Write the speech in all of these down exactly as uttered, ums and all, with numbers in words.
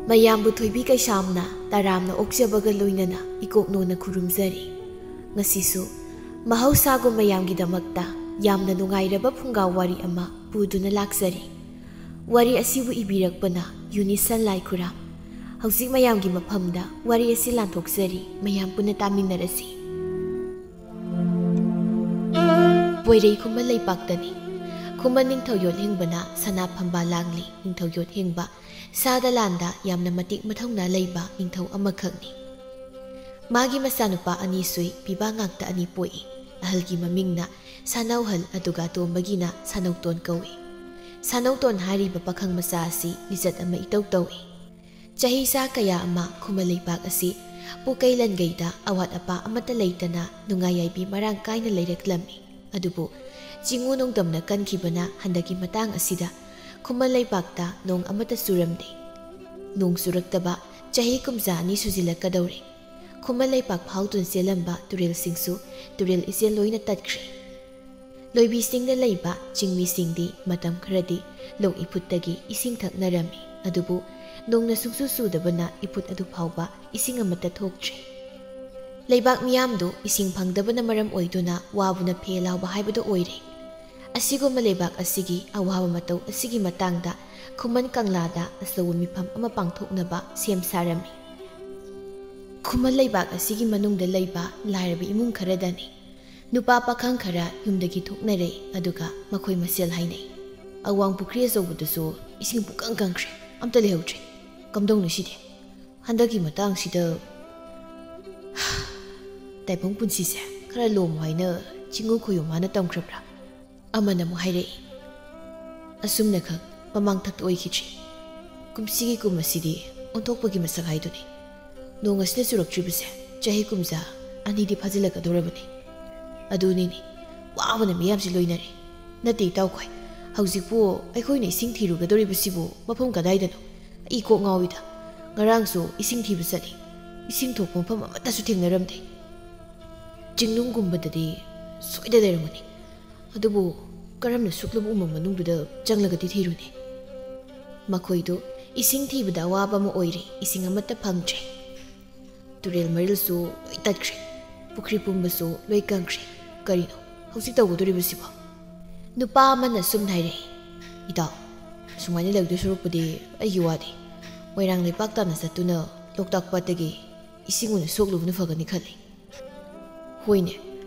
ꯃꯌꯥꯝꯕꯨ ꯊꯣꯏꯕꯤ ꯀꯩꯁꯥꯝꯅ ꯇꯔꯥꯝꯅ ꯑꯣꯛꯆꯕꯒ ꯂꯣꯏꯅꯅ ꯏꯀꯣꯛꯅꯣꯅ ꯈꯨꯔꯨꯝꯖꯔꯤ꯫ ꯉꯁꯤꯁꯨ ꯃꯍꯧꯁꯥꯒꯨꯝ ꯃꯌꯥꯝꯒꯤꯗꯃꯛꯇ ꯌꯥꯝꯅ ꯅꯨꯡꯉꯥꯏꯔꯕ ꯐꯨꯡꯒꯥ ꯋꯥꯔꯤ ꯑꯃ ꯄꯨꯗꯨꯅ ꯂꯥꯛꯆꯔꯤ꯫ ꯋꯥꯔꯤ ꯑꯁꯤꯕꯨ ꯏꯕꯤꯔꯛꯄꯅ ꯌꯨꯅꯤꯁꯟ ꯂꯥꯏꯈꯨꯔꯥꯝ꯫ ꯍꯧꯖꯤꯛ ꯃꯌꯥꯝꯒꯤ ꯃꯐꯝꯗ ꯋꯥꯔꯤ ꯑꯁꯤ ꯂꯥꯟꯊꯣꯛꯆꯔꯤ, ꯃꯌꯥꯝ ꯄꯨꯟꯅ ꯇꯥꯃꯤꯟꯅꯔꯁꯤ꯫ ꯄꯣꯏꯔꯩ ꯈꯨꯃꯟ ꯂꯩꯄꯥꯛꯇꯅꯤ꯫ ꯈꯨꯃꯟ ꯅꯤꯡꯊꯧ ꯌꯣꯠ ꯍꯤꯡꯕꯅ ꯁꯅꯥ ꯐꯝꯕꯥꯜ ꯂꯥꯡꯂꯤ꯫ ꯅꯤꯡꯊꯧ ꯌꯣꯠ ꯍꯤꯡꯕ ꯁꯥꯗ ꯂꯥꯟꯗ ꯌꯥꯝꯅ ꯃꯇꯤꯛ ꯃꯊꯧꯅꯥ ꯂꯩꯕ ꯅꯤꯡꯊꯧ ꯑꯃꯈꯛꯅꯤ꯫ ꯃꯥꯒꯤ ꯃꯆꯥꯅꯨꯄꯥ ꯑꯅꯤ ꯁꯨꯏ, ꯄꯤꯕꯥ ꯉꯥꯛꯇ ꯑꯅꯤ ꯄꯣꯛꯏ꯫ ꯑꯍꯜꯒꯤ ꯃꯃꯤꯡꯅ ꯁꯥꯅꯧꯍꯜ, ꯑꯗꯨꯒ ꯑꯇꯣꯝꯕꯒꯤꯅ ꯁꯥꯅꯧꯇꯣꯟ ꯀꯧꯏ꯫ ꯁꯥꯅꯧꯇꯣꯟ ꯍꯥꯏꯔꯤꯕ ꯄꯥꯈꯪ ꯃꯆꯥ ꯑꯁꯤ ꯂꯤꯆꯠ ꯑꯃ ꯏꯇꯧ ꯇꯧꯏ꯫ ꯆꯍꯤ ꯆꯥ ꯀꯌꯥ ꯑꯃ ꯈꯨꯃꯟ ꯂꯩꯄꯥꯛ ꯑꯁꯤ ꯄꯣꯛꯀꯩ ꯂꯟꯒꯩꯗ ꯑꯋꯥꯠ ꯑꯄꯥ ꯑꯃꯠꯇ ꯂꯩꯇꯅ ꯅꯨꯡꯉꯥꯏ ꯌꯥꯏꯕꯤ ꯃꯔꯥꯡ ꯀꯥꯏꯅ ꯂꯩꯔꯛꯂꯝꯃꯤ꯫ ꯑꯗꯨꯕꯨ ꯆꯤꯡꯎ ꯅꯣꯡꯗꯝꯅ ꯀꯟꯈꯤꯕꯅ ꯍꯟꯗꯛꯀꯤ ꯃꯇꯥꯡ ꯑꯁꯤꯗ ꯈꯨꯃꯟ ꯂꯩꯄꯥꯛꯇ ꯅꯣꯡ ꯑꯃꯠꯇ ꯆꯨꯔꯝꯗꯦ꯫ ꯅꯣꯡ ꯆꯨꯔꯛꯇꯕ ꯆꯍꯤ ꯀꯨꯝꯖꯥ ꯑꯅꯤ ꯁꯨꯖꯤꯜꯂꯛꯀꯗꯧꯔꯦ꯫ ꯈꯨꯃꯟ ꯂꯩꯄꯥꯛ ꯐꯥꯎꯗꯨꯅ ꯆꯦꯜꯂꯝꯕ ꯇꯨꯔꯦꯜꯁꯤꯡꯁꯨ ꯇꯨꯔꯦꯜ ꯏꯆꯦꯜ ꯂꯣꯏꯅ ꯇꯠꯈ꯭ꯔꯦ꯫ ꯂꯣꯏꯕꯤꯁꯤꯡꯗ ꯂꯩꯕ ꯆꯤꯡꯃꯤꯁꯤꯡꯗꯤ ꯃꯇꯝ ꯈꯔꯗꯤ ꯂꯧ ꯏꯐꯨꯠꯇꯒꯤ ꯏꯁꯤꯡ ꯊꯛꯅꯔꯝꯃꯤ꯫ ꯑꯗꯨꯕꯨ ꯅꯣꯡꯅ ꯁꯨꯡꯆꯨ ꯆꯨꯗꯕꯅ ꯏꯐꯨꯠ ꯑꯗꯨ ꯐꯥꯎꯕ ꯏꯁꯤꯡ ꯑꯃꯠꯇ ꯊꯣꯛꯇ꯭ꯔꯦ꯫ ꯂꯩꯕꯥꯛ ꯃꯤꯌꯥꯝꯗꯨ ꯏꯁꯤꯡ ꯐꯪꯗꯕꯅ ꯃꯔꯝ ꯑꯣꯏꯗꯨꯅ ꯋꯥꯕꯅ ꯐꯦ ꯂꯥꯎꯕ ꯍꯥꯏꯕꯗꯨ ꯑꯣꯏꯔꯦ꯫ ꯑꯁꯤꯒꯨꯝꯕ ꯂꯩꯕꯥꯛ ꯑꯁꯤꯒꯤ ꯑꯋꯥꯕ ꯃꯇꯧ ꯑꯁꯤꯒꯤ ꯃꯇꯥꯡꯗ ꯈꯨꯃꯟ ꯀꯪꯂꯥꯗ ꯑꯆꯧꯕ ꯃꯤꯐꯝ ꯑꯃ ꯄꯥꯡꯊꯣꯛꯅꯕ ꯁꯦꯝ ꯁꯥꯔꯝꯃꯤ꯫ ꯈꯨꯃꯟ ꯂꯩꯕꯥꯛ ꯑꯁꯤꯒꯤ ꯃꯅꯨꯡꯗ ꯂꯩꯕ ꯂꯥꯏꯔꯕ ꯏꯃꯨꯡ ꯈꯔꯗꯅꯤ꯫ ꯅꯨꯄꯥ ꯄꯥꯈꯪ ꯈꯔ ꯌꯨꯝꯗꯒꯤ ꯊꯣꯛꯅꯔꯦ, ꯑꯗꯨꯒ ꯃꯈꯣꯏ ꯃꯁꯦꯜ ꯍꯥꯏꯅꯩ, "ꯑꯋꯥꯡ ꯄꯨꯈ꯭ꯔꯤ ꯑꯆꯧꯕꯗꯨꯁꯨ ꯏꯁꯤꯡ ꯄꯨꯀꯪ ꯀꯪꯈ꯭ꯔꯦ, ꯑꯝꯇ ꯂꯩꯍꯧꯗ꯭ꯔꯦ꯫ ꯀꯝꯗꯧꯅꯤ ꯁꯤꯗꯤ? ꯍꯟꯗꯛꯀꯤ ꯃꯇꯥꯡꯁꯤꯗ ꯇꯥꯏꯕꯪ ꯄꯨꯟꯁꯤꯁꯦ ꯈꯔ ꯂꯣꯝꯃꯨ ꯍꯥꯏꯅ ꯆꯤꯡꯉꯨ ꯈꯣꯏꯌꯨ ꯃꯥꯅ ꯇꯝꯈ꯭ꯔꯕ꯭ꯔꯥ?" ꯑꯃꯅ ꯑꯃꯨꯛ ꯍꯥꯏꯔꯛꯏ꯫ ꯑꯁꯨꯝꯅꯈꯛ ꯃꯃꯥꯡꯊꯛꯇ ꯑꯣꯏꯈꯤꯗ꯭ꯔꯤ꯫ ꯀꯨꯝꯁꯤꯒꯤ ꯀꯨꯝ ꯑꯁꯤꯗꯤ ꯑꯣꯟꯊꯣꯛꯄꯒꯤ ꯃꯁꯛ ꯍꯥꯏꯗꯨꯅꯤ꯫ ꯅꯣꯡ ꯑꯁꯤꯅ ꯆꯨꯔꯛꯇ꯭ꯔꯤꯕꯁꯦ ꯆꯍꯤ ꯀꯨꯝꯖꯥ ꯑꯅꯤꯗꯤ ꯐꯥꯖꯤꯜꯂꯛꯀꯗꯧꯔꯕꯅꯤ꯫ ꯑꯗꯨꯅꯤꯅꯦ, ꯋꯥꯕꯅ ꯃꯤꯌꯥꯝꯁꯤ ꯂꯣꯏꯅꯔꯦ꯫ ꯅꯠꯇꯦ ꯏꯇꯥꯎꯈꯣꯏ, ꯍꯧꯖꯤꯛꯄꯨ ꯑꯩꯈꯣꯏꯅ ꯏꯁꯤꯡ ꯊꯤꯔꯨꯒꯗꯧꯔꯤꯕꯁꯤꯕꯨ ꯃꯐꯝ ꯀꯗꯥꯏꯗꯅꯣ? ꯑꯩ ꯀꯣꯛ ꯉꯥꯎꯏꯗ꯫ ꯉꯔꯥꯡꯁꯨ ꯏꯁꯤꯡ ꯊꯤꯕ ꯆꯠꯂꯤ, ꯏꯁꯤꯡ ꯊꯣꯛꯄ ꯃꯐꯝ ꯑꯃꯠꯇꯁꯨ ꯊꯦꯡꯅꯔꯝꯗꯦ꯫ ꯆꯤꯡꯅꯨꯡꯒꯨꯝꯕꯗꯗꯤ ꯁꯣꯏꯗ ꯂꯩꯔꯝꯒꯅꯤ꯫ ꯑꯗꯨꯕꯨ ꯀꯔꯝꯅ ꯁꯨꯛꯂꯕ ꯎꯃꯪ ꯃꯅꯨꯡꯗꯨꯗ ꯆꯪꯂꯒꯗꯤ ꯊꯤꯔꯨꯅꯤ? ꯃꯈꯣꯏꯗꯨ ꯏꯁꯤꯡ ꯊꯤꯕꯗ ꯑꯋꯥꯕ ꯑꯃ ꯑꯣꯏꯔꯦ꯫ ꯏꯁꯤꯡ ꯑꯃꯠꯇ ꯐꯪꯗ꯭ꯔꯦ꯫ ꯇꯨꯔꯦꯜ ꯃꯔꯤꯜꯁꯨ ꯂꯣꯏ ꯇꯠꯈ꯭ꯔꯦ꯫ ꯄꯨꯈ꯭ꯔꯤ ꯄꯨꯝꯕꯁꯨ ꯂꯣꯏ ꯀꯪꯈ꯭ꯔꯦ꯫ ꯀꯔꯤꯅꯣ ꯍꯧꯖꯤꯛ ꯇꯧꯒꯗꯧꯔꯤꯕꯁꯤꯕꯣ? ꯅꯨꯄꯥ ꯑꯃꯅ ꯁꯨꯝ ꯍꯥꯏꯔꯛꯏ, "ꯏꯇꯥꯎ, ꯁꯨꯃꯥꯏꯅ ꯂꯩꯗꯣꯏ ꯁꯔꯨꯛꯄꯨꯗꯤ ꯑꯩꯒꯤ ꯋꯥꯗꯤ ꯃꯣꯏꯔꯥꯡ ꯂꯩꯄꯥꯛ ꯇꯥꯟꯅ ꯆꯠꯇꯨꯅ ꯂꯣꯛꯇꯥꯛ ꯄꯥꯠꯇꯒꯤ ꯏꯁꯤꯡ ꯑꯣꯏꯅ ꯁꯣꯛꯂꯨꯕꯅ ꯐꯒꯅꯤ ꯈꯜꯂꯤ꯫" "ꯍꯣꯏꯅꯦ,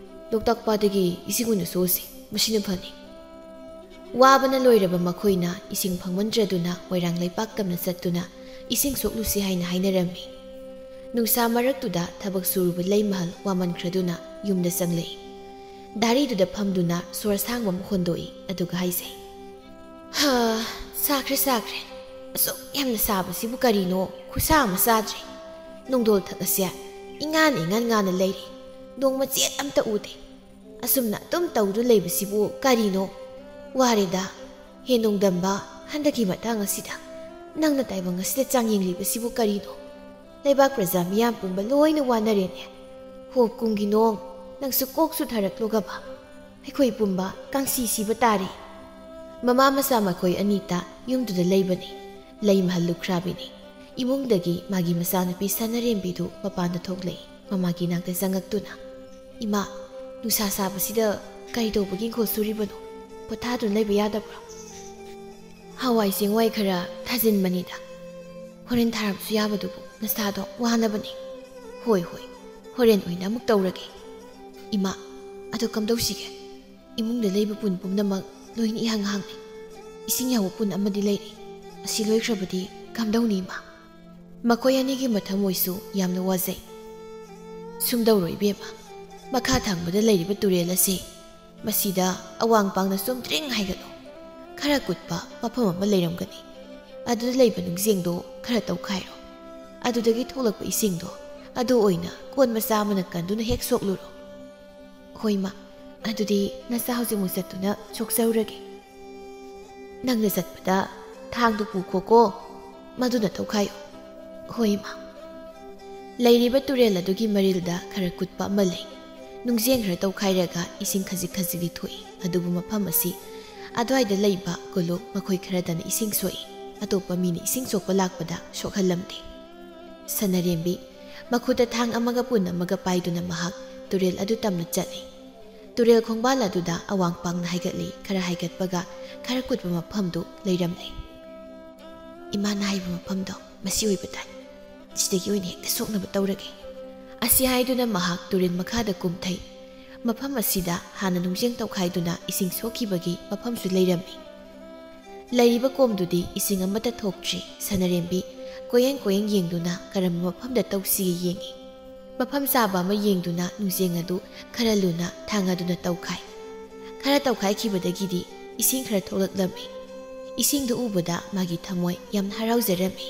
ꯂꯣꯛꯇꯥꯛ ꯄꯥꯠꯇꯒꯤ ꯏꯁꯤꯡ ꯑꯣꯏꯅ ꯁꯣꯛꯑꯁꯤ, ꯃꯁꯤꯅ ꯐꯅꯤ꯫" ꯋꯥꯕꯅ ꯂꯣꯏꯔꯕ ꯃꯈꯣꯏꯅ ꯏꯁꯤꯡ ꯐꯪꯃꯟꯗ꯭ꯔꯗꯨꯅ ꯃꯣꯏꯔꯥꯡ ꯂꯩꯄꯥꯛ ꯇꯝꯅ ꯆꯠꯇꯨꯅ ꯏꯁꯤꯡ ꯁꯣꯛꯂꯨꯁꯤ ꯍꯥꯏꯅ ꯍꯥꯏꯅꯔꯝꯃꯤ꯫ ꯅꯨꯡꯁꯥ ꯃꯔꯛꯇꯨꯗ ꯊꯕꯛ ꯁꯨꯔꯨꯕ ꯂꯩꯃꯍꯜ ꯋꯥꯃꯟꯈ꯭ꯔꯗꯨꯅ ꯌꯨꯝꯗ ꯆꯪꯂꯛꯏ꯫ ꯗꯥꯔꯤꯗꯨꯗ ꯐꯝꯗꯨꯅ ꯁꯣꯔ ꯑꯁꯥꯡꯕ ꯑꯃ ꯍꯣꯟꯗꯣꯛꯏ, ꯑꯗꯨꯒ ꯍꯥꯏꯖꯩ, "ꯍꯥ, ꯁꯥꯈ꯭ꯔꯦ, ꯁꯥꯈ꯭ꯔꯦ꯫ ꯑꯁꯨꯛ ꯌꯥꯝꯅ ꯁꯥꯕꯁꯤꯕꯨ ꯀꯔꯤꯅꯣ? ꯈꯨꯠꯁꯥ ꯑꯃ ꯆꯥꯗ꯭ꯔꯦ꯫ ꯅꯨꯡꯗꯣꯜ ꯊꯛ ꯑꯁꯦ ꯏꯉꯥꯟ ꯏꯉꯥꯟ ꯉꯥꯟꯅ ꯂꯩꯔꯦ꯫ ꯅꯣꯡ ꯃꯆꯦꯠ ꯑꯝꯇ ꯎꯗꯦ꯫ ꯑꯁꯨꯝꯅ ꯑꯗꯨꯝ ꯇꯧꯗꯨꯅ ꯂꯩꯕꯁꯤꯕꯨ ꯀꯔꯤꯅꯣ? ꯋꯥꯔꯦꯗ꯫ ꯍꯦ ꯅꯣꯡꯗꯝꯕ, ꯍꯟꯗꯛꯀꯤ ꯃꯇꯥꯡ ꯑꯁꯤꯗ ꯅꯪꯅ ꯇꯥꯏꯕꯪ ꯑꯁꯤꯗ ꯆꯥꯡꯌꯦꯡꯂꯤꯕꯁꯤꯕꯨ ꯀꯔꯤꯅꯣ? ꯂꯩꯕꯥꯛ ꯄ꯭ꯔꯖꯥ ꯃꯤꯌꯥꯝ ꯄꯨꯝꯕ ꯂꯣꯏꯅ ꯋꯥꯅꯔꯦꯅꯦ꯫ ꯍꯣ ꯀꯨꯝꯒꯤ ꯅꯣꯡ, ꯅꯪꯁꯨ ꯀꯣꯛ ꯆꯨꯊꯔꯛꯂꯨꯒꯕ꯫ ꯑꯩꯈꯣꯏ ꯄꯨꯝꯕ ꯀꯥꯡꯁꯤ ꯁꯤꯕ ꯇꯥꯔꯦ꯫" ꯃꯃꯥ ꯃꯆꯥ ꯃꯈꯣꯏ ꯑꯅꯤꯇ ꯌꯨꯝꯗꯨꯗ ꯂꯩꯕꯅꯤ꯫ ꯂꯩꯃꯍꯜ ꯂꯨꯈ꯭ꯔꯥꯕꯤꯅꯤ꯫ ꯏꯃꯨꯡꯗꯒꯤ ꯃꯥꯒꯤ ꯃꯆꯥꯅꯨꯄꯤ ꯁꯅꯥꯔꯦꯝꯕꯤꯗꯨ ꯃꯄꯥꯟꯗ ꯊꯣꯛꯂꯛꯏ꯫ ꯃꯃꯥꯒꯤ ꯅꯥꯛꯇ ꯆꯪꯉꯛꯇꯨꯅ, "ꯏꯃꯥ, ꯅꯨꯡꯁꯥ ꯁꯥꯕꯁꯤꯗ ꯀꯔꯤ ꯇꯧꯕꯒꯤ ꯏꯪꯈꯣꯜ ꯁꯨꯔꯤꯕꯅꯣ? ꯄꯣꯊꯥꯗꯨꯅ ꯂꯩꯕ ꯌꯥꯗꯕ꯭ꯔꯣ?" "ꯍꯋꯥꯏ ꯆꯦꯡꯋꯥꯏ ꯈꯔ ꯊꯥꯖꯤꯟꯕꯅꯤꯗ꯫ ꯍꯣꯔꯦꯟ ꯊꯥꯔꯕꯁꯨ ꯌꯥꯕꯗꯨꯕꯨ, ꯅꯁꯥꯗꯣ ꯋꯥꯅꯕꯅꯤ꯫" "ꯍꯣꯏ, ꯍꯣꯏ, ꯍꯣꯔꯦꯟ ꯑꯣꯏꯅ ꯑꯃꯨꯛ ꯇꯧꯔꯒꯦ꯫" "ꯏꯃꯥ, ꯑꯗꯣ ꯀꯝꯗꯧꯁꯤꯒꯦ? ꯏꯃꯨꯡꯗ ꯂꯩꯕ ꯄꯨꯟ ꯄꯨꯝꯅꯃꯛ ꯂꯣꯏꯅ ꯏꯍꯥꯡ ꯍꯥꯡꯉꯤ꯫ ꯏꯁꯤꯡ ꯌꯥꯎꯕ ꯄꯨꯟ ꯑꯃꯗꯤ ꯂꯩꯔꯤ꯫ ꯑꯁꯤ ꯂꯣꯏꯈ꯭ꯔꯕꯗꯤ ꯀꯝꯗꯧꯅꯤ, ꯏꯃꯥ?" ꯃꯈꯣꯏ ꯑꯅꯤꯒꯤ ꯃꯊꯃꯣꯏꯁꯨ ꯌꯥꯝꯅ ꯋꯥꯖꯩ꯫ "ꯁꯨꯝ ꯇꯧꯔꯣ ꯏꯕꯦꯝꯃ, ꯃꯈꯥ ꯊꯪꯕꯗ ꯂꯩꯔꯤꯕ ꯇꯨꯔꯦꯜ ꯑꯁꯤ, ꯃꯁꯤꯗ ꯑꯋꯥꯡ ꯄꯥꯡꯅ ꯆꯣꯝꯗ꯭ꯔꯤꯡ ꯍꯥꯏꯒꯠꯂꯣ꯫ ꯈꯔ ꯀꯨꯠꯄ ꯃꯐꯝ ꯑꯃ ꯂꯩꯔꯝꯒꯅꯤ꯫ ꯑꯗꯨꯗ ꯂꯩꯕ ꯅꯨꯡꯖꯦꯡꯗꯣ ꯈꯔ ꯇꯧꯈꯥꯏꯔꯣ꯫ ꯑꯗꯨꯗꯒꯤ ꯊꯣꯛꯂꯛꯄ ꯏꯁꯤꯡꯗꯣ, ꯑꯗꯨ ꯑꯣꯏꯅ ꯀꯣꯟ ꯃꯆꯥ ꯑꯃꯅ ꯀꯟꯗꯨꯅ ꯍꯦꯛ ꯁꯣꯛꯂꯨꯔꯣ꯫" "ꯍꯣꯏ, ꯏꯃꯥ꯫ ꯑꯗꯨꯗꯤ ꯅꯆꯥ ꯍꯧꯖꯤꯛꯃꯛ ꯆꯠꯇꯨꯅ ꯁꯣꯛꯆꯔꯨꯔꯒꯦ꯫" "ꯅꯪꯅ ꯆꯠꯄꯗ ꯊꯥꯡꯗꯨ ꯄꯨꯈꯣꯀꯣ, ꯃꯗꯨꯅ ꯇꯧꯈꯥꯏꯌꯨ꯫" "ꯍꯣꯏ, ꯏꯃꯥ꯫" ꯂꯩꯔꯤꯕ ꯇꯨꯔꯦꯜ ꯑꯗꯨꯒꯤ ꯃꯔꯤꯜꯗ ꯈꯔ ꯀꯨꯠꯄ ꯑꯃ ꯂꯩ꯫ ꯅꯨꯡꯖꯦꯡ ꯈꯔ ꯇꯧꯈꯥꯏꯔꯒ ꯏꯁꯤꯡ ꯈꯖꯤꯛ ꯈꯖꯤꯛꯇꯤ ꯊꯣꯛꯏ, ꯑꯗꯨꯕꯨ ꯃꯐꯝ ꯑꯁꯤ ꯑꯗꯨꯋꯥꯏꯗ ꯂꯩꯕ ꯀꯣꯂꯨꯞ ꯃꯈꯣꯏ ꯈꯔꯗꯅ ꯏꯁꯤꯡ ꯁꯣꯛꯏ꯫ ꯑꯇꯣꯞꯄ ꯃꯤꯅ ꯏꯁꯤꯡ ꯁꯣꯛꯄ ꯂꯥꯛꯄꯗ ꯁꯣꯛꯍꯜꯂꯝꯗꯦ꯫ ꯁꯅꯔꯦꯝꯕꯤ ꯃꯈꯨꯠꯇ ꯊꯥꯡ ꯑꯃꯒ ꯄꯨꯟ ꯑꯃꯒ ꯄꯥꯏꯗꯨꯅ ꯃꯍꯥꯛ ꯇꯨꯔꯦꯜ ꯑꯗꯨ ꯇꯝꯅ ꯆꯠꯂꯤ꯫ ꯇꯨꯔꯦꯜ ꯈꯣꯡꯕꯥꯜ ꯑꯗꯨꯗ ꯑꯋꯥꯡ ꯄꯥꯡꯅ ꯍꯥꯏꯒꯠꯂꯤ꯫ ꯈꯔ ꯍꯥꯏꯒꯠꯄꯒ ꯈꯔ ꯀꯨꯠꯄ ꯃꯐꯝꯗꯨ ꯂꯩꯔꯝꯂꯦ꯫ "ꯏꯃꯥꯅ ꯍꯥꯏꯕ ꯃꯐꯝꯗꯣ ꯃꯁꯤ ꯑꯣꯏꯕ ꯇꯥꯏ꯫ ꯁꯤꯗꯒꯤ ꯑꯣꯏꯅ ꯍꯦꯛꯇ ꯁꯣꯛꯅꯕ ꯇꯧꯔꯒꯦ"꯫ ꯑꯁꯤ ꯍꯥꯏꯗꯨꯅ ꯃꯍꯥꯛ ꯇꯨꯔꯦꯜ ꯃꯈꯥꯗ ꯀꯨꯝꯊꯩ꯫ ꯃꯐꯝ ꯑꯁꯤꯗ ꯍꯥꯟꯅ ꯅꯨꯡꯖꯦꯡ ꯇꯧꯈꯥꯏꯗꯨꯅ ꯏꯁꯤꯡ ꯁꯣꯛꯈꯤꯕꯒꯤ ꯃꯐꯝꯁꯨ ꯂꯩꯔꯝꯃꯤ꯫ ꯂꯩꯔꯤꯕ ꯀꯣꯝꯗꯨꯗꯤ ꯏꯁꯤꯡ ꯑꯃꯠꯇ ꯊꯣꯛꯇ꯭ꯔꯤ꯫ ꯁꯅꯔꯦꯝꯕꯤ ꯀꯣꯌꯦꯡ ꯀꯣꯌꯦꯡ ꯌꯦꯡꯗꯨꯅ ꯀꯔꯝꯕ ꯃꯐꯝꯗ ꯇꯧꯁꯤꯒꯦ ꯌꯦꯡꯉꯤ꯫ ꯃꯐꯝ ꯆꯥꯕ ꯑꯃ ꯌꯦꯡꯗꯨꯅ ꯅꯨꯡꯖꯦꯡ ꯑꯗꯨ ꯈꯔ ꯂꯨꯅ ꯊꯥꯡ ꯑꯗꯨꯅ ꯇꯧꯈꯥꯏ꯫ ꯈꯔ ꯇꯧꯈꯥꯏꯈꯤꯕꯗꯒꯤꯗꯤ ꯏꯁꯤꯡ ꯈꯔ ꯊꯣꯛꯂꯛꯂꯝꯃꯤ꯫ ꯏꯁꯤꯡꯗꯨ ꯎꯕꯗ ꯃꯥꯒꯤ ꯊꯃꯣꯏ ꯌꯥꯝꯅ ꯍꯔꯥꯎꯖꯔꯝꯃꯤ꯫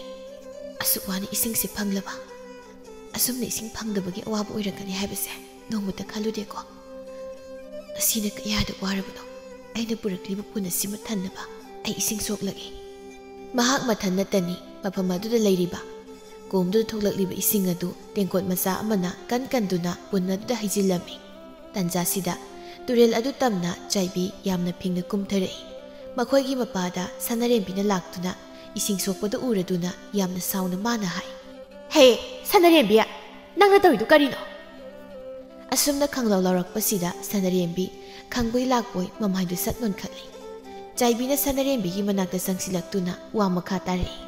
"ꯑꯁꯨꯛ ꯋꯥꯅ ꯏꯁꯤꯡꯁꯦ ꯐꯪꯂꯕ, ꯑꯁꯨꯝꯅ ꯏꯁꯤꯡ ꯐꯪꯗꯕꯒꯤ ꯑꯋꯥꯕ ꯑꯣꯏꯔꯛꯀꯅꯤ ꯍꯥꯏꯕꯁꯦ ꯅꯣꯡꯃꯇ ꯈꯜꯂꯨꯗꯦꯀꯣ꯫ ꯑꯁꯤꯅ ꯀꯌꯥꯗ ꯋꯥꯔꯕꯅꯣ꯫ ꯑꯩꯅ ꯄꯨꯔꯛꯂꯤꯕ ꯄꯨꯟ ꯑꯁꯤꯃ ꯊꯟꯅꯕ ꯑꯩ ꯏꯁꯤꯡ ꯁꯣꯛꯂꯒꯦ"꯫ ꯃꯍꯥꯛ ꯃꯊꯟ ꯅꯠꯇꯅꯤ ꯃꯐꯝ ꯑꯗꯨꯗ ꯂꯩꯔꯤꯕ꯫ ꯀꯣꯝꯗꯨꯗ ꯊꯣꯛꯂꯛꯂꯤꯕ ꯏꯁꯤꯡ ꯑꯗꯨ ꯇꯦꯡꯀꯣꯠ ꯃꯆꯥ ꯑꯃꯅ ꯀꯟ ꯀꯟꯗꯨꯅ ꯄꯨꯟ ꯑꯗꯨꯗ ꯍꯩꯖꯤꯜꯂꯝꯃꯤ꯫ ꯇꯟꯖꯥꯁꯤꯗ ꯇꯨꯔꯦꯜ ꯑꯗꯨ ꯇꯝꯅ ꯆꯥꯏꯕꯤ ꯌꯥꯝꯅ ꯐꯤꯡꯅ ꯀꯨꯝꯊꯔꯛꯏ꯫ ꯃꯈꯣꯏꯒꯤ ꯃꯄꯥꯗ ꯁꯅꯔꯦꯝꯕꯤꯅ ꯂꯥꯛꯇꯨꯅ ꯏꯁꯤꯡ ꯁꯣꯛꯄꯗꯨ ꯎꯔꯗꯨꯅ ꯌꯥꯝꯅ ꯁꯥꯎꯅ ꯃꯥꯅ ꯍꯥꯏ, "ꯍꯦ, ꯁꯅꯔꯦꯝꯕꯤ, ꯅꯪꯅ ꯇꯧꯔꯤꯗꯨ ꯀꯔꯤꯅꯣ?" ꯑꯁꯨꯝꯅ ꯈꯪꯂꯥꯎ ꯂꯥꯎꯔꯛꯄꯁꯤꯗ ꯁꯅꯔꯦꯝꯕꯤ ꯈꯪꯕꯣꯏ ꯂꯥꯛꯄꯣꯏ ꯃꯃꯥꯏꯗꯨ ꯁꯠ ꯅꯣꯟꯈꯠꯂꯤ꯫ ꯆꯥꯏꯕꯤꯅ ꯁꯅꯔꯦꯝꯕꯤꯒꯤ ꯃꯅꯥꯛꯇ ꯆꯪꯁꯤꯜꯂꯛꯇꯨꯅ ꯋꯥ ꯃꯈꯥ ꯇꯥꯔꯛꯏ꯫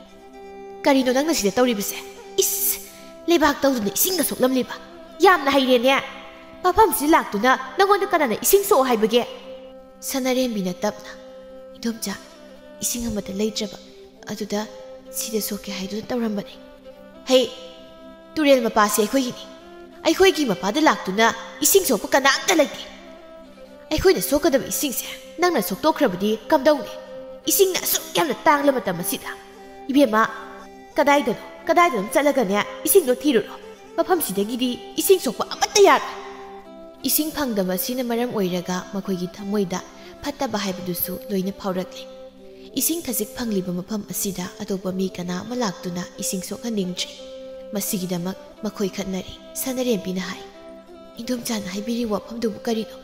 "ꯀꯔꯤꯅꯣ ꯅꯪꯅ ꯁꯤꯗ ꯇꯧꯔꯤꯕꯁꯦ? ꯏꯁ! ꯂꯩꯕꯥꯛ ꯇꯧꯗꯨꯅ ꯏꯁꯤꯡꯒ ꯁꯣꯛꯂꯝꯂꯤꯕ? ꯌꯥꯝꯅ ꯍꯩꯔꯦꯅꯦ! ꯃꯐꯝꯁꯤ ꯂꯥꯛꯇꯨꯅ ꯅꯪꯉꯣꯟꯗ ꯀꯅꯥꯅ ꯏꯁꯤꯡ ꯁꯣꯛꯑꯣ ꯍꯥꯏꯕꯒꯦ?" ꯁꯅꯔꯦꯝꯕꯤꯅ ꯇꯞꯅ, "ꯏꯗꯣꯝꯆꯥ, ꯏꯁꯤꯡ ꯑꯃꯠꯇ ꯂꯩꯇ꯭ꯔꯕ, ꯑꯗꯨꯗ ꯁꯤꯗ ꯁꯣꯛꯀꯦ ꯍꯥꯏꯗꯨꯅ ꯇꯧꯔꯝꯕꯅꯦ꯫ ꯍꯦ, ꯇꯨꯔꯦꯜ ꯃꯄꯥꯁꯦ ꯑꯩꯈꯣꯏꯒꯤꯅꯤ꯫ ꯑꯩꯈꯣꯏꯒꯤ ꯃꯄꯥꯗ ꯂꯥꯛꯇꯨꯅ ꯏꯁꯤꯡ ꯁꯣꯛꯄ ꯀꯅꯥꯝꯇ ꯂꯩꯇꯦ꯫ ꯑꯩꯈꯣꯏꯅ ꯁꯣꯛꯀꯗꯕ ꯏꯁꯤꯡꯁꯦ ꯅꯪꯅ ꯁꯣꯛꯇꯣꯛꯈ꯭ꯔꯕꯗꯤ ꯀꯝꯗꯧꯅꯤ? ꯏꯁꯤꯡꯅ ꯑꯁꯨꯛ ꯌꯥꯝꯅ ꯇꯥꯡꯂꯕ ꯃꯇꯝ ꯑꯁꯤꯗ꯫ ꯏꯕꯦꯝꯃ, ꯀꯗꯥꯏꯗꯅꯣ, ꯀꯗꯥꯏꯗꯅꯣ ꯆꯠꯂꯒꯅꯦ ꯏꯁꯤꯡꯗꯣ ꯊꯤꯔꯨꯔꯣ꯫ ꯃꯐꯝꯁꯤꯗꯒꯤꯗꯤ ꯏꯁꯤꯡ ꯁꯣꯛꯄ ꯑꯃꯠꯇ ꯌꯥꯔꯣꯏ"꯫ ꯏꯁꯤꯡ ꯐꯪꯗꯕ ꯑꯁꯤꯅ ꯃꯔꯝ ꯑꯣꯏꯔꯒ ꯃꯈꯣꯏꯒꯤ ꯊꯃꯣꯏꯗ ꯐꯠꯇꯕ ꯍꯥꯏꯕꯗꯨꯁꯨ ꯂꯣꯏꯅ ꯐꯥꯎꯔꯛꯂꯦ꯫ ꯏꯁꯤꯡ ꯈꯖꯤꯛ ꯐꯪꯂꯤꯕ ꯃꯐꯝ ꯑꯁꯤꯗ ꯑꯇꯣꯞꯄ ꯃꯤ ꯀꯅꯥ ꯑꯃ ꯂꯥꯛꯇꯨꯅ ꯏꯁꯤꯡ ꯁꯣꯛꯍꯟꯅꯤꯡꯗ꯭ꯔꯤ꯫ ꯃꯁꯤꯒꯤꯗꯃꯛ ꯃꯈꯣꯏ ꯈꯠꯅꯔꯤ꯫ ꯁꯅꯔꯦꯝꯕꯤꯅ ꯍꯥꯏ, "ꯏꯗꯣꯝꯆꯥꯅ ꯍꯥꯏꯕꯤꯔꯤꯕ ꯋꯥꯐꯝꯗꯨꯕꯨ ꯀꯔꯤꯅꯣ?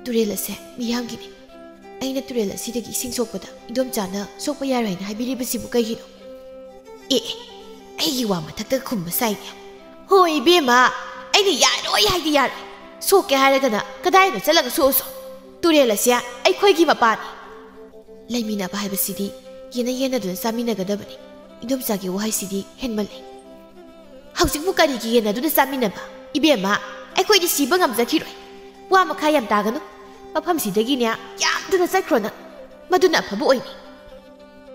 ꯇꯨꯔꯦꯜ ꯑꯁꯦ ꯃꯤꯌꯥꯝꯒꯤꯅꯤ꯫ ꯑꯩꯅ ꯇꯨꯔꯦꯜ ꯑꯁꯤꯗꯒꯤ ꯏꯁꯤꯡ ꯁꯣꯛꯄꯗ ꯏꯗꯣꯝꯆꯥꯅ ꯁꯣꯛꯄ ꯌꯥꯔꯣꯏ ꯍꯥꯏꯅ ꯍꯥꯏꯕꯤꯔꯤꯕꯁꯤꯕꯨ ꯀꯩꯒꯤꯅꯣ? ꯑꯦ, ꯑꯩꯒꯤ ꯋꯥ ꯃꯊꯛꯇ ꯈꯨꯝꯕ ꯁꯥꯏꯅꯦ꯫ ꯍꯣꯏ ꯏꯕꯦꯝꯃ, ꯑꯩꯅ ꯌꯥꯔꯣꯏ ꯍꯥꯏꯗꯤ ꯌꯥꯔꯣꯏ꯫ ꯁꯣꯛꯀꯦ ꯍꯥꯏꯔꯒꯅ ꯀꯗꯥꯏꯗ ꯆꯠꯂꯒ ꯁꯣꯛꯑꯁꯨ, ꯇꯨꯔꯦꯜ ꯑꯁꯤ ꯑꯩꯈꯣꯏꯒꯤ ꯃꯄꯥꯅꯤ꯫ ꯂꯩꯃꯤꯟꯅꯕ ꯍꯥꯏꯕꯁꯤꯗꯤ ꯌꯦꯟꯅ ꯌꯦꯟꯅꯗꯨꯅ ꯆꯥꯃꯤꯟꯅꯒꯗꯕꯅꯤ꯫ ꯏꯗꯣꯝꯆꯥꯒꯤ ꯋꯥꯍꯩꯁꯤꯗꯤ ꯍꯦꯟꯃꯜꯂꯦ꯫ ꯍꯧꯖꯤꯛꯄꯨ ꯀꯔꯤꯒꯤ ꯌꯦꯟꯅꯗꯨꯅ ꯆꯥꯃꯤꯟꯅꯕ? ꯏꯕꯦꯝꯃ, ꯑꯩꯈꯣꯏꯗꯤ ꯁꯤꯕ ꯉꯝꯖꯈꯤꯔꯣꯏ꯫ ꯋꯥ ꯃꯈꯥ ꯌꯥꯝ ꯇꯥꯒꯅꯨ꯫ ꯃꯐꯝꯁꯤꯗꯒꯤꯅꯦ ꯌꯥꯝꯗꯨꯅ ꯆꯠꯈ꯭ꯔꯣ ꯅꯪ꯫ ꯃꯗꯨꯅ ꯑꯐꯕ ꯑꯣꯏꯅꯤ꯫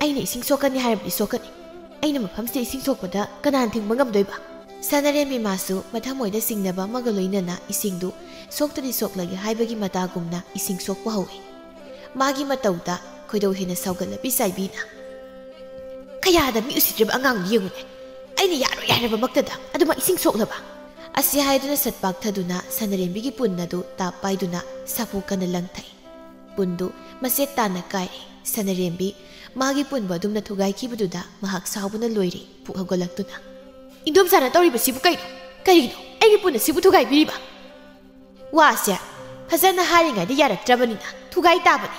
ꯑꯩꯅ ꯏꯁꯤꯡ ꯁꯣꯛꯀꯅꯤ ꯍꯥꯏꯔꯕꯗꯤ ꯁꯣꯛꯀꯅꯤ꯫ ꯑꯩꯅ ꯃꯐꯝꯁꯤꯗ ꯏꯁꯤꯡ ꯁꯣꯛꯄꯗ ꯀꯅꯥꯅ ꯊꯤꯡꯕ ꯉꯝꯗꯣꯏꯕ? ꯁꯅꯥꯔꯦꯝꯕꯤ ꯃꯥꯁꯨ ꯃꯊꯃꯣꯏꯗ ꯆꯤꯡꯅꯕ ꯑꯃꯒ ꯂꯣꯏꯅꯅ ꯏꯁꯤꯡꯗꯨ ꯁꯣꯛꯇꯗꯤ ꯁꯣꯛꯂꯒꯦ ꯍꯥꯏꯕꯒꯤ ꯃꯇꯥꯒꯨꯝꯅ ꯏꯁꯤꯡ ꯁꯣꯛꯄ ꯍꯧꯏ꯫ ꯃꯥꯒꯤ ꯃꯇꯧꯗ ꯈꯣꯏꯗꯧ ꯍꯦꯟꯅ ꯁꯥꯎꯒꯠꯂꯕꯤ ꯆꯥꯏꯕꯤꯅ, "ꯀꯌꯥꯗ ꯃꯤ ꯎꯁꯤꯠꯇ꯭ꯔꯕ ꯑꯉꯥꯡꯅꯤ ꯌꯦꯡꯉꯨꯅꯦ꯫ ꯑꯩꯅ ꯌꯥꯔꯣꯏ ꯍꯥꯏꯔꯕꯃꯛꯇꯗ ꯑꯗꯨꯃꯛ ꯏꯁꯤꯡ ꯁꯣꯛꯂꯕ?" ꯑꯁꯤ ꯍꯥꯏꯗꯨꯅ ꯁꯠ ꯄꯥꯛꯊꯗꯨꯅ ꯁꯅꯥꯔꯦꯝꯕꯤꯒꯤ ꯄꯨꯟ ꯑꯗꯨ ꯇꯥꯞ ꯄꯥꯏꯗꯨꯅ ꯁꯥꯐꯨ ꯀꯟꯅ ꯂꯪꯊꯩ꯫ ꯄꯨꯟꯗꯨ ꯃꯆꯦꯠ ꯇꯥꯅ ꯀꯥꯏꯔꯦ꯫ ꯁꯅꯥꯔꯦꯝꯕꯤ ꯃꯥꯒꯤ ꯄꯨꯟꯕꯨ ꯑꯗꯨꯝꯅ ꯊꯨꯒꯥꯏꯈꯤꯕꯗꯨꯗ ꯃꯍꯥꯛ ꯁꯥꯎꯕꯅ ꯂꯣꯏꯔꯦ꯫ ꯄꯨꯛ ꯍꯧꯒꯠꯂꯛꯇꯨꯅ, "ꯏꯟꯗꯣꯝꯆꯥꯅ ꯇꯧꯔꯤꯕꯁꯤꯕꯨ ꯀꯩꯅꯣ? ꯀꯔꯤꯒꯤꯅꯣ ꯑꯩꯒꯤ ꯄꯨꯟ ꯑꯁꯤꯕꯨ ꯊꯨꯒꯥꯏꯕꯤꯔꯤꯕ?" ꯋꯥꯁꯦ ꯐꯖꯅ ꯍꯥꯏꯔꯤꯉꯩꯗ ꯌꯥꯔꯛꯇ꯭ꯔꯕꯅꯤꯅ ꯊꯨꯒꯥꯏ ꯇꯥꯕꯅꯤ꯫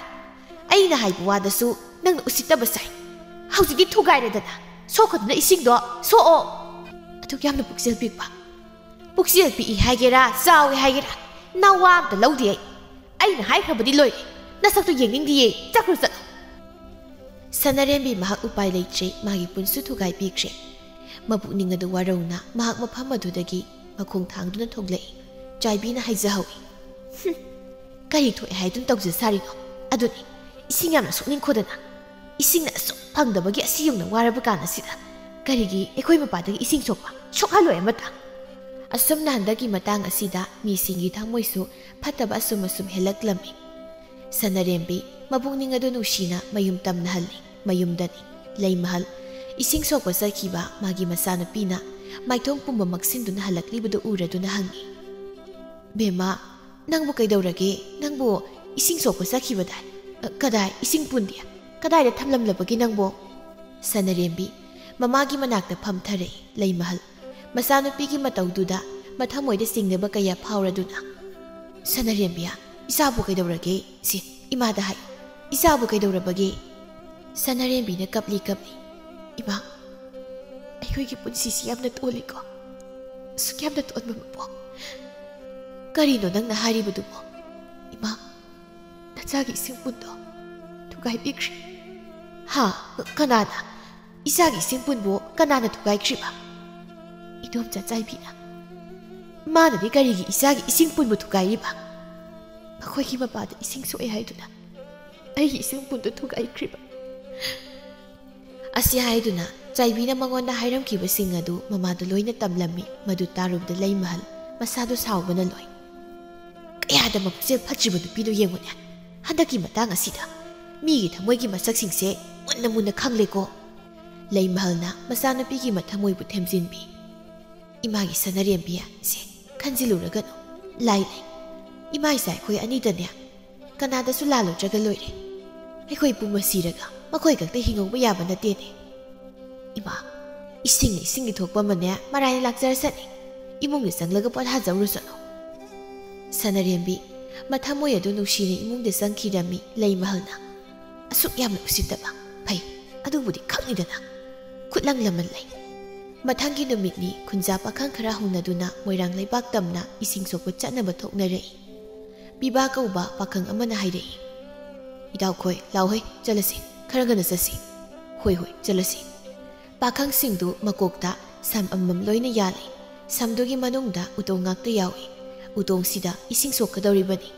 ꯑꯩꯅ ꯍꯥꯏꯕ ꯋꯥꯗꯁꯨ ꯅꯪꯅ ꯎꯁꯤꯠꯇꯕ ꯁꯥꯏ꯫ ꯍꯧꯖꯤꯛꯇꯤ ꯊꯨꯒꯥꯏꯔꯦꯗꯅ, ꯁꯣꯛꯀꯗꯨꯅ ꯏꯁꯤꯡꯗꯣ ꯁꯣꯛꯑꯣ꯫ ꯑꯗꯨꯛ ꯌꯥꯝꯅ ꯄꯨꯛꯆꯦꯜ ꯄꯤꯛꯄ? ꯄꯨꯛꯆꯦꯜ ꯄꯤꯛꯏ ꯍꯥꯏꯒꯦꯔꯥ, ꯆꯥꯎꯏ ꯍꯥꯏꯒꯦꯔꯥ, ꯅꯋꯥ ꯑꯝꯇ ꯂꯧꯗꯦ ꯑꯩ꯫ ꯑꯩꯅ ꯍꯥꯏꯈ꯭ꯔꯕꯗꯤ ꯂꯣꯏꯔꯦ꯫ ꯅꯁꯛꯇꯨ ꯌꯦꯡꯅꯤꯡꯗꯤꯌꯦ꯫ ꯆꯠꯈ꯭ꯔꯣ, ꯆꯠꯂꯣ꯫ ꯁꯅꯥꯔꯦꯝꯕꯤ ꯃꯍꯥꯛ ꯎꯄꯥꯏ ꯂꯩꯇ꯭ꯔꯦ, ꯃꯥꯒꯤ ꯄꯨꯟꯁꯨ ꯊꯨꯒꯥꯏꯕꯤꯈ꯭ꯔꯦ꯫ ꯃꯄꯨꯛꯅꯤꯡ ꯑꯗꯨ ꯋꯥꯔꯧꯅ ꯃꯍꯥꯛ ꯃꯐꯝ ꯑꯗꯨꯗꯒꯤ ꯃꯈꯣꯡ ꯊꯥꯡꯗꯨꯅ ꯊꯣꯛꯂꯛꯏ꯫ ꯆꯥꯏꯕꯤꯅ ꯍꯥꯏꯖꯍꯧꯏ, "ꯍꯨꯝ, ꯀꯔꯤ ꯊꯣꯛꯑꯦ ꯍꯥꯏꯗꯨꯅ ꯇꯧꯖ ꯁꯥꯔꯤꯅꯣ? ꯑꯗꯨꯅꯤ, ꯏꯁꯤꯡ ꯌꯥꯝꯅ ꯁꯣꯛꯅꯤꯡꯈꯣꯗꯅ꯫ ꯏꯁꯤꯡꯅ ꯑꯁꯨꯛ ꯐꯪꯗꯕꯒꯤ ꯑꯁꯤ ꯌꯧꯅ ꯋꯥꯔꯕ ꯀꯥꯟꯁꯤꯗ ꯀꯔꯤꯒꯤ ꯑꯩꯈꯣꯏ ꯃꯄꯥꯗꯒꯤ ꯏꯁꯤꯡ ꯁꯣꯛꯄ? ꯁꯣꯛꯍꯜꯂꯣꯏ ꯑꯃꯇ!" ꯑꯁꯨꯝꯅ ꯍꯟꯗꯛꯀꯤ ꯃꯇꯥꯡ ꯑꯁꯤꯗ ꯃꯤꯁꯤꯡꯒꯤ ꯊꯃꯣꯏꯁꯨ ꯐꯠꯇꯕ ꯑꯁꯨꯝ ꯑꯁꯨꯝ ꯍꯦꯜꯂꯛꯂꯝꯃꯤ꯫ ꯁꯅꯥꯔꯦꯝꯕꯤ ꯃꯄꯨꯛꯅꯤꯡ ꯑꯗꯨ ꯅꯨꯡꯁꯤꯅ ꯃꯌꯨꯝ ꯇꯝꯅꯍꯜꯂꯤ꯫ ꯃꯌꯨꯝꯗꯅꯤ ꯂꯩꯃꯍꯜ ꯏꯁꯤꯡ ꯁꯣꯛꯄ ꯆꯠꯈꯤꯕ ꯃꯥꯒꯤ ꯃꯆꯥꯅꯨꯄꯤꯅ ꯃꯥꯏꯊꯣꯡ ꯄꯨꯝꯕ ꯃꯛꯁꯤꯟꯗꯨꯅ ꯍꯜꯂꯛꯂꯤꯕꯗꯨ ꯎꯔꯗꯨꯅ ꯍꯪꯉꯤ, "ꯕꯦꯝꯃ, ꯅꯪꯕꯨ ꯀꯩꯗꯧꯔꯒꯦ? ꯅꯪꯕꯨ ꯏꯁꯤꯡ ꯁꯣꯛꯄ ꯆꯠꯈꯤꯕꯗꯥꯏ? ꯑ, ꯀꯗꯥꯏ? ꯏꯁꯤꯡ ꯄꯨꯟꯗꯤ? ꯀꯗꯥꯏꯗ ꯊꯝꯂꯝꯂꯕꯒꯦ ꯅꯪꯕꯨ?" ꯁꯅꯥꯔꯦꯝꯕꯤ ꯃꯃꯥꯒꯤ ꯃꯅꯥꯛꯇ ꯐꯝꯊꯔꯛꯏ꯫ ꯂꯩꯃꯍꯜ ꯃꯆꯥꯅꯨꯄꯤꯒꯤ ꯃꯇꯧꯗꯨꯗ ꯃꯊꯃꯣꯏꯗ ꯆꯤꯡꯅꯕ ꯀꯌꯥ ꯐꯥꯎꯔꯗꯨꯅ, "ꯁꯅꯥꯔꯦꯝꯕꯤ, ꯏꯆꯥꯕꯨ ꯀꯩꯗꯧꯔꯒꯦ? ꯁꯤ ꯏꯃꯥꯗ ꯍꯥꯏ, "ꯏꯆꯥꯕꯨ ꯀꯩꯗꯧꯔꯕꯒꯦ?" ꯁꯅꯥꯔꯦꯝꯕꯤꯅ ꯀꯞꯂꯤ ꯀꯞꯂꯤ꯫ "ꯏꯃꯥ, ꯑꯩꯈꯣꯏꯒꯤ ꯄꯨꯟꯁꯤꯁꯤ ꯌꯥꯝꯅ ꯇꯣꯜꯂꯤꯀꯣ꯫ ꯑꯁꯨꯛ ꯌꯥꯝꯅ ꯇꯣꯟꯕ ꯃꯄꯣꯛ꯫ ꯀꯔꯤꯅꯣ ꯅꯪꯅ ꯍꯥꯏꯔꯤꯕꯗꯨꯕꯣ? ꯏꯃꯥ, ꯅꯆꯥꯒꯤ ꯏꯁꯤꯡ ꯄꯨꯟꯗꯣ ꯊꯨꯒꯥꯏꯕꯤꯈ꯭ꯔꯦ꯫" "ꯍꯥ? ꯀꯅꯥꯅ? ꯏꯆꯥꯒꯤ ꯏꯁꯤꯡ ꯄꯨꯟꯕꯨ ꯀꯅꯥꯅ ꯊꯨꯒꯥꯏꯈ꯭ꯔꯤꯕ?" "ꯏꯗꯣꯝꯆꯥ ꯆꯥꯏꯕꯤꯅ꯫" "ꯃꯥꯅꯗꯤ ꯀꯔꯤꯒꯤ ꯏꯆꯥꯒꯤ ꯏꯁꯤꯡ ꯄꯨꯟꯕꯨ ꯊꯨꯒꯥꯏꯔꯤꯕ?" "ꯃꯈꯣꯏꯒꯤ ꯃꯄꯥꯗ ꯏꯁꯤꯡ ꯁꯣꯛꯑꯦ ꯍꯥꯏꯗꯨꯅ ꯑꯩꯒꯤ ꯏꯁꯤꯡ ꯄꯨꯟꯗꯨ ꯊꯨꯒꯥꯏꯈ꯭ꯔꯤꯕ꯫" ꯑꯁꯤ ꯍꯥꯏꯗꯨꯅ ꯆꯥꯏꯕꯤꯅ ꯃꯉꯣꯟꯗ ꯍꯥꯏꯔꯝꯈꯤꯕꯁꯤꯡ ꯑꯗꯨ ꯃꯃꯥꯗ ꯂꯣꯏꯅ ꯇꯝꯂꯝꯃꯤ꯫ ꯃꯗꯨ ꯇꯥꯔꯨꯕꯗ ꯂꯩꯃꯍꯜ ꯃꯁꯥꯗꯨ ꯁꯥꯎꯕꯅ ꯂꯣꯏ꯫ "ꯀꯌꯥꯗ ꯃꯄꯨꯛꯆꯦꯜ ꯐꯠꯇ꯭ꯔꯤꯕ ꯅꯨꯄꯤꯅꯣ ꯌꯦꯡꯉꯨꯅꯦ꯫ ꯍꯟꯗꯛꯀꯤ ꯃꯇꯥꯡ ꯑꯁꯤꯗ ꯃꯤꯒꯤ ꯊꯃꯣꯏꯒꯤ ꯃꯁꯛꯁꯤꯡꯁꯦ ꯃꯨꯟꯅ ꯃꯨꯟꯅ ꯈꯪꯂꯦꯀꯣ꯫" ꯂꯩꯃꯍꯜꯅ ꯃꯆꯥꯅꯨꯄꯤꯒꯤ ꯃꯊꯃꯣꯏꯕꯨ ꯊꯦꯝꯖꯤꯟꯕꯤ꯫ "ꯏꯃꯥꯒꯤ ꯁꯅꯥꯔꯦꯝꯕꯤ ꯁꯦ ꯈꯟꯖꯤꯜꯂꯨꯔꯒꯅꯨ꯫ ꯂꯥꯏ ꯂꯩ꯫ ꯏꯃꯥ ꯏꯆꯥ ꯑꯩꯈꯣꯏ ꯑꯅꯤꯗꯅꯦ ꯀꯅꯥꯗꯁꯨ ꯂꯥꯜꯂꯨꯗ꯭ꯔꯒ ꯂꯣꯏꯔꯦ꯫ ꯑꯩꯈꯣꯏ ꯄꯨꯝꯕ ꯁꯤꯔꯒ ꯃꯈꯣꯏ ꯈꯛꯇ ꯍꯤꯡꯍꯧꯕ ꯌꯥꯕ ꯅꯠꯇꯦꯅꯦ꯫ ꯏꯃꯥ, ꯏꯁꯤꯡꯅ ꯏꯁꯤꯡꯒꯤ ꯊꯣꯛꯄ ꯑꯃꯅꯦ ꯃꯔꯥꯏꯅ ꯂꯥꯛꯆꯔꯁꯅꯤ꯫ ꯏꯃꯨꯡꯗ ꯆꯪꯂꯒ ꯄꯣꯊꯥꯖꯧꯔꯨꯁꯅꯨ꯫" ꯁꯅꯥꯔꯦꯝꯕꯤ ꯃꯊꯃꯣꯏ ꯑꯗꯨ ꯅꯨꯡꯁꯤꯅ ꯏꯃꯨꯡꯗ ꯆꯪꯈꯤꯔꯝꯃꯤ꯫ ꯂꯩꯃꯍꯜꯅ ꯑꯁꯨꯛ ꯌꯥꯝꯅ ꯎꯁꯤꯠꯇꯕ꯫ ꯐꯩ, ꯑꯗꯨꯕꯨꯗꯤ ꯈꯪꯉꯤꯗꯅ꯫ ꯈꯨꯠꯂꯪ ꯂꯃꯟ ꯂꯩ꯫ ꯃꯊꯪꯒꯤ ꯅꯨꯃꯤꯠꯅꯤ꯫ ꯈꯨꯟꯖꯥ ꯄꯥꯈꯪ ꯈꯔ ꯍꯧꯅꯗꯨꯅ ꯃꯣꯏꯔꯥꯡ ꯂꯩꯕꯥꯛ ꯇꯝꯅ ꯏꯁꯤꯡ ꯁꯣꯛꯄ ꯆꯠꯅꯕ ꯊꯣꯛꯅꯔꯛꯏ꯫ ꯄꯤꯕꯥ ꯀꯧꯕ ꯄꯥꯈꯪ ꯑꯃꯅ ꯍꯥꯏꯔꯛꯏ, "ꯏꯇꯥꯎꯈꯣꯏ, ꯂꯥꯎꯍꯩ, ꯆꯠꯂꯁꯤ, ꯈꯔ ꯉꯟꯅ ꯆꯠꯁꯤ꯫" "ꯍꯣꯏ, ꯍꯣꯏ, ꯆꯠꯂꯁꯤ꯫" ꯄꯥꯈꯪꯁꯤꯡꯗꯨ ꯃꯀꯣꯛꯇ ꯁꯝ ꯑꯃꯃꯝ ꯂꯣꯏꯅ ꯌꯥꯜꯂꯤ꯫ ꯁꯝꯗꯨꯒꯤ ꯃꯅꯨꯡꯗ ꯎꯇꯣꯡ ꯉꯥꯛꯇ ꯌꯥꯎꯏ꯫ ꯎꯇꯣꯡꯁꯤꯗ ꯏꯁꯤꯡ ꯁꯣꯛꯀꯗꯧꯔꯤꯕꯅꯤ꯫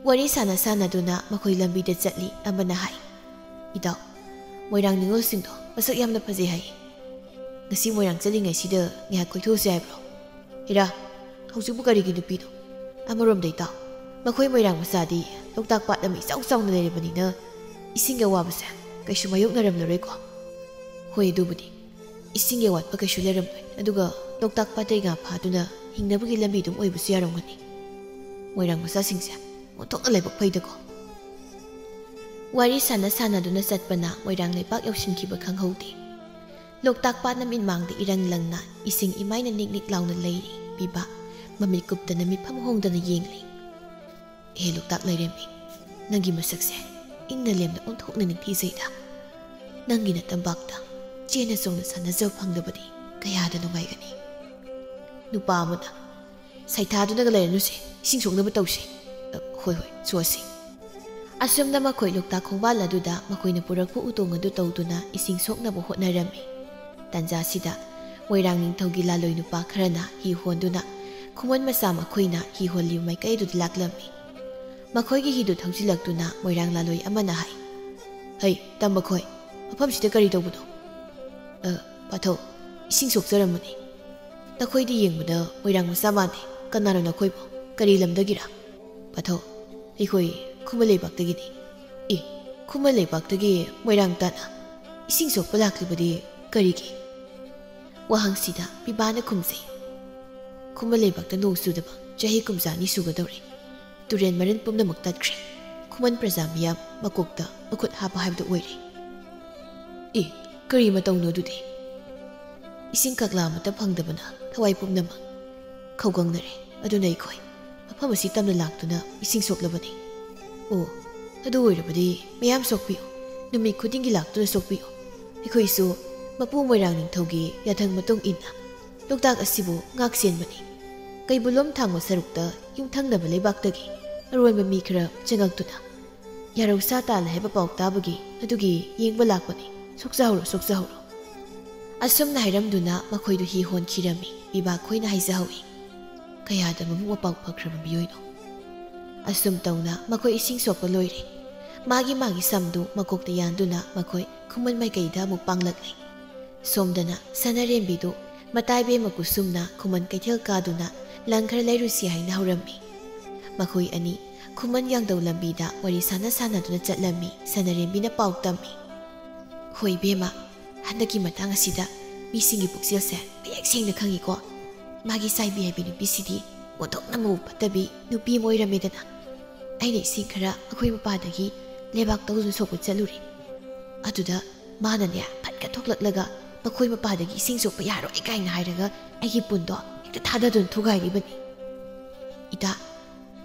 ꯋꯥꯔꯤ ꯁꯥꯟꯅ ꯁꯥꯟꯅꯗꯨꯅ ꯃꯈꯣꯏ ꯂꯝꯕꯤꯗ ꯆꯠꯂꯤ꯫ ꯑꯃꯅ ꯍꯥꯏ, "ꯏꯇꯥꯎ, ꯃꯣꯏꯔꯥꯡ ꯅꯤꯉꯣꯜꯁꯤꯡꯗꯣ ꯃꯁꯛ ꯌꯥꯝꯅ ꯐꯖꯩ ꯍꯥꯏꯌꯦ꯫ ꯉꯁꯤ ꯃꯣꯏꯔꯥꯡ ꯆꯠꯂꯤꯉꯩꯁꯤꯗ ꯉꯥꯏꯍꯥꯛ ꯀꯣꯏꯊꯣꯛꯎꯁꯤ ꯍꯥꯏꯕ꯭ꯔꯣ?" "ꯍꯦꯔꯥ, ꯍꯧꯖꯤꯛꯄꯨ ꯀꯔꯤꯒꯤ ꯅꯨꯄꯤꯅꯣ? ꯑꯃꯔꯣꯝꯗ ꯏꯇꯥꯎ, ꯃꯈꯣꯏ ꯃꯣꯏꯔꯥꯡ ꯃꯆꯥꯗꯤ ꯂꯣꯛꯇꯥꯛ ꯄꯥꯠ ꯑꯃ ꯏꯆꯥꯎ ꯆꯥꯎꯅ ꯂꯩꯔꯕꯅꯤꯅ ꯏꯁꯤꯡꯒꯤ ꯑꯋꯥꯕꯁꯦ ꯀꯩꯁꯨ ꯃꯥꯌꯣꯛꯅꯔꯝꯂꯔꯣꯏꯀꯣ꯫" "ꯍꯣꯏ, ꯑꯗꯨꯕꯨꯗꯤ ꯏꯁꯤꯡꯒꯤ ꯑꯋꯥꯠꯄ ꯀꯩꯁꯨ ꯂꯩꯔꯝꯂꯣꯏ꯫ ꯑꯗꯨꯒ ꯂꯣꯛꯇꯥꯛ ꯄꯥꯠꯇꯩ ꯉꯥ ꯐꯥꯗꯨꯅ ꯍꯤꯡꯅꯕꯒꯤ ꯂꯝꯕꯤ ꯑꯗꯨꯝ ꯑꯣꯏꯕꯁꯨ ꯌꯥꯔꯝꯒꯅꯤ꯫ ꯃꯣꯏꯔꯥꯡ ꯃꯆꯥꯁꯤꯡꯁꯦ ꯑꯣꯟꯊꯣꯛꯅ ꯂꯥꯏꯕꯛ ꯐꯩꯗꯀꯣ꯫" ꯋꯥꯔꯤ ꯁꯥꯟꯅ ꯁꯥꯟꯅꯗꯨꯅ ꯆꯠꯄꯅ ꯃꯣꯏꯔꯥꯡ ꯂꯩꯕꯥꯛ ꯌꯧꯁꯤꯟꯈꯤꯕ ꯈꯪꯍꯧꯗꯦ꯫ ꯂꯣꯛꯇꯥꯛ ꯄꯥꯠꯅ ꯃꯤꯠꯃꯥꯡꯗ ꯏꯔꯪ ꯂꯪꯅ ꯏꯁꯤꯡ ꯏꯃꯥꯏꯅ ꯅꯤꯛ ꯅꯤꯛ ꯂꯥꯎꯅ ꯂꯩꯔꯤ꯫ ꯄꯤꯕꯥ ꯃꯃꯤꯠ ꯀꯨꯞꯇꯅ ꯃꯤꯠꯐꯝ ꯍꯣꯡꯗꯅ ꯌꯦꯡꯂꯤ꯫ "ꯍꯦ ꯂꯣꯛꯇꯥꯛ ꯂꯥꯏꯔꯦꯝꯕꯤ, ꯅꯪꯒꯤ ꯃꯁꯛꯁꯦ ꯏꯪꯅ ꯂꯦꯝꯅ ꯑꯣꯟꯊꯣꯛꯅ ꯅꯤꯡꯊꯤꯖꯩꯗ꯫ ꯅꯪꯒꯤ ꯅꯇꯝꯄꯥꯛꯇ ꯆꯦꯟꯅ ꯆꯣꯡꯅ ꯁꯥꯟꯅꯖꯕ ꯐꯪꯗꯕꯗꯤ ꯀꯌꯥꯗ ꯅꯨꯡꯉꯥꯏꯒꯅꯤ꯫ ꯅꯨꯄꯥ ꯑꯃꯅ ꯁꯩꯊꯥꯗꯨꯅꯒ ꯂꯩꯔꯅꯨꯁꯦ, ꯏꯁꯤꯡ ꯁꯣꯛꯅꯕ ꯇꯧꯁꯦ꯫ "ꯑ, ꯍꯣꯏ, ꯍꯣꯏ, ꯁꯣꯛꯑꯁꯤ"꯫ ꯑꯁꯨꯝꯅ ꯃꯈꯣꯏ ꯂꯣꯛꯇꯥꯛ ꯈꯣꯡꯕꯥꯜ ꯑꯗꯨꯗ ꯃꯈꯣꯏꯅ ꯄꯨꯔꯛꯄ ꯎꯇꯣꯡ ꯑꯗꯨ ꯇꯧꯗꯨꯅ ꯏꯁꯤꯡ ꯁꯣꯛꯅꯕ ꯍꯣꯠꯅꯔꯝꯃꯤ꯫ ꯇꯟꯖꯥꯁꯤꯗ ꯃꯣꯏꯔꯥꯡ ꯅꯤꯡꯊꯧꯒꯤ ꯂꯥꯂꯣꯏ ꯅꯨꯄꯥ ꯈꯔꯅ ꯍꯤ ꯍꯣꯟꯗꯨꯅ ꯈꯨꯃꯟ ꯃꯆꯥ ꯃꯈꯣꯏꯅ ꯍꯤ ꯍꯣꯜꯂꯤꯕ ꯃꯥꯏꯀꯩ ꯑꯗꯨꯗ ꯂꯥꯛꯂꯝꯃꯤ꯫ ꯃꯈꯣꯏꯒꯤ ꯍꯤꯗꯨ ꯊꯧꯖꯤꯜꯂꯛꯇꯨꯅ ꯃꯣꯏꯔꯥꯡ ꯂꯥꯂꯣꯏ ꯑꯃꯅ ꯍꯥꯏ, "ꯍꯩ, ꯇꯝꯕ ꯈꯣꯏ, ꯃꯐꯝꯁꯤꯗ ꯀꯔꯤ ꯇꯧꯕꯅꯣ?" "ꯑ, ꯄꯥꯊꯧ, ꯏꯁꯤꯡ ꯁꯣꯛꯆꯔꯝꯕꯅꯤ꯫ ꯅꯈꯣꯏꯗꯤ ꯌꯦꯡꯕꯗ ꯃꯣꯏꯔꯥꯡ ꯃꯆꯥ ꯃꯥꯟꯗꯦ꯫ ꯀꯅꯥꯅꯣ ꯅꯈꯣꯏꯕꯨ? ꯀꯔꯤ ꯂꯝꯗꯒꯤꯔꯥ?" "ꯄꯥꯊꯧ, ꯑꯩꯈꯣꯏ ꯈꯨꯃꯟ ꯂꯩꯕꯥꯛꯇꯒꯤꯅꯤ"꯫ "ꯑꯦ, ꯈꯨꯃꯟ ꯂꯩꯕꯥꯛꯇꯒꯤ ꯃꯣꯏꯔꯥꯡ ꯇꯥꯟꯅ ꯏꯁꯤꯡ ꯁꯣꯛꯄ ꯂꯥꯛꯂꯤꯕꯗꯤ ꯀꯔꯤꯒꯤ?" ꯋꯥꯍꯪꯁꯤꯗ ꯄꯤꯕꯥꯅ ꯈꯨꯝꯖꯩ, "ꯈꯨꯃꯟ ꯂꯩꯕꯥꯛꯇ ꯅꯣꯡ ꯆꯨꯗꯕ ꯆꯍꯤ ꯀꯨꯝꯖꯥ ꯑꯅꯤ ꯁꯨꯒꯗꯧꯔꯦ꯫ ꯇꯨꯔꯦꯟ ꯃꯔꯤꯜ ꯄꯨꯝꯅꯃꯛ ꯇꯠꯈ꯭ꯔꯦ꯫ ꯈꯨꯃꯟ ꯄ꯭ꯔꯖꯥ ꯃꯤꯌꯥꯝ ꯃꯀꯣꯛꯇ ꯃꯈꯨꯠ ꯍꯥꯞꯄ ꯍꯥꯏꯕꯗꯨ ꯑꯣꯏꯔꯦ"꯫ "ꯑꯦ, ꯀꯔꯤ ꯃꯇꯧꯅꯣ ꯑꯗꯨꯗꯤ?" "ꯏꯁꯤꯡ ꯀꯛꯂꯥ ꯑꯃꯠꯇ ꯐꯪꯗꯕꯅ ꯊꯋꯥꯏ ꯄꯨꯝꯅꯃꯛ ꯈꯧꯒꯪꯅꯔꯦ꯫ ꯑꯗꯨꯅ ꯑꯩꯈꯣꯏ ꯃꯐꯝ ꯑꯁꯤ ꯇꯝꯅ ꯂꯥꯛꯇꯨꯅ ꯏꯁꯤꯡ ꯁꯣꯛꯂꯕꯅꯤ"꯫ "ꯑꯣ, ꯑꯗꯨ ꯑꯣꯏꯔꯕꯗꯤ ꯃꯌꯥꯝ ꯁꯣꯛꯄꯤꯌꯨ꯫ ꯅꯨꯃꯤꯠ ꯈꯨꯗꯤꯡꯒꯤ ꯂꯥꯛꯇꯨꯅ ꯁꯣꯛꯄꯤꯌꯨ꯫ ꯑꯩꯈꯣꯏꯁꯨ ꯃꯄꯨ ꯃꯣꯏꯔꯥꯡ ꯅꯤꯡꯊꯧꯒꯤ ꯌꯥꯊꯪ ꯃꯇꯨꯡ ꯏꯟꯅ ꯂꯣꯛꯇꯥꯛ ꯑꯁꯤꯕꯨ ꯉꯥꯛ ꯁꯦꯟꯕꯅꯤ꯫ ꯀꯩꯕꯨꯜꯂꯣꯝ ꯊꯥꯡꯕ ꯁꯔꯨꯛꯇ ꯌꯨꯝꯊꯪꯅꯕ ꯂꯩꯕꯥꯛꯇꯒꯤ ꯑꯔꯣꯟꯕ ꯃꯤ ꯈꯔ ꯆꯪꯉꯛꯇꯨꯅ ꯌꯥꯔꯧ ꯁꯥ ꯇꯥꯜꯂꯦ ꯍꯥꯏꯕ ꯄꯥꯎ ꯇꯥꯕꯒꯤ ꯑꯗꯨꯒꯤ ꯌꯦꯡꯕ ꯂꯥꯛꯄꯅꯤ꯫ ꯁꯣꯛꯆꯍꯧꯔꯣ, ꯁꯣꯛꯆꯍꯧꯔꯣ"꯫ ꯑꯁꯨꯝꯅ ꯍꯥꯏꯔꯝꯗꯨꯅ ꯃꯈꯣꯏꯗꯨ ꯍꯤ ꯍꯣꯟꯈꯤꯔꯝꯃꯤ꯫ ꯄꯤꯕꯥ ꯈꯣꯏꯅ ꯍꯥꯏꯖꯍꯧꯏ, "ꯀꯌꯥꯗ ꯃꯕꯨꯛ ꯃꯄꯥꯎ ꯐꯈ꯭ꯔꯕ ꯃꯤꯑꯣꯏꯅꯣ"꯫ ꯑꯁꯨꯝ ꯇꯧꯅ ꯃꯈꯣꯏ ꯏꯁꯤꯡ ꯁꯣꯛꯄ ꯂꯣꯏꯔꯦ꯫ ꯃꯥꯒꯤ ꯃꯥꯒꯤ ꯁꯝꯗꯨ ꯃꯀꯣꯛꯇ ꯌꯥꯟꯗꯨꯅ ꯃꯈꯣꯏ ꯈꯨꯃꯟ ꯃꯥꯏꯀꯩꯗ ꯑꯃꯨꯛ ꯄꯥꯡꯂꯛꯂꯦ꯫ ꯁꯣꯝꯗꯅ ꯁꯅꯥꯔꯦꯝꯕꯤꯗꯨ ꯃꯇꯥꯏꯕꯦꯝꯃ ꯀꯨꯁꯨꯝꯅ ꯈꯨꯃꯟ ꯀꯩꯊꯦꯜ ꯀꯥꯗꯨꯅ ꯂꯪ ꯈꯔ ꯂꯩꯔꯨꯁꯤ ꯍꯥꯏꯅ ꯍꯧꯔꯝꯃꯤ꯫ ꯃꯈꯣꯏ ꯑꯅꯤ ꯈꯨꯃꯟ ꯌꯥꯡꯗꯧ ꯂꯝꯕꯤꯗ ꯋꯥꯔꯤ ꯁꯥꯟꯅ ꯁꯥꯟꯅꯗꯨꯅ ꯆꯠꯂꯝꯃꯤ꯫ ꯁꯅꯥꯔꯦꯝꯕꯤꯅ ꯄꯥꯎ ꯇꯝꯃꯤ, "ꯍꯣꯏ ꯏꯕꯦꯝꯃ, ꯍꯟꯗꯛꯀꯤ ꯃꯇꯥꯡ ꯑꯁꯤꯗ ꯃꯤꯁꯤꯡꯒꯤ ꯄꯨꯛꯆꯦꯜꯁꯦ ꯃꯌꯦꯛ ꯁꯦꯡꯅ ꯈꯪꯉꯤꯀꯣ꯫ ꯃꯥꯒꯤ ꯆꯥꯏꯕꯤ ꯍꯥꯏꯕꯤ ꯅꯨꯄꯤꯁꯤꯗꯤ ꯑꯣꯟꯊꯣꯛꯅ ꯃꯕꯨꯛ ꯐꯠꯇꯕꯤ ꯅꯨꯄꯤ ꯑꯃ ꯑꯣꯏꯔꯝꯃꯦꯗꯅ꯫ ꯑꯩꯅ ꯏꯁꯤꯡ ꯈꯔ ꯑꯩꯈꯣꯏ ꯃꯄꯥꯗꯒꯤ ꯂꯩꯕꯥꯛ ꯇꯧꯗꯨꯅ ꯁꯣꯛꯄ ꯆꯠꯂꯨꯔꯦ꯫ ꯑꯗꯨꯗ ꯃꯥꯅꯅꯦ, ꯐꯠꯀ ꯊꯣꯛꯂꯛꯂꯒ ꯃꯈꯣꯏ ꯃꯄꯥꯗꯒꯤ ꯏꯁꯤꯡ ꯁꯣꯛꯄ ꯌꯥꯔꯣꯏ ꯀꯥꯏꯅ ꯍꯥꯏꯔꯒ ꯑꯩꯒꯤ ꯄꯨꯟꯗꯣ ꯍꯦꯛꯇ ꯊꯥꯗꯗꯨꯅ ꯊꯨꯒꯥꯏꯔꯤꯕꯅꯤ꯫ ꯏꯇꯥ,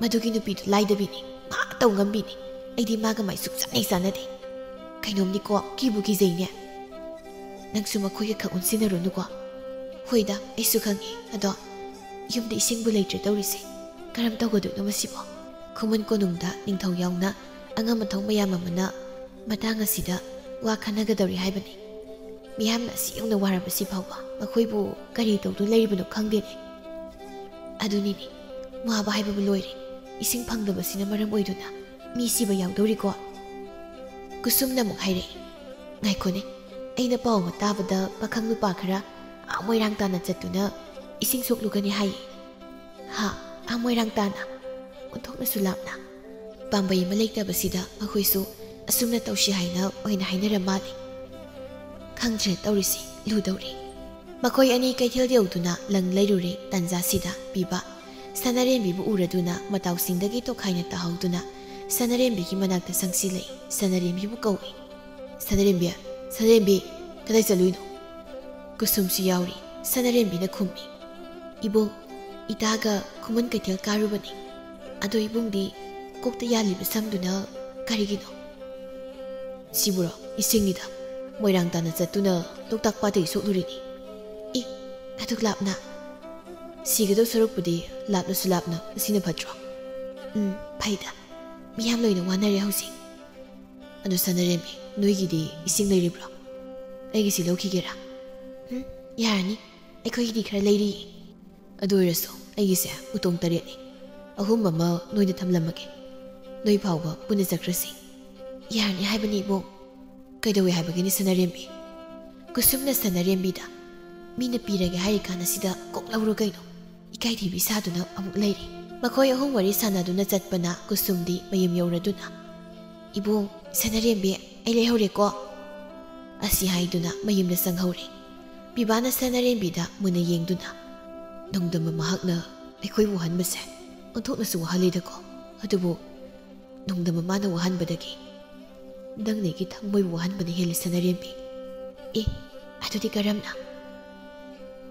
ꯃꯗꯨꯒꯤ ꯅꯨꯄꯤꯗꯨ ꯂꯥꯏꯗꯕꯤꯅꯤ, ꯃꯥ ꯑꯇꯧ ꯉꯝꯕꯤꯅꯤ꯫ ꯑꯩꯗꯤ ꯃꯥꯒ ꯃꯥꯏ ꯁꯨꯡꯆꯥꯟ ꯍꯦꯛ ꯆꯥꯟꯅꯗꯦ꯫ ꯀꯩꯅꯣꯝꯅꯤꯀꯣ, ꯀꯤꯕꯨ ꯀꯤꯖꯩꯅꯦ꯫ ꯅꯪꯁꯨ ꯃꯈꯣꯏꯒ ꯈꯛ ꯑꯣꯟꯁꯤꯟꯅꯔꯨꯅꯨꯀꯣ꯫ ꯍꯣꯏꯗ, ꯑꯩꯁꯨ ꯈꯪꯉꯤ꯫ ꯑꯗꯣ ꯌꯨꯝꯗ ꯏꯁꯤꯡꯕꯨ ꯂꯩꯇ꯭ꯔꯦ ꯇꯧꯔꯤꯁꯦ꯫ ꯀꯔꯝ ꯇꯧꯒꯗꯣꯏꯅꯣ ꯃꯁꯤꯕꯣ? ꯈꯨꯃꯟ ꯀꯣꯅꯨꯡꯗ ꯅꯤꯡꯊꯧ ꯌꯥꯎꯅ ꯑꯉꯝ ꯑꯊꯧ ꯃꯌꯥꯝ ꯑꯃꯅ ꯃꯇꯥꯡ ꯑꯁꯤꯗ ꯋꯥ ꯈꯟꯅꯒꯗꯧꯔꯤ ꯍꯥꯏꯕꯅꯤ꯫ ꯃꯤꯌꯥꯝꯅ ꯑꯁꯤ ꯌꯧꯅ ꯋꯥꯔꯕꯁꯤ ꯐꯥꯎꯕ ꯃꯈꯣꯏꯕꯨ ꯀꯔꯤ ꯇꯧꯗꯨꯅ ꯂꯩꯔꯤꯕꯅꯣ ꯈꯪꯗꯦꯅꯦ꯫ ꯑꯗꯨꯅꯤꯅꯦ, ꯋꯥꯕ ꯍꯥꯏꯕꯕꯨ ꯂꯣꯏꯔꯦ꯫ ꯏꯁꯤꯡ ꯐꯪꯗꯕꯁꯤꯅ ꯃꯔꯝ ꯑꯣꯏꯗꯨꯅ ꯃꯤ ꯁꯤꯕ ꯌꯥꯎꯗꯧꯔꯤꯀꯣ꯫ ꯀꯨꯁꯨꯝꯅ ꯑꯃꯨꯛ ꯍꯥꯏꯔꯛꯏ, "ꯉꯥꯏꯈꯣꯅꯦ, ꯑꯩꯅ ꯄꯥꯎ ꯑꯃ ꯇꯥꯕꯗ ꯄꯥꯈꯪ ꯅꯨꯄꯥ ꯈꯔ ꯑꯥ ꯃꯣꯏꯔꯥꯡ ꯇꯥꯟꯅ ꯆꯠꯇꯨꯅ ꯏꯁꯤꯡ ꯁꯣꯛꯂꯨꯒꯅꯤ ꯍꯥꯏꯌꯦ꯫ ꯍꯥ, ꯑꯥ ꯃꯣꯏꯔꯥꯡ ꯇꯥꯟꯅ? ꯑꯣꯟꯊꯣꯛꯅꯁꯨ ꯂꯥꯞꯅ꯫ ꯄꯥꯝꯕꯩ ꯑꯃ ꯂꯩꯇꯕꯁꯤꯗ ꯃꯈꯣꯏꯁꯨ ꯑꯁꯨꯝꯅ ꯇꯧꯁꯤ ꯍꯥꯏꯅ ꯑꯣꯏꯅ ꯍꯥꯏꯅꯔ ꯃꯥꯜꯂꯦ꯫ ꯈꯪꯗ꯭ꯔꯦ ꯇꯧꯔꯤꯁꯤ, ꯂꯨꯗꯧꯔꯤ꯫" ꯃꯈꯣꯏ ꯑꯅꯤ ꯀꯩꯊꯦꯜ ꯌꯧꯗꯨꯅ ꯂꯪ ꯂꯩꯔꯨꯔꯦ꯫ ꯇꯟꯖꯥꯁꯤꯗ ꯄꯤꯕ ꯁꯅꯥꯔꯦꯝꯕꯤꯕꯨ ꯎꯔꯗꯨꯅ ꯃꯇꯥꯎꯁꯤꯡꯗꯒꯤ ꯇꯣꯈꯥꯏꯅ ꯇꯥꯍꯧꯗꯨꯅ ꯁꯅꯥꯔꯦꯝꯕꯤꯒꯤ ꯃꯅꯥꯛꯇ ꯆꯪꯁꯤꯜꯂꯛꯏ꯫ ꯁꯅꯥꯔꯦꯝꯕꯤꯕꯨ ꯀꯧꯏ꯫ "ꯁꯅꯥꯔꯦꯝꯕꯤ, ꯁꯅꯥꯔꯦꯝꯕꯤ, ꯀꯗꯥꯏ ꯆꯠꯂꯨꯏꯅꯣ?" ꯀꯨꯁꯨꯝꯁꯨ ꯌꯥꯎꯔꯤ꯫ ꯁꯅꯥꯔꯦꯝꯕꯤꯅ ꯈꯨꯝꯃꯤ, "ꯏꯕꯨꯡ, ꯏꯇꯥꯒ ꯈꯨꯃꯟ ꯀꯩꯊꯦꯜ ꯀꯥꯔꯨꯕꯅꯤ꯫ ꯑꯗꯣ ꯏꯕꯨꯡꯗꯤ ꯀꯣꯛꯇ ꯌꯥꯜꯂꯤꯕ ꯁꯝꯗꯨꯅ ꯀꯔꯤꯒꯤꯅꯣ?" "ꯁꯤꯕꯨꯔꯣ? ꯏꯁꯤꯡꯅꯤꯗ꯫ ꯃꯣꯏꯔꯥꯡ ꯇꯥꯟꯅ ꯆꯠꯇꯨꯅ ꯂꯣꯛꯇꯥꯛ ꯄꯥꯠꯇꯒꯤ ꯁꯣꯛꯂꯨꯔꯤꯅꯤ꯫" "ꯏ, ꯑꯗꯨꯛ ꯂꯥꯞꯅ?" "ꯁꯤꯒꯗꯧ ꯁꯔꯨꯛꯄꯨꯗꯤ ꯂꯥꯞꯅꯁꯨ ꯂꯥꯞꯅ ꯑꯁꯤꯅ ꯐꯠꯇ꯭ꯔꯣ?" "ꯎꯝ, ꯐꯩꯗ꯫ ꯃꯤꯌꯥꯝ ꯂꯣꯏꯅ ꯋꯥꯅꯔꯦ ꯍꯧꯖꯤꯛ꯫ ꯑꯗꯨ ꯁꯅꯥꯔꯦꯝꯕꯤ, ꯅꯣꯏꯒꯤꯗꯤ ꯏꯁꯤꯡ ꯂꯩꯔꯤꯕ꯭ꯔꯣ? ꯑꯩꯒꯤꯁꯤ ꯂꯧꯈꯤꯒꯦꯔꯥ?" "ꯎꯝ, ꯌꯥꯔꯅꯤ꯫ ꯑꯩꯈꯣꯏꯒꯤꯗꯤ ꯈꯔ ꯂꯩꯔꯤꯌꯦ꯫ ꯑꯗꯨ ꯑꯣꯏꯔꯁꯨ ꯑꯩꯒꯤꯁꯦ ꯎꯇꯣꯡ ꯇꯔꯦꯠꯅꯤ꯫ ꯑꯍꯨꯝ ꯑꯃ ꯅꯣꯏꯗ ꯊꯝꯂꯝꯃꯒꯦ꯫ ꯅꯣꯏ ꯐꯥꯎꯕ ꯄꯨꯟꯅ ꯆꯠꯈ꯭ꯔꯁꯤ꯫" "ꯌꯥꯔꯅꯤ ꯍꯥꯏꯕꯅꯤ ꯏꯕꯨꯡ꯫" "ꯀꯩꯗꯧꯏ ꯍꯥꯏꯕꯒꯤꯅꯤ ꯁꯅꯥꯔꯦꯝꯕꯤ?" ꯀꯨꯁꯨꯝꯅ ꯁꯅꯥꯔꯦꯝꯕꯤꯗ, "ꯃꯤꯅ ꯄꯤꯔꯒꯦ ꯍꯥꯏꯔꯤꯀꯥꯟ ꯑꯁꯤꯗ ꯀꯣꯛ ꯂꯧꯔꯣ ꯀꯩꯅꯣ?" ꯏꯀꯥꯏꯊꯤꯕꯤ ꯁꯥꯗꯨꯅ ꯑꯃꯨꯛ ꯂꯩꯔꯤ꯫ ꯃꯈꯣꯏ ꯑꯍꯨꯝ ꯋꯥꯔꯤ ꯁꯥꯟꯅꯗꯨꯅ ꯆꯠꯄꯅ ꯀꯨꯁꯨꯝꯗꯤ ꯃꯌꯨꯝ ꯌꯧꯔꯗꯨꯅ, "ꯏꯕꯨꯡ, ꯁꯅꯥꯔꯦꯝꯕꯤ, ꯑꯩ ꯂꯩꯍꯧꯔꯦꯀꯣ" ꯑꯁꯤ ꯍꯥꯏꯗꯨꯅ ꯃꯌꯨꯝꯗ ꯆꯪꯍꯧꯔꯦ꯫ ꯄꯤꯕꯥꯅ ꯁꯅꯥꯔꯦꯝꯕꯤꯗ ꯃꯨꯟꯅ ꯌꯦꯡꯗꯨꯅ, "ꯅꯣꯡꯗꯝꯕ ꯃꯍꯥꯛꯅ ꯑꯩꯈꯣꯏꯕꯨ ꯋꯥꯍꯟꯕꯁꯦ ꯑꯣꯟꯊꯣꯛꯅꯁꯨ ꯋꯥꯍꯜꯂꯤꯗꯀꯣ꯫ ꯑꯗꯨꯕꯨ ꯅꯣꯡꯗꯝꯕ ꯃꯥꯅ ꯋꯥꯍꯟꯕꯗꯒꯤ ꯅꯪꯅ ꯑꯩꯒꯤ ꯊꯃꯣꯏꯕꯨ ꯋꯥꯍꯟꯕꯅ ꯍꯦꯜꯂꯤ ꯁꯅꯥꯔꯦꯝꯕꯤ꯫" "ꯑꯦ, ꯑꯗꯨꯗꯤ ꯀꯔꯝꯅ?"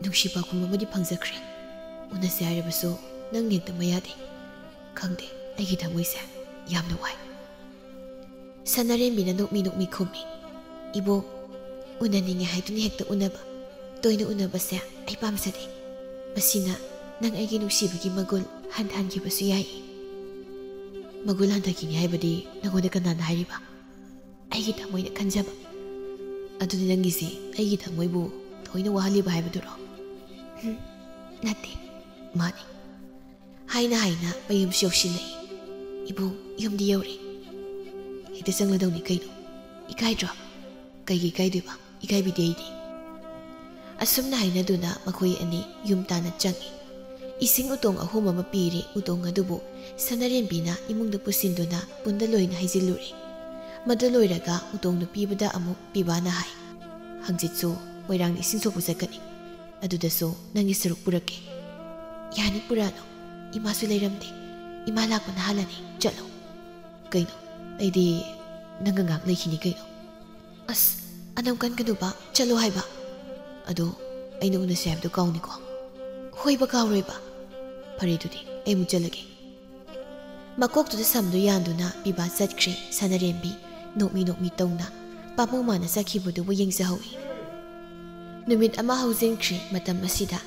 "ꯅꯨꯡꯁꯤ ꯄꯥꯎꯈꯨꯝ ꯑꯃꯗꯤ ꯐꯪꯖꯈ꯭ꯔꯦ꯫ ꯎꯅꯁꯦ ꯍꯥꯏꯔꯕꯁꯨ ꯅꯪ ꯌꯦꯡꯗꯕ ꯌꯥꯗꯦ꯫ ꯈꯪꯗꯦ, ꯑꯩꯒꯤ ꯊꯃꯣꯏꯁꯦ ꯌꯥꯝꯅ ꯋꯥꯏ꯫" ꯁꯅꯥꯔꯦꯝꯕꯤꯅ ꯅꯣꯛꯃꯤ ꯅꯣꯛꯃꯤ ꯈꯨꯝꯃꯤ, "ꯏꯕꯣꯛ, ꯎꯅꯅꯤꯡꯉꯦ ꯍꯥꯏꯗꯨꯅ ꯍꯦꯛꯇ ꯎꯅꯕ, ꯇꯣꯏꯅ ꯎꯅꯕꯁꯦ ꯑꯩ ꯄꯥꯝꯖꯗꯦ꯫ ꯃꯁꯤꯅ ꯅꯪ ꯑꯩꯒꯤ ꯅꯨꯡꯁꯤꯕꯒꯤ ꯃꯒꯨꯜ ꯍꯟꯊꯍꯟꯈꯤꯕꯁꯨ ꯌꯥꯏ꯫" "ꯃꯒꯨꯜ ꯍꯟꯊꯈꯤꯅꯤ ꯍꯥꯏꯕꯗꯤ ꯅꯪꯉꯣꯟꯗ ꯀꯅꯥꯅ ꯍꯥꯏꯔꯤꯕ?" "ꯑꯩꯒꯤ ꯊꯃꯣꯏꯅ ꯈꯟꯖꯕ꯫" "ꯑꯗꯨꯗꯤ ꯅꯪꯒꯤꯁꯤ ꯑꯩꯒꯤ ꯊꯃꯣꯏꯕꯨ ꯊꯣꯏꯅ ꯋꯥꯍꯜꯂꯤꯕ ꯍꯥꯏꯕꯗꯨꯔꯣ?" "ꯍꯨꯝ, ꯅꯠꯇꯦ꯫" "ꯃꯥꯅꯤ꯫" ꯍꯥꯏꯅ ꯍꯥꯏꯅ ꯃꯌꯨꯝꯁꯨ ꯌꯧꯁꯤꯜꯂꯛꯏ꯫ "ꯏꯕꯨꯡ, ꯌꯨꯝꯗꯤ ꯌꯧꯔꯦ꯫" "ꯍꯦꯛꯇ ꯆꯪꯂꯗꯧꯅꯤ ꯀꯩꯅꯣ꯫ ꯏꯀꯥꯏꯗ꯭ꯔꯣ?" "ꯀꯩꯒꯤ ꯏꯀꯥꯏꯗꯣꯏꯕ? ꯏꯀꯥꯏꯕꯤꯗꯦ ꯑꯩꯗꯤ꯫" ꯑꯁꯨꯝꯅ ꯍꯥꯏꯅꯗꯨꯅ ꯃꯈꯣꯏ ꯑꯅꯤ ꯌꯨꯝ ꯇꯥꯟꯅ ꯆꯪꯉꯤ꯫ ꯏꯁꯤꯡ ꯎꯇꯣꯡ ꯑꯍꯨꯝ ꯑꯃ ꯄꯤꯔꯦ꯫ ꯎꯇꯣꯡ ꯑꯗꯨꯕꯨ ꯁꯅꯥꯔꯦꯝꯕꯤꯅ ꯏꯃꯨꯡꯗ ꯄꯨꯁꯤꯟꯗꯨꯅ ꯄꯨꯟꯗ ꯂꯣꯏꯅ ꯍꯩꯖꯤꯜꯂꯨꯔꯦ꯫ ꯃꯗꯨ ꯂꯣꯏꯔꯒ ꯎꯇꯣꯡꯗꯨ ꯄꯤꯕꯗ ꯑꯃꯨꯛ ꯄꯤꯕꯥꯅ ꯍꯥꯏ, "ꯍꯪꯆꯤꯠꯁꯨ ꯃꯣꯏꯔꯥꯡꯗ ꯏꯁꯤꯡ ꯁꯣꯛꯄ ꯆꯠꯀꯅꯤ꯫ ꯑꯗꯨꯗꯁꯨ ꯅꯪꯒꯤ ꯁꯔꯨꯛ ꯄꯨꯔꯛꯀꯦ꯫" "ꯌꯥꯅꯤ, ꯄꯨꯔꯛꯑꯅꯨ꯫ ꯏꯃꯥꯁꯨ ꯂꯩꯔꯝꯗꯦ꯫ ꯏꯃꯥ ꯂꯥꯛꯄꯅ ꯍꯥꯜꯂꯅꯤ꯫ ꯆꯠꯂꯣ꯫" "ꯀꯩꯅꯣ? ꯑꯩꯗꯤ ꯅꯪꯒ ꯉꯥꯏꯍꯥꯛ ꯂꯩꯈꯤꯅꯤ ꯀꯩꯅꯣ꯫" "ꯑꯁ, ꯑꯅꯝ ꯀꯟꯒꯅꯨꯕ, ꯆꯠꯂꯣ ꯍꯥꯏꯕ꯫" "ꯑꯗꯣ ꯑꯩꯅ ꯎꯅꯁꯦ ꯍꯥꯏꯕꯗꯣ ꯀꯥꯎꯅꯤꯀꯣ꯫" "ꯍꯣꯏꯕ, ꯀꯥꯎꯔꯣꯏꯕ꯫" "ꯐꯔꯦ, ꯑꯗꯨꯗꯤ ꯑꯩ ꯑꯃꯨꯛ ꯆꯠꯂꯒꯦ꯫" ꯃꯀꯣꯛꯇꯨꯗ ꯁꯝꯗꯨ ꯌꯥꯟꯗꯨꯅ ꯄꯤꯕꯥ ꯆꯠꯈ꯭ꯔꯦ꯫ ꯁꯅꯥꯔꯦꯝꯕꯤ ꯅꯣꯛꯃꯤ ꯅꯣꯛꯃꯤ ꯇꯧꯅ ꯄꯥꯕꯨꯡ ꯃꯥꯅ ꯆꯠꯈꯤꯕꯗꯨꯕꯨ ꯌꯦꯡꯖꯍꯧꯏ꯫ ꯅꯨꯃꯤꯠ ꯑꯃ ꯍꯧꯖꯤꯟꯈ꯭ꯔꯦ꯫ ꯃꯇꯝ ꯑꯁꯤꯗ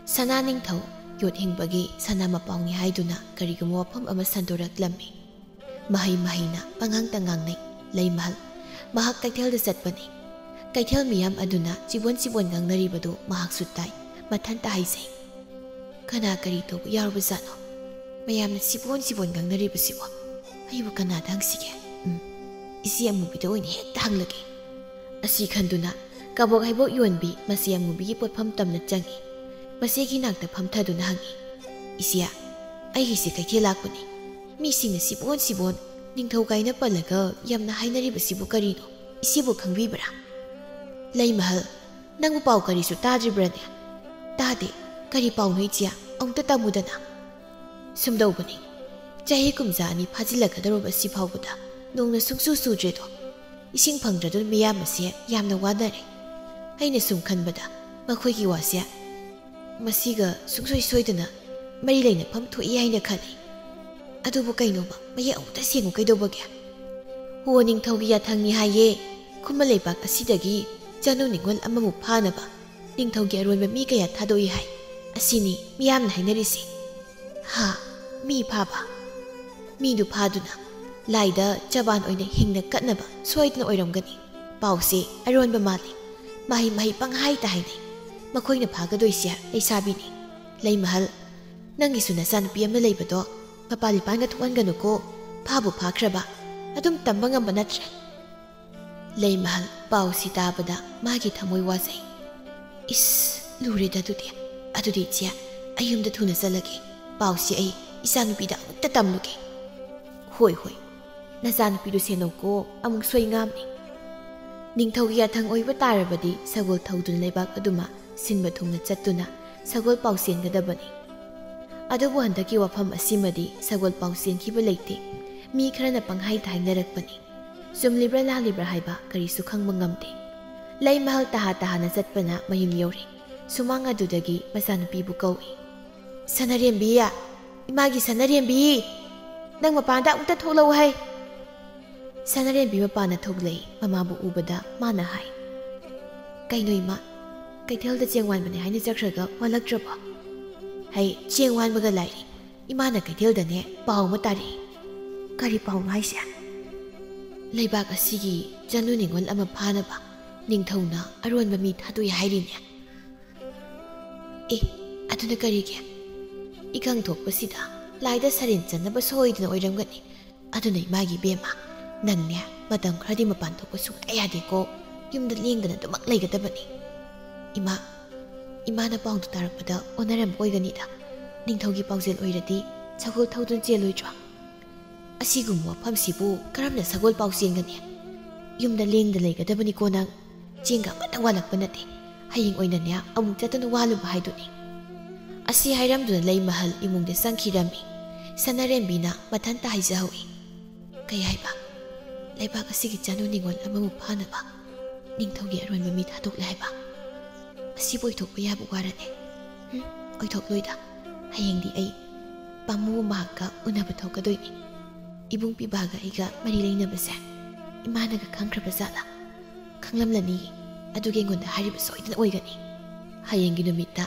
ꯁꯅꯥ ꯅꯤꯡꯊꯧ ꯌꯣꯠ ꯍꯤꯡꯕꯒꯤ ꯁꯅꯥ ꯃꯄꯥꯎꯅꯤ ꯍꯥꯏꯗꯨꯅ ꯀꯔꯤꯒꯨꯝꯕ ꯋꯥꯐꯝ ꯑꯃ ꯁꯟꯗꯣꯔꯛꯂꯝꯃꯤ꯫ ꯃꯍꯩ ꯃꯍꯩꯅ ꯄꯉꯥꯡꯇ ꯉꯥꯡꯅꯩ꯫ ꯂꯩꯃꯍꯜ ꯃꯍꯥꯛ ꯀꯩꯊꯦꯜꯗ ꯆꯠꯄꯅꯤ꯫ ꯀꯩꯊꯦꯜ ꯃꯤꯌꯥꯝ ꯑꯗꯨꯅ ꯆꯤꯕꯣꯟ ꯆꯤꯕꯣꯟ ꯉꯥꯡꯅꯔꯤꯕꯗꯨ ꯃꯍꯥꯛꯁꯨ ꯇꯥꯏ꯫ ꯃꯊꯟꯇ ꯍꯥꯏꯖꯩ, "ꯀꯅꯥ ꯀꯔꯤ ꯇꯧꯕ ꯌꯥꯎꯔꯕꯖꯥꯠꯅꯣ? ꯃꯌꯥꯝꯅ ꯆꯤꯕꯣꯟ ꯆꯤꯕꯣꯟ ꯉꯥꯡꯅꯔꯤꯕꯁꯤꯕꯣ? ꯑꯩꯕꯨ ꯀꯅꯥꯗ ꯍꯪꯁꯤꯒꯦ? ꯎꯝ, ꯏꯆꯦ ꯑꯃꯨꯕꯤꯗ ꯑꯣꯏꯅ ꯍꯦꯛꯇ ꯍꯪꯂꯒꯦ꯫" ꯑꯁꯤ ꯈꯟꯗꯨꯅ ꯀꯕꯣꯛ ꯍꯩꯕꯣꯛ ꯌꯣꯟꯕꯤ ꯃꯆꯦ ꯑꯃꯨꯕꯤꯒꯤ ꯄꯣꯠꯐꯝ ꯇꯝꯅ ꯆꯪꯏ꯫ ꯃꯆꯦꯒꯤ ꯅꯥꯛꯇ ꯐꯝꯊꯗꯨꯅ ꯍꯪꯏ, "ꯏꯆꯦ, ꯑꯩꯒꯤꯁꯦ ꯀꯩꯊꯦꯜ ꯂꯥꯛꯄꯅꯤ꯫ ꯃꯤꯁꯤꯡꯅ ꯁꯤꯕꯣꯟ ꯁꯤꯕꯣꯟ ꯅꯤꯡꯊꯧ ꯀꯥꯏꯅ ꯄꯜꯂꯒ ꯌꯥꯝꯅ ꯍꯥꯏꯅꯔꯤꯕꯁꯤꯕꯨ ꯀꯔꯤꯅꯣ? ꯏꯆꯦꯕꯨ ꯈꯪꯕꯤꯕ꯭ꯔꯥ?" "ꯂꯩꯃꯍꯜ, ꯅꯪꯕꯨ ꯄꯥꯎ ꯀꯔꯤꯁꯨ ꯇꯥꯗ꯭ꯔꯤꯕ꯭ꯔꯅꯦ?" "ꯇꯥꯗꯦ꯫ ꯀꯔꯤ ꯄꯥꯎꯅꯣ ꯏꯆꯦ? ꯑꯃꯨꯛꯇ ꯇꯝꯃꯨꯗꯅ꯫" "ꯁꯨꯝꯗꯧꯕꯅꯤ, ꯆꯍꯤ ꯀꯨꯝꯖꯥ ꯑꯅꯤ ꯐꯥꯖꯤꯜꯂꯛꯀꯗꯧꯔꯕ ꯑꯁꯤ ꯐꯥꯎꯕꯗ ꯅꯣꯡꯅ ꯁꯨꯡꯆꯨ ꯆꯨꯗ꯭ꯔꯦꯗꯣ꯫ ꯏꯁꯤꯡ ꯐꯪꯗ꯭ꯔꯗꯨꯅ ꯃꯤꯌꯥꯝ ꯑꯁꯦ ꯌꯥꯝꯅ ꯋꯥꯅꯔꯦ꯫ ꯑꯩꯅ ꯁꯨꯝ ꯈꯟꯕꯗ ꯃꯈꯣꯏꯒꯤ ꯋꯥꯁꯦ ꯃꯁꯤꯒ ꯁꯨꯡꯁꯣꯏ ꯁꯣꯏꯗꯅ ꯃꯔꯤ ꯂꯩꯅꯐꯝ ꯊꯣꯛꯏ ꯍꯥꯏꯅ ꯈꯜꯂꯤ꯫ ꯑꯗꯨꯕꯨ ꯀꯩꯅꯣꯕ, ꯃꯌꯦꯛ ꯑꯃꯨꯛꯇ ꯁꯦꯡꯉꯨ ꯀꯩꯗꯧꯕꯒꯦ?" ꯍꯣ, ꯅꯤꯡꯊꯧꯒꯤ ꯌꯥꯊꯪꯅꯤ ꯍꯥꯏꯌꯦ꯫ ꯈꯨꯃꯟ ꯂꯩꯕꯥꯛ ꯑꯁꯤꯗꯒꯤ ꯆꯅꯨ ꯅꯤꯉꯣꯜ ꯑꯃꯕꯨ ꯐꯥꯅꯕ ꯅꯤꯡꯊꯧꯒꯤ ꯑꯔꯣꯟꯕ ꯃꯤ ꯀꯌꯥ ꯊꯥꯗꯣꯛꯏ ꯍꯥꯏ꯫ ꯑꯁꯤꯅꯤ ꯃꯤꯌꯥꯝꯅ ꯍꯥꯏꯅꯔꯤꯁꯦ꯫ ꯍꯥ, ꯃꯤ ꯐꯥꯕ? ꯃꯤꯗꯨ ꯐꯥꯗꯨꯅ ꯂꯥꯏꯗ ꯆꯕꯥꯟ ꯑꯣꯏꯅ ꯍꯤꯡꯅ ꯀꯠꯅꯕ ꯁꯣꯏꯗꯅ ꯑꯣꯏꯔꯝꯒꯅꯤ꯫ ꯄꯥꯎꯁꯦ ꯑꯔꯣꯟꯕ ꯃꯥꯜꯂꯤ꯫ ꯃꯍꯩ ꯃꯍꯩ ꯄꯪꯍꯥꯏꯇ ꯍꯥꯏꯅꯩ꯫ ꯃꯈꯣꯏꯅ ꯐꯥꯒꯗꯣꯏꯁꯦ ꯂꯩꯁꯥꯕꯤꯅꯤ꯫ ꯂꯩꯃꯍꯜ, ꯅꯪꯒꯤꯁꯨ ꯅꯆꯥꯅꯨꯄꯤ ꯑꯃ ꯂꯩꯕꯗꯣ ꯃꯄꯥ ꯂꯤꯄꯥꯟꯒ ꯊꯣꯛꯍꯟꯒꯅꯨꯀꯣ꯫ ꯐꯥꯕꯨ ꯐꯥꯈ꯭ꯔꯕ ꯑꯗꯨꯝ ꯇꯝꯕ ꯉꯝꯕ ꯅꯠꯇ꯭ꯔꯦ꯫ ꯂꯩꯃꯍꯜ ꯄꯥꯎꯁꯤ ꯇꯥꯕꯗ ꯃꯥꯒꯤ ꯊꯃꯣꯏ ꯋꯥꯖꯩ꯫ ꯏꯁ, ꯂꯨꯔꯦꯗ ꯑꯗꯨꯗꯤ꯫ ꯑꯗꯨꯗꯤ ꯏꯆꯦ, ꯑꯩ ꯌꯨꯝꯗ ꯊꯨꯅ ꯆꯠꯂꯒꯦ꯫ ꯄꯥꯎꯁꯤ ꯑꯩ ꯏꯆꯥꯅꯨꯄꯤꯗ ꯑꯃꯨꯛꯇ ꯇꯝꯂꯨꯒꯦ꯫ ꯍꯣꯏ, ꯍꯣꯏ, ꯅꯆꯥꯅꯨꯄꯤꯗꯨ ꯁꯦꯟꯅꯧꯀꯣ, ꯑꯃꯨꯛ ꯁꯣꯏ ꯉꯥꯝꯅꯤ꯫ ꯅꯤꯡꯊꯧꯒꯤ ꯌꯥꯊꯪ ꯑꯣꯏꯕ ꯇꯥꯔꯕꯗꯤ ꯁꯒꯣꯜ ꯊꯧꯗꯨꯅ ꯂꯩꯕꯥꯛ ꯑꯗꯨꯃ ꯁꯤꯟꯕ ꯊꯨꯡꯅ ꯆꯠꯇꯨꯅ ꯁꯒꯣꯜ ꯄꯥꯎ ꯆꯦꯟꯒꯗꯕꯅꯤ꯫ ꯑꯗꯨꯕꯨ ꯍꯟꯗꯛꯀꯤ ꯋꯥꯐꯝ ꯑꯁꯤꯃꯗꯤ ꯁꯒꯣꯜ ꯄꯥꯎ ꯆꯦꯟꯈꯤꯕ ꯂꯩꯇꯦ꯫ ꯃꯤ ꯈꯔꯅ ꯄꯪꯍꯥꯏꯗ ꯍꯥꯏꯅꯔꯛꯄꯅꯤ꯫ ꯆꯨꯝꯂꯤꯕ꯭ꯔꯥ ꯂꯥꯜꯂꯤꯕ꯭ꯔꯥ ꯍꯥꯏꯕ ꯀꯔꯤꯁꯨ ꯈꯪꯕ ꯉꯝꯗꯦ꯫ ꯂꯩꯃꯍꯜ ꯇꯍꯥ ꯇꯍꯥꯅ ꯆꯠꯄꯅ ꯃꯌꯨꯝ ꯌꯧꯔꯦ꯫ ꯁꯨꯃꯥꯡ ꯑꯗꯨꯗꯒꯤ ꯃꯆꯥꯅꯨꯄꯤꯕꯨ ꯀꯧꯏ꯫ "ꯁꯅꯥꯔꯦꯝꯕꯤ, ꯏꯃꯥꯒꯤ ꯁꯅꯥꯔꯦꯝꯕꯤ, ꯅꯪ ꯃꯄꯥꯟꯗ ꯑꯃꯨꯛꯇ ꯊꯣꯛꯂꯛꯎ ꯍꯥꯏ"꯫ ꯁꯅꯥꯔꯦꯝꯕꯤ ꯃꯄꯥꯟꯗ ꯊꯣꯛꯂꯛꯏ꯫ ꯃꯃꯥꯕꯨ ꯎꯕꯗ ꯃꯥꯅ ꯍꯥꯏ, "ꯀꯩꯅꯣ ꯏꯃꯥ, ꯀꯩꯊꯦꯜꯗ ꯆꯦꯡ ꯋꯥꯟꯕꯅꯦ ꯍꯥꯏꯅ ꯆꯠꯈ꯭ꯔꯒ ꯋꯥꯠꯂꯛꯇ꯭ꯔꯕꯣ?" ꯍꯥꯏ, ꯆꯦꯡ ꯋꯥꯟꯕꯒ ꯂꯥꯏꯔꯤ꯫ ꯏꯃꯥꯅ ꯀꯩꯊꯦꯜꯗꯅꯦ ꯄꯥꯎ ꯑꯃ ꯇꯥꯔꯛꯏ꯫ "ꯀꯔꯤ ꯄꯥꯎꯅꯣ ꯍꯥꯏꯁꯦ?" "ꯂꯩꯕꯥꯛ ꯑꯁꯤꯒꯤ ꯆꯅꯨ ꯅꯤꯉꯣꯜ ꯑꯃ ꯐꯥꯅꯕ ꯅꯤꯡꯊꯧꯅ ꯑꯔꯣꯟꯕ ꯃꯤ ꯊꯥꯗꯣꯛꯏ ꯍꯥꯏꯔꯤꯅꯦ"꯫ "ꯑꯦ, ꯑꯗꯨꯅ ꯀꯔꯤꯒꯤ? ꯏꯀꯪ ꯊꯣꯛꯄꯁꯤꯗ ꯂꯥꯏꯗ ꯁꯔꯦꯟ ꯆꯟꯅꯕ ꯁꯣꯏꯗꯅ ꯑꯣꯏꯔꯝꯒꯅꯤ꯫ ꯑꯗꯨꯅ ꯏꯃꯥꯒꯤ ꯏꯕꯦꯝꯃ, ꯅꯪꯅꯦ ꯃꯇꯝ ꯈꯔꯗꯤ ꯃꯄꯥꯟ ꯊꯣꯛꯄ ꯁꯨꯡꯌꯥ ꯌꯥꯗꯦꯀꯣ꯫ ꯌꯨꯝꯗ ꯂꯦꯡꯗꯅ ꯑꯗꯨꯃꯛ ꯂꯩꯒꯗꯕꯅꯤ꯫ ꯏꯃꯥ, ꯏꯃꯥꯅ ꯄꯥꯎꯗꯨ ꯇꯥꯔꯛꯄꯗ ꯑꯣꯟꯅꯔꯝꯕ ꯑꯣꯏꯒꯅꯤꯗ꯫ ꯅꯤꯡꯊꯧꯒꯤ ꯄꯥꯎꯖꯦꯜ ꯑꯣꯏꯔꯗꯤ ꯁꯒꯣꯜ ꯊꯧꯗꯨꯅ ꯆꯦꯜꯂꯣꯏꯗ꯭ꯔꯣ? ꯑꯁꯤꯒꯨꯝꯕ ꯃꯐꯝꯁꯤꯕꯨ ꯀꯔꯝꯅ ꯁꯒꯣꯜ ꯄꯥꯎ ꯆꯦꯟꯒꯅꯤ? ꯌꯨꯝꯗ ꯂꯦꯡꯗ ꯂꯩꯒꯗꯕꯅꯤꯀꯣ ꯅꯪ꯫ ꯆꯦꯡꯒ ꯑꯃꯠꯇ ꯋꯥꯠꯂꯛꯄ ꯅꯠꯇꯦ꯫ ꯍꯌꯦꯡ ꯑꯣꯏꯅꯅꯦ ꯑꯃꯨꯛ ꯆꯠꯇꯨꯅ ꯋꯥꯜꯂꯨꯕ ꯍꯥꯏꯗꯨꯅꯤ"꯫ ꯑꯁꯤ ꯍꯥꯏꯔꯝꯗꯨꯅ ꯂꯩꯃꯍꯜ ꯏꯃꯨꯡꯗ ꯆꯪꯈꯤꯔꯝꯃꯤ꯫ ꯁꯅꯥꯔꯦꯝꯕꯤꯅ ꯃꯊꯟꯇ ꯍꯥꯏꯖꯍꯧꯏ꯫ "ꯀꯩ ꯍꯥꯏꯕ? ꯂꯩꯕꯥꯛ ꯑꯁꯤꯒꯤ ꯆꯅꯨ ꯅꯤꯉꯣꯜ ꯑꯃꯕꯨ ꯐꯥꯅꯕ ꯅꯤꯡꯊꯧꯒꯤ ꯑꯔꯣꯟꯕ ꯃꯤ ꯊꯥꯗꯣꯛꯂꯦ ꯍꯥꯏꯕ? ꯑꯁꯤꯕꯨ ꯑꯣꯏꯊꯣꯛꯄ ꯌꯥꯕ ꯋꯥꯔꯅꯦ? ꯍꯨꯝ, ꯑꯣꯏꯊꯣꯛꯂꯣꯏꯗ꯫ ꯍꯌꯦꯡꯗꯤ ꯑꯩ ꯄꯥꯝꯃꯨꯕ ꯃꯍꯥꯛꯀ ꯎꯅꯕ ꯊꯣꯛꯀꯗꯣꯏꯅꯤ꯫ ꯏꯕꯨꯡ ꯄꯤꯕꯥꯒ ꯑꯩꯒ ꯃꯔꯤ ꯂꯩꯅꯕꯁꯦ ꯏꯃꯥꯅꯒ ꯈꯪꯈ꯭ꯔꯕ ꯖꯥꯠꯂꯥ? ꯈꯪꯂꯝꯂꯅꯤ꯫ ꯑꯗꯨꯒꯤ ꯑꯩꯉꯣꯟꯗ ꯍꯥꯏꯔꯤꯕ ꯁꯣꯏꯗꯅ ꯑꯣꯏꯒꯅꯤ꯫ ꯍꯌꯦꯡꯒꯤ ꯅꯨꯃꯤꯠꯇ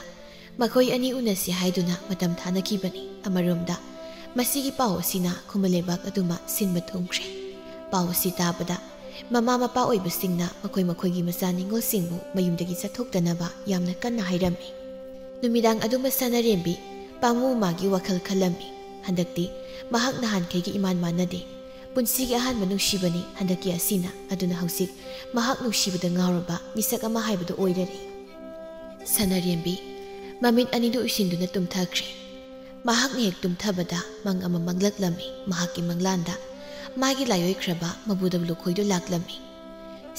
ꯃꯈꯣꯏ ꯑꯅꯤ ꯎꯅꯁꯤ ꯍꯥꯏꯗꯨꯅ ꯃꯇꯝ ꯊꯥꯅꯈꯤꯕꯅꯤ꯫ ꯑꯃꯔꯣꯝꯗ, ꯃꯁꯤꯒꯤ ꯄꯥꯎ ꯑꯁꯤꯅ ꯈꯨꯃꯟ ꯂꯩꯕꯥꯛ ꯑꯗꯨꯃ ꯁꯤꯟꯕ ꯊꯨꯡꯈ꯭ꯔꯦ꯫ ꯄꯥꯎ ꯑꯁꯤ ꯇꯥꯕꯗ, ꯃꯃꯥ ꯃꯄꯥ ꯑꯣꯏꯕꯁꯤꯡꯅ ꯃꯈꯣꯏ ꯃꯈꯣꯏꯒꯤ ꯃꯆꯥ ꯅꯤꯉꯣꯜꯁꯤꯡꯕꯨ ꯃꯌꯨꯝꯗꯒꯤ ꯆꯠꯊꯣꯛꯇꯅꯕ ꯌꯥꯝꯅ ꯀꯟꯅ ꯍꯥꯏꯔꯝꯃꯤ꯫ ꯅꯨꯃꯤꯗꯥꯡ ꯑꯗꯨꯃ ꯁꯅꯥꯔꯦꯝꯕꯤ ꯄꯥꯃꯨ ꯃꯥꯒꯤ ꯋꯥꯈꯜ ꯈꯜꯂꯝꯃꯤ꯫ ꯍꯟꯗꯛꯇꯤ ꯃꯍꯥꯛ ꯅꯍꯥꯟꯈꯩꯒ ꯏꯃꯥꯟ ꯃꯥꯟꯅꯗꯦ꯫ ꯄꯨꯟꯁꯤꯒꯤ ꯑꯍꯥꯟꯕ ꯅꯨꯡꯁꯤꯕꯅꯤ ꯍꯟꯗꯛꯀꯤ ꯑꯁꯤꯅ, ꯑꯗꯨꯅ ꯍꯧꯖꯤꯛ ꯃꯍꯥꯛ ꯅꯨꯡꯁꯤꯕꯗ ꯉꯥꯎꯔꯕ ꯃꯤꯁꯛ ꯑꯃ ꯍꯥꯏꯕꯗꯨ ꯑꯣꯏꯔꯔꯦ꯫ ꯁꯅꯥꯔꯦꯝꯕꯤ ꯃꯃꯤꯠ ꯑꯅꯤꯗꯨ ꯎꯏꯁꯤꯟꯗꯨꯅ ꯇꯨꯝꯊꯈ꯭ꯔꯦ꯫ ꯃꯍꯥꯛꯅ ꯍꯦꯛ ꯇꯨꯝꯊꯕꯗ ꯃꯪ ꯑꯃ ꯃꯪꯂꯛꯂꯝꯃꯤ꯫ ꯃꯍꯥꯛꯀꯤ ꯃꯪꯂꯥꯟꯗ ꯃꯥꯒꯤ ꯂꯥꯏꯑꯣꯏꯈ꯭ꯔꯕ ꯃꯕꯨꯗꯧ ꯂꯨꯈꯣꯏꯗꯨ ꯂꯥꯛꯂꯝꯃꯤ꯫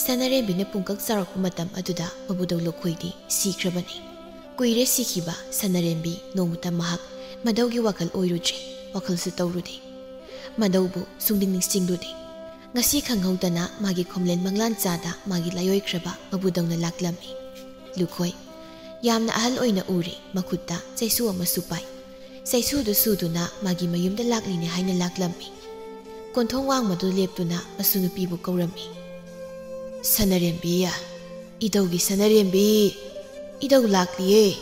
ꯁꯅꯥꯔꯦꯝꯕꯤꯅ ꯄꯨꯡꯀꯛ ꯆꯥꯎꯔꯛꯄ ꯃꯇꯝ ꯑꯗꯨꯗ ꯃꯕꯨꯗꯧ ꯂꯨꯈꯣꯏꯗꯤ ꯁꯤꯈ꯭ꯔꯕꯅꯤ꯫ ꯀꯨꯏꯔꯦ ꯁꯤꯈꯤꯕ ꯁꯅꯥꯔꯦꯝꯕꯤ ꯅꯣꯡꯃꯇ ꯃꯍꯥꯛ ꯃꯗꯧꯒꯤ ꯋꯥꯈꯜ ꯑꯣꯏꯔꯨꯗ꯭ꯔꯤ, ꯋꯥꯈꯜꯁꯨ ꯇꯧꯔꯨꯗꯦ꯫ ꯃꯗꯧꯕꯨ ꯁꯨꯡꯅꯤꯡ ꯅꯤꯡꯁꯤꯡꯂꯨꯗꯦ꯫ ꯉꯁꯤ ꯈꯪꯍꯧꯗꯅ ꯃꯥꯒꯤ ꯈꯣꯝꯂꯦꯟ ꯃꯪꯂꯥꯟ ꯆꯥꯗ ꯃꯥꯒꯤ ꯂꯥꯏꯑꯣꯏꯈ꯭ꯔꯕ ꯃꯕꯨꯗꯧꯅ ꯂꯥꯛꯂꯝꯃꯤ꯫ ꯂꯨꯈꯣꯏ ꯌꯥꯝꯅ ꯑꯍꯜ ꯑꯣꯏꯅ ꯎꯔꯦ꯫ ꯃꯈꯨꯠꯇ ꯆꯩꯁꯨ ꯑꯃꯁꯨ ꯄꯥꯏ꯫ ꯆꯩꯁꯨꯗꯨ ꯁꯨꯗꯨꯅ ꯃꯥꯒꯤ ꯃꯌꯨꯝꯗ ꯂꯥꯛꯂꯤꯅꯦ ꯍꯥꯏꯅ ꯂꯥꯛꯂꯝꯃꯤ꯫ ꯀꯣꯟꯊꯣꯡ ꯋꯥꯡꯃꯗꯨ ꯂꯦꯞꯇꯨꯅ ꯃꯁꯨ ꯅꯨꯄꯤꯕꯨ ꯀꯧꯔꯝꯃꯤ꯫ "ꯁꯅꯥꯔꯦꯝꯕꯤ, ꯏꯙꯧꯒꯤ ꯁꯅꯥꯔꯦꯝꯕꯤ, ꯏꯙꯧ ꯂꯥꯛꯂꯤꯌꯦ꯫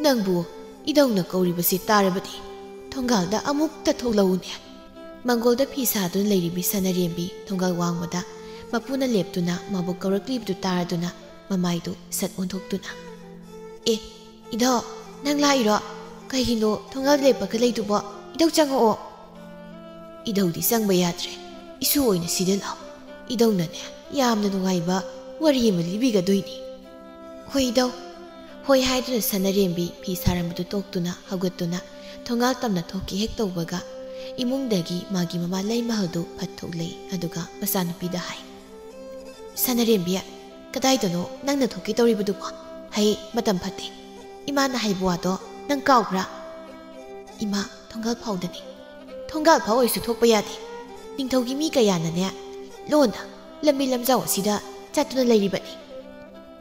ꯅꯪꯕꯨ ꯏꯙꯧꯅ ꯀꯧꯔꯤꯕꯁꯤ ꯇꯥꯔꯕꯗꯤ ꯊꯣꯡꯒꯥꯜꯗ ꯑꯃꯨꯛꯇ ꯊꯣꯛꯂꯛꯎꯅꯦ꯫" ꯃꯪꯒꯣꯜꯗ ꯐꯤ ꯁꯥꯗꯨꯅ ꯂꯩꯔꯤꯕꯤ ꯁꯅꯥꯔꯦꯝꯕꯤ ꯊꯣꯡꯒꯥꯜ ꯋꯥꯡꯃꯗ ꯃꯄꯨꯅ ꯂꯦꯞꯇꯨꯅ ꯃꯥꯕꯨ ꯀꯧꯔꯛꯂꯤꯕꯗꯨ ꯇꯥꯔꯗꯨꯅ ꯃꯃꯥꯏꯗꯨ ꯁꯠ ꯑꯣꯟꯊꯣꯛꯇꯨꯅ, "ꯑꯦ, ꯏꯙꯧ, ꯅꯪ ꯂꯥꯛꯏꯔꯣ? ꯀꯩꯒꯤꯅꯣ ꯊꯣꯡꯒꯥꯜ ꯂꯦꯞꯄꯒ ꯂꯩꯗꯨꯕꯣ? ꯏꯙꯧ ꯆꯪꯉꯛꯑꯣ꯫" "ꯏꯙꯧꯗꯤ ꯆꯪꯕ ꯌꯥꯗ꯭ꯔꯦ꯫ ꯏꯁꯨ ꯑꯣꯏꯅ ꯁꯤꯗ ꯂꯥꯛꯑꯣ꯫ ꯏꯙꯧꯅꯅꯦ ꯌꯥꯝꯅ ꯅꯨꯡꯉꯥꯏꯕ ꯋꯥꯔꯤ ꯑꯃ ꯂꯤꯕꯤꯒꯗꯣꯏꯅꯤ꯫" "ꯍꯣꯏ ꯏꯙꯧ꯫" ꯍꯣꯏ ꯍꯥꯏꯗꯨꯅ ꯁꯅꯥꯔꯦꯝꯕꯤ ꯐꯤ ꯁꯥꯔꯝꯕꯗꯨ ꯇꯣꯛꯇꯨꯅ ꯍꯧꯒꯠꯇꯨꯅ ꯊꯣꯡꯒꯥꯜ ꯇꯝꯅ ꯊꯣꯛꯀꯦ ꯍꯦꯛ ꯇꯧꯕꯒ ꯏꯃꯨꯡꯗꯒꯤ ꯃꯥꯒꯤ ꯃꯃꯥ ꯂꯩꯃꯍꯜꯗꯨ ꯐꯠ ꯊꯣꯛꯂꯛꯏ꯫ ꯑꯗꯨꯒ ꯃꯆꯥꯅꯨꯄꯤꯗ ꯍꯥꯏ, "ꯁꯅꯥꯔꯦꯝꯕꯤ, ꯀꯗꯥꯏꯗꯅꯣ ꯅꯪꯅ ꯊꯣꯛꯀꯦ ꯇꯧꯔꯤꯕꯗꯨꯕꯣ? ꯍꯩ, ꯃꯇꯝ ꯐꯠꯇꯦ꯫ ꯏꯃꯥꯅ ꯍꯥꯏꯕ ꯋꯥꯗꯣ ꯅꯪ ꯀꯥꯎꯕ꯭ꯔꯥ?" "ꯏꯃꯥ, ꯊꯣꯡꯒꯥꯜ ꯐꯥꯎꯗꯅꯤ꯫" "ꯊꯣꯡꯒꯥꯜ ꯐꯥꯎ ꯑꯣꯏꯔꯁꯨ ꯊꯣꯛꯄ ꯌꯥꯗꯦ꯫ ꯅꯤꯡꯊꯧꯒꯤ ꯃꯤ ꯀꯌꯥꯅꯅꯦ ꯂꯣꯟꯅ ꯂꯝꯕꯤ ꯂꯝꯖꯥꯎ ꯑꯁꯤꯗ ꯆꯠꯇꯨꯅ ꯂꯩꯔꯤꯕꯅꯤ꯫"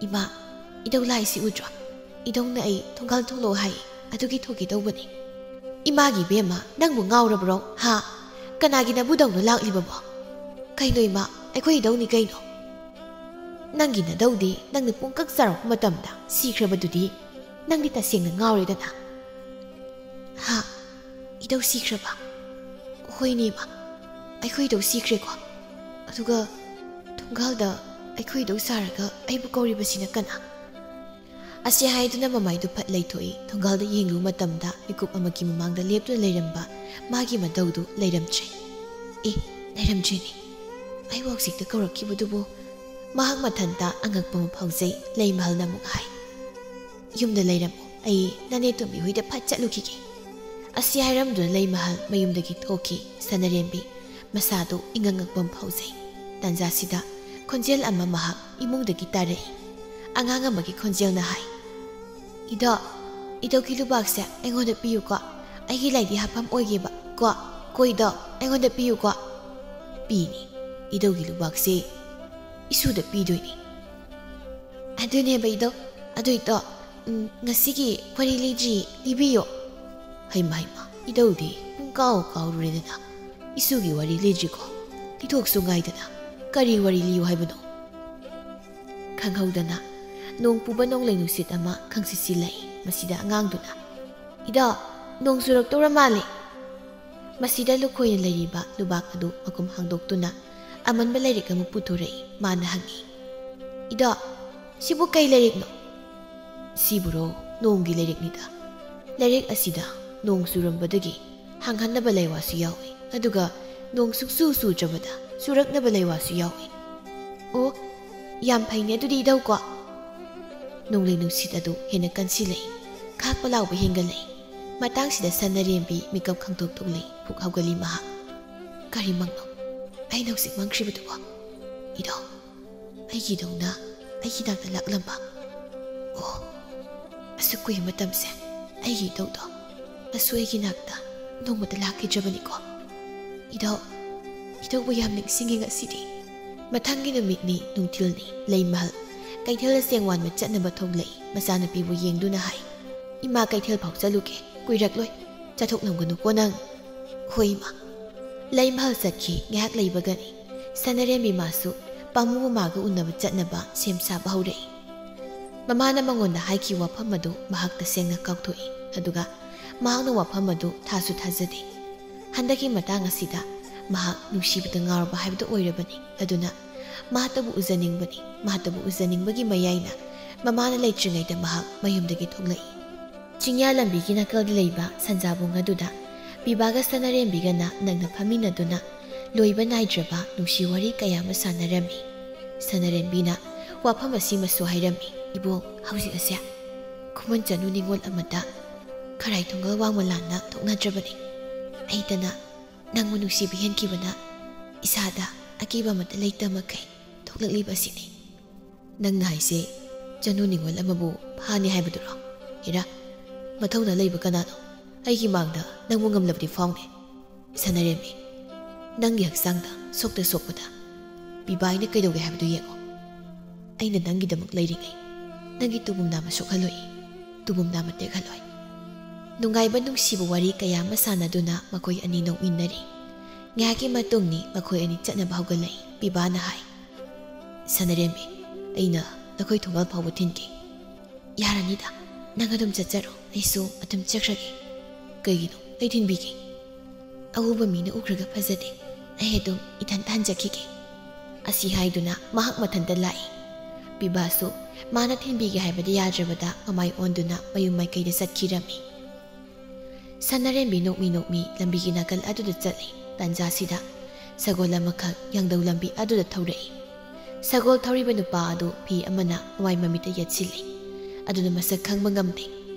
"ꯏꯃꯥ, ꯏꯙꯧ ꯂꯥꯛꯏꯁꯤ ꯎꯗ꯭ꯔꯣ? ꯏꯙꯧꯅ ꯑꯩ ꯊꯣꯡꯒꯥꯜ ꯊꯣꯛꯂꯛꯑꯣ ꯍꯥꯏ, ꯑꯗꯨꯒꯤ ꯊꯣꯛꯀꯦ ꯇꯧꯕꯅꯤ꯫" "ꯏꯃꯥꯒꯤ ꯏꯕꯦꯝꯃ, ꯅꯪꯕꯨ ꯉꯥꯎꯔꯕ꯭ꯔꯣ? ꯍꯥ? ꯀꯅꯥꯒꯤ ꯅꯕꯨꯗꯧꯅ ꯂꯥꯛꯂꯤꯕꯕꯣ?" "ꯀꯩꯅꯣ ꯏꯃꯥ, ꯑꯩꯈꯣꯏ ꯏꯙꯧꯅꯤ ꯀꯩꯅꯣ꯫ ꯅꯪꯒꯤ ꯅꯙꯧꯗꯤ ꯅꯪꯅ ꯄꯨꯡꯀꯛ ꯆꯥꯔꯛꯄ ꯃꯇꯝꯗ ꯁꯤꯈ꯭ꯔꯕꯗꯨꯗꯤ ꯅꯪꯗꯤ ꯇꯁꯦꯡꯅ ꯉꯥꯎꯔꯦꯗꯅ?" "ꯍꯥ? ꯏꯙꯧ ꯁꯤꯈ꯭ꯔꯕ? ꯍꯣꯏꯅꯦ ꯏꯃꯥ, ꯑꯩꯈꯣꯏ ꯏꯙꯧ ꯁꯤꯈ꯭ꯔꯦꯀꯣ꯫ ꯑꯗꯨꯒ ꯊꯣꯡꯒꯥꯜꯗ ꯑꯩꯈꯣꯏ ꯏꯙꯧ ꯁꯥꯔꯒ ꯑꯩꯕꯨ ꯀꯧꯔꯤꯕꯁꯤꯅ ꯀꯅꯥ?" ꯑꯁꯤ ꯍꯥꯏꯗꯨꯅ ꯃꯃꯥꯏꯗꯨ ꯐꯠ ꯂꯩꯊꯣꯛꯏ꯫ ꯊꯣꯡꯒꯥꯜꯗ ꯌꯦꯡꯂꯨꯕ ꯃꯇꯝꯗ ꯃꯤꯀꯨꯞ ꯑꯃꯒꯤ ꯃꯃꯥꯡꯗ ꯂꯦꯞꯇꯨꯅ ꯂꯩꯔꯝꯕ ꯃꯥꯒꯤ ꯃꯙꯧꯗꯨ ꯂꯩꯔꯝꯗ꯭ꯔꯦ꯫ "ꯑꯦ, ꯂꯩꯔꯝꯗ꯭ꯔꯦꯅꯦ꯫ ꯑꯩꯕꯨ ꯍꯧꯖꯤꯛꯇ ꯀꯧꯔꯛꯈꯤꯕꯗꯨꯕꯨ?" ꯃꯍꯥꯛ ꯃꯊꯟꯇ ꯑꯉꯛꯄ ꯑꯃ ꯐꯥꯎꯖꯩ꯫ ꯂꯩꯃꯍꯜꯅ ꯑꯃꯨꯛ ꯍꯥꯏ, "ꯌꯨꯝꯗ ꯂꯩꯔꯝꯃꯨ, ꯑꯩ ꯅꯅꯦ ꯇꯣꯝꯕꯤ ꯍꯣꯏꯗ ꯐꯠ ꯆꯠꯂꯨꯈꯤꯒꯦ꯫" ꯑꯁꯤ ꯍꯥꯏꯔꯝꯗꯨꯅ ꯂꯩꯃꯍꯜ ꯃꯌꯨꯝꯗꯒꯤ ꯊꯣꯛꯈꯤ꯫ ꯁꯅꯥꯔꯦꯝꯕꯤ ꯃꯁꯥꯗꯨ ꯏꯉꯛꯉꯛꯄ ꯑꯃ ꯐꯥꯎꯖꯩ꯫ ꯇꯥꯟꯖꯥꯁꯤꯗ ꯈꯣꯟꯖꯦꯜ ꯑꯃ ꯃꯍꯥꯛ ꯏꯃꯨꯡꯗꯒꯤ ꯇꯥꯔꯛꯏ꯫ ꯑꯉꯥꯡ ꯑꯃꯒꯤ ꯈꯣꯟꯖꯦꯜꯅ ꯍꯥꯏ, "ꯏꯙꯧ, ꯏꯙꯧꯒꯤ ꯂꯨꯕꯥꯛꯁꯦ ꯑꯩꯉꯣꯟꯗ ꯄꯤꯌꯨꯀꯣ꯫ ꯑꯩꯒꯤ ꯂꯥꯏꯗꯤ ꯍꯥꯞꯐꯝ ꯑꯣꯏꯒꯦꯕ ꯀꯣ꯫ ꯀꯣ ꯏꯙꯧ, ꯑꯩꯉꯣꯟꯗ ꯄꯤꯌꯨꯀꯣ꯫" "ꯄꯤꯅꯤ, ꯏꯙꯧꯒꯤ ꯂꯨꯕꯥꯛꯁꯦ ꯏꯁꯨꯗ ꯄꯤꯗꯣꯏꯅꯤ꯫" "ꯑꯗꯨꯅꯦꯕ ꯏꯙꯧ꯫ ꯑꯗꯨ ꯏꯙꯧ, ꯎꯝ, ꯉꯁꯤꯒꯤ ꯋꯥꯔꯤ ꯂꯤꯗ꯭ꯔꯤ, ꯂꯤꯕꯤꯌꯣ꯫" "ꯍꯩꯃ ꯍꯩꯃ, ꯏꯙꯧꯗꯤ ꯄꯨꯡ ꯀꯥꯎ ꯀꯥꯎꯔꯨꯔꯦꯗꯅ꯫ ꯏꯁꯨꯒꯤ ꯋꯥꯔꯤ ꯂꯤꯗ꯭ꯔꯤꯀꯣ? ꯂꯤꯊꯣꯛꯁꯨ ꯉꯥꯏꯗꯅ꯫ ꯀꯔꯤ ꯋꯥꯔꯤ ꯂꯤꯌꯨ ꯍꯥꯏꯕꯅꯣ?" ꯈꯪꯍꯧꯗꯅ ꯅꯣꯡ ꯄꯨꯕ ꯅꯣꯡꯂꯩ ꯅꯨꯡꯁꯤꯠ ꯑꯃ ꯈꯪꯁꯤꯠ ꯁꯤꯠꯂꯛꯏ꯫ ꯃꯁꯤꯗ ꯑꯉꯥꯡꯗꯨꯅ, "ꯏꯙꯧ, ꯅꯣꯡ ꯆꯨꯔꯛꯇꯧꯔ ꯃꯥꯜꯂꯦ꯫" ꯃꯁꯤꯗ ꯂꯨꯈꯣꯏꯅ ꯂꯩꯔꯤꯕ ꯂꯨꯕꯥꯛ ꯑꯗꯨ ꯃꯈꯨꯝ ꯍꯥꯡꯗꯣꯛꯇꯨꯅ ꯑꯃꯟꯕ ꯂꯥꯏꯔꯤꯛ ꯑꯃ ꯄꯨꯊꯣꯔꯛꯏ꯫ ꯃꯥꯅ ꯍꯪꯉꯤ, "ꯏꯙꯧ, ꯁꯤꯕꯨ ꯀꯩ ꯂꯥꯏꯔꯤꯛꯅꯣ?" "ꯁꯤꯕꯨꯔꯣ? ꯅꯣꯡꯒꯤ ꯂꯥꯏꯔꯤꯛꯅꯤꯗ꯫ ꯂꯥꯏꯔꯤꯛ ꯑꯁꯤꯗ ꯅꯣꯡ ꯆꯨꯔꯝꯕꯗꯒꯤ ꯍꯥꯡꯍꯟꯅꯕ ꯂꯩꯋꯥꯁꯨ ꯌꯥꯎꯏ, ꯑꯗꯨꯒ ꯅꯣꯡ ꯁꯨꯛꯆꯨ ꯆꯨꯗ꯭ꯔꯕꯗ ꯆꯨꯔꯛꯅꯕ ꯂꯩꯋꯥꯁꯨ ꯌꯥꯎꯏ꯫" "ꯑꯣ, ꯌꯥꯝ ꯐꯩꯅꯦ ꯑꯗꯨꯗꯤ ꯏꯙꯧꯀꯣ꯫" ꯅꯣꯡꯂꯩ ꯅꯨꯡꯁꯤꯠ ꯑꯗꯨ ꯍꯦꯟꯅ ꯀꯟꯁꯤꯜꯂꯛꯏ꯫ ꯈꯥꯛꯄ ꯂꯥꯎꯕ ꯍꯦꯟꯒꯠꯂꯛꯏ꯫ ꯃꯇꯥꯡꯁꯤꯗ ꯁꯅꯥꯔꯦꯝꯕꯤ ꯃꯤꯀꯞ ꯈꯪꯇꯣꯛ ꯊꯣꯛꯂꯛꯏ꯫ ꯐꯨꯛ ꯍꯧꯒꯠꯂꯤ ꯃꯍꯥꯛ꯫ "ꯀꯔꯤ ꯃꯪꯅꯣ? ꯑꯩꯅ ꯍꯧꯖꯤꯛ ꯃꯪꯈ꯭ꯔꯤꯕꯗꯨꯕꯣ? ꯏꯙꯧ, ꯑꯩꯒꯤ ꯏꯙꯧꯅ ꯑꯩꯒꯤ ꯅꯥꯛꯇ ꯂꯥꯛꯂꯝꯕ꯫ ꯑꯣ, ꯑꯁꯨꯛ ꯀꯨꯏꯕ ꯃꯇꯝꯁꯦ ꯑꯩꯒꯤ ꯏꯙꯧꯗꯣ ꯑꯁꯨ ꯑꯩꯒꯤ ꯅꯥꯛꯇ ꯅꯣꯡꯃꯇ ꯂꯥꯛꯈꯤꯗ꯭ꯔꯕꯅꯤꯀꯣ꯫ ꯏꯙꯧ, ꯏꯙꯧꯕꯨ ꯌꯥꯝ ꯅꯤꯡꯁꯤꯡꯉꯤ ꯉꯁꯤꯗꯤ꯫" ꯃꯊꯪꯒꯤ ꯅꯨꯃꯤꯠꯅꯤ, ꯅꯨꯡꯊꯤꯜꯅꯤ꯫ ꯂꯩꯃꯍꯜ ꯀꯩꯊꯦꯜꯗ ꯆꯦꯡ ꯋꯥꯟꯕ ꯆꯠꯅꯕ ꯊꯣꯛꯂꯛꯏ꯫ ꯃꯆꯥꯅꯨꯄꯤꯕꯨ ꯌꯦꯡꯗꯨꯅ ꯍꯥꯏ, "ꯏꯃꯥ ꯀꯩꯊꯦꯜ ꯐꯥꯎ ꯆꯠꯂꯨꯒꯦ, ꯀꯨꯏꯔꯛꯂꯣꯏ꯫ ꯆꯠꯊꯣꯛꯂꯝꯒꯅꯨꯀꯣ ꯅꯪ꯫" "ꯍꯣꯏ ꯏꯃꯥ꯫" ꯂꯩꯃꯍꯜ ꯆꯠꯈꯤ꯫ ꯉꯥꯏꯍꯥꯛ ꯂꯩꯕꯒꯅꯤ ꯁꯅꯔꯦꯝꯕꯤ ꯃꯥꯁꯨ ꯄꯥꯝꯃꯨꯕ ꯃꯥꯒ ꯎꯅꯕ ꯆꯠꯅꯕ ꯁꯦꯝ ꯁꯥꯕ ꯍꯧꯔꯛꯏ꯫ ꯃꯃꯥꯅ ꯃꯉꯣꯟꯗ ꯍꯥꯏꯈꯤꯕ ꯋꯥꯐꯝ ꯑꯗꯨ ꯃꯍꯥꯛ ꯇꯁꯦꯡꯅ ꯀꯥꯎꯊꯣꯛꯏ, ꯑꯗꯨꯒ ꯃꯍꯥꯛꯅ ꯋꯥꯐꯝ ꯑꯗꯨ ꯊꯥꯁꯨ ꯊꯥꯖꯗꯦ꯫ ꯍꯟꯗꯛꯀꯤ ꯃꯇꯥꯡ ꯑꯁꯤꯗ ꯃꯍꯥꯛ ꯅꯨꯡꯁꯤꯕꯗ ꯉꯥꯎꯔꯕ ꯍꯥꯏꯕꯗꯨ ꯑꯣꯏꯔꯕꯅꯤ꯫ ꯑꯗꯨꯅ ꯃꯍꯥꯛꯇꯕꯨ ꯎꯖꯅꯤꯡꯕꯅꯤ꯫ ꯃꯍꯥꯛꯇꯕꯨ ꯎꯖꯅꯤꯡꯕꯒꯤ ꯃꯌꯥꯏꯅ ꯃꯃꯥꯅ ꯂꯩꯇ꯭ꯔꯤꯉꯩꯗ ꯃꯍꯥꯛ ꯃꯌꯨꯝꯗꯒꯤ ꯊꯣꯛꯂꯛꯏ꯫ ꯆꯤꯡꯌꯥ ꯂꯝꯕꯤꯒꯤ ꯅꯥꯀꯜꯗ ꯂꯩꯕ ꯁꯟꯖꯥꯕꯨꯡ ꯑꯗꯨꯗ ꯄꯤꯕꯥꯒ ꯁꯅꯔꯦꯝꯕꯤꯒꯅ ꯅꯛꯅ ꯐꯝꯃꯤꯟꯅꯗꯨꯅ ꯂꯣꯏꯕ ꯅꯥꯏꯗ꯭ꯔꯕ ꯅꯨꯡꯁꯤ ꯋꯥꯔꯤ ꯀꯌꯥ ꯑꯃ ꯁꯥꯟꯅꯔꯝꯃꯤ꯫ ꯁꯅꯔꯦꯝꯕꯤꯅ ꯋꯥꯐꯝ ꯑꯁꯤꯃꯁꯨ ꯍꯥꯏꯔꯝꯃꯤ꯫ "ꯏꯕꯣꯛ, ꯍꯧꯖꯤꯛ ꯑꯁꯦ ꯈꯨꯃꯟ ꯆꯅꯨ ꯅꯤꯉꯣꯜ ꯑꯃꯗ ꯈꯔꯥꯏ ꯊꯣꯡꯒꯜ ꯋꯥꯡꯃ ꯂꯥꯟꯅ ꯊꯣꯛꯅꯗ꯭ꯔꯕꯅꯤ꯫ ꯑꯩꯇꯅ ꯅꯪꯕꯨ ꯅꯨꯡꯁꯤꯕ ꯍꯦꯟꯈꯤꯕꯅ ꯏꯁꯥꯗ ꯑꯀꯤꯕ ꯑꯃꯠꯇ ꯂꯩꯇ ꯃꯈꯩ ꯊꯣꯛꯂꯛꯂꯤꯕ ꯑꯁꯤꯅꯤ꯫" "ꯅꯪꯅ ꯍꯥꯏꯁꯦ ꯆꯅꯨ ꯅꯤꯉꯣꯜ ꯑꯃꯕꯨ ꯐꯥꯅꯤ ꯍꯥꯏꯕꯗꯨꯔꯣ? ꯍꯦꯔꯥ, ꯃꯊꯧꯅꯥ ꯂꯩꯕ ꯀꯅꯥꯅꯣ ꯑꯩꯒꯤ ꯃꯥꯡꯗ ꯅꯪꯕꯨ ꯉꯝꯂꯕꯗꯤ ꯐꯥꯎꯅꯦ? ꯁꯅꯔꯦꯝꯕꯤ, ꯅꯪꯒꯤ ꯍꯛꯆꯥꯡꯗ ꯁꯣꯛꯇ ꯁꯣꯛꯄꯗ ꯄꯤꯕꯥꯏꯅ ꯀꯩꯗꯧꯒꯦ ꯍꯥꯏꯕꯗꯨ ꯌꯦꯡꯉꯣ꯫ ꯑꯩꯅ ꯅꯪꯒꯤꯗꯃꯛ ꯂꯩꯔꯤꯉꯩ ꯅꯪꯒꯤ ꯇꯨꯕꯨꯝ ꯅꯥꯝꯃ ꯁꯣꯛꯍꯜꯂꯣꯏ, ꯇꯨꯕꯨꯝ ꯅꯥꯝꯃ ꯇꯦꯛꯍꯜꯂꯣꯏ꯫" ꯅꯨꯡꯉꯥꯏꯕ ꯅꯨꯡꯁꯤꯕ ꯋꯥꯔꯤ ꯀꯌꯥ ꯑꯃ ꯁꯥꯟꯅꯗꯨꯅ ꯃꯈꯣꯏ ꯑꯅꯤ ꯅꯣꯛꯃꯤꯟꯅꯔꯤ꯫ ꯉꯥꯏꯍꯥꯛꯀꯤ ꯃꯇꯨꯡꯅꯤ ꯃꯈꯣꯏ ꯑꯅꯤ ꯆꯠꯅꯕ ꯍꯧꯒꯠꯂꯛꯏ꯫ ꯄꯤꯕꯥꯅ ꯍꯥꯏ, "ꯁꯅꯔꯦꯝꯕꯤ, ꯑꯩꯅ ꯅꯈꯣꯏ ꯊꯣꯡꯒꯥꯜ ꯐꯥꯎꯕ ꯊꯤꯟꯒꯦ꯫" "ꯌꯥꯔꯅꯤꯗ, ꯅꯪ ꯑꯗꯨꯝ ꯆꯠꯆꯔꯣ, ꯑꯩꯁꯨ ꯑꯗꯨꯝ ꯆꯠꯈ꯭ꯔꯒꯦ꯫" "ꯀꯩꯒꯤꯅꯣ? ꯑꯩ ꯊꯤꯟꯕꯤꯒꯦ꯫" "ꯑꯎꯕ ꯃꯤꯅ ꯎꯈ꯭ꯔꯒ ꯐꯖꯗꯦ, ꯑꯩ ꯑꯗꯨꯝ ꯏꯊꯟ ꯍꯟꯖꯈꯤꯒꯦ꯫" ꯑꯁꯤ ꯍꯥꯏꯗꯨꯅ ꯃꯍꯥꯛ ꯃꯊꯟꯇ ꯂꯥꯛꯏ꯫ ꯄꯤꯕꯥꯁꯨ ꯃꯥꯅ ꯊꯤꯟꯕꯤꯒꯦ ꯍꯥꯏꯕꯗ ꯌꯥꯗ꯭ꯔꯕꯗ ꯃꯃꯥꯏ ꯑꯣꯟꯗꯨꯅ ꯃꯌꯨꯝ ꯃꯥꯏꯀꯩꯗ ꯆꯠꯈꯤꯔꯝꯃꯤ꯫ ꯁꯅꯔꯦꯝꯕꯤ ꯅꯣꯛꯃꯤ ꯅꯣꯛꯃꯤ ꯂꯝꯕꯤꯒꯤ ꯅꯥꯀꯜ ꯑꯗꯨꯗ ꯆꯠꯂꯤ꯫ ꯇꯥꯟꯖꯥꯁꯤꯗ ꯁꯒꯣꯜ ꯑꯃꯈꯛ ꯌꯥꯡꯗꯧ ꯂꯝꯕꯤ ꯑꯗꯨꯗ ꯊꯧꯔꯛꯏ꯫ ꯁꯒꯣꯜ ꯊꯧꯔꯤꯕ ꯅꯨꯄꯥ ꯑꯗꯨ ꯐꯤ ꯑꯃꯅ ꯃꯃꯥꯏ ꯃꯃꯤꯠꯇ ꯌꯦꯠꯁꯤꯜꯂꯤ꯫ ꯑꯗꯨꯅ ꯃꯁꯛ ꯈꯪꯕ ꯉꯝꯗꯦ꯫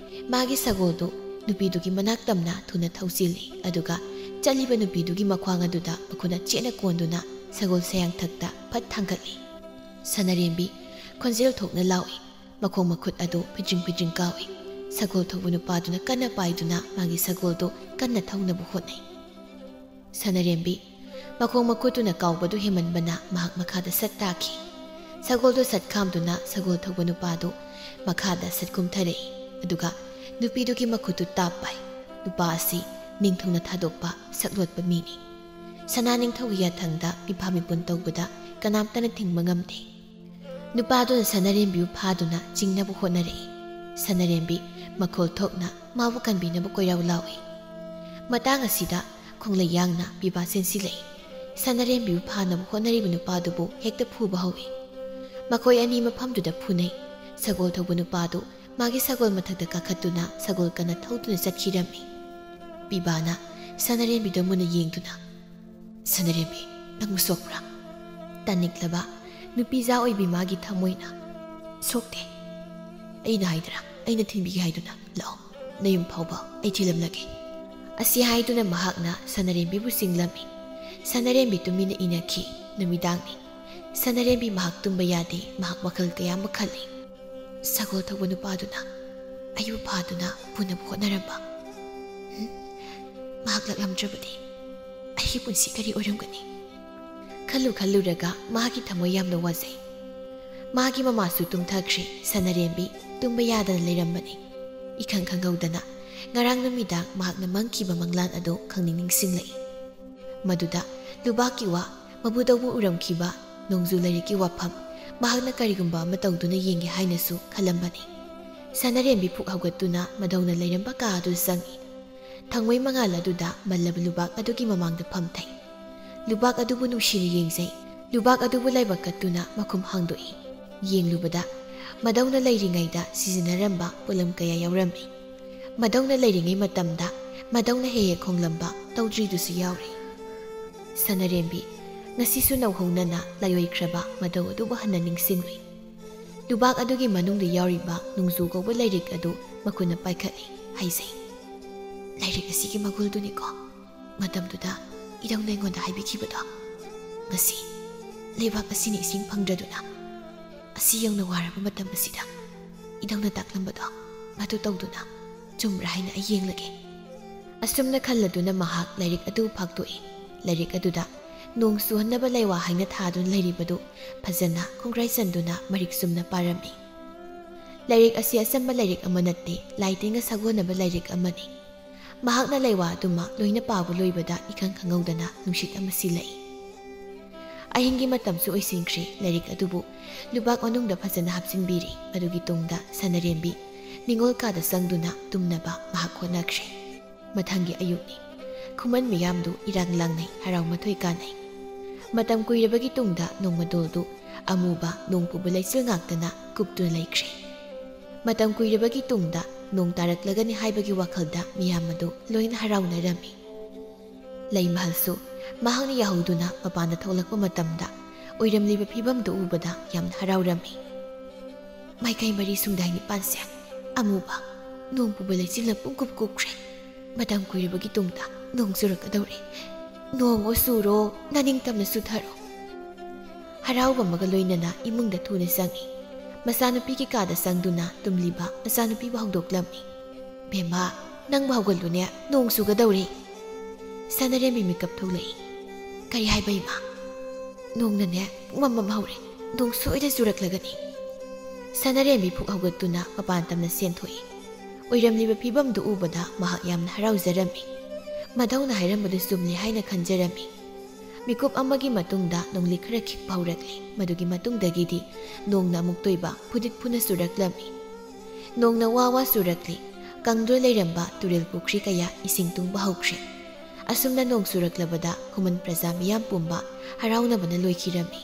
ꯃꯥꯒꯤ ꯁꯒꯣꯜꯗꯨ ꯅꯨꯄꯤꯗꯨꯒꯤ ꯃꯅꯥꯛ ꯇꯝꯅ ꯊꯨꯅ ꯊꯧꯖꯤꯜꯂꯤ, ꯑꯗꯨꯒ ꯆꯠꯂꯤꯕ ꯅꯨꯄꯤꯗꯨꯒꯤ ꯃꯈ꯭ꯋꯥꯡ ꯑꯗꯨꯗ ꯃꯈꯨꯠꯅ ꯆꯦꯠꯅ ꯀꯣꯟꯗꯨꯅ ꯁꯒꯣꯜ ꯁꯌꯥꯡꯊꯛꯇ ꯐꯠ ꯊꯥꯡꯒꯠꯂꯤ꯫ ꯁꯅꯔꯦꯝꯕꯤ ꯈꯣꯟꯖꯦꯜ ꯊꯣꯛꯅ ꯂꯥꯎꯏ꯫ ꯃꯈꯣꯡ ꯃꯈꯨꯠ ꯑꯗꯨ ꯐꯤꯗ꯭ꯔꯤꯡ ꯐꯤꯗ꯭ꯔꯤꯡ ꯀꯥꯎꯏ꯫ ꯁꯒꯣꯜ ꯊꯧꯕ ꯅꯨꯄꯥꯗꯨꯅ ꯀꯟꯅ ꯄꯥꯏꯗꯨꯅ ꯃꯥꯒꯤ ꯁꯒꯣꯜꯗꯨ ꯀꯟꯅ ꯊꯧꯅꯕ ꯍꯣꯠꯅꯩ꯫ ꯁꯅꯔꯦꯝꯕꯤ ꯃꯈꯣꯡ ꯃꯈꯨꯠꯇꯨꯅ ꯀꯥꯎꯕꯗꯨ ꯍꯦꯟꯃꯟꯕꯅ ꯃꯍꯥꯛ ꯃꯈꯥꯗ ꯁꯠ ꯇꯥꯈꯤ꯫ ꯁꯒꯣꯜꯗꯨ ꯁꯠ ꯈꯥꯝꯗꯨꯅ ꯁꯒꯣꯜ ꯊꯧꯕ ꯅꯨꯄꯥꯗꯨ ꯃꯈꯥꯗ ꯁꯠ ꯀꯨꯝꯊꯔꯛꯏ꯫ ꯑꯗꯨꯒ ꯅꯨꯄꯤꯗꯨꯒꯤ ꯃꯈꯨꯠꯇꯨ ꯇꯥꯞ ꯄꯥꯏ꯫ ꯅꯨꯄꯥ ꯑꯁꯤ ꯅꯤꯡꯊꯧꯅ ꯊꯥꯗꯣꯛꯄ ꯁꯛꯂꯣꯠꯄ ꯃꯤꯅꯤ꯫ ꯁꯅꯥ ꯅꯤꯡꯊꯧꯒꯤ ꯌꯥꯊꯪꯗ ꯃꯤꯐꯥ ꯃꯤꯄꯨꯟ ꯇꯧꯕꯗ ꯀꯅꯥꯝꯇꯅ ꯊꯤꯡꯕ ꯉꯝꯗꯦ꯫ ꯅꯨꯄꯥꯗꯨꯅ ꯁꯅꯥꯔꯦꯝꯕꯤꯕꯨ ꯐꯥꯗꯨꯅ ꯆꯤꯡꯅꯕ ꯍꯣꯠꯅꯔꯛꯏ꯫ ꯁꯅꯥꯔꯦꯝꯕꯤ ꯃꯈꯣꯜ ꯊꯣꯛꯅ ꯃꯥꯕꯨ ꯀꯟꯕꯤꯅꯕ ꯀꯣꯏꯔꯥꯎ ꯂꯥꯎꯏ꯫ ꯃꯇꯥꯡ ꯑꯁꯤꯗ ꯈꯣꯡꯂꯩ ꯌꯥꯡꯅ ꯄꯤꯕꯥ ꯆꯦꯟꯁꯤꯜꯂꯛꯏ꯫ ꯁꯅꯥꯔꯦꯝꯕꯤꯕꯨ ꯐꯥꯅꯕ ꯍꯣꯠꯅꯔꯤꯕ ꯅꯨꯄꯥꯗꯨꯕꯨ ꯍꯦꯛꯇ ꯐꯨꯕ ꯍꯧꯏ꯫ ꯃꯈꯣꯏ ꯑꯅꯤ ꯃꯐꯝꯗꯨꯗ ꯐꯨꯅꯩ꯫ ꯁꯒꯣꯜ ꯊꯧꯕ ꯅꯨꯄꯥꯗꯨ ꯃꯥꯒꯤ ꯁꯒꯣꯜ ꯃꯊꯛꯇ ꯀꯥꯈꯠꯇꯨꯅ ꯁꯒꯣꯜ ꯀꯟꯅ ꯊꯧꯗꯨꯅ ꯆꯠꯈꯤꯔꯝꯃꯤ꯫ ꯄꯤꯕꯥꯅ ꯁꯅꯥꯔꯦꯝꯕꯤꯗ ꯃꯨꯟꯅ ꯌꯦꯡꯗꯨꯅ, "ꯁꯅꯥꯔꯦꯝꯕꯤ, ꯅꯪꯕꯨ ꯁꯣꯛꯄ꯭ꯔꯥ?" ꯇꯥꯅꯤꯡꯂꯕ ꯅꯨꯄꯤꯖꯥ ꯑꯣꯏꯕꯤ ꯃꯥꯒꯤ ꯊꯃꯣꯏꯅ, "ꯁꯣꯛꯇꯦ꯫ ꯑꯩꯅ ꯍꯥꯏꯗ꯭ꯔꯥ, ꯑꯩꯅ ꯊꯤꯟꯕꯤꯒꯦ ꯍꯥꯏꯗꯨꯅ꯫ ꯂꯥꯛꯑꯣ, ꯅꯌꯨꯝ ꯐꯥꯎꯕ ꯑꯩ ꯊꯤꯜꯂꯝꯂꯒꯦ"꯫ ꯑꯁꯤ ꯍꯥꯏꯗꯨꯅ ꯃꯍꯥꯛꯅ ꯁꯅꯥꯔꯦꯝꯕꯤꯕꯨ ꯆꯤꯡꯂꯝꯃꯤ꯫ ꯁꯅꯥꯔꯦꯝꯕꯤ ꯇꯨꯃꯤꯟꯅ ꯏꯟꯅꯈꯤ꯫ ꯅꯨꯃꯤꯗꯥꯡꯅꯤ꯫ ꯁꯅꯥꯔꯦꯝꯕꯤ ꯃꯍꯥꯛ ꯇꯨꯝꯕ ꯌꯥꯗꯦ, ꯃꯍꯥꯛ ꯋꯥꯈꯜ ꯀꯌꯥ ꯑꯃ ꯈꯜꯂꯤ꯫ ꯁꯒꯣꯜ ꯊꯧꯕ ꯅꯨꯄꯥꯗꯨꯅ ꯑꯩꯕꯨ ꯐꯥꯗꯨꯅ ꯄꯨꯅꯕ ꯍꯣꯠꯅꯔꯝꯕ꯫ ꯍꯨꯝ, ꯃꯍꯥꯛ ꯂꯥꯛꯂꯝꯗ꯭ꯔꯕꯗꯤ ꯑꯩꯒꯤ ꯄꯨꯟꯁꯤ ꯀꯔꯤ ꯑꯣꯏꯔꯝꯒꯅꯤ? ꯈꯜꯂꯨ ꯈꯜꯂꯨꯔꯒ ꯃꯍꯥꯛꯀꯤ ꯊꯃꯣꯏ ꯌꯥꯝꯅ ꯋꯥꯖꯩ꯫ ꯃꯥꯒꯤ ꯃꯃꯥꯁꯨ ꯇꯨꯝꯊꯈ꯭ꯔꯦ꯫ ꯁꯅꯥꯔꯦꯝꯕꯤ ꯇꯨꯝꯕ ꯌꯥꯗꯅ ꯂꯩꯔꯝꯕꯅꯤ꯫ ꯏꯈꯪ ꯈꯪꯍꯧꯗꯅ ꯉꯔꯥꯡ ꯅꯨꯃꯤꯗꯥꯡ ꯃꯍꯥꯛꯅ ꯃꯪꯈꯤꯕ ꯃꯪꯂꯥꯟ ꯑꯗꯨ ꯈꯪꯅꯤꯡ ꯅꯤꯡꯁꯤꯡꯂꯛꯏ꯫ ꯃꯗꯨꯗ ꯂꯨꯕꯥꯛꯀꯤ ꯋꯥ, ꯃꯕꯨꯗꯧꯕꯨ ꯎꯔꯝꯈꯤꯕ, ꯅꯣꯡꯖꯨ ꯂꯥꯏꯔꯤꯛꯀꯤ ꯋꯥꯐꯝ, ꯃꯍꯥꯛꯅ ꯀꯔꯤꯒꯨꯝꯕ ꯑꯃ ꯇꯧꯗꯨꯅ ꯌꯦꯡꯒꯦ ꯍꯥꯏꯅꯁꯨ ꯈꯜꯂꯝꯕꯅꯤ꯫ ꯁꯅꯥꯔꯦꯝꯕꯤ ꯐꯨꯛ ꯍꯧꯒꯠꯇꯨꯅ ꯃꯗꯧꯅ ꯂꯩꯔꯝꯕ ꯀꯥ ꯑꯗꯨ ꯆꯪꯏ꯫ ꯊꯥꯡꯃꯩ ꯃꯉꯥꯜ ꯑꯗꯨꯗ ꯃꯜꯂꯕ ꯂꯨꯕꯥꯛ ꯑꯗꯨꯒꯤ ꯃꯃꯥꯡꯗ ꯐꯝꯊꯩ꯫ ꯂꯨꯕꯥꯛ ꯑꯗꯨꯕꯨ ꯅꯨꯡꯁꯤꯅ ꯌꯦꯡꯖꯩ꯫ ꯂꯨꯕꯥꯛ ꯑꯗꯨꯕꯨ ꯂꯥꯏꯕꯛ ꯀꯠꯇꯨꯅ ꯃꯈꯨꯝ ꯍꯥꯡꯗꯣꯛꯏ꯫ ꯌꯦꯡꯂꯨꯕꯗ ꯃꯗꯧꯅ ꯂꯩꯔꯤꯉꯩꯗ ꯁꯤꯖꯤꯟꯅꯔꯝꯕ ꯄꯣꯠꯂꯝ ꯀꯌꯥ ꯌꯥꯎꯔꯝꯃꯤ꯫ ꯃꯗꯧꯅ ꯂꯩꯔꯤꯉꯩ ꯃꯇꯝꯗ ꯃꯗꯧꯅ ꯍꯦꯛ ꯍꯦꯛ ꯈꯣꯡꯂꯝꯕ ꯇꯧꯗ꯭ꯔꯤꯗꯨꯁꯨ ꯌꯥꯎꯔꯤ꯫ ꯁꯅꯥꯔꯦꯝꯕꯤ ꯉꯁꯤꯁꯨ ꯅꯧꯍꯧꯅꯅ ꯂꯥꯏꯑꯣꯏꯈ꯭ꯔꯕ ꯃꯗꯧ ꯑꯗꯨꯕꯨ ꯍꯟꯅ ꯅꯤꯡꯁꯤꯡꯂꯨꯏ꯫ ꯂꯨꯕꯥꯛ ꯑꯗꯨꯒꯤ ꯃꯅꯨꯡꯗ ꯌꯥꯎꯔꯤꯕ ꯅꯣꯡꯖꯨ ꯀꯧꯕ ꯂꯥꯏꯔꯤꯛ ꯑꯗꯨ ꯃꯈꯨꯠꯅ ꯄꯥꯏꯈꯠꯂꯤ꯫ ꯍꯥꯏꯖꯩ, "ꯂꯥꯏꯔꯤꯛ ꯑꯁꯤꯒꯤ ꯃꯒꯨꯜꯗꯨꯅꯤꯀꯣ ꯃꯇꯝꯗꯨꯗ ꯏꯙꯧꯅ ꯑꯩꯉꯣꯟꯗ ꯍꯥꯏꯕꯤꯈꯤꯕꯗꯣ꯫ ꯉꯁꯤ ꯂꯩꯕꯥꯛ ꯑꯁꯤꯅ ꯏꯁꯤꯡ ꯐꯪꯗ꯭ꯔꯗꯨꯅ ꯑꯁꯤ ꯌꯧꯅ ꯋꯥꯔꯕ ꯃꯇꯝ ꯑꯁꯤꯗ ꯏꯙꯧꯅ ꯇꯥꯛꯂꯝꯕꯗꯣ ꯃꯗꯨ ꯇꯧꯗꯨꯅ ꯆꯨꯝꯕ꯭ꯔꯥ ꯍꯥꯏꯅ ꯑꯩ ꯌꯦꯡꯂꯒꯦ"꯫ ꯑꯁꯨꯝꯅ ꯈꯜꯂꯗꯨꯅ ꯃꯍꯥꯛ ꯂꯥꯏꯔꯤꯛ ꯑꯗꯨ ꯐꯥꯛꯇꯣꯛꯏ꯫ ꯂꯥꯏꯔꯤꯛ ꯑꯗꯨꯗ ꯅꯣꯡ ꯆꯨꯍꯟꯅꯕ ꯂꯩꯋꯥ ꯍꯥꯏꯅ ꯊꯥꯗꯨꯅ ꯂꯩꯔꯤꯕꯗꯨ ꯐꯖꯅ ꯈꯣꯡꯒ꯭ꯔꯥꯏ ꯆꯟꯗꯨꯅ ꯃꯔꯤꯛ ꯆꯨꯝꯅ ꯄꯥꯔꯝꯃꯤ꯫ ꯂꯥꯏꯔꯤꯛ ꯑꯁꯤ ꯑꯆꯝꯕ ꯂꯥꯏꯔꯤꯛ ꯑꯃ ꯅꯠꯇꯦ, ꯂꯥꯏ ꯇꯤꯟꯒ ꯁꯥꯒꯣꯟꯅꯕ ꯂꯥꯏꯔꯤꯛ ꯑꯃꯅꯤ꯫ ꯃꯍꯥꯛꯅ ꯂꯩꯋꯥ ꯑꯗꯨꯃꯛ ꯂꯣꯏꯅ ꯄꯥꯕ ꯂꯣꯏꯕꯗ ꯏꯈꯪ ꯈꯪꯍꯧꯗꯅ ꯅꯨꯡꯁꯤꯠ ꯑꯃ ꯁꯤꯜꯂꯛꯏ꯫ ꯑꯍꯤꯡꯒꯤ ꯃꯇꯝꯁꯨ ꯑꯣꯏꯁꯤꯟꯈ꯭ꯔꯦ꯫ ꯂꯥꯏꯔꯤꯛ ꯑꯗꯨꯕꯨ ꯂꯨꯕꯥꯛ ꯃꯅꯨꯡꯗ ꯐꯖꯅ ꯍꯥꯞꯆꯤꯟꯕꯤꯔꯦ꯫ ꯃꯗꯨꯒꯤ ꯇꯨꯡꯗ ꯁꯅꯔꯦꯝꯕꯤ ꯅꯤꯉꯣꯜ ꯀꯥꯗ ꯆꯪꯗꯨꯅ ꯇꯨꯝꯅꯕ ꯃꯍꯥꯛ ꯍꯣꯠꯅꯈ꯭ꯔꯦ꯫ ꯃꯊꯪꯒꯤ ꯑꯌꯨꯛꯅꯤ꯫ ꯈꯨꯃꯟ ꯃꯤꯌꯥꯝꯗꯨ ꯏꯔꯥꯡ ꯂꯥꯡꯅꯩ, ꯍꯔꯥꯎ ꯃꯊꯣꯏ ꯀꯥꯅꯩ꯫ ꯃꯇꯝ ꯀꯨꯏꯔꯕꯒꯤ ꯇꯨꯡꯗ ꯅꯣꯡꯃꯗꯣꯜꯗꯨ ꯑꯃꯨꯕ ꯅꯣꯡ ꯄꯨꯕ ꯂꯩꯆꯤꯜ ꯉꯥꯛꯇꯅ ꯀꯨꯞꯇꯨꯅ ꯂꯩꯈ꯭ꯔꯦ꯫ ꯃꯇꯝ ꯀꯨꯏꯔꯕꯒꯤ ꯇꯨꯡꯗ ꯅꯣꯡ ꯇꯥꯔꯛꯂꯒꯅꯤ ꯍꯥꯏꯕꯒꯤ ꯋꯥꯈꯜꯗ ꯃꯤꯌꯥꯝ ꯑꯗꯨ ꯂꯣꯏꯅ ꯍꯔꯥꯎꯅꯔꯝꯃꯤ꯫ ꯂꯩꯃꯍꯜꯁꯨ ꯃꯍꯥꯛꯅ ꯌꯥꯍꯧꯗꯨꯅ ꯃꯄꯥꯟꯗ ꯊꯣꯛꯂꯛꯄ ꯃꯇꯝꯗ ꯑꯣꯏꯔꯝꯂꯤꯕ ꯐꯤꯕꯝꯗꯨ ꯎꯕꯗ ꯌꯥꯝꯅ ꯍꯔꯥꯎꯔꯝꯃꯤ꯫ ꯃꯥꯏꯀꯩ ꯃꯔꯤ ꯁꯨꯡꯗꯥꯏ ꯅꯤꯄꯥꯟꯁꯦ ꯑꯃꯨꯕ ꯅꯣꯡ ꯄꯨꯕ ꯂꯩꯆꯤꯜꯅ ꯄꯨꯡꯀꯨꯞ ꯀꯨꯞꯈ꯭ꯔꯦ꯫ ꯃꯇꯝ ꯀꯨꯏꯔꯕꯒꯤ ꯇꯨꯡꯗ ꯅꯣꯡ ꯆꯨꯔꯛꯀꯗꯧꯔꯦ꯫ ꯅꯣꯡ ꯑꯣ ꯆꯨꯔꯣ, ꯅꯅꯤꯡꯇꯝꯅ ꯆꯨꯊꯔꯣ꯫ ꯍꯔꯥꯎꯕ ꯑꯃꯒ ꯂꯣꯏꯅꯅ ꯏꯃꯨꯡꯗ ꯊꯨꯅ ꯆꯪꯏ꯫ ꯃꯆꯥꯅꯨꯄꯤꯒꯤ ꯀꯥꯗ ꯆꯪꯗꯨꯅ ꯇꯨꯝꯂꯤꯕ ꯃꯆꯥꯅꯨꯄꯤꯕꯨ ꯍꯧꯗꯣꯛꯂꯝꯃꯤ꯫ "ꯕꯦꯝꯃ, ꯅꯪꯕꯨ ꯍꯧꯒꯠꯂꯨꯅꯦ, ꯅꯣꯡ ꯆꯨꯒꯗꯧꯔꯦ꯫" ꯁꯅꯔꯦꯝꯕꯤ ꯃꯤꯀꯞ ꯊꯣꯛꯂꯛꯏ꯫ "ꯀꯔꯤ ꯍꯥꯏꯕ ꯏꯃꯥ?" "ꯅꯣꯡꯅꯅꯦ ꯄꯨꯡꯃꯝ ꯃꯝ ꯍꯧꯔꯦ, ꯅꯣꯡ ꯁꯣꯏꯗ ꯆꯨꯔꯛꯂꯒꯅꯤ꯫" ꯁꯅꯔꯦꯝꯕꯤ ꯐꯨꯛ ꯍꯧꯒꯠꯇꯨꯅ ꯃꯄꯥꯟ ꯇꯝꯅ ꯆꯦꯟꯊꯣꯛꯏ꯫ ꯑꯣꯏꯔꯝꯂꯤꯕ ꯐꯤꯕꯝꯗꯨ ꯎꯕꯗ ꯃꯍꯥꯛ ꯌꯥꯝꯅ ꯍꯔꯥꯎꯖꯔꯝꯃꯤ꯫ ꯃꯙꯧꯅ ꯍꯥꯏꯔꯝꯕꯗꯨ ꯆꯨꯝꯂꯦ ꯍꯥꯏꯅ ꯈꯟꯖꯔꯝꯃꯤ꯫ ꯃꯤꯀꯨꯞ ꯑꯃꯒꯤ ꯃꯇꯨꯡꯗ ꯅꯣꯡꯂꯤꯛ ꯈꯔ ꯈꯤꯛꯄ ꯍꯧꯔꯛꯂꯤ꯫ ꯃꯗꯨꯒꯤ ꯃꯇꯨꯡꯗꯒꯤꯗꯤ ꯅꯣꯡꯅ ꯑꯃꯨꯛ ꯇꯣꯏꯕ ꯐꯨꯗꯤꯠ ꯐꯨꯅ ꯆꯨꯔꯛꯂꯝꯃꯤ꯫ ꯅꯣꯡꯅ ꯋꯥ ꯋꯥ ꯆꯨꯔꯛꯂꯤ꯫ ꯀꯪꯗꯨꯅ ꯂꯩꯔꯝꯕ ꯇꯨꯔꯦꯜ ꯄꯨꯈ꯭ꯔꯤ ꯀꯌꯥ ꯏꯁꯤꯡ ꯇꯨꯡꯕ ꯍꯧꯈ꯭ꯔꯦ꯫ ꯑꯁꯨꯝꯅ ꯅꯣꯡ ꯆꯨꯔꯛꯂꯕꯗ ꯈꯨꯃꯟ ꯄ꯭ꯔꯖꯥ ꯃꯤꯌꯥꯝ ꯄꯨꯝꯕ ꯍꯔꯥꯎꯅꯕꯅ ꯂꯣꯏꯈꯤꯔꯝꯃꯤ꯫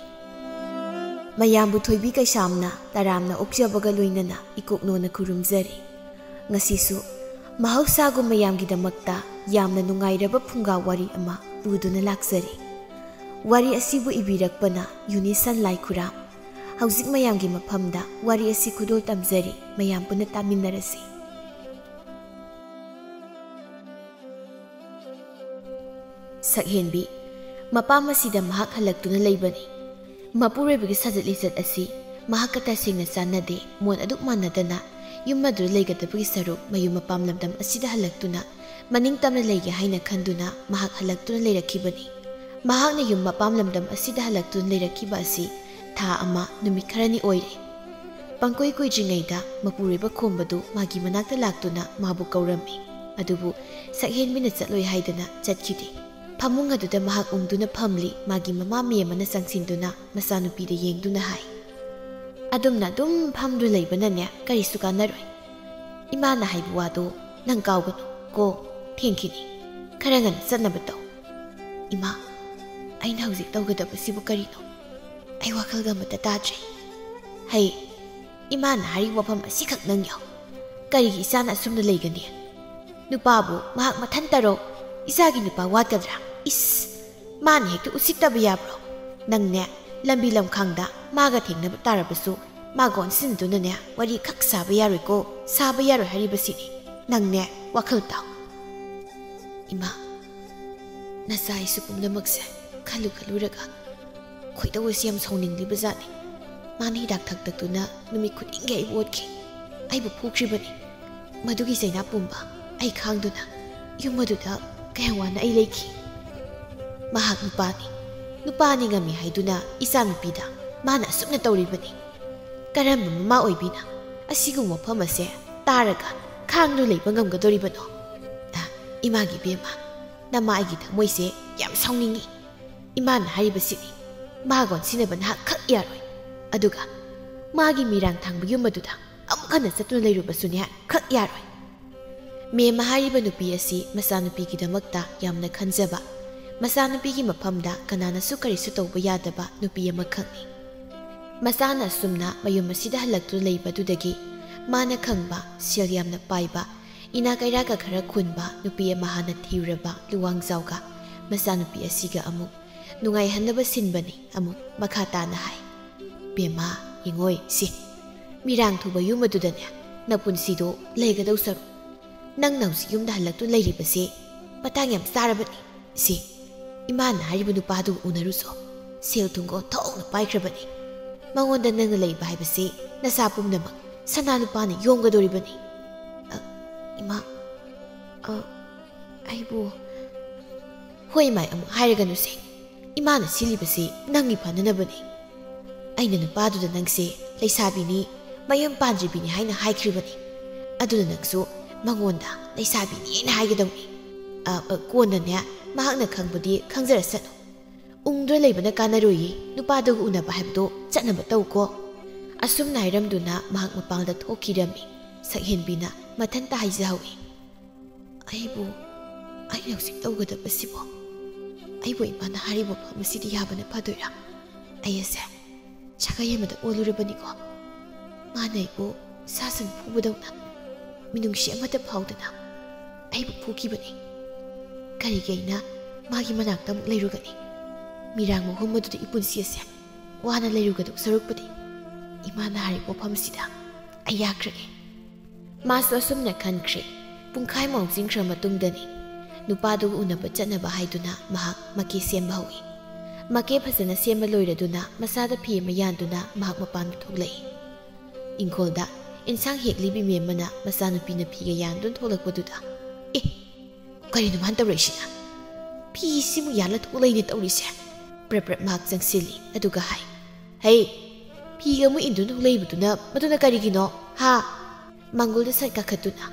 ꯃꯌꯥꯝꯕꯨ ꯊꯣꯏꯕꯤ ꯀꯩꯁꯥꯝꯅ ꯇꯔꯥꯝꯅ ꯑꯣꯛꯆꯕꯒ ꯂꯣꯏꯅꯅ ꯏꯀꯣꯛꯅꯣꯅ ꯈꯨꯔꯨꯝꯖꯔꯤ꯫ ꯉꯁꯤꯁꯨ ꯃꯍꯧꯁꯥꯒꯨꯝ ꯃꯌꯥꯝꯒꯤꯗꯃꯛꯇ ꯌꯥꯝꯅ ꯅꯨꯡꯉꯥꯏꯔꯕ ꯐꯨꯡꯒꯥ ꯋꯥꯔꯤ ꯑꯃ ꯄꯨꯗꯨꯅ ꯂꯥꯛꯆꯔꯤ꯫ ꯋꯥꯔꯤ ꯑꯁꯤꯕꯨ ꯏꯕꯤꯔꯛꯄꯅ ꯌꯨꯅꯤꯁꯟ ꯂꯥꯏꯈꯨꯔꯥꯝ꯫ ꯍꯧꯖꯤꯛ ꯃꯌꯥꯝꯒꯤ ꯃꯐꯝꯗ ꯋꯥꯔꯤ ꯑꯁꯤ ꯈꯨꯗꯣꯜ ꯇꯝꯖꯔꯤ, ꯃꯌꯥꯝ ꯄꯨꯟꯅ ꯇꯥꯃꯤꯟꯅꯔꯁꯤ꯫ ꯁꯛꯍꯦꯟꯕꯤ꯫ ꯃꯄꯥꯝ ꯑꯁꯤꯗ ꯃꯍꯥꯛ ꯍꯜꯂꯛꯇꯨꯅ ꯂꯩꯕꯅꯤ꯫ ꯃꯄꯨꯔꯣꯏꯕꯒꯤ ꯁꯥꯖꯠ ꯂꯤꯆꯠ ꯑꯁꯤ ꯃꯍꯥꯛꯀ ꯇꯁꯦꯡꯅ ꯆꯥꯟꯅꯗꯦ꯫ ꯃꯣꯠ ꯑꯗꯨꯛ ꯃꯥꯟꯅꯗꯅ ꯌꯨꯝ ꯑꯗꯨꯗ ꯂꯩꯒꯗꯕꯒꯤ ꯁꯔꯨꯛ ꯃꯌꯨꯝ ꯃꯄꯥꯝ ꯂꯝꯗꯝ ꯑꯁꯤꯗ ꯍꯜꯂꯛꯇꯨꯅ ꯃꯅꯤꯡ ꯇꯝꯅ ꯂꯩꯒꯦ ꯍꯥꯏꯅ ꯈꯟꯗꯨꯅ ꯃꯍꯥꯛ ꯍꯜꯂꯛꯇꯨꯅ ꯂꯩꯔꯛꯈꯤꯕꯅꯤ꯫ ꯃꯍꯥꯛꯅ ꯌꯨꯝ ꯃꯄꯥꯝ ꯂꯝꯗꯝ ꯑꯁꯤꯗ ꯍꯜꯂꯛꯇꯨꯅ ꯂꯩꯔꯛꯈꯤꯕ ꯑꯁꯤ ꯊꯥ ꯑꯃ ꯅꯨꯃꯤꯠ ꯈꯔꯅꯤ ꯑꯣꯏꯔꯦ꯫ ꯄꯪꯀꯨꯏ ꯀꯨꯏꯗ꯭ꯔꯤꯉꯩꯗ ꯃꯄꯨꯔꯣꯏꯕ ꯈꯣꯝꯕꯗꯨ ꯃꯥꯒꯤ ꯃꯅꯥꯛꯇ ꯂꯥꯛꯇꯨꯅ ꯃꯥꯕꯨ ꯀꯧꯔꯝꯃꯤ꯫ ꯑꯗꯨꯕꯨ ꯁꯛꯍꯦꯟꯕꯤꯅ ꯆꯠꯂꯣꯏ ꯍꯥꯏꯗꯅ ꯆꯠꯈꯤꯗꯦ꯫ ꯐꯃꯨꯡ ꯑꯗꯨꯗ ꯃꯍꯥꯛ ꯎꯪꯗꯨꯅ ꯐꯝꯂꯤ꯫ ꯃꯥꯒꯤ ꯃꯃꯥ ꯃꯦꯝꯃꯅ ꯆꯪꯁꯤꯟꯗꯨꯅ ꯃꯆꯥꯅꯨꯄꯤꯗ ꯌꯦꯡꯗꯨꯅ ꯍꯥꯏ, "ꯑꯗꯨꯝꯅ ꯑꯗꯨꯝ ꯐꯝꯗꯨ ꯂꯩꯕꯅꯅꯦ ꯀꯔꯤꯁꯨ ꯀꯥꯟꯅꯔꯣꯏ꯫ ꯏꯃꯥꯅ ꯍꯥꯏꯕ ꯋꯥꯗꯣ ꯅꯪ ꯀꯥꯎꯒꯅꯨ ꯀꯣ꯫ ꯊꯦꯡꯈꯤꯅꯤ, ꯈꯔ ꯉꯟꯅ ꯆꯠꯅꯕ ꯇꯧ꯫" "ꯏꯃꯥ, ꯑꯩꯅ ꯍꯧꯖꯤꯛ ꯇꯧꯒꯗꯕꯁꯤꯕꯨ ꯀꯔꯤꯅꯣ? ꯑꯩ ꯋꯥꯈꯜꯒ ꯑꯃꯠꯇ ꯇꯥꯗ꯭ꯔꯦ꯫ ꯍꯩ, ꯏꯃꯥꯅ ꯍꯥꯏꯔꯤꯕ ꯋꯥꯐꯝ ꯑꯁꯤꯈꯛ ꯅꯪ ꯌꯥꯎ꯫ ꯀꯔꯤꯒꯤ ꯏꯆꯥꯅ ꯑꯁꯨꯝꯅ ꯂꯩꯒꯅꯤ? ꯅꯨꯄꯥꯕꯨ ꯃꯍꯥꯛ ꯃꯊꯟꯇꯔꯣ? ꯏꯆꯥꯒꯤ ꯅꯨꯄꯥ ꯋꯥꯠꯀꯗ꯭ꯔꯥ? ꯏꯁ, ꯃꯥꯅ ꯍꯦꯛꯇ ꯎꯁꯤꯠꯇꯕ ꯌꯥꯕ꯭ꯔꯣ? ꯅꯪꯅꯦ, ꯂꯝꯕꯤ ꯂꯝꯈꯥꯡꯗ ꯃꯥꯒ ꯊꯦꯡꯅꯕ ꯇꯥꯔꯕꯁꯨ, ꯃꯥꯒ ꯑꯣꯟꯁꯤꯟꯗꯨꯅꯅꯦ ꯋꯥꯔꯤ ꯈꯛ ꯁꯥꯕ ꯌꯥꯔꯣꯏꯀꯣ꯫ ꯁꯥꯕ ꯌꯥꯔꯣꯏ ꯍꯥꯏꯔꯤꯕꯁꯤꯅꯤ꯫ ꯅꯪꯅꯦ, ꯋꯥꯈꯜ ꯇꯥꯎ꯫" "ꯏꯃꯥ, ꯅꯆꯥ ꯑꯩꯁꯨ ꯄꯨꯝꯅꯃꯛꯁꯦ ꯈꯜꯂꯨ ꯈꯜꯂꯨꯔꯒ ꯈꯣꯏꯗꯧ ꯑꯁꯤ ꯌꯥꯝ ꯁꯥꯎꯅꯤꯡꯂꯤꯕ ꯖꯥꯠꯅꯤ꯫ ꯃꯥꯅ ꯍꯤꯗꯥꯛ ꯊꯛꯇꯛꯇꯨꯅ ꯅꯨꯃꯤꯠ ꯈꯨꯗꯤꯡꯒꯤ ꯑꯩꯕꯨ ꯑꯣꯠꯈꯤ, ꯑꯩꯕꯨ ꯐꯨꯈ꯭ꯔꯤꯕꯅꯤ꯫ ꯃꯗꯨꯒꯤ ꯆꯩꯅꯥ ꯄꯨꯝꯕ ꯑꯩ ꯈꯥꯡꯗꯨꯅ ꯌꯨꯝ ꯑꯗꯨꯗ ꯀꯌꯥꯝ ꯋꯥꯅ ꯑꯩ ꯂꯩꯈꯤ꯫ ꯃꯍꯥꯛ ꯅꯨꯄꯥꯅꯤ, ꯅꯨꯄꯥꯅꯤ ꯉꯝꯃꯤ ꯍꯥꯏꯗꯨꯅ ꯏꯆꯥꯅꯨꯄꯤꯗ ꯃꯥꯅ ꯑꯁꯨꯝꯅ ꯇꯧꯔꯤꯕꯅꯤ꯫ ꯀꯔꯝꯕ ꯃꯃꯥ ꯑꯣꯏꯕꯤꯅ ꯑꯁꯤꯒꯨꯝꯕ ꯋꯥꯐꯝ ꯑꯁꯦ ꯇꯥꯔꯒ ꯈꯥꯡꯗꯨ ꯂꯩꯕ ꯉꯝꯒꯗꯧꯔꯤꯕꯅꯣ? ꯑ, ꯏꯃꯥꯒꯤ ꯏꯕꯦꯝꯃ, ꯅꯃꯥ ꯑꯩꯒꯤ ꯊꯃꯣꯏꯁꯦ ꯌꯥꯝ ꯁꯥꯎꯅꯤꯡꯉꯤ꯫ ꯏꯃꯥꯅ ꯍꯥꯏꯔꯤꯕꯁꯤꯅꯤ, ꯃꯥꯒ ꯑꯣꯟꯁꯤꯟꯅꯕ ꯅꯍꯥꯛ ꯈꯛ ꯌꯥꯔꯣꯏ꯫ ꯑꯗꯨꯒ ꯃꯥꯒꯤ ꯃꯤꯔꯥꯡ ꯊꯥꯡꯕ ꯌꯨꯝ ꯑꯗꯨꯗ ꯑꯃꯨꯛ ꯍꯟꯅ ꯆꯠꯇꯨꯅ ꯂꯩꯔꯨꯕꯁꯨꯅꯦ ꯈꯛ ꯌꯥꯔꯣꯏ꯫" ꯃꯦꯝꯃ ꯍꯥꯏꯔꯤꯕ ꯅꯨꯄꯤ ꯑꯁꯤ ꯃꯆꯥꯅꯨꯄꯤꯒꯤꯗꯃꯛꯇ ꯌꯥꯝꯅ ꯈꯟꯖꯕ, ꯃꯆꯥꯅꯨꯄꯤꯒꯤ ꯃꯐꯝꯗ ꯀꯅꯥꯅꯁꯨ ꯀꯔꯤꯁꯨ ꯇꯧꯕ ꯌꯥꯗꯕ ꯅꯨꯄꯤ ꯑꯃꯈꯛꯅꯤ꯫ ꯃꯆꯥꯅ ꯑꯁꯨꯝꯅ ꯃꯌꯨꯝ ꯑꯁꯤꯗ ꯍꯜꯂꯛꯇꯨꯅ ꯂꯩꯕꯗꯨꯗꯒꯤ ꯃꯥꯅ ꯈꯪꯕ, ꯁꯦꯜ ꯌꯥꯝꯅ ꯄꯥꯏꯕ, ꯏꯅꯥ ꯀꯩꯔꯥꯛꯀ ꯈꯔ ꯈꯨꯟꯕ ꯅꯨꯄꯤ ꯑꯃ ꯍꯥꯟꯅ ꯊꯤꯔꯨꯔꯕ ꯂꯨꯋꯥꯡꯖꯥꯎꯒ ꯃꯆꯥꯅꯨꯄꯤ ꯑꯁꯤꯒ ꯑꯃꯨꯛ ꯅꯨꯡꯉꯥꯏꯍꯟꯅꯕ ꯁꯤꯟꯕꯅꯤ꯫ ꯑꯃꯨꯛ ꯃꯈꯥ ꯇꯥꯅ ꯍꯥꯏ, "ꯕꯦꯝꯃ, ꯌꯦꯡꯉꯣꯏ ꯁꯤ, ꯃꯤꯔꯥꯡ ꯊꯨꯕ ꯌꯨꯝ ꯑꯗꯨꯗꯅꯦ ꯅꯄꯨꯟꯁꯤꯗꯣ ꯂꯩꯒꯗꯧ ꯁꯔꯨꯛ, ꯅꯪꯅ ꯍꯧꯖꯤꯛ ꯌꯨꯝꯗ ꯍꯜꯂꯛꯇꯨꯅ ꯂꯩꯔꯤꯕꯁꯤ ꯃꯇꯥꯡ ꯌꯥꯝ ꯆꯥꯔꯕꯅꯤ꯫ ꯁꯤ, ꯏꯃꯥꯅ ꯍꯥꯏꯔꯤꯕ ꯅꯨꯄꯥꯗꯨꯒ ꯎꯅꯔꯨꯆꯣ꯫ ꯁꯦꯜ ꯊꯨꯝꯒ ꯑꯣꯟꯊꯣꯛꯅ ꯄꯥꯏꯈ꯭ꯔꯕꯅꯤ꯫ ꯃꯉꯣꯟꯗ ꯅꯪꯅ ꯂꯩꯕ ꯍꯥꯏꯕꯁꯤ ꯅꯆꯥ ꯄꯨꯝꯅꯃꯛ ꯁꯅꯥ ꯂꯨꯄꯥꯅ ꯌꯣꯝꯒꯗꯧꯔꯤꯕꯅꯤ꯫" "ꯑ, ꯏꯃꯥ, ꯑ, ꯑꯩꯕꯨ..." "ꯍꯣꯏ ꯏꯃꯥꯏ ꯑꯃꯨꯛ ꯍꯥꯏꯔꯒꯅꯨꯁꯦ꯫ ꯏꯃꯥꯅ ꯁꯤꯜꯂꯤꯕꯁꯤ ꯅꯪꯒꯤ ꯐꯅꯅꯕꯅꯤ꯫ ꯑꯩꯅ ꯅꯨꯄꯥꯗꯨꯗ ꯅꯪꯁꯦ ꯂꯩꯁꯥꯕꯤꯅꯤ, ꯃꯌꯨꯝ ꯄꯥꯟꯗ꯭ꯔꯤꯕꯤꯅꯤ ꯍꯥꯏꯅ ꯍꯥꯏꯈ꯭ꯔꯤꯕꯅꯤ꯫ ꯑꯗꯨꯅ ꯅꯪꯁꯨ ꯃꯉꯣꯟꯗ ꯂꯩꯁꯥꯕꯤꯅꯤ ꯑꯩꯅ ꯍꯥꯏꯒꯗꯧꯅꯤ꯫ ꯑ, ꯑ, ꯀꯣꯟꯅꯅꯦ, ꯃꯍꯥꯛꯅ ꯈꯪꯕꯗꯤ ꯈꯪꯖꯔꯁꯅꯨ꯫ ꯎꯪꯗ꯭ꯔ ꯂꯩꯕꯅ ꯀꯥꯟꯅꯔꯣꯏꯌꯦ, ꯅꯨꯄꯥꯗꯨꯒ ꯎꯅꯕ ꯍꯥꯏꯕꯗꯣ ꯆꯠꯅꯕ ꯇꯧꯀꯣ꯫ ꯑꯁꯨꯝꯅ ꯍꯥꯏꯔꯝꯗꯨꯅ ꯃꯍꯥꯛ ꯃꯄꯥꯟꯗ ꯊꯣꯛꯈꯤꯔꯝꯃꯤ꯫ ꯁꯛꯍꯦꯟꯕꯤꯅ ꯃꯊꯟꯇ ꯍꯥꯏꯖꯍꯧꯏ, "ꯑꯩꯕꯨ, ꯑꯩꯅ ꯍꯧꯖꯤꯛ ꯇꯧꯒꯗꯕꯁꯤꯕꯣ? ꯑꯩꯕꯨ ꯏꯃꯥꯅ ꯍꯥꯏꯔꯤꯕ ꯃꯐꯝ ꯑꯁꯤꯗ ꯌꯥꯕꯅ ꯐꯗꯣꯏꯔꯥ? ꯑꯩ ꯑꯁꯦ ꯁꯥꯒꯩ ꯑꯃꯗ ꯑꯣꯜꯂꯨꯔꯕꯅꯤꯀꯣ꯫ ꯃꯥꯅ ꯑꯩꯕꯨ ꯁꯥ ꯁꯟ ꯐꯨꯕꯗꯧꯅ ꯃꯤꯅꯨꯡꯁꯤ ꯑꯃꯠꯇ ꯐꯥꯎꯗꯅ ꯑꯩꯕꯨ ꯐꯨꯈꯤꯕꯅꯤ꯫ ꯀꯔꯤꯒꯤ ꯑꯩꯅ ꯃꯥꯒꯤ ꯃꯅꯥꯛꯇ ꯑꯃꯨꯛ ꯂꯩꯔꯨꯒꯅꯤ? ꯃꯤꯔꯥꯡ ꯃꯍꯨꯝ ꯑꯗꯨꯗ ꯏꯄꯨꯟꯁꯤ ꯑꯁꯦ ꯋꯥꯅ ꯂꯩꯔꯨꯒꯗꯧ ꯁꯔꯨꯛꯄꯨꯗꯤ ꯏꯃꯥꯅ ꯍꯥꯏꯔꯤꯕ ꯃꯐꯝꯁꯤꯗ ꯑꯩ ꯌꯥꯈ꯭ꯔꯒꯦ꯫" ꯃꯥꯁꯨ ꯑꯁꯨꯝꯅ ꯈꯟꯈ꯭ꯔꯦ꯫ ꯄꯨꯡꯈꯥꯏꯃꯨꯛ ꯍꯧꯖꯤꯟꯈ꯭ꯔ ꯃꯇꯨꯡꯗꯅꯤ ꯅꯨꯄꯥꯗꯨꯒ ꯎꯅꯕ ꯆꯠꯅꯕ ꯍꯥꯏꯗꯨꯅ ꯃꯍꯥꯛ ꯃꯀꯦ ꯁꯦꯝꯕ ꯍꯧꯏ꯫ ꯃꯀꯦ ꯐꯖꯅ ꯁꯦꯝꯕ ꯂꯣꯏꯔꯗꯨꯅ ꯃꯁꯥꯗ ꯐꯤ ꯑꯃ ꯌꯥꯟꯗꯨꯅ ꯃꯍꯥꯛ ꯃꯄꯥꯟꯗ ꯊꯣꯛꯂꯛꯏ꯫ ꯏꯪꯈꯣꯜꯗ ꯏꯟꯁꯥꯡ ꯍꯦꯛꯂꯤꯕꯤ ꯃꯦꯝꯃꯅ ꯃꯆꯥꯅꯨꯄꯤꯅ ꯐꯤꯒ ꯌꯥꯟꯗꯨꯅ ꯊꯣꯛꯂꯛꯄꯗꯨꯗ, "ꯑꯦ, ꯀꯔꯤꯅꯣ ꯃꯥꯅ ꯇꯧꯔꯛꯏꯁꯤꯅ? ꯐꯤꯁꯤꯃꯨꯛ ꯌꯥꯜꯂ ꯊꯣꯛꯂꯛꯏꯅꯦ ꯇꯧꯔꯤꯁꯦ꯫" ꯄ꯭ꯔꯞ ꯄ꯭ꯔꯞ ꯃꯍꯥꯛ ꯆꯪꯁꯤꯜꯂꯤ, ꯑꯗꯨꯒ ꯍꯥꯏ, "ꯍꯩ, ꯐꯤꯒ ꯑꯃꯨꯛ ꯏꯟꯗꯨꯅ ꯊꯣꯛꯂꯛꯏꯕꯗꯨꯅ, ꯃꯗꯨꯅ ꯀꯔꯤꯒꯤꯅꯣ, ꯍꯥ?" ꯃꯥꯡꯒꯣꯜꯗ ꯁꯠ ꯀꯥꯈꯠꯇꯨꯅ,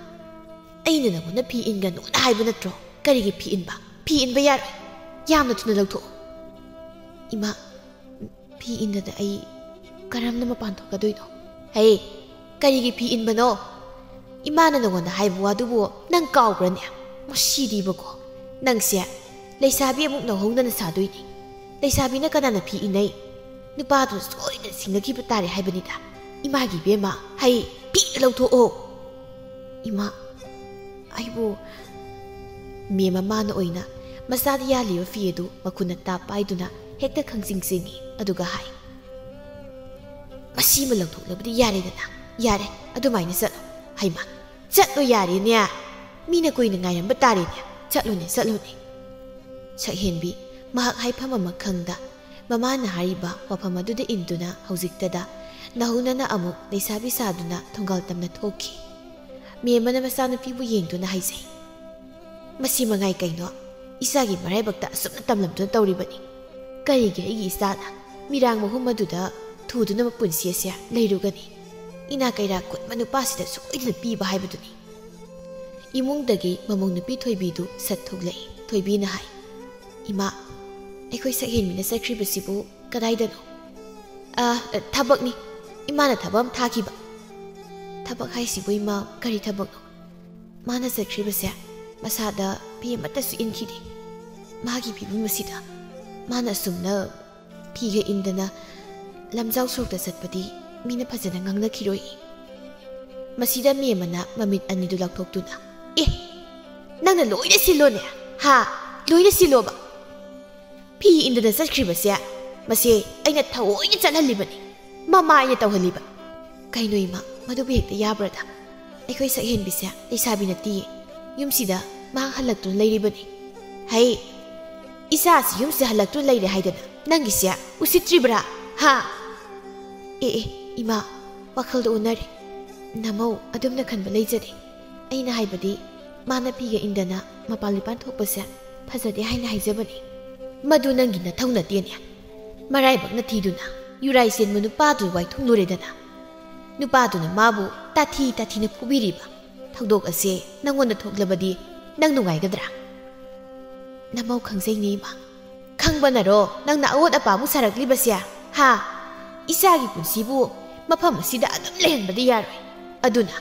"ꯑꯩꯅ ꯅꯪꯉꯣꯟꯗ ꯐꯤ ꯏꯟꯒꯅꯨꯅ ꯍꯥꯏꯕ ꯅꯠꯇ꯭ꯔꯣ? ꯀꯔꯤꯒꯤ ꯐꯤ ꯏꯟꯕ? ꯐꯤ ꯏꯟꯕ ꯌꯥꯔꯣꯏ꯫ ꯌꯥꯝꯅ ꯊꯨꯅ ꯂꯧꯊꯣꯛꯑꯣ꯫" "ꯏꯃꯥ, ꯐꯤ ꯏꯟꯗꯅ ꯑꯩ ꯀꯔꯝꯅ ꯃꯄꯥꯟ ꯊꯣꯛꯀꯗꯣꯏꯅꯣ?" "ꯍꯦ, ꯀꯔꯤꯒꯤ ꯐꯤ ꯏꯟꯕꯅꯣ? ꯏꯃꯥꯅ ꯅꯉꯣꯟꯗ ꯍꯥꯏꯕ ꯋꯥꯗꯨꯕꯨ ꯅꯪ ꯀꯥꯎꯕ꯭ꯔꯅꯦ? ꯃꯁꯤꯗꯤꯕꯀꯣ, ꯅꯪꯁꯦ ꯂꯩꯁꯥꯕꯤ ꯑꯃꯨꯛ ꯅꯧꯍꯧꯅꯅ ꯁꯥꯗꯣꯏꯅꯤ꯫ ꯂꯩꯁꯥꯕꯤꯅ ꯀꯅꯥꯅ ꯐꯤ ꯏꯟꯅꯩ? ꯅꯨꯄꯥꯗꯨꯅ ꯁꯣꯏꯗꯅ ꯁꯤꯡꯅꯈꯤꯕ ꯇꯥꯔꯦ ꯍꯥꯏꯕꯅꯤꯗ꯫ ꯏꯃꯥꯒꯤ ꯏꯕꯦꯝꯃ, ꯍꯩ, ꯐꯤꯗ ꯂꯧꯊꯣꯛꯑꯣ꯫" "ꯏꯃꯥ, ꯑꯩꯕꯨ..." ꯃꯦꯝ ꯃꯃꯥꯅ ꯑꯣꯏꯅ ꯃꯆꯥꯗ ꯌꯥꯜꯂꯤꯕ ꯐꯤ ꯑꯗꯨ ꯃꯈꯨꯠꯅ ꯇꯥꯞ ꯄꯥꯏꯗꯨꯅ ꯍꯦꯛꯇ ꯈꯪꯆꯤꯡ ꯆꯤꯡꯏ, ꯑꯗꯨꯒ ꯍꯥꯏ, "ꯃꯁꯤꯃ ꯂꯧꯊꯣꯛꯂꯕꯗꯤ ꯌꯥꯔꯦꯗꯅ, ꯌꯥꯔꯦ, ꯑꯗꯨꯃꯥꯏꯅ ꯆꯠꯂꯣ꯫" "ꯍꯩꯃꯥ, ꯆꯠꯂꯣ ꯌꯥꯔꯦꯅꯦ, ꯃꯤꯅ ꯀꯨꯏꯅ ꯉꯥꯏꯔꯝꯕ ꯇꯥꯔꯦꯅꯦ, ꯆꯠꯂꯣꯅꯦ, ꯆꯠꯂꯣꯅꯦ꯫" ꯁꯛꯍꯦꯟꯕꯤ ꯃꯍꯥꯛ ꯍꯥꯏꯐꯝ ꯑꯃ ꯈꯪꯗ ꯃꯃꯥꯅ ꯍꯥꯏꯔꯤꯕ ꯋꯥꯐꯝ ꯑꯗꯨꯗ ꯏꯟꯗꯨꯅ ꯍꯧꯖꯤꯛꯇꯗ ꯅꯧꯍꯧꯅꯅ ꯑꯃꯨꯛ ꯂꯩꯁꯥꯕꯤ ꯁꯥꯗꯨꯅ ꯊꯣꯡꯒꯥꯜ ꯇꯝꯅ ꯊꯣꯛꯈꯤ꯫ ꯃꯦꯝꯃꯅ ꯃꯆꯥꯅꯨꯄꯤꯕꯨ ꯌꯦꯡꯗꯨꯅ ꯍꯥꯏꯖꯩ, "ꯃꯁꯤ ꯃꯉꯥꯏ ꯀꯩꯅꯣ, ꯏꯆꯥꯒꯤ ꯃꯔꯥꯏꯕꯛꯇ ꯑꯁꯨꯝꯅ ꯇꯝꯂꯝꯗꯨꯅ ꯇꯧꯔꯤꯕꯅꯤ꯫ ꯀꯔꯤꯒꯤ ꯑꯩꯒꯤ ꯏꯆꯥꯅ ꯃꯤꯔꯥꯡ ꯃꯍꯨꯝ ꯑꯗꯨꯗ ꯊꯨꯗꯨꯅ ꯃꯄꯨꯟꯁꯤ ꯑꯁꯦ ꯂꯩꯔꯨꯒꯅꯤ? ꯏꯅꯥ ꯀꯩꯔꯥ ꯈꯨꯟꯕ ꯅꯨꯄꯥꯁꯤꯗ ꯁꯣꯏꯗꯅ ꯄꯤꯕ ꯍꯥꯏꯕꯗꯨꯅꯤ꯫" ꯏꯃꯨꯡꯗꯒꯤ ꯃꯃꯧ ꯅꯨꯄꯤ ꯊꯣꯏꯕꯤꯗꯨ ꯁꯠ ꯊꯣꯛꯂꯛꯏ꯫ ꯊꯣꯏꯕꯤꯅ ꯍꯥꯏ, "ꯏꯃꯥ, ꯑꯩꯈꯣꯏ ꯁꯛꯍꯦꯟꯕꯤꯅ ꯆꯠꯈ꯭ꯔꯤꯕꯁꯤꯕꯨ ꯀꯗꯥꯏꯗꯅꯣ?" "ꯑ, ꯑ, ꯊꯕꯛꯅꯤ꯫ ꯏꯃꯥꯅ ꯊꯕꯛ ꯑꯃ ꯊꯥꯈꯤꯕ꯫" "ꯊꯕꯛ ꯍꯥꯏꯁꯤꯕꯨ ꯏꯃꯥ, ꯀꯔꯤ ꯊꯕꯛꯅꯣ?" "ꯃꯥꯅ ꯆꯠꯈ꯭ꯔꯤꯕꯁꯦ ꯃꯁꯥꯗ ꯐꯤ ꯑꯃꯠꯇꯁꯨ ꯏꯟꯈꯤꯗꯦ꯫ ꯃꯥꯒꯤ ꯐꯤꯕꯝ ꯑꯁꯤꯗ ꯃꯥꯅ ꯑꯁꯨꯝꯅ ꯐꯤꯒ ꯏꯟꯗꯅ ꯂꯝꯖꯥꯎ ꯁꯣꯔꯣꯛꯇ ꯆꯠꯄꯗꯤ ꯃꯤꯅ ꯐꯖꯅ ꯉꯥꯡꯅꯈꯤꯔꯣꯏ꯫" ꯃꯁꯤꯗ ꯃꯦꯝꯃꯅ ꯃꯃꯤꯠ ꯑꯅꯤꯗꯨ ꯂꯥꯎꯊꯣꯛꯇꯨꯅ, "ꯑꯦ, ꯅꯪꯅ ꯂꯣꯏꯅ ꯁꯤꯜꯂꯣꯅꯦ? ꯍꯥ? ꯂꯣꯏꯅ ꯁꯤꯜꯂꯣꯕ? ꯐꯤ ꯏꯟꯗꯅ ꯆꯠꯈ꯭ꯔꯤꯕꯁꯦ, ꯃꯁꯦ ꯑꯩꯅ ꯊꯑꯣꯏꯅ ꯆꯠꯍꯜꯂꯤꯕꯅꯤ, ꯃꯃꯥ ꯑꯩꯅ ꯇꯧꯍꯜꯂꯤꯕ꯫" "ꯀꯩꯅꯣ ꯏꯃꯥ, ꯃꯗꯨꯕꯨ ꯍꯦꯛꯇ ꯌꯥꯕ꯭ꯔꯥꯗ? ꯑꯩꯈꯣꯏ ꯁꯛꯍꯦꯟꯕꯤꯁꯦ ꯂꯩꯁꯥꯕꯤ ꯅꯠꯇꯤꯌꯦ, ꯌꯨꯝꯁꯤꯗ ꯃꯍꯥꯛ ꯍꯜꯂꯛꯇꯨꯅ ꯂꯩꯔꯤꯕꯅꯤ꯫" "ꯍꯩ, ꯏꯆꯥꯁꯤ ꯌꯨꯝꯁꯤꯗ ꯍꯜꯂꯛꯇꯨꯅ ꯂꯩꯔꯦ ꯍꯥꯏꯗꯅ ꯅꯪꯒꯤꯁꯦ ꯎꯁꯤꯠꯇ꯭ꯔꯤꯕ꯭ꯔꯥ? ꯍꯥ?" "ꯑꯦ, ꯑꯦ, ꯏꯃꯥ, ꯋꯥꯈꯜꯗꯣ ꯑꯣꯟꯅꯔꯦ꯫ ꯅꯃꯧ ꯑꯗꯨꯝꯅ ꯈꯟꯕ ꯂꯩꯖꯗꯦ꯫ ꯑꯩꯅ ꯍꯥꯏꯕꯗꯤ, ꯃꯥꯅ ꯐꯤꯒ ꯏꯟꯗꯅ ꯃꯄꯥꯟ ꯂꯨꯄꯥꯟ ꯊꯣꯛꯄꯁꯦ ꯐꯖꯗꯦ ꯍꯥꯏꯅ ꯍꯥꯏꯖꯕꯅꯤ꯫" "ꯃꯗꯨ ꯅꯪꯒꯤ ꯅꯊꯧ ꯅꯠꯇꯦꯅꯦ꯫ ꯃꯔꯥꯏꯕꯛꯅ ꯊꯤꯗꯨꯅ ꯌꯨꯔꯥꯏ ꯆꯦꯟꯕ ꯅꯨꯄꯥꯗꯨ ꯋꯥꯏꯊꯨꯡꯂꯨꯔꯦꯗꯅ꯫ ꯅꯨꯄꯥꯗꯨꯅ ꯃꯥꯕꯨ ꯇꯥꯊꯤ ꯇꯥꯊꯤꯅ ꯐꯨꯕꯤꯔꯤꯕ ꯊꯧꯗꯣꯛ ꯑꯁꯦ ꯅꯪꯉꯣꯟꯗ ꯊꯣꯛꯂꯕꯗꯤ ꯅꯪ ꯅꯨꯡꯉꯥꯏꯒꯗ꯭ꯔꯥ?" "ꯅꯃꯧ ꯈꯪꯖꯩꯅꯦ ꯏꯃꯥ꯫" "ꯈꯪꯕꯅꯔꯣ ꯅꯪꯅ ꯑꯑꯣꯠ ꯑꯄꯥꯕꯨ ꯁꯥꯔꯛꯂꯤꯕꯁꯦ? ꯍꯥ? ꯏꯆꯥꯒꯤ ꯄꯨꯟꯁꯤꯕꯨ ꯃꯐꯝ ꯑꯁꯤꯗ ꯑꯗꯨꯝ ꯂꯩꯍꯟꯕꯗꯤ ꯌꯥꯔꯣꯏ꯫ ꯑꯗꯨꯅ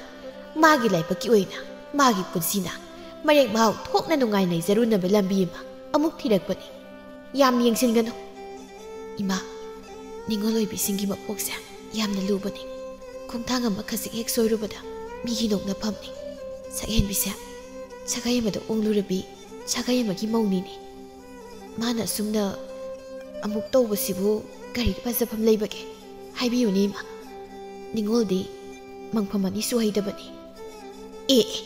ꯃꯥꯒꯤ ꯂꯥꯏꯕꯛꯀꯤ ꯑꯣꯏꯅ ꯃꯥꯒꯤ ꯄꯨꯟꯁꯤꯅ ꯃꯔꯦꯛ ꯃꯍꯥꯎ ꯊꯣꯛꯅ ꯅꯨꯡꯉꯥꯏꯅ ꯂꯩꯖꯔꯨꯅꯕ ꯂꯝꯕꯤ ꯑꯃ ꯑꯃꯨꯛ ꯊꯤꯔꯛꯄꯅꯤ꯫ ꯌꯥꯝ ꯌꯦꯡꯁꯤꯟꯒꯅꯨ꯫" "ꯏꯃꯥ, ꯅꯤꯉꯣꯜ ꯑꯣꯏꯕꯤꯁꯤꯡꯒꯤ ꯃꯄꯣꯛꯁꯦ ꯌꯥꯝꯅ ꯂꯨꯕꯅꯤ꯫ ꯈꯣꯡꯊꯥꯡ ꯑꯃ ꯈꯖꯤꯛ ꯍꯦꯛ ꯁꯣꯏꯔꯨꯕꯗ ꯃꯤꯒꯤ ꯅꯣꯛꯅꯐꯝꯅꯤ꯫ ꯁꯛꯍꯦꯟꯕꯤꯁꯦ ꯁꯥꯒꯩ ꯑꯃꯗ ꯑꯣꯡꯂꯨꯔꯕꯤ ꯁꯥꯒꯩ ꯑꯃꯒꯤ ꯃꯧꯅꯤꯅꯦ꯫ ꯃꯥꯅ ꯑꯁꯨꯝꯅ ꯑꯃꯨꯛ ꯇꯧꯕꯁꯤꯕꯨ ꯀꯔꯤ ꯐꯖꯐꯝ ꯂꯩꯕꯒꯦ? ꯍꯥꯏꯕꯤꯌꯨꯅꯦ ꯏꯃꯥ꯫ ꯅꯤꯉꯣꯜꯗꯤ ꯃꯪꯐꯝ ꯑꯅꯤꯁꯨ ꯍꯩꯗꯕꯅꯤ꯫" "ꯑꯦ, ꯑꯦ,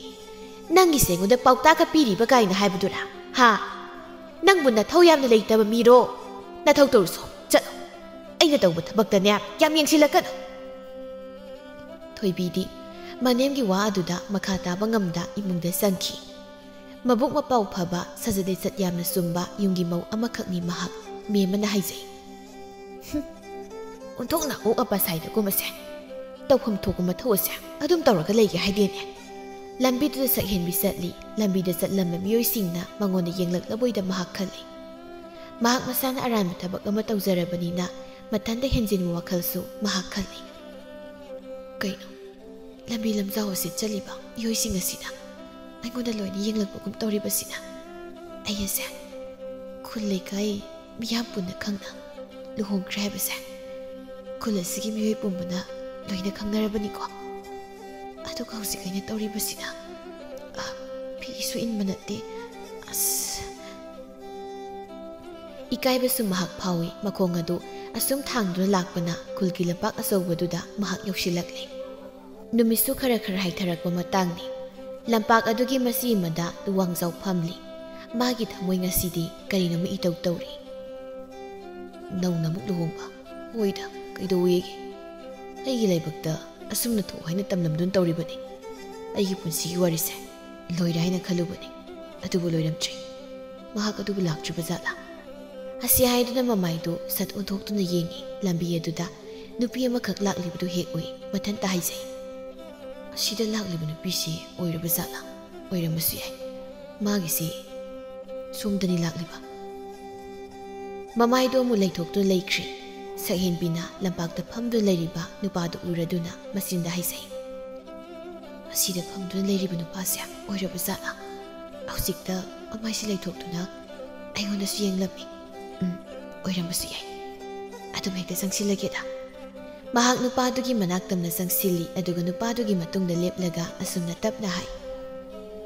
ꯅꯪꯒꯤꯁꯦ ꯑꯩꯉꯣꯟꯗ ꯄꯥꯎꯇꯥꯛꯀ ꯄꯤꯔꯤꯕ ꯀꯥꯏꯅ ꯍꯥꯏꯕꯗꯨꯔꯥ? ꯍꯥ? ꯅꯪꯕꯨ ꯅꯊꯧ ꯌꯥꯝꯅ ꯂꯩꯇꯕ ꯃꯤꯔꯣ? ꯅꯊꯧ ꯇꯧꯔꯨꯁꯣ, ꯆꯠꯂꯣ꯫ ꯑꯩꯅ ꯇꯧꯕ ꯊꯕꯛꯇꯅꯦ ꯌꯥꯝ ꯌꯦꯡꯁꯤꯜꯂꯛꯀꯅꯨ꯫" ꯊꯣꯏꯕꯤꯗꯤ ꯃꯅꯦꯝꯒꯤ ꯋꯥ ꯑꯗꯨꯗ ꯃꯈꯥ ꯇꯥꯕ ꯉꯝꯗ ꯏꯃꯨꯡꯗ ꯆꯪꯈꯤ꯫ ꯃꯕꯨꯛ ꯃꯄꯥꯎ ꯐꯕ, ꯁꯥꯖꯠ ꯂꯤꯆꯠ ꯌꯥꯝꯅ ꯆꯨꯝꯕ ꯌꯨꯝꯒꯤ ꯃꯧ ꯑꯃꯈꯛꯅꯤ ꯃꯍꯥꯛ, ꯃꯦꯝꯃꯅ ꯍꯥꯏꯖꯩ꯫ "ꯍꯨꯝ, ꯑꯣꯟꯊꯣꯛꯅ ꯑꯣꯛ ꯑꯄꯥ ꯁꯥꯏꯗꯀꯣ ꯃꯁꯦ꯫ ꯇꯧꯐꯝ ꯊꯣꯛꯄ ꯃꯊꯧ ꯑꯁꯦ ꯑꯗꯨꯝ ꯇꯧꯔꯒ ꯂꯩꯒꯦ ꯍꯥꯏꯗꯦꯅꯦ꯫ ꯂꯝꯕꯤꯗꯨꯗ ꯁꯛꯍꯦꯟꯕꯤ ꯆꯠꯂꯤ꯫ ꯂꯝꯕꯤꯗ ꯆꯠꯂꯝꯕ ꯃꯤꯑꯣꯏꯁꯤꯡꯅ ꯃꯉꯣꯟꯗ ꯌꯦꯡꯂꯛꯂꯕꯣꯏꯗ ꯃꯍꯥꯛ ꯈꯜꯂꯤ꯫ ꯃꯍꯥꯛ ꯃꯁꯥꯅ ꯑꯔꯥꯟꯕ ꯊꯕꯛ ꯑꯃ ꯇꯧꯖꯔꯕꯅꯤꯅ ꯃꯊꯟꯇ ꯍꯦꯟꯖꯤꯟꯕ ꯋꯥꯈꯜꯁꯨ ꯃꯍꯥꯛ ꯈꯜꯂꯤ꯫ ꯀꯩꯅꯣ, ꯂꯝꯕꯤ ꯂꯝꯖꯥꯎ ꯑꯁꯤ ꯆꯠꯂꯤꯕ ꯃꯤꯑꯣꯏꯁꯤꯡ ꯑꯁꯤꯅ ꯑꯩꯉꯣꯟꯗ ꯂꯣꯏꯅ ꯌꯦꯡꯂꯛꯄꯒꯨꯝ ꯇꯧꯔꯤꯕꯁꯤꯅ? ꯑꯩ ꯑꯁꯦ ꯈꯨꯜ ꯂꯩꯀꯥꯏ ꯃꯤꯌꯥꯝ ꯄꯨꯟꯅ ꯈꯪꯅ ꯂꯨꯍꯣꯡꯈ꯭ꯔꯦ ꯍꯥꯏꯕꯁꯦ ꯈꯨꯜ ꯑꯁꯤꯒꯤ ꯃꯤꯑꯣꯏ ꯄꯨꯝꯕꯅ ꯂꯣꯏꯅ ꯈꯪꯅꯔꯕꯅꯤꯀꯣ꯫ ꯑꯗꯨꯒ ꯍꯧꯖꯤꯛ ꯑꯩꯅ ꯇꯧꯔꯤꯕꯁꯤꯅ, ꯑ, ꯐꯤꯁꯨ ꯏꯟꯕ ꯅꯠꯇꯦ꯫ ꯑꯁ꯫ ꯏꯀꯥꯏꯕꯁꯨ ꯃꯍꯥꯛ ꯐꯥꯎꯏ꯫ ꯃꯈꯣꯡ ꯑꯗꯨ ꯑꯁꯨꯝ ꯊꯥꯡꯗꯨꯅ ꯂꯥꯛꯄꯅ ꯈꯨꯜꯒꯤ ꯂꯝꯄꯥꯛ ꯑꯆꯧꯕꯗꯨꯗ ꯃꯍꯥꯛ ꯌꯧꯁꯤꯜꯂꯛꯂꯦ꯫ ꯅꯨꯃꯤꯠꯁꯨ ꯈꯔ ꯈꯔ ꯍꯥꯏꯊꯔꯛꯄ ꯃꯇꯥꯡꯅꯤ꯫ ꯂꯝꯄꯥꯛ ꯑꯗꯨꯒꯤ ꯃꯁꯤ ꯑꯃꯗ ꯂꯨꯋꯥꯡꯖꯥꯎ ꯐꯝꯂꯤ꯫ ꯃꯥꯒꯤ ꯊꯃꯣꯏ ꯉꯁꯤꯗꯤ ꯀꯔꯤꯅꯣꯃ ꯏꯇꯧ ꯇꯧꯔꯤ꯫ "ꯅꯧꯅ ꯑꯃꯨꯛ ꯂꯨꯍꯣꯡꯕ? ꯍꯣꯏꯗ, ꯀꯩꯗꯧꯋꯦꯒꯦ? ꯑꯩꯒꯤ ꯂꯥꯏꯕꯛꯇ ꯑꯁꯨꯝꯅ ꯊꯣꯛ ꯍꯥꯏꯅ ꯇꯝꯂꯝꯗꯨꯅ ꯇꯧꯔꯤꯕꯅꯤ꯫ ꯑꯩꯒꯤ ꯄꯨꯟꯁꯤꯒꯤ ꯋꯥꯔꯤꯁꯦ ꯂꯣꯏꯔꯦ ꯍꯥꯏꯅ ꯈꯜꯂꯨꯕꯅꯤ, ꯑꯗꯨꯕꯨ ꯂꯣꯏꯔꯝꯗ꯭ꯔꯦ꯫ ꯃꯍꯥꯛ ꯑꯗꯨꯕꯨ ꯂꯥꯛꯇ꯭ꯔꯤꯕ ꯖꯥꯠꯂꯥ?" ꯑꯁꯤ ꯍꯥꯏꯗꯨꯅ ꯃꯃꯥꯏꯗꯨ ꯁꯠ ꯑꯣꯟꯊꯣꯛꯇꯨꯅ ꯌꯦꯡꯉꯤ꯫ ꯂꯝꯕꯤ ꯑꯗꯨꯗ ꯅꯨꯄꯤ ꯑꯃꯈꯛ ꯂꯥꯛꯂꯤꯕꯗꯨ ꯍꯦꯛ ꯎꯏ꯫ ꯃꯊꯟꯇ ꯍꯥꯏꯖꯩ, "ꯑꯁꯤꯗ ꯂꯥꯛꯂꯤꯕ ꯅꯨꯄꯤꯁꯤ ꯑꯣꯏꯔꯕ ꯖꯥꯠꯂꯥ? ꯑꯣꯏꯔꯝꯕꯁꯨ ꯌꯥꯏ꯫ ꯃꯥꯒꯤꯁꯤ ꯁꯣꯝꯗꯅꯤ ꯂꯥꯛꯂꯤꯕ꯫" ꯃꯃꯥꯏꯗꯨ ꯑꯃꯨꯛ ꯂꯩꯊꯣꯛꯇꯨꯅ ꯂꯩꯈ꯭ꯔꯤ꯫ ꯁꯛꯍꯦꯟꯕꯤꯅ ꯂꯝꯄꯥꯛꯇ ꯐꯝꯗꯨꯅ ꯂꯩꯔꯤꯕ ꯅꯨꯄꯥꯗꯨ ꯎꯔꯗꯨꯅ ꯃꯆꯤꯟꯗ ꯍꯥꯏꯖꯩ, "ꯑꯁꯤꯗ ꯐꯝꯗꯨꯅ ꯂꯩꯔꯤꯕ ꯅꯨꯄꯥꯁꯦ ꯑꯣꯏꯔꯕ ꯖꯥꯠꯂꯥ? ꯍꯧꯖꯤꯛꯇ ꯃꯃꯥꯏꯁꯤ ꯂꯩꯊꯣꯛꯇꯨꯅ ꯑꯩꯉꯣꯟꯗꯁꯨ ꯌꯦꯡꯂꯝꯃꯤ꯫ ꯎꯝ, ꯑꯣꯏꯔꯝꯕꯁꯨ ꯌꯥꯏ꯫ ꯑꯗꯨꯝ ꯍꯦꯛꯇ ꯆꯪꯁꯤꯜꯂꯒꯦꯗ꯫" ꯃꯍꯥꯛ ꯅꯨꯄꯥꯗꯨꯒꯤ ꯃꯅꯥꯛ ꯇꯝꯅ ꯆꯪꯁꯤꯜꯂꯤ, ꯑꯗꯨꯒ ꯅꯨꯄꯥꯗꯨꯒꯤ ꯃꯇꯨꯡꯗ ꯂꯦꯞꯂꯒ ꯑꯁꯨꯝꯅ ꯇꯞꯅ ꯍꯥꯏ,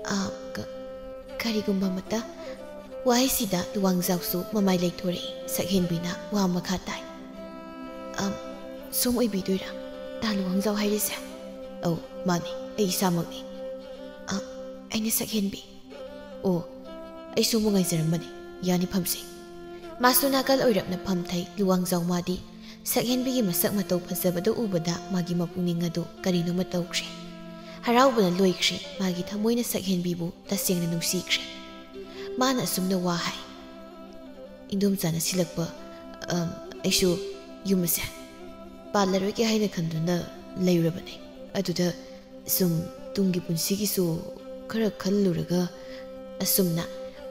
"ꯑ, ꯀ-, ꯀꯔꯤꯒꯨꯝꯕ ꯑꯃꯠꯇ?" ꯋꯥꯍꯩꯁꯤꯗ ꯂꯨꯋꯥꯡꯖꯥꯎꯁꯨ ꯃꯃꯥꯏ ꯂꯩꯊꯣꯔꯛꯏ꯫ ꯁꯛꯍꯦꯟꯕꯤꯅ ꯋꯥ ꯃꯈꯥ ꯇꯥꯏ, "ꯑ, ꯁꯣꯝ ꯑꯣꯏꯕꯤꯗꯣꯏꯔꯥ ꯇꯥ ꯂꯨꯋꯥꯡꯖꯥꯎ ꯍꯥꯏꯔꯤꯁꯦ?" "ꯑꯧ, ꯃꯥꯅꯤ, ꯑꯩ ꯏꯁꯥꯃꯛꯅꯤ꯫" "ꯑ, ꯑꯩꯅ ꯁꯛꯍꯦꯟꯕꯤ꯫" "ꯑꯣ, ꯑꯩꯁꯨ ꯅꯨꯡꯉꯥꯏꯖꯔꯝꯕꯅꯤ꯫ ꯌꯥꯅꯤ, ꯐꯝꯁꯤ꯫" ꯃꯥꯁꯨ ꯅꯥꯀꯜ ꯑꯣꯏꯔꯞꯅ ꯐꯝꯊꯩ꯫ ꯂꯨꯋꯥꯡꯖꯥꯎ ꯃꯥꯗꯤ ꯁꯛꯍꯦꯟꯕꯤꯒꯤ ꯃꯁꯛ ꯃꯇꯧ ꯐꯖꯕꯗꯨ ꯎꯕꯗ ꯃꯥꯒꯤ ꯃꯄꯨꯛꯅꯤꯡ ꯑꯗꯨ ꯀꯔꯤꯅꯣꯃ ꯇꯧꯈ꯭ꯔꯦ꯫ ꯍꯔꯥꯎꯕꯅ ꯂꯣꯏꯈ꯭ꯔꯦ꯫ ꯃꯥꯒꯤ ꯊꯃꯣꯏꯅ ꯁꯛꯍꯦꯟꯕꯤꯕꯨ ꯇꯁꯦꯡꯅ ꯅꯨꯡꯁꯤꯈ꯭ꯔꯦ꯫ ꯃꯥꯅ ꯑꯁꯨꯝꯅ ꯋꯥ ꯍꯥꯏ, "ꯏꯟꯗꯣꯝꯆꯥꯅ ꯁꯤꯜꯂꯛꯄ, ꯑꯝ, ꯑꯩꯁꯨ ꯌꯨꯝ ꯑꯁꯦ ꯄꯥꯜꯂꯔꯣꯏꯒꯦ ꯍꯥꯏꯅ ꯈꯟꯗꯨꯅ ꯂꯩꯔꯨꯔꯕꯅꯦ꯫ ꯑꯗꯨꯗ ꯁꯨꯝ ꯇꯨꯡꯒꯤ ꯄꯨꯟꯁꯤꯒꯤꯁꯨ ꯈꯔ ꯈꯜꯂꯨꯔꯒ ꯑꯁꯨꯝꯅ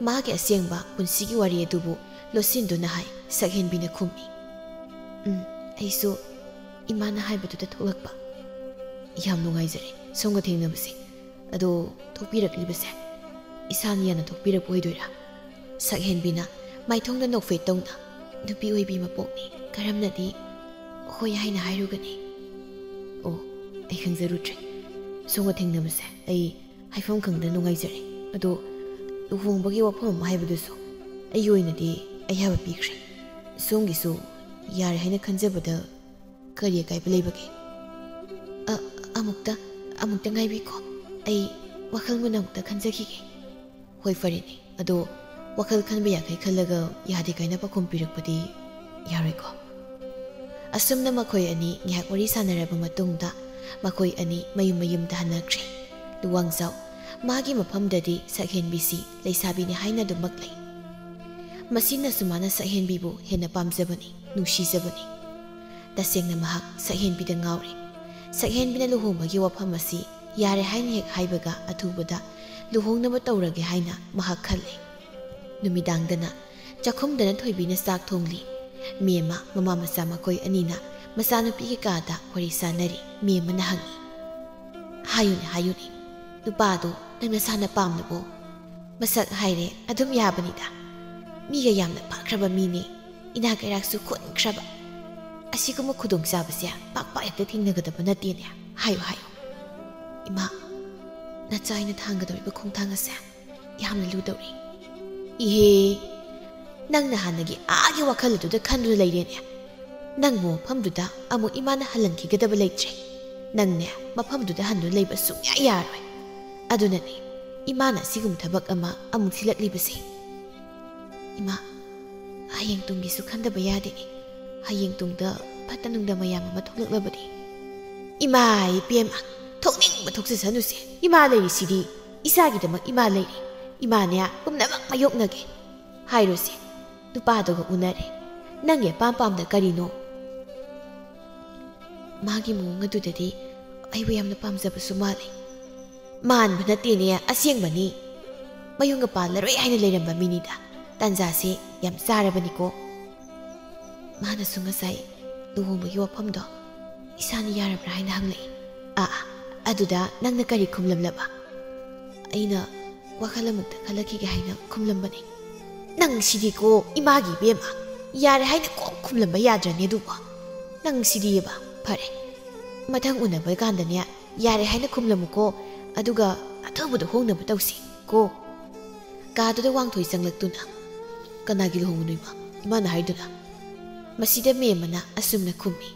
ꯃꯥꯒꯤ ꯑꯁꯦꯡꯕ ꯄꯨꯟꯁꯤꯒꯤ ꯋꯥꯔꯤ ꯑꯗꯨꯕꯨ ꯂꯣꯠꯁꯤꯟꯗꯨꯅ ꯍꯥꯏ꯫ ꯁꯛꯍꯦꯟꯕꯤꯅ ꯈꯨꯝꯃꯤ, "ꯎꯝ, ꯑꯩꯁꯨ ꯏꯃꯥꯅ ꯍꯥꯏꯕꯗꯨꯗ ꯊꯣꯛꯂꯛꯄ꯫ ꯌꯥꯝ ꯅꯨꯡꯉꯥꯏꯖꯔꯦ ꯁꯣꯝꯒ ꯊꯦꯡꯅꯕꯁꯦ꯫ ꯑꯗꯣ ꯊꯣꯛꯄꯤꯔꯛꯂꯤꯕꯁꯦ ꯏꯁꯥꯅ ꯌꯥꯅ ꯊꯣꯛꯄꯤꯔꯛꯄ ꯑꯣꯏꯗꯣꯏꯔꯥ?" ꯁꯛꯍꯦꯟꯕꯤꯅ ꯃꯥꯏꯊꯣꯡꯗ ꯅꯣꯛꯐꯦꯠ ꯇꯧꯅ, "ꯅꯨꯄꯤ ꯑꯣꯏꯕꯤ ꯃꯄꯣꯛꯅꯤ, ꯀꯔꯝꯅꯗꯤ ꯍꯣꯏ ꯍꯥꯏꯅ ꯍꯥꯏꯔꯨꯒꯅꯤ?" "ꯑꯣ, ꯑꯩ ꯈꯪꯖꯔꯨꯗ꯭ꯔꯦ꯫ ꯁꯣꯝꯒ ꯊꯦꯡꯅꯕꯁꯦ ꯑꯩ ꯍꯥꯏꯐꯝ ꯈꯪꯗꯅ ꯅꯨꯡꯉꯥꯏꯖꯔꯦ꯫ ꯑꯗꯣ ꯂꯨꯍꯣꯡꯕꯒꯤ ꯋꯥꯐꯝ ꯑꯃ ꯍꯥꯏꯕꯗꯨꯁꯨ ꯑꯩꯒꯤ ꯑꯣꯏꯅꯗꯤ ꯑꯌꯥꯕ ꯄꯤꯈ꯭ꯔꯦ꯫ ꯁꯣꯝꯒꯤꯁꯨ ꯌꯥꯔꯦ ꯍꯥꯏꯅ ꯈꯟꯖꯕꯗ ꯀꯔꯤ ꯑꯀꯥꯏꯕ ꯂꯩꯕꯒꯦ?" "ꯑ, ꯑꯃꯨꯛꯇ, ꯑꯃꯨꯛꯇ ꯉꯥꯏꯕꯤꯈꯣ꯫ ꯑꯩ ꯋꯥꯈꯜ ꯃꯨꯟꯅ ꯑꯃꯨꯛꯇ ꯈꯟꯖꯈꯤꯒꯦ꯫" "ꯍꯣꯏ, ꯐꯔꯦꯅꯦ꯫ ꯑꯗꯣ ꯋꯥꯈꯜ ꯈꯟꯕ ꯌꯥꯈꯩ ꯈꯜꯂꯒ ꯌꯥꯗꯦ ꯀꯥꯏꯅ ꯄꯥꯎꯈꯨꯝ ꯄꯤꯔꯛꯄꯗꯤ ꯌꯥꯔꯣꯏꯀꯣ?" ꯑꯁꯨꯝꯅ ꯃꯈꯣꯏ ꯑꯅꯤ ꯉꯥꯏꯍꯥꯛ ꯋꯥꯔꯤ ꯁꯥꯟꯅꯔꯕ ꯃꯇꯨꯡꯗ ꯃꯈꯣꯏ ꯑꯅꯤ ꯃꯌꯨꯝ ꯃꯌꯨꯝꯗ ꯍꯟꯅꯈ꯭ꯔꯦ꯫ ꯂꯨꯋꯥꯡꯖꯥꯎ, ꯃꯥꯒꯤ ꯃꯐꯝꯗꯗꯤ ꯁꯛꯍꯦꯟꯕꯤꯁꯤ ꯂꯩꯁꯥꯕꯤꯅꯤ ꯍꯥꯏꯅ ꯑꯗꯨꯃꯛ ꯂꯩ꯫ ꯃꯁꯤꯅꯁꯨ ꯃꯥꯅ ꯁꯛꯍꯦꯟꯕꯤꯕꯨ ꯍꯦꯟꯅ ꯄꯥꯝꯖꯕꯅꯤ, ꯅꯨꯡꯁꯤꯖꯕꯅꯤ꯫ ꯇꯁꯦꯡꯅ ꯃꯍꯥꯛ ꯁꯛꯍꯦꯟꯕꯤꯗ ꯉꯥꯎꯔꯦ꯫ ꯁꯛꯍꯦꯟꯕꯤꯅ ꯂꯨꯍꯣꯡꯕꯒꯤ ꯋꯥꯐꯝ ꯑꯁꯤ ꯌꯥꯔꯦ ꯍꯥꯏꯅ ꯍꯦꯛ ꯍꯥꯏꯕꯒ ꯑꯊꯨꯕꯗ ꯂꯨꯍꯣꯡꯅꯕ ꯇꯧꯔꯒꯦ ꯍꯥꯏꯅ ꯃꯍꯥꯛ ꯈꯜꯂꯦ꯫ ꯅꯨꯃꯤꯗꯥꯡꯗꯅ ꯆꯥꯛꯈꯨꯝꯗꯅ ꯊꯣꯏꯕꯤꯅ ꯆꯥꯛ ꯊꯣꯡꯂꯤ꯫ ꯃꯦꯝꯃ, ꯃꯃꯥ ꯃꯆꯥ ꯃꯈꯣꯏ ꯑꯅꯤꯅ ꯃꯆꯥꯅꯨꯄꯤꯒꯤ ꯀꯥꯗ ꯋꯥꯔꯤ ꯁꯥꯟꯅꯔꯤ꯫ ꯃꯦꯝꯃꯅ ꯍꯪꯉꯤ, "ꯍꯥꯏꯌꯨꯅꯦ, ꯍꯥꯏꯌꯨꯅꯦ, ꯅꯨꯄꯥꯗꯣ ꯅꯪ ꯅꯁꯥꯅ ꯄꯥꯝꯂꯕꯣ? ꯃꯁꯛ ꯍꯥꯏꯔꯦ ꯑꯗꯨꯝ ꯌꯥꯕꯅꯤꯗ꯫ ꯃꯤꯒ ꯌꯥꯝꯅ ꯐꯥꯈ꯭ꯔꯕ ꯃꯤꯅꯦ, ꯏꯅꯥ ꯀꯩꯔꯥꯛꯁꯨ ꯈꯨꯟꯈ꯭ꯔꯕ꯫ ꯑꯁꯤꯒꯨꯝꯕ ꯈꯨꯗꯣꯡꯆꯥꯕꯁꯦ ꯄꯥꯛ ꯄꯥꯛ ꯍꯦꯛꯇ ꯊꯦꯡꯅꯒꯗꯕ ꯅꯠꯇꯦꯅꯦ꯫ ꯍꯥꯏꯌꯨ, ꯍꯥꯏꯌꯨ꯫" "ꯏꯃꯥ, ꯅꯆꯥ ꯑꯩꯅ ꯊꯥꯡꯒꯗꯧꯔꯤꯕ ꯈꯣꯡꯊꯥꯡ ꯑꯁꯦ ꯌꯥꯝꯅ ꯂꯨꯗꯧꯔꯤ꯫" "ꯏꯍꯦ, ꯅꯪꯅ ꯍꯥꯟꯅꯒꯤ ꯑꯥꯒꯤ ꯋꯥꯈꯜ ꯑꯗꯨꯗ ꯈꯟꯗꯨꯅ ꯂꯩꯔꯦꯅꯦ꯫ ꯅꯪꯕꯨ ꯃꯐꯝꯗꯨꯗ ꯑꯃꯨꯛ ꯏꯃꯥꯅ ꯍꯜꯍꯟꯈꯤꯒꯗꯕ ꯂꯩꯇ꯭ꯔꯦ꯫ ꯅꯪꯅꯦ ꯃꯐꯝꯗꯨꯗ ꯍꯟꯗꯨꯅ ꯂꯩꯕ ꯁꯨꯡꯌꯥ ꯌꯥꯔꯣꯏ꯫ ꯑꯗꯨꯅꯅꯦ ꯏꯃꯥꯅ ꯑꯁꯤꯒꯨꯝꯕ ꯊꯕꯛ ꯑꯃ ꯑꯃꯨꯛ ꯊꯤꯜꯂꯛꯂꯤꯕꯁꯦ꯫" "ꯏꯃꯥ, ꯍꯌꯦꯡ ꯇꯨꯡꯒꯤꯁꯨ ꯈꯟꯗꯕ ꯌꯥꯗꯦꯅꯦ꯫ ꯍꯌꯦꯡ ꯇꯨꯡꯗ ꯐꯠꯇ ꯅꯨꯡꯗ ꯃꯌꯥꯝ ꯑꯃ ꯊꯣꯛꯂꯛꯂꯕꯗꯤ?" "ꯏꯃꯥ ꯏꯕꯦꯝꯃ, ꯊꯣꯛꯅꯤꯡꯕ ꯊꯣꯛꯆꯁꯅꯨꯁꯦ꯫ ꯏꯃꯥ ꯂꯩꯔꯤꯁꯤꯗꯤ, ꯏꯆꯥꯒꯤꯗꯃꯛ ꯏꯃꯥ ꯂꯩꯔꯤ꯫ ꯏꯃꯥꯅꯦ ꯄꯨꯝꯅꯃꯛ ꯃꯥꯌꯣꯛꯅꯒꯦ꯫ ꯍꯥꯏꯔꯣꯁꯦ, ꯅꯨꯄꯥꯗꯨꯒ ꯎꯅꯔꯦ꯫ ꯅꯪꯒꯤ ꯑꯄꯥꯝ ꯄꯥꯝꯗ ꯀꯔꯤꯅꯣ?" "ꯃꯥꯒꯤ ꯃꯑꯣꯡ ꯑꯗꯨꯗꯗꯤ ꯑꯩꯕꯨ ꯌꯥꯝꯅ ꯄꯥꯝꯖꯕꯁꯨ ꯃꯥꯜꯂꯤ꯫ ꯃꯥꯟꯕ ꯅꯠꯇꯦꯅꯦ, ꯑꯁꯦꯡꯕꯅꯤ꯫ ꯃꯌꯨꯝꯒ ꯄꯥꯜꯂꯔꯣꯏ ꯍꯥꯏꯅ ꯂꯩꯔꯝꯕ ꯃꯤꯅꯤꯗ꯫ ꯇꯥꯟꯖꯥꯁꯦ ꯌꯥꯝ ꯆꯥꯔꯕꯅꯤꯀꯣ꯫ ꯃꯥꯅꯁꯨ ꯉꯁꯥꯏ ꯂꯨꯍꯣꯡꯕꯒꯤ ꯋꯥꯐꯝꯗꯣ ꯏꯁꯥꯅ ꯌꯥꯔꯕ꯭ꯔꯥ ꯍꯥꯏꯅ ꯍꯪꯂꯛꯏ꯫ ꯑꯥ, ꯑꯗꯨꯗ ꯅꯪꯅ ꯀꯔꯤ ꯈꯨꯝꯂꯝꯂꯕ? ꯑꯩꯅ ꯋꯥꯈꯜ ꯑꯃꯨꯛꯇ ꯈꯜꯂꯛꯈꯤꯒꯦ ꯍꯥꯏꯅ ꯈꯨꯝꯂꯝꯕꯅꯤ꯫ ꯅꯪ ꯁꯤꯗꯤꯀꯣ, ꯏꯃꯥꯒꯤ ꯏꯕꯦꯝꯃ, ꯌꯥꯔꯦ ꯍꯥꯏꯅ ꯀꯣꯛ ꯈꯨꯝꯂꯝꯕ ꯌꯥꯗ꯭ꯔꯅꯦ ꯑꯗꯨꯕꯣ? ꯅꯪ ꯁꯤꯗꯤꯑꯕ꯫ ꯐꯔꯦ, ꯃꯊꯪ ꯎꯅꯕ ꯀꯥꯟꯗꯅꯦ, ꯌꯥꯔꯦ ꯍꯥꯏꯅ ꯈꯨꯝꯂꯝꯃꯨꯀꯣ, ꯑꯗꯨꯒ ꯑꯊꯨꯕꯗ ꯍꯣꯡꯅꯕ ꯇꯧꯁꯤ ꯀꯣ꯫ ꯀꯥꯗꯨꯗ ꯋꯥꯡꯊꯣꯏ ꯆꯪꯂꯛꯇꯨꯅ, "ꯀꯅꯥꯒꯤ ꯂꯨꯍꯣꯡꯕꯅꯣ ꯏꯃꯥ? ꯏꯃꯥꯅ ꯍꯥꯏꯗꯨꯅ?" ꯃꯁꯤꯗ ꯃꯦꯝꯃꯅ ꯑꯁꯨꯝꯅ ꯈꯨꯝꯃꯤ,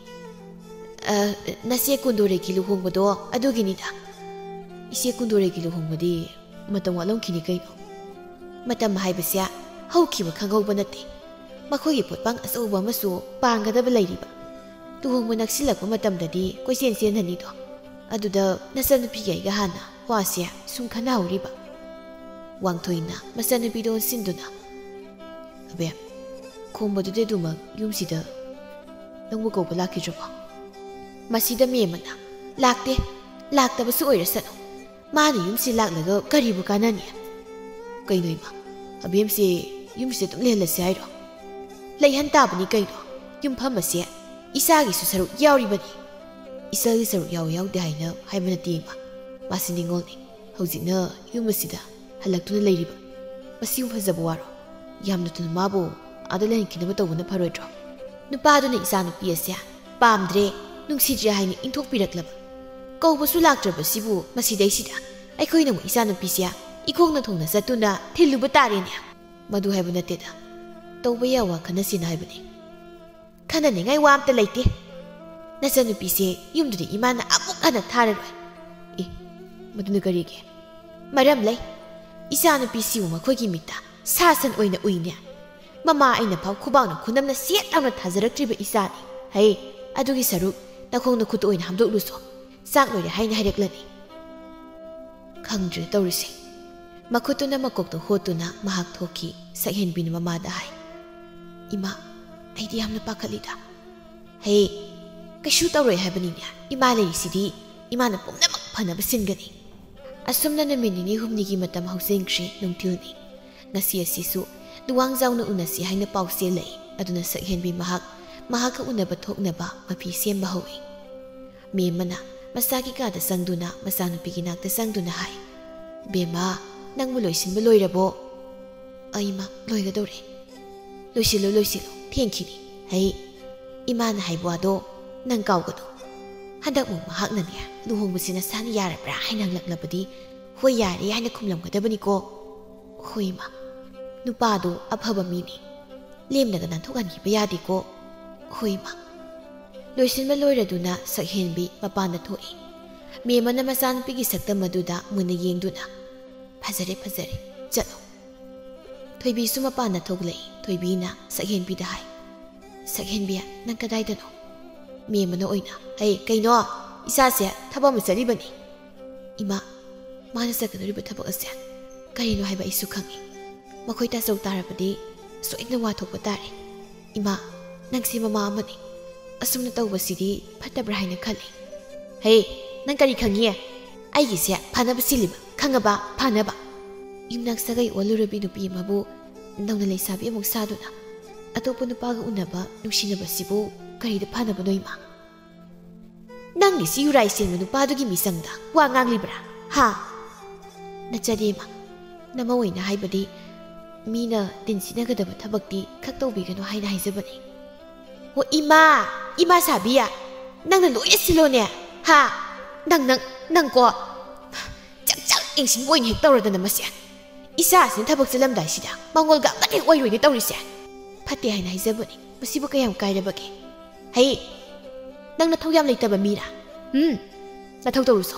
"ꯑ, ꯅꯆꯦ ꯀꯨꯟꯗꯣꯔꯦꯒꯤ ꯂꯨꯍꯣꯡꯕꯗꯣ ꯑꯗꯨꯒꯤꯅꯤꯗ꯫ ꯏꯆꯦ ꯀꯨꯟꯗꯣꯔꯦꯒꯤ ꯂꯨꯍꯣꯡꯕꯗꯤ ꯃꯇꯝ ꯋꯥꯠꯂꯝꯈꯤꯅꯤ ꯀꯩꯅꯣ꯫ ꯃꯇꯝ ꯍꯥꯏꯕꯁꯦ ꯍꯧꯈꯤꯕ ꯈꯪꯍꯧꯕ ꯅꯠꯇꯦ꯫ ꯃꯈꯣꯏꯒꯤ ꯄꯣꯠꯄꯥꯡ ꯑꯆꯧꯕ ꯑꯃꯁꯨ ꯄꯥꯡꯒꯗꯕ ꯂꯩꯔꯤꯕ꯫ ꯂꯨꯍꯣꯡꯕ ꯅꯛꯁꯤꯜꯂꯛꯄ ꯃꯇꯝꯗꯗꯤ ꯀꯣꯏꯆꯦꯟ ꯆꯦꯟꯅꯅꯤꯗꯣ꯫ ꯑꯗꯨꯗ ꯅꯆꯟꯅꯨꯄꯤꯒ ꯑꯩꯒ ꯍꯥꯟꯅ ꯋꯥꯁꯦ ꯁꯨꯝ ꯈꯟꯅꯍꯧꯔꯤꯕ꯫" ꯋꯥꯡꯊꯣꯏꯅ ꯃꯆꯟꯅꯨꯄꯤꯗ ꯑꯣꯟꯁꯤꯟꯗꯨꯅ, "ꯑꯕꯦꯝ, ꯈꯣꯝꯕꯗꯨꯗꯤ ꯑꯗꯨꯃꯛ ꯌꯨꯝꯁꯤꯗ ꯅꯪꯕꯨ ꯀꯧꯕ ꯂꯥꯛꯈꯤꯗ꯭ꯔꯕꯣ?" ꯃꯁꯤꯗ ꯃꯦꯝꯃꯅ, "ꯂꯥꯛꯇꯦ, ꯂꯥꯛꯇꯕꯁꯨ ꯑꯣꯏꯔꯁꯅꯨ꯫ ꯃꯥꯅ ꯌꯨꯝꯁꯤ ꯂꯥꯛꯂꯒ ꯀꯔꯤꯕꯨ ꯀꯥꯟꯅꯅꯤ?" "ꯀꯩꯅꯣ ꯏꯃꯥ, ꯑꯕꯦꯝꯁꯦ ꯌꯨꯝꯁꯤꯗ ꯑꯗꯨꯝ ꯂꯩꯍꯜꯂꯁꯤ ꯍꯥꯏꯔꯣ?" "ꯂꯩꯍꯟ ꯇꯥꯕꯅꯤ ꯀꯩꯅꯣ, ꯌꯨꯝꯐꯝ ꯑꯁꯦ ꯏꯆꯥꯒꯤꯁꯨ ꯁꯔꯨꯛ ꯌꯥꯎꯔꯤꯕꯅꯤ꯫" "ꯏꯆꯥꯒꯤ ꯁꯔꯨꯛ ꯌꯥꯎꯏ ꯌꯥꯎꯗꯦ ꯍꯥꯏꯅ ꯍꯥꯏꯕ ꯅꯠꯇꯦ ꯏꯃꯥ, ꯃꯥꯁꯤ ꯅꯤꯡꯉꯣꯜꯅꯤ꯫ ꯍꯧꯖꯤꯛꯅ ꯌꯨꯝ ꯑꯁꯤꯗ ꯍꯜꯂꯛꯇꯨꯅ ꯂꯩꯔꯤꯕ꯫ ꯃꯁꯤꯕꯨ ꯐꯖꯕ ꯋꯥꯔꯣ? ꯌꯥꯝꯅ ꯊꯨꯅ ꯃꯥꯕꯨ ꯑꯥꯗ ꯂꯩꯍꯟꯈꯤꯅꯕ ꯇꯧꯕꯅ ꯐꯔꯣꯏꯗ꯭ꯔꯣ?" ꯅꯨꯄꯥꯗꯨꯅ ꯏꯆꯥꯅꯨꯄꯤ ꯑꯁꯦ ꯄꯥꯝꯗ꯭ꯔꯦ, ꯅꯨꯡꯁꯤꯗ꯭ꯔꯦ ꯍꯥꯏꯅ ꯏꯟꯊꯣꯛꯄꯤꯔꯛꯂꯕ꯫ ꯀꯧꯕꯁꯨ ꯂꯥꯛꯇ꯭ꯔꯕꯁꯤꯕꯨ ꯃꯁꯤꯗꯩꯁꯤꯗ ꯑꯩꯈꯣꯏꯅ ꯑꯃꯨꯛ ꯏꯆꯥꯅꯨꯄꯤꯁꯦ ꯏꯈꯣꯡꯅ ꯊꯣꯡꯅ ꯆꯠꯇꯨꯅ ꯊꯤꯜꯂꯨꯕ ꯇꯥꯔꯦꯅꯦ꯫ ꯃꯗꯨ ꯍꯥꯏꯕ ꯅꯠꯇꯦꯗ꯫ ꯇꯧꯕ ꯌꯥꯕ ꯋꯥ ꯈꯟꯅꯁꯤꯅ ꯍꯥꯏꯕꯅꯤ꯫ ꯈꯟꯅꯅꯤꯡꯉꯥꯏ ꯋꯥ ꯑꯝꯇ ꯂꯩꯇꯦ꯫ ꯅꯆꯟꯅꯨꯄꯤꯁꯦ ꯌꯨꯝꯗꯨꯗ ꯏꯃꯥꯅ ꯑꯃꯨꯛ ꯍꯟꯅ ꯊꯥꯔꯔꯣꯏ꯫ ꯑꯦ, ꯃꯗꯨꯅ ꯀꯔꯤꯒꯤ? ꯃꯔꯝ ꯂꯩ꯫ ꯏꯆꯥꯅꯨꯄꯤꯁꯤꯕꯨ ꯃꯈꯣꯏꯒꯤ ꯃꯤꯠꯇ ꯁꯥ ꯁꯟ ꯑꯣꯏꯅ ꯎꯏꯅꯦ꯫ ꯃꯃꯥ ꯑꯩꯅ ꯐꯥꯎ ꯈꯨꯕꯥꯛꯅ ꯈꯨꯅꯝꯅ ꯁꯦꯠ ꯂꯥꯎꯅ ꯊꯥꯖꯔꯛꯇ꯭ꯔꯤꯕ ꯏꯆꯥꯅꯤ꯫ ꯍꯩ, ꯑꯗꯨꯒꯤ ꯁꯔꯨꯛ ꯅꯈꯣꯡ ꯅꯈꯨꯠꯇ ꯑꯣꯏꯅ ꯍꯥꯝꯗꯣꯛꯂꯨꯁꯣ꯫ ꯆꯥꯛ ꯂꯣꯏꯔꯦ ꯍꯥꯏꯅ ꯍꯥꯏꯔꯛꯂꯅꯤ꯫ ꯈꯪꯗ꯭ꯔꯦ ꯇꯧꯔꯤꯁꯦ꯫ ꯃꯈꯨꯠꯇꯨꯅ ꯃꯀꯣꯛꯇ ꯍꯣꯠꯇꯨꯅ ꯃꯍꯥꯛ ꯊꯣꯛꯈꯤ꯫ ꯁꯛꯍꯦꯟꯕꯤꯅ ꯃꯃꯥꯗ ꯍꯥꯏ, "ꯏꯃꯥ, ꯑꯩꯗꯤ ꯌꯥꯝꯅ ꯄꯥꯈꯠꯂꯤꯗ꯫" "ꯍꯦ, ꯀꯩꯁꯨ ꯇꯧꯔꯣꯏ ꯍꯥꯏꯕꯅꯤꯅꯦ꯫ ꯏꯃꯥ ꯂꯩꯔꯤꯁꯤꯗꯤ꯫ ꯏꯃꯥꯅ ꯄꯨꯝꯅꯃꯛ ꯐꯅꯕ ꯁꯤꯟꯒꯅꯤ꯫" ꯑꯁꯨꯝꯅ ꯅꯨꯃꯤꯠ ꯅꯤꯅꯤ ꯍꯨꯝꯅꯤꯒꯤ ꯃꯇꯝ ꯍꯧꯖꯤꯟꯈ꯭ꯔꯦ꯫ ꯅꯨꯡꯊꯤꯜꯅꯤ꯫ ꯉꯁꯤ ꯑꯁꯤꯁꯨ ꯂꯨꯋꯥꯡꯖꯥꯎꯅ ꯎꯅꯁꯤ ꯍꯥꯏꯅ ꯄꯥꯎ ꯆꯦꯜꯂꯛꯏ꯫ ꯑꯗꯨꯅ ꯁꯛꯍꯦꯟꯕꯤ ꯃꯍꯥꯛ ꯃꯍꯥꯛꯀ ꯎꯅꯕ ꯊꯣꯛꯅꯕ ꯃꯐꯤ ꯁꯦꯝꯕ ꯍꯧꯏ꯫ ꯃꯦꯝꯃꯅ ꯃꯆꯥꯒꯤ ꯀꯥꯗ ꯆꯪꯗꯨꯅ ꯃꯆꯥꯅꯨꯄꯤꯒꯤ ꯅꯥꯛꯇ ꯆꯪꯗꯨꯅ ꯍꯥꯏ, "ꯕꯦꯝꯃ, ꯅꯪꯕꯨ ꯂꯣꯏꯁꯤꯟꯕ ꯂꯣꯏꯔꯕꯣ?" "ꯑꯩꯃ, ꯂꯣꯏꯒꯗꯧꯔꯦ꯫" "ꯂꯣꯏꯁꯤꯜꯂꯨ, ꯂꯣꯏꯁꯤꯜꯂꯨ, ꯊꯦꯡꯈꯤꯅꯤ꯫ ꯍꯩ, ꯏꯃꯥꯅ ꯍꯥꯏꯕ ꯋꯥꯗꯣ ꯅꯪ ꯀꯥꯎꯒꯅꯨ꯫ ꯍꯟꯗꯛꯃꯨꯛ ꯃꯍꯥꯛꯅꯅꯦ, ꯂꯨꯍꯣꯡꯕꯁꯤ ꯅꯁꯥꯅ ꯌꯥꯔꯕ꯭ꯔꯥ ꯍꯥꯏꯅ ꯍꯪꯂꯛꯂꯕꯗꯤ, ꯍꯣꯏ, ꯌꯥꯔꯦ ꯍꯥꯏꯅ ꯈꯨꯝꯂꯝꯒꯗꯕꯅꯤꯀꯣ꯫" "ꯍꯣꯏ, ꯏꯃꯥ꯫ ꯅꯨꯄꯥꯗꯣ ꯑꯐꯕ ꯃꯤꯅꯤ꯫ ꯂꯦꯝꯅꯒ ꯅꯥꯟꯊꯣꯛꯍꯟꯈꯤꯕ ꯌꯥꯗꯦꯀꯣ꯫" "ꯍꯣꯏ, ꯏꯃꯥ꯫" ꯂꯣꯏꯁꯤꯟꯕ ꯂꯣꯏꯔꯗꯨꯅ ꯁꯛꯍꯦꯟꯕꯤ ꯃꯄꯥꯟꯗ ꯊꯣꯛꯏ꯫ ꯃꯦꯝꯃꯅ ꯃꯆꯥꯅꯨꯄꯤꯒꯤ ꯁꯛꯇꯝ ꯑꯗꯨꯗ ꯃꯨꯟꯅ ꯌꯦꯡꯗꯨꯅ, "ꯐꯖꯔꯦ, ꯐꯖꯔꯦ, ꯆꯠꯂꯣ꯫" ꯊꯣꯏꯕꯤꯁꯨ ꯃꯄꯥꯟꯗ ꯊꯣꯛꯂꯛꯏ꯫ ꯊꯣꯏꯕꯤꯅ ꯁꯛꯍꯦꯟꯕꯤꯗ ꯍꯥꯏ, "ꯁꯛꯍꯦꯟꯕꯤ, ꯅꯪ ꯀꯗꯥꯏꯗꯅꯣ?" ꯃꯦꯝꯃꯅ ꯑꯣꯏꯅ, "ꯍꯩ, ꯀꯩꯅꯣ? ꯏꯆꯥꯁꯦ ꯊꯕꯛ ꯑꯃ ꯆꯠꯂꯤꯕꯅꯤ꯫" "ꯏꯃꯥ, ꯃꯥꯅ ꯆꯠꯀꯗꯧꯔꯤꯕ ꯊꯕꯛ ꯑꯁꯦ ꯀꯔꯤꯅꯣ ꯍꯥꯏꯕ ꯑꯩꯁꯨ ꯈꯪꯏ꯫ ꯃꯈꯣꯏ ꯇꯥꯆꯧ ꯇꯥꯔꯕꯗꯤ ꯁꯣꯏꯗꯅ ꯋꯥ ꯊꯣꯛꯄ ꯇꯥꯔꯦ꯫ ꯏꯃꯥ, ꯅꯪꯁꯦ ꯃꯃꯥ ꯑꯃꯅꯤ꯫ ꯑꯁꯨꯝꯅ ꯇꯧꯕꯁꯤꯗꯤ ꯐꯠꯇꯕ꯭ꯔꯥ ꯍꯥꯏꯅ ꯈꯜꯂꯤ꯫" "ꯍꯦ, ꯅꯪ ꯀꯔꯤ ꯈꯪꯉꯤ? ꯑꯩꯒꯤꯁꯦ ꯐꯅꯕ ꯁꯤꯜꯂꯤꯕ, ꯈꯪꯉꯕ? ꯐꯅꯕ꯫ ꯌꯨꯝꯅꯥꯛ ꯁꯥꯒꯩ ꯑꯣꯜꯂꯨꯔꯕꯤ ꯅꯨꯄꯤ ꯑꯃꯕꯨ ꯅꯧꯅ ꯂꯩꯁꯥꯕꯤ ꯑꯃꯨꯛ ꯁꯥꯗꯨꯅ ꯑꯇꯣꯞꯄ ꯅꯨꯄꯥꯒ ꯎꯅꯕ, ꯅꯨꯡꯁꯤꯅꯕꯁꯤꯕꯨ ꯀꯔꯤꯗ ꯐꯅꯕꯅꯣ, ꯏꯃꯥ?" "ꯅꯪꯒꯤꯁꯤ ꯌꯨꯔꯥꯏ ꯁꯦꯟꯕ ꯅꯨꯄꯥꯗꯨꯒꯤ ꯃꯤꯆꯪꯗ ꯋꯥ ꯉꯥꯡꯂꯤꯕ꯭ꯔꯥ? ꯍꯥ?" "ꯅꯆꯗꯦꯃ, ꯅꯃꯧ ꯑꯣꯏꯅ ꯍꯥꯏꯕꯗꯤ ꯃꯤꯅ ꯇꯤꯟ ꯁꯤꯠꯅꯒꯗꯕ ꯊꯕꯛꯇꯤ ꯈꯛ ꯇꯧꯕꯤꯒꯅꯨ ꯍꯥꯏꯅ ꯍꯥꯏꯖꯕꯅꯤ꯫" "ꯑꯣ ꯏꯃꯥ, ꯏꯃꯥ ꯁꯥꯕꯤ, ꯅꯪꯅ ꯂꯣꯏꯅ ꯁꯤꯜꯂꯣꯅꯦ꯫ ꯍꯥ? ꯅꯪ, ꯅꯪ, ꯅꯪꯀꯣ, ꯆꯥꯛ ꯆꯥꯛ ꯌꯦꯡꯁꯤꯟꯕ ꯑꯣꯏꯅ ꯍꯦꯛ ꯇꯧꯔꯗꯅ ꯃꯁꯦ꯫ ꯏꯆꯥꯁꯤꯅ ꯊꯕꯛ ꯆꯠꯂꯝꯗꯥꯏꯁꯤꯗ ꯃꯉꯣꯜꯒ ꯑꯃꯠꯇ ꯍꯦꯛ ꯑꯣꯏꯔꯣꯏꯅꯦ ꯇꯧꯔꯤꯁꯦ꯫ ꯐꯠꯇꯦ ꯍꯥꯏꯅ ꯍꯥꯏꯖꯕꯅꯤ, ꯃꯁꯤꯕꯨ ꯀꯌꯥꯝ ꯀꯥꯏꯔꯕꯒꯦ? ꯍꯩ, ꯅꯪ ꯅꯊꯧ ꯌꯥꯝ ꯂꯩꯇꯕ ꯃꯤꯔꯥ? ꯎꯝ, ꯅꯊꯧ ꯇꯧꯔꯨꯁꯣ,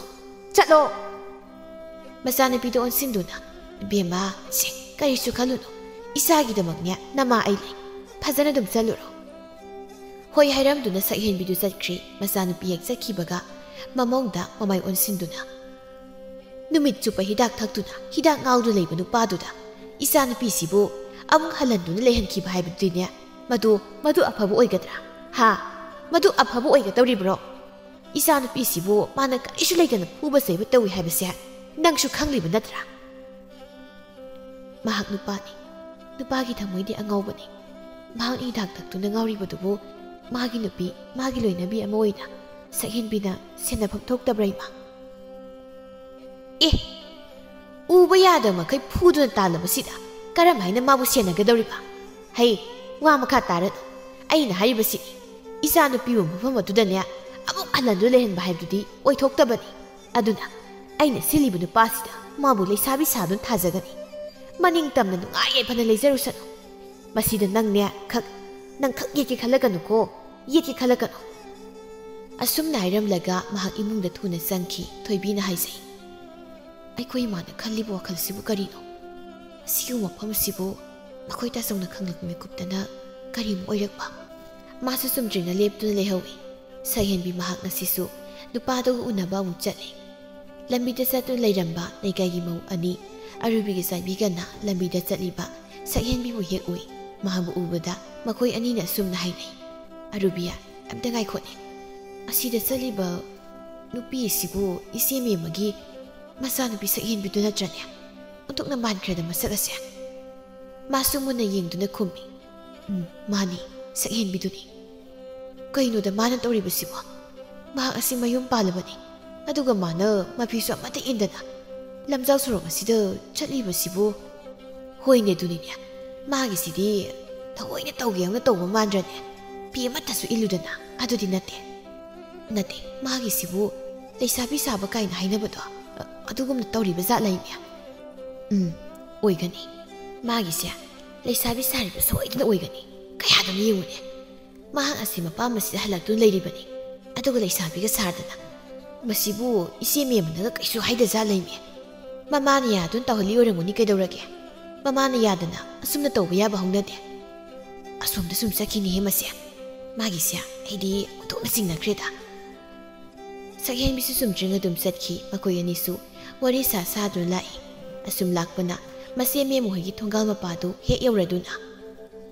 ꯆꯠꯂꯣ꯫" ꯃꯆꯥꯅꯨꯄꯤꯗ ꯑꯣꯟꯁꯤꯟꯗꯨꯅ, "ꯏꯕꯦꯝꯃ, ꯁꯦ, ꯀꯔꯤꯁꯨ ꯈꯜꯂꯨꯅꯨ, ꯏꯆꯥꯒꯤꯗꯃꯛꯅꯦ ꯅꯃꯥ ꯑꯩ ꯂꯩ, ꯐꯖꯅ ꯑꯗꯨꯝ ꯆꯠꯂꯨꯔꯣ꯫" ꯍꯣꯏ ꯍꯥꯏꯔꯝꯗꯨꯅ ꯁꯛꯍꯦꯟꯕꯤꯗꯨ ꯆꯠꯈ꯭ꯔꯤ꯫ ꯃꯆꯥꯅꯨꯄꯤ ꯍꯦꯛ ꯆꯠꯈꯤꯕꯒ ꯃꯃꯧꯗ ꯃꯃꯥꯏ ꯑꯣꯟꯁꯤꯟꯗꯨꯅ, "ꯅꯨꯃꯤꯠ ꯆꯨꯞꯄ ꯍꯤꯗꯥꯛ ꯊꯛꯇꯨꯅ ꯍꯤꯗꯥꯛ ꯉꯥꯎꯗꯨꯅ ꯂꯩꯕ ꯅꯨꯄꯥꯗꯨꯗ ꯏꯆꯥꯅꯨꯄꯤꯁꯤꯕꯨ ꯑꯃꯨꯛ ꯍꯜꯍꯟꯗꯨꯅ ꯂꯩꯍꯟꯈꯤꯕ ꯍꯥꯏꯕꯗꯨꯗꯤꯅꯦ, ꯃꯗꯨ, ꯃꯗꯨ ꯑꯐꯕ ꯑꯣꯏꯒꯗ꯭ꯔꯥ? ꯍꯥ? ꯃꯗꯨ ꯑꯐꯕ ꯑꯣꯏꯒꯗꯧꯔꯤꯕ꯭ꯔꯣ? ꯏꯆꯥꯅꯨꯄꯤꯁꯤꯕꯨ ꯃꯥꯅ ꯀꯔꯤꯁꯨ ꯂꯩꯇꯅ ꯐꯨꯕ ꯆꯩꯕ ꯇꯧꯏ ꯍꯥꯏꯕꯁꯦ ꯅꯪꯁꯨ ꯈꯪꯂꯤꯕ ꯅꯠꯇ꯭ꯔꯥ? ꯃꯍꯥꯛ ꯅꯨꯄꯥꯅꯤ꯫ ꯅꯨꯄꯥꯒꯤ ꯊꯃꯣꯏꯗꯤ ꯑꯉꯧꯕꯅꯤ꯫ ꯃꯍꯥꯛꯅ ꯍꯤꯗꯥꯛ ꯊꯛꯇꯨꯅ ꯉꯥꯎꯔꯤꯕꯗꯨꯕꯨ ꯃꯥꯒꯤ ꯅꯨꯄꯤ, ꯃꯥꯒꯤ ꯂꯣꯏꯅꯕꯤ ꯑꯃ ꯑꯣꯏꯅ ꯁꯛꯍꯦꯟꯕꯤꯅ ꯁꯦꯟꯅꯐꯝ ꯊꯣꯛꯇꯕ꯭ꯔꯥ ꯏꯃꯥ? ꯑꯦ, ꯎꯕ ꯌꯥꯗꯕ ꯃꯈꯩ ꯐꯨꯗꯨꯅ ꯇꯥꯜꯂꯕꯁꯤꯗ ꯀꯔꯝ ꯍꯥꯏꯅ ꯃꯥꯕꯨ ꯁꯦꯟꯅꯒꯗꯧꯔꯤꯕ? ꯍꯩ, ꯋꯥ ꯃꯈꯥ ꯇꯥꯔꯅꯨ꯫ ꯑꯩꯅ ꯍꯥꯏꯔꯤꯕꯁꯤꯅꯤ, ꯏꯆꯥ ꯅꯨꯄꯤꯕꯨ ꯃꯐꯝ ꯑꯗꯨꯗꯅꯦ ꯑꯃꯨꯛ ꯍꯜꯍꯟꯗꯨꯅ ꯂꯩꯍꯟꯕ ꯍꯥꯏꯕꯗꯨꯗꯤ ꯑꯣꯏꯊꯣꯛꯇꯕꯅꯤ꯫ ꯑꯗꯨꯅ ꯑꯩꯅ ꯁꯤꯜꯂꯤꯕ ꯅꯨꯄꯥꯁꯤꯗ ꯃꯥꯕꯨ ꯂꯩꯁꯥꯕꯤ ꯁꯥꯗꯨꯅ ꯊꯥꯖꯒꯅꯤ꯫ ꯃꯅꯤꯡ ꯇꯝꯅ ꯅꯨꯡꯉꯥꯏ ꯌꯥꯏꯐꯅ ꯂꯩꯖꯔꯨꯁꯅꯨ꯫ ꯃꯁꯤꯗ ꯅꯪꯅꯦ ꯈꯛ, ꯅꯪ ꯈꯛ ꯌꯦꯠꯀꯦ ꯈꯜꯂꯛꯀꯅꯨꯀꯣ, ꯌꯦꯠꯀꯦ ꯈꯜꯂꯛꯀꯅꯨ꯫ ꯑꯁꯨꯝꯅ ꯍꯥꯏꯔꯝꯂꯒ ꯃꯍꯥꯛ ꯏꯃꯨꯡꯗ ꯊꯨꯅ ꯆꯪꯈꯤ꯫ ꯊꯣꯏꯕꯤꯅ ꯍꯥꯏꯖꯩ, "ꯑꯩꯈꯣꯏ ꯏꯃꯥꯅ ꯈꯜꯂꯤꯕ ꯋꯥꯈꯜꯁꯤꯕꯨ ꯀꯔꯤꯅꯣ? ꯑꯁꯤꯒꯨꯝꯕ ꯃꯐꯝꯁꯤꯕꯨ ꯃꯈꯣꯏ ꯇꯥꯆꯧꯅ ꯈꯪꯂꯛꯄ ꯃꯤꯀꯨꯞꯇꯅ ꯀꯔꯤꯃꯨꯛ ꯑꯣꯏꯔꯛꯄ?" ꯃꯥꯁꯨ ꯆꯨꯝꯗ꯭ꯔꯤꯡꯅ ꯂꯦꯞꯇꯨꯅ ꯂꯩꯍꯧꯏ꯫ ꯁꯛꯍꯦꯟꯕꯤ ꯃꯍꯥꯛ ꯉꯁꯤꯁꯨ ꯅꯨꯄꯥꯗꯨꯒ ꯎꯅꯕ ꯑꯃꯨꯛ ꯆꯠꯂꯤ꯫ ꯂꯝꯕꯤꯗ ꯆꯠꯇꯨꯅ ꯂꯩꯔꯝꯕ ꯂꯩꯀꯥꯏꯒꯤ ꯃꯧ ꯑꯅꯤ, ꯑꯔꯨꯕꯤꯒ ꯆꯥꯏꯕꯤꯒꯅ ꯂꯝꯕꯤꯗ ꯆꯠꯂꯤꯕ ꯁꯛꯍꯦꯟꯕꯤꯕꯨ ꯍꯦꯛ ꯎꯏ꯫ ꯃꯍꯥꯛꯕꯨ ꯎꯕꯗ ꯃꯈꯣꯏ ꯑꯅꯤꯅ ꯑꯁꯨꯝꯅ ꯍꯥꯏꯅꯩ, "ꯑꯔꯨꯕꯤ, ꯑꯝꯇ ꯉꯥꯏꯈꯣꯅꯦ꯫ ꯑꯁꯤꯗ ꯆꯠꯂꯤꯕ ꯅꯨꯄꯤ ꯑꯁꯤꯕꯨ ꯏꯆꯦ ꯃꯦꯝꯃꯒꯤ ꯃꯆꯥꯅꯨꯄꯤ ꯁꯛꯍꯦꯟꯕꯤꯗꯨ ꯅꯠꯇ꯭ꯔꯅꯦ? ꯑꯣꯟꯊꯣꯛꯅ ꯃꯥꯟꯈ꯭ꯔꯦꯗ ꯃꯁꯛ ꯑꯁꯦ꯫" ꯃꯥꯁꯨ ꯃꯨꯟꯅ ꯌꯦꯡꯗꯨꯅ ꯈꯨꯝꯃꯤ, "ꯎꯝ, ꯃꯥꯅꯤ, ꯁꯛꯍꯦꯟꯕꯤꯗꯨꯅꯤ꯫ ꯀꯩꯅꯣꯗ ꯃꯥꯅ ꯇꯧꯔꯤꯕꯁꯤꯕꯣ? ꯃꯍꯥꯛ ꯑꯁꯤ ꯃꯌꯨꯝ ꯄꯥꯜꯂꯕꯅꯤ, ꯑꯗꯨꯒ ꯃꯥꯅ ꯃꯐꯤꯁꯨ ꯑꯃꯠꯇ ꯏꯟꯗꯅ ꯂꯝꯖꯥꯎ ꯁꯣꯔꯣꯛ ꯑꯁꯤꯗ ꯆꯠꯂꯤꯕꯁꯤꯕꯨ?" "ꯍꯣꯏꯅꯦ, ꯑꯗꯨꯅꯤꯅꯦ꯫ ꯃꯥꯒꯤꯁꯤꯗꯤ ꯊꯑꯣꯏꯅ ꯇꯧꯒꯦ ꯌꯥꯎꯅ ꯇꯧꯕ ꯃꯥꯟꯗ꯭ꯔꯅꯦ? ꯐꯤ ꯑꯃꯠꯇꯁꯨ ꯏꯜꯂꯨꯗꯅ꯫ ꯑꯗꯨꯗꯤ ꯅꯠꯇꯦ, ꯅꯠꯇꯦ, ꯃꯥꯒꯤꯁꯤꯕꯨ ꯂꯩꯁꯥꯕꯤ ꯁꯥꯕ ꯀꯥꯏꯅ ꯍꯥꯏꯅꯕꯗꯣ, ꯑ-, ꯑꯗꯨꯒꯨꯝꯅ ꯇꯧꯔꯤꯕ ꯖꯥꯠꯂꯩꯅꯦ?" "ꯎꯝ, ꯑꯣꯏꯒꯅꯤ꯫ ꯃꯥꯒꯤꯁꯦ ꯂꯩꯁꯥꯕꯤ ꯁꯥꯔꯤꯕ ꯁꯣꯏꯗꯅ ꯑꯣꯏꯒꯅꯤ꯫ ꯀꯌꯥꯗꯅꯣ ꯌꯦꯡꯉꯨꯅꯦ꯫ ꯃꯍꯥꯛ ꯑꯁꯤ ꯃꯄꯥꯝ ꯑꯁꯤꯗ ꯍꯜꯂꯛꯇꯨꯅ ꯂꯩꯔꯤꯕꯅꯤ, ꯑꯗꯨꯒ ꯂꯩꯁꯥꯕꯤꯒ ꯁꯥꯗꯅ꯫ ꯃꯁꯤꯕꯨ ꯏꯆꯦ ꯃꯦꯝꯃꯅꯒ ꯀꯩꯁꯨ ꯍꯥꯏꯗꯖꯥꯠꯂꯩꯃꯤ꯫ ꯃꯃꯥꯅ ꯌꯥꯗꯨꯅ ꯇꯧꯍꯜꯂꯤ ꯑꯣꯏꯔꯝꯒꯅꯤ, ꯀꯩꯗꯧꯔꯒꯦ? ꯃꯃꯥꯅ ꯌꯥꯗꯅ ꯑꯁꯨꯝꯅ ꯇꯧꯕ ꯌꯥꯕ ꯍꯧꯅꯗꯦ꯫ ꯑꯁꯣꯝꯗ ꯁꯨꯝ ꯆꯠꯈꯤꯅꯦꯍꯦ ꯃꯁꯦ꯫ ꯃꯥꯒꯤꯁꯦ ꯑꯩꯗꯤ ꯑꯣꯟꯊꯣꯛꯅ ꯆꯤꯡꯅꯈ꯭ꯔꯦꯗ꯫" ꯁꯛꯍꯦꯟꯕꯤꯁꯨ ꯆꯨꯝꯗ꯭ꯔꯤꯡ ꯑꯗꯨꯝ ꯆꯠꯈꯤ꯫ ꯃꯈꯣꯏ ꯑꯅꯤꯁꯨ ꯋꯥꯔꯤ ꯁꯥ ꯁꯥꯗꯨꯅ ꯂꯥꯛꯏ꯫ ꯑꯁꯨꯝ ꯂꯥꯛꯄꯅ ꯃꯆꯦ ꯃꯦꯝꯃ ꯍꯣꯏꯒꯤ ꯊꯣꯡꯒꯥꯜ ꯃꯄꯥꯗꯨ ꯍꯦꯛ ꯌꯧꯔꯗꯨꯅ,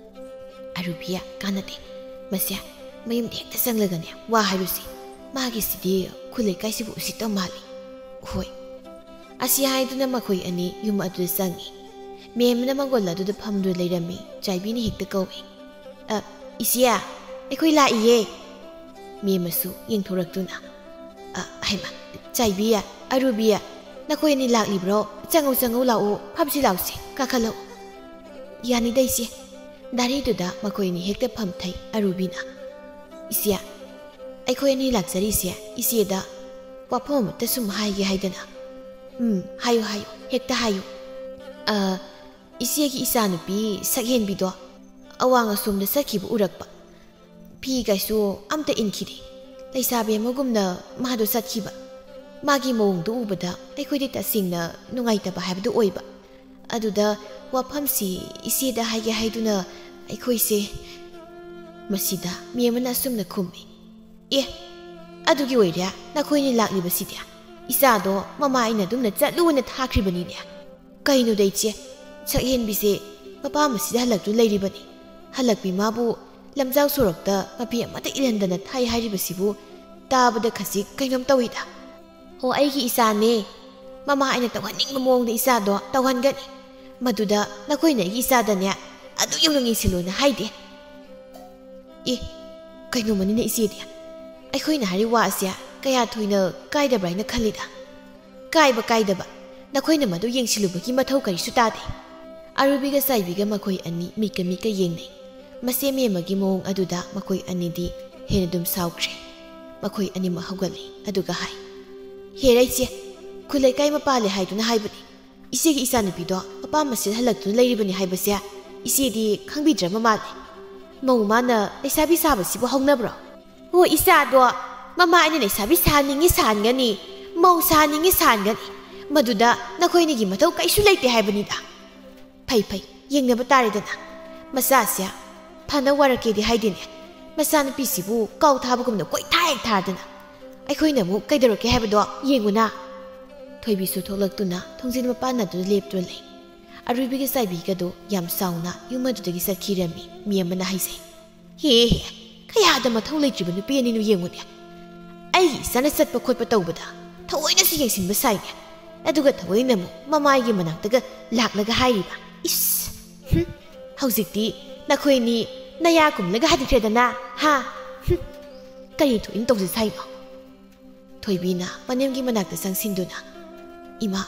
"ꯑꯔꯨꯕꯤ, ꯀꯥꯟꯅꯗꯦ꯫ ꯃꯁꯦ ꯃꯌꯨꯝꯗ ꯍꯦꯛꯇ ꯆꯪꯂꯒꯅꯦ ꯋꯥ ꯍꯥꯏꯔꯨꯁꯤ꯫ ꯃꯥꯒꯤꯁꯤꯗꯤ ꯈꯨꯜ ꯂꯩꯀꯥꯏꯁꯤꯕꯨ ꯎꯁꯤꯠꯇꯕ ꯃꯥꯜꯂꯤ꯫" "ꯍꯣꯏ, ꯑꯁꯤ ꯍꯥꯏꯗꯨꯅ ꯃꯈꯣꯏ ꯑꯅꯤ ꯌꯨꯝ ꯑꯗꯨꯗ ꯆꯪꯏ꯫ ꯃꯦꯝꯅ ꯃꯪꯒꯣꯜ ꯑꯗꯨꯗ ꯐꯝꯗꯨꯅ ꯂꯩꯔꯝꯃꯤ꯫ ꯆꯥꯏꯕꯤꯅ ꯍꯦꯛꯇ ꯀꯧꯏ, "ꯑ, ꯏꯆꯦ, ꯑꯩꯈꯣꯏ ꯂꯥꯛꯏꯌꯦ!" ꯃꯦꯝ ꯑꯁꯨ ꯌꯦꯡꯊꯣꯔꯛꯇꯨꯅ, "ꯑ, ꯍꯩꯃ, ꯆꯥꯏꯕꯤ, ꯑꯔꯨꯕꯤ, ꯅꯈꯣꯏ ꯑꯅꯤ ꯂꯥꯛꯂꯤꯕ꯭ꯔꯣ? ꯆꯪꯉꯧ, ꯆꯪꯉꯧ, ꯂꯥꯛꯑꯣ, ꯐꯝꯁꯤ ꯂꯥꯛꯁꯤ, ꯀꯥꯈꯠꯂꯛꯑꯣ꯫" "ꯌꯥꯅꯤꯗ ꯏꯆꯦ꯫" ꯗꯥꯔꯤꯗꯨꯗ ꯃꯈꯣꯏ ꯑꯅꯤ ꯍꯦꯛꯇ ꯐꯝꯊꯩ꯫ ꯑꯔꯨꯕꯤꯅ, "ꯏꯆꯦ, ꯑꯩꯈꯣꯏ ꯑꯅꯤ ꯂꯥꯛꯆꯔꯤꯁꯦ ꯏꯆꯦꯗ ꯋꯥꯐꯝ ꯑꯃꯠꯇ ꯁꯨꯝ ꯍꯥꯏꯒꯦ ꯍꯥꯏꯗꯅ꯫" "ꯎꯝ, ꯍꯥꯏꯌꯨ, ꯍꯥꯏꯌꯨ, ꯍꯦꯛꯇ ꯍꯥꯏꯌꯨ꯫" "ꯑ, ꯏꯆꯦꯒꯤ ꯏꯆꯥꯅꯨꯄꯤ ꯁꯛꯍꯦꯟꯕꯤꯗꯣ ꯑꯋꯥꯡ ꯑꯁꯣꯝꯗ ꯆꯠꯈꯤꯕ ꯎꯔꯛꯄ꯫ ꯐꯤ ꯀꯥꯏꯁꯨ ꯑꯝꯇ ꯏꯟꯈꯤꯗꯦ꯫ ꯂꯩꯁꯥꯕꯤ ꯑꯃꯒꯨꯝꯅ ꯃꯥꯗꯣ ꯆꯠꯈꯤꯕ꯫ ꯃꯥꯒꯤ ꯃꯑꯣꯡꯗꯣ ꯎꯕꯗ ꯑꯩꯈꯣꯏꯗꯤ ꯇꯁꯦꯡꯅ ꯅꯨꯡꯉꯥꯏꯇꯕ ꯍꯥꯏꯕꯗꯨ ꯑꯣꯏꯕ꯫ ꯑꯗꯨꯗ ꯋꯥꯐꯝꯁꯤ ꯏꯆꯦꯗ ꯍꯥꯏꯒꯦ ꯍꯥꯏꯗꯨꯅ ꯑꯩꯈꯣꯏꯁꯦ꯫" ꯃꯁꯤꯗ ꯃꯦꯝ ꯑꯃꯅ ꯑꯁꯨꯝꯅ ꯈꯨꯝꯃꯤ, "ꯑꯦ, ꯑꯗꯨꯒꯤ ꯑꯣꯏꯔꯦ ꯅꯈꯣꯏꯅꯤ ꯂꯥꯛꯂꯤꯕꯁꯤꯗꯤ? ꯏꯆꯥꯗꯣ ꯃꯃꯥ ꯑꯩꯅ ꯑꯗꯨꯝꯅ ꯆꯠꯂꯨꯅ ꯊꯥꯈ꯭ꯔꯤꯕꯅꯤꯅꯦ꯫ ꯀꯩꯅꯣꯗ ꯏꯆꯦ, ꯁꯛꯍꯦꯟꯕꯤꯁꯦ ꯃꯄꯥꯝ ꯑꯁꯤꯗ ꯍꯜꯂꯛꯇꯨꯅ ꯂꯩꯔꯤꯕꯅꯤ꯫ ꯍꯜꯂꯛꯄꯤ ꯃꯥꯕꯨ ꯂꯝꯖꯥꯎ ꯁꯣꯔꯣꯛꯇ ꯃꯐꯤ ꯑꯃꯠꯇ ꯏꯜꯍꯟꯗꯅ ꯊꯥꯏ ꯍꯥꯏꯔꯤꯕꯁꯤꯕꯨ ꯇꯥꯕꯗ ꯈꯖꯤꯛ ꯀꯩꯅꯣꯝ ꯇꯧꯏꯗ꯫" "ꯍꯣ, ꯑꯩꯒꯤ ꯏꯆꯥꯅꯦ꯫ ꯃꯃꯥ ꯑꯩꯅ ꯇꯧꯍꯟꯅꯤꯡꯕ ꯃꯑꯣꯡꯗ ꯏꯆꯥꯗꯣ ꯇꯧꯍꯟꯒꯅꯤ꯫ ꯃꯗꯨꯗ ꯅꯈꯣꯏꯅ ꯑꯩꯒꯤ ꯏꯆꯥꯗꯅꯦ ꯑꯗꯨ ꯌꯧꯅ ꯌꯦꯡꯁꯤꯜꯂꯣꯅ ꯍꯥꯏꯗꯦ꯫" "ꯑꯦ, ꯀꯩꯅꯣꯃꯅꯤꯅꯦ ꯏꯆꯦꯗꯤ꯫ ꯑꯩꯈꯣꯏꯅ ꯍꯥꯏꯔꯤ ꯋꯥ ꯑꯁꯦ ꯀꯌꯥ ꯊꯣꯏꯅ ꯀꯥꯏꯗꯕ꯭ꯔꯥ ꯍꯥꯏꯅ ꯈꯜꯂꯤꯗ꯫ ꯀꯥꯏꯕ ꯀꯥꯏꯗꯕ, ꯅꯈꯣꯏꯅ ꯃꯗꯨ ꯌꯦꯡꯁꯤꯜꯂꯨꯕꯒꯤ ꯃꯊꯧ ꯀꯔꯤꯁꯨ ꯇꯥꯗꯦ꯫" ꯑꯔꯨꯕꯤꯒ ꯆꯥꯏꯕꯤꯒ ꯃꯈꯣꯏ ꯑꯅꯤ ꯃꯤꯠꯀ ꯃꯤꯠꯀ ꯌꯦꯡꯅꯩ꯫ ꯃꯁꯤ ꯃꯦꯝꯃꯒꯤ ꯃꯑꯣꯡ ꯑꯗꯨꯗ ꯃꯈꯣꯏ ꯑꯅꯤꯗꯤ ꯍꯦꯟꯅ ꯑꯗꯨꯝ ꯁꯥꯎꯈ꯭ꯔꯦ꯫ ꯃꯈꯣꯏ ꯑꯅꯤꯃꯛ ꯍꯧꯒꯠꯂꯤ꯫ ꯑꯗꯨꯒ ꯍꯥꯏ, "ꯍꯦꯔꯥ ꯏꯆꯦ, ꯈꯨꯜ ꯂꯩꯀꯥꯏ ꯃꯄꯥꯜꯂꯦ ꯍꯥꯏꯗꯨꯅ ꯍꯥꯏꯕꯅꯤ꯫ ꯏꯆꯦꯒꯤ ꯏꯆꯥꯅꯨꯄꯤꯗꯣ ꯃꯄꯥꯝ ꯑꯁꯤꯗ ꯍꯜꯂꯛꯇꯨꯅ ꯂꯩꯔꯤꯕꯅꯤ ꯍꯥꯏꯕꯁꯦ ꯏꯆꯦꯗꯤ ꯈꯪꯕꯤꯗ꯭ꯔꯕ ꯃꯥꯜꯂꯦ꯫ ꯃꯧ ꯃꯥꯅ ꯂꯩꯁꯥꯕꯤ ꯁꯥꯕꯁꯤꯕꯨ ꯍꯧꯅꯕ꯭ꯔꯣ? ꯍꯣ, ꯏꯆꯥꯗꯣ ꯃꯃꯥ ꯑꯩꯅ ꯂꯩꯁꯥꯕꯤ ꯁꯥꯍꯟꯅꯤꯡꯉꯤ ꯁꯥꯍꯟꯒꯅꯤ, ꯃꯧ ꯁꯥꯍꯟꯅꯤꯡꯉꯤ ꯁꯥꯍꯟꯒꯅꯤ꯫ ꯃꯗꯨꯗ ꯅꯈꯣꯏꯅꯤꯒꯤ ꯃꯊꯧ ꯀꯩꯁꯨ ꯂꯩꯇꯦ ꯍꯥꯏꯕꯅꯤꯗ꯫" "ꯐꯩ, ꯐꯩ, ꯌꯦꯡꯅꯕ ꯇꯥꯔꯦꯗꯅ꯫ ꯃꯆꯥꯁꯦ ꯐꯅ ꯋꯥꯔꯛꯀꯦꯗꯤ ꯍꯥꯏꯗꯦꯅꯦ꯫ ꯃꯆꯥꯅꯨꯄꯤꯁꯤꯕꯨ ꯀꯥꯎ ꯊꯥꯕꯒꯨꯝꯅ ꯀꯣꯏꯊꯥ ꯍꯦꯛ ꯊꯥꯗꯅ꯫ ꯑꯩꯈꯣꯏꯅ ꯑꯃꯨꯛ ꯀꯩꯗꯧꯔꯛꯀꯦ ꯍꯥꯏꯕꯗꯣ ꯌꯦꯡꯉꯨꯅ꯫" ꯊꯣꯏꯕꯤꯁꯨ ꯊꯣꯛꯂꯛꯇꯨꯅ ꯊꯣꯡꯖꯤꯟ ꯃꯄꯥꯟ ꯑꯗꯨꯗ ꯂꯦꯞꯇꯨꯅ ꯂꯩ꯫ ꯑꯔꯨꯕꯤꯒ ꯆꯥꯏꯕꯤꯒꯗꯨ ꯌꯥꯝ ꯆꯥꯎꯅ ꯌꯨꯝ ꯑꯗꯨꯗꯒꯤ ꯆꯠꯈꯤꯔꯝꯃꯤ꯫ ꯃꯤ ꯑꯃꯅ ꯍꯥꯏꯖꯩ, "ꯍꯦ ꯍꯦ, ꯀꯌꯥꯗ ꯃꯊꯧ ꯂꯩꯇ꯭ꯔꯤꯕ ꯅꯨꯄꯤ ꯑꯅꯤꯅꯣ ꯌꯦꯡꯉꯨꯅꯦ꯫ ꯑꯩꯒꯤ ꯏꯆꯥꯅ ꯆꯠꯄ ꯈꯣꯠꯄ ꯇꯧꯕꯗ ꯊꯑꯣꯏꯅꯁꯨ ꯌꯦꯡꯁꯤꯟꯕ ꯁꯥꯏꯅꯦ꯫ ꯑꯗꯨꯒ ꯊꯑꯣꯏꯅ ꯑꯃꯨꯛ ꯃꯃꯥꯏꯒꯤ ꯃꯅꯥꯛꯇꯒ ꯂꯥꯛꯂꯒ ꯍꯥꯏꯔꯤꯕ꯫ ꯏꯁ! ꯍꯨꯝ! ꯍꯧꯖꯤꯛꯇꯤ ꯅꯈꯣꯏꯅꯤ ꯅꯌꯥ ꯀꯨꯝꯂꯒ ꯍꯟꯈ꯭ꯔꯦꯗꯅ, ꯍꯥ? ꯍꯨꯝ! ꯀꯔꯤ ꯊꯣꯛꯏꯅ ꯇꯧꯖ ꯁꯥꯏꯅꯣ? ꯊꯣꯏꯕꯤꯅ ꯃꯅꯦꯝꯒꯤ ꯃꯅꯥꯛꯇ ꯆꯪꯁꯤꯟꯗꯨꯅ, "ꯏꯃꯥ,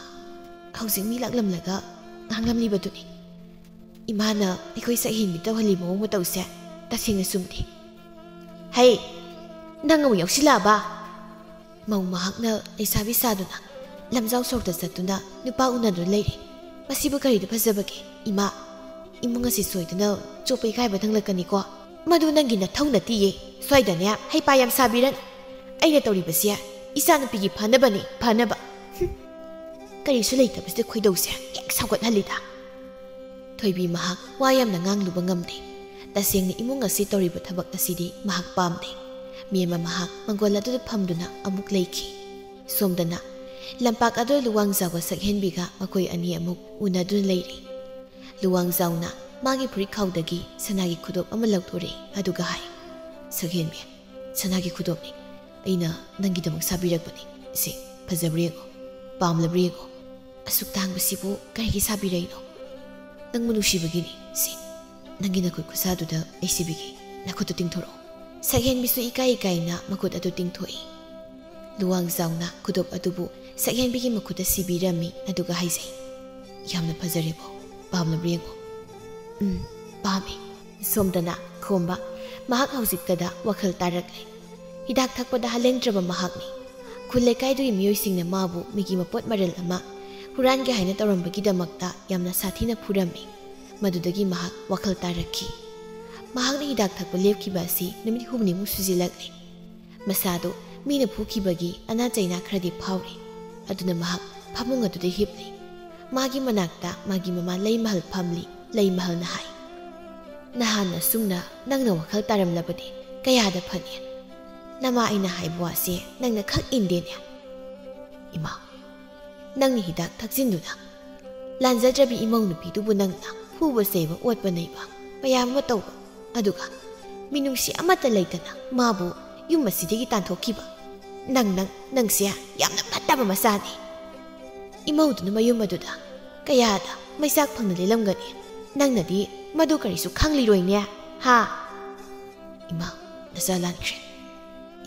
ꯍꯧꯖꯤꯛ ꯃꯤ ꯂꯥꯛꯂꯝꯂꯒ ꯉꯥꯡꯂꯝꯂꯤꯕꯗꯨꯅꯤ꯫ ꯏꯃꯥꯅ ꯑꯩꯈꯣꯏ ꯁꯛꯍꯦꯟꯕꯤ ꯇꯧꯍꯜꯂꯤ ꯃꯑꯣꯡ ꯃꯇꯧꯁꯦ ꯇꯁꯦꯡꯅ ꯆꯨꯝꯗꯦ꯫" "ꯍꯩ, ꯅꯪ ꯑꯃꯨꯛ ꯌꯥꯎꯁꯤꯜꯂꯛꯑꯕ?" ꯃꯧ ꯃꯍꯥꯛꯅ ꯂꯩꯁꯥꯕꯤ ꯁꯥꯗꯨꯅ ꯂꯝꯖꯥꯎ ꯁꯣꯔꯣꯛꯇ ꯆꯠꯇꯨꯅ ꯅꯨꯄꯥ ꯎꯅꯗꯨꯅ ꯂꯩꯔꯦ꯫ ꯃꯁꯤꯕꯨ ꯀꯔꯤꯗ ꯐꯖꯕꯒꯦ? "ꯏꯃꯥ, ꯏꯃꯨꯡ ꯑꯁꯤ ꯁꯣꯏꯗꯅ ꯆꯣꯞꯄ ꯏꯀꯥꯏꯕ ꯊꯪꯂꯛꯀꯅꯤꯀꯣ꯫ ꯃꯗꯨ ꯅꯪꯒꯤ ꯅꯊꯧ ꯅꯠꯇꯤꯌꯦ꯫ ꯁ꯭ꯋꯥꯏꯗꯅꯦ ꯍꯩꯄꯥ ꯌꯥꯝ ꯁꯥꯕꯤꯔꯅꯨ꯫ ꯑꯩꯅ ꯇꯧꯔꯤꯕꯁꯦ ꯏꯆꯥꯅꯨꯄꯤꯒꯤ ꯐꯅꯕꯅꯤ, ꯐꯅꯕ꯫" ꯍꯨꯝ꯫ ꯀꯔꯤꯁꯨ ꯂꯩꯇꯕꯁꯤꯗ ꯈꯣꯏꯗꯧꯁꯦ ꯍꯦꯛ ꯁꯥꯎꯒꯠꯍꯜꯂꯤꯗ꯫ ꯊꯣꯏꯕꯤ ꯃꯍꯥꯛ ꯋꯥ ꯌꯥꯝꯅ ꯉꯥꯡꯂꯨꯕ ꯉꯝꯗꯦ꯫ ꯇꯁꯦꯡꯅ ꯏꯃꯨꯡ ꯑꯁꯤ ꯇꯧꯔꯤꯕ ꯊꯕꯛ ꯑꯁꯤꯗꯤ ꯃꯍꯥꯛ ꯄꯥꯝꯗꯦ꯫ ꯃꯤ ꯑꯃ ꯃꯍꯥꯛ ꯃꯪꯒꯣꯜ ꯑꯗꯨꯗ ꯐꯝꯗꯨꯅ ꯑꯃꯨꯛ ꯂꯩꯈꯤ꯫ ꯁꯣꯝꯗꯅ ꯂꯝꯄꯥꯛ ꯑꯗꯨ ꯂꯨꯋꯥꯡꯖꯥꯎꯒ ꯁꯛꯍꯦꯟꯕꯤꯒ ꯃꯈꯣꯏ ꯑꯅꯤ ꯑꯃꯨꯛ ꯎꯅꯗꯨꯅ ꯂꯩꯔꯤ꯫ ꯂꯨꯋꯥꯡꯖꯥꯎꯅ ꯃꯥꯒꯤ ꯐꯨꯔꯤꯠꯈꯥꯎꯗꯒꯤ ꯁꯅꯥꯒꯤ ꯈꯨꯗꯣꯞ ꯑꯃ ꯂꯧꯊꯣꯔꯛꯏ, ꯑꯗꯨꯒ ꯍꯥꯏ, "ꯁꯛꯍꯦꯟꯕꯤ, ꯁꯅꯥꯒꯤ ꯈꯨꯗꯣꯞꯅꯤ꯫ ꯑꯩꯅ ꯅꯪꯒꯤꯗꯃꯛ ꯁꯥꯕꯤꯔꯛꯄꯅꯤ꯫ ꯁꯤ ꯐꯖꯕ꯭ꯔꯥ ꯌꯦꯡꯉꯣ, ꯄꯥꯝꯂꯕ꯭ꯔꯥ ꯌꯦꯡꯉꯣ꯫ ꯑꯁꯨꯛ ꯇꯥꯡꯕꯁꯤꯕꯨ ꯀꯔꯤꯒꯤ ꯁꯥꯕꯤꯔꯛꯏꯅꯣ? ꯅꯪꯕꯨ ꯅꯨꯡꯁꯤꯕꯒꯤꯅꯤ꯫ ꯁꯤ ꯅꯪꯒꯤ ꯅꯈꯨꯠ ꯈꯨꯠꯁꯥꯗꯨꯗ ꯑꯩ ꯁꯤꯕꯤꯒꯦ꯫ ꯅꯈꯨꯠꯇꯨ ꯇꯤꯡꯊꯣꯔꯛꯑꯣ꯫" ꯁꯛꯍꯦꯟꯕꯤꯁꯨ ꯏꯀꯥꯏ ꯏꯀꯥꯏꯅ ꯃꯈꯨꯠ ꯑꯗꯨ ꯇꯤꯡꯊꯣꯛꯏ꯫ ꯂꯨꯋꯥꯡꯖꯥꯎꯅ ꯈꯨꯗꯣꯞ ꯑꯗꯨꯕꯨ ꯁꯛꯍꯦꯟꯕꯤꯒꯤ ꯃꯈꯨꯠꯇ ꯁꯤꯕꯤꯔꯝꯃꯤ, ꯑꯗꯨꯒ ꯍꯥꯏꯖꯩ, "ꯌꯥꯝꯅ ꯐꯖꯔꯦꯕꯣ, ꯄꯥꯝꯂꯕ꯭ꯔꯥ ꯌꯦꯡꯉꯣ꯫" "ꯎꯝ, ꯄꯥꯝꯃꯤ꯫" ꯁꯣꯝꯗꯅ ꯈꯣꯝꯕ ꯃꯍꯥꯛ ꯍꯧꯖꯤꯛꯇꯗ ꯋꯥꯈꯜ ꯇꯥꯔꯛꯂꯦ꯫ ꯍꯤꯗꯥꯛ ꯊꯛꯄꯗ ꯍꯜꯂꯦꯡꯗ꯭ꯔꯕ ꯃꯍꯥꯛꯅꯤ꯫ ꯈꯨꯜ ꯂꯩꯀꯥꯏꯗꯨꯒꯤ ꯃꯤꯑꯣꯏꯁꯤꯡꯅ ꯃꯥꯕꯨ ꯃꯤꯒꯤ ꯃꯄꯣꯠ ꯃꯔꯜ ꯑꯃ ꯍꯨꯔꯥꯟꯒꯦ ꯍꯥꯏꯅ ꯇꯧꯔꯝꯕꯒꯤꯗꯃꯛꯇ ꯌꯥꯝꯅ ꯁꯥꯊꯤꯅ ꯐꯨꯔꯝꯃꯤ꯫ ꯃꯗꯨꯗꯒꯤ ꯃꯍꯥꯛ ꯋꯥꯈꯜ ꯇꯥꯔꯛꯈꯤ꯫ ꯃꯍꯥꯛꯅ ꯍꯤꯗꯥꯛ ꯊꯛꯄ ꯂꯦꯞꯈꯤꯕ ꯑꯁꯤ ꯅꯨꯃꯤꯠ ꯍꯨꯝꯅꯤꯃꯨꯛ ꯁꯨꯖꯤꯜꯂꯛꯂꯦ꯫ ꯃꯁꯥꯗꯨ ꯃꯤꯅ ꯐꯨꯈꯤꯕꯒꯤ ꯑꯅꯥ ꯆꯩꯅꯥ ꯈꯔꯗꯤ ꯐꯥꯎꯔꯤ꯫ ꯑꯗꯨꯅ ꯃꯍꯥꯛ ꯐꯃꯨꯡ ꯑꯗꯨꯗ ꯍꯤꯞꯂꯤ꯫ ꯃꯥꯒꯤ ꯃꯅꯥꯛꯇ ꯃꯥꯒꯤ ꯃꯃꯥ ꯂꯩꯃꯍꯜ ꯐꯝꯂꯤ꯫ ꯂꯩꯃꯍꯜꯅ ꯍꯥꯏ, "ꯅꯍꯥꯟ ꯑꯁꯨꯝꯅ ꯅꯪꯅ ꯋꯥꯈꯜ ꯇꯥꯔꯝꯂꯕꯗꯤ ꯀꯌꯥꯗ ꯐꯅꯤ꯫ ꯅꯃꯥ ꯑꯩꯅ ꯍꯥꯏꯕ ꯋꯥꯁꯦ ꯅꯪꯅ ꯈꯛ ꯏꯟꯗꯦꯅꯦ꯫" "ꯏꯃꯥ, ꯅꯪꯅ ꯍꯤꯗꯥꯛ ꯊꯛꯆꯤꯟꯗꯨꯅ ꯂꯥꯟꯖꯗ꯭ꯔꯕꯤ ꯏꯃꯧ ꯅꯨꯄꯤꯗꯨꯕꯨ ꯅꯪꯅ ꯐꯨꯕ ꯆꯩꯕ ꯑꯣꯠꯄ ꯅꯩꯕ ꯃꯌꯥꯝ ꯑꯃ ꯇꯧꯕ, ꯑꯗꯨꯒ ꯃꯤꯅꯨꯡꯁꯤ ꯑꯃꯠꯇ ꯂꯩꯇꯅ ꯃꯥꯕꯨ ꯌꯨꯝ ꯑꯁꯤꯗꯒꯤ ꯇꯥꯟꯊꯣꯛꯈꯤꯕ꯫ ꯅꯪ, ꯅꯪ, ꯅꯪꯁꯦ ꯌꯥꯝꯅ ꯐꯠꯇꯕ ꯃꯆꯥꯅꯤ꯫" ꯏꯃꯧꯗꯨꯅ ꯃꯌꯨꯝ ꯑꯗꯨꯗ ꯀꯌꯥꯗ ꯃꯩꯆꯥꯛ ꯐꯪꯅ ꯂꯦꯜꯂꯝꯒꯅꯤ? ꯅꯪꯅꯗꯤ ꯃꯗꯨ ꯀꯔꯤꯁꯨ ꯈꯪꯂꯤꯔꯣꯏꯅꯦ, ꯍꯥ? ꯏꯃꯥ, ꯅꯆꯥ ꯂꯥꯟꯈ꯭ꯔꯦ꯫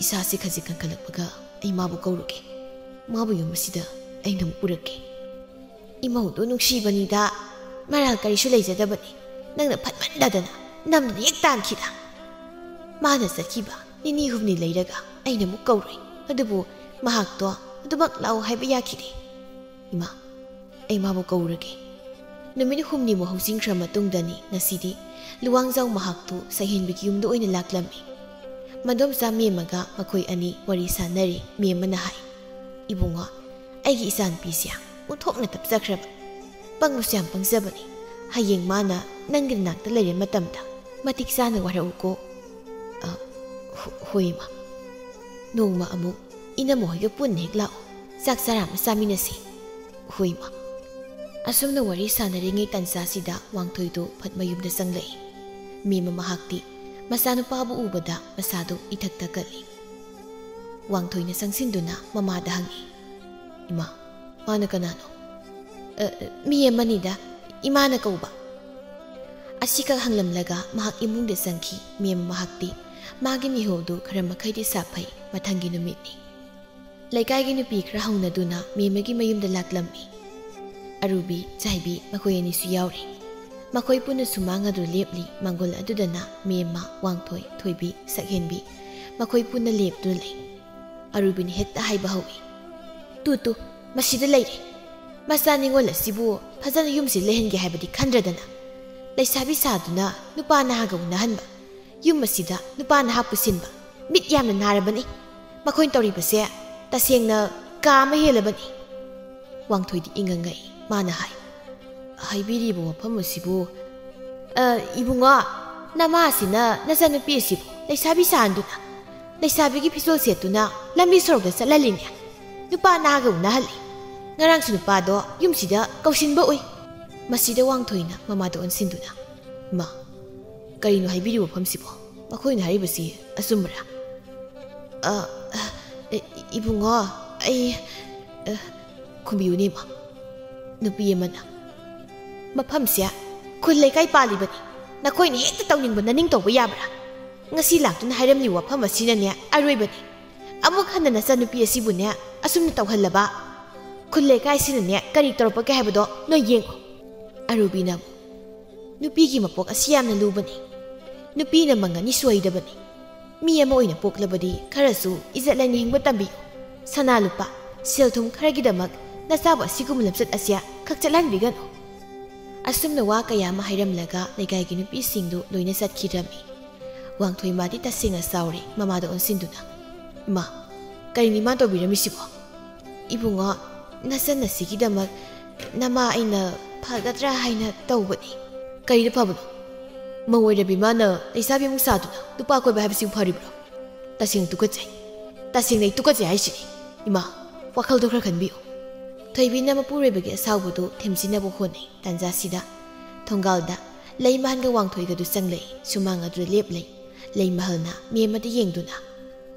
ꯏꯁꯥꯁꯦ ꯈꯖꯤꯛ ꯀꯟꯈꯠꯂꯛꯄꯒ ꯑꯩ ꯃꯥꯕꯨ ꯀꯧꯔꯨꯒꯦ꯫ ꯃꯥꯕꯨ ꯌꯨꯝ ꯑꯁꯤꯗ ꯑꯩꯅ ꯑꯃꯨꯛ ꯄꯨꯔꯛꯀꯦ꯫ ꯏꯃꯧꯗꯨ ꯅꯨꯡꯁꯤꯕꯅꯤꯗ, ꯃꯔꯥꯜ ꯀꯔꯤꯁꯨ ꯂꯩꯖꯗꯕꯅꯤ꯫ ꯅꯪꯅ ꯐꯠꯃꯟꯗꯗꯅ ꯅꯝꯗꯨꯅ ꯍꯦꯛ ꯇꯥꯟꯈꯤꯗ꯫ ꯃꯥꯅ ꯆꯠꯈꯤꯕ ꯅꯤꯅꯤ ꯍꯨꯝꯅꯤ ꯂꯩꯔꯒ ꯑꯩꯅ ꯑꯃꯨꯛ ꯀꯧꯔꯨꯏ꯫ ꯑꯗꯨꯕꯨ ꯃꯍꯥꯛꯇꯣ ꯑꯗꯨꯃꯛ ꯂꯥꯛꯎ ꯍꯥꯏꯕ ꯌꯥꯈꯤꯗꯦ꯫ ꯏꯃꯥ, ꯑꯩ ꯃꯥꯕꯨ ꯀꯧꯔꯒꯦ꯫ ꯅꯨꯃꯤꯠ ꯍꯨꯝꯅꯤꯃꯨꯛ ꯍꯧꯖꯤꯟꯈ꯭ꯔ ꯃꯇꯨꯡꯗꯅꯤ ꯉꯁꯤꯗꯤ ꯂꯨꯋꯥꯡꯖꯥꯎ ꯃꯍꯥꯛꯇꯨ ꯁꯛꯍꯦꯟꯕꯤꯒꯤ ꯌꯨꯝꯗ ꯑꯣꯏꯅ ꯂꯥꯛꯂꯝꯃꯤ꯫ ꯃꯗꯣꯝꯆꯥ ꯃꯦꯝꯃꯒ ꯃꯈꯣꯏ ꯑꯅꯤ ꯋꯥꯔꯤ ꯁꯥꯟꯅꯔꯤ꯫ ꯃꯦꯝꯃꯅ ꯍꯥꯏ, "ꯏꯕꯨꯡꯉꯣ, ꯑꯩꯒꯤ ꯏꯆꯥꯅꯨꯄꯤꯁꯦ ꯑꯣꯟꯊꯣꯛꯅ ꯇꯞꯆꯈ꯭ꯔꯕ꯫ ꯄꯪꯕꯁꯨ ꯌꯥꯝ ꯄꯪꯖꯕꯅꯤ꯫ ꯍꯌꯦꯡ ꯃꯥꯅ ꯅꯪꯒꯤ ꯅꯥꯛꯇ ꯂꯩꯔꯦ ꯃꯇꯝꯗ ꯃꯇꯤꯛ ꯆꯥꯅ ꯋꯥꯔꯛꯎꯀꯣ꯫" "ꯑ, ꯍꯣ-, ꯍꯣꯏ, ꯏꯃꯥ꯫ ꯅꯣꯡꯃ ꯑꯃꯨꯛ ꯏꯅꯝꯃ ꯍꯣꯏꯒ ꯄꯨꯟꯅ ꯍꯦꯛ ꯂꯥꯛꯑꯣ꯫ ꯆꯥꯛ ꯆꯔꯥ ꯑꯃ ꯆꯥꯃꯤꯟꯅꯁꯤ꯫" "ꯍꯣꯏ, ꯏꯃꯥ꯫" ꯑꯁꯨꯝꯅ ꯋꯥꯔꯤ ꯁꯥꯟꯅꯔꯤꯉꯩ ꯇꯟꯖꯥꯁꯤꯗ ꯋꯥꯡꯊꯣꯏꯗꯨ ꯐꯠ ꯃꯌꯨꯝꯗ ꯆꯪꯂꯛꯏ꯫ ꯃꯦꯝꯃ ꯃꯍꯥꯛꯇꯤ ꯃꯆꯥꯅꯨꯄꯥꯕꯨ ꯎꯕꯗ ꯃꯁꯥꯗꯨ ꯏꯊꯛ ꯊꯛꯀꯠꯂꯤ꯫ ꯋꯥꯡꯊꯣꯏꯅ ꯆꯪꯁꯤꯟꯗꯨꯅ ꯃꯃꯥꯗ ꯍꯪꯉꯤ, "ꯏꯃꯥ, ꯃꯥꯅ ꯀꯅꯥꯅꯣ?" "ꯑ, ꯃꯤ ꯑꯃꯅꯤꯗ, ꯏꯃꯥꯅ ꯀꯧꯕ꯫" ꯑꯁꯤꯈꯛ ꯍꯪꯂꯝꯂꯒ ꯃꯍꯥꯛ ꯏꯃꯨꯡꯗ ꯆꯪꯈꯤ꯫ ꯃꯦꯝꯃ ꯃꯍꯥꯛꯇꯤ ꯃꯥꯒꯤ ꯃꯤꯍꯧꯗꯨ ꯈꯔ ꯃꯈꯩꯗꯤ ꯁꯥꯐꯩ꯫ ꯃꯊꯪꯒꯤ ꯅꯨꯃꯤꯠꯅꯤ꯫ ꯂꯩꯀꯥꯏꯒꯤ ꯅꯨꯄꯤ ꯈꯔ ꯍꯧꯅꯗꯨꯅ ꯃꯦꯝꯃꯒꯤ ꯃꯌꯨꯝꯗ ꯂꯥꯛꯂꯝꯃꯤ꯫ ꯑꯔꯨꯕꯤ, ꯆꯥꯏꯕꯤ ꯃꯈꯣꯏ ꯑꯅꯤꯁꯨ ꯌꯥꯎꯔꯤ꯫ ꯃꯈꯣꯏ ꯄꯨꯟꯅ ꯁꯨꯃꯥꯡ ꯑꯗꯨ ꯂꯦꯞꯂꯤ꯫ ꯃꯥꯡꯒꯣꯜ ꯑꯗꯨꯗꯅ ꯃꯦꯝꯃ, ꯋꯥꯡꯊꯣꯏ, ꯊꯣꯏꯕꯤ, ꯁꯛꯍꯦꯟꯕꯤ ꯃꯈꯣꯏ ꯄꯨꯟꯅ ꯂꯦꯞꯇꯨꯅ ꯂꯩ꯫ ꯑꯔꯨꯕꯤꯅ ꯍꯦꯛꯇ ꯍꯥꯏꯕ ꯍꯧꯏ, "ꯇꯨ ꯇꯨ, ꯃꯁꯤꯗ ꯂꯩꯔꯦ꯫ ꯃꯆꯥ ꯅꯤꯉꯣꯜ ꯑꯁꯤꯕꯨ ꯐꯖꯅ ꯌꯨꯝꯁꯤ ꯂꯩꯍꯟꯒꯦ ꯍꯥꯏꯕꯗꯤ ꯈꯟꯗ꯭ꯔꯗꯅ ꯂꯩꯁꯥꯕꯤ ꯁꯥꯗꯨꯅ ꯅꯨꯄꯥ ꯅꯍꯥꯒ ꯎꯅꯍꯟꯕ꯫ ꯌꯨꯝ ꯑꯁꯤꯗ ꯅꯨꯄꯥ ꯅꯍꯥ ꯄꯨꯁꯤꯟꯕ꯫ ꯃꯤꯠ ꯌꯥꯝꯅ ꯅꯥꯔꯕꯅꯤ꯫ ꯃꯈꯣꯏꯅ ꯇꯧꯔꯤꯕꯁꯦ ꯇꯁꯦꯡꯅ ꯀꯥ ꯑꯃ ꯍꯦꯜꯂꯕꯅꯤ꯫" ꯋꯥꯡꯊꯣꯏꯗꯤ ꯏꯉꯛ ꯉꯛꯏ꯫ ꯃꯥꯅ ꯍꯥꯏ, "ꯍꯥꯏꯕꯤꯔꯤꯕ ꯋꯥꯐꯝ ꯑꯁꯤꯕꯨ, ꯑ, ꯏꯕꯨꯡꯉꯣ, ꯅꯃꯥꯁꯤꯅ ꯅꯆꯟꯅꯨꯄꯤ ꯑꯁꯤꯕꯨ ꯂꯩꯁꯥꯕꯤ ꯁꯥꯍꯟꯗꯨꯅ ꯂꯩꯁꯥꯕꯤꯒꯤ ꯐꯤꯖꯣꯜ ꯁꯦꯠꯇꯨꯅ ꯂꯝꯕꯤ ꯁꯣꯔꯣꯛꯇ ꯆꯠꯍꯜꯂꯤꯅꯦ꯫ ꯅꯨꯄꯥ ꯅꯍꯥꯒ ꯎꯅꯍꯜꯂꯤ꯫ ꯉꯔꯥꯡꯁꯨ ꯅꯨꯄꯥꯗꯣ ꯌꯨꯝꯁꯤꯗ ꯀꯧꯁꯤꯟꯕ ꯎꯏ꯫" ꯃꯁꯤꯗ ꯋꯥꯡꯊꯣꯏꯅ ꯃꯃꯥꯗ ꯑꯣꯟꯁꯤꯟꯗꯨꯅ, "ꯏꯃꯥ, ꯀꯔꯤꯅꯣ ꯍꯥꯏꯕꯤꯔꯤꯕ ꯋꯥꯐꯝꯁꯤꯕꯣ? ꯃꯈꯣꯏꯅ ꯍꯥꯏꯔꯤꯕꯁꯤ ꯑꯆꯨꯝꯕꯔꯥ?" "ꯑ, ꯑ, ꯏ-, ꯏꯕꯨꯡꯉꯣ, ꯑꯩ, ꯑ, ꯈꯨꯝꯕꯤꯌꯨꯅꯦ, ꯏꯃꯥ꯫ ꯅꯨꯄꯤ ꯑꯃꯅ, "ꯃꯐꯝꯁꯦ ꯈꯨꯜ ꯂꯩꯀꯥꯏ ꯄꯥꯜꯂꯤꯕꯅꯤ꯫ ꯅꯈꯣꯏꯅ ꯍꯦꯛꯇ ꯇꯧꯅꯤꯡꯕ ꯅꯅꯤꯡ ꯇꯧꯕ ꯌꯥꯕ꯭ꯔꯥ? ꯉꯁꯤ ꯂꯥꯛꯇꯨꯅ ꯍꯥꯏꯔꯝꯂꯤꯕ ꯋꯥꯐꯝ ꯑꯁꯤꯅꯅꯦ ꯑꯔꯣꯏꯕꯅꯤ꯫ ꯑꯃꯨꯛ ꯍꯟꯅ ꯅꯆꯥꯅꯨꯄꯤ ꯑꯁꯤꯕꯨꯅꯦ ꯑꯁꯨꯝꯅ ꯇꯧꯍꯜꯂꯕ, ꯈꯨꯜ ꯂꯩꯀꯥꯏꯁꯤꯅꯅꯦ ꯀꯔꯤ ꯇꯧꯔꯛꯄꯒꯦ ꯍꯥꯏꯕꯗꯣ ꯅꯣꯏ ꯌꯦꯡꯉꯨ꯫" ꯑꯔꯨꯕꯤꯅ, "ꯅꯨꯄꯤꯒꯤ ꯃꯄꯣꯛ ꯑꯁꯤ ꯌꯥꯝꯅ ꯂꯨꯕꯅꯤ꯫ ꯅꯨꯄꯤꯅ ꯃꯪꯒꯅꯤ ꯁꯣꯏꯗꯕꯅꯤ꯫ ꯃꯤ ꯑꯃ ꯑꯣꯏꯅ ꯄꯣꯛꯂꯕꯗꯤ ꯈꯔꯁꯨ ꯏꯖꯠ ꯂꯩꯅ ꯍꯤꯡꯕ ꯇꯝꯕꯤꯌꯨ꯫ ꯁꯅꯥ ꯂꯨꯄꯥ, ꯁꯦꯜ ꯊꯨꯝ ꯈꯔꯒꯤꯗꯃꯛ ꯅꯆꯥꯕꯨ ꯑꯁꯤꯒꯨꯝꯕ ꯂꯝꯆꯠ ꯑꯁꯤ ꯈꯛ ꯆꯠꯍꯟꯕꯤꯒꯅꯨ꯫" ꯑꯁꯨꯝꯅ ꯋꯥ ꯀꯌꯥ ꯑꯃ ꯍꯥꯏꯔꯝꯂꯒ ꯂꯩꯀꯥꯏꯒꯤ ꯅꯨꯄꯤꯁꯤꯡꯗꯨ ꯂꯣꯏꯅ ꯆꯠꯈꯤꯔꯝꯃꯤ꯫ ꯋꯥꯡꯊꯣꯏ ꯃꯥꯗꯤ ꯇꯁꯦꯡꯅ ꯁꯥꯎꯔꯦ ꯃꯃꯥꯗ ꯑꯣꯟꯁꯤꯟꯗꯨꯅ꯫ "ꯏꯃꯥ, ꯀꯔꯤꯅꯤ ꯃꯥ ꯇꯧꯕꯤꯔꯝꯃꯤꯁꯤꯕꯣ?" "ꯏꯕꯨꯡꯉꯣ, ꯅꯆꯟ ꯑꯁꯤꯒꯤꯗꯃꯛ ꯅꯃꯥ ꯑꯩꯅ ꯐꯒꯗ꯭ꯔꯥ ꯍꯥꯏꯅ ꯇꯧꯕꯅꯤ꯫" "ꯀꯔꯤꯗ ꯐꯕꯅꯣ? ꯃꯧ ꯑꯣꯏꯔꯕꯤ ꯃꯥꯅ ꯂꯩꯁꯥꯕꯤ ꯑꯃꯨꯛ ꯁꯥꯗꯨꯅ ꯅꯨꯄꯥ ꯀꯣꯏꯕ ꯍꯥꯏꯕꯁꯤꯕꯨ ꯐꯔꯤꯕ꯭ꯔꯣ? ꯇꯁꯦꯡꯅ ꯇꯨꯀꯠꯆꯩ꯫ ꯇꯁꯦꯡꯅ ꯑꯩ ꯇꯨꯀꯠꯆꯩ ꯍꯥꯏꯁꯤꯅꯤ꯫ ꯏꯃꯥ, ꯋꯥꯈꯜꯗꯣ ꯈꯔ ꯈꯟꯕꯤꯌꯨ꯫" ꯊꯣꯏꯕꯤꯅ ꯃꯄꯨꯔꯣꯏꯕꯒꯤ ꯑꯁꯥꯎꯕꯗꯨ ꯊꯦꯝꯖꯤꯟꯅꯕ ꯍꯣꯠꯅꯩ꯫ ꯇꯥꯟꯖꯥꯁꯤꯗ ꯊꯣꯡꯒꯥꯜꯗ ꯂꯩꯃꯍꯜꯒ ꯋꯥꯡꯊꯣꯏꯒꯗꯨ ꯆꯪꯂꯛꯏ꯫ ꯁꯨꯃꯥꯡ ꯑꯗꯨꯗ ꯂꯦꯞꯂꯩ꯫ ꯂꯩꯃꯍꯜꯅ ꯃꯦꯝꯃꯗ ꯌꯦꯡꯗꯨꯅ,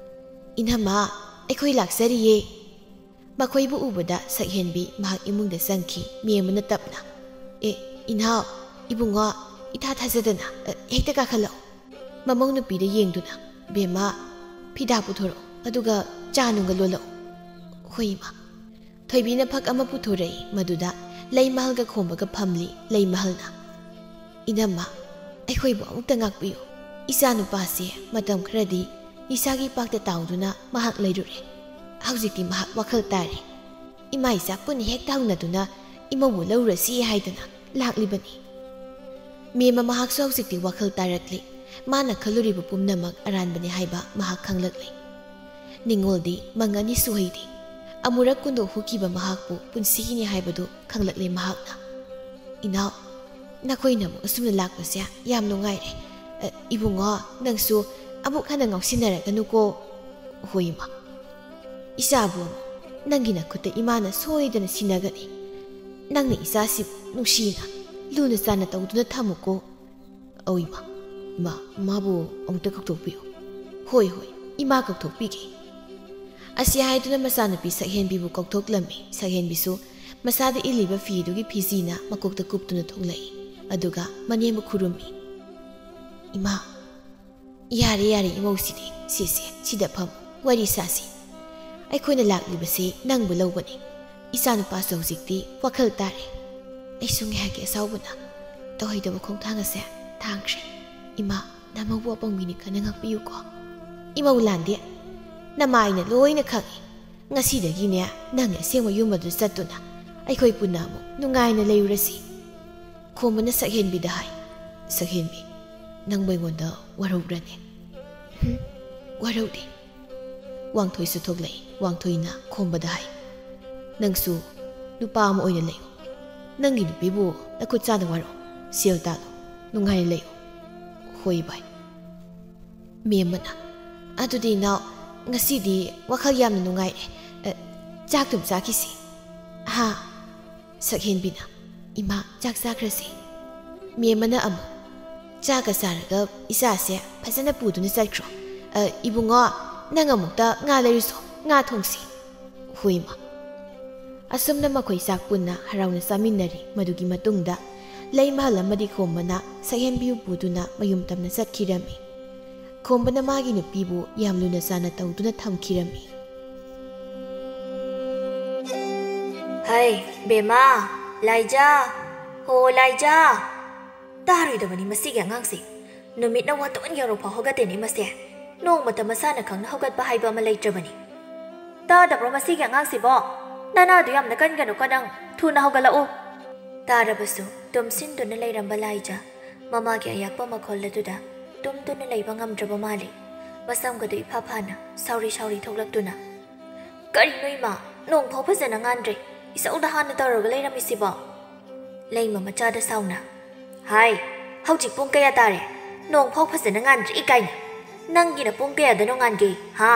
"ꯏꯅꯝꯃ, ꯑꯩꯈꯣꯏ ꯂꯥꯛꯆꯔꯤꯌꯦ꯫" ꯃꯈꯣꯏꯕꯨ ꯎꯕꯗ ꯁꯛꯍꯦꯟꯕꯤ ꯃꯍꯥꯛ ꯏꯃꯨꯡꯗ ꯆꯪꯈꯤ꯫ ꯃꯦꯝꯃꯅ ꯇꯞꯅ, "ꯑꯦ, ꯏꯅꯥꯎ, ꯏꯕꯨꯡꯉꯣ, ꯏꯊꯥ ꯊꯥꯖꯗꯅ, ꯑ, ꯍꯦꯛꯇ ꯀꯥꯈꯠꯂꯛꯑꯣ꯫" ꯃꯃꯧ ꯅꯨꯄꯤꯗ ꯌꯦꯡꯗꯨꯅ, "ꯕꯦꯝꯃ, ꯐꯤꯗꯥ ꯄꯨꯊꯣꯔꯛꯑꯣ, ꯑꯗꯨꯒ ꯆꯥ ꯅꯨꯡꯒ ꯂꯣꯜꯂꯛꯑꯣ꯫" "ꯍꯣꯏ, ꯏꯃꯥ꯫" ꯊꯣꯏꯕꯤꯅ ꯐꯛ ꯑꯃ ꯄꯨꯊꯣꯔꯛꯏ꯫ ꯃꯗꯨꯗ ꯂꯩꯃꯍꯜꯒ ꯈꯣꯝꯕꯒ ꯐꯝꯂꯤ꯫ ꯂꯩꯃꯍꯜꯅ, "ꯏꯅꯝꯃ, ꯑꯩꯈꯣꯏꯕꯨ ꯑꯃꯨꯛꯇ ꯉꯥꯛꯄꯤꯌꯨ꯫ ꯏꯆꯥ ꯅꯨꯄꯥꯁꯦ ꯃꯇꯝ ꯈꯔꯗꯤ ꯅꯤꯁꯥꯒꯤ ꯄꯥꯛꯇ ꯇꯥꯎꯗꯨꯅ ꯃꯍꯥꯛ ꯂꯩꯔꯨꯔꯦ꯫ ꯍꯧꯖꯤꯛꯇꯤ ꯃꯍꯥꯛ ꯋꯥꯈꯜ ꯇꯥꯔꯦ꯫ ꯏꯃꯥ ꯏꯆꯥ ꯄꯨꯟꯅ ꯍꯦꯛ ꯇꯧꯅꯗꯨꯅ ꯏꯃꯧꯕꯨ ꯂꯧꯔꯨꯔꯁꯤ ꯍꯥꯏꯗꯅ ꯂꯥꯛꯂꯤꯕꯅꯤ꯫" ꯃꯦꯝꯃ ꯃꯍꯥꯛꯁꯨ ꯍꯧꯖꯤꯛꯇꯤ ꯋꯥꯈꯜ ꯇꯥꯔꯛꯂꯦ꯫ ꯃꯥꯅ ꯈꯜꯂꯨꯔꯤꯕ ꯄꯨꯝꯅꯃꯛ ꯑꯔꯥꯟꯕꯅꯤ ꯍꯥꯏꯕ ꯃꯍꯥꯛ ꯈꯪꯂꯛꯂꯦ꯫ ꯅꯤꯡꯉꯣꯜꯗꯤ ꯃꯪꯒꯅꯤ ꯁꯨꯍꯩꯗꯤ꯫ ꯑꯃꯨꯔꯛ ꯀꯨꯟꯗꯣꯛ ꯍꯨꯈꯤꯕ ꯃꯍꯥꯛꯄꯨ ꯄꯨꯟꯁꯤꯒꯤꯅꯤ ꯍꯥꯏꯕꯗꯨ ꯈꯪꯂꯛꯂꯦ ꯃꯍꯥꯛꯅ꯫ "ꯏꯅꯥꯎ, ꯅꯈꯣꯏꯅ ꯑꯃꯨꯛ ꯑꯁꯨꯝꯅ ꯂꯥꯛꯄꯁꯦ ꯌꯥꯝ ꯅꯨꯡꯉꯥꯏꯔꯦ꯫ ꯑ, ꯏꯕꯨꯡꯉꯣ, ꯅꯪꯁꯨ ꯑꯃꯨꯛ ꯍꯟꯅ ꯉꯥꯎꯁꯤꯟꯅꯔꯒꯅꯨꯀꯣ꯫" "ꯍꯣꯏ, ꯏꯃꯥ꯫ ꯏꯆꯥꯕꯨ ꯑꯃꯨꯛ ꯅꯪꯒꯤ ꯅꯈꯨꯠꯇ ꯏꯃꯥꯅ ꯁꯣꯏꯗꯅ ꯁꯤꯟꯅꯒꯅꯤ꯫ ꯅꯪꯅ ꯏꯆꯥꯁꯤꯕꯨ ꯅꯨꯡꯁꯤꯅ, ꯂꯨꯅ ꯆꯥꯟꯅ ꯇꯧꯗꯨꯅ ꯊꯝꯃꯨꯀꯣ꯫" "ꯑꯧ, ꯏꯃꯥ꯫ ꯏꯃꯥ, ꯃꯥꯕꯨ ꯑꯃꯨꯛꯇ ꯀꯧꯊꯣꯛꯄꯤꯌꯨ꯫" "ꯍꯣꯏ, ꯍꯣꯏ, ꯏꯃꯥ ꯀꯧꯊꯣꯛꯄꯤꯒꯦ꯫" ꯑꯁꯤ ꯍꯥꯏꯗꯨꯅ ꯃꯆꯥꯅꯨꯄꯤ ꯁꯛꯍꯦꯟꯕꯤꯕꯨ ꯀꯧꯊꯣꯛꯂꯝꯃꯤ꯫ ꯁꯛꯍꯦꯟꯕꯤꯁꯨ ꯃꯁꯥꯗ ꯏꯜꯂꯤꯕ ꯐꯤꯗꯨꯒꯤ ꯐꯤꯖꯤꯅ ꯃꯀꯣꯛꯇ ꯀꯨꯞꯇꯨꯅ ꯊꯣꯛꯂꯛꯏ꯫ ꯑꯗꯨꯒ ꯃꯅꯦꯝꯕꯨ ꯈꯨꯔꯨꯝꯃꯤ꯫ "ꯏꯃꯥ, ꯌꯥꯔꯦ, ꯌꯥꯔꯦ, ꯏꯃꯧꯁꯤꯗꯤ꯫ ꯁꯤꯁꯦ, ꯁꯤꯗ ꯐꯝ, ꯋꯥꯔꯤ ꯁꯥꯁꯤ꯫ ꯑꯩꯈꯣꯏꯅ ꯂꯥꯛꯂꯤꯕꯁꯤ ꯅꯪꯕꯨ ꯂꯧꯕꯅꯤ꯫ ꯏꯆꯥꯅꯨꯄꯥꯁꯨ ꯍꯧꯖꯤꯛꯇꯤ ꯋꯥꯈꯜ ꯇꯥꯔꯦ꯫ ꯑꯩꯁꯨ ꯉꯥꯏꯍꯥꯛꯀꯤ ꯑꯁꯥꯎꯕꯅ ꯇꯧꯍꯩꯗꯕ ꯈꯣꯡꯊꯥꯡ ꯑꯁꯦ ꯊꯥꯡꯈ꯭ꯔꯦ꯫ ꯏꯃꯥ, ꯅꯃꯧꯕꯨ ꯑꯄꯪꯕꯤꯅꯤ ꯈꯟꯅ ꯉꯥꯛꯄꯤꯌꯨꯀꯣ꯫ ꯏꯃꯧ ꯂꯥꯟꯗꯦ, ꯅꯃꯥꯏꯅ ꯂꯣꯏꯅ ꯈꯪꯏ꯫ ꯉꯁꯤꯗꯒꯤꯅꯦ, ꯅꯪ ꯑꯁꯦꯡꯕ ꯌꯨꯝ ꯑꯗꯨ ꯆꯠꯇꯨꯅ ꯑꯩꯈꯣꯏ ꯄꯨꯟꯅ ꯑꯃꯨꯛ ꯅꯨꯡꯉꯥꯏꯅ ꯂꯩꯔꯨꯔꯁꯤ꯫" ꯈꯣꯝꯕꯅ ꯁꯛꯍꯦꯟꯕꯤꯗ ꯍꯥꯏ, "ꯁꯛꯍꯦꯟꯕꯤ, ꯅꯪꯕꯨ ꯑꯩꯉꯣꯟꯗ ꯋꯥꯔꯧꯕ꯭ꯔꯅꯦ?" "ꯍꯨꯝ, ꯋꯥꯔꯧꯗꯦ꯫" ꯋꯥꯡꯊꯣꯏꯁꯨ ꯊꯣꯛꯂꯛꯏ꯫ ꯋꯥꯡꯊꯣꯏꯅ ꯈꯣꯝꯕꯗ ꯍꯥꯏ, "ꯅꯪꯁꯨ ꯅꯨꯄꯥ ꯑꯃ ꯑꯣꯏꯅ ꯂꯩꯌꯨ꯫ ꯅꯪꯒꯤ ꯅꯨꯄꯤꯕꯨ ꯅꯈꯨꯠ ꯆꯥꯅ ꯋꯥꯔꯛꯑꯣ, ꯁꯦꯜ ꯇꯥꯜꯂꯣ, ꯅꯨꯡꯉꯥꯏꯅ ꯂꯩꯌꯨ꯫" "ꯍꯣꯏ ꯚꯥꯏ꯫" ꯃꯦꯝꯃꯅ, "ꯑꯗꯨꯗꯤ ꯏꯅꯥꯎ, ꯉꯁꯤꯗꯤ ꯋꯥꯈꯜ ꯌꯥꯝꯅ ꯅꯨꯡꯉꯥꯏꯔꯦ꯫ ꯑ, ꯆꯥꯛ ꯑꯗꯨꯝ ꯆꯥꯈꯤꯁꯤ꯫" "ꯍꯥ?" ꯁꯛꯍꯦꯟꯕꯤꯅ, "ꯏꯃꯥ, ꯆꯥꯛ ꯆꯥꯈ꯭ꯔꯁꯤ꯫" ꯃꯦꯝꯃꯅ ꯑꯃꯨꯛ, "ꯆꯥꯛꯀ ꯆꯥꯔꯒ ꯏꯆꯥꯁꯦ ꯐꯖꯅ ꯄꯨꯗꯨꯅ ꯆꯠꯈ꯭ꯔꯣ꯫ ꯑ, ꯏꯕꯨꯡꯉꯣ, ꯅꯪ ꯑꯃꯨꯛꯇ ꯉꯥ ꯂꯩꯔꯨꯁꯣ, ꯉꯥ ꯊꯣꯡꯁꯤ꯫" "ꯍꯣꯏ, ꯏꯃꯥ꯫" ꯑꯁꯨꯝꯅ ꯃꯈꯣꯏ ꯆꯥꯛ ꯄꯨꯟꯅ ꯍꯔꯥꯎꯅ ꯆꯥꯃꯤꯟꯅꯔꯤ꯫ ꯃꯗꯨꯒꯤ ꯃꯇꯨꯡꯗ ꯂꯩꯃꯍꯜ ꯑꯃꯗꯤ ꯈꯣꯝꯕꯅ ꯁꯛꯍꯦꯟꯕꯤꯕꯨ ꯄꯨꯗꯨꯅ ꯃꯌꯨꯝ ꯇꯝꯅ ꯆꯠꯈꯤꯔꯝꯃꯤ꯫ ꯈꯣꯝꯕꯅ ꯃꯥꯒꯤ ꯅꯨꯄꯤꯕꯨ ꯌꯥꯝ ꯂꯨꯅ ꯆꯥꯅ ꯇꯧꯗꯨꯅ ꯊꯝꯈꯤꯔꯝꯃꯤ꯫ "ꯍꯩ, ꯕꯦꯝꯃ, ꯂꯥꯏꯖꯥ, ꯍꯣ ꯂꯥꯏꯖꯥ, ꯇꯥꯔꯣꯏꯗꯕꯅꯤ ꯃꯁꯤꯒꯤ ꯑꯉꯥꯡꯁꯦ꯫ ꯅꯨꯃꯤꯠꯅ ꯋꯥꯇꯣꯟ ꯌꯧꯔꯛꯐꯥꯎ ꯍꯧꯒꯠꯇꯦꯅꯦ ꯃꯁꯦ꯫ ꯅꯣꯡꯃꯇ ꯃꯁꯥꯅ ꯈꯪꯅ ꯍꯧꯒꯠꯄ ꯍꯥꯏꯕ ꯑꯃ ꯂꯩꯇ꯭ꯔꯕꯅꯤ꯫ ꯇꯥꯗꯕ꯭ꯔꯣ ꯃꯁꯤꯒꯤ ꯑꯉꯥꯡꯁꯤꯕꯣ? ꯅꯅꯥꯗꯨ ꯌꯥꯝꯅ ꯀꯟꯒꯅꯨꯀꯣ ꯅꯪ꯫ ꯊꯨꯅ ꯍꯧꯒꯠꯂꯛꯎ꯫" ꯇꯥꯔꯕꯁꯨ ꯇꯨꯝꯁꯤꯟꯗꯨꯅ ꯂꯩꯔꯝꯕ ꯂꯥꯏꯖꯥ ꯃꯃꯥꯒꯤ ꯑꯌꯥꯛꯄ ꯃꯈꯣꯜ ꯑꯗꯨꯗ ꯇꯨꯝꯗꯨꯅ ꯂꯩꯕ ꯉꯝꯗ꯭ꯔꯕ ꯃꯥꯜꯂꯤ꯫ ꯃꯁꯝꯒꯗꯨ ꯏꯐꯥ ꯐꯥꯅ ꯁꯥꯎꯔꯤ ꯁꯥꯎꯔꯤ ꯊꯣꯛꯂꯛꯇꯨꯅ, "ꯀꯔꯤꯅꯣ ꯏꯃꯥ, ꯅꯣꯡ ꯐꯥꯎ ꯐꯖꯅ ꯉꯥꯟꯗ꯭ꯔꯤ, ꯏꯆꯧꯗ ꯍꯥꯟꯅ ꯇꯧꯔꯒ ꯂꯩꯔꯝꯃꯤꯁꯤꯕꯣ?" ꯂꯩꯃ ꯃꯆꯥꯗ ꯁꯥꯎꯅ, "ꯍꯥꯏ, ꯍꯧꯖꯤꯛ ꯄꯨꯡ ꯀꯌꯥ ꯇꯥꯔꯦ? ꯅꯣꯡ ꯐꯥꯎ ꯐꯖꯅ ꯉꯥꯟꯗ꯭ꯔꯤ ꯀꯥꯏꯅ꯫ ꯅꯪꯒꯤꯅ ꯄꯨꯡ ꯀꯌꯥꯗꯅꯣ ꯉꯥꯟꯒꯦ, ꯍꯥ?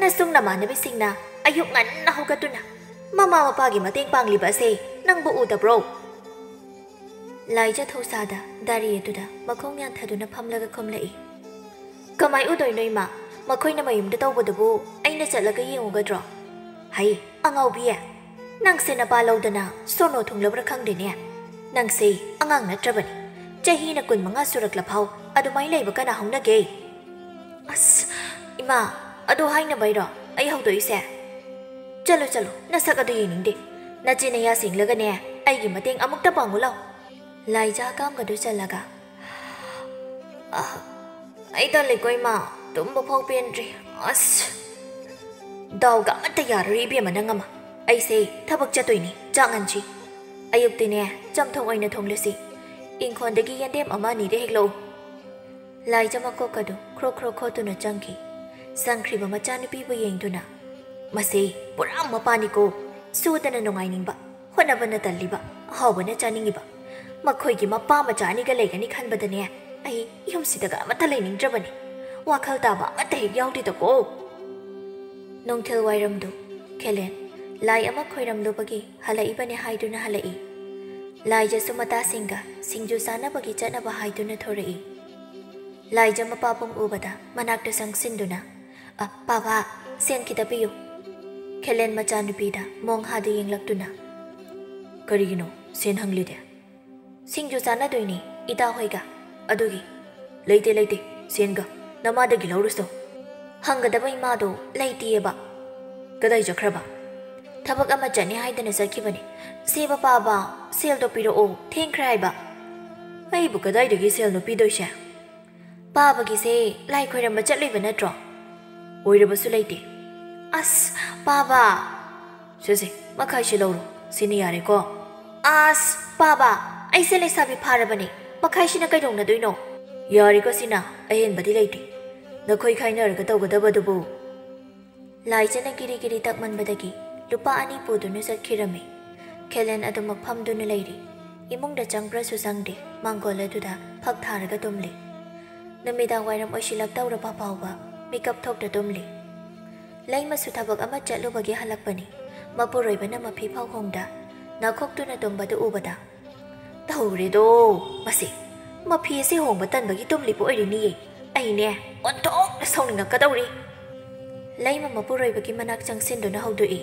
ꯅꯁꯨꯡ ꯅꯃꯥꯟꯅꯕꯤꯁꯤꯡꯅ ꯑꯌꯨꯛ ꯉꯟꯅ ꯍꯧꯒꯠꯇꯨꯅ ꯃꯃꯥ ꯃꯄꯥꯒꯤ ꯃꯇꯦꯡ ꯄꯥꯡꯂꯤꯕ ꯑꯁꯦ ꯅꯪꯕꯨ ꯎꯗꯕ꯭ꯔꯣ?" ꯂꯥꯏꯖ ꯊꯧꯁꯥꯗ ꯗꯥꯔꯤ ꯑꯗꯨꯗ ꯃꯈꯣꯡ ꯌꯥꯟꯊꯗꯨꯅ ꯐꯝꯂꯒ ꯈꯨꯝꯂꯛꯏ, "ꯀꯃꯥꯏ ꯎꯗꯣꯏꯅꯣ ꯏꯃꯥ? ꯃꯈꯣꯏꯅ ꯃꯌꯨꯝꯗ ꯇꯧꯕꯗꯨꯕꯨ ꯑꯩꯅ ꯆꯠꯂꯒ ꯌꯦꯡꯉꯨꯒꯗ꯭ꯔꯣ? ꯍꯩ, ꯑꯉꯥꯎꯕꯤ, ꯅꯪꯁꯦ ꯅꯄꯥ ꯂꯧꯗꯅ ꯁꯣꯅꯣ ꯊꯨꯡꯂꯕ꯭ꯔꯥ ꯈꯪꯗꯦꯅꯦ꯫ ꯅꯪꯁꯦ ꯑꯉꯥꯡ ꯅꯠꯇ꯭ꯔꯕꯅꯤ꯫ ꯆꯍꯤꯅ ꯀꯨꯟꯃꯉꯥ ꯁꯨꯔꯛꯂꯐꯥꯎ ꯑꯗꯨꯃꯥꯏꯅ ꯂꯩꯕ ꯀꯅꯥ ꯍꯧꯅꯒꯦ? ꯑꯁ, ꯏꯃꯥ, ꯑꯗꯨ ꯍꯥꯏꯅꯕꯩꯔꯣ ꯑꯩ ꯍꯧꯗꯣꯛꯏꯁꯦ? ꯆꯠꯂꯣ, ꯆꯠꯂꯣ, ꯅꯁꯛ ꯑꯗꯨ ꯌꯦꯡꯅꯤꯡꯗꯦ꯫ ꯅꯆꯤꯟ ꯅꯌꯥ ꯁꯦꯡꯂꯒꯅꯦ, ꯑꯩꯒꯤ ꯃꯇꯦꯡ ꯑꯃꯨꯛꯇ ꯄꯥꯡꯉꯨ ꯂꯥꯎ꯫ ꯂꯥꯏꯖꯥ ꯀꯥꯝꯒꯗꯨ ꯆꯠꯂꯒ, "ꯑ, ꯑꯩ ꯇꯜꯂꯦꯀꯣ ꯏꯃꯥ, ꯇꯨꯝꯕ ꯐꯥꯎ ꯄꯦꯟꯗ꯭ꯔꯤ꯫ ꯑꯁ, ꯗꯥꯎꯒ ꯑꯃꯠꯇ ꯌꯥꯔꯔꯣꯏ ꯏꯕꯦꯝꯃ ꯅꯪ ꯑꯃ꯫ ꯑꯩꯁꯦ ꯊꯕꯛ ꯆꯠꯇꯣꯏꯅꯤ, ꯆꯥꯛ ꯉꯟꯁꯤ꯫ ꯑꯌꯨꯛꯇꯤꯅꯦ, ꯆꯝꯊꯣꯡ ꯑꯣꯏꯅ ꯊꯣꯡꯂꯁꯤ꯫ ꯏꯪꯈꯣꯜꯗꯒꯤ ꯌꯦꯟꯗꯦꯝ ꯑꯃ ꯑꯅꯤꯗ ꯍꯦꯛꯂꯛꯎ꯫" ꯂꯥꯏꯖ ꯃꯀꯣꯛ ꯑꯗꯨ ꯈ꯭ꯔꯣꯛ ꯈ꯭ꯔꯣꯛ ꯈꯣꯠꯇꯨꯅ ꯆꯪꯈꯤ꯫ ꯆꯪꯈ꯭ꯔꯤꯕ ꯃꯆꯥꯅꯨꯄꯤꯕꯨ ꯌꯦꯡꯗꯨꯅ, "ꯃꯁꯤ ꯄꯨꯔꯥ ꯃꯄꯥꯅꯤꯀꯣ, ꯁꯨꯗꯅ ꯅꯨꯡꯉꯥꯏꯅꯤꯡꯕ, ꯍꯣꯠꯅꯕꯅ ꯇꯜꯂꯤꯕ, ꯑꯍꯥꯎꯕꯅ ꯆꯥꯅꯤꯡꯉꯤꯕ꯫ ꯃꯈꯣꯏꯒꯤ ꯃꯄꯥ ꯃꯆꯥ ꯑꯅꯤꯒ ꯂꯩꯒꯅꯤ ꯈꯟꯕꯗꯅꯦ, ꯑꯩ ꯌꯨꯝꯁꯤꯗꯒ ꯑꯃꯠꯇ ꯂꯩꯅꯤꯡꯗ꯭ꯔꯕꯅꯤ꯫ ꯋꯥꯈꯜ ꯇꯥꯕ ꯑꯃꯠꯇ ꯍꯦꯛ ꯌꯥꯎꯗꯦꯗꯀꯣ꯫" ꯅꯨꯡꯊꯤꯜ ꯋꯥꯏꯔꯝꯗꯨ ꯈꯦꯂꯦꯟ ꯂꯥꯏ ꯑꯃ ꯈꯣꯏꯔꯝꯂꯨꯕꯒꯤ ꯍꯜꯂꯛꯏꯕꯅꯤ ꯍꯥꯏꯗꯨꯅ ꯍꯜꯂꯛꯏ꯫ ꯂꯥꯏꯖꯁꯨ ꯃꯇꯥꯁꯤꯡꯒ ꯁꯤꯡꯖꯨ ꯆꯥꯅꯕꯒꯤ ꯆꯠꯅꯕ ꯍꯥꯏꯗꯨꯅ ꯊꯣꯔꯛꯏ꯫ ꯂꯥꯏꯖ ꯃꯄꯥꯕꯨꯡ ꯎꯕꯗ ꯃꯅꯥꯛꯇ ꯆꯪꯁꯤꯟꯗꯨꯅ, "ꯑ, ꯄꯥꯕ, ꯁꯦꯟ ꯈꯤꯇ ꯄꯤꯌꯨ꯫" ꯈꯦꯂꯦꯟ ꯃꯆꯥꯅꯨꯄꯤꯗ ꯃꯣꯡ ꯍꯥꯗ ꯌꯦꯡꯂꯛꯇꯨꯅ, "ꯀꯔꯤꯒꯤꯅꯣ ꯁꯦꯟ ꯍꯪꯂꯤꯗꯤ?" "ꯁꯤꯡꯖꯨ ꯆꯥꯅꯗꯣꯏꯅꯦ ꯏꯇꯥ ꯍꯣꯏꯒ, ꯑꯗꯨꯒꯤ꯫" "ꯂꯩꯇꯦ, ꯂꯩꯇꯦ, ꯁꯦꯟꯒ ꯅꯃꯥꯗꯒꯤ ꯂꯧꯔꯨꯁꯣ꯫" ꯍꯪꯒꯗꯕ ꯏꯃꯥꯗꯣ ꯂꯩꯇꯦꯌꯦꯕ꯫ "ꯀꯗꯥꯏ ꯆꯠꯈ꯭ꯔꯕ?" "ꯊꯕꯛ ꯑꯃ ꯆꯠꯅꯤ ꯍꯥꯏꯗꯅ ꯆꯠꯈꯤꯕꯅꯦ꯫ ꯁꯦꯕ ꯄꯥꯕ, ꯁꯦꯜꯗꯣ ꯄꯤꯔꯛꯑꯣ, ꯊꯦꯡꯈ꯭ꯔꯦ ꯍꯥꯏꯕ꯫" "ꯑꯩꯕꯨ ꯀꯗꯥꯏꯗꯒꯤ ꯁꯦꯜꯅꯣ ꯄꯤꯗꯣꯏꯁꯦ?" "ꯄꯥꯕꯒꯤꯁꯦ ꯂꯥꯏ ꯈꯣꯏꯔꯝꯕ ꯆꯠꯂꯨꯏꯕ ꯅꯠꯇ꯭ꯔꯣ?" "ꯑꯣꯏꯔꯕꯁꯨ ꯂꯩꯇꯦ꯫" "ꯑꯁ, ꯄꯥꯕ!" "ꯁꯦ, ꯁꯦ, ꯃꯈꯥꯏꯁꯦ ꯂꯧꯔꯣ, ꯁꯤꯅ ꯌꯥꯔꯦꯀꯣ꯫" "ꯑꯁ, ꯄꯥꯕ, ꯑꯩꯁꯦ ꯂꯩꯁꯥꯕꯤ ꯐꯥꯔꯕꯅꯦ, ꯃꯈꯥꯏꯁꯤꯅ ꯀꯩꯗꯧꯅꯗꯣꯏꯅꯣ?" "ꯌꯥꯔꯦꯀꯣ ꯁꯤꯅ, ꯑꯍꯦꯟꯕꯗꯤ ꯂꯩꯇꯦ꯫ ꯅꯈꯣꯏ ꯈꯥꯏꯅꯔꯒ ꯇꯧꯒꯗꯕꯗꯨꯕꯨ꯫" ꯂꯥꯏꯖꯅ ꯀꯤꯔꯤ ꯀꯤꯔꯤ ꯇꯛꯃꯟꯕꯗꯒꯤ ꯂꯨꯄꯥ ꯑꯅꯤ ꯄꯨꯗꯨꯅ ꯆꯠꯈꯤꯔꯝꯃꯤ꯫ ꯈꯦꯂꯦꯟ ꯑꯗꯨꯃꯛ ꯐꯝꯗꯨꯅ ꯂꯩꯔꯤ꯫ ꯏꯃꯨꯡꯗ ꯆꯪꯕ꯭ꯔꯁꯨ ꯆꯪꯗꯦ, ꯃꯥꯡꯒꯣꯜ ꯑꯗꯨꯗ ꯐꯛ ꯊꯥꯔꯒ ꯇꯨꯝꯂꯤ꯫ ꯅꯨꯃꯤꯗꯥꯡ ꯋꯥꯏꯔꯝ ꯑꯣꯏꯁꯤꯜꯂꯛꯇꯧꯔꯕ ꯐꯥꯎꯕ ꯃꯤꯀꯞ ꯊꯣꯛꯇ ꯇꯨꯝꯂꯤ꯫ ꯂꯩꯃꯁꯨ ꯊꯕꯛ ꯑꯃ ꯆꯠꯂꯨꯕꯒꯤ ꯍꯜꯂꯛꯄꯅꯤ꯫ ꯃꯄꯨꯔꯣꯏꯕꯅ ꯃꯐꯤ ꯐꯥꯎ ꯍꯣꯡꯗ ꯅꯥꯈꯣꯛꯇꯨꯅ ꯇꯨꯝꯕꯗꯨ ꯎꯕꯗ, "ꯇꯧꯔꯦꯗꯣ, ꯃꯁꯤ ꯃꯐꯤ ꯑꯁꯤ ꯍꯣꯡꯕ ꯇꯟꯕꯒꯤ ꯇꯨꯝꯂꯤꯕ ꯑꯣꯏꯔꯤꯅꯤꯌꯦ꯫ ꯑꯩꯅꯦ ꯑꯣꯟꯊꯣꯛꯅ ꯁꯥꯎꯅꯤꯡꯉꯛꯀꯗꯧꯔꯤ꯫ ꯂꯩꯃ ꯃꯄꯨꯔꯣꯏꯕꯒꯤ ꯃꯅꯥꯛ ꯆꯪꯁꯤꯟꯗꯨꯅ ꯍꯧꯗꯣꯛꯏ꯫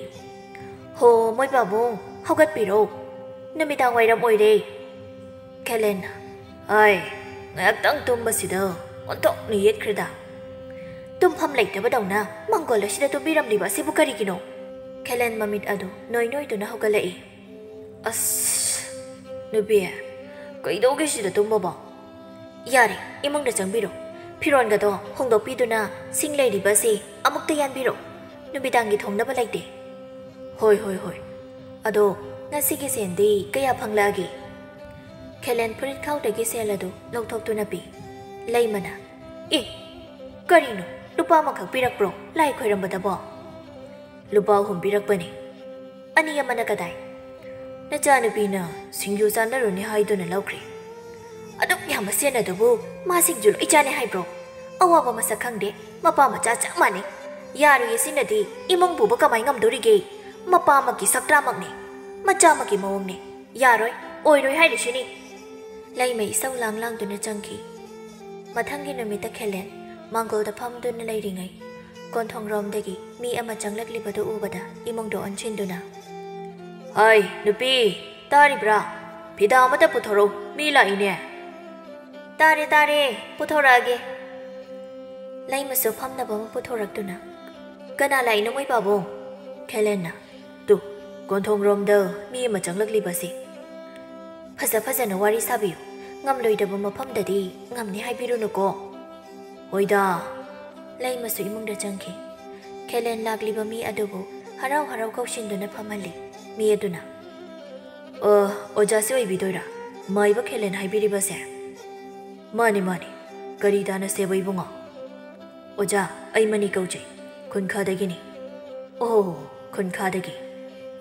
"ꯍꯣ, ꯃꯣꯏ ꯄꯥꯕꯨꯡ, ꯍꯧꯒꯠꯄꯤꯔꯣ꯫ ꯅꯨꯃꯤꯗꯥꯡ ꯋꯥꯏꯔꯝ ꯑꯣꯏꯔꯦ꯫" ꯈꯦꯂꯦꯟꯅ, "ꯑꯥꯏ, ꯉꯥꯏꯍꯥꯛꯇꯪ ꯇꯨꯝꯕꯁꯤꯗ ꯑꯣꯟꯊꯣꯛꯅ ꯌꯦꯠꯈ꯭ꯔꯦꯗ꯫ ꯇꯨꯝꯐꯝ ꯂꯩꯇꯕꯗꯧꯅ ꯃꯥꯡꯒꯣꯜ ꯑꯁꯤꯗ ꯇꯨꯝꯕꯤꯔꯝꯂꯤꯕ ꯑꯁꯤꯕꯨ ꯀꯔꯤꯒꯤꯅꯣ?" ꯈꯦꯂꯦꯟ ꯃꯃꯤꯠ ꯑꯗꯨ ꯅꯣꯏ ꯅꯣꯏꯗꯨꯅ ꯍꯧꯒꯠꯂꯛꯏ꯫ "ꯑꯁ, ꯅꯨꯄꯤ, ꯀꯩꯗꯧꯒꯦ ꯁꯤꯗ ꯇꯨꯝꯕꯕꯣ?" "ꯌꯥꯔꯦ, ꯏꯃꯨꯡꯗ ꯆꯪꯕꯤꯔꯣ꯫ ꯐꯤꯔꯣꯟꯒꯗꯣ ꯍꯣꯡꯗꯣꯛꯄꯤꯗꯨꯅ ꯁꯤꯡ ꯂꯩꯔꯤꯕ ꯑꯁꯤ ꯑꯃꯨꯛꯇ ꯌꯥꯟꯕꯤꯔꯣ꯫ ꯅꯨꯃꯤꯗꯥꯡꯒꯤ ꯊꯣꯡꯅꯕ ꯂꯩꯇꯦ꯫" "ꯍꯣꯏ, ꯍꯣꯏ, ꯍꯣꯏ꯫ ꯑꯗꯣ ꯉꯁꯤꯒꯤ ꯁꯦꯟꯗꯤ ꯀꯌꯥ ꯐꯪꯂꯛꯑꯒꯦ?" ꯈꯦꯂꯦꯟ ꯐꯨꯔꯤꯠ ꯈꯥꯎꯗꯒꯤ ꯁꯦꯜ ꯑꯗꯨ ꯂꯧꯊꯣꯛꯇꯨꯅ ꯄꯤ꯫ ꯂꯩꯃꯅ, "ꯑꯦ, ꯀꯔꯤꯅꯣ? ꯂꯨꯄꯥ ꯑꯃꯈꯛ ꯄꯤꯔꯛꯄ꯭ꯔꯣ ꯂꯥꯏ ꯈꯣꯏꯔꯝꯕꯗꯕꯣ?" "ꯂꯨꯄꯥ ꯑꯍꯨꯝ ꯄꯤꯔꯛꯄꯅꯤ꯫" "ꯑꯅꯤ ꯑꯃꯅ ꯀꯗꯥꯏ?" "ꯅꯆꯥꯅꯨꯄꯤꯅ ꯁꯤꯡꯖꯨ ꯆꯥꯅꯔꯨꯅꯤ ꯍꯥꯏꯗꯨꯅ ꯂꯧꯈ꯭ꯔꯦ꯫" "ꯑꯗꯨꯛ ꯌꯥꯝꯕ ꯁꯦꯟ ꯑꯗꯨꯕꯨ ꯃꯥ ꯁꯤꯡꯖꯨ ꯂꯣꯏ ꯆꯥꯅꯤ ꯍꯥꯏꯕ꯭ꯔꯣ? ꯑꯋꯥꯕ ꯃꯁꯛ ꯈꯪꯗꯦ, ꯃꯄꯥ ꯃꯆꯥ ꯆꯞ ꯃꯥꯟꯅꯩ꯫ ꯌꯥꯔꯣꯏꯌꯦ, ꯁꯤꯅꯗꯤ ꯏꯃꯨꯡ ꯄꯨꯕ ꯀꯃꯥꯏ ꯉꯝꯗꯣꯔꯤꯒꯦ? ꯃꯄꯥ ꯑꯃꯒꯤ ꯁꯛꯇ꯭ꯔꯥꯃꯛꯅꯦ, ꯃꯆꯥ ꯑꯃꯒꯤ ꯃꯑꯣꯡꯅꯦ꯫ ꯌꯥꯔꯣꯏ, ꯑꯣꯏꯔꯣꯏ ꯍꯥꯏꯔꯤꯁꯤꯅꯤ꯫" ꯂꯩꯃ ꯏꯁꯧ ꯂꯥꯡ ꯂꯥꯡꯗꯨꯅ ꯆꯪꯈꯤ꯫ ꯃꯊꯪꯒꯤ ꯅꯨꯃꯤꯠꯇ ꯈꯦꯂꯦꯟ ꯃꯥꯡꯒꯣꯜꯗ ꯐꯝꯗꯨꯅ ꯂꯩꯔꯤꯉꯩ, ꯀꯣꯟꯊꯣꯡꯔꯣꯝꯗꯒꯤ ꯃꯤ ꯑꯃ ꯆꯪꯂꯛꯂꯤꯕꯗꯨ ꯎꯕꯗ ꯏꯃꯨꯡꯗ ꯑꯣꯟꯁꯤꯟꯗꯨꯅ, "ꯍꯥꯏ, ꯅꯨꯄꯤ, ꯇꯥꯔꯤꯕ꯭ꯔꯥ? ꯐꯤꯗꯥ ꯑꯃꯇ ꯄꯨꯊꯣꯔꯛꯎ, ꯃꯤ ꯂꯥꯛꯏꯅꯦ꯫" "ꯇꯥꯔꯦ, ꯇꯥꯔꯦ, ꯄꯨꯊꯣꯔꯛꯑꯒꯦ꯫" ꯂꯩꯃꯁꯨ ꯐꯝꯅꯕ ꯑꯃ ꯄꯨꯊꯣꯔꯛꯇꯨꯅ, "ꯀꯅꯥ ꯂꯥꯛꯏꯅꯣ, ꯃꯣꯏ ꯄꯥꯕꯨꯡ?" ꯈꯦꯂꯦꯟꯅ, "ꯇꯨ, ꯀꯣꯟꯊꯣꯡꯔꯣꯝꯗ ꯃꯤ ꯑꯃ ꯆꯪꯂꯛꯂꯤꯕꯁꯦ꯫ ꯐꯖ ꯐꯖꯅ ꯋꯥꯔꯤ ꯁꯥꯕꯤꯌꯨ꯫ ꯉꯝꯂꯣꯏꯗꯕ ꯃꯐꯝꯗꯗꯤ ꯉꯝꯅꯤ ꯍꯥꯏꯕꯤꯔꯨꯅꯨꯀꯣ꯫" "ꯍꯣꯏꯗ꯫" ꯂꯩꯃꯁꯨ ꯏꯃꯨꯡꯗ ꯆꯪꯈꯤ꯫ ꯈꯦꯂꯦꯟ ꯂꯥꯛꯂꯤꯕ ꯃꯤ ꯑꯗꯨꯕꯨ ꯍꯔꯥꯎ ꯍꯔꯥꯎ ꯀꯧꯁꯤꯟꯗꯨꯅ ꯐꯝꯍꯜꯂꯤ꯫ ꯃꯤ ꯑꯗꯨꯅ, "ꯑ, ꯑꯣꯖꯥꯁꯦ ꯑꯣꯏꯕꯤꯗꯣꯏꯔꯥ? ꯃꯥꯏꯕ ꯈꯦꯂꯦꯟ ꯍꯥꯏꯕꯤꯔꯤꯕꯁꯦ?" "ꯃꯥꯅꯤ, ꯃꯥꯅꯤ꯫ ꯀꯔꯤ ꯇꯥꯟꯅꯁꯦꯕ, ꯏꯕꯨꯡꯉꯣ?" "ꯑꯣꯖꯥ, ꯑꯩ ꯃꯅꯤ ꯀꯧꯖꯩ꯫ ꯈꯨꯟꯈꯥꯗꯒꯤꯅꯤ꯫" "ꯑꯣ, ꯈꯨꯟꯈꯥꯗꯒꯤ꯫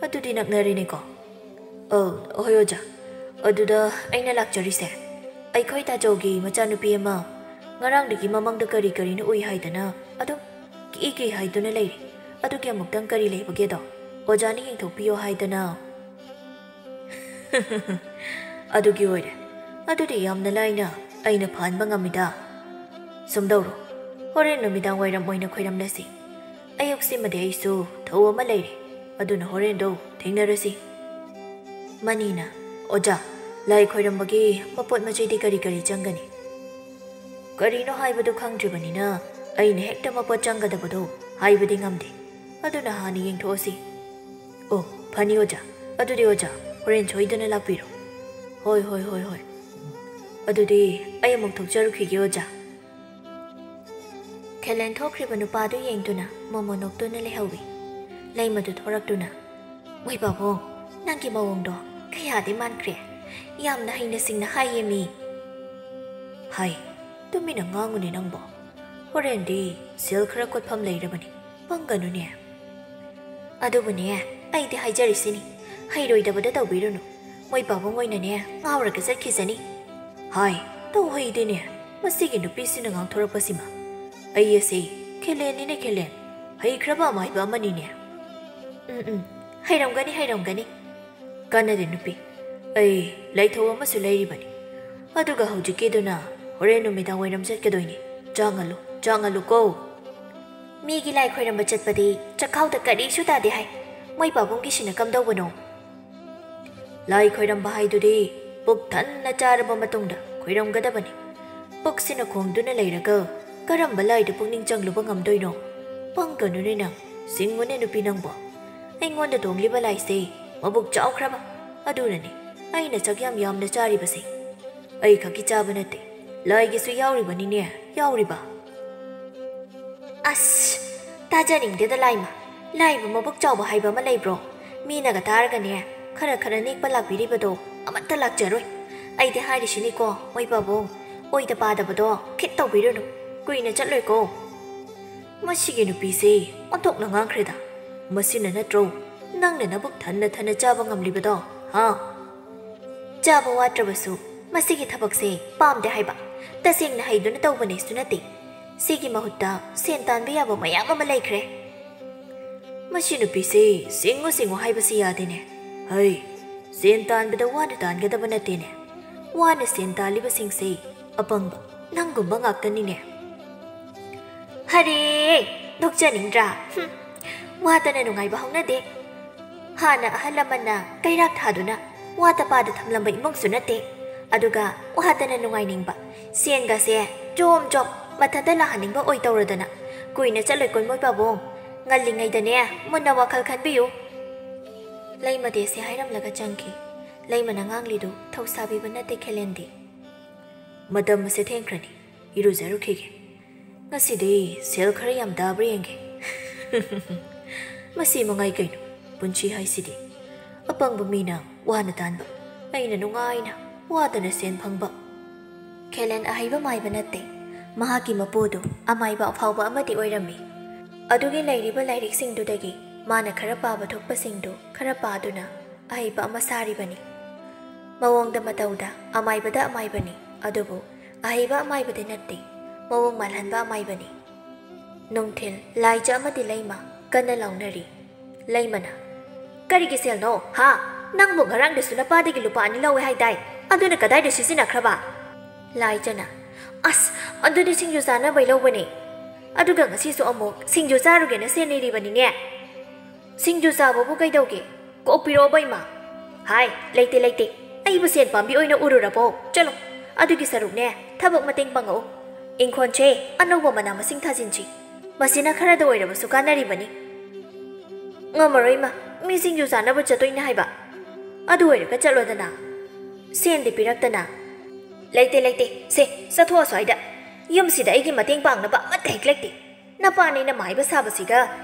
ꯑꯗꯨꯗꯤ ꯅꯛꯅꯔꯦꯅꯦꯀꯣ꯫" "ꯑ, ꯍꯣꯏ ꯑꯣꯖꯥ꯫ ꯑꯗꯨꯗ ꯑꯩꯅ ꯂꯥꯛꯆꯔꯤꯁꯦ, ꯑꯩꯈꯣꯏ ꯇꯥꯆꯧꯒꯤ ꯃꯆꯥꯅꯨꯄꯤ ꯑꯃ ꯉꯔꯥꯡꯗꯒꯤ ꯃꯃꯪꯗ ꯀꯔꯤ ꯀꯔꯤꯅꯣ ꯎꯏ ꯍꯥꯏꯗꯅ ꯑꯗꯨꯝ ꯀꯤ ꯀꯤ ꯍꯥꯏꯗꯨꯅ ꯂꯩꯔꯤ꯫ ꯑꯗꯨꯒꯤ ꯑꯃꯨꯛꯇꯪ ꯀꯔꯤ ꯂꯩꯕꯒꯦꯗꯣ ꯑꯣꯖꯥꯅ ꯌꯦꯡꯊꯣꯛꯄꯤꯌꯣ ꯍꯥꯏꯗꯅ꯫" "ꯑꯗꯨꯒꯤ ꯑꯣꯏꯔꯦ꯫ ꯑꯗꯨꯗꯤ ꯌꯥꯝꯅ ꯂꯥꯏꯅ ꯑꯩꯅ ꯐꯍꯟꯕ ꯉꯝꯃꯤꯗ꯫" ꯁꯨꯝꯗꯧꯔꯣ, ꯍꯣꯔꯦꯟ ꯅꯨꯃꯤꯗꯥꯡ ꯋꯥꯏꯔꯝ ꯑꯣꯏꯅ ꯈꯣꯏꯔꯝꯂꯁꯤ꯫ ꯑꯌꯨꯛꯁꯤꯃꯗꯤ ꯑꯩꯁꯨ ꯊꯧ ꯑꯃ ꯂꯩꯔꯦ, ꯑꯗꯨꯅ ꯍꯣꯔꯦꯟꯗꯣ ꯊꯦꯡꯅꯔꯁꯤ꯫ ꯃꯅꯤꯅ, "ꯑꯣꯖꯥ, ꯂꯥꯏ ꯈꯣꯏꯔꯝꯕꯒꯤ ꯃꯄꯣꯠ ꯃꯆꯩꯗꯤ ꯀꯔꯤ ꯀꯔꯤ ꯆꯪꯒꯅꯤ?" "ꯀꯔꯤꯅꯣ ꯍꯥꯏꯕꯗꯨ ꯈꯪꯗ꯭ꯔꯤꯕꯅꯤꯅ ꯑꯩꯅ ꯍꯦꯛꯇ ꯃꯄꯣꯠ ꯆꯪꯒꯗꯕꯗꯣ ꯍꯥꯏꯕꯗꯤ ꯉꯝꯗꯦ, ꯑꯗꯨꯅ ꯍꯥꯟꯅ ꯌꯦꯡꯊꯣꯛꯑꯁꯤ꯫" "ꯑꯣ, ꯐꯅꯤ ꯑꯣꯖꯥ, ꯑꯗꯨꯗꯤ ꯑꯣꯖꯥ ꯍꯣꯔꯦꯟ ꯁꯣꯏꯗꯅ ꯂꯥꯛꯄꯤꯔꯣ꯫" "ꯍꯣꯏ, ꯍꯣꯏ, ꯍꯣꯏ, ꯍꯣꯏ꯫ ꯑꯗꯨꯗꯤ ꯑꯩ ꯑꯃꯨꯛ ꯊꯣꯛꯆꯔꯨꯈꯤꯒꯦ ꯑꯣꯖꯥ꯫" ꯈꯦꯂꯦꯟ ꯊꯣꯛꯈ꯭ꯔꯤꯕ ꯅꯨꯄꯥꯗꯨ ꯌꯦꯡꯗꯨꯅ ꯃꯣꯃꯣ ꯅꯣꯛꯇꯨꯅ ꯂꯩꯍꯧꯏ꯫ ꯂꯩꯃꯗꯨ ꯊꯣꯔꯛꯇꯨꯅ, "ꯃꯣꯏ ꯄꯥꯕꯨꯡ, ꯅꯪꯒꯤ ꯃꯑꯣꯡꯗꯣ ꯀꯌꯥꯗꯤ ꯃꯥꯟꯈ꯭ꯔꯦ꯫ ꯌꯥꯝꯅ ꯍꯩꯅ ꯁꯤꯡꯅ ꯍꯥꯏꯌꯦ ꯃꯤ꯫" "ꯍꯥꯏ, ꯇꯨꯃꯤꯟꯅ ꯉꯥꯡꯉꯨꯅꯦ ꯅꯪꯕꯣ꯫ ꯍꯣꯔꯦꯟꯗꯤ ꯁꯦꯜ ꯈꯔ ꯀꯣꯠꯐꯝ ꯂꯩꯔꯕꯅꯤ, ꯄꯪꯒꯅꯨꯅꯦ꯫" "ꯑꯗꯨꯕꯨꯅꯦ, ꯑꯩꯗꯤ ꯍꯥꯏꯖꯔꯤꯁꯤꯅꯤ, ꯍꯩꯔꯣꯏꯗꯕꯗ ꯇꯧꯕꯤꯔꯨꯅꯨ꯫ ꯃꯣꯏ ꯄꯥꯕꯨꯡ ꯑꯣꯏꯅꯅꯦ ꯉꯥꯎꯔꯒ ꯆꯠꯈꯤꯁꯅꯤ꯫" "ꯍꯥꯏ, ꯇꯧ ꯍꯩꯗꯦꯅꯦ, ꯃꯁꯤꯒꯤ ꯅꯨꯄꯤꯁꯤꯅ ꯉꯥꯡꯊꯣꯔꯛꯄꯁꯤꯃ꯫ ꯑꯩ ꯑꯁꯤ ꯈꯦꯂꯦꯟꯅꯤꯅꯦ ꯈꯦꯂꯦꯟ, ꯍꯩꯈ꯭ꯔꯕ ꯑꯃꯥꯏꯕ ꯑꯃꯅꯤꯅꯦ꯫" "ꯎꯝ, ꯎꯝ, ꯍꯩꯔꯝꯒꯅꯤ, ꯍꯩꯔꯝꯒꯅꯤ꯫" "ꯀꯥꯟꯅꯗꯦ ꯅꯨꯄꯤ, ꯑꯩ ꯂꯥꯏꯊꯧ ꯑꯃꯁꯨ ꯂꯩꯔꯤꯕꯅꯤ꯫ ꯑꯗꯨꯒ ꯍꯧꯖꯤꯛꯀꯤꯗꯨꯅ ꯍꯣꯔꯦꯟ ꯅꯨꯃꯤꯗꯥꯡ ꯋꯥꯏꯔꯝ ꯆꯠꯀꯗꯣꯏꯅꯤ꯫ ꯆꯥꯡꯉꯜꯂꯨ, ꯆꯥꯡꯉꯜꯂꯨꯀꯣ꯫" "ꯃꯤꯒꯤ ꯂꯥꯏ ꯈꯣꯏꯔꯝꯕ ꯆꯠꯄꯗꯤ ꯆꯈꯥꯎꯗ ꯀꯔꯤꯁꯨ ꯇꯥꯗꯦ ꯍꯥꯏ꯫ ꯃꯣꯏ ꯄꯥꯕꯨꯡꯒꯤꯁꯤꯅ ꯀꯝꯗꯧꯕꯅꯣ?" "ꯂꯥꯏ ꯈꯣꯏꯔꯝꯕ ꯍꯥꯏꯗꯨꯗꯤ ꯄꯨꯛ ꯊꯟꯅ ꯆꯥꯔꯕ ꯃꯇꯨꯡꯗ ꯈꯣꯏꯔꯝꯒꯗꯕꯅꯤ꯫ ꯄꯨꯛꯁꯤꯅ ꯈꯣꯡꯗꯨꯅ ꯂꯩꯔꯒ ꯀꯔꯝꯕ ꯂꯥꯏꯗ ꯄꯨꯛꯅꯤꯡ ꯆꯪꯂꯨꯕ ꯉꯝꯗꯣꯏꯅꯣ? ꯄꯪꯒꯅꯨꯅꯦ ꯅꯪ, ꯁꯤꯡꯉꯨꯅꯦ ꯅꯨꯄꯤ ꯅꯪꯕꯣ꯫ ꯑꯩꯉꯣꯟꯗ ꯇꯣꯡꯂꯤꯕ ꯂꯥꯏꯁꯦ ꯃꯕꯨꯛ ꯆꯥꯎꯈ꯭ꯔꯕ, ꯑꯗꯨꯅꯅꯤ ꯑꯩꯅ ꯆꯥꯛ ꯌꯥꯝ ꯌꯥꯝꯅ ꯆꯥꯔꯤꯕꯁꯦ꯫ ꯑꯩ ꯈꯛꯀꯤ ꯆꯥꯕ ꯅꯠꯇꯦ, ꯂꯥꯏꯒꯤꯁꯨ ꯌꯥꯎꯔꯤꯕꯅꯤꯅꯦ, ꯌꯥꯎꯔꯤꯕ꯫" "ꯑꯁ, ꯇꯥꯖꯅꯤꯡꯗꯦꯗ ꯂꯥꯏꯃ꯫ ꯂꯥꯏꯕꯨ ꯃꯕꯨꯛ ꯆꯥꯎꯕ ꯍꯥꯏꯕ ꯑꯃ ꯂꯩꯕ꯭ꯔꯣ? ꯃꯤꯅꯒ ꯇꯥꯔꯒꯅꯦ, ꯈꯔ ꯈꯔ ꯅꯦꯛꯄ ꯂꯥꯛꯄꯤꯔꯤꯕꯗꯣ ꯑꯃꯠꯇ ꯂꯥꯛꯆꯔꯣꯏ꯫ ꯑꯩꯗꯤ ꯍꯥꯏꯔꯤꯁꯤꯅꯤꯀꯣ, ꯃꯣꯏ ꯄꯥꯕꯨꯡ, ꯑꯣꯏꯗ ꯄꯥꯗꯕꯗꯣ ꯈꯤꯠ ꯇꯧꯕꯤꯔꯨꯅꯨ꯫ ꯀꯨꯏꯅ ꯆꯠꯂꯣꯏꯀꯣ꯫" "ꯃꯁꯤꯒꯤ ꯅꯨꯄꯤꯁꯦ ꯑꯣꯟꯊꯣꯛꯅ ꯉꯥꯡꯈ꯭ꯔꯦꯗ꯫ ꯃꯁꯤꯅ ꯅꯠꯇ꯭ꯔꯣ ꯅꯪꯅ ꯅꯕꯨꯛ ꯊꯟꯅ ꯊꯟꯅ ꯆꯥꯕ ꯉꯝꯂꯤꯕꯗꯣ, ꯍꯥ?" "ꯆꯥꯕ ꯋꯥꯠꯇ꯭ꯔꯕꯁꯨ ꯃꯁꯤꯒꯤ ꯊꯕꯛꯁꯦ ꯄꯥꯝꯗꯦ ꯍꯥꯏꯕ꯫ ꯇꯁꯦꯡꯅ ꯍꯩꯗꯨꯅ ꯇꯧꯕꯅꯦꯁꯨ ꯅꯠꯇꯦ꯫ ꯁꯤꯒꯤ ꯃꯍꯨꯠꯇ ꯁꯦꯟ ꯇꯥꯟꯕ ꯌꯥꯕ ꯃꯌꯥꯝ ꯑꯃ ꯂꯩꯈ꯭ꯔꯦ꯫" "ꯃꯁꯤ ꯅꯨꯄꯤꯁꯦ ꯁꯤꯡꯉꯨ ꯁꯤꯡꯉꯨ ꯍꯥꯏꯕꯁꯤ ꯌꯥꯗꯦꯅꯦ꯫ ꯍꯩ, ꯁꯦꯟ ꯇꯥꯟꯕꯗ ꯋꯥꯅ ꯇꯥꯟꯒꯗꯕ ꯅꯠꯇꯦꯅꯦ꯫ ꯋꯥꯅ ꯁꯦꯟ ꯇꯥꯜꯂꯤꯕꯁꯤꯡꯁꯦ ꯑꯄꯪꯕ ꯅꯪꯒꯨꯝꯕ ꯉꯥꯛꯇꯅꯤꯅꯦ꯫ ꯑꯔꯦ, ꯅꯣꯛꯆꯅꯤꯡꯗ꯭ꯔꯥ? ꯍꯨꯝ, ꯋꯥꯇꯅ ꯅꯨꯡꯉꯥꯏꯕ ꯍꯧꯅꯗꯦ꯫ ꯍꯥꯟꯅ ꯑꯍꯜ ꯂꯃꯟꯅ ꯀꯩꯔꯥꯛ ꯊꯥꯗꯨꯅ ꯋꯥ ꯇꯄꯥꯗ ꯊꯝꯂꯝꯕ ꯏꯃꯨꯡꯁꯨ ꯅꯠꯇꯦ꯫ ꯑꯗꯨꯒ ꯋꯥꯇꯅ ꯅꯨꯡꯉꯥꯏꯅꯤꯡꯕ, ꯁꯦꯟꯒꯁꯦ ꯖꯣꯝ ꯖꯣꯝ ꯃꯊꯟꯇ ꯂꯥꯛꯍꯟꯅꯤꯡꯕ ꯑꯣꯏ ꯇꯧꯔꯗꯅ꯫ ꯀꯨꯏꯅ ꯆꯠꯂꯣꯏꯀꯣ ꯏꯃꯣꯏ ꯄꯥꯕꯨꯡ꯫ ꯉꯜꯂꯤꯉꯩꯗꯅꯦ ꯃꯨꯟꯅ ꯋꯥꯈꯜ ꯈꯟꯕꯤꯌꯨ꯫ ꯂꯩꯃꯗꯤ ꯑꯁꯤ ꯍꯥꯏꯔꯝꯂꯒ ꯆꯪꯈꯤ꯫ ꯂꯩꯃꯅ ꯉꯥꯡꯂꯤꯗꯨ ꯊꯧꯁꯥꯕꯤꯕ ꯅꯠꯇꯦ ꯈꯦꯂꯦꯟꯗꯤ꯫ ꯃꯇꯝ ꯑꯁꯦ ꯊꯦꯡꯈ꯭ꯔꯅꯤ, ꯏꯔꯨꯖꯔꯨꯈꯤꯒꯦ꯫ ꯉꯁꯤꯗꯤ ꯁꯦꯜ ꯈꯔ ꯌꯥꯝ ꯇꯥꯕ꯭ꯔꯥ ꯌꯦꯡꯒꯦ꯫ ꯃꯁꯤ ꯃꯉꯥꯏ ꯀꯩꯅꯣ, ꯄꯨꯟꯁꯤ ꯍꯥꯏꯁꯤꯗꯤ꯫ ꯑꯄꯪꯕ ꯃꯤꯅ ꯋꯥꯅ ꯇꯥꯟꯕ, ꯑꯩꯅ ꯅꯨꯡꯉꯥꯏꯅ ꯋꯥꯗꯅ ꯁꯦꯟ ꯐꯪꯕ꯫ ꯈꯦꯂꯦꯟ ꯑꯍꯩꯕ ꯃꯥꯏꯕ ꯅꯠꯇꯦ꯫ ꯃꯍꯥꯛꯀꯤ ꯃꯄꯨꯗꯨ ꯑꯃꯥꯏꯕ ꯑꯐꯥꯎꯕ ꯑꯃꯗꯤ ꯑꯣꯏꯔꯝꯃꯤ꯫ ꯑꯗꯨꯒꯤ ꯂꯩꯔꯤꯕ ꯂꯥꯏꯔꯤꯛꯁꯤꯡꯗꯨꯗꯒꯤ ꯃꯥꯅ ꯈꯔ ꯄꯥꯕ ꯊꯣꯛꯄꯁꯤꯡꯗꯨ ꯈꯔ ꯄꯥꯗꯨꯅ ꯑꯍꯩꯕ ꯑꯃ ꯁꯥꯔꯤꯕꯅꯤ꯫ ꯃꯑꯣꯡꯗ ꯃꯇꯧꯗ ꯑꯃꯥꯏꯕꯗ ꯑꯃꯥꯏꯕꯅꯤ, ꯑꯗꯨꯕꯨ ꯑꯍꯩꯕ ꯑꯃꯥꯏꯕꯗꯤ ꯅꯠꯇꯦ, ꯃꯑꯣꯡ ꯃꯥꯜꯍꯟꯕ ꯑꯃꯥꯏꯕꯅꯤ꯫ ꯅꯨꯡꯊꯤꯜ, ꯂꯥꯏꯖ ꯑꯃꯗꯤ ꯂꯩꯃ ꯀꯟꯅ ꯂꯥꯎꯅꯔꯤ꯫ ꯂꯩꯃꯅ, "ꯀꯔꯤꯒꯤ ꯁꯦꯜꯅꯣ, ꯍꯥ? ꯅꯪꯕꯨ ꯉꯔꯥꯡꯗꯁꯨ ꯅꯄꯥꯗꯒꯤ ꯂꯨꯄꯥ ꯑꯅꯤ ꯂꯧꯋꯦ ꯍꯥꯏꯗꯥꯏ? ꯑꯗꯨꯅ ꯀꯗꯥꯏꯗ ꯁꯤꯖꯤꯟꯅꯈ꯭ꯔꯕ?" ꯂꯥꯏꯖꯅ, "ꯑꯁ, ꯑꯗꯨꯗꯤ ꯁꯤꯡꯖꯨ ꯆꯥꯅꯕꯩ ꯂꯧꯕꯅꯦ꯫ ꯑꯗꯨꯒ ꯉꯁꯤꯁꯨ ꯑꯃꯨꯛ ꯁꯤꯡꯖꯨ ꯆꯥꯔꯨꯒꯦꯅ ꯁꯦꯟ ꯅꯤꯔꯤꯕꯅꯤꯅꯦ꯫ ꯁꯤꯡꯖꯨ ꯆꯥꯕꯕꯨ ꯀꯩꯗꯧꯒꯦ? ꯀꯣꯛ ꯄꯤꯔꯛꯑꯣꯕ ꯏꯃꯥ꯫" "ꯍꯥꯏ, ꯂꯩꯇꯦ, ꯂꯩꯇꯦ꯫ ꯑꯩꯕꯨ ꯁꯦꯟ ꯄꯥꯝꯕꯤ ꯑꯣꯏꯅ ꯎꯔꯨꯔꯕꯣ? ꯆꯠꯂꯣ꯫ ꯑꯗꯨꯒꯤ ꯁꯔꯨꯛꯅꯦ, ꯊꯕꯛ ꯃꯇꯦꯡ ꯄꯥꯡꯉꯛꯎ꯫ ꯏꯪꯈꯣꯜꯁꯦ ꯑꯅꯧꯕ ꯃꯅꯥ ꯃꯁꯤꯡ ꯊꯥꯖꯤꯟꯁꯤ꯫ ꯃꯁꯤꯅ ꯈꯔꯗ ꯑꯣꯏꯔꯕꯁꯨ ꯀꯥꯟꯅꯔꯤꯕꯅꯤ꯫" "ꯉꯝꯃꯔꯣꯏ ꯏꯃꯥ, ꯃꯤ ꯁꯤꯡꯖꯨ ꯆꯥꯅꯕ ꯆꯠꯇꯣꯏꯅꯦ ꯍꯥꯏꯕ꯫ ꯑꯗꯨ ꯑꯣꯏꯔꯒ ꯆꯠꯂꯣꯗꯅ꯫ ꯁꯦꯟꯗꯤ ꯄꯤꯔꯛꯇꯅ꯫" "ꯂꯩꯇꯦ, ꯂꯩꯇꯦ꯫ ꯁꯦ, ꯆꯠꯊꯣꯛꯑꯣ ꯑꯁ꯭ꯋꯥꯏꯗ꯫ ꯌꯨꯝꯁꯤꯗ ꯑꯩꯒꯤ ꯃꯇꯦꯡ ꯄꯥꯡꯅꯕ ꯑꯃꯠꯇ ꯍꯦꯛ ꯂꯩꯇꯦ꯫ ꯅꯄꯥꯅꯦꯅ ꯃꯥꯏꯕ ꯁꯥꯕꯁꯤꯒ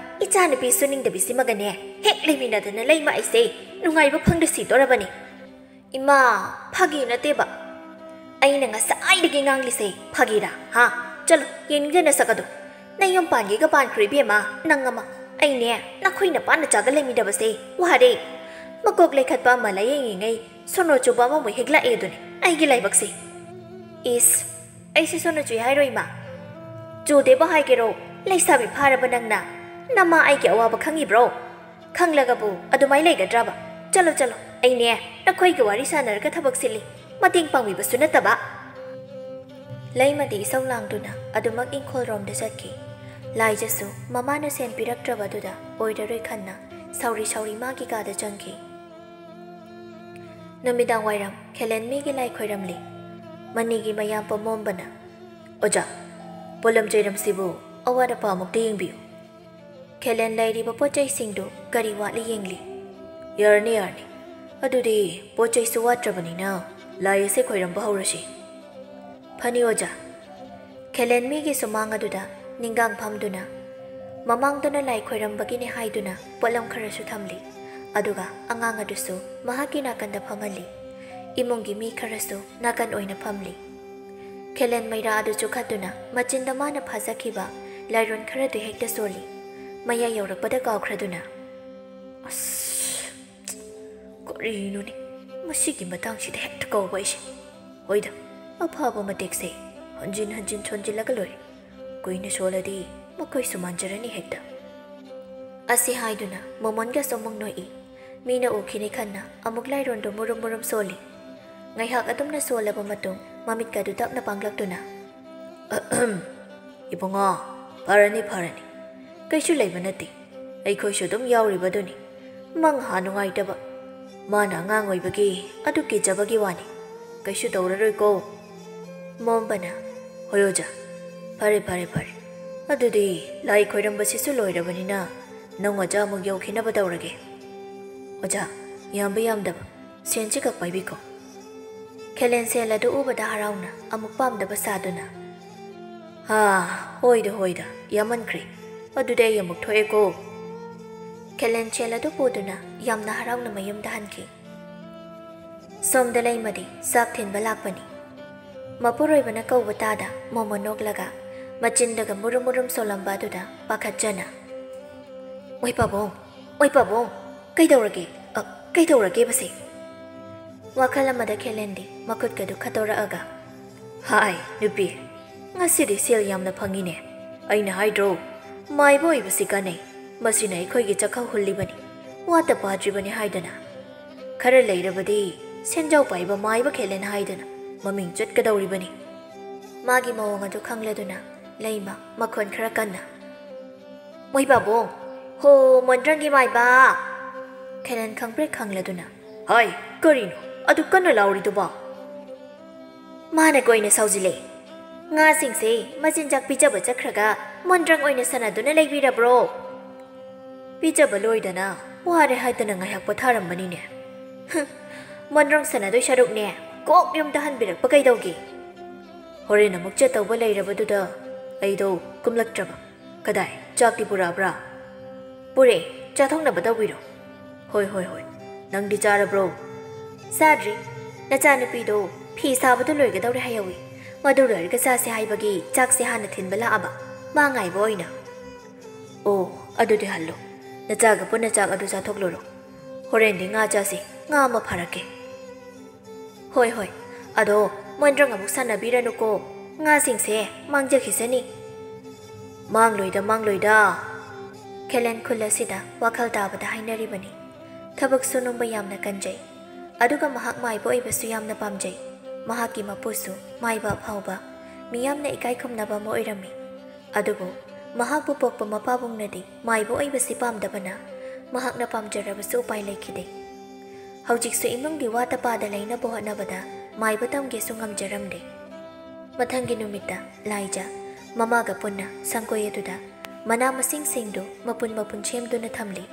ꯏꯆꯥꯅꯨꯄꯤ ꯁꯨꯅꯤꯡꯗꯕꯤꯁꯤꯃꯒꯅꯦ ꯍꯦꯛ ꯂꯩꯃꯤꯟꯅꯗꯅ ꯂꯩꯃ ꯑꯩꯁꯦ ꯅꯨꯡꯉꯥꯏꯕ ꯐꯪꯗ ꯁꯤꯗꯣꯔꯕꯅꯤ꯫" "ꯏꯃꯥ, ꯐꯥꯒꯤ ꯅꯠꯇꯦꯕ꯫ ꯑꯩꯅ ꯉꯁꯥꯏꯗꯒꯤ ꯉꯥꯡꯂꯤꯁꯦ ꯐꯥꯒꯤꯔꯥ? ꯍꯥ? ꯆꯠꯂꯣ, ꯌꯦꯡꯅꯤꯡꯗꯦ ꯅꯁꯛ ꯑꯗꯣ꯫ ꯅꯌꯨꯝ ꯄꯥꯟꯒꯦꯒ ꯄꯥꯟꯈ꯭ꯔꯣ ꯏꯕꯦꯝꯃ, ꯅꯪ ꯑꯃ꯫ ꯑꯩꯅꯦ, ꯅꯈꯣꯏ ꯅꯄꯥ ꯅꯆꯥꯒ ꯂꯩꯃꯤꯟꯅꯕꯁꯦ ꯋꯥꯔꯦ꯫ ꯃꯀꯣꯛ ꯂꯩꯈꯠꯄ ꯑꯃ ꯂꯥꯏꯌꯦꯡꯉꯤꯉꯩ ꯁꯣꯅꯣ ꯆꯨꯕ ꯑꯃꯃꯨꯛ ꯍꯦꯛ ꯂꯥꯛꯑꯦ ꯑꯗꯨꯅꯦ ꯑꯩꯒꯤ ꯂꯥꯏꯕꯛꯁꯦ꯫" "ꯏꯁ, ꯑꯩꯁꯦ ꯁꯣꯅꯣ ꯆꯨꯏ ꯍꯥꯏꯔꯣ ꯏꯃꯥ? ꯆꯨꯗꯦꯕ ꯍꯥꯏꯒꯦꯔꯣ? ꯂꯩꯁꯥꯕꯤ ꯐꯥꯔꯕ ꯅꯪꯅ ꯅꯃꯥ ꯑꯩꯒꯤ ꯑꯋꯥꯕ ꯈꯪꯉꯤꯕ꯭ꯔꯣ? ꯈꯪꯂꯒꯕꯨ ꯑꯗꯨꯃꯥꯏ ꯂꯩꯒꯗ꯭ꯔꯕ? ꯆꯠꯂꯣ, ꯆꯠꯂꯣ꯫ ꯑꯩꯅꯦ, ꯅꯈꯣꯏꯒ ꯋꯥꯔꯤ ꯁꯥꯟꯅꯔꯒ ꯊꯕꯛ ꯁꯤꯜꯂꯤ꯫ ꯃꯇꯦꯡ ꯄꯥꯡꯕꯤꯕꯁꯨ ꯅꯠꯇꯕ꯫" ꯂꯩꯃꯗꯤ ꯏꯁꯧ ꯂꯥꯡꯗꯨꯅ ꯑꯗꯨꯃꯛ ꯏꯪꯈꯣꯜꯔꯣꯝꯗ ꯆꯠꯈꯤ꯫ ꯂꯥꯏꯖꯁꯨ ꯃꯃꯥꯅ ꯁꯦꯟ ꯄꯤꯔꯛꯇ꯭ꯔꯕ ꯑꯗꯨꯗ ꯑꯣꯏꯔꯔꯣꯏ ꯈꯟꯅ ꯁꯥꯎꯔꯤ ꯁꯥꯎꯔꯤ ꯃꯥꯒꯤ ꯀꯥꯗ ꯆꯪꯈꯤ꯫ ꯅꯨꯃꯤꯗꯥꯡ ꯋꯥꯏꯔꯝ ꯈꯦꯂꯦꯟ ꯃꯤꯒꯤ ꯂꯥꯏ ꯈꯣꯏꯔꯝꯂꯤ꯫ ꯃꯅꯤꯒꯤ ꯃꯌꯥꯝꯕ ꯃꯣꯝꯕꯅ, "ꯑꯣꯖꯥ, ꯄꯣꯠꯂꯝ ꯆꯩꯔꯝꯁꯤꯕꯨ ꯑꯋꯥꯠ ꯑꯄꯥ ꯑꯃꯨꯛꯇ ꯌꯦꯡꯕꯤꯌꯨ꯫ ꯈꯦꯂꯦꯟ ꯂꯩꯔꯤꯕ ꯄꯣꯠ ꯆꯩꯁꯤꯡꯗꯨ ꯀꯔꯤ ꯋꯥꯠꯂꯤ ꯌꯦꯡꯂꯤ꯫" "ꯌꯥꯔꯅꯤ, ꯌꯥꯔꯅꯤ꯫ ꯑꯗꯨꯗꯤ ꯄꯣꯠ ꯆꯩꯁꯨ ꯋꯥꯠꯇ꯭ꯔꯕꯅꯤꯅ ꯂꯥꯏ ꯑꯁꯦ ꯈꯣꯏꯔꯝꯕ ꯍꯧꯔꯁꯤ꯫" "ꯐꯅꯤ ꯑꯣꯖꯥ꯫" ꯈꯦꯂꯦꯟ ꯃꯤꯒꯤ ꯁꯨꯃꯥꯡ ꯑꯗꯨꯗ ꯅꯤꯡꯒꯥꯡ ꯐꯝꯗꯨꯅ, ꯃꯃꯥꯡꯗꯅ ꯂꯥꯏ ꯈꯣꯏꯔꯝꯕꯒꯤꯅꯦ ꯍꯥꯏꯗꯨꯅ ꯄꯣꯠꯂꯝ ꯈꯔꯁꯨ ꯊꯝꯂꯤ꯫ ꯑꯗꯨꯒ ꯑꯉꯥꯡ ꯑꯗꯨꯁꯨ ꯃꯍꯥꯛꯀꯤ ꯅꯥꯀꯟꯗ ꯐꯝꯍꯜꯂꯤ꯫ ꯏꯃꯨꯡꯒꯤ ꯃꯤ ꯈꯔꯁꯨ ꯅꯥꯀꯟ ꯑꯣꯏꯅ ꯐꯝꯂꯤ꯫ ꯈꯦꯂꯦꯟ ꯃꯩꯔꯥ ꯑꯗꯨ ꯆꯨꯈꯠꯇꯨꯅ ꯃꯆꯤꯟꯗ ꯃꯥꯅ ꯐꯥꯖꯈꯤꯕ ꯂꯥꯏꯔꯣꯟ ꯈꯔꯗꯨ ꯍꯦꯛꯇ ꯁꯣꯜꯂꯤ꯫ ꯃꯌꯥ ꯌꯧꯔꯛꯄꯗ ꯀꯥꯎꯈ꯭ꯔꯗꯨꯅ, "ꯑꯁ, ꯀꯔꯤꯅꯣꯅꯦ, ꯃꯁꯤꯒꯤ ꯃꯇꯥꯡꯁꯤꯗ ꯍꯦꯛꯇ ꯀꯥꯎꯕ ꯑꯩꯁꯦ꯫ ꯍꯣꯏꯗ, ꯑꯐꯕ ꯃꯇꯦꯛꯁꯦ ꯍꯟꯖꯤꯟ ꯍꯟꯖꯤꯟ ꯁꯣꯟꯖꯤꯜꯂꯒ ꯂꯣꯏꯔꯦ꯫ ꯀꯨꯏꯅ ꯁꯣꯜꯂꯗꯤ ꯃꯈꯣꯏꯁꯨ ꯃꯥꯟꯖꯔꯅꯤ ꯍꯦꯛꯇ꯫" ꯑꯁꯤ ꯍꯥꯏꯗꯨꯅ ꯃꯣꯃꯣꯟꯒꯁꯨ ꯑꯃꯨꯛ ꯅꯣꯛꯏ꯫ ꯃꯤꯅ ꯎꯈꯤꯅꯤ ꯈꯟꯅ ꯑꯃꯨꯛ ꯂꯥꯏꯔꯣꯟꯗꯨ ꯃꯨꯔꯨꯝ ꯃꯨꯔꯨꯝ ꯁꯣꯜꯂꯤ꯫ ꯉꯥꯏꯍꯥꯛ ꯑꯗꯨꯝꯅ ꯁꯣꯜꯂꯕ ꯃꯇꯨꯡ ꯃꯃꯤꯠꯀꯗꯨ ꯇꯞꯅ ꯄꯥꯡꯂꯛꯇꯨꯅ, "ꯑꯍꯝ, ꯏꯕꯨꯡꯉꯣ, ꯐꯔꯅꯤ, ꯐꯔꯅꯤ꯫ ꯀꯩꯁꯨ ꯂꯩꯕ ꯅꯠꯇꯦ꯫ ꯑꯩꯈꯣꯏꯁꯨ ꯑꯗꯨꯝ ꯌꯥꯎꯔꯤꯕꯗꯨꯅꯤ꯫ ꯃꯪꯍꯥ ꯅꯨꯡꯉꯥꯏꯇꯕ꯫ ꯃꯥꯅ ꯑꯉꯥꯡ ꯑꯣꯏꯕꯒꯤ ꯑꯗꯨ ꯀꯤꯖꯕꯒꯤ ꯋꯥꯅꯤ꯫ ꯀꯩꯁꯨ ꯇꯧꯔꯔꯣꯏꯀꯣ꯫" ꯃꯣꯝꯕꯅ, "ꯍꯣꯏ ꯑꯣꯖꯥ, ꯐꯔꯦ, ꯐꯔꯦ, ꯐꯔꯦ꯫ ꯑꯗꯨꯗꯤ ꯂꯥꯏ ꯈꯣꯏꯔꯝꯕꯁꯤꯁꯨ ꯂꯣꯏꯔꯕꯅꯤꯅ ꯅꯪ ꯑꯣꯖꯥ ꯑꯃꯨꯛ ꯌꯧꯈꯤꯅꯕ ꯇꯧꯔꯒꯦ꯫ ꯑꯣꯖꯥ, ꯌꯥꯝꯕ ꯌꯥꯝꯗꯕ, ꯁꯦꯟꯁꯤ ꯈꯛ ꯄꯥꯏꯕꯤꯈꯣ꯫" ꯈꯦꯂꯦꯟ ꯁꯦꯜ ꯑꯗꯨ ꯎꯕꯗ ꯍꯔꯥꯎꯅ ꯑꯃꯨꯛ ꯄꯥꯝꯗꯕ ꯁꯥꯗꯨꯅ, "ꯍꯥ, ꯍꯣꯏꯗ, ꯍꯣꯏꯗ, ꯌꯥꯝꯃꯟꯈ꯭ꯔꯦ꯫ ꯑꯗꯨꯗꯤ ꯑꯩ ꯑꯃꯨꯛ ꯊꯣꯛꯑꯦꯀꯣ꯫" ꯈꯦꯂꯦꯟ ꯁꯦꯜ ꯑꯗꯨ ꯄꯨꯗꯨꯅ ꯌꯥꯝꯅ ꯍꯔꯥꯎꯅ ꯃꯌꯨꯝꯗ ꯍꯟꯈꯤ꯫ ꯁꯣꯝꯗ ꯂꯩꯃꯗꯤ ꯆꯥꯛ ꯊꯤꯟꯕ ꯂꯥꯛꯄꯅꯤ꯫ ꯃꯄꯨꯔꯣꯏꯕꯅ ꯀꯧꯕ ꯇꯥꯗ ꯃꯣꯃꯣ ꯅꯣꯛꯂꯒ ꯃꯆꯤꯟꯗꯒ ꯃꯨꯔꯨꯝ ꯃꯨꯔꯨꯝ ꯁꯣꯜꯂꯝꯕ ꯑꯗꯨꯗ ꯄꯥꯈꯠꯆꯅ, "ꯑꯣꯏ ꯄꯥꯕꯨꯡ, ꯑꯣꯏ ꯄꯥꯕꯨꯡ, ꯀꯩꯗꯧꯔꯒꯦ? ꯑ, ꯀꯩꯗꯧꯔꯒꯦꯕꯁꯦ?" ꯋꯥꯈꯜ ꯑꯃꯗ ꯈꯦꯂꯦꯟꯗꯤ ꯃꯈꯨꯠꯀꯗꯨ ꯈꯠꯇꯣꯔꯛꯑꯒ, "ꯍꯥꯏ, ꯅꯨꯄꯤ, ꯉꯁꯤꯗꯤ ꯁꯦꯜ ꯌꯥꯝꯅ ꯐꯪꯉꯤꯅꯦ꯫ ꯑꯩꯅ ꯍꯥꯏꯗ꯭ꯔꯣ, ꯃꯥꯏꯕ ꯑꯣꯏꯕꯁꯤ ꯀꯥꯟꯅꯩ꯫ ꯃꯁꯤꯅ ꯑꯩꯈꯣꯏꯒꯤ ꯆꯥꯛꯈꯥꯎ ꯍꯨꯜꯂꯤꯕꯅꯤ, ꯋꯥꯠꯇ ꯄꯥꯗ꯭ꯔꯤꯕꯅꯤ ꯍꯥꯏꯗꯅ꯫ ꯈꯔ ꯂꯩꯔꯕꯗꯤ ꯁꯦꯟꯖꯥꯎ ꯄꯥꯏꯕ ꯃꯥꯏꯕ ꯈꯦꯂꯦꯟ ꯍꯥꯏꯗꯅ ꯃꯃꯤꯡ ꯆꯠꯀꯗꯧꯔꯤꯕꯅꯤ꯫" ꯃꯥꯒꯤ ꯃꯑꯣꯡ ꯑꯗꯨ ꯈꯪꯂꯗꯨꯅ ꯂꯩꯃ ꯃꯈꯣꯟ ꯈꯔ ꯀꯟꯅ, ꯃꯣꯏ ꯄꯥꯕꯨꯡ, ꯍꯣ, ꯃꯣꯟꯗ꯭ꯔꯪꯒꯤ ꯃꯥꯏꯕ꯫ ꯈꯦꯂꯦꯟ ꯈꯪꯄ꯭ꯔꯦꯛ ꯈꯪꯂꯗꯨꯅ, "ꯍꯥꯏ, ꯀꯔꯤꯅꯣ ꯑꯗꯨ ꯀꯟꯅ ꯂꯥꯎꯔꯤꯗꯨꯕꯣ?" ꯃꯥꯅ ꯀꯣꯏꯅ ꯁꯥꯎꯖꯤꯜꯂꯦ꯫ "ꯉꯥꯁꯤꯡꯁꯦ ꯃꯆꯤꯟꯖꯥꯛ ꯄꯤꯖꯕ ꯆꯠꯈ꯭ꯔꯒ ꯃꯣꯟꯗ꯭ꯔꯪ ꯑꯣꯏꯅ ꯁꯥꯟꯅꯗꯨꯅ ꯂꯩꯕꯤꯔꯕ꯭ꯔꯣ?" "ꯄꯤꯖꯕ ꯂꯣꯏꯗꯅ ꯋꯥꯔꯦ ꯍꯥꯏꯗꯅ ꯉꯥꯏꯍꯥꯛ ꯄꯣꯊꯥꯔꯝꯕꯅꯤꯅꯦ꯫" "ꯍꯨꯝ, ꯃꯣꯟꯗ꯭ꯔꯪ ꯁꯥꯟꯅꯗꯣꯏ ꯁꯔꯨꯛꯅꯦ, ꯀꯣꯛ ꯌꯨꯝꯗ ꯍꯟꯕꯤꯔꯛꯄ ꯀꯩꯗꯧꯒꯦ?" "ꯍꯣꯔꯦꯟ ꯑꯃꯨꯛ ꯆꯠꯇꯧꯕ ꯂꯩꯔꯕꯗꯨꯗ ꯑꯩꯗꯣ ꯀꯨꯝꯂꯛꯇ꯭ꯔꯕ꯫ ꯀꯗꯥꯏ, ꯆꯥꯛꯇꯤ ꯄꯨꯔꯛꯑꯕ꯭ꯔꯥ?" "ꯄꯨꯔꯛꯑꯦ, ꯆꯥꯊꯣꯛꯅꯕ ꯇꯧꯕꯤꯔꯣ꯫" "ꯍꯣꯏ, ꯍꯣꯏ, ꯍꯣꯏ꯫ ꯅꯪꯗꯤ ꯆꯥꯔꯕ꯭ꯔꯣ?" "ꯆꯥꯗ꯭ꯔꯤ꯫ ꯅꯆꯥꯅꯨꯄꯤꯗꯣ ꯐꯤ ꯁꯥꯕꯗꯣ ꯂꯣꯏꯒꯗꯧꯔꯦ ꯍꯥꯏꯍꯧꯋꯤ꯫ ꯃꯗꯨ ꯂꯣꯏꯔꯒ ꯆꯥꯁꯦ ꯍꯥꯏꯕꯒꯤ ꯆꯥꯛꯁꯦ ꯍꯥꯟꯅ ꯊꯤꯟꯕ ꯂꯥꯛꯑꯕ꯫ ꯃꯥ ꯉꯥꯏꯕ ꯑꯣꯏꯅ꯫" "ꯑꯣ, ꯑꯗꯨꯗꯤ ꯍꯜꯂꯣ꯫ ꯅꯆꯥꯒ ꯄꯨꯟꯅ ꯆꯥꯛ ꯑꯗꯨ ꯆꯥꯊꯣꯛꯂꯨꯔꯣ꯫ ꯍꯣꯔꯦꯟꯗꯤ ꯉꯥ ꯆꯥꯁꯤ, ꯉꯥ ꯑꯃ ꯐꯥꯔꯛꯀꯦ꯫" "ꯍꯣꯏ, ꯍꯣꯏ꯫ ꯑꯗꯣ ꯃꯣꯟꯗ꯭ꯔꯪ ꯑꯃꯨꯛ ꯁꯥꯟꯅꯕꯤꯔꯅꯨꯀꯣ꯫ ꯉꯥꯁꯤꯡꯁꯦ ꯃꯥꯡꯖꯈꯤꯁꯅꯤ꯫" "ꯃꯥꯡꯂꯣꯏꯗ, ꯃꯥꯡꯂꯣꯏꯗ꯫" ꯈꯦꯂꯦꯟ ꯈꯨꯜ ꯑꯁꯤꯗ ꯋꯥꯈꯜ ꯇꯥꯕꯗ ꯍꯥꯏꯅꯔꯤꯕꯅꯤ꯫ ꯊꯕꯛ ꯁꯨꯅꯨꯡꯕ ꯌꯥꯝꯅ ꯀꯟꯖꯩ꯫ ꯑꯗꯨꯒ ꯃꯍꯥꯛ ꯃꯥꯏꯕ ꯑꯣꯏꯕꯁꯨ ꯌꯥꯝꯅ ꯄꯥꯝꯖꯩ꯫ ꯃꯍꯥꯛꯀꯤ ꯃꯄꯨꯁꯨ ꯃꯥꯏꯕ ꯑꯐꯥꯎꯕ, ꯃꯤꯌꯥꯝꯅ ꯏꯀꯥꯏ ꯈꯨꯝꯅꯕ ꯑꯃ ꯑꯣꯏꯔꯝꯃꯤ꯫ ꯑꯗꯨꯕꯨ ꯃꯍꯥꯛꯄꯨ ꯄꯣꯛꯄ ꯃꯄꯥꯕꯨꯡꯅꯗꯤ ꯃꯥꯏꯕ ꯑꯣꯏꯕꯁꯤ ꯄꯥꯝꯗꯕꯅ ꯃꯍꯥꯛꯅ ꯄꯥꯝꯖꯔꯕꯁꯨ ꯎꯄꯥꯏ ꯂꯩꯈꯤꯗꯦ꯫ ꯍꯧꯖꯤꯛꯁꯨ ꯏꯃꯨꯡꯒꯤ ꯋꯥꯇ ꯄꯥꯗ ꯂꯩꯅꯕ ꯍꯣꯠꯅꯕꯗ ꯃꯥꯏꯕ ꯇꯝꯒꯦꯁꯨ ꯉꯝꯖꯔꯝꯗꯦ꯫ ꯃꯊꯪꯒꯤ ꯅꯨꯃꯤꯠꯇ ꯂꯥꯏꯖ ꯃꯃꯥꯒ ꯄꯨꯟꯅ ꯁꯪꯒꯣꯏ ꯑꯗꯨꯗ ꯃꯅꯥ ꯃꯁꯤꯡꯁꯤꯡꯗꯨ ꯃꯄꯨꯟ ꯃꯄꯨꯟ ꯁꯦꯝꯗꯨꯅ ꯊꯝꯂꯤ꯫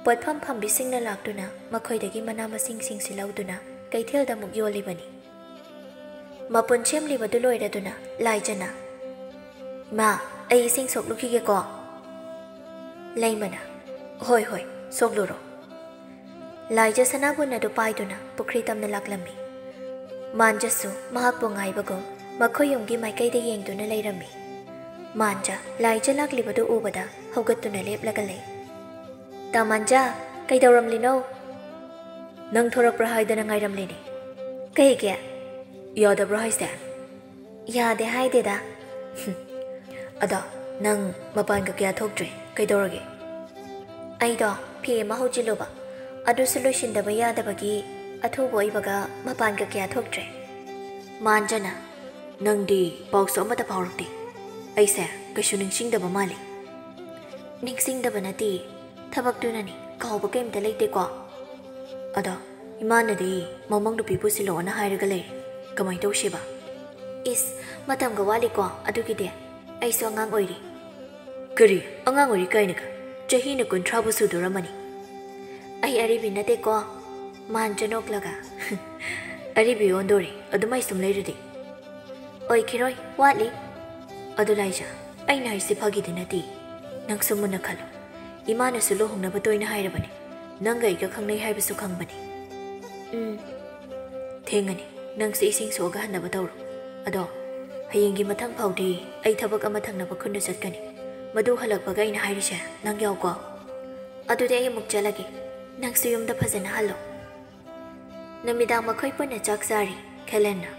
ꯄꯣꯠꯐꯝ ꯐꯝꯕꯤꯁꯤꯡꯅ ꯂꯥꯛꯇꯨꯅ ꯃꯈꯣꯏꯗꯒꯤ ꯃꯅꯥ ꯃꯁꯤꯡꯁꯤꯡꯁꯤ ꯂꯧꯗꯨꯅ ꯀꯩꯊꯦꯜꯗ ꯑꯃꯨꯛ ꯌꯣꯜꯂꯤꯕꯅꯤ꯫ ꯃꯄꯨꯟ ꯁꯦꯝꯂꯤꯕꯗꯨ ꯂꯣꯏꯔꯗꯨꯅ ꯂꯥꯏꯖꯅ, "ꯏꯃꯥ, ꯑꯩ ꯏꯁꯤꯡ ꯁꯣꯛꯂꯨꯈꯤꯒꯦꯀꯣ꯫" ꯂꯩꯃꯅ, "ꯍꯣꯏ, ꯍꯣꯏ, ꯁꯣꯛꯂꯨꯔꯣ꯫" ꯂꯥꯏꯖ ꯁꯅꯥꯕꯨꯟ ꯑꯗꯨ ꯄꯥꯏꯗꯨꯅ ꯄꯨꯈ꯭ꯔꯤ ꯇꯝꯅ ꯂꯥꯛꯂꯝꯃꯤ꯫ ꯃꯥꯟꯖꯁꯨ ꯃꯍꯥꯛꯄꯨ ꯉꯥꯏꯕꯒꯨꯝ ꯃꯈꯣꯏ ꯌꯨꯝꯒꯤ ꯃꯥꯏꯀꯩꯗ ꯌꯦꯡꯗꯨꯅ ꯂꯩꯔꯝꯃꯤ꯫ ꯃꯥꯟꯖ ꯂꯥꯏꯖ ꯂꯥꯛꯂꯤꯕꯗꯨ ꯎꯕꯗ ꯍꯧꯒꯠꯇꯨꯅ ꯂꯦꯞꯂꯒ ꯂꯩ꯫ "ꯇꯥ ꯃꯥꯟꯖ, ꯀꯩꯗꯧꯔꯝꯂꯤꯅꯣ?" "ꯅꯪ ꯊꯣꯔꯛꯄ꯭ꯔꯥ ꯍꯥꯏꯗꯅ ꯉꯥꯏꯔꯝꯂꯤꯅꯦ꯫" "ꯀꯩꯒꯤ?" "ꯌꯥꯗꯕ꯭ꯔꯥ ꯍꯥꯏꯁꯦ?" "ꯌꯥꯗꯦ ꯍꯥꯏꯗꯦꯗ꯫" "ꯑꯗꯣ ꯅꯪ ꯃꯄꯥꯟꯒ ꯀꯌꯥ ꯊꯣꯛꯇ꯭ꯔꯦ, ꯀꯩꯗꯧꯔꯒꯦ?" "ꯑꯩꯗꯣ ꯐꯤ ꯑꯃ ꯍꯧꯖꯤꯜꯂꯨꯕ, ꯑꯗꯨꯁꯨ ꯂꯣꯏꯁꯤꯟꯗꯕ ꯌꯥꯗꯕꯒꯤ ꯑꯊꯨꯕ ꯑꯣꯏꯕꯒ ꯃꯄꯥꯟꯒ ꯀꯌꯥ ꯊꯣꯛꯇ꯭ꯔꯦ꯫" ꯃꯥꯟꯖꯅ, "ꯅꯪꯗꯤ ꯄꯥꯎꯁꯨ ꯑꯃꯠꯇ ꯐꯥꯎꯔꯛꯇꯦ꯫ ꯑꯩꯁꯦ ꯀꯩꯁꯨ ꯅꯤꯡꯁꯤꯡꯗꯕ ꯃꯥꯜꯂꯤ꯫" ꯅꯤꯡꯁꯤꯡꯗꯕ ꯅꯠꯇꯦ, ꯊꯕꯛꯇꯨꯅꯅꯤ, ꯀꯥꯎꯕ ꯀꯩꯝꯇ ꯂꯩꯇꯦꯀꯣ꯫ ꯑꯗꯣ ꯏꯃꯥꯅꯗꯤ ꯃꯃꯧ ꯅꯨꯄꯤ ꯄꯨꯁꯤꯜꯂꯛꯑꯣꯅ ꯍꯥꯏꯔꯒ ꯂꯩꯔꯦ, ꯀꯃꯥꯏ ꯇꯧꯁꯦꯕ? ꯏꯁ, ꯃꯇꯝꯒ ꯋꯥꯠꯂꯤꯀꯣ, ꯑꯗꯨꯒꯤꯗꯤ ꯑꯩꯁꯨ ꯑꯉꯥꯡ ꯑꯣꯏꯔꯤ꯫ ꯀꯔꯤ ꯑꯉꯥꯡ ꯑꯣꯏꯔꯤ ꯀꯥꯏꯅꯒ? ꯆꯍꯤꯅ ꯀꯨꯟꯊ꯭ꯔꯥꯕꯨ ꯁꯨꯗꯣꯔꯝꯃꯅꯤ꯫ ꯑꯩ ꯑꯔꯤꯕꯤ ꯅꯠꯇꯦꯀꯣ, ꯃꯥꯟꯖ ꯅꯣꯛꯂꯒ꯫ ꯑꯔꯤꯕꯤ ꯑꯣꯟꯗꯣꯔꯦ, ꯑꯗꯨꯃꯥꯏ ꯁꯨꯝ ꯂꯩꯔꯗꯤ꯫ ꯑꯣꯏꯈꯤꯔꯣꯏ, ꯋꯥꯠꯂꯤ꯫ ꯑꯗꯨ ꯂꯥꯏꯖ, ꯑꯩꯅ ꯍꯥꯏꯁꯤ ꯐꯥꯒꯤꯗꯤ ꯅꯠꯇꯦ꯫ ꯅꯪꯁꯨ ꯃꯨꯟꯅ ꯈꯜꯂꯨ꯫ ꯏꯃꯥꯅꯁꯨ ꯂꯨꯍꯣꯡꯅꯕ ꯇꯣꯏꯅ ꯍꯥꯏꯔꯕꯅꯤ꯫ ꯅꯪꯒ ꯑꯩꯒ ꯈꯪꯅꯩ ꯍꯥꯏꯕꯁꯨ ꯈꯪꯕꯅꯤ꯫ ꯎꯝ꯫ ꯊꯦꯡꯉꯅꯤ꯫ ꯅꯪꯁꯨ ꯏꯁꯤꯡ ꯁꯣꯛꯑꯒ ꯍꯟꯅꯕ ꯇꯧꯔꯣ꯫ ꯑꯗꯣ ꯍꯌꯦꯡꯒꯤ ꯃꯊꯪ ꯐꯥꯎꯗꯤ ꯑꯩ ꯊꯕꯛ ꯑꯃ ꯊꯪꯅꯕ ꯈꯨꯟꯗ ꯆꯠꯀꯅꯤ꯫ ꯃꯗꯨ ꯍꯜꯂꯛꯄꯒ ꯑꯩꯅ ꯍꯥꯏꯔꯤꯁꯦ ꯅꯪ ꯌꯥꯎꯀꯣ꯫ ꯑꯗꯨꯗꯤ ꯑꯩ ꯑꯃꯨꯛ ꯆꯠꯂꯒꯦ꯫ ꯅꯪꯁꯨ ꯌꯨꯝꯗ ꯐꯖꯅ ꯍꯜꯂꯣ꯫ ꯅꯨꯃꯤꯗꯥꯡ ꯃꯈꯣꯏ ꯄꯨꯟꯅ ꯆꯥꯛ ꯆꯥꯔꯤ꯫ ꯈꯦꯂꯦꯟꯅ,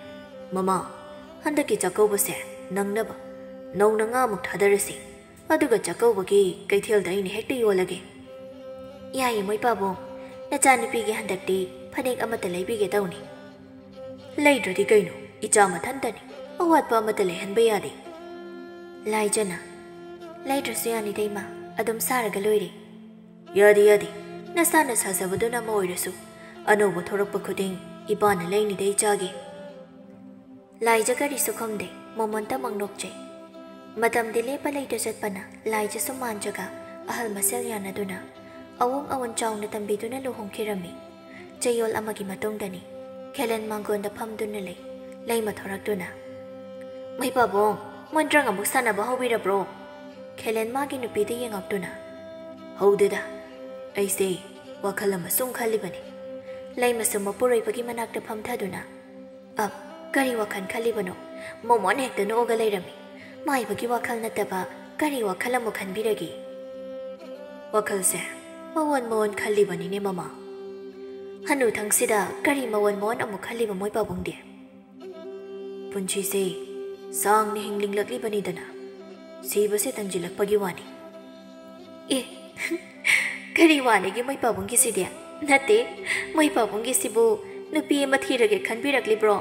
"ꯃꯃꯥ, ꯍꯟꯗꯛꯀꯤ ꯆꯥꯛꯀꯧꯕꯁꯦ ꯅꯪꯅꯕ ꯅꯧꯅ ꯉꯥꯃꯨꯛ ꯊꯥꯗꯔꯁꯤ꯫ ꯑꯗꯨꯒ ꯆꯥꯛꯀꯧꯕꯒꯤ ꯀꯩꯊꯦꯜꯗ ꯑꯩꯅ ꯍꯦꯛꯇ ꯌꯣꯜꯂꯒꯦ꯫" "ꯌꯥꯏꯌꯦ ꯃꯣꯏ ꯄꯥꯕꯨꯡ, ꯅꯆꯥꯅꯨꯄꯤꯒꯤ ꯍꯟꯗꯛꯇꯤ ꯐꯅꯦꯛ ꯑꯃꯠꯇ ꯂꯩꯕꯤꯒꯦ ꯇꯧꯅꯤ꯫" "ꯂꯩꯗ꯭ꯔꯗꯤ ꯀꯩꯅꯣ, ꯏꯆꯥ ꯃꯊꯟꯇꯅꯤ, ꯑꯋꯥꯠꯄ ꯑꯃꯠꯇ ꯂꯩꯍꯟꯕ ꯌꯥꯗꯦ꯫" ꯂꯥꯏꯖꯅ, "ꯂꯩꯗ꯭ꯔꯁꯨ ꯌꯥꯅꯤꯗ ꯏꯃꯥ, ꯑꯗꯨꯝ ꯁꯥꯔꯒ ꯂꯣꯏꯔꯦ꯫" "ꯌꯥꯗꯦ, ꯌꯥꯗꯦ, ꯅꯁꯥꯅ ꯁꯥꯖꯕꯗꯨꯅ ꯑꯃ ꯑꯣꯏꯔꯁꯨ, ꯑꯅꯧꯕ ꯊꯣꯔꯛꯄ ꯈꯨꯗꯤꯡ ꯏꯄꯥꯅ ꯂꯩꯅꯤꯗ ꯏꯆꯥꯒꯤ꯫" ꯂꯥꯏꯖ ꯀꯔꯤꯁꯨ ꯈꯨꯝꯗꯦ, ꯃꯣꯃꯣꯟꯇꯃꯛ ꯅꯣꯛꯆꯩ꯫ ꯃꯇꯝꯗꯤ ꯂꯦꯞꯄ ꯂꯩꯇ ꯆꯠꯄꯅ ꯂꯥꯏꯖꯁꯨ ꯃꯥꯟꯖꯒ ꯑꯍꯜ ꯃꯁꯦꯜ ꯌꯥꯅꯗꯨꯅ ꯑꯋꯣꯡ ꯑꯋꯣꯟ ꯆꯥꯎꯅ ꯇꯝꯕꯤꯗꯨꯅ ꯂꯨꯍꯣꯡꯈꯤꯔꯝꯃꯤ꯫ ꯆꯌꯣꯜ ꯑꯃꯒꯤ ꯃꯇꯨꯡꯗꯅꯤ꯫ ꯈꯦꯂꯦꯟ ꯃꯥꯡꯒꯣꯟꯗ ꯐꯝꯗꯨꯅ ꯂꯩ꯫ ꯂꯩꯃ ꯊꯣꯔꯛꯇꯨꯅ, "ꯃꯩ ꯄꯥꯕꯨꯡ, ꯃꯣꯟꯗ꯭ꯔꯪ ꯑꯃꯨꯛ ꯁꯥꯟꯅꯕ ꯍꯧꯕꯤꯔꯕ꯭ꯔꯣ?" ꯈꯦꯂꯦꯟ ꯃꯥꯒꯤ ꯅꯨꯄꯤꯗ ꯌꯦꯡꯉꯛꯇꯨꯅ, "ꯍꯧꯗꯦꯗ, ꯑꯩꯁꯦ ꯋꯥꯈꯜ ꯑꯃ ꯁꯨꯝ ꯈꯜꯂꯤꯕꯅꯤ꯫" ꯂꯩꯃꯁꯨ ꯃꯄꯨꯔꯣꯏꯕꯒꯤ ꯃꯅꯥꯛꯇ ꯐꯝꯊꯗꯨꯅ, "ꯑ, ꯀꯔꯤ ꯋꯥꯈꯜ ꯈꯜꯂꯤꯕꯅꯣ?" ꯃꯣꯃꯣꯟ ꯍꯦꯛꯇ ꯅꯣꯛꯑꯒ ꯂꯩꯔꯝꯃꯤ꯫ ꯃꯥꯏꯕꯒꯤ ꯋꯥꯈꯜ ꯅꯠꯇꯕ ꯀꯔꯤ ꯋꯥꯈꯜ ꯑꯃꯨꯛ ꯈꯟꯕꯤꯔꯒꯦ? "ꯋꯥꯈꯜꯁꯦ ꯃꯑꯣꯟ ꯃꯑꯣꯟ ꯈꯜꯂꯤꯕꯅꯤꯅꯦ ꯃꯃꯥ꯫" "ꯍꯅꯨꯊꯪꯁꯤꯗ ꯀꯔꯤ ꯃꯑꯣꯟ ꯃꯑꯣꯟ ꯑꯃꯨꯛ ꯈꯜꯂꯤꯕ ꯃꯣꯏ ꯄꯥꯕꯨꯡꯗꯤ?" "ꯄꯨꯟꯁꯤꯁꯦ ꯁꯥꯡꯅ ꯍꯤꯡꯅꯤꯡꯂꯛꯂꯤꯕꯅꯤꯗꯅ, ꯁꯤꯕꯁꯦ ꯇꯟꯁꯤꯜꯂꯛꯄꯒꯤ ꯋꯥꯅꯤ꯫" "ꯑꯦ, ꯀꯔꯤ ꯋꯥꯅꯤꯒꯦ ꯃꯣꯏ ꯄꯥꯕꯨꯡꯒꯤꯁꯤꯗꯤ? ꯅꯠꯇꯦ, ꯃꯣꯏ ꯄꯥꯕꯨꯡꯒꯤꯁꯤꯕꯨ ꯅꯨꯄꯤ ꯑꯃ ꯊꯤꯔꯒꯦ ꯈꯟꯕꯤꯔꯛꯂꯤꯕ꯭ꯔꯣ?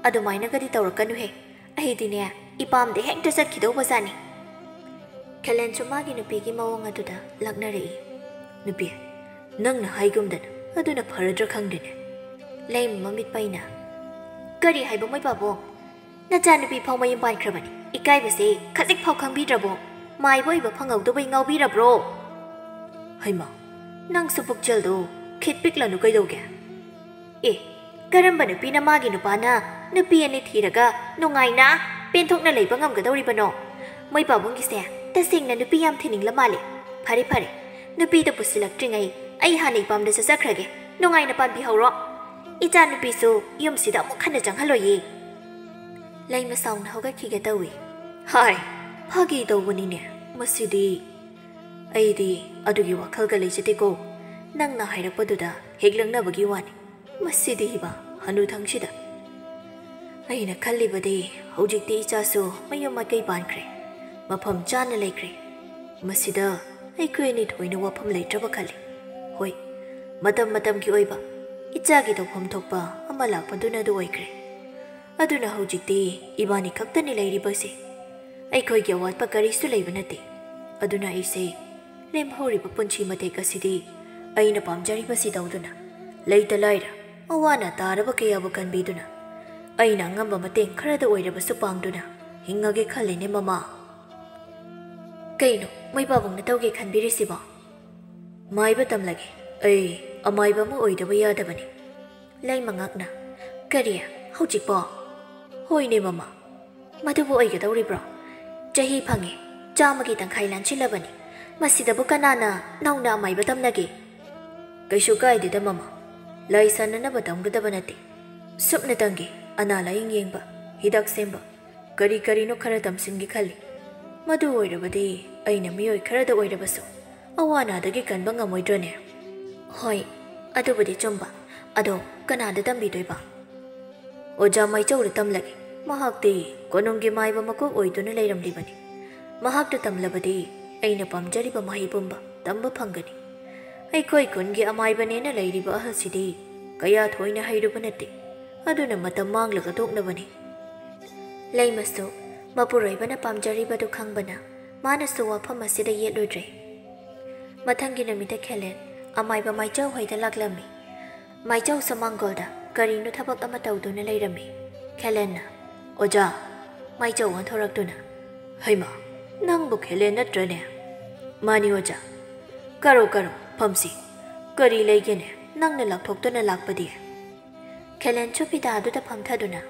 ꯑꯗꯨꯃꯥꯏꯅꯒꯗꯤ ꯇꯧꯔꯛꯀꯅꯨꯍꯦ꯫ ꯑꯩꯗꯤꯅꯦ, ꯏꯄꯥꯝꯗ ꯍꯦꯛꯇ ꯆꯠꯈꯤꯗꯧꯕꯖꯥꯠꯅꯤ꯫" ꯈꯦꯂꯦꯟꯁꯨ ꯃꯥꯒꯤ ꯅꯨꯄꯤꯒꯤ ꯃꯑꯣꯡ ꯑꯗꯨꯗ ꯂꯛꯅꯔꯛꯏ꯫ "ꯅꯨꯄꯤ, ꯅꯪꯅ ꯍꯥꯏꯒꯨꯝꯗꯅ ꯑꯗꯨꯅ ꯐꯔꯗ꯭ꯔꯥ ꯈꯪꯗꯦꯅꯦ꯫" ꯂꯩꯃ ꯃꯃꯤꯠ ꯄꯩꯅ, "ꯀꯔꯤ ꯍꯥꯏꯕ ꯃꯣꯏ ꯄꯥꯕꯨꯡ? ꯅꯆꯥꯅꯨꯄꯤ ꯐꯥꯎ ꯃꯌꯨꯝ ꯄꯥꯟꯈ꯭ꯔꯕꯅꯤ, ꯏꯀꯥꯏꯕꯁꯦ ꯈꯖꯤꯛ ꯐꯥꯎ ꯈꯪꯕꯤꯗ꯭ꯔꯕꯣ? ꯃꯥꯏꯕ ꯑꯣꯏꯕ ꯐꯪꯍꯧꯗꯕꯩ ꯉꯥꯎꯕꯤꯔꯕ꯭ꯔꯣ?" "ꯍꯩꯃꯥ, ꯅꯪꯁꯨ ꯄꯨꯛꯆꯦꯜꯗꯣ ꯈꯤꯠ ꯄꯤꯛꯂꯅꯨ ꯀꯩꯗꯧꯒꯦ?" "ꯑꯦ, ꯀꯔꯝꯕ ꯅꯨꯄꯤꯅ ꯃꯥꯒꯤ ꯅꯨꯄꯥꯅ ꯅꯨꯄꯤ ꯑꯅꯤ ꯊꯤꯔꯒ ꯅꯨꯡꯉꯥꯏꯅ ꯄꯦꯟꯊꯣꯛꯅ ꯂꯩꯕ ꯉꯝꯒꯗꯧꯔꯤꯕꯅꯣ? ꯃꯣꯏ ꯄꯥꯕꯨꯡꯒꯤꯁꯦ ꯇꯁꯦꯡꯅ ꯅꯨꯄꯤ ꯌꯥꯝ ꯊꯤꯅꯤꯡꯂ ꯃꯥꯜꯂꯦ꯫ ꯐꯔꯦ ꯐꯔꯦ, ꯅꯨꯄꯤꯗꯣ ꯄꯨꯁꯤꯜꯂꯛꯇ꯭ꯔꯤꯉꯩ ꯑꯩ ꯍꯥꯟꯅ ꯏꯄꯥꯝꯗ ꯆꯠꯆꯈ꯭ꯔꯒꯦ, ꯅꯨꯡꯉꯥꯏꯅ ꯄꯥꯟꯕꯤꯍꯧꯔꯣ꯫ ꯏꯆꯥ ꯅꯨꯄꯤꯁꯨ ꯌꯨꯝꯁꯤꯗ ꯑꯃꯨꯛ ꯍꯟꯅ ꯆꯪꯍꯜꯂꯣꯏꯌꯦ꯫" ꯂꯩꯃ ꯁꯥꯎꯅ ꯍꯧꯒꯠꯈꯤꯒꯦ ꯇꯧꯏ꯫ "ꯍꯥꯏ, ꯐꯥꯒꯤ ꯇꯧꯕꯅꯤꯅꯦ, ꯃꯁꯤꯗꯤ꯫ ꯑꯩꯗꯤ ꯑꯗꯨꯒꯤ ꯋꯥꯈꯜꯒ ꯂꯩꯖꯗꯦꯀꯣ, ꯅꯪꯅ ꯍꯥꯏꯔꯛꯄꯗꯨꯗ ꯍꯦꯛ ꯂꯛꯅꯕꯒꯤ ꯋꯥꯅꯤ꯫ ꯃꯁꯤꯗꯤ ꯏꯕ ꯍꯅꯨꯊꯪꯁꯤꯗ꯫ ꯑꯩꯅ ꯈꯜꯂꯤꯕꯗꯤ ꯍꯧꯖꯤꯛꯇꯤ ꯏꯆꯥꯁꯨ ꯃꯌꯨꯝ ꯃꯀꯩ ꯄꯥꯟꯈ꯭ꯔꯦ, ꯃꯐꯝ ꯆꯥꯅ ꯂꯩꯈ꯭ꯔꯦ꯫ ꯃꯁꯤꯗ ꯑꯩꯈꯣꯏ ꯑꯅꯤ ꯊꯣꯏꯅ ꯋꯥꯐꯝ ꯂꯩꯇ꯭ꯔꯕ ꯈꯜꯂꯤ꯫ ꯍꯣꯏ, ꯃꯇꯝ ꯃꯇꯝꯒꯤ ꯑꯣꯏꯕ ꯏꯆꯥꯒꯤ ꯇꯧꯐꯝ ꯊꯣꯛꯄ ꯑꯃ ꯂꯥꯛꯄꯗꯨꯅ ꯑꯗꯨ ꯑꯣꯏꯈ꯭ꯔꯦ꯫ ꯑꯗꯨꯅ ꯍꯧꯖꯤꯛꯇꯤ ꯏꯕꯥꯅꯤ ꯈꯛꯇꯅꯤ ꯂꯩꯔꯤꯕꯁꯦ꯫ ꯑꯩꯈꯣꯏꯒꯤ ꯑꯋꯥꯠꯄ ꯀꯔꯤꯁꯨ ꯂꯩꯕ ꯅꯠꯇꯦ꯫ ꯑꯗꯨꯅ ꯑꯩꯁꯦ ꯂꯦꯝꯍꯧꯔꯤꯕ ꯄꯨꯟꯁꯤ ꯃꯇꯦꯛ ꯑꯁꯤꯗꯤ ꯑꯩꯅ ꯄꯥꯝꯖꯔꯤꯕꯁꯤ ꯇꯧꯗꯨꯅ, ꯂꯩꯇ ꯂꯥꯏꯔ, ꯑꯋꯥ ꯑꯅꯥ ꯇꯥꯔꯕ ꯀꯌꯥꯕꯨ ꯀꯟꯕꯤꯗꯨꯅ, ꯑꯩꯅ ꯑꯉꯝꯕ ꯃꯇꯦꯡ ꯈꯔꯗ ꯑꯣꯏꯔꯕꯁꯨ ꯄꯥꯡꯗꯨꯅ ꯍꯤꯡꯉꯒꯦ ꯈꯜꯂꯤꯅꯦ, ꯃꯃꯥ꯫" "ꯀꯩꯅꯣ ꯃꯣꯏ ꯄꯥꯕꯨꯡꯅ ꯇꯧꯒꯦ ꯈꯟꯕꯤꯔꯤꯁꯤꯕꯣ?" "ꯃꯥꯏꯕ ꯇꯝꯂꯒꯦ꯫ ꯑꯩ ꯑꯃꯥꯏꯕ ꯑꯃ ꯑꯣꯏꯗꯕ ꯌꯥꯗꯕꯅꯤ꯫" ꯂꯩꯃꯉꯥꯛꯅ, "ꯀꯔꯤ? ꯍꯧꯖꯤꯛꯄꯣ?" "ꯍꯣꯏꯅꯦ, ꯃꯃꯥ꯫" "ꯃꯗꯨꯕꯨ ꯑꯣꯏꯒꯗꯧꯔꯤꯕ꯭ꯔꯣ? ꯆꯍꯤ ꯐꯪꯉꯦ, ꯆꯥꯝꯃꯒꯤ ꯇꯪꯈꯥꯏ ꯂꯥꯟꯁꯤꯜꯂꯕꯅꯤ꯫ ꯃꯁꯤꯗꯕꯨ ꯀꯅꯥꯅ ꯅꯧꯅ ꯑꯃꯥꯏꯕ ꯇꯝꯅꯒꯦ?" "ꯀꯩꯁꯨ ꯀꯥꯏꯗꯦꯗ, ꯃꯃꯥ꯫ ꯂꯥꯏ ꯁꯥꯟꯅꯅꯕ ꯇꯝꯒꯗꯕ ꯅꯠꯇꯦ꯫ ꯁꯨꯞꯅꯇꯪꯒꯤ ꯑꯅꯥ ꯂꯥꯏꯌꯦꯡ ꯌꯦꯡꯕ, ꯍꯤꯗꯥꯛ ꯁꯦꯝꯕ, ꯀꯔꯤ ꯀꯔꯤꯅꯣ ꯈꯔ ꯇꯝꯁꯤꯟꯒꯦ ꯈꯜꯂꯤ꯫ ꯃꯗꯨ ꯑꯣꯏꯔꯕꯗꯤ ꯑꯩꯅ ꯃꯤꯑꯣꯏ ꯈꯔꯗ ꯑꯣꯏꯔꯕꯁꯨ ꯑꯋꯥ ꯑꯅꯥꯗꯒꯤ ꯀꯟꯕ ꯉꯝꯃꯣꯏꯗ꯭ꯔꯣꯅꯦ?" "ꯍꯣꯏ, ꯑꯗꯨꯕꯨꯗꯤ ꯆꯨꯝꯕ꯫ ꯑꯗꯣ ꯀꯅꯥꯗ ꯇꯝꯕꯤꯗꯣꯏꯕ?" "ꯑꯣꯖꯥ ꯃꯩꯆꯧꯗ ꯇꯝꯂꯒꯦ꯫ ꯃꯍꯥꯛꯇꯤ ꯀꯣꯅꯨꯡꯒꯤ ꯃꯥꯏꯕ ꯃꯀꯣꯛ ꯑꯣꯏꯗꯨꯅ ꯂꯩꯔꯝꯂꯤꯕꯅꯤ꯫ ꯃꯍꯥꯛꯇ ꯇꯝꯂꯕꯗꯤ ꯑꯩꯅ ꯄꯥꯝꯖꯔꯤꯕ ꯃꯍꯩ ꯄꯨꯝꯕ ꯇꯝꯕ ꯐꯪꯒꯅꯤ꯫ ꯑꯩꯈꯣꯏ ꯈꯨꯟꯒꯤ ꯑꯃꯥꯏꯕꯅꯦꯅ ꯂꯩꯔꯤꯕ ꯑꯍꯜꯁꯤꯗꯤ ꯀꯌꯥ ꯊꯣꯏꯅ ꯍꯩꯔꯨꯕ ꯅꯠꯇꯦ꯫ ꯑꯗꯨꯅ ꯃꯇꯝ ꯃꯥꯡꯂꯒ ꯇꯣꯛꯅꯕꯅꯤ꯫" ꯂꯩꯃꯁꯨ ꯃꯄꯨꯔꯣꯏꯕꯅ ꯄꯥꯝꯖꯔꯤꯕꯗꯨ ꯈꯪꯕꯅ ꯃꯥꯅꯁꯨ ꯋꯥꯐꯝ ꯑꯁꯤꯗ ꯌꯦꯠꯂꯨꯗ꯭ꯔꯦ꯫ ꯃꯊꯪꯒꯤ ꯅꯨꯃꯤꯠꯇ ꯈꯦꯂꯦꯟ ꯑꯃꯥꯏꯕ ꯃꯥꯏꯆꯧ ꯍꯣꯏꯗ ꯂꯥꯛꯂꯝꯃꯤ꯫ ꯃꯥꯏꯆꯧꯁꯨ ꯃꯥꯡꯒꯣꯜꯗ ꯀꯔꯤꯅꯣ ꯊꯕꯛ ꯑꯃ ꯇꯧꯗꯨꯅ ꯂꯩꯔꯝꯃꯤ꯫ ꯈꯦꯂꯦꯟꯅ, "ꯑꯣꯖꯥ!" ꯃꯥꯏꯆꯧ ꯑꯣꯟꯊꯣꯔꯛꯇꯨꯅ, "ꯍꯩꯃꯥ, ꯅꯪꯕꯨ ꯈꯦꯂꯦꯟ ꯅꯠꯇ꯭ꯔꯅꯦ?" "ꯃꯥꯅꯤ ꯑꯣꯖꯥ꯫ ꯀꯔꯣ ꯀꯔꯣ, ꯐꯝꯁꯤ꯫ ꯀꯔꯤ ꯂꯩꯒꯦꯅꯦ, ꯅꯪꯅ ꯂꯥꯎꯊꯣꯛꯇꯨꯅ ꯂꯥꯛꯄꯗꯤ?" ꯈꯦꯂꯦꯟꯁꯨ ꯐꯤꯗꯥꯗꯨꯗ ꯐꯝꯊꯗꯨꯅ,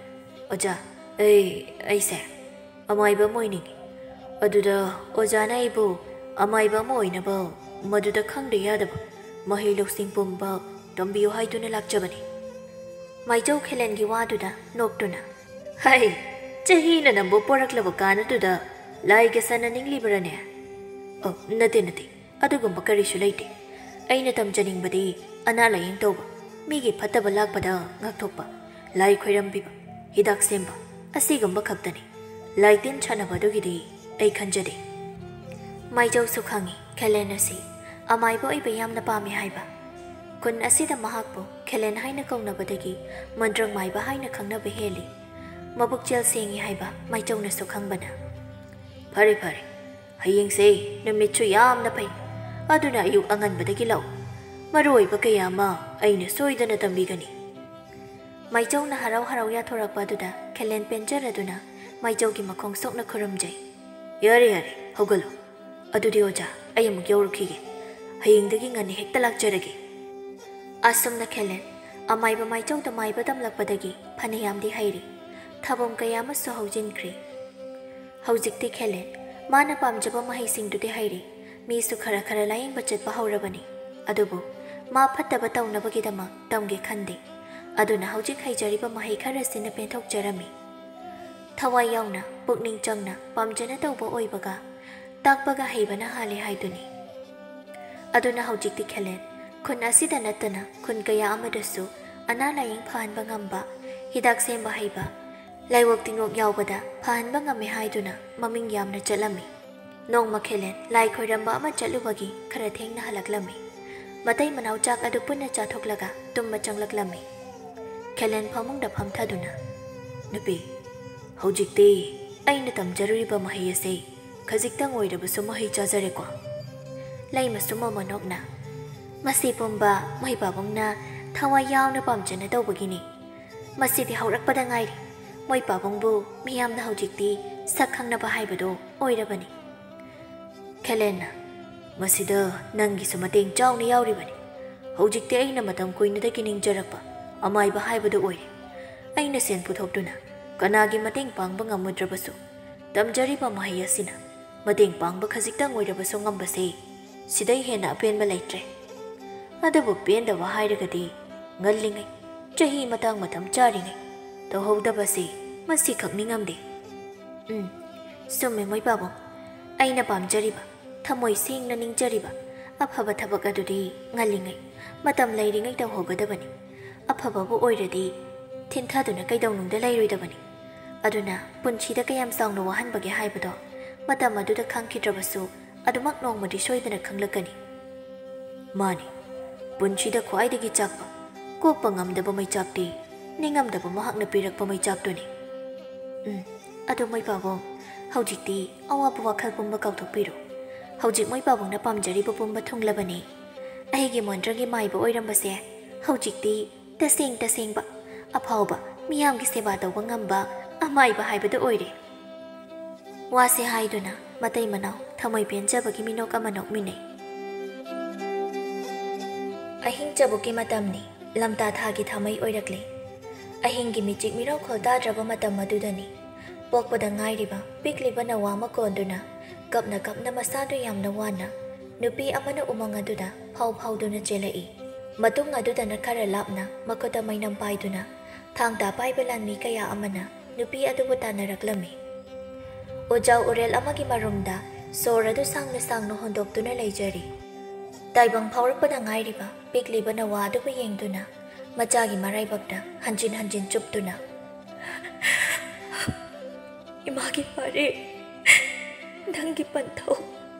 "ꯑꯣꯖꯥ, ꯑꯩ, ꯑꯩꯁꯦ ꯑꯃꯥꯏꯕ ꯑꯃ ꯑꯣꯏꯅꯤꯡꯉꯤ꯫ ꯑꯗꯨꯗ ꯑꯣꯖꯥꯅ ꯑꯩꯕꯨ ꯑꯃꯥꯏꯕ ꯑꯃ ꯑꯣꯏꯅꯕ ꯃꯗꯨꯗ ꯈꯪꯗ ꯌꯥꯗꯕ ꯃꯍꯩ ꯂꯧꯁꯤꯡ ꯄꯨꯝꯕ ꯇꯝꯕꯤꯌꯨ ꯍꯥꯏꯗꯨꯅ ꯂꯥꯛꯆꯕꯅꯤ꯫" ꯃꯥꯏꯆꯧ ꯈꯦꯂꯦꯟꯒꯤ ꯋꯥꯗꯨꯗ ꯅꯣꯛꯇꯨꯅ, "ꯍꯥꯏ, ꯆꯍꯤꯅ ꯅꯝꯕ ꯄꯣꯔꯛꯂꯕ ꯀꯥꯟꯅꯗꯨꯗ ꯂꯥꯏꯒ ꯁꯥꯟꯅꯅꯤꯡꯂꯤꯕ꯭ꯔꯅꯦ?" "ꯑꯣ, ꯅꯠꯇꯦ, ꯅꯠꯇꯦ, ꯑꯗꯨꯒꯨꯝꯕ ꯀꯔꯤꯁꯨ ꯂꯩꯇꯦ꯫ ꯑꯩꯅ ꯇꯝꯖꯅꯤꯡꯕꯗꯤ ꯑꯅꯥ ꯂꯥꯌꯦꯡ ꯇꯧꯕ, ꯃꯤꯒꯤ ꯐꯠꯇꯕ ꯂꯥꯛꯄꯗ ꯉꯥꯛꯊꯣꯛꯄ, ꯂꯥꯏ ꯈꯣꯏꯔꯝꯕꯤꯕ, ꯍꯤꯗꯥꯛ ꯁꯦꯝꯕ, ꯑꯁꯤꯒꯨꯝꯕ ꯈꯛꯇꯅꯤ꯫ ꯂꯥꯏꯇꯤꯟ ꯁꯥꯟꯅꯕ ꯑꯗꯨꯒꯤꯗꯤ ꯑꯩ ꯈꯟꯖꯗꯦ꯫" ꯃꯥꯏꯆꯧꯁꯨ ꯈꯪꯏ ꯈꯦꯂꯦꯟ ꯑꯁꯤ ꯑꯃꯥꯏꯕ ꯑꯣꯏꯕ ꯌꯥꯝꯅ ꯄꯥꯝꯃꯤ ꯍꯥꯏꯕ꯫ ꯈꯨꯟ ꯑꯁꯤꯗ ꯃꯍꯥꯛꯄꯨ ꯈꯦꯂꯦꯟ ꯍꯥꯏꯅ ꯀꯧꯅꯕꯗꯒꯤ ꯃꯟꯇ꯭ꯔꯪ ꯃꯥꯏꯕ ꯍꯥꯏꯅ ꯈꯪꯅꯕ ꯍꯦꯜꯂꯤ꯫ ꯃꯕꯨꯛꯆꯦꯜ ꯁꯦꯡꯏ ꯍꯥꯏꯕ ꯃꯥꯏꯆꯧꯅꯁꯨ ꯈꯪꯕꯅ, "ꯐꯔꯦ, ꯐꯔꯦ, ꯍꯌꯦꯡꯁꯦ ꯅꯨꯃꯤꯠꯁꯨ ꯌꯥꯝꯅ ꯐꯩ, ꯑꯗꯨꯅ ꯑꯌꯨꯛ ꯑꯉꯟꯕꯗꯒꯤ ꯂꯥꯛꯎ꯫ ꯃꯔꯨ ꯑꯣꯏꯕ ꯀꯌꯥ ꯑꯃ ꯑꯩꯅ ꯁꯣꯏꯗꯅ ꯇꯝꯕꯤꯒꯅꯤ꯫" ꯃꯥꯏꯆꯧꯅ ꯍꯔꯥꯎ ꯍꯔꯥꯎ ꯌꯥꯊꯣꯔꯛꯄ ꯑꯗꯨꯗ ꯈꯦꯂꯦꯟ ꯄꯦꯟꯖꯔꯗꯨꯅ ꯃꯥꯏꯆꯧꯒꯤ ꯃꯈꯣꯡ ꯁꯣꯛꯅ ꯈꯨꯔꯨꯝꯖꯩ꯫ "ꯌꯥꯔꯦ, ꯌꯥꯔꯦ, ꯍꯧꯒꯠꯂꯣ꯫ ꯑꯗꯨꯗꯤ ꯑꯣꯖꯥ, ꯑꯩ ꯑꯃꯨꯛ ꯌꯧꯔꯨꯈꯤꯒꯦ꯫ ꯍꯌꯦꯡꯗꯒꯤ ꯉꯟꯅ ꯍꯦꯛꯇ ꯂꯥꯛꯆꯔꯒꯦ꯫" ꯑꯁꯨꯝꯅ ꯈꯦꯂꯦꯟ ꯑꯃꯥꯏꯕ ꯃꯥꯏꯆꯧꯗ ꯃꯥꯏꯕ ꯇꯝꯂꯛꯄꯗꯒꯤ ꯐꯅꯌꯥꯝꯗꯤ ꯍꯩꯔꯦ꯫ ꯊꯧꯐꯝ ꯀꯌꯥ ꯑꯃꯁꯨ ꯍꯧꯖꯤꯟꯈ꯭ꯔꯦ꯫ ꯍꯧꯖꯤꯛꯇꯤ ꯈꯦꯂꯦꯟ ꯃꯥꯅ ꯄꯥꯝꯖꯕ ꯃꯍꯩꯁꯤꯡꯗꯨꯗꯤ ꯍꯩꯔꯦ꯫ ꯃꯤꯁꯨ ꯈꯔ ꯈꯔ ꯂꯥꯌꯦꯡꯕ ꯆꯠꯄ ꯍꯧꯔꯕꯅꯤ꯫ ꯑꯗꯨꯕꯨ ꯃꯥ ꯐꯠꯇꯕ ꯇꯧꯅꯕꯒꯤꯗꯃꯛ ꯇꯝꯒꯦ ꯈꯟꯗꯦ꯫ ꯑꯗꯨꯅ ꯍꯧꯖꯤꯛ ꯍꯩꯖꯔꯤꯕ ꯃꯍꯩ ꯈꯔꯁꯤꯅ ꯄꯦꯟꯊꯣꯛꯆꯔꯝꯃꯤ꯫ ꯊꯋꯥꯏ ꯌꯥꯎꯅ, ꯄꯨꯛꯅꯤꯡ ꯆꯪꯅ, ꯄꯥꯝꯖꯅ ꯇꯧꯕ ꯑꯣꯏꯕꯒ ꯇꯥꯛꯄꯒ ꯍꯩꯕꯅ ꯍꯥꯜꯂꯤ ꯍꯥꯏꯗꯨꯅꯤ꯫ ꯑꯗꯨꯅ ꯍꯧꯖꯤꯛꯇꯤ ꯈꯦꯂꯦꯟ ꯈꯨꯟ ꯑꯁꯤꯗ ꯅꯠꯇꯅ ꯈꯨꯟ ꯀꯌꯥ ꯑꯃꯗꯁꯨ ꯑꯅꯥ ꯂꯥꯌꯦꯡ ꯐꯍꯟꯕ ꯉꯝꯕ, ꯍꯤꯗꯥꯛ ꯁꯦꯝꯕ ꯍꯩꯕ, ꯂꯥꯏꯋꯣꯛ ꯇꯤꯟꯋꯣꯛ ꯌꯥꯎꯕꯗ ꯐꯍꯟꯕ ꯉꯝꯃꯤ ꯍꯥꯏꯗꯨꯅ ꯃꯃꯤꯡ ꯌꯥꯝꯅ ꯆꯠꯂꯝꯃꯤ꯫ ꯅꯣꯡꯃ ꯈꯦꯂꯦꯟ ꯂꯥꯏ ꯈꯣꯏꯔꯝꯕ ꯑꯃ ꯆꯠꯂꯨꯕꯒꯤ ꯈꯔ ꯊꯦꯡꯅ ꯍꯜꯂꯛꯂꯝꯃꯤ꯫ ꯃꯇꯩ ꯃꯅꯥꯎ ꯆꯥꯛ ꯑꯗꯨ ꯄꯨꯟꯅ ꯆꯥꯊꯣꯛꯂꯒ ꯇꯨꯝꯕ ꯆꯪꯂꯛꯂꯝꯃꯤ꯫ ꯈꯦꯂꯦꯟ ꯐꯃꯨꯡꯗ ꯐꯝꯊꯗꯨꯅ, "ꯅꯨꯄꯤ, ꯍꯧꯖꯤꯛꯇꯤ ꯑꯩꯅ ꯇꯝꯖꯔꯨꯔꯤꯕ ꯃꯍꯩ ꯑꯁꯤ ꯈꯖꯤꯛꯇꯪ ꯑꯣꯏꯔꯕꯁꯨ ꯃꯍꯩ ꯆꯥꯖꯔꯦꯀꯣ꯫ ꯂꯩꯃꯁꯨ ꯃꯃꯣꯟ ꯅꯣꯛꯅ, "ꯃꯁꯤ ꯄꯨꯝꯕ ꯃꯣꯏ ꯄꯥꯕꯨꯡꯅ ꯊꯋꯥꯏ ꯌꯥꯎꯅ ꯄꯥꯝꯖꯅ ꯇꯧꯕꯒꯤꯅꯤ꯫ ꯃꯁꯤꯗꯤ ꯍꯧꯔꯛꯄꯗ ꯉꯥꯏꯔꯤ꯫ ꯃꯣꯏ ꯄꯥꯕꯨꯡꯕꯨ ꯃꯤꯌꯥꯝꯅ ꯍꯧꯖꯤꯛꯇꯤ ꯁꯛ ꯈꯪꯅꯕ ꯍꯥꯏꯕꯗꯨ ꯑꯣꯏꯔꯕꯅꯤ꯫" ꯈꯦꯂꯦꯟꯅ, "ꯃꯁꯤꯗ ꯅꯪꯒꯤꯁꯨ ꯃꯇꯦꯡ ꯆꯥꯎꯅ ꯌꯥꯎꯔꯤꯕꯅꯤ꯫ ꯍꯧꯖꯤꯛꯇꯤ ꯑꯩꯅ ꯃꯇꯝ ꯀꯨꯏꯅꯗꯒꯤ ꯅꯤꯡꯖꯔꯛꯄ ꯑꯃꯥꯏꯕ ꯍꯥꯏꯕꯗꯨ ꯑꯣꯏꯔꯦ꯫ ꯑꯩꯅ ꯁꯦꯟ ꯄꯨꯊꯣꯛꯇꯨꯅ ꯀꯅꯥꯒꯤ ꯃꯇꯦꯡ ꯄꯥꯡꯕ ꯉꯝꯃꯨꯗ꯭ꯔꯕꯁꯨ, ꯇꯝꯖꯔꯤꯕ ꯃꯍꯩ ꯑꯁꯤꯅ ꯃꯇꯦꯡ ꯄꯥꯡꯕ ꯈꯖꯤꯛꯇꯪ ꯑꯣꯏꯔꯕꯁꯨ ꯉꯝꯕꯁꯦ, ꯁꯤꯗꯩ ꯍꯦꯟꯅ ꯑꯄꯦꯟꯕ ꯂꯩꯇ꯭ꯔꯦ꯫ ꯑꯗꯨꯕꯨ ꯄꯦꯟꯗꯕ ꯍꯥꯏꯔꯒꯗꯤ, ꯉꯜꯂꯤꯉꯩ, ꯆꯍꯤ ꯃꯇꯥꯡ ꯃꯇꯝ ꯆꯥꯔꯤꯉꯩ ꯇꯧꯍꯧꯗꯕꯁꯤ, ꯃꯁꯤꯈꯛ ꯅꯤꯡꯉꯝꯗꯦ꯫" "ꯎꯝ, ꯆꯨꯝꯃꯦ ꯃꯣꯏ ꯄꯥꯕꯨꯡ꯫ ꯑꯩꯅ ꯄꯥꯝꯖꯔꯤꯕ, ꯊꯃꯣꯏ ꯁꯦꯡꯅ ꯅꯤꯡꯖꯔꯤꯕ ꯑꯐꯕ ꯊꯕꯛ ꯑꯗꯨꯗꯤ ꯉꯜꯂꯤꯉꯩ, ꯃꯇꯝ ꯂꯩꯔꯤꯉꯩ ꯇꯧꯍꯧꯒꯗꯕꯅꯤ꯫ ꯑꯐꯕꯕꯨ ꯑꯣꯏꯔꯗꯤ ꯊꯤꯟꯊꯗꯨꯅ ꯀꯩꯗꯧꯅꯨꯡꯗ ꯂꯩꯔꯣꯏꯗꯕꯅꯤ꯫ ꯑꯗꯨꯅ ꯄꯨꯟꯁꯤꯗ ꯀꯌꯥꯝ ꯆꯥꯎꯅ ꯋꯥꯍꯟꯕꯒꯦ ꯍꯥꯏꯕꯗꯣ ꯃꯇꯝ ꯑꯗꯨꯗ ꯈꯪꯈꯤꯗ꯭ꯔꯕꯁꯨ, ꯑꯗꯨꯃꯛ ꯅꯣꯡꯃꯗꯤ ꯁꯣꯏꯗꯅ ꯈꯪꯂꯛꯀꯅꯤ꯫" "ꯃꯥꯅꯤ, ꯄꯨꯟꯁꯤꯗ ꯈ꯭ꯋꯥꯏꯗꯒꯤ ꯆꯥꯛꯄ, ꯀꯣꯛꯄ ꯉꯝꯗꯕ ꯃꯩꯆꯥꯛꯇꯤ ꯅꯤꯡꯉꯝꯗꯕ ꯃꯍꯥꯛꯅ ꯄꯤꯔꯛꯄ ꯃꯩꯆꯥꯛꯇꯨꯅꯤ꯫" "ꯎꯝ, ꯑꯗꯨ ꯃꯣꯏ ꯄꯥꯕꯨꯡ, ꯍꯧꯖꯤꯛꯇꯤ ꯑꯋꯥꯕ ꯋꯥꯈꯜ ꯄꯨꯝꯕ ꯀꯥꯎꯊꯣꯛꯄꯤꯔꯣ꯫ ꯍꯧꯖꯤꯛ ꯃꯣꯏ ꯄꯥꯕꯨꯡꯅ ꯄꯥꯝꯖꯔꯤꯕ ꯄꯨꯝꯕ ꯊꯨꯡꯂꯕꯅꯤ꯫ ꯑꯩꯒꯤ ꯃꯣꯟꯗ꯭ꯔꯪꯒꯤ ꯃꯥꯏꯕ ꯑꯣꯏꯔꯝꯕꯁꯦ ꯍꯧꯖꯤꯛꯇꯤ ꯇꯁꯦꯡ ꯇꯁꯦꯡꯕ ꯑꯐꯥꯎꯕ, ꯃꯤꯌꯥꯝꯒꯤ ꯁꯦꯕꯥ ꯇꯧꯕ ꯉꯝꯕ ꯑꯃꯥꯏꯕ ꯍꯥꯏꯕꯗꯨ ꯑꯣꯏꯔꯦ꯫" ꯋꯥꯁꯦ ꯍꯥꯏꯗꯨꯅ ꯃꯇꯩ ꯃꯅꯥꯎ ꯊꯃꯣꯏ ꯄꯦꯟꯖꯕꯒꯤ ꯃꯤꯅꯣꯛ ꯑꯃ ꯅꯣꯛꯃꯤꯟꯅꯩ꯫ ꯑꯍꯤꯡ ꯆꯕꯨꯛꯀꯤ ꯃꯇꯝꯅꯤ꯫ ꯂꯝꯇꯥ ꯊꯥꯒꯤ ꯊꯥꯃꯩ ꯑꯣꯏꯔꯛꯂꯤ꯫ ꯑꯍꯤꯡꯒꯤ ꯃꯤꯆꯤꯛ ꯃꯤꯔꯥꯎꯈꯣꯜ ꯇꯥꯗ꯭ꯔꯕ ꯃꯇꯝ ꯑꯗꯨꯗꯅꯤ꯫ ꯄꯣꯛꯄꯗ ꯉꯥꯏꯔꯤꯕ ꯄꯤꯛꯂꯤꯕ ꯅꯋꯥ ꯑꯃ ꯀꯣꯟꯗꯨꯅ, ꯀꯞꯅ ꯀꯞꯅ ꯃꯁꯥꯗꯨ ꯌꯥꯝꯅ ꯋꯥꯅ, ꯅꯨꯄꯤ ꯑꯃꯅ ꯎꯃꯪ ꯑꯗꯨꯗ ꯐꯥꯎ ꯐꯥꯎꯗꯨꯅ ꯆꯦꯜꯂꯛꯏ꯫ ꯃꯇꯨꯡ ꯑꯗꯨꯗꯅ ꯈꯔ ꯂꯥꯞꯅ ꯃꯈꯨꯠꯇ ꯃꯩꯅꯝ ꯄꯥꯏꯗꯨꯅ ꯊꯥꯡ ꯇꯥ ꯄꯥꯏꯕ ꯂꯥꯟꯃꯤ ꯀꯌꯥ ꯑꯃꯅ ꯅꯨꯄꯤ ꯑꯗꯨꯕꯨ ꯇꯥꯟꯅꯔꯛꯂꯝꯃꯤ꯫ ꯎꯖꯥꯎ ꯎꯔꯦꯜ ꯑꯃꯒꯤ ꯃꯔꯨꯝꯗ ꯁꯣꯔ ꯑꯗꯨ ꯁꯥꯡꯅ ꯁꯥꯡꯅ ꯍꯣꯟꯗꯣꯛꯇꯨꯅ ꯂꯩꯖꯔꯤ꯫ ꯇꯥꯏꯕꯪ ꯐꯥꯎꯔꯛꯄꯗ ꯉꯥꯏꯔꯤꯕ ꯄꯤꯛꯂꯤꯕ ꯅꯋꯥ ꯑꯗꯨꯕꯨ ꯌꯦꯡꯗꯨꯅ ꯃꯆꯥꯒꯤ ꯃꯔꯥꯏꯕꯛꯇ ꯍꯟꯖꯤꯟ ꯍꯟꯖꯤꯟ ꯆꯨꯞꯇꯨꯅ, "ꯏꯃꯥꯒꯤ ꯄꯥꯔꯦ, ꯅꯪꯒꯤ ꯄꯟꯊꯧ,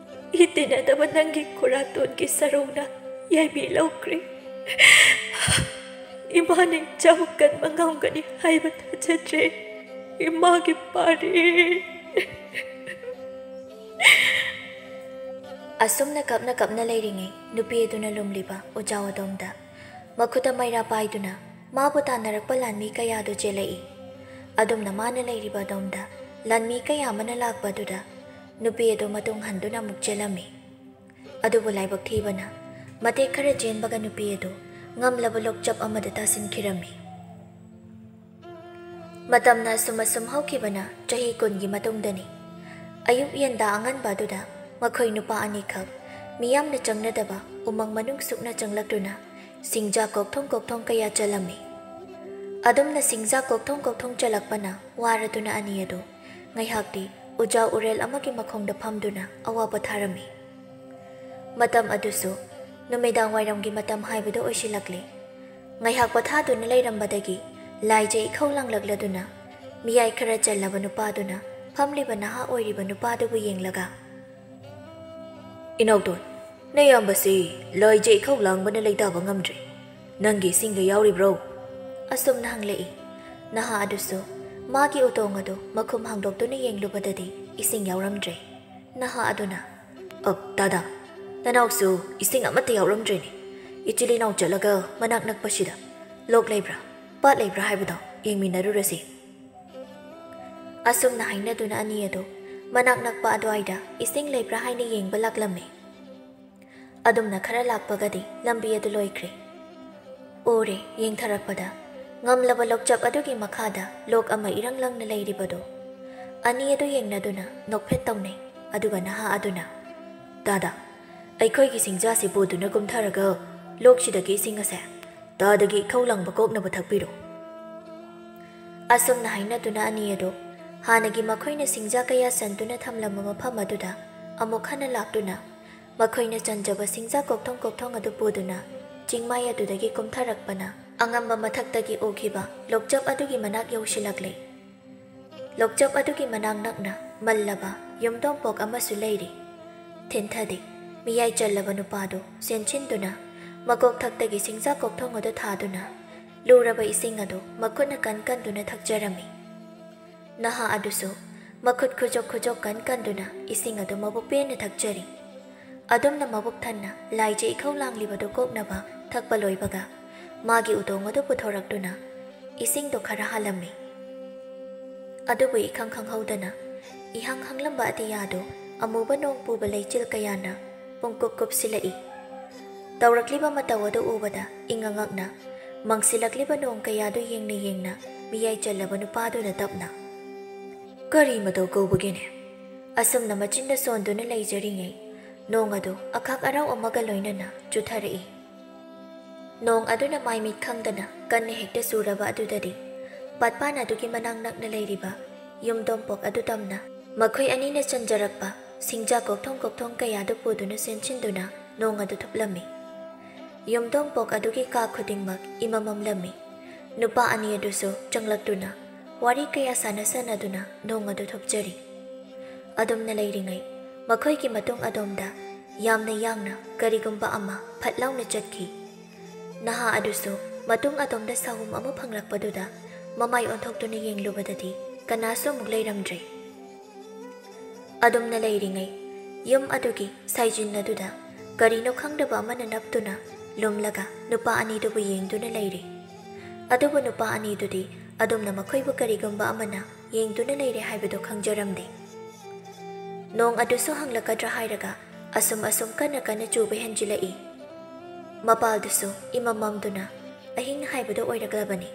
ꯏ ꯇꯤꯟꯅꯗꯕ ꯅꯪꯒꯤ ꯈꯨꯔꯥꯇꯣꯟꯒꯤ ꯁꯔꯧꯅ ꯌꯥꯏꯕꯤ ꯂꯧꯈ꯭ꯔꯦ꯫ ꯏꯃꯥ ꯅꯤꯡꯆꯥꯎ ꯀꯟꯕ ꯉꯝꯒꯅꯤ ꯍꯥꯏꯕ ꯊꯥꯖꯗ꯭ꯔꯦ꯫ ꯏꯃꯥꯒꯤ ꯄꯥꯔꯦ꯫" ꯑꯁꯨꯝꯅ ꯀꯞꯅ ꯀꯞꯅ ꯂꯩꯔꯤꯉꯩ, ꯅꯨꯄꯤ ꯑꯗꯨꯅ ꯂꯨꯝꯂꯤꯕ ꯎꯖꯥꯎ ꯑꯗꯣꯝꯗ ꯃꯈꯨꯠꯇ ꯃꯩꯔꯥ ꯄꯥꯏꯗꯨꯅ ꯃꯥꯕꯨ ꯇꯥꯟꯅꯔꯛꯄ ꯂꯥꯟꯃꯤ ꯀꯌꯥꯗꯨ ꯆꯦꯜꯂꯛꯏ꯫ ꯑꯗꯨꯝꯅ ꯃꯥꯅ ꯂꯩꯔꯤꯕ ꯑꯗꯣꯝꯗ ꯂꯥꯟꯃꯤ ꯀꯌꯥ ꯑꯃꯅ ꯂꯥꯛꯄ ꯑꯗꯨꯗ ꯅꯨꯄꯤ ꯑꯗꯨ ꯃꯇꯨꯡ ꯍꯟꯗꯨꯅ ꯑꯃꯨꯛ ꯆꯦꯜꯂꯝꯃꯤ꯫ ꯑꯗꯨꯕꯨ ꯂꯥꯏꯕꯛ ꯊꯤꯕꯅ, ꯃꯇꯦꯛ ꯈꯔ ꯆꯦꯟꯕꯒ ꯅꯨꯄꯤ ꯑꯗꯨ ꯉꯝꯂꯕ ꯂꯣꯛꯆꯞ ꯑꯃꯗ ꯇꯥꯁꯤꯟꯈꯤꯔꯝꯃꯤ꯫ ꯃꯇꯝꯅ ꯑꯁꯨꯝ ꯑꯁꯨꯝ ꯍꯧꯈꯤꯕꯅ ꯆꯍꯤ ꯀꯨꯟꯒꯤ ꯃꯇꯨꯡꯗꯅꯤ꯫ ꯑꯌꯨꯛ ꯌꯦꯟꯗꯥ ꯑꯉꯟꯕ ꯑꯗꯨꯗ ꯃꯈꯣꯏ ꯅꯨꯄꯥ ꯑꯅꯤꯈꯛ ꯃꯤꯌꯥꯝꯅ ꯆꯪꯅꯗꯕ ꯎꯃꯪ ꯃꯅꯨꯡ ꯁꯨꯛꯅ ꯆꯪꯂꯛꯇꯨꯅ ꯁꯤꯡꯖꯥ ꯀꯣꯛꯊꯣꯡ ꯀꯣꯛꯊꯣꯡ ꯀꯌꯥ ꯆꯜꯂꯝꯃꯤ꯫ ꯑꯗꯨꯝꯅ ꯁꯤꯡꯖꯥ ꯀꯣꯛꯊꯣꯡ ꯀꯣꯛꯊꯣꯡ ꯆꯜꯂꯛꯄꯅ ꯋꯥꯔꯗꯨꯅ ꯑꯅꯤ ꯑꯗꯨ ꯉꯥꯏꯍꯥꯛꯇꯤ ꯎꯖꯥ ꯎꯔꯦꯜ ꯑꯃꯒꯤ ꯃꯈꯣꯡꯗ ꯐꯝꯗꯨꯅ ꯑꯋꯥ ꯄꯣꯊꯥꯔꯝꯃꯤ꯫ ꯃꯇꯝ ꯑꯗꯨꯁꯨ ꯅꯨꯃꯤꯗꯥꯡ ꯋꯥꯏꯔꯝꯒꯤ ꯃꯇꯝ ꯍꯥꯏꯕꯗꯨ ꯑꯣꯏꯁꯤꯜꯂꯛꯂꯦ꯫ ꯉꯥꯏꯍꯥꯛ ꯄꯣꯊꯥꯗꯨꯅ ꯂꯩꯔꯝꯕꯗꯒꯤ ꯂꯥꯏꯖ ꯏꯈꯧ ꯂꯥꯡꯂꯛꯂꯗꯨꯅ ꯃꯤꯌꯥꯏ ꯈꯔ ꯆꯜꯂꯕ ꯅꯨꯄꯥꯗꯨꯅ ꯐꯝꯂꯤꯕ ꯅꯍꯥ ꯑꯣꯏꯔꯤꯕ ꯅꯨꯄꯥꯗꯨꯕꯨ ꯌꯦꯡꯂꯒ, "ꯏꯅꯥꯎꯇꯣꯟ, ꯅꯌꯥꯝꯕꯁꯤ ꯂꯥꯏꯖ ꯏꯈꯧ ꯂꯥꯡꯕꯅ ꯂꯩꯇꯥꯕ ꯉꯝꯗ꯭ꯔꯦ꯫ ꯅꯪꯒꯤ ꯏꯁꯤꯡꯒ ꯌꯥꯎꯔꯤꯕ꯭ꯔꯣ?" ꯑꯁꯨꯝꯅ ꯍꯪꯂꯛꯏ꯫ ꯅꯍꯥ ꯑꯗꯨꯁꯨ ꯃꯥꯒꯤ ꯎꯇꯣꯡ ꯑꯗꯨ ꯃꯈꯨꯝ ꯍꯥꯡꯗꯣꯛꯇꯨꯅ ꯌꯦꯡꯂꯨꯕꯗꯗꯤ ꯏꯁꯤꯡ ꯌꯥꯎꯔꯝꯗ꯭ꯔꯦ꯫ ꯅꯍꯥ ꯑꯗꯨꯅ, "ꯑꯞ, ꯗꯥꯗꯥ, ꯅꯅꯥꯎꯁꯨ ꯏꯁꯤꯡ ꯑꯃꯠꯇ ꯌꯥꯎꯔꯝꯗ꯭ꯔꯦꯅꯦ꯫ ꯏꯆꯤꯜ ꯏꯅꯥꯎ ꯆꯠꯂꯒ ꯃꯅꯥꯛ ꯅꯛꯄꯁꯤꯗ ꯂꯣꯛ ꯂꯩꯕ꯭ꯔꯥ, ꯄꯥꯠ ꯂꯩꯕ꯭ꯔꯥ ꯍꯥꯏꯕꯗꯣ ꯌꯦꯡꯃꯤꯟꯅꯔꯨꯔꯁꯤ꯫" ꯑꯁꯨꯝꯅ ꯍꯥꯏꯅꯗꯨꯅ ꯑꯅꯤ ꯑꯗꯨ ꯃꯅꯥꯛ ꯅꯛꯄ ꯑꯗꯨꯋꯥꯏꯗ ꯏꯁꯤꯡ ꯂꯩꯕ꯭ꯔꯥ ꯍꯥꯏꯅ ꯌꯦꯡꯕ ꯂꯥꯛꯂꯝꯃꯤ꯫ ꯑꯗꯨꯝꯅ ꯈꯔ ꯂꯥꯛꯄꯒꯗꯤ ꯂꯝꯕꯤ ꯑꯗꯨ ꯂꯣꯏꯈ꯭ꯔꯦ꯫ ꯎꯔꯦ, ꯌꯦꯡꯊꯔꯛꯄꯗ ꯉꯝꯂꯕ ꯂꯣꯛꯆꯞ ꯑꯗꯨꯒꯤ ꯃꯈꯥꯗ ꯂꯣꯛ ꯑꯃ ꯏꯔꯪ ꯂꯪꯅ ꯂꯩꯔꯤꯕꯗꯨ꯫ ꯑꯅꯤ ꯑꯗꯨ ꯌꯦꯡꯅꯗꯨꯅ ꯅꯣꯛꯐꯦꯠ ꯇꯧꯅꯩ꯫ ꯑꯗꯨꯒ ꯅꯍꯥ ꯑꯗꯨꯅ, "ꯗꯥꯗꯥ, ꯑꯩꯈꯣꯏꯒꯤ ꯁꯤꯡꯖꯥꯁꯤ ꯄꯨꯗꯨꯅ ꯀꯨꯝꯊꯔꯒ ꯂꯣꯛꯁꯤꯗꯒꯤ ꯏꯁꯤꯡ ꯑꯁꯦ ꯇꯥꯗꯒꯤ ꯏꯈꯧ ꯂꯪꯕ ꯀꯣꯛꯅꯕ ꯊꯛꯄꯤꯔꯣ꯫" ꯑꯁꯨꯝꯅ ꯍꯥꯏꯅꯗꯨꯅ ꯑꯅꯤ ꯑꯗꯨ ꯍꯥꯟꯅꯒꯤ ꯃꯈꯣꯏꯅ ꯁꯤꯡꯖꯥ ꯀꯌꯥ ꯆꯟꯗꯨꯅ ꯊꯝꯂꯝꯕ ꯃꯐꯝ ꯑꯗꯨꯗ ꯑꯃꯨꯛ ꯍꯟꯅ ꯂꯥꯛꯇꯨꯅ ꯃꯈꯣꯏꯅ ꯆꯟꯖꯕ ꯁꯤꯡꯖꯥ ꯀꯣꯛꯊꯣꯡ ꯀꯣꯛꯊꯣꯡ ꯑꯗꯨ ꯄꯨꯗꯨꯅ ꯆꯤꯡꯃꯥꯏ ꯑꯗꯨꯗꯒꯤ ꯀꯨꯝꯊꯔꯛꯄꯅ ꯑꯉꯝꯕ ꯃꯊꯛꯇꯒꯤ ꯎꯈꯤꯕ ꯂꯣꯛꯆꯞ ꯑꯗꯨꯒꯤ ꯃꯅꯥꯛ ꯌꯧꯁꯤꯜꯂꯛꯂꯦ꯫ ꯂꯣꯛꯆꯞ ꯑꯗꯨꯒꯤ ꯃꯅꯥꯛ ꯅꯛꯅ ꯃꯜꯂꯕ ꯌꯨꯝꯗꯣꯡꯄꯣꯛ ꯑꯃꯁꯨ ꯂꯩꯔꯤ꯫ ꯊꯤꯟꯊꯗꯦ, ꯃꯤꯌꯥꯏ ꯆꯜꯂꯕ ꯅꯨꯄꯥꯗꯨ ꯆꯦꯟꯁꯤꯟꯗꯨꯅ ꯃꯀꯣꯛ ꯊꯛꯇꯒꯤ ꯁꯤꯡꯖꯥ ꯀꯣꯛꯊꯣꯡ ꯑꯗꯨ ꯊꯥꯗꯨꯅ ꯂꯨꯔꯕ ꯏꯁꯤꯡ ꯑꯗꯨ ꯃꯈꯨꯠꯅ ꯀꯟ ꯀꯟꯗꯨꯅ ꯊꯛꯆꯔꯝꯃꯤ꯫ ꯅꯍꯥ ꯑꯗꯨꯁꯨ ꯃꯈꯨꯠ ꯈꯨꯖꯣꯛ ꯈꯨꯖꯣꯛ ꯀꯟ ꯀꯟꯗꯨꯅ ꯏꯁꯤꯡ ꯑꯗꯨ ꯃꯕꯨꯛ ꯄꯦꯟꯅ ꯊꯛꯆꯔꯤ꯫ ꯑꯗꯨꯝꯅ ꯃꯕꯨꯛ ꯊꯟꯅ ꯂꯥꯏꯖ ꯏꯈꯧ ꯂꯥꯡꯂꯤꯕꯗꯨ ꯀꯣꯛꯅꯕ ꯊꯛꯄ ꯂꯣꯏꯕꯒ, ꯃꯥꯒꯤ ꯎꯇꯣꯡ ꯑꯗꯨ ꯄꯨꯊꯣꯔꯛꯇꯨꯅ ꯏꯁꯤꯡꯗꯣ ꯈꯔ ꯍꯥꯜꯂꯝꯃꯤ꯫ ꯑꯗꯨꯕꯨ ꯏꯈꯪ ꯈꯪꯍꯧꯗꯅ ꯏꯍꯪ ꯍꯪꯂꯝꯕ ꯑꯇꯤꯌꯥꯗꯨ ꯑꯃꯨꯕ ꯅꯣꯡ ꯄꯨꯕ ꯂꯩꯆꯤꯜ ꯀꯌꯥꯅ ꯄꯨꯡꯀꯨꯞ ꯀꯨꯞꯁꯤꯜꯂꯛꯏ꯫ ꯇꯧꯔꯛꯂꯤꯕ ꯃꯇꯧ ꯑꯗꯨ ꯎꯕꯗ ꯏꯉꯛ ꯉꯛꯅ ꯃꯪꯁꯤꯜꯂꯛꯂꯤꯕ ꯅꯣꯡ ꯀꯌꯥꯗꯨ ꯌꯦꯡꯅ ꯌꯦꯡꯅ ꯃꯤꯌꯥꯏ ꯆꯜꯂꯕ ꯅꯨꯄꯥꯗꯨꯅ ꯇꯞꯅ, "ꯀꯔꯤ ꯃꯇꯧ ꯀꯧꯕꯒꯦꯅꯦ?" ꯑꯁꯨꯝꯅ ꯃꯆꯤꯟꯗ ꯁꯣꯟꯗꯨꯅ ꯂꯩꯖꯔꯤꯉꯩ, ꯅꯣꯡ ꯑꯗꯨ ꯑꯈꯥꯛ ꯑꯔꯥꯎ ꯑꯃꯒ ꯂꯣꯏꯅꯅ ꯆꯨꯊꯔꯛꯏ꯫ ꯅꯣꯡ ꯑꯗꯨꯅ ꯃꯥꯏ ꯃꯤꯠ ꯈꯪꯗꯅ ꯀꯟꯅ ꯍꯦꯛꯇ ꯆꯨꯔꯕ ꯑꯗꯨꯗꯗꯤ, ꯄꯥꯠꯄꯥꯟ ꯑꯗꯨꯒꯤ ꯃꯅꯥꯛ ꯅꯛꯅ ꯂꯩꯔꯤꯕ ꯌꯨꯝꯗꯣꯡꯄꯣꯛ ꯑꯗꯨ ꯇꯝꯅ ꯃꯈꯣꯏ ꯑꯅꯤꯅ ꯆꯟꯖꯔꯛꯄ ꯁꯤꯡꯖꯥ ꯀꯣꯛꯊꯣꯡ ꯀꯣꯛꯊꯣꯡ ꯀꯌꯥꯗꯨ ꯄꯨꯗꯨꯅ ꯆꯦꯟꯁꯤꯟꯗꯨꯅ ꯅꯣꯡ ꯑꯗꯨ ꯊꯨꯞꯂꯝꯃꯤ꯫ ꯌꯨꯝꯗꯣꯡꯄꯣꯛ ꯑꯗꯨꯒꯤ ꯀꯥ ꯈꯨꯗꯤꯡꯃꯛ ꯏꯃꯝ ꯃꯝꯂꯝꯃꯤ꯫ ꯅꯨꯄꯥ ꯑꯅꯤ ꯑꯗꯨꯁꯨ ꯆꯪꯂꯛꯇꯨꯅ ꯋꯥꯔꯤ ꯀꯌꯥ ꯁꯥꯟꯅ ꯁꯥꯟꯅꯗꯨꯅ ꯅꯣꯡ ꯑꯗꯨ ꯊꯨꯞꯆꯔꯤ꯫ ꯑꯗꯨꯝꯅ ꯂꯩꯔꯤꯉꯩ, ꯃꯈꯣꯏꯒꯤ ꯃꯇꯨꯡ ꯑꯗꯣꯝꯗ ꯌꯥꯝꯅ ꯌꯥꯡꯅ ꯀꯔꯤꯒꯨꯝꯕ ꯑꯃ ꯐꯠ ꯂꯥꯎꯅ ꯆꯠꯈꯤ꯫ ꯅꯍꯥ ꯑꯗꯨꯁꯨ ꯃꯇꯨꯡ ꯑꯗꯣꯝꯗ ꯁꯥꯍꯨꯝ ꯑꯃ ꯐꯪꯂꯛꯄꯗꯨꯗ ꯃꯃꯥꯏ ꯑꯣꯟꯊꯣꯛꯇꯨꯅ ꯌꯦꯡꯂꯨꯕꯗꯗꯤ ꯀꯅꯥꯁꯨ ꯑꯃꯨꯛ ꯂꯩꯔꯝꯗ꯭ꯔꯦ꯫ ꯑꯗꯨꯝꯅ ꯂꯩꯔꯤꯉꯩ, ꯌꯨꯝ ꯑꯗꯨꯒꯤ ꯁꯥꯏꯖꯤꯟ ꯑꯗꯨꯗ ꯀꯔꯤꯅꯣ ꯈꯪꯗꯕ ꯑꯃꯅ ꯅꯞꯇꯨꯅ ꯂꯨꯝꯂꯒ ꯅꯨꯄꯥ ꯑꯅꯤꯗꯨꯕꯨ ꯌꯦꯡꯗꯨꯅ ꯂꯩꯔꯤ꯫ ꯑꯗꯨꯕꯨ ꯅꯨꯄꯥ ꯑꯅꯤꯗꯨꯗꯤ ꯑꯗꯨꯝꯅ ꯃꯈꯣꯏꯕꯨ ꯀꯔꯤꯒꯨꯝꯕ ꯑꯃꯅ ꯌꯦꯡꯗꯨꯅ ꯂꯩꯔꯦ ꯍꯥꯏꯕꯗꯨ ꯈꯪꯖꯔꯝꯗꯦ꯫ ꯅꯣꯡ ꯑꯗꯨꯁꯨ ꯍꯪꯂꯛꯀꯗ꯭ꯔꯥ ꯍꯥꯏꯔꯒ ꯑꯁꯨꯝ ꯑꯁꯨꯝ ꯀꯟꯅ ꯀꯟꯅ ꯆꯨꯕ ꯍꯦꯟꯖꯤꯜꯂꯛꯏ꯫ ꯃꯄꯥꯜꯗꯨꯁꯨ ꯏꯃꯝ ꯃꯝꯗꯨꯅ ꯑꯍꯤꯡ ꯍꯥꯏꯕꯗꯨ ꯑꯣꯏꯔꯛꯂꯕꯅꯤ꯫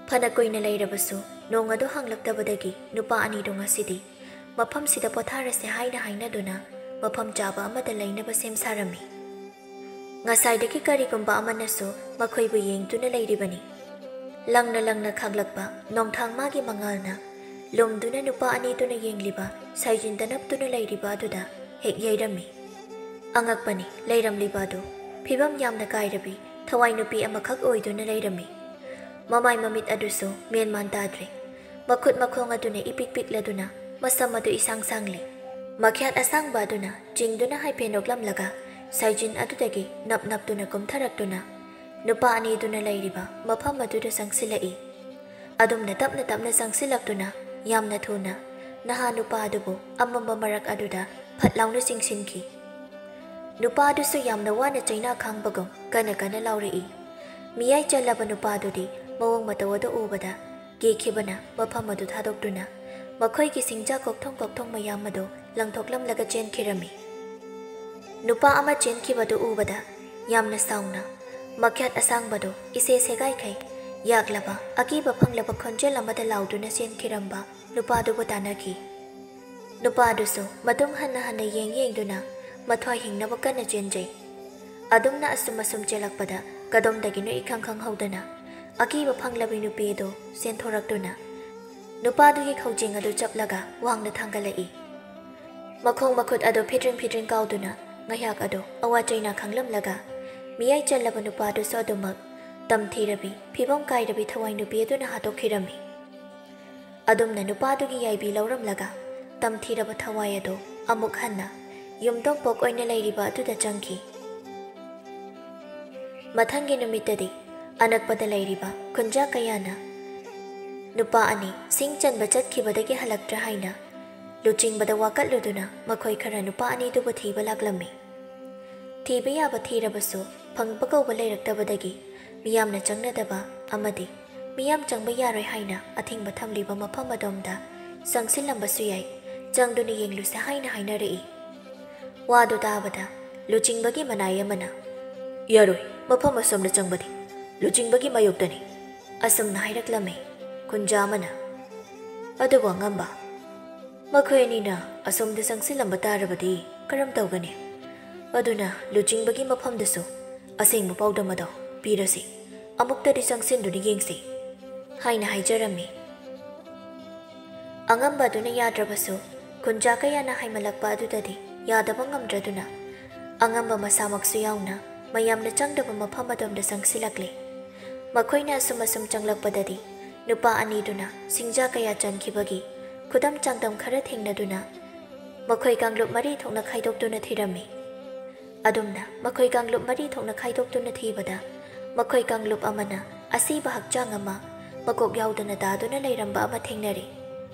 ꯐꯅ ꯀꯨꯏꯅ ꯂꯩꯔꯕꯁꯨ ꯅꯣꯡ ꯑꯗꯨ ꯍꯥꯡꯂꯛꯇꯕꯗꯒꯤ ꯅꯨꯄꯥ ꯑꯅꯤꯗꯨ ꯉꯁꯤꯗꯤ ꯃꯐꯝꯁꯤꯗ ꯄꯣꯊꯥꯔꯁꯦ ꯍꯥꯏꯅ ꯍꯥꯏꯅꯗꯨꯅ ꯃꯐꯝ ꯆꯥꯕ ꯑꯃꯗ ꯂꯩꯅꯕ ꯁꯦꯝ ꯁꯥꯔꯝꯃꯤ꯫ ꯉꯁꯥꯏꯗꯒꯤ ꯀꯔꯤꯒꯨꯝꯕ ꯑꯃꯅꯁꯨ ꯃꯈꯣꯏꯕꯨ ꯌꯦꯡꯗꯨꯅ ꯂꯩꯔꯤꯕꯅꯤ꯫ ꯂꯪꯅ ꯂꯪꯅ ꯈꯥꯛꯂꯛꯄ ꯅꯣꯡꯊꯥꯡ ꯃꯥꯒꯤ ꯃꯉꯥꯜꯅ ꯂꯨꯝꯗꯨꯅ ꯅꯨꯄꯥ ꯑꯅꯤꯗꯨꯅ ꯌꯦꯡꯂꯤꯕ ꯁꯥꯏꯖꯤꯟꯗ ꯅꯞꯇꯨꯅ ꯂꯩꯔꯤꯕ ꯑꯗꯨꯗ ꯍꯦꯛ ꯌꯩꯔꯝꯃꯤ꯫ ꯑꯉꯛꯄꯅꯤ, ꯂꯩꯔꯝꯂꯤꯕ ꯑꯗꯨ ꯐꯤꯕꯝ ꯌꯥꯝꯅ ꯀꯥꯏꯔꯕꯤ ꯊꯋꯥꯏ ꯅꯨꯄꯤ ꯑꯃꯈꯛ ꯑꯣꯏꯗꯨꯅ ꯂꯩꯔꯝꯃꯤ꯫ ꯃꯃꯥꯏ ꯃꯃꯤꯠ ꯑꯗꯨꯁꯨ ꯃꯦꯟꯃꯥꯟ ꯇꯥꯗ꯭ꯔꯦ꯫ ꯃꯈꯨꯠ ꯃꯈꯣꯡ ꯑꯗꯨꯅ ꯏꯄꯤꯛ ꯄꯤꯛꯂꯗꯨꯅ ꯃꯁꯝ ꯑꯗꯨ ꯏꯁꯥꯡ ꯁꯥꯡꯂꯤ꯫ ꯃꯈ꯭ꯌꯥꯠ ꯑꯁꯥꯡꯕ ꯑꯗꯨꯅ ꯆꯤꯡꯗꯨꯅ ꯍꯥꯏꯐꯦꯠ ꯅꯣꯛꯂꯝꯂꯒ ꯁꯥꯏꯖꯤꯟ ꯑꯗꯨꯗꯒꯤ ꯅꯞ ꯅꯞꯇꯨꯅ ꯀꯨꯝꯊꯔꯛꯇꯨꯅ ꯅꯨꯄꯥ ꯑꯅꯤꯗꯨꯅ ꯂꯩꯔꯤꯕ ꯃꯐꯝ ꯑꯗꯨꯗ ꯆꯪꯁꯤꯜꯂꯛꯏ꯫ ꯑꯗꯨꯝꯅ ꯇꯞꯅ ꯇꯞꯅ ꯆꯪꯁꯤꯜꯂꯛꯇꯨꯅ ꯌꯥꯝꯅ ꯊꯨꯅ ꯅꯍꯥ ꯅꯨꯄꯥ ꯑꯗꯨꯕꯨ ꯑꯃꯝꯕ ꯃꯔꯛ ꯑꯗꯨꯗ ꯐꯠ ꯂꯥꯎꯅ ꯆꯤꯡꯁꯤꯟꯈꯤ꯫ ꯅꯨꯄꯥꯗꯨꯁꯨ ꯌꯥꯝꯅ ꯋꯥꯅ ꯆꯩꯅꯥ ꯈꯥꯡꯕꯒꯨꯝ ꯀꯟꯅ ꯀꯟꯅ ꯂꯥꯎꯔꯛꯏ꯫ ꯃꯤꯌꯥꯏ ꯆꯜꯂꯕ ꯅꯨꯄꯥꯗꯨꯗꯤ ꯃꯑꯣꯡ ꯃꯇꯧ ꯑꯗꯨ ꯎꯕꯗ ꯀꯤꯈꯤꯕꯅ ꯃꯐꯝ ꯑꯗꯨ ꯊꯥꯗꯣꯛꯇꯨꯅ ꯃꯈꯣꯏꯒꯤ ꯁꯤꯡꯖꯥ ꯀꯣꯛꯊꯣꯡ ꯀꯣꯛꯊꯣꯡ ꯃꯌꯥꯝ ꯑꯗꯨ ꯂꯪꯊꯣꯛꯂꯝꯂꯒ ꯆꯦꯟꯈꯤꯔꯝꯃꯤ꯫ ꯅꯨꯄꯥ ꯑꯃ ꯆꯦꯟꯈꯤꯕꯗꯨ ꯎꯕꯗ ꯌꯥꯝꯅ ꯁꯥꯎꯅ ꯃꯈ꯭ꯌꯥꯠ ꯑꯁꯥꯡꯕꯗꯨ ꯏꯁꯦ ꯁꯦꯒꯥꯏꯈꯩ ꯌꯥꯛꯂꯕ ꯑꯀꯤꯕ ꯐꯪꯂꯕ ꯈꯣꯟꯖꯦꯜ ꯑꯃꯗ ꯂꯥꯎꯗꯨꯅ ꯆꯦꯟꯈꯤꯔꯝꯕ ꯅꯨꯄꯥꯗꯨꯕꯨ ꯇꯥꯟꯅꯈꯤ꯫ ꯅꯨꯄꯥꯗꯨꯁꯨ ꯃꯇꯨꯡ ꯍꯟꯅ ꯍꯟꯅ ꯌꯦꯡ ꯌꯦꯡꯗꯨꯅ ꯃꯊ꯭ꯋꯥꯏ ꯍꯤꯡꯅꯕ ꯀꯟꯅ ꯆꯦꯟꯖꯩ꯫ ꯑꯗꯨꯝꯅ ꯑꯁꯨꯝ ꯑꯁꯨꯝ ꯆꯦꯜꯂꯛꯄꯗ ꯀꯗꯣꯝꯗꯒꯤꯅꯣ ꯏꯈꯪ ꯈꯪꯍꯧꯗꯅ ꯑꯀꯤꯕ ꯐꯪꯂꯕꯤ ꯅꯨꯄꯤ ꯑꯗꯨ ꯆꯦꯟꯊꯣꯔꯛꯇꯨꯅ ꯅꯨꯄꯥꯗꯨꯒꯤ ꯈꯧꯖꯦꯡ ꯑꯗꯨ ꯆꯞꯂꯒ ꯋꯥꯡꯅ ꯊꯥꯡꯒꯠꯂꯛꯏ꯫ ꯃꯈꯣꯡ ꯃꯈꯨꯠ ꯑꯗꯨ ꯐꯤꯗ꯭ꯔꯤꯡ ꯐꯤꯗ꯭ꯔꯤꯡ ꯀꯥꯎꯗꯨꯅ ꯉꯥꯏꯍꯥꯛ ꯑꯗꯨ ꯑꯋꯥ ꯆꯩꯅꯥ ꯈꯪꯂꯝꯂꯒ ꯃꯤꯌꯥꯏ ꯆꯜꯂꯕ ꯅꯨꯄꯥꯗꯨꯁꯨ ꯑꯗꯨꯃꯛ ꯇꯝꯊꯤꯔꯕꯤ ꯐꯤꯕꯝ ꯀꯥꯏꯔꯕꯤ ꯊꯋꯥꯏ ꯅꯨꯄꯤ ꯑꯗꯨꯅ ꯍꯥꯠꯇꯣꯛꯈꯤꯔꯝꯃꯤ꯫ ꯑꯗꯨꯝꯅ ꯅꯨꯄꯥꯗꯨꯒꯤ ꯌꯥꯏꯕꯤ ꯂꯧꯔꯝꯂꯒ ꯇꯝꯊꯤꯔꯕ ꯊꯋꯥꯏ ꯑꯗꯨ ꯑꯃꯨꯛ ꯍꯟꯅ ꯌꯨꯝꯗꯣꯡꯄꯣꯛ ꯑꯣꯏꯅ ꯂꯩꯔꯤꯕ ꯑꯗꯨꯗ ꯆꯪꯈꯤ꯫ ꯃꯊꯪꯒꯤ ꯅꯨꯃꯤꯠꯇꯗꯤ ꯑꯅꯛꯄꯗ ꯂꯩꯔꯤꯕ ꯈꯨꯟꯖꯥ ꯀꯌꯥꯅ ꯅꯨꯄꯥ ꯑꯅꯤ ꯁꯤꯡ ꯆꯟꯕ ꯆꯠꯈꯤꯕꯗꯒꯤ ꯍꯜꯂꯛꯇ꯭ꯔꯦ ꯍꯥꯏꯅ ꯂꯨꯆꯤꯡꯕꯗ ꯋꯥꯀꯠꯂꯨꯗꯨꯅ ꯃꯈꯣꯏ ꯈꯔ ꯅꯨꯄꯥ ꯑꯅꯤꯗꯨꯕꯨ ꯊꯤꯕ ꯂꯥꯛꯂꯝꯃꯤ꯫ ꯊꯤꯕ ꯌꯥꯕ ꯊꯤꯔꯕꯁꯨ ꯐꯪꯕ ꯀꯧꯕ ꯂꯩꯔꯛꯇꯕꯗꯒꯤ ꯃꯤꯌꯥꯝꯅ ꯆꯪꯅꯗꯕ ꯑꯃꯗꯤ ꯃꯤꯌꯥꯝ ꯆꯪꯕ ꯌꯥꯔꯣꯏ ꯍꯥꯏꯅ ꯑꯊꯤꯡꯕ ꯊꯝꯂꯤꯕ ꯃꯐꯝ ꯑꯗꯣꯝꯗ ꯆꯪꯁꯤꯜꯂꯝꯕꯁꯨ ꯌꯥꯏ, ꯆꯪꯗꯨꯅ ꯌꯦꯡꯂꯨꯁꯦ ꯍꯥꯏꯅ ꯍꯥꯏꯅꯔꯛꯏ꯫ ꯋꯥꯗꯨ ꯇꯥꯕꯗ ꯂꯨꯆꯤꯡꯕꯒꯤ ꯃꯅꯥꯏ ꯑꯃꯅ, "ꯌꯥꯔꯣꯏ, ꯃꯐꯝ ꯑꯁꯣꯝꯗ ꯆꯪꯕꯗꯤ ꯂꯨꯆꯤꯡꯕꯒꯤ ꯃꯥꯌꯣꯛꯇꯅꯤ," ꯑꯁꯨꯝꯅ ꯍꯥꯏꯔꯛꯂꯝꯃꯤ꯫ ꯈꯨꯟꯖꯥ ꯑꯃꯅ, "ꯑꯗꯨꯕꯨ ꯑꯉꯝꯕ, ꯃꯈꯣꯏ ꯑꯅꯤꯅ ꯑꯁꯣꯝꯗ ꯆꯪꯁꯤꯜꯂꯝꯕ ꯇꯥꯔꯕꯗꯤ ꯀꯔꯝ ꯇꯧꯒꯅꯤ? ꯑꯗꯨꯅ ꯂꯨꯆꯤꯡꯕꯒꯤ ꯃꯐꯝꯗꯁꯨ ꯑꯁꯦꯡꯕ ꯄꯥꯎꯗꯝ ꯑꯗꯣ ꯄꯤꯔꯁꯤ, ꯑꯃꯨꯛꯇꯗꯤ ꯆꯪꯁꯤꯟꯗꯨꯅ ꯌꯦꯡꯁꯤ," ꯍꯥꯏꯅ ꯍꯥꯏꯖꯔꯝꯃꯤ꯫ ꯑꯉꯝꯕ ꯑꯗꯨꯅ ꯌꯥꯗ꯭ꯔꯕꯁꯨ, ꯈꯨꯟꯖꯥ ꯀꯌꯥꯅ ꯍꯥꯏꯃꯜꯂꯛꯄ ꯑꯗꯨꯗꯗꯤ ꯌꯥꯗꯕ ꯉꯝꯗ꯭ꯔꯗꯨꯅ, ꯑꯉꯝꯕ ꯃꯁꯥꯃꯛꯁꯨ ꯌꯥꯎꯅ ꯃꯌꯥꯝꯅ ꯆꯪꯗꯕ ꯃꯐꯝ ꯑꯗꯣꯝꯗ ꯆꯪꯁꯤꯜꯂꯛꯂꯦ꯫ ꯃꯈꯣꯏꯅ ꯑꯁꯨꯝ ꯑꯁꯨꯝ ꯆꯪꯂꯛꯄꯗꯗꯤ, ꯅꯨꯄꯥ ꯑꯅꯤꯗꯨꯅ ꯁꯤꯡꯖꯥ ꯀꯌꯥ ꯆꯟꯈꯤꯕꯒꯤ ꯈꯨꯗꯝ ꯆꯥꯡꯗꯝ ꯈꯔ ꯊꯦꯡꯅꯗꯨꯅ, ꯃꯈꯣꯏ ꯀꯥꯡꯂꯨꯞ ꯃꯔꯤ ꯊꯣꯛꯅ ꯈꯥꯏꯗꯣꯛꯇꯨꯅ ꯊꯤꯔꯝꯃꯤ꯫ ꯑꯗꯨꯝꯅ ꯃꯈꯣꯏ ꯀꯥꯡꯂꯨꯞ ꯃꯔꯤ ꯊꯣꯛꯅ ꯈꯥꯏꯗꯣꯛꯇꯨꯅ ꯊꯤꯕꯗ, ꯃꯈꯣꯏ ꯀꯥꯡꯂꯨꯞ ꯑꯃꯅ ꯑꯁꯤꯕ ꯍꯛꯆꯥꯡ ꯑꯃ ꯃꯀꯣꯛ ꯌꯥꯎꯗꯅ ꯇꯥꯗꯨꯅ ꯂꯩꯔꯝꯕ ꯑꯃ ꯊꯦꯡꯅꯔꯦ꯫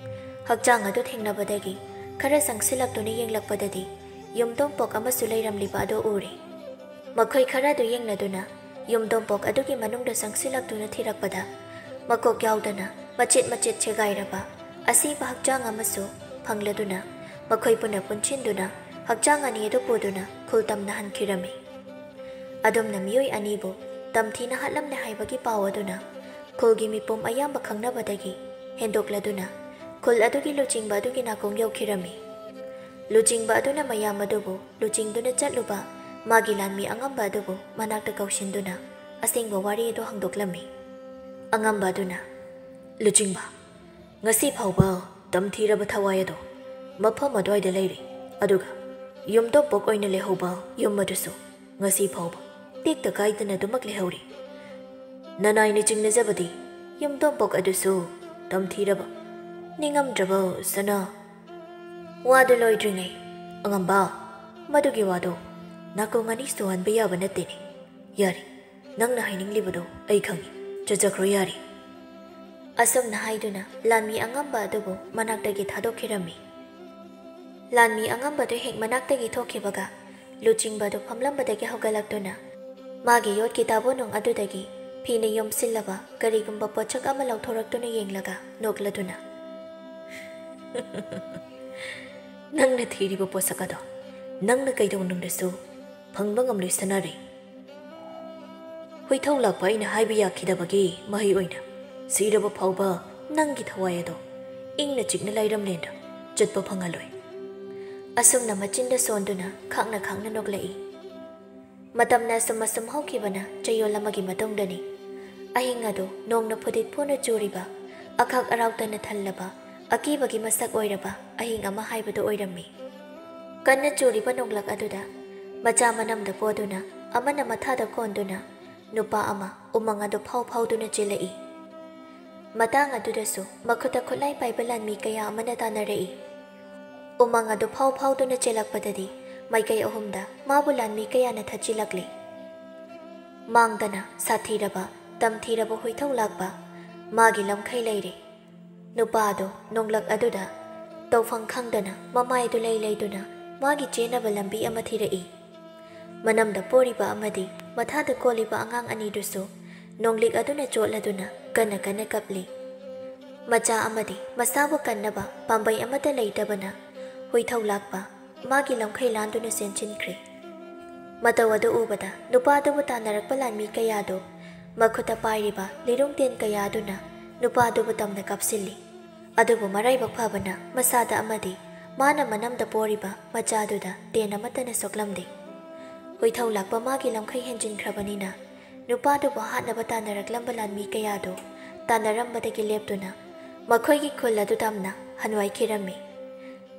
ꯍꯛꯆꯥꯡ ꯑꯗꯨ ꯊꯦꯡꯅꯕꯗꯒꯤ ꯈꯔ ꯆꯪꯁꯤꯜꯂꯛꯇꯨꯅ ꯌꯦꯡꯂꯛꯄꯗꯗꯤ, ꯌꯨꯝꯗꯣꯡꯄꯣꯛ ꯑꯃꯁꯨ ꯂꯩꯔꯝꯂꯤꯕ ꯑꯗꯨ ꯎꯔꯦ꯫ ꯃꯈꯣꯏ ꯈꯔ ꯑꯗꯨ ꯌꯦꯡꯅꯗꯨꯅ ꯌꯨꯝꯗꯣꯡꯄꯣꯛ ꯑꯗꯨꯒꯤ ꯃꯅꯨꯡꯗ ꯆꯪꯁꯤꯜꯂꯛꯇꯨꯅ ꯊꯤꯔꯛꯄꯗ, ꯃꯀꯣꯛ ꯌꯥꯎꯗꯅ ꯃꯆꯦꯠ ꯃꯆꯦꯠ ꯁꯦꯒꯥꯏꯔꯕ ꯑꯁꯤꯕ ꯍꯛꯆꯥꯡ ꯑꯃꯁꯨ ꯐꯪꯂꯗꯨꯅ, ꯃꯈꯣꯏ ꯄꯨꯟꯅ ꯄꯨꯟꯁꯤꯟꯗꯨꯅ ꯍꯛꯆꯥꯡ ꯑꯅꯤ ꯑꯗꯨ ꯄꯨꯗꯨꯅ ꯈꯨꯜ ꯇꯝꯅ ꯍꯟꯈꯤꯔꯝꯃꯤ꯫ ꯑꯗꯨꯝꯅ ꯃꯤꯑꯣꯏ ꯑꯅꯤꯕꯨ ꯇꯝꯊꯤꯅ ꯍꯥꯠꯂꯝꯂꯦ ꯍꯥꯏꯕꯒꯤ ꯄꯥꯎ ꯑꯗꯨꯅ ꯈꯨꯜꯒꯤ ꯃꯤꯄꯨꯝ ꯑꯌꯥꯝꯕ ꯈꯪꯅꯕꯗꯒꯤ ꯍꯦꯟꯗꯣꯛꯂꯗꯨꯅ ꯈꯨꯜ ꯑꯗꯨꯒꯤ ꯂꯨꯆꯤꯡꯕ ꯑꯗꯨꯒꯤ ꯅꯥꯀꯣꯡ ꯌꯧꯈꯤꯔꯝꯃꯤ꯫ ꯂꯨꯆꯤꯡꯕ ꯑꯗꯨꯅ ꯃꯌꯥꯝ ꯑꯗꯨꯕꯨ ꯂꯨꯆꯤꯡꯗꯨꯅ ꯆꯠꯂꯨꯕ ꯃꯥꯒꯤ ꯂꯥꯟꯃꯤ ꯑꯉꯝꯕ ꯑꯗꯨꯕꯨ ꯃꯅꯥꯛꯇ ꯀꯧꯁꯤꯟꯗꯨꯅ ꯑꯁꯦꯡꯕ ꯋꯥꯔꯤ ꯑꯗꯨ ꯍꯪꯗꯣꯛꯂꯝꯃꯤ꯫ ꯑꯉꯝꯕ ꯑꯗꯨꯅ, "ꯂꯨꯆꯤꯡꯕ, ꯉꯁꯤ ꯐꯥꯎꯕ ꯇꯝꯊꯤꯔꯕ ꯊꯋꯥꯏ ꯑꯗꯣ ꯃꯐꯝ ꯑꯗꯨꯋꯥꯏꯗ ꯂꯩꯔꯤ, ꯑꯗꯨꯒ ꯌꯨꯝꯗꯣꯡꯄꯣꯛ ꯑꯣꯏꯅ ꯂꯩꯍꯧꯕ ꯌꯨꯝ ꯑꯗꯨꯁꯨ ꯉꯁꯤ ꯐꯥꯎꯕ ꯇꯦꯛꯇ ꯀꯥꯏꯗꯅ ꯑꯗꯨꯃꯛ ꯂꯩꯍꯧꯔꯤ꯫ ꯅꯅꯥꯏꯅ ꯆꯤꯡꯅꯖꯕꯗꯤ ꯌꯨꯝꯗꯣꯡꯄꯣꯛ ꯑꯗꯨꯁꯨ ꯇꯝꯊꯤꯔꯕ, ꯅꯤꯡꯉꯝꯗ꯭ꯔꯕ ꯁꯅꯥ"꯫ ꯋꯥꯗꯨ ꯂꯣꯏꯗ꯭ꯔꯤꯉꯩ, "ꯑꯉꯝꯕ, ꯃꯗꯨꯒꯤ ꯋꯥꯗꯣ ꯅꯥꯀꯣꯡ ꯑꯅꯤ ꯁꯨꯍꯟꯕ ꯌꯥꯕ ꯅꯠꯇꯦꯅꯦ꯫ ꯌꯥꯔꯦ, ꯅꯪꯅ ꯍꯥꯏꯅꯤꯡꯂꯤꯕꯗꯣ ꯑꯩ ꯈꯪꯏ꯫ ꯆꯠꯆꯈ꯭ꯔꯣ ꯌꯥꯔꯦ"꯫ ꯑꯁꯨꯝꯅ ꯍꯥꯏꯗꯨꯅ ꯂꯥꯟꯃꯤ ꯑꯉꯝꯕ ꯑꯗꯨꯕꯨ ꯃꯅꯥꯛꯇꯒꯤ ꯊꯥꯗꯣꯛꯈꯤꯔꯝꯃꯤ꯫ ꯂꯥꯟꯃꯤ ꯑꯉꯝꯕꯗꯨ ꯍꯦꯛ ꯃꯅꯥꯛꯇꯒꯤ ꯊꯣꯛꯈꯤꯕꯒ, ꯂꯨꯆꯤꯡꯕꯗꯨ ꯐꯝꯂꯝꯕꯗꯒꯤ ꯍꯧꯒꯠꯂꯛꯇꯨꯅ ꯃꯥꯒꯤ ꯌꯣꯠꯀꯤ ꯇꯥꯕꯣꯅꯨꯡ ꯑꯗꯨꯗꯒꯤ ꯐꯤꯅ ꯌꯣꯝꯁꯤꯜꯂꯕ ꯀꯔꯤꯒꯨꯝꯕ ꯄꯣꯠꯁꯛ ꯑꯃ ꯂꯧꯊꯣꯔꯛꯇꯨꯅ ꯌꯦꯡꯂꯒ ꯅꯣꯛꯂꯗꯨꯅ, "ꯅꯪꯅ ꯊꯤꯔꯤꯕ ꯄꯣꯠꯁꯛ ꯑꯗꯣ ꯅꯪꯅ ꯀꯩꯗꯧꯅꯨꯡꯗꯁꯨ ꯐꯪꯕ ꯉꯝꯂꯣꯏ ꯁꯅꯥꯔꯩ꯫ ꯍꯨꯏꯊꯧ ꯂꯥꯛꯄ ꯑꯩꯅ ꯍꯥꯏꯕ ꯌꯥꯈꯤꯗꯕꯒꯤ ꯃꯍꯩ ꯑꯣꯏꯅ ꯁꯤꯔꯕ ꯐꯥꯎꯕ ꯅꯪꯒꯤ ꯊꯋꯥꯏ ꯑꯗꯣ ꯏꯪꯅ ꯆꯤꯛꯅ ꯂꯩꯔꯝꯂꯦꯟꯗ ꯆꯠꯄ ꯐꯪꯍꯜꯂꯣꯏ"꯫ ꯑꯁꯨꯝꯅ ꯃꯆꯤꯟꯗ ꯁꯣꯟꯗꯨꯅ ꯈꯥꯡꯅ ꯈꯥꯡꯅ ꯅꯣꯛꯂꯛꯏ꯫ ꯃꯇꯝꯅ ꯑꯁꯨꯝ ꯑꯁꯨꯝ ꯍꯧꯈꯤꯕꯅ ꯆꯌꯣꯜ ꯑꯃꯒꯤ ꯃꯇꯨꯡꯗꯅꯤ꯫ ꯑꯍꯤꯡ ꯑꯗꯨ ꯅꯣꯡꯅ ꯐꯨꯗꯤꯠ ꯐꯨꯅ ꯆꯨꯔꯤꯕ, ꯑꯈꯥꯛ ꯑꯔꯥꯎꯇꯅ ꯊꯜꯂꯕ, ꯑꯀꯤꯕꯒꯤ ꯃꯁꯛ ꯑꯣꯏꯔꯕ ꯑꯍꯤꯡ ꯑꯃ ꯍꯥꯏꯕꯗꯨ ꯑꯣꯏꯔꯝꯃꯤ꯫ ꯀꯟꯅ ꯆꯨꯔꯤꯕ ꯅꯣꯡꯂꯛ ꯑꯗꯨꯗ ꯃꯆꯥ ꯃꯅꯝꯗ ꯄꯣꯗꯨꯅ, ꯑꯃꯅ ꯃꯊꯥꯗ ꯀꯣꯟꯗꯨꯅ, ꯅꯨꯄꯥ ꯑꯃ ꯎꯃꯪ ꯑꯗꯨ ꯐꯥꯎ ꯐꯥꯎꯗꯨꯅ ꯆꯦꯜꯂꯛꯏ꯫ ꯃꯇꯥꯡ ꯑꯗꯨꯗꯁꯨ ꯃꯈꯨꯠꯇ ꯈꯨꯠꯂꯥꯏ ꯄꯥꯏꯕ ꯂꯥꯟꯃꯤ ꯀꯌꯥ ꯑꯃꯅ ꯇꯥꯟꯅꯔꯛꯏ꯫ ꯎꯃꯪ ꯑꯗꯨ ꯐꯥꯎ ꯐꯥꯎꯗꯨꯅ ꯆꯦꯜꯂꯛꯄꯗꯗꯤ ꯃꯥꯏꯀꯩ ꯑꯍꯨꯝꯗ ꯃꯥꯕꯨ ꯂꯥꯟꯃꯤ ꯀꯌꯥꯅ ꯊꯠꯆꯤꯜꯂꯛꯂꯤ꯫ ꯃꯥꯡꯗꯅ ꯁꯥꯊꯤꯔꯕ, ꯇꯝꯊꯤꯔꯕ ꯍꯨꯏꯊꯧ ꯂꯥꯛꯄ ꯃꯥꯒꯤ ꯂꯝꯈꯩ ꯂꯩꯔꯦ꯫ ꯅꯨꯄꯥ ꯑꯗꯨ ꯅꯣꯡꯂꯛ ꯑꯗꯨꯗ ꯇꯧꯐꯝ ꯈꯪꯗꯅ ꯃꯃꯥꯏꯗꯨ ꯂꯩ ꯂꯩꯗꯨꯅ ꯃꯥꯒꯤ ꯆꯦꯟꯅꯕ ꯂꯝꯕꯤ ꯑꯃ ꯊꯤꯔꯛꯏ꯫ ꯃꯅꯝꯗ ꯄꯣꯔꯤꯕ ꯑꯃꯗꯤ ꯃꯊꯥꯗ ꯀꯣꯜꯂꯤꯕ ꯑꯉꯥꯡ ꯑꯅꯤꯗꯨꯁꯨ ꯅꯣꯡꯂꯤꯛ ꯑꯗꯨꯅ ꯆꯣꯠꯂꯗꯨꯅ ꯀꯟꯅ ꯀꯟꯅ ꯀꯞꯂꯤ꯫ ꯃꯆꯥ ꯑꯃꯗꯤ ꯃꯁꯥꯕꯨ ꯀꯟꯅꯕ ꯄꯥꯝꯕꯩ ꯑꯃꯠꯇ ꯂꯩꯇꯕꯅ ꯍꯨꯏꯊꯧ ꯂꯥꯛꯄ ꯃꯥꯒꯤ ꯂꯝꯈꯩ ꯂꯥꯟꯗꯨꯅ ꯆꯦꯟꯁꯤꯟꯈ꯭ꯔꯦ꯫ ꯃꯇꯧ ꯑꯗꯨ ꯎꯕꯗ ꯅꯨꯄꯥꯗꯨꯕꯨ ꯇꯥꯟꯅꯔꯛꯄ ꯂꯥꯟꯃꯤ ꯀꯌꯥꯗꯨ ꯃꯈꯨꯠꯇ ꯄꯥꯏꯔꯤꯕ ꯂꯤꯔꯨꯡ ꯇꯦꯟ ꯀꯌꯥ ꯑꯗꯨꯅ ꯅꯨꯄꯥꯗꯨꯕꯨ ꯇꯝꯅ ꯀꯥꯞꯁꯤꯜꯂꯤ꯫ ꯑꯗꯨꯕꯨ ꯃꯔꯥꯏꯕꯛ ꯐꯕꯅ ꯃꯁꯥꯗ ꯑꯃꯗꯤ ꯃꯥꯅ ꯃꯅꯝꯗ ꯄꯣꯔꯤꯕ ꯃꯆꯥꯗꯨꯗ ꯇꯦꯟ ꯑꯃꯠꯇꯅ ꯁꯣꯛꯂꯝꯗꯦ꯫ ꯍꯨꯏꯊꯧ ꯂꯥꯛꯄ ꯃꯥꯒꯤ ꯂꯝꯈꯩ ꯍꯦꯟꯖꯤꯟꯈ꯭ꯔꯕꯅꯤꯅ ꯅꯨꯄꯥꯗꯨꯕꯨ ꯍꯥꯠꯅꯕ ꯇꯥꯟꯅꯔꯛꯂꯝꯕ ꯂꯥꯟꯃꯤ ꯀꯌꯥꯗꯨ ꯇꯥꯟꯅꯔꯝꯕꯗꯒꯤ ꯂꯦꯞꯇꯨꯅ ꯃꯈꯣꯏꯒꯤ ꯈꯨꯜ ꯑꯗꯨ ꯇꯝꯅ ꯍꯟꯋꯥꯏꯈꯤꯔꯝꯃꯤ꯫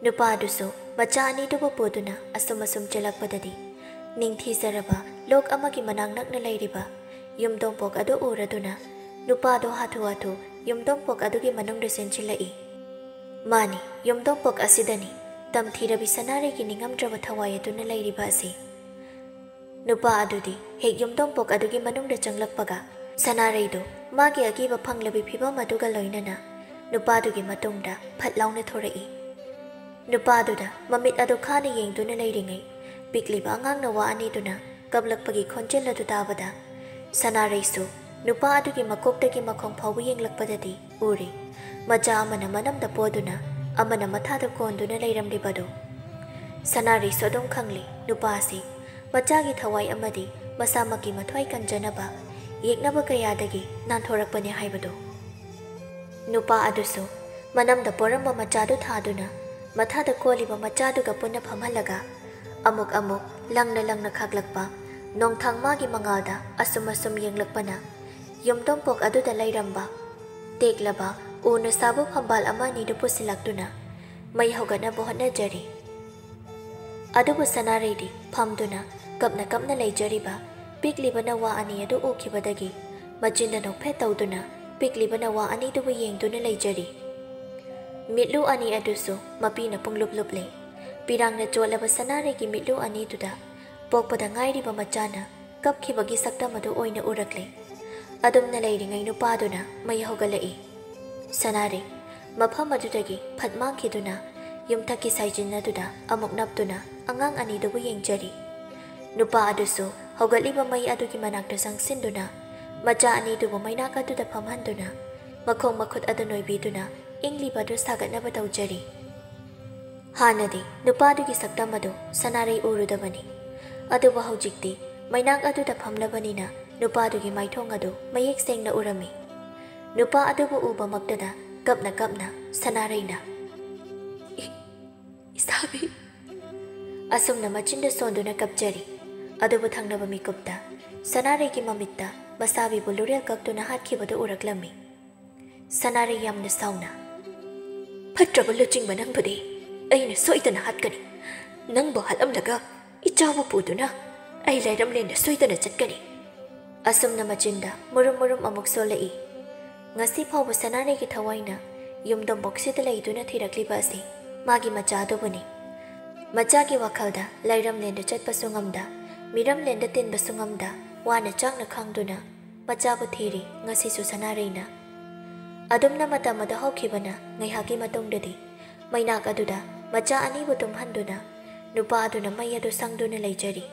ꯅꯨꯄꯥ ꯑꯗꯨꯁꯨ ꯃꯆꯥ ꯑꯅꯤꯗꯨꯕꯨ ꯄꯨꯗꯨꯅ ꯑꯁꯨꯝ ꯑꯁꯨꯝ ꯆꯦꯜꯂꯛꯄꯗꯗꯤ ꯅꯤꯡꯊꯤꯖꯔꯕ ꯂꯣꯛ ꯑꯃꯒꯤ ꯃꯅꯥꯛ ꯅꯛꯅ ꯂꯩꯔꯤꯕ ꯌꯨꯝꯗꯣꯡꯄꯣꯛ ꯑꯗꯨ ꯎꯔꯗꯨꯅ ꯅꯨꯄꯥꯗꯣ ꯍꯥꯊꯨ ꯍꯥꯊꯨ ꯌꯨꯝꯗꯣꯡꯄꯣꯛ ꯑꯗꯨꯒꯤ ꯃꯅꯨꯡꯗ ꯆꯦꯟꯁꯤꯜꯂꯛꯏ꯫ ꯃꯥꯅꯤ, ꯌꯨꯝꯗꯣꯡꯄꯣꯛ ꯑꯁꯤꯗꯅꯤ ꯇꯝꯊꯤꯔꯕꯤ ꯁꯅꯥꯔꯩꯒꯤ ꯅꯤꯡꯉꯝꯗ꯭ꯔꯕ ꯊꯋꯥꯏ ꯑꯗꯨꯅ ꯂꯩꯔꯤꯕ ꯑꯁꯤ꯫ ꯅꯨꯄꯥ ꯑꯗꯨꯗꯤ ꯍꯦꯛ ꯌꯨꯝꯗꯣꯡꯄꯣꯛ ꯑꯗꯨꯒꯤ ꯃꯅꯨꯡꯗ ꯆꯪꯂꯛꯄꯒ ꯁꯅꯥꯔꯩꯗꯨ ꯃꯥꯒꯤ ꯑꯀꯤꯕ ꯐꯪꯂꯕꯤ ꯐꯤꯚꯝ ꯑꯗꯨꯒ ꯂꯣꯏꯅꯅ ꯅꯨꯄꯥꯗꯨꯒꯤ ꯃꯇꯨꯡꯗ ꯐꯠ ꯂꯥꯎꯅ ꯊꯣꯔꯛꯏ꯫ ꯅꯨꯄꯥꯗꯨꯗ ꯃꯃꯤꯠ ꯑꯗꯨ ꯈꯥꯅ ꯌꯦꯡꯗꯨꯅ ꯂꯩꯔꯤꯉꯩ ꯄꯤꯛꯂꯤꯕ ꯑꯉꯥꯡ ꯅꯋꯥ ꯑꯅꯤꯗꯨꯅ ꯀꯞꯂꯛꯄꯒꯤ ꯈꯣꯟꯖꯦꯜ ꯑꯗꯨ ꯇꯥꯕꯗ ꯁꯅꯥꯔꯩꯁꯨ ꯅꯨꯄꯥ ꯑꯗꯨꯒꯤ ꯃꯀꯣꯛꯇꯒꯤ ꯃꯈꯣꯡ ꯐꯥꯎꯕ ꯌꯦꯡꯂꯛꯄꯗꯗꯤ ꯎꯔꯤ ꯃꯆꯥ ꯑꯃꯅ ꯃꯅꯝꯗ ꯄꯣꯗꯨꯅ ꯑꯃꯅ ꯃꯊꯥꯗ ꯀꯣꯟꯗꯨꯅ ꯂꯩꯔꯝꯂꯤꯕꯗꯨ꯫ ꯁꯅꯥꯔꯩꯁꯨ ꯑꯗꯨꯝ ꯈꯪꯂꯤ ꯅꯨꯄꯥ ꯑꯁꯤ ꯃꯆꯥꯒꯤ ꯊꯋꯥꯏ ꯑꯃꯗꯤ ꯃꯁꯥꯃꯛꯀꯤ ꯃꯊ꯭ꯋꯥꯏ ꯀꯟꯖꯅꯕ ꯌꯦꯛꯅꯕ ꯀꯌꯥꯗꯒꯤ ꯅꯥꯟꯊꯣꯔꯛꯄꯅꯤ ꯍꯥꯏꯕꯗꯨ꯫ ꯅꯨꯄꯥ ꯑꯗꯨꯁꯨ ꯃꯅꯝꯗ ꯄꯣꯔꯝꯕ ꯃꯆꯥꯗꯨ ꯊꯥꯗꯨꯅ ꯃꯊꯥꯗ ꯀꯣꯜꯂꯤꯕ ꯃꯆꯥꯗꯨꯒ ꯄꯨꯟꯅ ꯐꯝꯍꯜꯂꯒ ꯑꯃꯨꯛ ꯑꯃꯨꯛ ꯂꯪꯅ ꯂꯪꯅ ꯈꯥꯛꯂꯛꯄ ꯅꯣꯡꯊꯥꯡ ꯃꯥꯒꯤ ꯃꯉꯥꯜꯗ ꯑꯁꯨꯝ ꯑꯁꯨꯝ ꯌꯦꯡꯂꯛꯄꯅ ꯌꯨꯝꯗꯣꯡꯄꯣꯛ ꯑꯗꯨꯗ ꯂꯩꯔꯝꯕ ꯇꯦꯛꯂꯕ ꯎꯅ ꯁꯥꯕ ꯐꯝꯕꯥꯜ ꯑꯃ ꯑꯅꯤꯗꯨ ꯄꯨꯁꯤꯜꯂꯛꯇꯨꯅ ꯃꯩ ꯍꯧꯒꯠꯅꯕ ꯍꯣꯠꯅꯖꯔꯤ꯫ ꯑꯗꯨꯕꯨ ꯁꯅꯥꯔꯩꯗꯤ ꯐꯝꯗꯨꯅ ꯀꯞꯅ ꯀꯞꯅ ꯂꯩꯖꯔꯤꯕ ꯄꯤꯛꯂꯤꯕ ꯅꯋꯥ ꯑꯅꯤ ꯑꯗꯨ ꯎꯈꯤꯕꯗꯒꯤ ꯃꯆꯤꯟꯗ ꯅꯣꯛꯐꯦꯠ ꯇꯧꯗꯨꯅ ꯄꯤꯛꯂꯤꯕ ꯅꯋꯥ ꯑꯅꯤꯗꯨꯕꯨ ꯌꯦꯡꯗꯨꯅ ꯂꯩꯖꯔꯤ꯫ ꯃꯤꯠꯂꯨ ꯑꯅꯤ ꯑꯗꯨꯁꯨ ꯃꯄꯤꯅ ꯄꯨꯡꯂꯨꯞ ꯂꯨꯞꯂꯦ꯫ ꯄꯤꯔꯥꯡꯅ ꯆꯣꯠꯂꯕ ꯁꯅꯥꯔꯩꯒꯤ ꯃꯤꯠꯂꯨ ꯑꯅꯤꯗꯨꯗ ꯄꯣꯛꯄꯗ ꯉꯥꯏꯔꯤꯕ ꯃꯆꯥꯅ ꯀꯞꯈꯤꯕꯒꯤ ꯁꯛꯇꯝ ꯑꯗꯨ ꯑꯣꯏꯅ ꯎꯔꯛꯂꯦ꯫ ꯑꯗꯨꯝꯅ ꯂꯩꯔꯤꯉꯩ ꯅꯨꯄꯥꯗꯨꯅ ꯃꯩ ꯍꯧꯒꯠꯂꯛꯏ꯫ ꯁꯅꯥꯔꯩ ꯃꯐꯝ ꯑꯗꯨꯗꯒꯤ ꯐꯠ ꯃꯥꯡꯈꯤꯗꯨꯅ ꯌꯨꯝꯊꯛꯀꯤ ꯁꯥꯏꯖꯤꯟ ꯑꯗꯨꯗ ꯑꯃꯨꯛ ꯅꯞꯇꯨꯅ ꯑꯉꯥꯡ ꯑꯅꯤꯗꯨꯕꯨ ꯌꯦꯡꯖꯔꯤ꯫ ꯅꯨꯄꯥ ꯑꯗꯨꯁꯨ ꯍꯧꯒꯠꯂꯤꯕ ꯃꯩ ꯑꯗꯨꯒꯤ ꯃꯅꯥꯛꯇ ꯆꯪꯁꯤꯟꯗꯨꯅ ꯃꯆꯥ ꯑꯅꯤꯗꯨꯕꯨ ꯃꯩꯅꯥꯛ ꯑꯗꯨꯗ ꯐꯝꯍꯟꯗꯨꯅ ꯃꯈꯣꯡ ꯃꯈꯨꯠ ꯑꯗꯨ ꯅꯣꯏꯕꯤꯗꯨꯅ ꯏꯪꯂꯤꯕ ꯑꯗꯨ ꯁꯥꯒꯠꯅꯕ ꯇꯧꯖꯔꯤ꯫ ꯍꯥꯟꯅꯗꯤ ꯅꯨꯄꯥꯗꯨꯒꯤ ꯁꯛꯇꯝ ꯑꯗꯨ ꯁꯅꯥꯔꯩ ꯎꯔꯨꯗꯕꯅꯤ, ꯑꯗꯨꯕꯨ ꯍꯧꯖꯤꯛꯇꯤ ꯃꯩꯅꯥꯛ ꯑꯗꯨꯗ ꯐꯝꯂꯕꯅꯤꯅ ꯅꯨꯄꯥꯗꯨꯒꯤ ꯃꯥꯏꯊꯣꯡ ꯑꯗꯨ ꯃꯌꯦꯛ ꯁꯦꯡꯅ ꯎꯔꯝꯃꯤ꯫ ꯅꯨꯄꯥ ꯑꯗꯨꯕꯨ ꯎꯕꯃꯛꯇꯗ ꯀꯞꯅ ꯀꯞꯅ ꯁꯅꯥꯔꯩꯅ, "ꯏ-, ꯏꯁꯥꯕꯤ!" ꯑꯁꯨꯝꯅ ꯃꯆꯤꯟꯗ ꯁꯣꯟꯗꯨꯅ ꯀꯞꯆꯔꯤ꯫ ꯑꯗꯨꯕꯨ ꯊꯪꯅꯕ ꯃꯤꯀꯨꯞꯇ ꯁꯅꯥꯔꯩꯒꯤ ꯃꯃꯤꯠꯇ ꯃꯁꯥꯕꯤꯕꯨ ꯂꯨꯔꯦꯜ ꯀꯛꯇꯨꯅ ꯍꯥꯠꯈꯤꯕꯗꯨ ꯎꯔꯛꯂꯝꯃꯤ꯫ ꯁꯅꯥꯔꯩ ꯌꯥꯝꯅ ꯁꯥꯎꯅ, "ꯐꯠꯇ꯭ꯔꯕ ꯂꯨꯆꯤꯡꯕ ꯅꯪꯕꯨꯗꯤ ꯑꯩꯅ ꯁꯣꯏꯗꯅ ꯍꯥꯠꯀꯅꯤ꯫ ꯅꯪꯕꯨ ꯍꯥꯠꯂꯝꯂꯒ ꯏꯆꯥꯕꯨ ꯄꯨꯗꯨꯅ ꯑꯩ ꯂꯩꯔꯝꯂꯦꯟꯗ ꯁꯣꯏꯗꯅ ꯆꯠꯀꯅꯤ꯫" ꯑꯁꯨꯝꯅ ꯃꯆꯤꯟꯗ ꯃꯨꯔꯨꯝ ꯃꯨꯔꯨꯝ ꯑꯃꯨꯛ ꯁꯣꯜꯂꯛꯏ꯫ ꯉꯁꯤ ꯐꯥꯎꯕ ꯁꯅꯥꯔꯩꯒꯤ ꯊꯋꯥꯏꯅ ꯌꯨꯝꯗꯣꯝꯕꯣꯛꯁꯤꯗ ꯂꯩꯗꯨꯅ ꯊꯤꯔꯛꯂꯤꯕ ꯑꯁꯤ ꯃꯥꯒꯤ ꯃꯆꯥ ꯑꯗꯨꯕꯨꯅꯤ꯫ ꯃꯆꯥꯒꯤ ꯋꯥꯈꯜꯗ ꯂꯩꯔꯝꯂꯦꯟꯗ ꯆꯠꯄꯁꯨ ꯉꯝꯗ, ꯃꯤꯔꯝꯂꯦꯟꯗ ꯇꯤꯟꯕꯁꯨ ꯉꯝꯗ, ꯋꯥꯅ ꯆꯥꯛꯅ ꯈꯥꯡꯗꯨꯅ ꯃꯆꯥꯕꯨ ꯊꯤꯔꯤ ꯉꯁꯤꯁꯨ ꯁꯅꯥꯔꯩꯅ꯫ ꯑꯗꯨꯝꯅ ꯃꯇꯝ ꯑꯗꯨ ꯍꯧꯈꯤꯕꯅ ꯉꯥꯏꯍꯥꯛꯀꯤ ꯃꯇꯨꯡꯗꯗꯤ ꯃꯩꯅꯥꯛ ꯑꯗꯨꯗ ꯃꯆꯥ ꯑꯅꯤꯕꯨ ꯇꯨꯝꯍꯟꯗꯨꯅ ꯅꯨꯄꯥ ꯑꯗꯨꯅ ꯃꯩ ꯑꯗꯨ ꯁꯪꯗꯨꯅ ꯂꯩꯖꯔꯤ꯫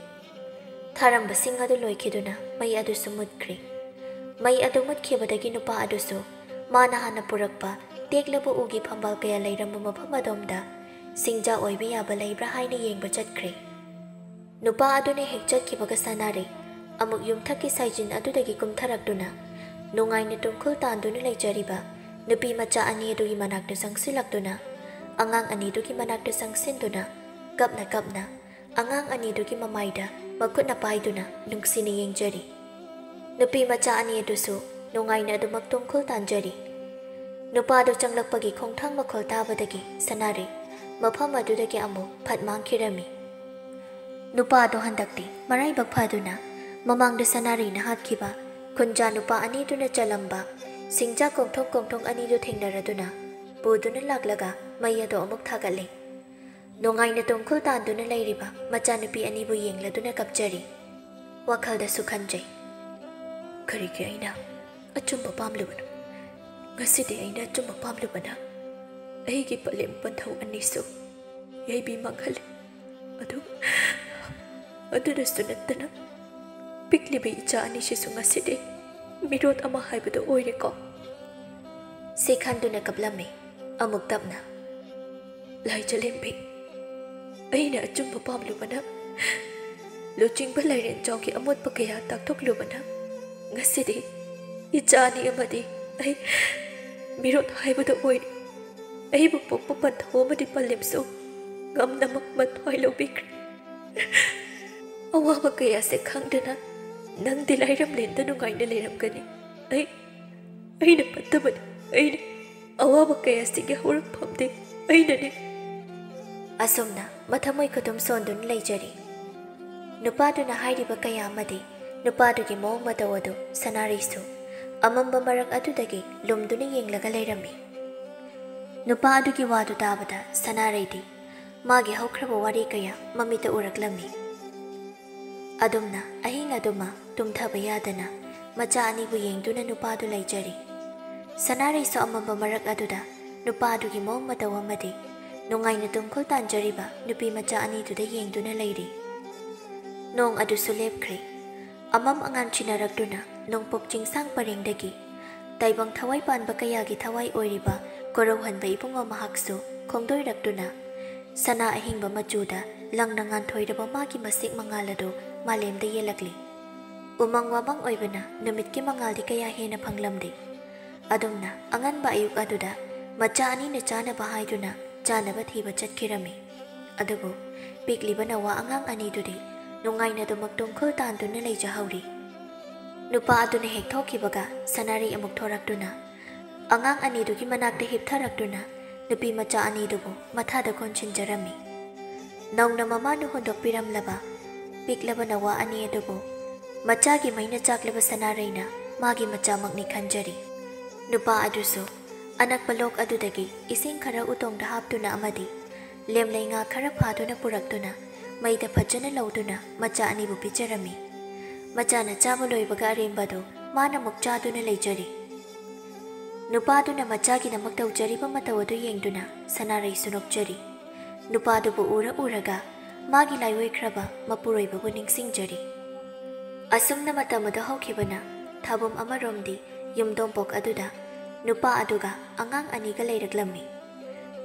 ꯊꯥꯔꯝꯕꯁꯤꯡ ꯑꯗꯨ ꯂꯣꯏꯈꯤꯗꯨꯅ ꯃꯩ ꯑꯗꯨꯁꯨ ꯃꯨꯠꯈ꯭ꯔꯦ꯫ ꯃꯩ ꯑꯗꯨ ꯃꯨꯠꯈꯤꯕꯗꯒꯤ ꯅꯨꯄꯥ ꯑꯗꯨꯁꯨ ꯃꯥꯅ ꯍꯥꯟꯅ ꯄꯨꯔꯛꯄ ꯇꯦꯛꯂꯕ ꯎꯒꯤ ꯐꯝꯕꯥꯜ ꯀꯌꯥ ꯂꯩꯔꯝꯕ ꯃꯐꯝ ꯑꯗꯣꯝꯗ ꯁꯤꯡꯖꯥ ꯑꯣꯏꯕ ꯌꯥꯕ ꯂꯩꯕ꯭ꯔꯥ ꯍꯥꯏꯅ ꯌꯦꯡꯕ ꯆꯠꯈ꯭ꯔꯦ꯫ ꯅꯨꯄꯥ ꯑꯗꯨꯅ ꯍꯦꯛ ꯆꯠꯈꯤꯕꯒ ꯁꯅꯥꯔꯩ ꯑꯃꯨꯛ ꯌꯨꯝꯊꯛꯀꯤ ꯁꯥꯏꯖꯤꯟ ꯑꯗꯨꯗꯒꯤ ꯀꯨꯝꯊꯔꯛꯇꯨꯅ ꯅꯨꯡꯉꯥꯏꯅ ꯇꯨꯡꯈꯨꯜ ꯇꯥꯟꯗꯨꯅ ꯂꯩꯖꯔꯤꯕ ꯅꯨꯄꯤ ꯃꯆꯥ ꯑꯅꯤ ꯑꯗꯨꯒꯤ ꯃꯅꯥꯛꯇ ꯆꯪꯁꯤꯜꯂꯛꯇꯨꯅ ꯑꯉꯥꯡ ꯑꯅꯤꯗꯨꯒꯤ ꯃꯅꯥꯛꯇ ꯆꯪꯁꯤꯟꯗꯨꯅ ꯀꯞꯅ ꯀꯞꯅ ꯑꯉꯥꯡ ꯑꯅꯤꯗꯨꯒꯤ ꯃꯃꯥꯏꯗ ꯃꯈꯨꯠꯅ ꯄꯥꯏꯗꯨꯅ ꯅꯨꯡꯁꯤꯅ ꯌꯦꯡꯖꯔꯤ꯫ ꯅꯨꯄꯤ ꯃꯆꯥ ꯑꯅꯤ ꯑꯗꯨꯁꯨ ꯅꯨꯡꯉꯥꯏꯅ ꯑꯗꯨꯃꯛ ꯇꯨꯡꯈꯨꯜ ꯇꯥꯟꯖꯔꯤ꯫ ꯅꯨꯄꯥꯗꯨ ꯆꯪꯂꯛꯄꯒꯤ ꯈꯣꯡꯊꯥꯡ ꯃꯈꯣꯜ ꯇꯥꯕꯗꯒꯤ ꯁꯅꯥꯔꯩ ꯃꯐꯝ ꯑꯗꯨꯗꯒꯤ ꯑꯃꯨꯛ ꯐꯠ ꯃꯥꯡꯈꯤꯔꯝꯃꯤ꯫ ꯅꯨꯄꯥꯗꯣ ꯍꯟꯗꯛꯇꯤ ꯃꯔꯥꯏꯕꯛ ꯐꯗꯨꯅ ꯃꯃꯥꯡꯗ ꯁꯅꯥꯔꯩꯅ ꯍꯥꯠꯈꯤꯕ ꯈꯨꯟꯖꯥ ꯅꯨꯄꯥ ꯑꯅꯤꯗꯨꯅ ꯆꯜꯂꯝꯕ ꯁꯤꯡꯖꯥ ꯀꯣꯡꯊꯣꯡ ꯀꯣꯡꯊꯣꯡ ꯑꯅꯤꯗꯨ ꯊꯦꯡꯅꯔꯗꯨꯅ ꯄꯨꯗꯨꯅ ꯂꯥꯛꯂꯒ ꯃꯩ ꯑꯗꯨ ꯑꯃꯨꯛ ꯊꯥꯒꯠꯂꯦ꯫ ꯅꯨꯡꯉꯥꯏꯅ ꯇꯨꯡꯈꯨꯜ ꯇꯥꯟꯗꯨꯅ ꯂꯩꯔꯤꯕ ꯃꯆꯥꯅꯨꯄꯤ ꯑꯅꯤꯕꯨ ꯌꯦꯡꯂꯗꯨꯅ ꯀꯞꯆꯔꯤ꯫ ꯋꯥꯈꯜꯗꯁꯨ ꯈꯟꯖꯩ, "ꯀꯔꯤꯒꯤ ꯑꯩꯅ ꯑꯆꯨꯝꯕ ꯄꯥꯝꯂꯨꯕꯅꯣ? ꯉꯁꯤꯗꯤ ꯑꯩꯅ ꯑꯆꯨꯝꯕ ꯄꯥꯝꯂꯨꯕꯅ ꯑꯩꯒꯤ ꯄꯂꯦꯝ ꯄꯟꯊꯧ ꯑꯅꯤꯁꯨ ꯌꯩꯕꯤ ꯃꯥꯡꯍꯜꯂꯤ꯫ ꯑꯗꯨ ꯑꯗꯨꯗꯁꯨ ꯅꯠꯇꯅ ꯄꯤꯛꯂꯤꯕ ꯏꯆꯥ ꯑꯅꯤꯁꯤꯁꯨ ꯉꯁꯤꯗꯤ ꯃꯤꯔꯣꯠ ꯑꯃ ꯍꯥꯏꯕꯗꯨ ꯑꯣꯏꯔꯦꯀꯣ꯫ ꯁꯤ ꯈꯟꯗꯨꯅ ꯀꯞꯂꯝꯃꯤ꯫ ꯑꯃꯨꯛ ꯇꯞꯅ, "ꯂꯥꯏꯖꯂꯦꯝꯕꯤ, ꯑꯩꯅ ꯑꯆꯨꯝꯕ ꯄꯥꯝꯂꯨꯕꯅ, ꯂꯨꯆꯤꯡꯕ ꯂꯥꯏꯔꯦꯟꯖꯥꯎꯒꯤ ꯑꯃꯣꯠꯄ ꯀꯌꯥ ꯇꯥꯛꯊꯣꯛꯂꯨꯕꯅ, ꯉꯁꯤꯗꯤ ꯏꯆꯥ ꯑꯅꯤ ꯑꯃꯗꯤ ꯑꯩ ꯃꯤꯔꯣꯠ ꯍꯥꯏꯕꯗꯨ ꯑꯣꯏꯔꯦ꯫ ꯑꯩꯕꯨ ꯄꯣꯛꯄ ꯄꯟꯊꯧ ꯑꯃꯗꯤ ꯄꯂꯦꯝꯁꯨ ꯉꯝꯅꯃꯛ ꯃꯊ꯭ꯋꯥꯏ ꯂꯧꯕꯤꯈ꯭ꯔꯦ꯫ ꯑꯋꯥꯕ ꯀꯌꯥꯁꯦ ꯈꯪꯗꯅ ꯅꯪꯗꯤ ꯂꯥꯏꯔꯝꯂꯦꯟꯗ ꯅꯨꯡꯉꯥꯏꯅ ꯂꯩꯔꯝꯒꯅꯤ꯫ ꯑꯩ, ꯑꯩꯅ ꯐꯠꯇꯕꯅꯤ꯫ ꯑꯩꯅ ꯑꯋꯥꯕ ꯀꯌꯥꯁꯤꯒꯤ ꯍꯧꯔꯛꯐꯝꯗꯤ ꯑꯩꯅꯅꯤ꯫" ꯑꯁꯨꯝꯅ ꯃꯊꯃꯣꯏ ꯈꯨꯗꯨꯝ ꯁꯣꯟꯗꯨꯅ ꯂꯩꯖꯔꯤ꯫ ꯅꯨꯄꯥꯗꯨꯅ ꯍꯥꯏꯔꯤꯕ ꯀꯌꯥ ꯑꯃꯗꯤ ꯅꯨꯄꯥꯗꯨꯒꯤ ꯃꯑꯣꯡ ꯃꯇꯧ ꯑꯗꯨ ꯁꯅꯥꯔꯩꯁꯨ ꯑꯃꯝꯕ ꯃꯔꯛ ꯑꯗꯨꯗꯒꯤ ꯂꯨꯝꯗꯨꯅ ꯌꯦꯡꯂꯒ ꯂꯩꯔꯝꯃꯤ꯫ ꯅꯨꯄꯥ ꯑꯗꯨꯒꯤ ꯋꯥꯗꯨ ꯇꯥꯕꯗ ꯁꯅꯥꯔꯩꯗꯤ ꯃꯥꯒꯤ ꯍꯧꯈ꯭ꯔꯕ ꯋꯥꯔꯤ ꯀꯌꯥ ꯃꯃꯤꯠꯇ ꯎꯔꯛꯂꯝꯃꯤ꯫ ꯑꯗꯨꯝꯅ ꯑꯍꯤꯡ ꯑꯗꯨꯃ ꯇꯨꯝꯊꯕ ꯌꯥꯗꯅ ꯃꯆꯥ ꯑꯅꯤꯕꯨ ꯌꯦꯡꯗꯨꯅ ꯅꯨꯄꯥꯗꯨ ꯂꯩꯖꯔꯤ꯫ ꯁꯅꯥꯔꯩꯁꯨ ꯑꯃꯝꯕ ꯃꯔꯛ ꯑꯗꯨꯗ ꯅꯨꯄꯥ ꯑꯗꯨꯒꯤ ꯃꯑꯣꯡ ꯃꯇꯧ ꯑꯃꯗꯤ ꯅꯨꯡꯉꯥꯏꯅ ꯇꯨꯝꯈꯣꯜ ꯇꯥꯟꯖꯔꯤꯕ ꯅꯨꯄꯤ ꯃꯆꯥ ꯑꯅꯤꯗꯨꯗ ꯌꯦꯡꯗꯨꯅ ꯂꯩꯔꯤ꯫ ꯅꯣꯡ ꯑꯗꯨꯁꯨ ꯂꯦꯞꯈ꯭ꯔꯦ꯫ ꯑꯃꯝ ꯑꯉꯥꯟ ꯆꯤꯟꯅꯔꯛꯇꯨꯅ ꯅꯣꯡꯄꯣꯛ ꯆꯤꯡꯁꯥꯡ ꯄꯔꯦꯡꯗꯒꯤ ꯇꯥꯏꯕꯪ ꯊꯋꯥꯏ ꯄꯥꯟꯕ ꯀꯌꯥꯒꯤ ꯊꯋꯥꯏ ꯑꯣꯏꯔꯤꯕ ꯀꯣꯔꯧꯍꯟꯕ ꯏꯕꯨꯡꯉꯣ ꯃꯍꯥꯛꯁꯨ ꯈꯣꯡꯗꯣꯏꯔꯛꯇꯨꯅ ꯁꯅꯥ ꯑꯍꯤꯡꯕ ꯃꯆꯨꯗ ꯂꯪꯅ ꯉꯥꯟꯊꯣꯏꯔꯕ ꯃꯥꯒꯤ ꯃꯁꯦꯛ ꯃꯉꯥꯜ ꯑꯗꯨ ꯃꯥꯂꯦꯝꯗ ꯌꯦꯜꯂꯛꯂꯤ꯫ ꯎꯃꯪ ꯋꯥꯃꯪ ꯑꯣꯏꯕꯅ ꯅꯨꯃꯤꯠꯀꯤ ꯃꯉꯥꯜꯗꯤ ꯀꯌꯥ ꯍꯦꯟꯅ ꯐꯪꯂꯝꯗꯦ꯫ ꯑꯗꯨꯝꯅ ꯑꯉꯟꯕ ꯑꯌꯨꯛ ꯑꯗꯨꯗ ꯃꯆꯥ ꯑꯅꯤꯅ ꯆꯥꯅꯕ ꯍꯥꯏꯗꯨꯅ ꯆꯥꯅꯕ ꯊꯤꯕ ꯆꯠꯈꯤꯔꯝꯃꯤ꯫ ꯑꯗꯨꯕꯨ ꯄꯤꯛꯂꯤꯕ ꯅꯋꯥ ꯑꯉꯥꯡ ꯑꯅꯤꯗꯨꯗꯤ ꯅꯨꯡꯉꯥꯏꯅꯗꯨꯃꯛ ꯇꯨꯝꯈꯣꯜ ꯇꯥꯟꯗꯨꯅ ꯂꯩꯖꯍꯧꯔꯤ꯫ ꯅꯨꯄꯥ ꯑꯗꯨꯅ ꯍꯦꯛ ꯊꯣꯛꯈꯤꯕꯒ ꯁꯅꯥꯔꯩ ꯑꯃꯨꯛ ꯊꯣꯔꯛꯇꯨꯅ ꯑꯉꯥꯡ ꯑꯅꯤꯗꯨꯒꯤ ꯃꯅꯥꯛꯇ ꯍꯤꯞꯊꯔꯛꯇꯨꯅ ꯅꯨꯄꯤ ꯃꯆꯥ ꯑꯅꯤꯗꯨꯕꯨ ꯃꯊꯥꯗ ꯀꯣꯟꯁꯤꯟꯖꯔꯝꯃꯤ꯫ ꯅꯧꯅ ꯃꯃꯥꯅ ꯍꯨꯟꯗꯣꯛꯄꯤꯔꯝꯂꯕ ꯄꯤꯛꯂꯕ ꯅꯋꯥ ꯑꯅꯤ ꯑꯗꯨꯕꯨ ꯃꯆꯥꯒꯤ ꯃꯩꯅ ꯆꯥꯛꯂꯕ ꯁꯅꯥꯔꯩꯅ ꯃꯥꯒꯤ ꯃꯆꯥꯃꯛꯅꯤ ꯈꯟꯖꯔꯤ꯫ ꯅꯨꯄꯥ ꯑꯗꯨꯁꯨ ꯑꯅꯛꯄ ꯂꯣꯛ ꯑꯗꯨꯗꯒꯤ ꯏꯁꯤꯡ ꯈꯔ ꯎꯇꯣꯡꯗ ꯍꯥꯞꯇꯨꯅ ꯑꯃꯗꯤ ꯂꯦꯝꯂꯩ ꯉꯥ ꯈꯔ ꯐꯥꯗꯨꯅ ꯄꯨꯔꯛꯇꯨꯅ ꯃꯩꯗ ꯐꯖꯅ ꯂꯧꯗꯨꯅ ꯃꯆꯥ ꯑꯅꯤꯕꯨ ꯄꯤꯖꯔꯝꯃꯤ꯫ ꯃꯆꯥꯅ ꯆꯥꯕ ꯂꯣꯏꯕꯒ ꯑꯔꯦꯝꯕꯗꯨ ꯃꯥꯅ ꯑꯃꯨꯛ ꯆꯥꯗꯨꯅ ꯂꯩꯖꯔꯤ꯫ ꯅꯨꯄꯥꯗꯨꯅ ꯃꯆꯥꯒꯤꯗꯃꯛ ꯇꯧꯖꯔꯤꯕ ꯃꯇꯧ ꯑꯗꯨ ꯌꯦꯡꯗꯨꯅ ꯁꯅꯥꯔꯩꯁꯨ ꯅꯣꯛꯆꯔꯤ꯫ ꯅꯨꯄꯥꯗꯨꯕꯨ ꯎꯔ ꯎꯔꯒ ꯃꯥꯒꯤ ꯂꯥꯏꯑꯣꯏꯈ꯭ꯔꯕ ꯃꯄꯨꯔꯣꯏꯕꯕꯨ ꯅꯤꯡꯁꯤꯡꯖꯔꯤ꯫ ꯑꯁꯨꯝꯅ ꯃꯇꯝ ꯑꯗꯨ ꯍꯧꯈꯤꯕꯅ ꯊꯥꯕꯨꯝ ꯑꯃꯔꯣꯝꯗꯤ ꯌꯨꯝꯗꯣꯡꯄꯣꯛ ꯑꯗꯨꯗ ꯅꯨꯄꯥ ꯑꯗꯨꯒ ꯑꯉꯥꯡ ꯑꯅꯤꯒ ꯂꯩꯔꯛꯂꯝꯃꯤ꯫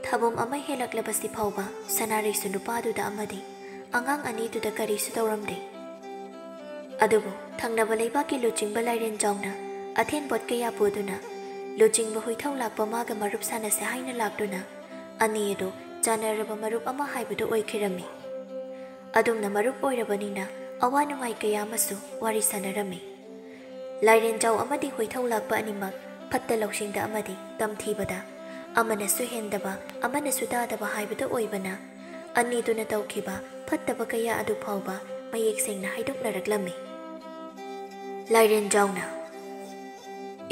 ꯊꯥꯕꯨꯝ ꯑꯃ ꯍꯦꯜꯂꯛꯂꯕꯁꯤ ꯐꯥꯎꯕ ꯁꯅꯥꯔꯩꯁꯨ ꯅꯨꯄꯥꯗꯨꯗ ꯑꯃꯗꯤ ꯑꯉꯥꯡ ꯑꯅꯤꯗꯨꯗ ꯀꯔꯤꯁꯨ ꯇꯧꯔꯝꯗꯦ꯫ ꯑꯗꯨꯕꯨ ꯊꯪꯅꯕ ꯂꯩꯕꯥꯛꯀꯤ ꯂꯨꯆꯤꯡꯕ ꯂꯥꯏꯔꯦꯟꯖꯥꯎꯅ ꯑꯊꯦꯟꯄꯣꯠ ꯀꯌꯥ ꯄꯨꯗꯨꯅ ꯂꯨꯆꯤꯡꯕ ꯍꯨꯏꯊꯧ ꯂꯥꯛꯄ ꯃꯥꯒ ꯃꯔꯨꯞ ꯁꯥꯟꯅꯁꯦ ꯍꯥꯏꯅ ꯂꯥꯛꯇꯨꯅ ꯑꯅꯤ ꯑꯗꯨ ꯆꯥꯟꯅꯔꯕ ꯃꯔꯨꯞ ꯑꯃ ꯍꯥꯏꯕꯗꯨ ꯑꯣꯏꯈꯤꯔꯝꯃꯤ꯫ ꯑꯗꯨꯝꯅ ꯃꯔꯨꯞ ꯑꯣꯏꯔꯕꯅꯤꯅ ꯑꯋꯥ ꯅꯨꯡꯉꯥꯏ ꯀꯌꯥ ꯑꯃꯁꯨ ꯋꯥꯔꯤ ꯁꯥꯟꯅꯔꯝꯃꯤ꯫ ꯂꯥꯏꯔꯦꯟꯖꯥꯎ ꯑꯃꯗꯤ ꯍꯨꯏꯊꯧ ꯂꯥꯛꯄ ꯑꯅꯤꯃꯛ ꯐꯠꯇ ꯂꯧꯁꯤꯡꯗ ꯑꯃꯗꯤ ꯇꯝꯊꯤꯕꯗ ꯑꯃꯅꯁꯨ ꯍꯦꯟꯗꯕ ꯑꯃꯅꯁꯨ ꯇꯥꯗꯕ ꯍꯥꯏꯕꯗꯨ ꯑꯣꯏꯕꯅ ꯑꯅꯤꯗꯨꯅ ꯇꯧꯈꯤꯕ ꯐꯠꯇꯕ ꯀꯌꯥ ꯑꯗꯨ ꯐꯥꯎꯕ ꯃꯌꯦꯛ ꯁꯦꯡꯅ ꯍꯥꯏꯗꯣꯛꯅꯔꯛꯂꯝꯃꯤ꯫ ꯂꯥꯏꯔꯦꯟꯖꯥꯎꯅ,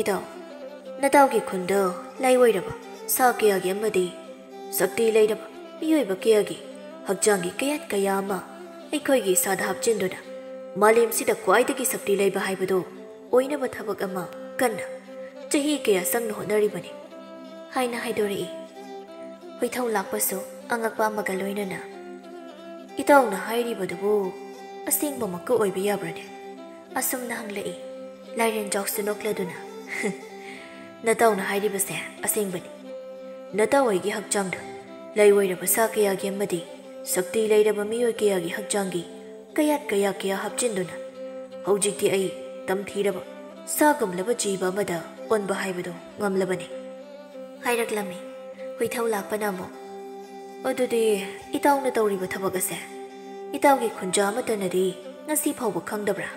"ꯏꯇꯥꯎ, ꯅꯇꯥꯎꯒꯤ ꯈꯨꯟꯗ ꯂꯥꯏꯑꯣꯏꯔꯕ ꯁꯥ ꯀꯌꯥꯒꯤ ꯑꯃꯗꯤ ꯁꯛꯇꯤ ꯂꯩꯔꯕ ꯃꯤꯑꯣꯏꯕ ꯀꯌꯥꯒꯤ ꯍꯛꯆꯥꯡꯒꯤ ꯀꯌꯥꯠ ꯀꯌꯥ ꯑꯃ ꯑꯩꯈꯣꯏꯒꯤ ꯏꯁꯥꯗ ꯍꯥꯞꯆꯤꯟꯗꯨꯅ ꯃꯥꯂꯦꯝꯁꯤꯗ ꯈ꯭ꯋꯥꯏꯗꯒꯤ ꯁꯛꯇꯤ ꯂꯩꯕ ꯍꯥꯏꯕꯗꯨ ꯑꯣꯏꯅꯕ ꯊꯕꯛ ꯑꯃ ꯀꯟꯅ ꯆꯍꯤ ꯀꯌꯥ ꯆꯪꯅ ꯍꯣꯠꯅꯔꯤꯕꯅꯤ" ꯍꯥꯏꯅ ꯍꯥꯏꯗꯣꯔꯛꯏ꯫ ꯍꯨꯏꯊꯧ ꯂꯥꯛꯄꯁꯨ ꯑꯉꯛꯄ ꯑꯃꯒ ꯂꯣꯏꯅꯅ, "ꯏꯇꯥꯎꯅ ꯍꯥꯏꯔꯤꯕꯗꯨꯕꯨ ꯑꯁꯦꯡꯕꯃꯛꯀ ꯑꯣꯏꯕ ꯌꯥꯕ꯭ꯔꯅꯦ?" ꯑꯁꯨꯝꯅ ꯍꯪꯂꯛꯏ꯫ ꯂꯥꯏꯔꯦꯟꯖꯥꯎꯁꯨ ꯅꯣꯛꯂꯗꯨꯅ, "ꯅꯇꯥꯎꯅ ꯍꯥꯏꯔꯤꯕꯁꯦ ꯑꯁꯦꯡꯕꯅꯤ꯫ ꯅꯇꯥꯎ ꯑꯩꯒꯤ ꯍꯛꯆꯥꯡꯗ ꯂꯩꯑꯣꯏꯔꯕ ꯁꯥ ꯀꯌꯥꯒꯤ ꯑꯃꯗꯤ ꯁꯛꯇꯤ ꯂꯩꯔꯕ ꯃꯤꯑꯣꯏ ꯀꯌꯥꯒꯤ ꯍꯛꯆꯥꯡꯒꯤ ꯀꯌꯥꯠ ꯀꯌꯥ ꯀꯌꯥ ꯍꯥꯞꯆꯤꯟꯗꯨꯅ ꯍꯧꯖꯤꯛꯇꯤ ꯑꯩ ꯇꯝꯊꯤꯔꯕ ꯁꯥꯒꯨꯝꯂꯕ ꯖꯤꯕ ꯑꯃꯗ ꯑꯣꯟꯕ ꯍꯥꯏꯕꯗꯨ ꯉꯝꯂꯕꯅꯤ" ꯍꯥꯏꯔꯛꯂꯝꯃꯤ꯫ ꯍꯨꯏꯊꯧ ꯂꯥꯛꯄꯅ ꯑꯃꯨꯛ, "ꯑꯗꯨꯗꯤ ꯏꯇꯥꯎꯅ ꯇꯧꯔꯤꯕ ꯊꯕꯛ ꯑꯁꯦ ꯏꯇꯥꯎꯒꯤ ꯈꯨꯟꯖꯥ ꯑꯃꯠꯇꯅꯗꯤ ꯉꯁꯤ ꯐꯥꯎꯕ ꯈꯪꯗꯕ꯭ꯔꯥ?"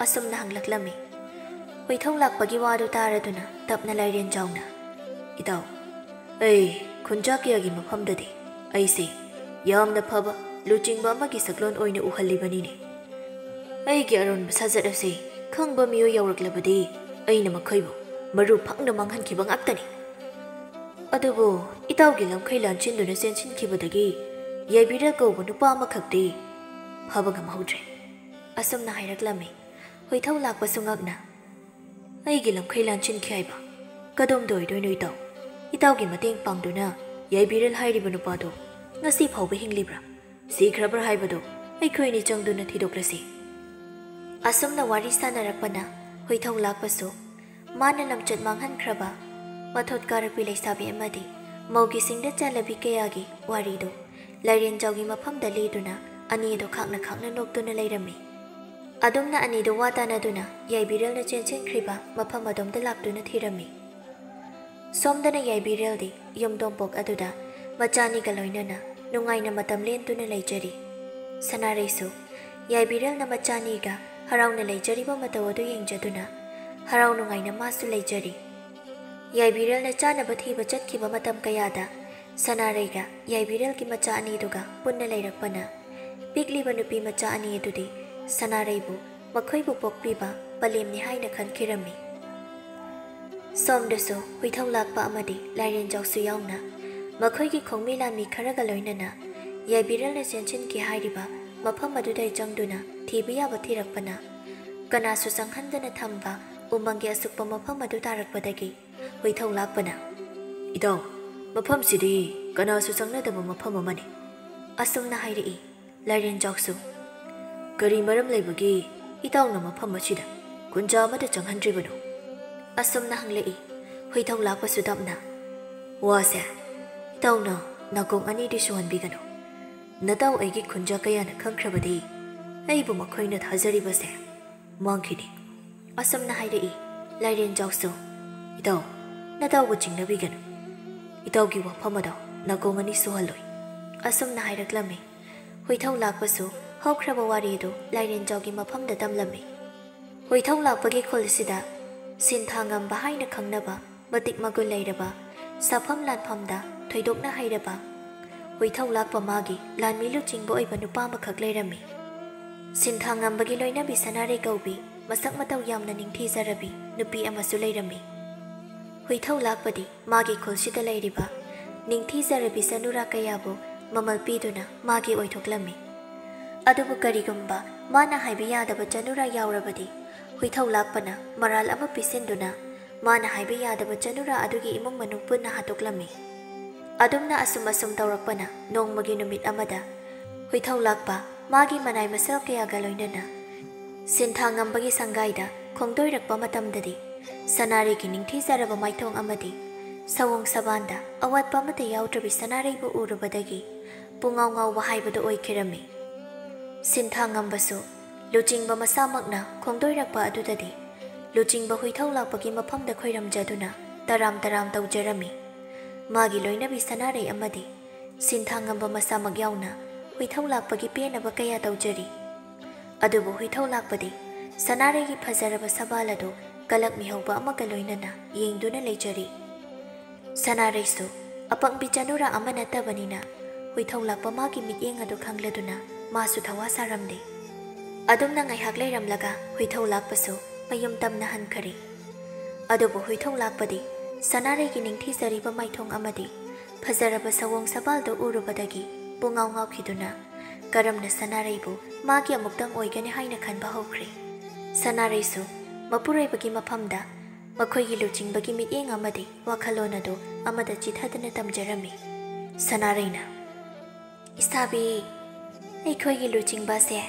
ꯑꯁꯨꯝꯅ ꯍꯪꯂꯛꯂꯝꯃꯤ꯫ ꯍꯨꯏꯊꯧ ꯂꯥꯛꯄꯒꯤ ꯋꯥꯗꯨ ꯇꯥꯔꯗꯨꯅ ꯇꯞꯅ ꯂꯥꯏꯔꯦꯟꯖꯥꯎꯅ, "ꯏꯇꯥꯎ, ꯑꯩ ꯈꯨꯟꯖꯥ ꯀꯌꯥꯒꯤ ꯃꯐꯝꯗꯗꯤ ꯑꯩꯁꯦ ꯌꯥꯝꯅ ꯐꯕ ꯂꯨꯆꯤꯡꯕ ꯑꯃꯒꯤ ꯁꯛꯂꯣꯟ ꯑꯣꯏꯅ ꯎꯍꯜꯂꯤꯕꯅꯤꯅꯦ꯫ ꯑꯩꯒꯤ ꯑꯔꯣꯟꯕ ꯁꯥꯖꯠ ꯑꯁꯤ ꯈꯪꯕ ꯃꯤꯑꯣꯏ ꯌꯧꯔꯛꯂꯕꯗꯤ ꯑꯩꯅ ꯃꯈꯣꯏꯕꯨ ꯃꯔꯨ ꯐꯪꯅ ꯃꯥꯡꯍꯟꯈꯤꯕ ꯉꯥꯛꯇꯅꯤ꯫ ꯑꯗꯨꯕꯨ ꯏꯇꯥꯎꯒꯤ ꯂꯝꯈꯩ ꯂꯥꯟꯁꯤꯟꯗꯨꯅ ꯆꯦꯟꯁꯤꯟꯈꯤꯕꯗꯒꯤ ꯌꯥꯏꯕꯤꯔ ꯀꯧꯕ ꯅꯨꯄꯥ ꯑꯃꯈꯛꯇꯤ ꯐꯥꯕ ꯉꯝꯍꯧꯗ꯭ꯔꯦ" ꯑꯁꯨꯝꯅ ꯍꯥꯏꯔꯛꯂꯝꯃꯤ꯫ ꯍꯨꯏꯊꯧ ꯂꯥꯛꯄꯁꯨ ꯉꯛꯅ, "ꯑꯩꯒꯤ ꯂꯝꯈꯩ ꯂꯥꯟꯁꯤꯟꯈꯤ ꯍꯥꯏꯕ? "ꯀꯗꯣꯝꯗ ꯑꯣꯏꯗꯣꯏꯅꯣ ꯏꯇꯥꯎ? ꯏꯇꯥꯎꯒꯤ ꯃꯇꯦꯡ ꯄꯥꯡꯗꯨꯅ ꯌꯥꯏꯕꯤꯔꯦꯜ ꯍꯥꯏꯔꯤꯕ ꯅꯨꯄꯥꯗꯣ ꯉꯁꯤ ꯐꯥꯎꯕ ꯍꯤꯡꯂꯤꯕ꯭ꯔꯥ, ꯁꯤꯈ꯭ꯔꯕ꯭ꯔꯥ ꯍꯥꯏꯕꯗꯣ ꯑꯩꯈꯣꯏꯅꯤ ꯆꯪꯗꯨꯅ ꯊꯤꯗꯣꯛꯂꯁꯤ꯫" ꯑꯁꯨꯝꯅ ꯋꯥꯔꯤ ꯁꯥꯟꯅꯔꯛꯄꯅ ꯍꯨꯏꯊꯧ ꯂꯥꯛꯄꯁꯨ ꯃꯥꯅ ꯂꯝꯆꯠ ꯃꯥꯡꯍꯟꯈ꯭ꯔꯕ ꯃꯊꯣꯠ ꯀꯥꯔꯛꯄꯤ ꯂꯩꯁꯥꯕꯤ ꯑꯃꯗꯤ ꯃꯧꯒꯤ ꯁꯤꯡꯅ ꯆꯠꯂꯕꯤ ꯀꯌꯥꯒꯤ ꯋꯥꯔꯤꯗꯨ ꯂꯥꯏꯔꯦꯟꯖꯥꯎꯒꯤ ꯃꯐꯝꯗ ꯂꯤꯗꯨꯅ ꯑꯅꯤꯗꯨ ꯈꯥꯛꯅ ꯈꯥꯛꯅ ꯅꯣꯛꯇꯨꯅ ꯂꯩꯔꯝꯃꯤ꯫ ꯑꯗꯨꯝꯅ ꯑꯅꯤꯗꯨ ꯋꯥ ꯇꯥꯅꯗꯨꯅ ꯌꯥꯏꯕꯤꯔꯦꯜꯅ ꯆꯦꯟꯁꯤꯟꯈ꯭ꯔꯤꯕ ꯃꯐꯝ ꯑꯗꯣꯝꯗ ꯂꯥꯛꯇꯨꯅ ꯊꯤꯔꯝꯃꯤ꯫ ꯁꯣꯝꯗꯅ ꯌꯥꯏꯕꯤꯔꯦꯜꯗꯤ ꯌꯨꯝꯗꯣꯡꯄꯣꯛ ꯑꯗꯨꯗ ꯃꯆꯥꯅꯤꯒ ꯂꯣꯏꯅꯅ ꯅꯨꯡꯉꯥꯏꯅ ꯃꯇꯝ ꯂꯦꯟꯗꯨꯅ ꯂꯩꯖꯔꯤ꯫ ꯁꯅꯥꯔꯩꯁꯨ ꯌꯥꯏꯕꯤꯔꯦꯜꯅ ꯃꯆꯥꯅꯤꯒ ꯍꯔꯥꯎꯅ ꯂꯩꯖꯔꯤꯕ ꯃꯇꯧ ꯑꯗꯨ ꯌꯦꯡꯖꯗꯨꯅ ꯍꯔꯥꯎ ꯅꯨꯡꯉꯥꯏꯅ ꯃꯥꯁꯨ ꯂꯩꯖꯔꯤ꯫ ꯌꯥꯏꯕꯤꯔꯦꯜꯅ ꯆꯥꯅꯕ ꯊꯤꯕ ꯆꯠꯈꯤꯕ ꯃꯇꯝ ꯀꯌꯥꯗ ꯁꯅꯥꯔꯩꯒ ꯌꯥꯏꯕꯤꯔꯦꯜꯒꯤ ꯃꯆꯥ ꯑꯅꯤꯗꯨꯒ ꯄꯨꯟꯅ ꯂꯩꯔꯛꯄꯅ ꯄꯤꯛꯂꯤꯕ ꯅꯨꯄꯤ ꯃꯆꯥ ꯑꯅꯤ ꯑꯗꯨꯗꯤ ꯁꯅꯥꯔꯩꯕꯨ ꯃꯈꯣꯏꯕꯨ ꯄꯣꯛꯄꯤꯕ ꯄꯂꯦꯝꯅꯤ ꯍꯥꯏꯅ ꯈꯟꯈꯤꯔꯝꯃꯤ꯫ ꯁꯣꯝꯗꯁꯨ ꯍꯨꯏꯊꯧ ꯂꯥꯛꯄ ꯑꯃꯗꯤ ꯂꯥꯏꯔꯦꯟꯖꯥꯎꯁꯨ ꯌꯥꯎꯅ ꯃꯈꯣꯏꯒꯤ ꯈꯣꯡꯃꯤ ꯂꯥꯟꯃꯤ ꯈꯔꯒ ꯂꯣꯏꯅꯅ ꯌꯥꯏꯕꯤꯔꯦꯜꯅ ꯆꯦꯟꯁꯤꯟꯈꯤ ꯍꯥꯏꯔꯤꯕ ꯃꯐꯝ ꯑꯗꯨꯗ ꯆꯪꯗꯨꯅ ꯊꯤꯕ ꯌꯥꯕ ꯊꯤꯔꯛꯄꯅ ꯀꯅꯥꯁꯨ ꯆꯪꯍꯟꯗꯅ ꯊꯝꯕ ꯎꯃꯪꯒꯤ ꯑꯁꯨꯛꯄ ꯃꯐꯝ ꯑꯗꯨ ꯇꯥꯔꯛꯄꯗꯒꯤ ꯍꯨꯏꯊꯧ ꯂꯥꯛꯄꯅ, "ꯏꯇꯥꯎ, ꯃꯐꯝꯁꯤꯗꯤ ꯀꯅꯥꯁꯨ ꯆꯪꯅꯗꯕ ꯃꯐꯝ ꯑꯃꯅꯤ," ꯑꯁꯨꯝꯅ ꯍꯥꯏꯔꯛꯏ꯫ ꯂꯥꯏꯔꯦꯟꯖꯥꯎꯁꯨ, "ꯀꯔꯤ ꯃꯔꯝ ꯂꯩꯕꯒꯤ ꯏꯇꯥꯎꯅ ꯃꯐꯝ ꯑꯁꯤꯗ ꯈꯨꯟꯖꯥ ꯑꯃꯠꯇ ꯆꯪꯍꯟꯗ꯭ꯔꯤꯕꯅꯣ?" ꯑꯁꯨꯝꯅ ꯍꯪꯂꯛꯏ꯫ ꯍꯨꯏꯊꯧ ꯂꯥꯛꯄꯁꯨ ꯇꯞꯅ, "ꯋꯥꯁꯦ ꯏꯇꯥꯎꯅ ꯅꯥꯀꯣꯡ ꯑꯅꯤꯗꯤ ꯁꯨꯍꯟꯕꯤꯒꯅꯨ꯫ ꯅꯇꯥꯎ ꯑꯩꯒꯤ ꯈꯨꯟꯖꯥ ꯀꯌꯥꯅ ꯈꯪꯈ꯭ꯔꯕꯗꯤ ꯑꯩꯕꯨ ꯃꯈꯣꯏꯅ ꯊꯥꯖꯔꯤꯕꯁꯦ ꯃꯥꯡꯈꯤꯅꯤ," ꯑꯁꯨꯝꯅ ꯍꯥꯏꯔꯛꯏ꯫ ꯂꯥꯏꯔꯦꯟꯖꯥꯎꯁꯨ, "ꯏꯇꯥꯎ, ꯅꯇꯥꯎꯕꯨ ꯆꯤꯡꯅꯕꯤꯒꯅꯨ꯫ ꯏꯇꯥꯎꯒꯤ ꯋꯥꯐꯝ ꯑꯗꯣ ꯅꯥꯀꯣꯡ ꯑꯅꯤ ꯁꯨꯍꯜꯂꯣꯏ," ꯑꯁꯨꯝꯅ ꯍꯥꯏꯔꯛꯂꯝꯃꯤ꯫ ꯍꯨꯏꯊꯧ ꯂꯥꯛꯄꯁꯨ ꯍꯧꯈ꯭ꯔꯕ ꯋꯥꯔꯤꯗꯨ ꯂꯥꯏꯔꯦꯟꯖꯥꯎꯒꯤ ꯃꯐꯝꯗ ꯇꯝꯂꯝꯃꯤ꯫ ꯍꯨꯏꯊꯧ ꯂꯥꯛꯄꯒꯤ ꯈꯨꯜꯁꯤꯗ ꯁꯤꯟꯊꯥ ꯉꯝꯕ ꯍꯥꯏꯅ ꯈꯪꯅꯕ ꯃꯇꯤꯛ ꯃꯒꯨꯟ ꯂꯩꯔꯕ, ꯁꯥꯐꯝ ꯂꯥꯟꯐꯝꯗ ꯊꯣꯏꯗꯣꯛꯅ ꯍꯩꯔꯕ, ꯍꯨꯏꯊꯧ ꯂꯥꯛꯄ ꯃꯥꯒꯤ ꯂꯥꯟꯃꯤ ꯂꯨꯆꯤꯡꯕ ꯑꯣꯏꯕ ꯅꯨꯄꯥ ꯑꯃꯈꯛ ꯂꯩꯔꯝꯃꯤ꯫ ꯁꯤꯟꯊꯥ ꯉꯝꯕꯒꯤ ꯂꯣꯏꯅꯕꯤ ꯁꯅꯥꯔꯩ ꯀꯧꯕꯤ ꯃꯁꯛ ꯃꯇꯧ ꯌꯥꯝꯅ ꯅꯤꯡꯊꯤꯖꯔꯕꯤ ꯅꯨꯄꯤ ꯑꯃꯁꯨ ꯂꯩꯔꯝꯃꯤ꯫ ꯍꯨꯏꯊꯧ ꯂꯥꯛꯄꯗꯤ ꯃꯥꯒꯤ ꯈꯨꯜꯁꯤꯗ ꯂꯩꯔꯤꯕ ꯅꯤꯡꯊꯤꯖꯔꯕꯤ ꯆꯅꯨꯔꯥ ꯀꯌꯥꯕꯨ ꯃꯃꯜ ꯄꯤꯗꯨꯅ ꯃꯥꯒꯤ ꯑꯣꯏꯊꯣꯛꯂꯝꯃꯤ꯫ ꯑꯗꯨꯕꯨ ꯀꯔꯤꯒꯨꯝꯕ ꯃꯥꯅ ꯍꯥꯏꯕ ꯌꯥꯗꯕ ꯆꯅꯨꯔꯥ ꯌꯥꯎꯔꯕꯗꯤ ꯍꯨꯏꯊꯧ ꯂꯥꯛꯄꯅ ꯃꯔꯥꯜ ꯑꯃ ꯄꯤꯁꯤꯟꯗꯨꯅ ꯃꯥꯅ ꯍꯥꯏꯕ ꯌꯥꯗꯕ ꯆꯅꯨꯔꯥ ꯑꯗꯨꯒꯤ ꯏꯃꯨꯡ ꯃꯅꯨꯡ ꯄꯨꯟꯅ ꯍꯥꯠꯇꯣꯛꯂꯝꯃꯤ꯫ ꯑꯗꯨꯝꯅ ꯑꯁꯨꯝ ꯑꯁꯨꯝ ꯇꯧꯔꯛꯄꯅ ꯅꯣꯡꯃꯒꯤ ꯅꯨꯃꯤꯠ ꯑꯃꯗ ꯍꯨꯏꯊꯧ ꯂꯥꯛꯄ ꯃꯥꯒꯤ ꯃꯅꯥꯏ ꯃꯁꯜ ꯀꯌꯥꯒ ꯂꯣꯏꯅꯅ ꯁꯤꯟꯊꯥ ꯉꯝꯕꯒꯤ ꯁꯪꯒꯥꯏꯗ ꯈꯣꯡꯗꯣꯏꯔꯛꯄ ꯃꯇꯝꯗꯗꯤ, ꯁꯅꯥꯔꯩꯒꯤ ꯅꯤꯡꯊꯤꯖꯔꯕ ꯃꯥꯏꯊꯣꯡ ꯑꯃꯗꯤ ꯁꯑꯣꯡ ꯁꯕꯥꯟꯗ ꯑꯋꯥꯠꯄ ꯑꯃꯠꯇ ꯌꯥꯎꯗ꯭ꯔꯕꯤ ꯁꯅꯥꯔꯩꯕꯨ ꯎꯔꯨꯕꯗꯒꯤ ꯄꯨꯡꯉꯥꯎ ꯉꯥꯎꯕ ꯍꯥꯏꯕꯗꯨ ꯑꯣꯏꯈꯤꯔꯝꯃꯤ꯫ ꯁꯤꯟꯊꯥ ꯉꯝꯕꯁꯨ ꯂꯨꯆꯤꯡꯕ ꯃꯁꯥꯃꯛꯅ ꯈꯣꯡꯗꯣꯏꯔꯛꯄ ꯑꯗꯨꯗꯗꯤ ꯂꯨꯆꯤꯡꯕ ꯍꯨꯏꯊꯧ ꯂꯥꯛꯄꯒꯤ ꯃꯐꯝꯗ ꯈꯣꯏꯔꯝꯖꯗꯨꯅ ꯇꯔꯥꯝ ꯇꯔꯥꯝ ꯇꯧꯖꯔꯝꯃꯤ꯫ ꯃꯥꯒꯤ ꯂꯣꯏꯅꯕꯤ ꯁꯅꯥꯔꯩ ꯑꯃꯗꯤ ꯁꯤꯟꯊꯥ ꯉꯝꯕ ꯃꯁꯥꯃꯛ ꯌꯥꯎꯅ ꯍꯨꯏꯊꯧ ꯂꯥꯛꯄꯒꯤ ꯄꯦꯟꯅꯕ ꯀꯌꯥ ꯇꯧꯖꯔꯤ꯫ ꯑꯗꯨꯕꯨ ꯍꯨꯏꯊꯧ ꯂꯥꯛꯄꯗꯤ ꯁꯅꯥꯔꯩꯒꯤ ꯐꯖꯔꯕ ꯁꯕꯥꯜ ꯑꯗꯨ ꯀꯂꯛ ꯃꯤꯍꯧꯕ ꯑꯃꯒ ꯂꯣꯏꯅꯅ ꯌꯦꯡꯗꯨꯅ ꯂꯩꯖꯔꯤ꯫ ꯁꯅꯥꯔꯩꯁꯨ ꯑꯄꯪꯕꯤ ꯆꯅꯨꯔꯥ ꯑꯃ ꯅꯠꯇꯕꯅꯤꯅ ꯍꯨꯏꯊꯧ ꯂꯥꯛꯄ ꯃꯥꯒꯤ ꯃꯤꯠꯌꯦꯡ ꯑꯗꯨ ꯈꯪꯂꯗꯨꯅ ꯃꯥꯁꯨ ꯊꯋꯥ ꯁꯥꯔꯝꯗꯦ꯫ ꯑꯗꯨꯝꯅ ꯉꯥꯏꯍꯥꯛ ꯂꯩꯔꯝꯂꯒ ꯍꯨꯏꯊꯧ ꯂꯥꯛꯄꯁꯨ ꯃꯌꯨꯝ ꯇꯝꯅ ꯍꯟꯈꯔꯦ꯫ ꯑꯗꯨꯕꯨ ꯍꯨꯏꯊꯧ ꯂꯥꯛꯄꯗꯤ ꯁꯅꯥꯔꯩꯒꯤ ꯅꯤꯡꯊꯤꯖꯔꯤꯕ ꯃꯥꯏꯊꯣꯡ ꯑꯃꯗꯤ ꯐꯖꯔꯕ ꯁꯑꯣꯡ ꯁꯕꯥꯜꯗꯨ ꯎꯔꯨꯕꯗꯒꯤ ꯄꯨꯡꯉꯥꯎ ꯉꯥꯎꯈꯤꯗꯨꯅ ꯀꯔꯝꯅ ꯁꯅꯥꯔꯩꯕꯨ ꯃꯥꯒꯤ ꯑꯃꯨꯛꯇꯪ ꯑꯣꯏꯒꯅꯤ ꯍꯥꯏꯅ ꯈꯟꯕ ꯍꯧꯈ꯭ꯔꯦ꯫ ꯁꯅꯥꯔꯩꯁꯨ ꯃꯄꯨꯔꯣꯏꯕꯒꯤ ꯃꯐꯝꯗ ꯃꯈꯣꯏꯒꯤ ꯂꯨꯆꯤꯡꯕꯒꯤ ꯃꯤꯠꯌꯦꯡ ꯑꯃꯗꯤ ꯋꯥꯈꯜꯂꯣꯟ ꯑꯗꯨ ꯑꯃꯗ ꯆꯤꯊꯗꯅ ꯇꯝꯖꯔꯝꯃꯤ꯫ ꯁꯅꯥꯔꯩꯅ, "ꯏꯁꯥꯕꯤ, ꯑꯩꯈꯣꯏꯒꯤ ꯂꯨꯆꯤꯡꯕꯁꯦ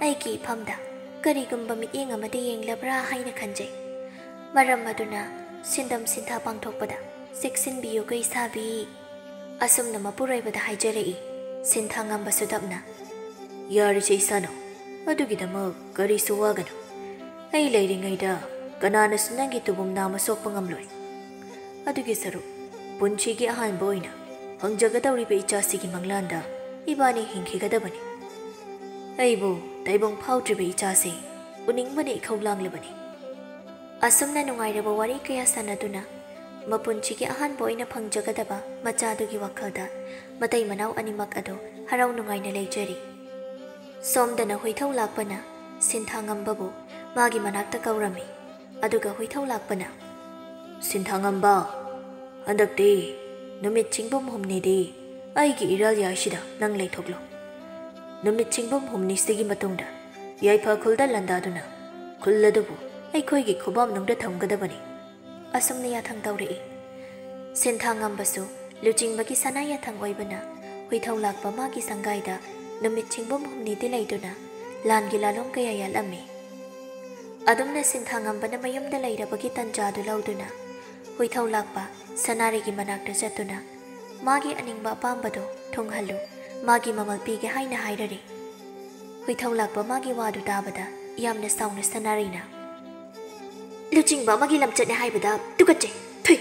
ꯑꯩꯒꯤ ꯏꯐꯝꯗ ꯀꯔꯤꯒꯨꯝꯕ ꯃꯤꯠꯌꯦꯡ ꯑꯃꯗ ꯌꯦꯡꯂꯕ꯭ꯔꯥ ꯍꯥꯏꯅ ꯈꯟꯖꯩ꯫ ꯃꯔꯝ ꯑꯗꯨꯅ ꯁꯤꯟꯗꯝ ꯁꯤꯟꯊꯥ ꯄꯥꯡꯊꯣꯛꯄꯗ ꯆꯦꯛꯁꯤꯟꯕꯤꯌꯨꯀꯣ ꯏꯁꯥꯕꯤ"꯫ ꯑꯁꯨꯝꯅ ꯃꯄꯨꯔꯣꯏꯕꯗ ꯍꯥꯏꯖꯔꯛꯏ꯫ ꯁꯤꯟꯊꯥ ꯉꯝꯕꯁꯨ ꯇꯞꯅ, "ꯌꯥꯔꯤꯁꯦ ꯏꯁꯥꯅꯧ, ꯑꯗꯨꯒꯤꯗꯃꯛ ꯀꯔꯤꯁꯨ ꯋꯥꯒꯅꯨ꯫ ꯑꯩ ꯂꯩꯔꯤꯉꯩꯗ ꯀꯅꯥꯅꯁꯨ ꯅꯪꯒꯤ ꯇꯨꯕꯨꯝ ꯅꯥꯝꯃ ꯁꯣꯛꯄ ꯉꯝꯂꯣꯏ꯫ ꯑꯗꯨꯒꯤ ꯁꯔꯨꯛ ꯄꯨꯟꯁꯤꯒꯤ ꯑꯍꯥꯟꯕ ꯑꯣꯏꯅ ꯐꯪꯖꯒꯗꯧꯔꯤꯕ ꯏꯆꯥꯁꯤꯒꯤ ꯃꯪꯂꯥꯟꯗ ꯏꯕꯥꯅꯤ ꯍꯤꯡꯈꯤꯒꯗꯕꯅꯤ꯫ ꯑꯩꯕꯨ ꯇꯥꯏꯕꯪ ꯐꯥꯎꯗ꯭ꯔꯤꯕ ꯏꯆꯥꯁꯤ ꯎꯅꯤꯡꯕꯅ ꯏꯈꯧ ꯂꯥꯡꯂꯕꯅꯤ"꯫ ꯑꯁꯨꯝꯅ ꯅꯨꯡꯉꯥꯏꯔꯕ ꯋꯥꯔꯤ ꯀꯌꯥ ꯁꯥꯟꯅꯗꯨꯅ ꯃꯄꯨꯟꯁꯤꯒꯤ ꯑꯍꯥꯟꯕ ꯑꯣꯏꯅ ꯐꯪꯖꯒꯗꯕ ꯃꯆꯥꯗꯨꯒꯤ ꯋꯥꯈꯜꯗ ꯃꯇꯩ ꯃꯅꯥꯎ ꯑꯅꯤꯃꯛ ꯑꯗꯨ ꯍꯔꯥꯎ ꯅꯨꯡꯉꯥꯏꯅ ꯂꯩꯖꯔꯤ꯫ ꯁꯣꯝꯗꯅ ꯍꯨꯏꯊꯧ ꯂꯥꯛꯄꯅ ꯁꯤꯟꯊꯥ ꯉꯝꯕꯕꯨ ꯃꯥꯒꯤ ꯃꯅꯥꯛꯇ ꯀꯧꯔꯝꯃꯤ꯫ ꯑꯗꯨꯒ ꯍꯨꯏꯊꯧ ꯂꯥꯛꯄꯅ, "ꯁꯤꯟꯊꯥ ꯉꯝꯕ, ꯍꯟꯗꯛꯇꯤ ꯅꯨꯃꯤꯠ ꯆꯤꯡꯕꯝ ꯍꯨꯝꯅꯤꯗꯤ ꯑꯩꯒꯤ ꯏꯔꯥꯜ ꯌꯥꯏꯁꯤꯗ ꯅꯪ ꯂꯩꯊꯣꯛꯂꯣ꯫ ꯅꯨꯃꯤꯠ ꯆꯤꯡꯕꯝ ꯍꯨꯝꯅꯤꯁꯤꯒꯤ ꯃꯇꯨꯡꯗ ꯌꯥꯏꯐ ꯈꯨꯜꯗ ꯂꯥꯟꯗꯥꯗꯨꯅ ꯈꯨꯜ ꯑꯗꯨꯕꯨ ꯑꯩꯈꯣꯏꯒꯤ ꯈꯨꯕꯥꯝꯅꯨꯡꯗ ꯊꯝꯒꯗꯕꯅꯤ꯫ ꯑꯁꯨꯝꯅ ꯌꯥꯊꯪ ꯇꯧꯔꯛꯏ꯫ ꯁꯤꯟꯊꯥ ꯉꯝꯕꯁꯨ ꯂꯨꯆꯤꯡꯕꯒꯤ ꯁꯅꯥ ꯌꯥꯊꯪ ꯑꯣꯏꯕꯅ ꯍꯨꯏꯊꯧ ꯂꯥꯛꯄ ꯃꯥꯒꯤ ꯁꯪꯒꯥꯏꯗ ꯅꯨꯃꯤꯠ ꯆꯤꯡꯕꯨꯝ ꯍꯨꯝꯅꯤꯗꯤ ꯂꯩꯗꯨꯅ ꯂꯥꯟꯒꯤ ꯂꯥꯂꯣꯡ ꯀꯌꯥ ꯌꯥꯠꯂꯝꯃꯤ꯫ ꯑꯗꯨꯝꯅ ꯁꯤꯟꯊꯥ ꯉꯝꯕꯅ ꯃꯌꯨꯝꯗ ꯂꯩꯔꯕꯒꯤ ꯇꯟꯖꯥꯗꯨ ꯂꯧꯗꯨꯅ ꯍꯨꯏꯊꯧ ꯂꯥꯛꯄ ꯁꯅꯥꯔꯩꯒꯤ ꯃꯅꯥꯛꯇ ꯆꯠꯇꯨꯅ ꯃꯥꯒꯤ ꯑꯅꯤꯡꯕ ꯑꯄꯥꯝꯕꯗꯣ ꯊꯨꯡꯍꯜꯂꯨ, ꯃꯥꯒꯤ ꯃꯃꯜ ꯄꯤꯒꯦ ꯍꯥꯏꯅ ꯍꯥꯏꯔꯔꯤ꯫ ꯍꯨꯏꯊꯧ ꯂꯥꯛꯄ ꯃꯥꯒꯤ ꯋꯥꯗꯨ ꯇꯥꯕꯗ ꯌꯥꯝꯅ ꯁꯥꯎꯅ ꯁꯅꯥꯔꯩꯅ, "ꯂꯨꯆꯤꯡꯕ ꯑꯃꯒꯤ ꯂꯝꯆꯠꯅꯦ ꯍꯥꯏꯕꯗ ꯇꯨꯀꯠꯆꯩ, ꯊꯨꯏ,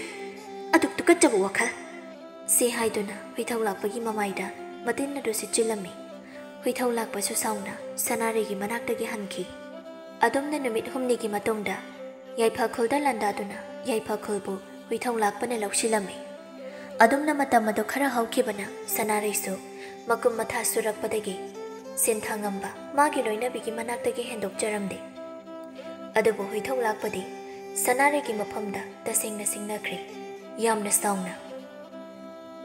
ꯑꯗꯨꯛ ꯇꯨꯀꯠꯆꯕ ꯋꯥꯈꯜ!" ꯁꯤ ꯍꯥꯏꯗꯨꯅ ꯍꯨꯏꯊꯧ ꯂꯥꯛꯄꯒꯤ ꯃꯃꯥꯏꯗ ꯃꯇꯤꯟ ꯑꯗꯨ ꯁꯤꯠꯆꯤꯜꯂꯝꯃꯤ꯫ ꯍꯨꯏꯊꯧ ꯂꯥꯛꯄꯁꯨ ꯁꯥꯎꯅ ꯁꯅꯥꯔꯩꯒꯤ ꯃꯅꯥꯛꯇꯒꯤ ꯍꯟꯈꯤ꯫ ꯑꯗꯨꯝꯅ ꯅꯨꯃꯤꯠ ꯍꯨꯝꯅꯤꯒꯤ ꯃꯇꯨꯡꯗ ꯌꯥꯏꯐꯈꯨꯜꯗ ꯂꯥꯟꯗꯥꯗꯨꯅ ꯌꯥꯏꯐꯈꯨꯜꯕꯨ ꯍꯨꯏꯊꯧ ꯂꯥꯛꯄꯅ ꯂꯧꯁꯤꯜꯂꯝꯃꯤ꯫ ꯑꯗꯨꯝꯅ ꯃꯇꯝ ꯑꯗꯨ ꯈꯔ ꯍꯧꯈꯤꯕꯅ ꯁꯅꯥꯔꯩꯁꯨ ꯃꯀꯨꯝ ꯃꯊꯥ ꯁꯨꯔꯛꯄꯗꯒꯤ ꯁꯤꯟꯊꯥꯉꯝꯕ ꯃꯥꯒꯤ ꯂꯣꯏꯅꯕꯤꯒꯤ ꯃꯅꯥꯛꯇꯒꯤ ꯍꯦꯟꯗꯣꯛꯆꯔꯝꯗꯦ꯫ ꯑꯗꯨꯕꯨ ꯍꯨꯏꯊꯧ ꯂꯥꯛꯄꯗꯤ ꯁꯅꯥꯔꯩꯒꯤ ꯃꯐꯝꯗ ꯇꯁꯦꯡꯅ ꯁꯤꯡꯅꯈ꯭ꯔꯦ꯫ ꯌꯥꯝꯅ ꯁꯥꯎꯅ,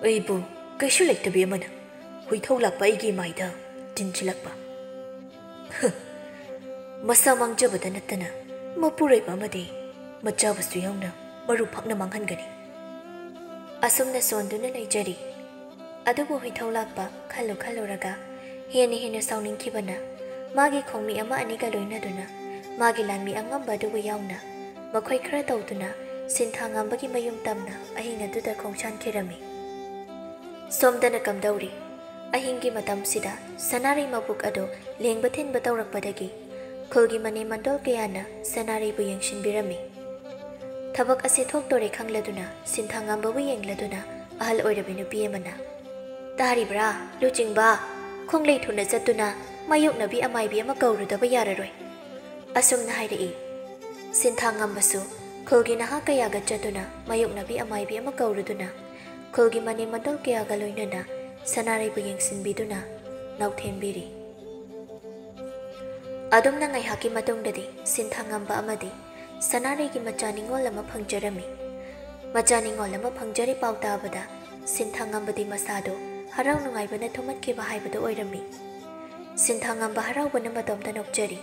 "ꯑꯩꯕꯨ ꯀꯩꯁꯨ ꯂꯩꯇꯕꯤ ꯑꯃꯅ ꯍꯨꯏꯊꯧ ꯂꯥꯛꯄ ꯑꯩꯒꯤ ꯃꯥꯏꯗ ꯇꯤꯟꯁꯤꯜꯂꯛꯄ꯫ ꯍ, ꯃꯁꯥ ꯃꯥꯡꯖꯕꯗ ꯅꯠꯇꯅ ꯃꯄꯨꯔꯣꯏꯕ ꯑꯃꯗꯤ ꯃꯆꯥꯕꯨꯁꯨ ꯌꯥꯎꯅ ꯃꯔꯨ ꯐꯛꯅ ꯃꯥꯡꯍꯟꯒꯅꯤ꯫" ꯑꯁꯨꯝꯅ ꯁꯣꯟꯗꯨꯅ ꯂꯩꯖꯔꯤ꯫ ꯑꯗꯨꯕꯨ ꯍꯨꯏꯊꯧ ꯂꯥꯛꯄ ꯈꯜꯂꯨ ꯈꯜꯂꯨꯔꯒ ꯍꯦꯟꯅ ꯍꯦꯟꯅ ꯁꯥꯎꯅꯤꯡꯈꯤꯕꯅ ꯃꯥꯒꯤ ꯈꯣꯡꯃꯤ ꯑꯃ ꯑꯅꯤꯒ ꯂꯣꯏꯅꯗꯨꯅ ꯃꯥꯒꯤ ꯂꯥꯟꯃꯤ ꯑꯉꯝꯕ ꯑꯗꯨꯕꯨ ꯌꯥꯎꯅ ꯃꯈꯣꯏ ꯈꯔ ꯇꯧꯗꯨꯅ ꯁꯤꯟꯊꯥꯉꯝꯕꯒꯤ ꯃꯌꯨꯝ ꯇꯝꯅ ꯑꯍꯤꯡ ꯑꯗꯨꯗ ꯈꯣꯡꯁꯥꯟꯈꯤꯔꯝꯃꯤ꯫ ꯁꯣꯝꯗꯅ ꯀꯝꯗꯧꯔꯤ? ꯑꯍꯤꯡꯒꯤ ꯃꯇꯝꯁꯤꯗ ꯁꯅꯥꯔꯩ ꯃꯕꯨꯛ ꯑꯗꯨ ꯂꯦꯡꯕ ꯊꯤꯟꯕ ꯇꯧꯔꯛꯄꯗꯒꯤ ꯈꯨꯜꯒꯤ ꯃꯅꯦꯝ ꯃꯟꯗꯣꯜ ꯀꯌꯥꯅ ꯁꯅꯥꯔꯩꯕꯨ ꯌꯦꯡꯁꯤꯟꯕꯤꯔꯝꯃꯤ꯫ ꯊꯕꯛ ꯑꯁꯤ ꯊꯣꯛꯇꯣꯔꯦ ꯈꯪꯂꯗꯨꯅ ꯁꯤꯟꯊꯥꯉꯝꯕꯕꯨ ꯌꯦꯡꯂꯗꯨꯅ ꯑꯍꯜ ꯑꯣꯏꯔꯕꯤ ꯅꯨꯄꯤ ꯑꯃꯅ, "ꯇꯥꯔꯤꯕ꯭ꯔꯥ, ꯂꯨꯆꯤꯡꯕ? ꯈꯣꯡꯂꯩ ꯊꯨꯅ ꯆꯠꯇꯨꯅ ꯃꯥꯌꯣꯛꯅꯕꯤ ꯑꯃꯥꯏꯕꯤ ꯑꯃ ꯀꯧꯔꯨꯗꯕ ꯌꯥꯔꯔꯣꯏ꯫" ꯑꯁꯨꯝꯅ ꯍꯥꯏꯔꯛꯏ꯫ ꯁꯤꯟꯊꯥꯉꯝꯕꯁꯨ ꯈꯨꯜꯒꯤ ꯅꯍꯥ ꯀꯌꯥꯒ ꯆꯠꯇꯨꯅ ꯃꯥꯌꯣꯛꯅꯕꯤ ꯑꯃꯥꯏꯕꯤ ꯑꯃ ꯀꯧꯔꯨꯗꯨꯅ ꯈꯨꯜꯒꯤ ꯃꯅꯦꯝ ꯃꯟꯗꯣꯜ ꯀꯌꯥꯒ ꯂꯣꯏꯅꯅ ꯁꯅꯥꯔꯩꯕꯨ ꯌꯦꯡꯁꯤꯟꯕꯤꯗꯨꯅ ꯅꯥꯎꯊꯦꯝꯕꯤꯔꯤ꯫ ꯑꯗꯨꯝꯅ ꯉꯥꯏꯍꯥꯛꯀꯤ ꯃꯇꯨꯡꯗꯗꯤ ꯁꯤꯟꯊꯥꯉꯝꯕ ꯑꯃꯗꯤ ꯁꯅꯥꯔꯩꯒꯤ ꯃꯆꯥ ꯅꯤꯉꯣꯜ ꯑꯃ ꯐꯪꯖꯔꯝꯃꯤ꯫ ꯃꯆꯥ ꯅꯤꯉꯣꯜ ꯑꯃ ꯐꯪꯖꯔꯦ ꯄꯥꯎ ꯇꯥꯕꯗ ꯁꯤꯟꯊꯥꯉꯝꯕꯗꯤ ꯃꯁꯥꯗꯨ ꯍꯔꯥꯎ ꯅꯨꯡꯉꯥꯏꯕꯅ ꯊꯨꯝꯍꯠꯈꯤꯕ ꯍꯥꯏꯕꯗꯨ ꯑꯣꯏꯔꯝꯃꯤ꯫ ꯁꯤꯟꯊꯥꯉꯝꯕ ꯍꯔꯥꯎꯕꯅ ꯃꯇꯣꯝꯇ ꯅꯣꯛꯆꯔꯤ꯫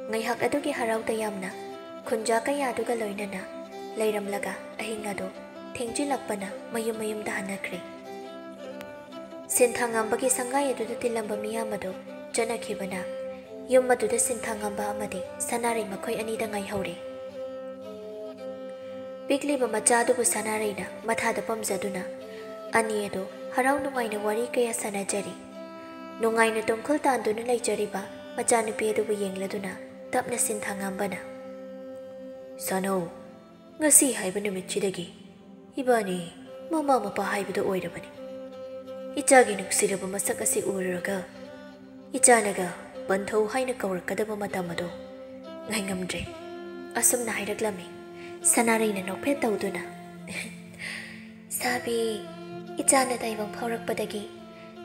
ꯉꯥꯏꯍꯥꯛ ꯑꯗꯨꯒꯤ ꯍꯔꯥꯎ ꯇꯌꯥꯝꯅ ꯈꯨꯟꯖꯥ ꯀꯌꯥꯗꯨꯒ ꯂꯣꯏꯅꯅ ꯂꯩꯔꯝꯂꯒ ꯑꯍꯤꯡ ꯑꯗꯨ ꯊꯦꯡꯖꯤꯜꯂꯛꯄꯅ ꯃꯌꯨꯝ ꯃꯌꯨꯝꯗ ꯍꯟꯅꯈ꯭ꯔꯦ꯫ ꯁꯤꯟꯊꯥꯉꯝꯕꯒꯤ ꯁꯪꯒꯥꯏ ꯑꯗꯨꯗ ꯇꯤꯜꯂꯝꯕ ꯃꯤꯌꯥꯝ ꯑꯗꯨ ꯆꯠꯅꯈꯤꯕꯅ ꯌꯨꯝ ꯑꯗꯨꯗ ꯁꯤꯟꯊꯥꯉꯝꯕ ꯑꯃꯗꯤ ꯁꯅꯥꯔꯩ ꯃꯈꯣꯏ ꯑꯅꯤꯗ ꯉꯥꯏꯍꯧꯔꯦ꯫ ꯄꯤꯛꯂꯤꯕ ꯃꯆꯥ ꯑꯗꯨꯕꯨ ꯁꯅꯥꯔꯩꯅ ꯃꯊꯥꯗ ꯄꯝꯖꯗꯨꯅ ꯑꯅꯤ ꯑꯗꯨ ꯍꯔꯥꯎ ꯅꯨꯡꯉꯥꯏꯅ ꯋꯥꯔꯤ ꯀꯌꯥ ꯁꯥꯟꯅꯖꯔꯤ꯫ ꯅꯨꯡꯉꯥꯏꯅ ꯇꯨꯝꯈꯨꯜ ꯇꯥꯟꯗꯨꯅ ꯂꯩꯖꯔꯤꯕ ꯃꯆꯥꯅꯨꯄꯤ ꯑꯗꯨꯕꯨ ꯌꯦꯡꯂꯗꯨꯅ ꯇꯞꯅ ꯁꯤꯟꯊꯥꯉꯝꯕꯅ, "ꯁꯥꯅꯧ, ꯉꯁꯤ ꯍꯥꯏꯕ ꯅꯨꯃꯤꯠꯁꯤꯗꯒꯤ ꯏꯕꯥꯅꯤ ꯃꯃꯥ ꯃꯄꯥ ꯍꯥꯏꯕꯗꯨ ꯑꯣꯏꯔꯕꯅꯤ꯫ ꯏꯆꯥꯒꯤ ꯅꯨꯡꯁꯤꯔꯕ ꯃꯁꯛ ꯑꯁꯤ ꯎꯔꯨꯔꯒ ꯏꯆꯥꯅꯒ ꯄꯟꯊꯧ ꯍꯥꯏꯅ ꯀꯧꯔꯛꯀꯗꯕ ꯃꯇꯝ ꯑꯗꯨ ꯉꯥꯏꯉꯝꯗ꯭ꯔꯦ," ꯑꯁꯨꯝꯅ ꯍꯥꯏꯔꯛꯂꯝꯃꯤ꯫ ꯁꯅꯥꯔꯩꯅ ꯅꯣꯛꯐꯦꯠ ꯇꯧꯗꯨꯅ, "ꯁꯥꯕꯤ, ꯏꯆꯥꯅ ꯇꯥꯏꯕꯪ ꯐꯥꯎꯔꯛꯄꯗꯒꯤ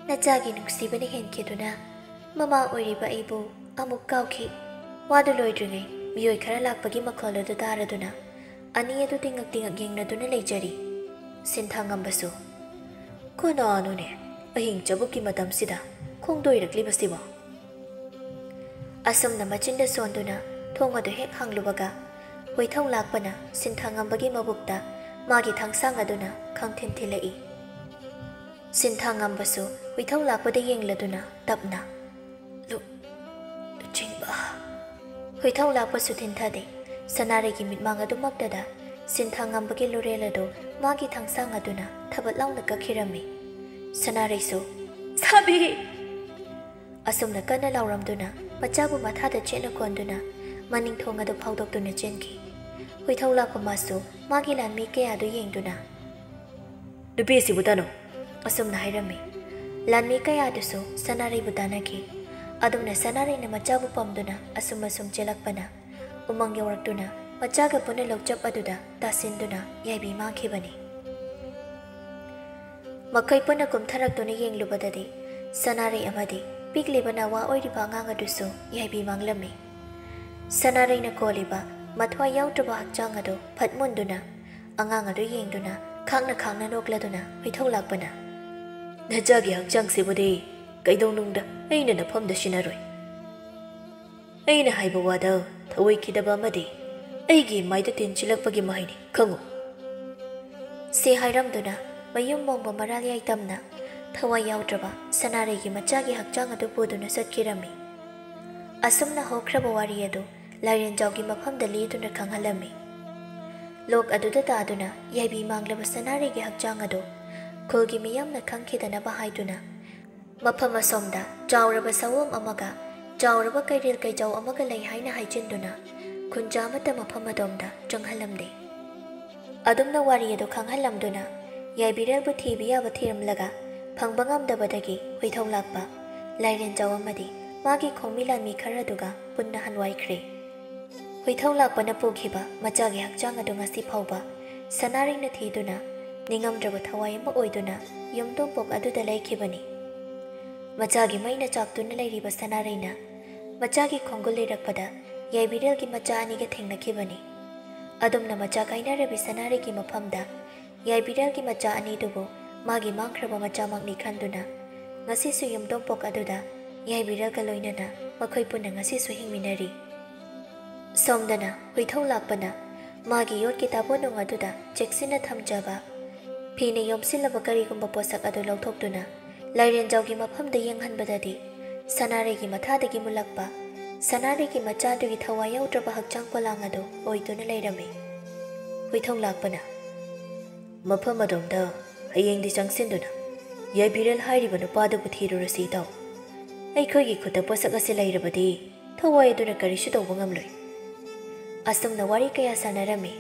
ꯅꯆꯥꯒꯤ ꯅꯨꯡꯁꯤꯕꯅ ꯍꯦꯟꯈꯤꯗꯨꯅ ꯃꯃꯥ ꯑꯣꯏꯔꯤꯕ ꯑꯩꯕꯨ ꯑꯃꯨꯛ ꯀꯥꯎꯈꯤ꯫" ꯋꯥꯗꯨ ꯂꯣꯏꯗ꯭ꯔꯤꯉꯩ ꯃꯤꯑꯣꯏ ꯈꯔ ꯂꯥꯛꯄꯒꯤ ꯃꯈꯣꯜ ꯑꯗꯨ ꯇꯥꯔꯗꯨꯅ ꯑꯅꯤ ꯑꯗꯨ ꯇꯤꯡꯉꯛ ꯇꯤꯡꯉꯛ ꯌꯦꯡꯅꯗꯨꯅ ꯂꯩꯖꯔꯤ꯫ ꯁꯤꯟꯊꯥꯉꯝꯕꯁꯨ, "ꯀꯅꯥꯅꯣꯅꯦ ꯑꯍꯤꯡ ꯆꯕꯨꯛꯀꯤ ꯃꯇꯝꯁꯤꯗ ꯈꯣꯡꯗꯣꯏꯔꯛꯂꯤꯕꯁꯤꯕꯣ?" ꯑꯁꯨꯝꯅ ꯃꯆꯤꯟꯗ ꯁꯣꯟꯗꯨꯅ ꯊꯣꯡ ꯑꯗꯨ ꯍꯦꯛ ꯍꯥꯡꯂꯨꯕꯒ, ꯍꯨꯏꯊꯧ ꯂꯥꯛꯄꯅ ꯁꯤꯟꯊꯥꯉꯝꯕꯒꯤ ꯃꯕꯨꯛꯇ ꯃꯥꯒꯤ ꯊꯥꯡꯁꯥꯡ ꯑꯗꯨꯅ ꯈꯪꯊꯤꯟ ꯊꯤꯜꯂꯛꯏ꯫ ꯁꯤꯟꯊꯥꯉꯝꯕꯁꯨ ꯍꯨꯏꯊꯧ ꯂꯥꯛꯄꯗ ꯌꯦꯡꯂꯗꯨꯅ ꯇꯞꯅ, "ꯂꯨ-, ꯂꯨꯆꯤꯡꯕ꯫" ꯍꯨꯏꯊꯧ ꯂꯥꯛꯄꯁꯨ ꯊꯤꯟꯊꯗꯦ꯫ ꯁꯅꯥꯔꯩꯒꯤ ꯃꯤꯠꯃꯥꯡ ꯑꯗꯨꯃꯛꯇꯗ ꯁꯤꯟꯊꯥꯉꯝꯕꯒꯤ ꯂꯨꯔꯦꯜ ꯑꯗꯨ ꯃꯥꯒꯤ ꯊꯥꯡꯁꯥꯡ ꯑꯗꯨꯅ ꯊꯕꯠ ꯂꯥꯎꯅ ꯀꯛꯈꯤꯔꯝꯃꯤ꯫ ꯁꯅꯥꯔꯩꯁꯨ, "ꯁꯥꯕꯤ!" ꯑꯁꯨꯝꯅ ꯀꯟꯅ ꯂꯥꯎꯔꯝꯗꯨꯅ ꯃꯆꯥꯕꯨ ꯃꯊꯥꯗ ꯆꯦꯠꯅ ꯀꯣꯟꯗꯨꯅ ꯃꯅꯤꯡ ꯊꯣꯡ ꯑꯗꯨ ꯐꯥꯎꯗꯣꯛꯇꯨꯅ ꯆꯦꯟꯈꯤ꯫ ꯍꯨꯏꯊꯧ ꯂꯥꯛꯄ ꯃꯥꯁꯨ ꯃꯥꯒꯤ ꯂꯥꯟꯃꯤ ꯀꯌꯥ ꯑꯗꯨ ꯌꯦꯡꯗꯨꯅ, "ꯅꯨꯄꯤꯁꯤꯕꯨ ꯇꯥꯅꯧ," ꯑꯁꯨꯝꯅ ꯍꯥꯏꯔꯝꯃꯤ꯫ ꯂꯥꯟꯃꯤ ꯀꯌꯥ ꯑꯗꯨꯁꯨ ꯁꯅꯥꯔꯩꯕꯨ ꯇꯥꯟꯅꯈꯤ꯫ ꯑꯗꯨꯝꯅ ꯁꯅꯥꯔꯩꯅ ꯃꯆꯥꯕꯨ ꯄꯝꯗꯨꯅ ꯑꯁꯨꯝ ꯑꯁꯨꯝ ꯆꯦꯜꯂꯛꯄꯅ ꯎꯃꯪ ꯌꯧꯔꯛꯇꯨꯅ ꯃꯆꯥꯒ ꯄꯨꯟꯅ ꯂꯧꯆꯞ ꯑꯗꯨꯗ ꯇꯥꯁꯤꯟꯗꯨꯅ ꯌꯥꯏꯕꯤ ꯃꯥꯡꯈꯤꯕꯅꯤ꯫ ꯃꯈꯣꯏ ꯄꯨꯟꯅ ꯀꯨꯝꯊꯔꯛꯇꯨꯅ ꯌꯦꯡꯂꯨꯕꯗꯗꯤ ꯁꯅꯥꯔꯩ ꯑꯃꯗꯤ ꯄꯤꯛꯂꯤꯕ ꯅꯋꯥ ꯑꯣꯏꯔꯤꯕ ꯑꯉꯥꯡ ꯑꯗꯨꯁꯨ ꯌꯥꯏꯕꯤ ꯃꯥꯡꯂꯝꯃꯤ꯫ ꯁꯅꯥꯔꯩꯅ ꯀꯣꯜꯂꯤꯕ ꯃꯊ꯭ꯋꯥꯏ ꯌꯥꯎꯗ꯭ꯔꯕ ꯍꯛꯆꯥꯡ ꯑꯗꯨ ꯐꯠ ꯃꯨꯟꯗꯨꯅ ꯑꯉꯥꯡ ꯑꯗꯨ ꯌꯦꯡꯗꯨꯅ ꯈꯥꯡꯅ ꯈꯥꯡꯅ ꯅꯣꯛꯂꯗꯨꯅ ꯍꯨꯏꯊꯧ ꯂꯥꯛꯄꯅ, "ꯅꯆꯥꯒꯤ ꯍꯛꯆꯥꯡꯁꯤꯕꯨꯗꯤ ꯀꯩꯗꯧꯅꯨꯡꯗ ꯑꯩꯅ ꯅꯐꯝꯗ ꯁꯤꯟꯅꯔꯣꯏ꯫ ꯑꯩꯅ ꯍꯥꯏꯕ ꯋꯥꯗ ꯊꯧꯑꯣꯏꯈꯤꯗꯕ ꯑꯃꯗꯤ ꯑꯩꯒꯤ ꯃꯥꯏꯗ ꯇꯤꯟꯁꯤꯜꯂꯛꯄꯒꯤ ꯃꯍꯩꯅꯤ, ꯈꯪꯉꯨ꯫ ꯁꯤ ꯍꯥꯏꯔꯝꯗꯨꯅ ꯃꯌꯨꯝ ꯃꯣꯡꯕ ꯃꯔꯥꯜ ꯌꯥꯏꯇꯝꯅ ꯊꯋꯥꯏ ꯌꯥꯎꯗ꯭ꯔꯕ ꯁꯅꯥꯔꯩꯒꯤ ꯃꯆꯥꯒꯤ ꯍꯛꯆꯥꯡ ꯑꯗꯨ ꯄꯨꯗꯨꯅ ꯆꯠꯈꯤꯔꯝꯃꯤ꯫ ꯑꯁꯨꯝꯅ ꯍꯧꯈ꯭ꯔꯕ ꯋꯥꯔꯤ ꯑꯗꯨ ꯂꯥꯏꯔꯦꯟꯖꯥꯎꯒꯤ ꯃꯐꯝꯗ ꯂꯤꯗꯨꯅ ꯈꯪꯍꯜꯂꯝꯃꯤ꯫ ꯂꯣꯛ ꯑꯗꯨꯗ ꯇꯥꯗꯨꯅ ꯌꯥꯏꯕꯤ ꯃꯥꯡꯂꯕ ꯁꯅꯥꯔꯩꯒꯤ ꯍꯛꯆꯥꯡ ꯑꯗꯨ ꯈꯨꯜꯒꯤ ꯃꯤꯌꯥꯝꯅ ꯈꯪꯈꯤꯗꯅꯕ ꯍꯥꯏꯗꯨꯅ ꯃꯐꯝ ꯑꯁꯣꯝꯗ ꯆꯥꯎꯔꯕ ꯁꯑꯣꯝ ꯑꯃꯒ ꯆꯥꯎꯔꯕ ꯀꯩꯔꯦꯜ ꯀꯩꯖꯥꯎ ꯑꯃꯒ ꯂꯩ ꯍꯥꯏꯅ ꯍꯥꯏꯖꯤꯟꯗꯨꯅ ꯈꯨꯟꯖꯥ ꯑꯃꯠꯇ ꯃꯐꯝ ꯑꯗꯣꯝꯗ ꯆꯪꯍꯜꯂꯝꯗꯦ꯫ ꯑꯗꯨꯝꯅ ꯋꯥꯔꯤ ꯑꯗꯨ ꯈꯪꯍꯜꯂꯝꯗꯨꯅ ꯌꯥꯏꯕꯤꯔꯦꯜꯕꯨ ꯊꯤꯕ ꯌꯥꯕ ꯊꯤꯔꯝꯂꯒ ꯐꯪꯕ ꯉꯝꯗꯕꯗꯒꯤ ꯍꯨꯏꯊꯧ ꯂꯥꯛꯄ, ꯂꯥꯏꯔꯦꯟꯖꯥꯎ ꯑꯃꯗꯤ ꯃꯥꯒꯤ ꯈꯣꯡꯃꯤ ꯂꯥꯟꯃꯤ ꯈꯔꯗꯨꯒ ꯄꯨꯟꯅ ꯍꯟꯋꯥꯏꯈ꯭ꯔꯦ꯫ ꯍꯨꯏꯊꯧ ꯂꯥꯛꯄꯅ ꯄꯨꯈꯤꯕ ꯃꯆꯥꯒꯤ ꯍꯛꯆꯥꯡ ꯑꯗꯨ ꯉꯁꯤ ꯐꯥꯎꯕ ꯁꯅꯥꯔꯩꯅ ꯊꯤꯗꯨꯅ ꯅꯤꯡꯉꯝꯗ꯭ꯔꯕ ꯊꯋꯥꯏ ꯑꯃ ꯑꯣꯏꯗꯨꯅ ꯌꯨꯝ ꯇꯣꯝꯄꯣꯛ ꯑꯗꯨꯗ ꯂꯩꯈꯤꯕꯅꯤ꯫ ꯃꯆꯥꯒꯤ ꯃꯩꯅ ꯆꯥꯛꯇꯨꯅ ꯂꯩꯔꯤꯕ ꯁꯅꯥꯔꯩꯅ ꯃꯆꯥꯒꯤ ꯈꯣꯡꯒꯨꯜ ꯂꯤꯔꯛꯄꯗ ꯌꯥꯏꯕꯤꯔꯦꯜꯒꯤ ꯃꯆꯥ ꯑꯅꯤꯒ ꯊꯦꯡꯅꯈꯤꯕꯅꯤ꯫ ꯑꯗꯨꯝꯅ ꯃꯆꯥ ꯀꯥꯏꯅꯔꯕꯤ ꯁꯅꯥꯔꯩꯒꯤ ꯃꯐꯝꯗ ꯌꯥꯏꯕꯤꯔꯦꯜꯒꯤ ꯃꯆꯥ ꯑꯅꯤꯗꯨꯕꯨ ꯃꯥꯒꯤ ꯃꯥꯡꯈ꯭ꯔꯕ ꯃꯆꯥꯃꯛꯅꯤ ꯈꯟꯗꯨꯅ ꯉꯁꯤꯁꯨ ꯌꯨꯝꯗꯣꯡꯄꯣꯛ ꯑꯗꯨꯗ ꯌꯥꯏꯕꯤꯔꯦꯜꯒ ꯂꯣꯏꯅꯅ ꯃꯈꯣꯏ ꯄꯨꯟꯅ ꯉꯁꯤꯁꯨ ꯍꯤꯡꯃꯤꯟꯅꯔꯤ꯫ ꯁꯣꯝꯗꯅ ꯍꯨꯏꯊꯧ ꯂꯥꯛꯄꯅ ꯃꯥꯒꯤ ꯌꯣꯠꯀꯤ ꯇꯥꯕꯣꯅꯨꯡ ꯑꯗꯨꯗ ꯆꯦꯛꯁꯤꯟꯅ ꯊꯝꯖꯕ ꯐꯤꯅ ꯌꯣꯝꯁꯤꯜꯂꯕ ꯀꯔꯤꯒꯨꯝꯕ ꯄꯣꯠꯁꯛ ꯑꯗꯨ ꯂꯧꯊꯣꯛꯇꯨꯅ ꯂꯥꯏꯔꯦꯟꯖꯥꯎꯒꯤ ꯃꯐꯝꯗ ꯌꯦꯡꯍꯟꯕꯗꯗꯤ ꯁꯅꯥꯔꯩꯒꯤ ꯃꯊꯥꯗꯒꯤ ꯃꯨꯜꯂꯛꯄ ꯁꯅꯥꯔꯩꯒꯤ ꯃꯆꯥꯗꯨꯒꯤ ꯊꯋꯥꯏ ꯌꯥꯎꯗ꯭ꯔꯕ ꯍꯛꯆꯥꯡ ꯄꯣꯂꯥꯡ ꯑꯗꯨ ꯑꯣꯏꯗꯨꯅ ꯂꯩꯔꯝꯃꯤ꯫ ꯍꯨꯏꯊꯧ ꯂꯥꯛꯄꯅ, "ꯃꯐꯝ ꯑꯗꯣꯝꯗ ꯍꯌꯦꯡꯗꯤ ꯆꯪꯁꯤꯟꯗꯨꯅ ꯌꯥꯏꯕꯤꯔꯦꯜ ꯍꯥꯏꯔꯤꯕ ꯅꯨꯄꯥꯗꯨꯕꯨ ꯊꯤꯔꯨꯔꯁꯤ, ꯏꯇꯥꯎ꯫ ꯑꯩꯈꯣꯏꯒꯤ ꯈꯨꯠꯇ ꯄꯣꯠꯁꯛ ꯑꯁꯤ ꯂꯩꯔꯕꯗꯤ ꯊꯋꯥꯏ ꯑꯗꯨꯅ ꯀꯔꯤꯁꯨ ꯇꯧꯕ ꯉꯝꯂꯣꯏ꯫" ꯑꯁꯨꯝꯅ ꯋꯥꯔꯤ ꯀꯌꯥ ꯁꯥꯟꯅꯔꯝꯃꯤ꯫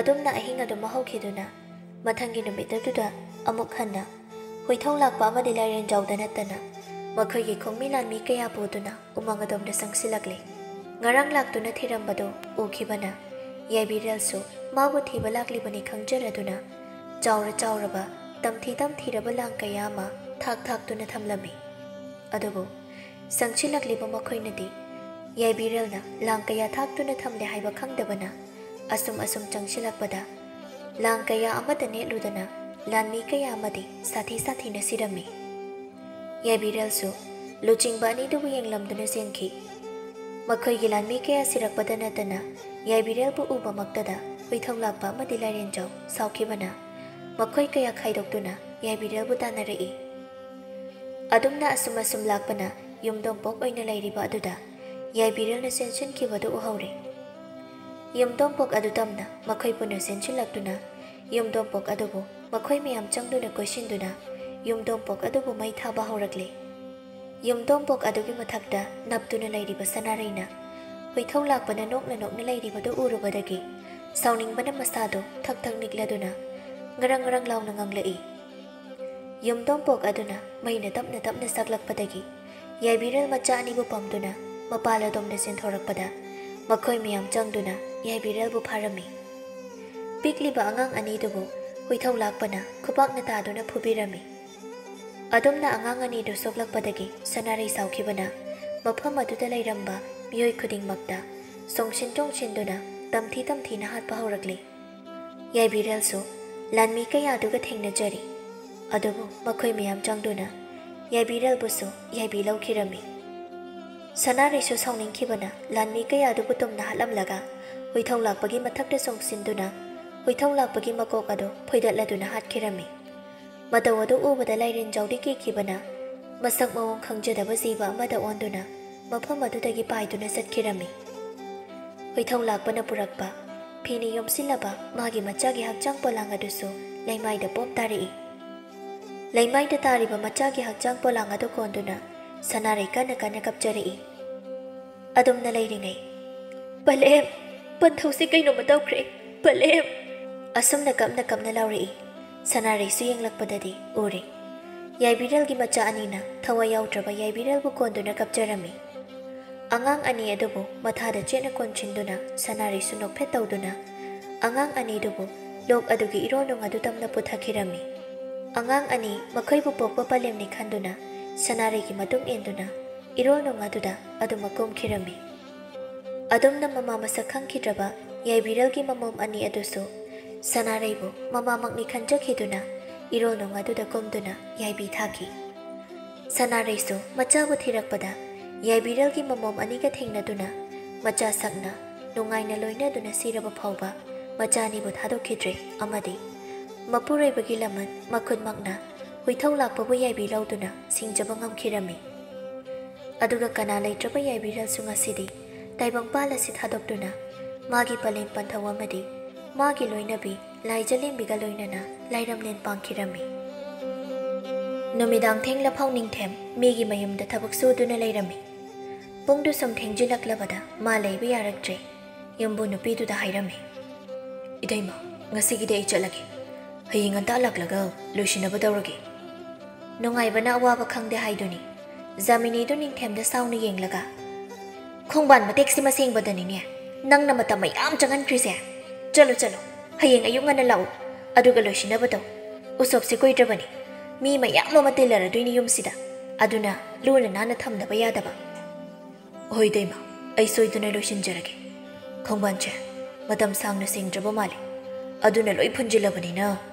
ꯑꯗꯨꯝꯅ ꯑꯍꯤꯡ ꯑꯗꯨꯃ ꯍꯧꯈꯤꯗꯨꯅ ꯃꯊꯪꯒꯤ ꯅꯨꯃꯤꯠ ꯑꯗꯨꯗ ꯑꯃꯨꯛ ꯍꯟꯅ ꯍꯨꯏꯊꯧ ꯂꯥꯛꯄ ꯑꯃꯗꯤ ꯂꯥꯏꯔꯦꯟꯖꯥꯎꯗ ꯅꯠꯇꯅ ꯃꯈꯣꯏꯒꯤ ꯈꯣꯡꯃꯤ ꯂꯥꯟꯃꯤ ꯀꯌꯥ ꯄꯨꯗꯨꯅ ꯎꯃꯪ ꯑꯗꯣꯝꯗ ꯆꯪꯁꯤꯜꯂꯛꯂꯦ꯫ ꯉꯔꯥꯡ ꯂꯥꯛꯇꯨꯅ ꯊꯤꯔꯝꯕꯗꯨ ꯎꯈꯤꯕꯅ ꯌꯥꯏꯕꯤꯔꯦꯜꯁꯨ ꯃꯥꯕꯨ ꯊꯤꯕ ꯂꯥꯛꯂꯤꯕꯅꯤ ꯈꯪꯖꯔꯗꯨꯅ ꯆꯥꯎꯔ ꯆꯥꯎꯔꯕ, ꯇꯝꯊꯤ ꯇꯝꯊꯤꯔꯕ ꯂꯥꯡ ꯀꯌꯥ ꯑꯃ ꯊꯥꯛ ꯊꯥꯛꯇꯨꯅ ꯊꯝꯂꯝꯃꯤ꯫ ꯑꯗꯨꯕꯨ ꯆꯪꯁꯤꯜꯂꯛꯂꯤꯕ ꯃꯈꯣꯏꯅꯗꯤ ꯌꯥꯏꯕꯤꯔꯦꯜꯅ ꯂꯥꯡ ꯀꯌꯥ ꯊꯥꯛꯇꯨꯅ ꯊꯝꯂꯦ ꯍꯥꯏꯕ ꯈꯪꯗꯕꯅ ꯑꯁꯨꯝ ꯑꯁꯨꯝ ꯆꯪꯁꯤꯜꯂꯛꯄꯗ ꯂꯥꯡ ꯀꯌꯥ ꯑꯃꯗ ꯅꯦꯠꯂꯨꯗꯅ ꯂꯥꯟꯃꯤ ꯀꯌꯥ ꯑꯃꯗꯤ ꯁꯥꯊꯤ ꯁꯥꯊꯤꯅ ꯁꯤꯔꯝꯃꯤ꯫ ꯌꯥꯏꯕꯤꯔꯦꯜꯁꯨ ꯂꯨꯆꯤꯡꯕ ꯑꯅꯤꯗꯨꯕꯨ ꯌꯦꯡꯂꯝꯗꯨꯅ ꯆꯦꯟꯈꯤ꯫ ꯃꯈꯣꯏꯒꯤ ꯂꯥꯟꯃꯤ ꯀꯌꯥ ꯁꯤꯔꯛꯄꯗ ꯅꯠꯇꯅ ꯌꯥꯏꯕꯤꯔꯦꯜꯕꯨ ꯎꯕꯃꯛꯇꯗ ꯍꯨꯏꯊꯧ ꯂꯥꯛꯄ ꯑꯃꯗꯤ ꯂꯥꯏꯔꯦꯟꯖꯧ ꯁꯥꯎꯈꯤꯕꯅ ꯃꯈꯣꯏ ꯀꯌꯥ ꯈꯥꯏꯗꯣꯛꯇꯨꯅ ꯌꯥꯏꯕꯤꯔꯦꯜꯕꯨ ꯇꯥꯟꯅꯔꯛꯏ꯫ ꯑꯗꯨꯝꯅ ꯑꯁꯨꯝ ꯑꯁꯨꯝ ꯂꯥꯛꯄꯅ ꯌꯨꯝꯗꯣꯡꯄꯣꯛ ꯑꯣꯏꯅ ꯂꯩꯔꯤꯕ ꯑꯗꯨꯗ ꯌꯥꯏꯕꯤꯔꯦꯜꯅ ꯆꯦꯟꯁꯤꯟꯈꯤꯕꯗꯨ ꯎꯍꯧꯔꯦ꯫ ꯌꯨꯝꯗꯣꯡꯄꯣꯛ ꯑꯗꯨ ꯇꯝꯅ ꯃꯈꯣꯏ ꯄꯨꯟꯅ ꯆꯦꯟꯁꯤꯜꯂꯛꯇꯨꯅ ꯌꯨꯝꯗꯣꯡꯄꯣꯛ ꯑꯗꯨꯕꯨ ꯃꯈꯣꯏ ꯃꯌꯥꯝ ꯆꯪꯗꯨꯅ ꯀꯣꯏꯁꯤꯟꯗꯨꯅ ꯌꯨꯝꯗꯣꯡꯄꯣꯛ ꯑꯗꯨꯕꯨ ꯃꯩ ꯊꯥꯕ ꯍꯧꯔꯛꯂꯦ꯫ ꯌꯨꯝꯗꯣꯡꯄꯣꯛ ꯑꯗꯨꯒꯤ ꯃꯊꯛꯇ ꯅꯞꯇꯨꯅ ꯂꯩꯔꯤꯕ ꯁꯅꯥꯔꯩꯅ ꯍꯨꯏꯊꯧ ꯂꯥꯛꯄꯅ ꯅꯣꯛꯅ ꯅꯣꯛꯅ ꯂꯩꯔꯤꯕꯗꯨ ꯎꯔꯨꯕꯗꯒꯤ ꯁꯥꯎꯅꯤꯡꯕꯅ ꯃꯁꯥꯗꯣ ꯊꯛ ꯊꯛ ꯅꯤꯛꯂꯗꯨꯅ ꯉꯔꯪ ꯉꯔꯪ ꯂꯥꯎꯅ ꯉꯪꯂꯛꯏ꯫ ꯌꯨꯝꯗꯣꯡꯄꯣꯛ ꯑꯗꯨꯅ ꯃꯩꯅ ꯇꯞꯅ ꯇꯞꯅ ꯆꯥꯛꯂꯛꯄꯗꯒꯤ ꯌꯥꯏꯕꯤꯔꯦꯜ ꯃꯆꯥ ꯑꯅꯤꯕꯨ ꯄꯝꯗꯨꯅ ꯃꯄꯥꯜ ꯑꯗꯣꯝꯗ ꯆꯦꯟꯊꯣꯔꯛꯄꯗ ꯃꯈꯣꯏ ꯃꯌꯥꯝ ꯆꯪꯗꯨꯅ ꯌꯥꯏꯕꯤꯔꯦꯜꯕꯨ ꯐꯥꯔꯝꯃꯤ꯫ ꯄꯤꯛꯂꯤꯕ ꯑꯉꯥꯡ ꯑꯅꯤꯗꯨꯕꯨ ꯍꯨꯏꯊꯧ ꯂꯥꯛꯄꯅ ꯈꯨꯄꯥꯛꯅ ꯇꯥꯗꯨꯅ ꯐꯨꯕꯤꯔꯝꯃꯤ꯫ ꯑꯗꯨꯝꯅ ꯑꯉꯥꯡ ꯑꯅꯤꯗꯨ ꯁꯣꯛꯂꯛꯄꯗꯒꯤ ꯁꯅꯥꯔꯩ ꯁꯥꯎꯈꯤꯕꯅ ꯃꯐꯝ ꯑꯗꯨꯗ ꯂꯩꯔꯝꯕ ꯃꯤꯑꯣꯏ ꯈꯨꯗꯤꯡꯃꯛꯇ ꯆꯣꯡꯁꯤꯟ ꯆꯣꯡꯁꯤꯟꯗꯨꯅ ꯇꯝꯊꯤ ꯇꯝꯊꯤꯅ ꯍꯥꯠꯄ ꯍꯧꯔꯛꯂꯤ꯫ ꯌꯥꯏꯕꯤꯔꯦꯜꯁꯨ ꯂꯥꯟꯃꯤ ꯀꯌꯥꯗꯨꯒ ꯊꯦꯡꯅꯖꯔꯤ꯫ ꯑꯗꯨꯕꯨ ꯃꯈꯣꯏ ꯃꯌꯥꯝ ꯆꯪꯗꯨꯅ ꯌꯥꯏꯕꯤꯔꯦꯜꯕꯨꯁꯨ ꯌꯥꯏꯕꯤ ꯂꯧꯈꯤꯔꯝꯃꯤ꯫ ꯁꯅꯥꯔꯩꯁꯨ ꯁꯥꯎꯅꯤꯡꯈꯤꯕꯅ ꯂꯥꯟꯃꯤ ꯀꯌꯥꯗꯨꯕꯨ ꯇꯨꯝꯅ ꯍꯥꯠꯂꯝꯂꯒ ꯍꯨꯏꯊꯧ ꯂꯥꯛꯄꯒꯤ ꯃꯊꯛꯇ ꯆꯣꯡꯁꯤꯟꯗꯨꯅ ꯍꯨꯏꯊꯧ ꯂꯥꯛꯄꯒꯤ ꯃꯀꯣꯛ ꯑꯗꯨ ꯐꯣꯏꯗꯠꯂꯗꯨꯅ ꯍꯥꯠꯈꯤꯔꯝꯃꯤ꯫ ꯃꯇꯧ ꯑꯗꯨ ꯎꯕꯗ ꯂꯥꯏꯔꯦꯟꯖꯧꯗꯤ ꯀꯤꯈꯤꯕꯅ ꯃꯁꯛ ꯃꯑꯣꯡ ꯈꯪꯖꯗꯕ ꯖꯤꯕ ꯑꯃꯗ ꯑꯣꯟꯗꯨꯅ ꯃꯐꯝ ꯑꯗꯨꯗꯒꯤ ꯄꯥꯏꯗꯨꯅ ꯆꯠꯈꯤꯔꯝꯃꯤ꯫ ꯍꯨꯏꯊꯧ ꯂꯥꯛꯄꯅ ꯄꯨꯔꯛꯄ ꯐꯤꯅ ꯌꯣꯝꯁꯤꯜꯂꯕ ꯃꯥꯒꯤ ꯃꯆꯥꯒꯤ ꯍꯛꯆꯥꯡ ꯄꯣꯂꯥꯡ ꯑꯗꯨꯁꯨ ꯂꯩꯃꯥꯏꯗ ꯄꯣꯞ ꯇꯥꯔꯛꯏ꯫ ꯂꯩꯃꯥꯏꯗ ꯇꯥꯔꯤꯕ ꯃꯆꯥꯒꯤ ꯍꯛꯆꯥꯡ ꯄꯣꯂꯥꯡ ꯑꯗꯨ ꯀꯣꯟꯗꯨꯅ ꯁꯅꯥꯔꯩ ꯀꯟꯅ ꯀꯟꯅ ꯀꯞꯆꯔꯛꯏ꯫ ꯑꯗꯨꯝꯅ ꯂꯩꯔꯤꯉꯩ, "ꯄꯂꯦꯝ! ꯄꯟꯊꯧꯁꯤ ꯀꯩꯅꯣꯝꯃ ꯇꯧꯈ꯭ꯔꯦ! ꯄꯂꯦꯝ!" ꯑꯁꯨꯝꯅ ꯀꯞꯅ ꯀꯞꯅ ꯂꯥꯎꯔꯛꯏ꯫ ꯁꯅꯥꯔꯩꯁꯨ ꯌꯦꯡꯂꯛꯄꯗꯗꯤ ꯎꯔꯦ꯫ ꯌꯥꯏꯕꯤꯔꯦꯜꯒꯤ ꯃꯆꯥ ꯑꯅꯤꯅ ꯊꯋꯥꯏ ꯌꯥꯎꯗ꯭ꯔꯕ ꯌꯥꯏꯕꯤꯔꯦꯜꯕꯨ ꯀꯣꯟꯗꯨꯅ ꯀꯞꯆꯔꯝꯃꯤ꯫ ꯑꯉꯥꯡ ꯑꯅꯤ ꯑꯗꯨꯕꯨ ꯃꯊꯥꯗ ꯆꯦꯠꯅ ꯀꯣꯟꯁꯤꯟꯗꯨꯅ ꯁꯅꯥꯔꯩꯁꯨ ꯅꯣꯛꯐꯦꯠ ꯇꯧꯗꯨꯅ ꯑꯉꯥꯡ ꯑꯅꯤꯗꯨꯕꯨ ꯂꯣꯛ ꯑꯗꯨꯒꯤ ꯏꯔꯣꯜꯅꯨꯡ ꯑꯗꯨ ꯇꯝꯅ ꯄꯨꯊꯈꯤꯔꯝꯃꯤ꯫ ꯑꯉꯥꯡ ꯑꯅꯤ ꯃꯈꯣꯏꯕꯨ ꯄꯣꯛꯄ ꯄꯂꯦꯝꯅꯤ ꯈꯟꯗꯨꯅ ꯁꯅꯥꯔꯩꯒꯤ ꯃꯇꯨꯡ ꯏꯟꯗꯨꯅ ꯏꯔꯣꯜꯅꯨꯡ ꯑꯗꯨꯗ ꯑꯗꯨꯃꯛ ꯀꯨꯝꯈꯤꯔꯝꯃꯤ꯫ ꯑꯗꯨꯝꯅ ꯃꯃꯥ ꯃꯁꯛ ꯈꯪꯈꯤꯗ꯭ꯔꯕ ꯌꯥꯏꯕꯤꯔꯦꯜꯒꯤ ꯃꯃꯣꯝ ꯑꯅꯤ ꯑꯗꯨꯁꯨ ꯁꯅꯥꯔꯩꯕꯨ ꯃꯃꯥꯃꯛꯅꯤ ꯈꯟꯖꯈꯤꯗꯨꯅ ꯏꯔꯣꯜꯅꯨꯡ ꯑꯗꯨꯗ ꯀꯨꯝꯗꯨꯅ ꯌꯥꯏꯕꯤ ꯊꯥꯈꯤ꯫ ꯁꯅꯥꯔꯩꯁꯨ ꯃꯆꯥꯕꯨ ꯊꯤꯔꯛꯄꯗ ꯌꯥꯏꯕꯤꯔꯦꯜꯒꯤ ꯃꯃꯣꯝ ꯑꯅꯤꯒ ꯊꯦꯡꯅꯗꯨꯅ ꯃꯆꯥ ꯁꯛꯅ ꯅꯨꯡꯉꯥꯏꯅ ꯂꯣꯏꯅꯗꯨꯅ ꯁꯤꯔꯕ ꯐꯥꯎꯕ ꯃꯆꯥ ꯑꯅꯤꯕꯨ ꯊꯥꯗꯣꯛꯈꯤꯗ꯭ꯔꯦ ꯑꯃꯗꯤ ꯃꯄꯨꯔꯣꯏꯕꯒꯤ ꯂꯃꯟ ꯃꯈꯨꯠꯃꯛꯅ ꯍꯨꯏꯊꯧ ꯂꯥꯛꯄꯕꯨ ꯌꯥꯏꯕꯤ ꯂꯧꯗꯨꯅ ꯁꯤꯡꯖꯕ ꯉꯝꯈꯤꯔꯝꯃꯤ꯫ ꯑꯗꯨꯒ ꯀꯅꯥ ꯂꯩꯇ꯭ꯔꯕ ꯌꯥꯏꯕꯤꯔꯦꯜꯁꯨ ꯉꯁꯤꯗꯤ ꯇꯥꯏꯕꯪꯄꯥꯜ ꯑꯁꯤ ꯊꯥꯗꯣꯛꯇꯨꯅ ꯃꯥꯒꯤ ꯄꯂꯦꯝ ꯄꯟꯊꯧ ꯑꯃꯗꯤ ꯃꯥꯒꯤ ꯂꯣꯏꯅꯕꯤ ꯂꯥꯏꯖꯂꯦꯝꯕꯤꯒ ꯂꯣꯏꯅꯅ ꯂꯥꯏꯔꯝꯂꯦꯟ ꯄꯥꯡꯈꯤꯔꯝꯃꯤ꯫ ꯅꯨꯃꯤꯗꯥꯡ ꯊꯦꯡꯂꯐꯥꯎ ꯅꯤꯡꯊꯦꯝ ꯃꯤꯒꯤ ꯃꯌꯨꯝꯗ ꯊꯕꯛ ꯁꯨꯗꯨꯅ ꯂꯩꯔꯝꯃꯤ꯫ ꯄꯨꯡꯗꯨ ꯁꯨꯝ ꯊꯦꯡꯖꯤꯜꯂꯛꯂꯕꯗ ꯃꯥ ꯂꯩꯕ ꯌꯥꯔꯛꯇ꯭ꯔꯦ꯫ ꯌꯨꯝꯕꯨ ꯅꯨꯄꯤꯗꯨꯗ ꯍꯥꯏꯔꯝꯃꯤ, "ꯏꯇꯩꯃ, ꯉꯁꯤꯒꯤꯗꯤ ꯑꯩ ꯆꯠꯂꯒꯦ꯫ ꯍꯌꯦꯡ ꯉꯟꯇꯥ ꯂꯥꯛꯂꯒ ꯂꯣꯏꯁꯤꯟꯅꯕ ꯇꯧꯔꯒꯦ꯫" ꯅꯨꯡꯉꯥꯏꯕꯅ ꯑꯋꯥꯕ ꯈꯪꯗꯦ ꯍꯥꯏꯗꯨꯅꯤ꯫ ꯖꯥꯃꯤꯅꯤꯗꯨ ꯅꯤꯡꯊꯦꯝꯗ ꯁꯥꯎꯅ ꯌꯦꯡꯂꯒ, "ꯈꯣꯡꯕꯥꯟ ꯃꯇꯦꯛꯁꯤꯃ ꯁꯦꯡꯕꯗꯅꯤꯅꯦ ꯅꯪꯅ ꯃꯇꯝ ꯃꯌꯥꯝ ꯆꯪꯍꯟꯈ꯭ꯔꯤꯁꯦ꯫ ꯆꯠꯂꯣ, ꯆꯠꯂꯣ, ꯍꯌꯦꯡ ꯑꯌꯨꯛ ꯉꯟꯅ ꯂꯥꯛꯎ, ꯑꯗꯨꯒ ꯂꯣꯏꯁꯤꯟꯅꯕ ꯇꯧ꯫ ꯎꯁꯣꯞꯁꯦ ꯀꯨꯏꯗ꯭ꯔꯕꯅꯤ, ꯃꯤ ꯃꯌꯥꯝ ꯑꯃ ꯇꯤꯜꯂꯔꯗꯣꯏꯅꯤ ꯌꯨꯝꯁꯤꯗ, ꯑꯗꯨꯅ ꯂꯨꯅ ꯅꯥꯟꯅ ꯊꯝꯗꯕ ꯌꯥꯗꯕ꯫" "ꯍꯣꯏ ꯏꯇꯩꯃ, ꯑꯩ ꯁꯣꯏꯗꯅ ꯂꯣꯏꯁꯤꯟꯖꯔꯒꯦ꯫ ꯈꯣꯡꯕꯥꯟꯁꯦ ꯃꯇꯝ ꯁꯥꯡꯅ ꯁꯦꯡꯗ꯭ꯔꯕ ꯃꯥꯜꯂꯦ, ꯑꯗꯨꯅ ꯂꯣꯏ ꯐꯨꯟꯖꯤꯜꯂꯕꯅꯤꯅ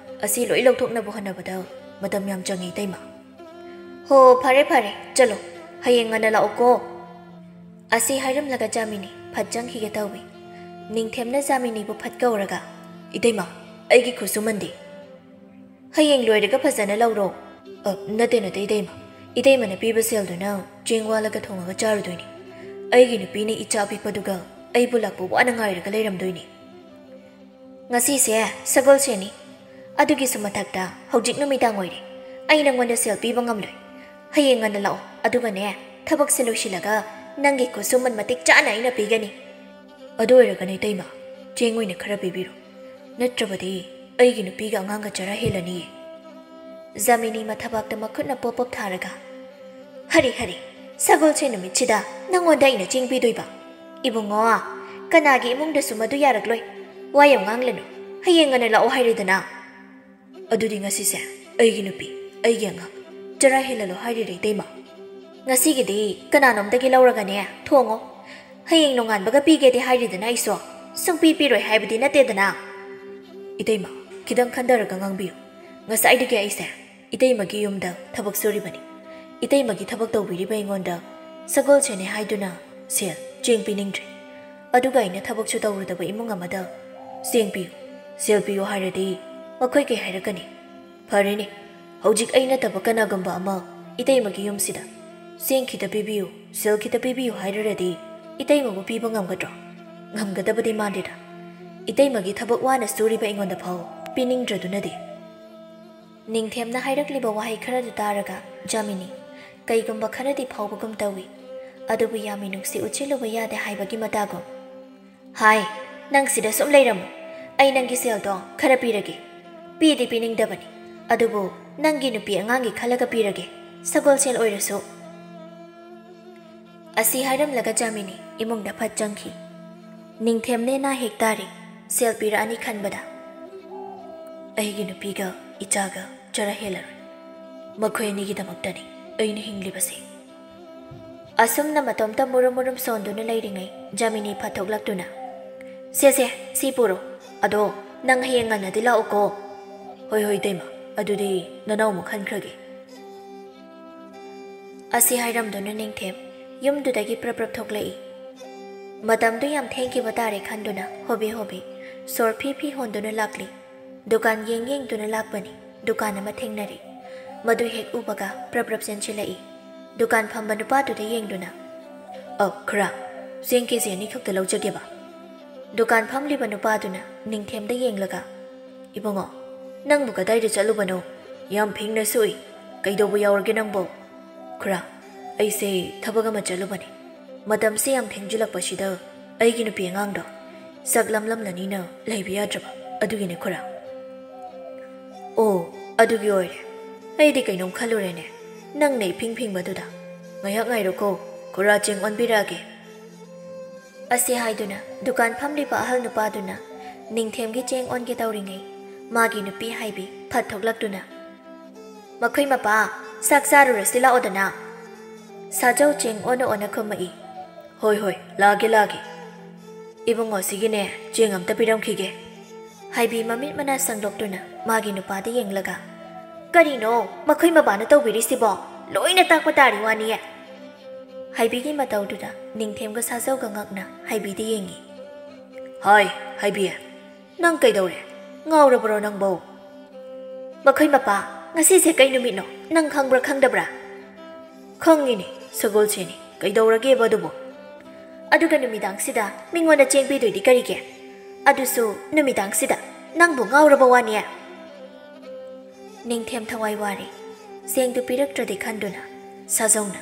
ꯑꯁꯤ ꯂꯣꯏ ꯂꯧꯊꯣꯛꯅꯕ ꯍꯣꯠꯅꯕꯗ ꯃꯇꯝ ꯌꯥꯝ ꯆꯪꯉꯤ ꯏꯇꯩꯃ꯫" "ꯍꯣ, ꯐꯔꯦ ꯐꯔꯦ, ꯆꯠꯂꯣ, ꯍꯌꯦꯡ ꯉꯟꯅ ꯂꯥꯛꯎꯀꯣ꯫" ꯑꯁꯤ ꯍꯥꯏꯔꯝꯂꯒ ꯖꯥꯃꯤꯅꯤ ꯐꯠ ꯆꯪꯈꯤꯒꯦ ꯇꯧꯏ꯫ ꯅꯤꯡꯊꯦꯝꯅ ꯖꯥꯃꯤꯅꯤꯕꯨ ꯐꯠ ꯀꯧꯔꯒ, "ꯏꯇꯩꯃ, ꯑꯩꯒꯤ ꯈꯨꯠꯁꯨꯃꯟꯗꯤ?" "ꯍꯌꯦꯡ ꯂꯣꯏꯔꯒ ꯐꯖꯅ ꯂꯧꯔꯣ꯫" "ꯑ, ꯅꯠꯇꯦ ꯅꯠꯇꯦ ꯏꯇꯩꯃ, ꯏꯇꯩꯃꯅ ꯄꯤꯕ ꯁꯦꯜꯗꯨꯅ ꯆꯦꯡ ꯋꯥꯜꯂꯒ ꯊꯣꯡꯉꯒ ꯆꯥꯔꯨꯗꯣꯏꯅꯤ꯫ ꯑꯩꯒꯤ ꯅꯨꯄꯤꯅ ꯏꯆꯥ ꯑꯄꯤꯛꯄꯗꯨꯒ ꯑꯩꯕꯨ ꯂꯥꯛꯄ ꯋꯥꯅ ꯉꯥꯏꯔꯒ ꯂꯩꯔꯝꯗꯣꯏꯅꯤ꯫" "ꯉꯁꯤꯁꯦ ꯁꯒꯣꯜꯁꯦꯟꯅꯤ, ꯑꯗꯨꯒꯤꯁꯨ ꯃꯊꯛꯇ ꯍꯧꯖꯤꯛ ꯅꯨꯃꯤꯗꯥꯡ ꯑꯣꯏꯔꯦ꯫ ꯑꯩ ꯅꯪꯉꯣꯟꯗ ꯁꯦꯜ ꯄꯤꯕ ꯉꯝꯂꯣꯏ꯫ ꯍꯌꯦꯡ ꯉꯟꯅ ꯂꯥꯛꯑꯣ, ꯑꯗꯨꯒꯅꯦ, ꯊꯕꯛꯁꯦ ꯂꯣꯏꯁꯤꯜꯂꯒ ꯅꯪꯒꯤ ꯈꯨꯠꯁꯨꯃꯟ ꯃꯇꯤꯛ ꯆꯥꯅ ꯑꯩꯅ ꯄꯤꯒꯅꯤ꯫" "ꯑꯗꯨ ꯑꯣꯏꯔꯒꯅ ꯏꯇꯩꯃ, ꯆꯦꯡ ꯑꯣꯏꯅ ꯈꯔ ꯄꯤꯕꯤꯔꯣ, ꯅꯠꯇ꯭ꯔꯕꯗꯤ ꯑꯩꯒꯤ ꯅꯨꯄꯤꯒ ꯑꯉꯥꯡꯒ ꯆꯔꯥ ꯍꯦꯜꯂꯅꯤꯌꯦ꯫" ꯖꯥꯃꯤꯅꯤ ꯃꯊꯕꯥꯛꯇ ꯃꯈꯨꯠꯅ ꯄꯣꯞ ꯄꯣꯞ ꯊꯥꯔꯒ, "ꯍꯔꯤ ꯍꯔꯤ, ꯁꯒꯣꯜꯁꯦꯟ ꯅꯨꯃꯤꯠꯁꯤꯗ ꯅꯪꯉꯣꯟꯗ ꯑꯩꯅ ꯆꯦꯡ ꯄꯤꯗꯣꯏꯕ? ꯏꯕꯨꯡꯉꯣ, ꯀꯅꯥꯒꯤ ꯏꯃꯨꯡꯗꯁꯨ ꯃꯗꯨ ꯌꯥꯔꯛꯂꯣꯏ꯫ ꯋꯥ ꯌꯥꯝ ꯉꯥꯡꯂꯅꯨ, ꯍꯌꯦꯡ ꯉꯟꯅ ꯂꯥꯛꯑꯣ ꯍꯥꯏꯔꯦꯗꯅ꯫" "ꯑꯗꯨꯗꯤ ꯉꯁꯤꯁꯦ ꯑꯩꯒꯤ ꯅꯨꯄꯤ, ꯑꯩꯒꯤ ꯑꯉꯥꯡ ꯆꯔꯥ ꯍꯦꯜꯍꯜꯂꯣ ꯍꯥꯏꯔꯤꯔ ꯏꯇꯩꯃ?" "ꯉꯁꯤꯒꯤꯗꯤ ꯀꯅꯥꯅꯣꯝꯗꯒꯤ ꯂꯧꯔꯒꯅꯦ ꯊꯣꯡꯉꯣ꯫ ꯍꯌꯦꯡ ꯅꯣꯡꯉꯥꯟꯕꯒ ꯄꯤꯒꯦꯗꯤ ꯍꯥꯏꯔꯤꯗꯅ ꯑꯩꯁꯨ꯫ ꯁꯨꯡꯄꯤ ꯄꯤꯔꯣꯏ ꯍꯥꯏꯕꯗꯤ ꯅꯠꯇꯦꯗꯅ꯫" "ꯏꯇꯩꯃ, ꯈꯤꯇꯪ ꯈꯟꯊꯔꯒ ꯉꯥꯡꯕꯤꯌꯨ꯫ ꯉꯁꯥꯏꯗꯒꯤ ꯑꯩꯁꯦ ꯏꯇꯩꯃꯒꯤ ꯌꯨꯝꯗ ꯊꯕꯛ ꯁꯨꯔꯤꯕꯅꯤ꯫ ꯏꯇꯩꯃꯒꯤ ꯊꯕꯛ ꯇꯧꯕꯤꯔꯤꯕ ꯑꯩꯉꯣꯟꯗ ꯁꯒꯣꯜꯁꯦꯟꯅꯦ ꯍꯥꯏꯗꯨꯅ ꯁꯦꯜ, ꯆꯦꯡ ꯄꯤꯅꯤꯡꯗ꯭ꯔꯦ꯫ ꯑꯗꯨꯒ ꯑꯩꯅ ꯊꯕꯛꯁꯨ ꯇꯧꯔꯨꯗꯕ ꯏꯃꯨꯡ ꯑꯃꯗ ꯆꯦꯡ ꯄꯤꯌꯨ, ꯁꯦꯜ ꯄꯤꯌꯨ ꯍꯥꯏꯔꯗꯤ ꯃꯈꯣꯏ ꯀꯩ ꯍꯥꯏꯔꯛꯀꯅꯤ? ꯐꯔꯦꯅꯦ, ꯍꯧꯖꯤꯛ ꯑꯩ ꯅꯠꯇꯕ ꯀꯅꯥꯒꯨꯝꯕ ꯑꯃ ꯏꯇꯩꯃꯒꯤ ꯌꯨꯝꯁꯤꯗ ꯆꯦꯡ ꯈꯤꯇ ꯄꯤꯕꯤꯌꯨ, ꯁꯦꯜ ꯈꯤꯇ ꯄꯤꯕꯤꯌꯨ ꯍꯥꯏꯔꯨꯔꯗꯤ ꯏꯇꯩꯃꯕꯨ ꯄꯤꯕ ꯉꯝꯒꯗ꯭ꯔꯣ? ꯉꯝꯒꯗꯕꯗꯤ ꯃꯥꯟꯗꯦꯗ꯫ ꯏꯇꯩꯃꯒꯤ ꯊꯕꯛ ꯋꯥꯅ ꯁꯨꯔꯤꯕ ꯑꯩꯉꯣꯟꯗ ꯐꯥꯎ ꯄꯤꯅꯤꯡꯗ꯭ꯔꯗꯨꯅꯗꯤ꯫ ꯅꯤꯡꯊꯦꯝꯅ ꯍꯥꯏꯔꯛꯂꯤꯕ ꯋꯥꯍꯩ ꯈꯔꯗꯨ ꯇꯥꯔꯒ ꯖꯥꯃꯤꯅꯤ ꯀꯩꯒꯨꯝꯕ ꯈꯔꯗꯤ ꯐꯥꯎꯕꯒꯨꯝ ꯇꯧꯏ꯫ ꯑꯗꯨꯕꯨ ꯌꯥꯝꯃꯤ ꯅꯨꯡꯁꯤ ꯎꯠꯁꯤꯜꯂꯨꯕ ꯌꯥꯗꯦ ꯍꯥꯏꯕꯒꯤ ꯃꯇꯥꯒꯨꯝ꯫ "ꯍꯥꯏ, ꯅꯪ ꯁꯤꯗ ꯁꯨꯝ ꯂꯩꯔꯝꯃꯨ꯫ ꯑꯩ ꯅꯪꯒꯤ ꯁꯦꯜꯗꯣ ꯈꯔ ꯄꯤꯔꯒꯦ꯫ ꯄꯤꯗꯤ ꯄꯤꯅꯤꯡꯗꯕꯅꯤ, ꯑꯗꯨꯕꯨ ꯅꯪꯒꯤ ꯅꯨꯄꯤ ꯑꯉꯥꯡꯒꯤ ꯈꯜꯂꯒ ꯄꯤꯔꯒꯦ, ꯁꯒꯣꯜꯁꯦꯜ ꯑꯣꯏꯔꯁꯨ"꯫ ꯑꯁꯤ ꯍꯥꯏꯔꯝꯂꯒ ꯖꯥꯃꯤꯅꯤ ꯏꯃꯨꯡꯗ ꯐꯠ ꯆꯪꯈꯤ꯫ ꯅꯤꯡꯊꯦꯝꯅꯦ ꯅꯥ ꯍꯦꯛ ꯇꯥꯔꯦ, ꯁꯦꯜ ꯄꯤꯔꯛꯑꯅꯤ ꯈꯟꯕꯗ꯫ "ꯑꯩꯒꯤ ꯅꯨꯄꯤꯒ ꯏꯆꯥꯒ ꯆꯔꯥ ꯍꯦꯜꯂꯔꯣꯏ꯫ ꯃꯈꯣꯏ ꯑꯅꯤꯒꯤꯗꯃꯛꯇꯅꯤ ꯑꯩꯅ ꯍꯤꯡꯂꯤꯕꯁꯦ"꯫ ꯑꯁꯨꯝꯅ ꯃꯇꯣꯝꯇ ꯃꯨꯔꯨꯝ ꯃꯨꯔꯨꯝ ꯁꯣꯟꯗꯨꯅ ꯂꯩꯔꯤꯉꯩ ꯖꯥꯃꯤꯅꯤ ꯐꯠꯊꯣꯛꯂꯛꯇꯨꯅ, "ꯁꯦ ꯁꯦ, ꯁꯤ ꯄꯨꯔꯣ꯫ ꯑꯗꯣ ꯅꯪ ꯍꯌꯦꯡ ꯉꯟꯅꯗꯤ ꯂꯥꯛꯎꯀꯣ"꯫ "ꯍꯣꯏ ꯍꯣꯏ ꯏꯇꯩꯃ, ꯑꯗꯨꯗꯤ ꯅꯅꯥꯎꯃꯨꯛ ꯍꯟꯈ꯭ꯔꯒꯦ"꯫ ꯑꯁꯤ ꯍꯥꯏꯔꯝꯗꯨꯅ ꯅꯤꯡꯊꯦꯝ ꯌꯨꯝꯗꯨꯗꯒꯤ ꯄ꯭ꯔꯞ ꯄ꯭ꯔꯞ ꯊꯣꯛꯂꯛꯏ꯫ ꯃꯇꯝꯗꯨ ꯌꯥꯝ ꯊꯦꯡꯈꯤꯕ ꯇꯥꯔꯦ ꯈꯟꯗꯨꯅ ꯍꯣꯕꯦ ꯍꯣꯕꯦ ꯁꯣꯔ ꯐꯤ ꯐꯤ ꯍꯣꯟꯗꯨꯅ ꯂꯥꯛꯂꯤ꯫ ꯗꯨꯀꯥꯟ ꯌꯦꯡ ꯌꯦꯡꯗꯨꯅ ꯂꯥꯛꯄꯅꯤ꯫ ꯗꯨꯀꯥꯟ ꯑꯃ ꯊꯦꯡꯅꯔꯦ꯫ ꯃꯗꯨ ꯍꯦꯛ ꯎꯕꯒ ꯄ꯭ꯔꯞ ꯄ꯭ꯔꯞ ꯆꯦꯟꯁꯤꯜꯂꯛꯏ꯫ ꯗꯨꯀꯥꯟ ꯐꯝꯕ ꯅꯨꯄꯥꯗꯨꯗ ꯌꯦꯡꯗꯨꯅ, "ꯑ, ꯈꯨꯔꯥ, ꯆꯦꯡ ꯀꯦ ꯖꯤ ꯑꯅꯤ ꯈꯛꯇ ꯂꯧꯖꯒꯦꯕ"꯫ ꯗꯨꯀꯥꯟ ꯐꯝꯂꯤꯕ ꯅꯨꯄꯥꯗꯨꯅ ꯅꯤꯡꯊꯦꯝꯗ ꯌꯦꯡꯂꯒ, "ꯏꯕꯨꯡꯉꯣ, ꯅꯪꯕꯨ ꯀꯗꯥꯏꯗ ꯆꯠꯂꯨꯕꯅꯣ? ꯌꯥꯝ ꯐꯤꯡꯅ ꯁꯣꯛꯏ꯫ ꯀꯩꯗꯧꯕ ꯌꯥꯎꯔꯒꯦ ꯅꯪꯕꯣ?" "ꯈꯨꯔꯥ, ꯑꯩꯁꯦ ꯊꯕꯛ ꯑꯃ ꯆꯠꯂꯨꯕꯅꯤ꯫ ꯃꯇꯝꯁꯦ ꯌꯥꯝ ꯊꯦꯡꯖꯤꯜꯂꯛꯄꯁꯤꯗ ꯑꯩꯒꯤ ꯅꯨꯄꯤ ꯑꯉꯥꯡꯗꯣ ꯆꯥꯛ ꯂꯝꯂꯝꯂꯅꯤꯅ ꯂꯩꯕ ꯌꯥꯗ꯭ꯔꯕ, ꯑꯗꯨꯒꯤꯅꯦ ꯈꯨꯔꯥ"꯫ "ꯑꯣ, ꯑꯗꯨꯒꯤ ꯑꯣꯏꯔꯦ꯫ ꯑꯩꯗꯤ ꯀꯩꯅꯣꯝ ꯈꯜꯂꯨꯔꯦꯅꯦ, ꯅꯪꯅ ꯏꯐꯤꯡ ꯐꯤꯡꯕꯗꯨꯗ꯫ ꯉꯥꯏꯍꯥꯛ ꯉꯥꯏꯔꯣꯀꯣ, ꯈꯨꯔꯥ ꯆꯦꯡ ꯑꯣꯟꯕꯤꯔꯛꯑꯒꯦ"꯫ ꯑꯁꯤ ꯍꯥꯏꯗꯨꯅ ꯗꯨꯀꯥꯟ ꯐꯝꯂꯤꯕ ꯑꯍꯜ ꯅꯨꯄꯥꯗꯨꯅ ꯅꯤꯡꯊꯦꯝꯒꯤ ꯆꯦꯡ ꯑꯣꯟꯒꯦ ꯇꯧꯔꯤꯉꯩ, ꯃꯥꯒꯤ ꯅꯨꯄꯤ ꯍꯥꯏꯕꯤ ꯐꯠ ꯊꯣꯛꯂꯛꯇꯨꯅ, "ꯃꯈꯣꯏ ꯃꯄꯥ, ꯆꯥꯛ ꯆꯥꯔꯨꯔꯁꯤ ꯂꯥꯛꯑꯣꯗꯅ"꯫ ꯁꯥꯖꯧ ꯆꯦꯡ ꯑꯣꯟꯅ ꯑꯣꯟꯅ ꯈꯨꯝꯃꯛꯏ꯫ "ꯍꯣꯏ ꯍꯣꯏ, ꯂꯥꯛꯑꯒꯦ ꯂꯥꯛꯑꯒꯦ꯫ ꯏꯕꯨꯡꯉꯣ, ꯁꯤꯒꯤꯅꯦ ꯆꯦꯡ ꯑꯝꯇ ꯄꯤꯔꯝꯈꯤꯒꯦ"꯫ ꯍꯥꯏꯕꯤ ꯃꯃꯤꯠ ꯃꯅꯥ ꯁꯪꯗꯣꯛꯇꯨꯅ ꯃꯥꯒꯤ ꯅꯨꯄꯥꯗ ꯌꯦꯡꯂꯒ, "ꯀꯔꯤꯅꯣ ꯃꯈꯣꯏ ꯃꯄꯥꯅ ꯇꯧꯕꯤꯔꯤꯁꯤꯕꯣ? ꯂꯣꯏꯅ ꯇꯥꯛꯄ ꯇꯥꯔꯤ ꯋꯥꯅꯤꯌꯦ"꯫ ꯍꯥꯏꯕꯤꯒꯤ ꯃꯇꯧꯗꯨꯗ ꯅꯤꯡꯊꯦꯝꯒ ꯁꯥꯖꯧꯒ ꯉꯛꯅ ꯍꯥꯏꯕꯤꯗ ꯌꯦꯡꯉꯤ꯫ "ꯍꯥꯏ, ꯍꯥꯏꯕꯤ, ꯅꯪ ꯀꯩꯗꯧꯔꯦ? ꯉꯥꯎꯔꯕ꯭ꯔꯣ ꯅꯪꯕꯣ?" "ꯃꯈꯣꯏ ꯃꯄꯥ, ꯉꯁꯤꯁꯦ ꯀꯩ ꯅꯨꯃꯤꯠꯅꯣ? ꯅꯪ ꯈꯪꯕ꯭ꯔꯥ ꯈꯪꯗꯕ꯭ꯔꯥ?" "ꯈꯪꯉꯤꯅꯦ, ꯁꯒꯣꯜꯁꯦꯟꯅꯤ꯫ ꯀꯩꯗꯧꯔꯒꯦꯕ ꯑꯗꯨꯕꯨ?" "ꯑꯗꯨꯒ ꯅꯨꯃꯤꯗꯥꯡꯁꯤꯗ ꯃꯤꯉꯣꯟꯗ ꯆꯦꯡ ꯄꯤꯗꯣꯏꯗꯤ ꯀꯔꯤꯒꯤ? ꯑꯗꯨꯁꯨ ꯅꯨꯃꯤꯗꯥꯡꯁꯤꯗ? ꯅꯪꯕꯨ ꯉꯥꯎꯔꯕ ꯋꯥꯅꯦ?" ꯅꯤꯡꯊꯦꯝ ꯊꯋꯥꯏ ꯋꯥꯔꯦ꯫ ꯆꯦꯡꯗꯨ ꯄꯤꯔꯛꯇ꯭ꯔꯗꯤ ꯈꯟꯗꯨꯅ ꯁꯥꯖꯧꯅ,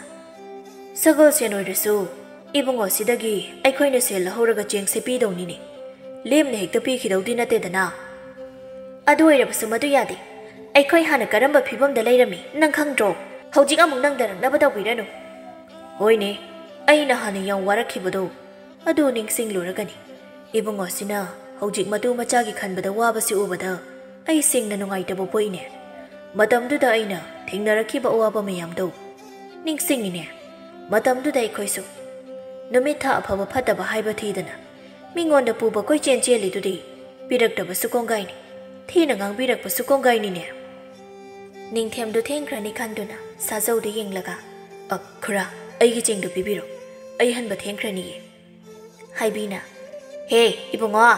"ꯁꯒꯣꯜꯁꯦꯟ ꯑꯣꯏꯔꯁꯨ ꯏꯕꯨꯡꯉꯣꯁꯤꯗꯒꯤ ꯑꯩꯈꯣꯏꯅ ꯁꯦꯜ ꯂꯧꯍꯧꯔꯒ ꯆꯦꯡꯁꯦ ꯄꯤꯗꯧꯅꯤꯅꯦ꯫ ꯂꯦꯝꯅ ꯍꯦꯛꯇ ꯄꯤꯈꯤꯗꯧꯗꯤ ꯅꯠꯇꯦꯗꯅ꯫ ꯑꯗꯨ ꯑꯣꯏꯔꯕꯁꯨ ꯃꯗꯨ ꯌꯥꯗꯦ꯫ ꯑꯩꯈꯣꯏ ꯍꯥꯟꯅ ꯀꯔꯝꯕ ꯐꯤꯕꯝꯗ ꯂꯩꯔꯝꯃꯤ ꯅꯪ ꯈꯪꯗ꯭ꯔꯣ? ꯍꯧꯖꯤꯛ ꯑꯃꯨꯛ ꯅꯪꯗꯔꯛꯅꯕ ꯇꯧꯕꯤꯔꯅꯨ꯫" "ꯍꯣꯏꯅꯦ, ꯑꯩꯅ ꯍꯥꯟꯅ ꯌꯥꯝ ꯋꯥꯔꯛꯈꯤꯕꯗꯣ ꯑꯗꯨ ꯅꯤꯡꯁꯤꯡꯂꯨꯔꯒꯅꯤ ꯏꯕꯨꯡꯉꯣꯁꯤꯅ ꯍꯧꯖꯤꯛ ꯃꯇꯨ ꯃꯆꯥꯒꯤ ꯈꯟꯕꯗ ꯋꯥꯕꯁꯤ ꯎꯕꯗ ꯑꯩ ꯁꯦꯡꯅ ꯅꯨꯡꯉꯥꯏꯇꯕ ꯄꯣꯛꯏꯅꯦ꯫ ꯃꯇꯝꯗꯨꯗ ꯑꯩꯅ ꯊꯦꯡꯅꯔꯛꯈꯤꯕ ꯑꯋꯥꯕ ꯃꯌꯥꯝꯗꯣ ꯅꯤꯡꯁꯤꯡꯉꯤꯅꯦ꯫ ꯃꯇꯝꯗꯨꯗ ꯑꯩꯈꯣꯏꯁꯨ ꯅꯨꯃꯤꯠ ꯊꯥ ꯑꯐꯕ ꯐꯠꯇꯕ ꯍꯥꯏꯕ ꯊꯤꯗꯅ ꯃꯤꯉꯣꯟꯗ ꯄꯨꯕ ꯀꯣꯏꯆꯦꯟ ꯆꯦꯜꯂꯤꯗꯨꯗꯤ ꯄꯤꯔꯛꯇꯕꯁꯨ ꯀꯣꯡꯒꯥꯏꯅꯤ, ꯊꯤꯅ ꯉꯥꯡꯕꯤꯔꯛꯄꯁꯨ ꯀꯣꯡꯒꯥꯏꯅꯤꯅꯦ꯫" ꯅꯤꯡꯊꯦꯝꯗꯨ ꯊꯦꯡꯈ꯭ꯔꯅꯤ ꯈꯟꯗꯨꯅ ꯁꯥꯖꯧꯗ ꯌꯦꯡꯂꯒ, "ꯑ, ꯈꯨꯔꯥ, ꯑꯩꯒꯤ ꯆꯦꯡꯗꯨ ꯄꯤꯕꯤꯔꯣ꯫ ꯑꯩ ꯍꯟꯕ ꯊꯦꯡꯈ꯭ꯔꯅꯤꯌꯦ꯫" ꯍꯥꯏꯕꯤꯅ, "ꯍꯦ, ꯏꯕꯨꯡꯉꯣ,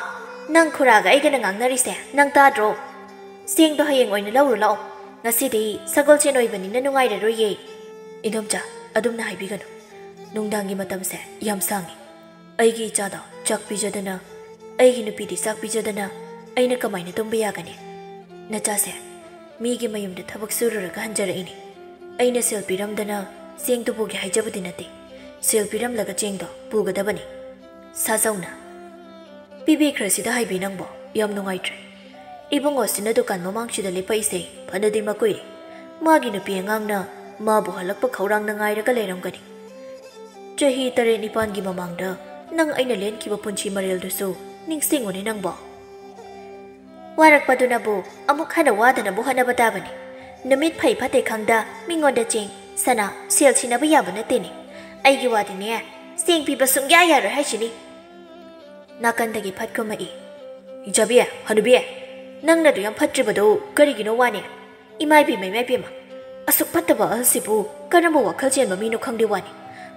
ꯅꯪ ꯈꯨꯔꯥꯒ ꯑꯩꯒꯅ ꯉꯥꯡꯅꯔꯤꯁꯦ ꯅꯪ ꯇꯥꯗ꯭ꯔꯣ? ꯆꯦꯡꯗꯣ ꯍꯌꯦꯡ ꯑꯣꯏꯅ ꯂꯧꯔꯨ ꯂꯥꯛꯑꯣ꯫ ꯉꯁꯤꯗꯤ ꯁꯒꯣꯜꯁꯦꯟ ꯑꯣꯏꯕꯅꯤꯅ ꯅꯨꯡꯉꯥꯏꯔꯔꯣꯏꯌꯦ꯫" "ꯏꯗꯣꯝꯆꯥ, ꯑꯗꯨꯝꯅ ꯍꯥꯏꯕꯤꯒꯅꯨ꯫ ꯅꯨꯡꯗꯥꯡꯒꯤ ꯃꯇꯝꯁꯦ ꯌꯥꯝ ꯁꯥꯡꯉꯤ꯫ ꯑꯩꯒꯤ ꯏꯆꯥꯗꯣ ꯆꯥꯛ ꯄꯤꯖꯗꯅ, ꯑꯩꯒꯤ ꯅꯨꯄꯤꯗꯤ ꯆꯥꯛ ꯄꯤꯖꯗꯅ ꯑꯩꯅ ꯀꯃꯥꯏꯅ ꯇꯨꯝꯕ ꯌꯥꯒꯅꯤ? ꯅꯆꯥꯁꯦ ꯃꯤꯒꯤ ꯃꯌꯨꯝꯗ ꯊꯕꯛ ꯁꯨꯔꯨꯔꯒ ꯍꯟꯖꯔꯛꯏꯅꯤ꯫ ꯑꯩꯅ ꯁꯦꯜ ꯄꯤꯔꯝꯗꯅ ꯆꯦꯡꯗꯨ ꯄꯨꯒꯦ ꯍꯥꯏꯖꯕꯗꯤ ꯅꯠꯇꯦ꯫ ꯁꯦꯜ ꯄꯤꯔꯝꯂꯒ ꯆꯦꯡꯗꯣ ꯄꯨꯒꯗꯕꯅꯤ꯫" ꯁꯥꯖꯧꯅ, "ꯄꯤꯕꯤꯈ꯭ꯔꯁꯤꯗ ꯍꯥꯏꯕꯤ ꯅꯪꯕꯣ, ꯌꯥꯝ ꯅꯨꯡꯉꯥꯏꯇ꯭ꯔꯦ꯫ ꯏꯕꯨꯡꯉꯣꯁꯤꯅ ꯗꯨꯀꯥꯟ ꯃꯃꯥꯡꯁꯤꯗ ꯂꯦꯞꯄꯛꯏꯁꯦ ꯐꯅꯗꯤ ꯃꯀꯨꯏꯔꯦ꯫ ꯃꯥꯒꯤ ꯅꯨꯄꯤ ꯑꯉꯥꯡꯅ ꯃꯥꯕꯨ ꯍꯜꯂꯛꯄ ꯈꯧꯔꯥꯡꯅ ꯉꯥꯏꯔꯒ ꯂꯩꯔꯝꯒꯅꯤ꯫ ꯆꯍꯤ ꯇꯔꯦꯠ ꯅꯤꯄꯥꯟꯒꯤ ꯃꯃꯥꯡꯗ ꯅꯪ ꯑꯩꯅ ꯂꯦꯟꯈꯤꯕ ꯄꯨꯟꯁꯤ ꯃꯔꯦꯜꯗꯨꯁꯨ ꯅꯤꯡꯁꯤꯡꯉꯨꯅꯦ ꯅꯪꯕꯣ꯫" "ꯋꯥꯔꯛꯄꯗꯨꯅꯕꯨ ꯑꯃꯨꯛ ꯍꯟꯅ ꯋꯥꯗꯅꯕ ꯍꯣꯠꯅꯕ ꯇꯥꯕꯅꯤ꯫ ꯅꯨꯃꯤꯠ ꯐꯩ ꯐꯠꯇꯦ ꯈꯪꯗ ꯃꯤꯉꯣꯟꯗ ꯆꯦꯡ, ꯁꯅꯥ, ꯁꯦꯜ ꯁꯤꯟꯅꯕ ꯌꯥꯕ ꯅꯠꯇꯦꯅꯦ꯫ ꯑꯩꯒꯤ ꯋꯥꯗꯤꯅꯦ, ꯆꯦꯡ ꯄꯤꯕ ꯁꯨꯡꯌꯥ ꯌꯥꯔꯣꯏ ꯍꯥꯏꯁꯤꯅꯤ꯫" ꯅꯥꯀꯟꯗꯒꯤ ꯐꯠ ꯀꯨꯝꯃꯛꯏ꯫ "ꯏꯆꯥꯕꯤ, ꯍꯅꯨꯕꯤ, ꯅꯪꯅ ꯑꯗꯨ ꯌꯥꯝ ꯐꯠꯇ꯭ꯔꯤꯕꯗꯨ ꯀꯔꯤꯒꯤꯅꯣ ꯋꯥꯅꯦ? ꯏꯃꯥ ꯏꯕꯦꯝꯃ, ꯏꯃꯥ ꯏꯕꯦꯝꯃ, ꯑꯁꯨꯛ ꯐꯠꯇꯕ ꯑꯍꯜꯁꯤꯕꯨ ꯀꯔꯝꯕ ꯋꯥꯈꯜ ꯆꯦꯟꯕ ꯃꯤꯅꯣ ꯈꯪꯗꯦ ꯋꯥꯅꯤ꯫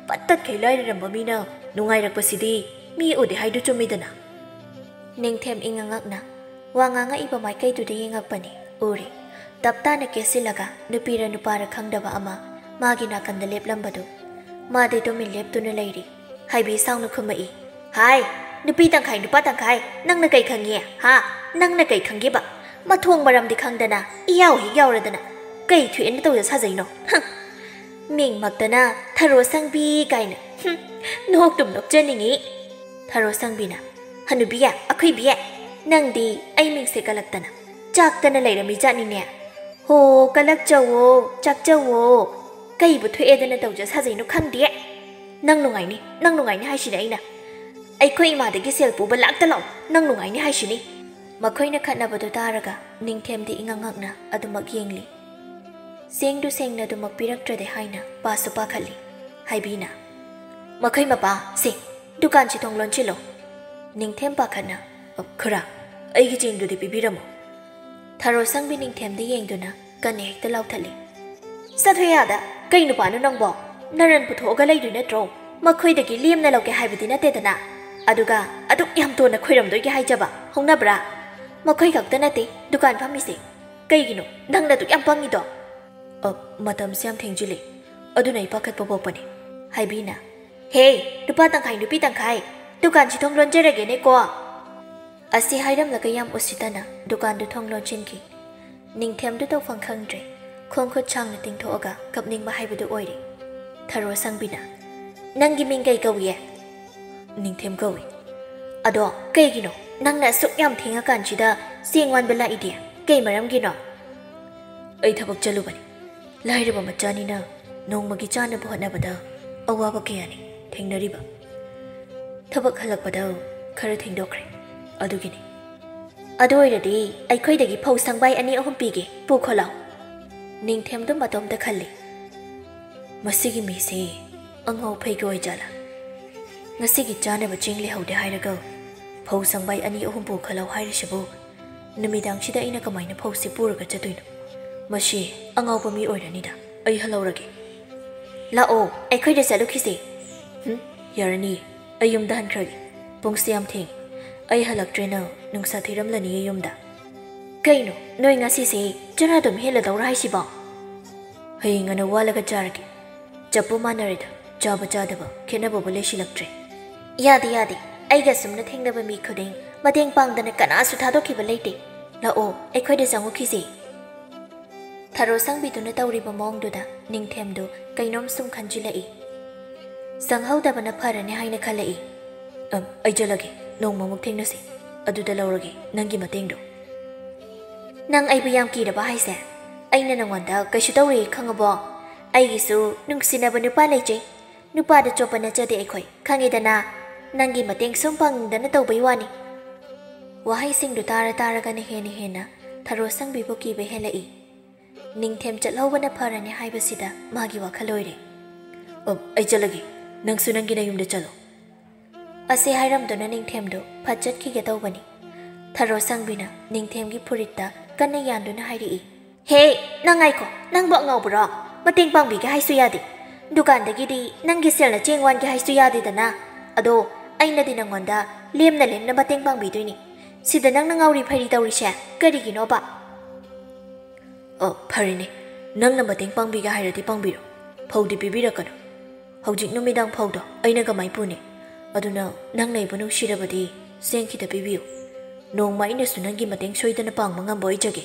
ꯄꯠ ꯇꯠꯈꯩ ꯂꯥꯏꯔꯔꯝꯕ ꯃꯤꯅ ꯅꯨꯡꯉꯥꯏꯔꯛꯄꯁꯤꯗꯤ ꯃꯤ ꯎꯗꯦ ꯍꯥꯏꯗꯨ ꯆꯨꯝꯃꯤꯗꯅ꯫ ꯅꯤꯡꯊꯦꯝ ꯏꯉꯛ ꯉꯛꯅ ꯋꯥ ꯉꯥꯡꯉꯛꯏꯕ ꯃꯥꯏꯀꯩꯗꯨꯗ ꯌꯦꯡꯉꯛꯄꯅꯤ꯫ ꯎꯔꯦ꯫ ꯇꯞ ꯇꯥꯅ ꯀꯦꯁꯤꯜꯂꯒ ꯅꯨꯄꯤꯔ ꯅꯨꯄꯥꯔ ꯈꯪꯗꯕ ꯑꯃ ꯃꯥꯒꯤ ꯅꯥꯀꯟꯗ ꯂꯦꯞꯂꯝꯕꯗꯨ꯫ ꯃꯥꯗꯤ ꯇꯨꯃꯤꯟ ꯂꯦꯞꯇꯨꯅ ꯂꯩꯔꯤ꯫ ꯍꯥꯏꯕꯤ ꯁꯥꯎꯅ ꯈꯨꯝꯃꯛꯏ, "ꯍꯥꯏ, ꯅꯨꯄꯤ ꯇꯪꯈꯥꯏ ꯅꯨꯄꯥ ꯇꯪꯈꯥꯏ, ꯅꯪꯅ ꯀꯩ ꯈꯪꯉꯤ? ꯍꯥ? ꯅꯪꯅ ꯀꯩ ꯈꯪꯒꯦꯕ? ꯃꯊꯣꯡ ꯃꯔꯝꯗꯤ ꯈꯪꯗꯅ ꯏꯌꯥꯎ ꯍꯦꯛ ꯌꯥꯎꯔꯗꯅ ꯀꯩ ꯊꯣꯛꯑꯦꯅ ꯇꯧꯖ ꯁꯥꯖꯩꯅꯣ? ꯍꯪ! ꯃꯤꯡꯃꯛꯇꯅ ꯊꯔꯣ ꯁꯪꯕꯤ ꯀꯥꯏꯅ꯫ ꯍꯨꯝ! ꯅꯣꯛꯇꯨꯝ ꯅꯣꯛꯆꯅꯤꯡꯉꯤ꯫" ꯊꯔꯣ ꯁꯪꯕꯤꯅ, "ꯍꯅꯨꯕꯤ, ꯑꯈꯣꯏꯕꯤ, ꯅꯪꯗꯤ ꯑꯩ ꯃꯤꯡꯁꯦ ꯀꯜꯂꯛꯇꯅ ꯆꯥꯛꯇꯅ ꯂꯩꯔꯝꯃꯤ ꯖꯥꯠꯅꯤꯅꯦ꯫ ꯍꯣ, ꯀꯜꯂꯛꯆꯧꯋꯣ, ꯆꯥꯛꯆꯧꯋꯣ꯫ ꯀꯩꯕꯨ ꯊꯣꯛꯑꯦꯗꯅ ꯇꯧꯖ ꯁꯥꯖꯩꯅꯣ ꯈꯪꯗꯦ꯫ ꯅꯪ ꯅꯨꯡꯉꯥꯏꯅꯤ, ꯅꯪ ꯅꯨꯡꯉꯥꯏꯅꯤ ꯍꯥꯏꯁꯤꯅꯦ ꯑꯩꯅ꯫ ꯑꯩꯈꯣꯏ ꯏꯃꯥꯗꯒꯤ ꯁꯦꯜ ꯄꯨꯕ ꯂꯥꯛꯇ ꯂꯥꯎ꯫ ꯅꯪ ꯅꯨꯡꯉꯥꯏꯅꯤ ꯍꯥꯏꯁꯤꯅꯤ꯫" ꯃꯈꯣꯏꯅ ꯈꯠꯅꯕꯗꯨ ꯇꯥꯔꯒ ꯅꯤꯡꯊꯦꯝꯗꯤ ꯏꯉꯛ ꯉꯛꯅ ꯑꯗꯨꯃꯛ ꯌꯦꯡꯂꯤ꯫ ꯆꯦꯡꯗꯨ ꯁꯦꯡꯅ ꯑꯗꯨꯃꯛ ꯄꯤꯔꯛꯇ꯭ꯔꯗꯤ ꯍꯥꯏꯅ ꯄꯥꯁꯨ ꯄꯥꯈꯠꯂꯤ꯫ ꯍꯥꯏꯕꯤꯅ, "ꯃꯈꯣꯏ ꯃꯄꯥ, ꯁꯦ, ꯗꯨꯀꯥꯟꯁꯤ ꯊꯣꯡ ꯂꯣꯟꯁꯤꯜꯂꯣ꯫" ꯅꯤꯡꯊꯦꯝ ꯄꯥꯈꯠꯅ, "ꯑ, ꯈꯨꯔꯥ, ꯑꯩꯒꯤ ꯆꯦꯡꯗꯨꯗꯤ ꯄꯤꯕꯤꯔꯝꯃꯣ꯫" ꯊꯔꯣ ꯁꯪꯕꯤ ꯅꯤꯡꯊꯦꯝꯗ ꯌꯦꯡꯗꯨꯅ ꯀꯟꯅ ꯍꯦꯛꯇ ꯂꯥꯎꯊꯠꯂꯤ꯫ "ꯆꯠꯊꯣꯏ ꯑꯥꯗ, ꯀꯩ ꯅꯨꯄꯥꯅꯣ ꯅꯪꯕꯣ? ꯅꯔꯟ ꯄꯨꯊꯣꯛꯑꯒ ꯂꯩꯗꯣꯏ ꯅꯠꯇ꯭ꯔꯣ? ꯃꯈꯣꯏꯗꯒꯤ ꯂꯦꯝꯅ ꯂꯧꯒꯦ ꯍꯥꯏꯕꯗꯤ ꯅꯠꯇꯦꯗꯅ꯫ ꯑꯗꯨꯒ ꯑꯗꯨꯛ ꯌꯥꯝ ꯇꯣꯟꯅ ꯈꯣꯏꯔꯝꯗꯣꯏꯒꯦ ꯍꯥꯏꯖꯕ ꯍꯧꯅꯕ꯭ꯔꯥ? ꯃꯈꯣꯏ ꯈꯛꯇ ꯅꯠꯇꯦ ꯗꯨꯀꯥꯟ ꯐꯝꯃꯤꯁꯦ꯫ ꯀꯩꯒꯤꯅꯣ ꯅꯪꯅ ꯑꯗꯨꯛ ꯌꯥꯝ ꯄꯪꯉꯤꯗꯣ?" "ꯑ, ꯃꯇꯝꯁꯦ ꯌꯥꯝ ꯊꯦꯡꯖꯤꯜꯂꯦ꯫ ꯑꯗꯨꯅ ꯑꯩ ꯄꯥꯈꯠꯄ ꯄꯣꯛꯄꯅꯦ꯫" ꯍꯥꯏꯕꯤꯅ, "ꯍꯦ, ꯅꯨꯄꯥ ꯇꯪꯈꯥꯏ ꯅꯨꯄꯤ ꯇꯪꯈꯥꯏ, ꯗꯨꯀꯥꯟꯁꯤ ꯊꯣꯡ ꯂꯣꯟꯖꯔꯒꯦꯅꯦꯀꯣ꯫" ꯑꯁꯤ ꯍꯥꯏꯔꯝꯂꯒ ꯌꯥꯝ ꯎꯁꯤꯠꯇꯅ ꯗꯨꯀꯥꯟꯗꯨ ꯊꯣꯡ ꯂꯣꯟꯁꯤꯟꯈꯤ꯫ ꯅꯤꯡꯊꯦꯝꯗꯨ ꯇꯧꯐꯝ ꯈꯪꯗ꯭ꯔꯦ꯫ ꯈꯣꯡ ꯈꯨꯠ ꯁꯥꯡꯅ ꯇꯤꯡꯊꯣꯛꯑꯒ ꯀꯞꯅꯤꯡꯕ ꯍꯥꯏꯕꯗꯨ ꯑꯣꯏꯔꯦ꯫ ꯊꯔꯣ ꯁꯪꯕꯤꯅ, "ꯅꯪꯒꯤ ꯃꯤꯡ ꯀꯩ ꯀꯧꯏ?" "ꯅꯤꯡꯊꯦꯝ ꯀꯧꯏ꯫" "ꯑꯗꯣ ꯀꯩꯒꯤꯅꯣ ꯅꯪꯅ ꯑꯁꯨꯛ ꯌꯥꯝ ꯊꯦꯡꯉꯀꯥꯟꯁꯤꯗ ꯆꯦꯡ ꯋꯥꯟꯕ ꯂꯥꯛꯏꯗꯤ? ꯀꯩ ꯃꯔꯝꯒꯤꯅꯣ?" "ꯑꯩ ꯊꯕꯛ ꯆꯠꯂꯨꯕꯅꯤ꯫ ꯂꯥꯏꯔꯕ ꯃꯆꯥꯅꯤꯅ ꯅꯣꯡꯃꯒꯤ ꯆꯥꯅꯕ ꯍꯣꯠꯅꯕꯗ ꯑꯋꯥꯕ ꯀꯌꯥꯅꯤ ꯊꯦꯡꯅꯔꯤꯕ꯫ ꯊꯕꯛ ꯍꯜꯂꯛꯄꯗ ꯈꯔ ꯊꯦꯡꯗꯣꯛꯈ꯭ꯔꯦ, ꯑꯗꯨꯒꯤꯅꯤ꯫" "ꯑꯗꯨ ꯑꯣꯏꯔꯗꯤ ꯑꯩꯈꯣꯏꯗꯒꯤ ꯐꯧ ꯁꯪꯕꯥꯏ ꯑꯅꯤ ꯑꯍꯨꯝ ꯄꯤꯒꯦ, ꯄꯨꯈꯣ ꯂꯥꯎ꯫" ꯅꯤꯡꯊꯦꯝꯗꯨ ꯃꯇꯣꯝꯇ ꯈꯜꯂꯤ, "ꯃꯁꯤꯒꯤ ꯃꯤꯁꯦ ꯑꯉꯥꯎ ꯐꯩꯒ ꯑꯣꯏꯖꯥꯠꯂꯥ? ꯉꯁꯤꯒꯤ ꯆꯥꯅꯕ ꯆꯦꯡ ꯂꯩꯍꯧꯗꯦ ꯍꯥꯏꯔꯒ ꯐꯧ ꯁꯪꯕꯥꯏ ꯑꯅꯤ ꯑꯍꯨꯝ ꯄꯨꯈꯣ ꯂꯥꯎ ꯍꯥꯏꯔꯤꯁꯤꯕꯨ? ꯅꯨꯃꯤꯗꯥꯡꯁꯤꯗ ꯑꯩꯅ ꯀꯃꯥꯏꯅ ꯐꯧꯁꯤ ꯄꯨꯔꯒ ꯆꯠꯇꯣꯏꯅꯣ? ꯃꯁꯤ ꯑꯉꯥꯎꯕ ꯃꯤ ꯑꯣꯏꯔꯅꯤꯗ꯫ ꯑꯩ ꯍꯜꯍꯧꯔꯒꯦ꯫" ꯂꯥꯛꯑꯣ, ꯑꯩꯈꯣꯏꯗ ꯆꯠꯂꯨꯈꯤꯁꯦ꯫ ꯍꯨꯝ, ꯌꯥꯔꯅꯤ, ꯑꯩ ꯌꯨꯝꯗ ꯍꯟꯈ꯭ꯔꯒꯦ꯫ ꯄꯨꯡꯁꯦ ꯌꯥꯝ ꯊꯦꯡꯉꯦ꯫ ꯑꯩ ꯍꯜꯂꯛꯇ꯭ꯔꯦ, ꯅꯪ ꯅꯨꯡꯁꯥ ꯊꯤꯔꯝꯂꯅꯤꯌꯦ ꯌꯨꯝꯗ꯫ ꯀꯩꯅꯣ, ꯅꯣꯏ ꯉꯁꯤꯁꯦ ꯆꯔꯥ ꯑꯗꯨꯝ ꯍꯦꯜꯂꯗꯧꯔꯥ ꯍꯥꯏꯁꯤꯕꯣ? ꯍꯌꯦꯡ ꯑꯅ ꯋꯥꯠꯂꯒ ꯆꯥꯔꯒꯦ꯫ ꯆꯞꯄꯨ ꯃꯥꯟꯅꯔꯦꯗ, ꯆꯥꯕ ꯆꯥꯗꯕ ꯈꯦꯠꯅꯕꯕꯨ ꯂꯩꯁꯤꯜꯂꯛꯇ꯭ꯔꯦ꯫ ꯌꯥꯗꯦ, ꯌꯥꯗꯦ, ꯑꯩꯒ ꯁꯨꯝꯅ ꯊꯦꯡꯅꯕ ꯃꯤ ꯈꯨꯗꯤꯡ ꯃꯇꯦꯡ ꯄꯥꯡꯗꯅ ꯀꯅꯥꯁꯨ ꯊꯥꯗꯣꯛꯈꯤꯕ ꯂꯩꯇꯦ꯫ ꯂꯥꯛꯑꯣ, ꯑꯩꯈꯣꯏꯗ ꯆꯪꯉꯨꯈꯤꯁꯦ꯫ ꯊꯔꯣ ꯁꯪꯕꯤꯗꯨꯅ ꯇꯧꯔꯤꯕ ꯃꯑꯣꯡꯗꯨꯗ ꯅꯤꯡꯊꯦꯝꯗꯨ ꯀꯩꯅꯣꯝ ꯁꯨꯝ ꯈꯟꯖꯤꯜꯂꯛꯏ꯫ ꯆꯪꯍꯧꯗꯕꯅ ꯐꯔꯅꯤ ꯍꯥꯏꯅ ꯈꯜꯂꯛꯏ꯫ ꯑꯝ, ꯑꯩ ꯆꯠꯂꯒꯦ, ꯅꯣꯡꯃꯃꯨꯛ ꯊꯦꯡꯅꯁꯤ, ꯑꯗꯨꯗ ꯂꯧꯔꯒꯦ ꯅꯪꯒꯤ ꯃꯇꯦꯡꯗꯣ꯫ ꯅꯪ ꯑꯩꯕꯨ ꯌꯥꯝ ꯀꯤꯔꯕ ꯍꯥꯏꯁꯦ? ꯑꯩꯅ ꯅꯉꯣꯟꯗ ꯀꯩꯁꯨ ꯇꯧꯔꯣꯏ ꯈꯪꯉꯕꯣ? ꯑꯩꯒꯤꯁꯨ ꯅꯨꯡꯁꯤꯅꯕ ꯅꯨꯄꯥ ꯂꯩꯖꯩ꯫ ꯅꯨꯄꯥꯗ ꯆꯣꯞꯄ ꯅꯠꯆꯗꯦ ꯑꯩꯈꯣꯏ, ꯈꯪꯉꯤꯗꯅ꯫ ꯅꯪꯒꯤ ꯃꯇꯦꯡ ꯁꯨꯝ ꯄꯥꯡꯅꯤꯡꯗꯅ ꯇꯧꯕꯩ ꯋꯥꯅꯤ꯫ ꯋꯥꯍꯩꯁꯤꯡꯗꯨ ꯇꯥꯔ ꯇꯥꯔꯒꯅ ꯍꯦꯟꯅ ꯍꯦꯟꯅ ꯊꯔꯣ ꯁꯪꯕꯤꯕꯨ ꯀꯤꯕ ꯍꯦꯜꯂꯛꯏ꯫ ꯅꯤꯡꯊꯦꯝ ꯆꯠꯍꯧꯕꯅ ꯐꯔꯅꯤ ꯍꯥꯏꯕꯁꯤꯗ ꯃꯥꯒꯤ ꯋꯥꯈꯜ ꯑꯣꯏꯔꯦ꯫ "ꯑꯣ, ꯑꯩ ꯆꯠꯂꯒꯦ, ꯅꯪꯁꯨ ꯅꯪꯒꯤ ꯅꯌꯨꯝꯗ ꯆꯠꯂꯣ꯫" ꯑꯁꯤ ꯍꯥꯏꯔꯝꯗꯨꯅ ꯅꯤꯡꯊꯦꯝꯗꯨ ꯐꯠ ꯆꯠꯈꯤꯒꯦ ꯇꯧꯕꯅꯤ꯫ ꯊꯔꯣ ꯁꯪꯕꯤꯅ ꯅꯤꯡꯊꯦꯝꯒꯤ ꯐꯨꯔꯤꯠꯇ ꯀꯟꯅ ꯌꯥꯟꯗꯨꯅ ꯍꯥꯏꯔꯛꯏ꯫ "ꯍꯦ, ꯅꯪ ꯉꯥꯏꯈꯣ, ꯅꯪꯕꯨ ꯑꯉꯥꯎꯕꯔꯣ? ꯃꯇꯦꯡ ꯄꯥꯡꯕꯤꯒꯦ ꯍꯥꯏꯁꯨ ꯌꯥꯗꯦ꯫ ꯗꯨꯀꯥꯟꯗꯒꯤꯗꯤ ꯅꯪꯒꯤ ꯁꯦꯜꯅ ꯆꯦꯡ ꯋꯥꯟꯒꯦ ꯍꯥꯏꯁꯨ ꯌꯥꯗꯦꯗꯅ꯫ ꯑꯗꯣ ꯑꯩꯅꯗꯤ ꯅꯪꯉꯣꯟꯗ ꯂꯦꯝꯅ ꯂꯦꯝꯅ ꯃꯇꯦꯡ ꯄꯥꯡꯕꯤꯗꯣꯏꯅꯤ꯫ ꯁꯤꯗ ꯅꯪꯅ ꯉꯥꯎꯔꯤ ꯐꯩꯔꯤ ꯇꯧꯔꯤꯁꯦ ꯀꯔꯤꯒꯤꯅꯣꯕ?" "ꯑꯣ, ꯐꯔꯦꯅꯦ, ꯅꯪꯅ ꯃꯇꯦꯡ ꯄꯥꯡꯕꯤꯒꯦ ꯍꯥꯏꯔꯗꯤ ꯄꯥꯡꯕꯤꯔꯣ꯫ ꯐꯧꯗꯤ ꯄꯤꯕꯤꯔꯛꯀꯅꯨ꯫ ꯍꯧꯖꯤꯛ ꯅꯨꯃꯤꯗꯥꯡ ꯐꯧꯗꯣ ꯑꯩꯅ ꯀꯃꯥꯏ ꯄꯨꯅꯤ? ꯑꯗꯨꯅ ꯅꯪꯅ ꯑꯩꯕꯨ ꯅꯨꯡꯁꯤꯔꯕꯗꯤ ꯆꯦꯡ ꯈꯤꯇ ꯄꯤꯕꯤꯌꯨ꯫ ꯅꯣꯡꯃ ꯑꯩꯅꯁꯨ ꯅꯪꯒꯤ ꯃꯇꯦꯡ ꯁꯣꯏꯗꯅ ꯄꯥꯡꯕ ꯉꯝꯕ ꯑꯣꯏꯖꯒꯦ꯫"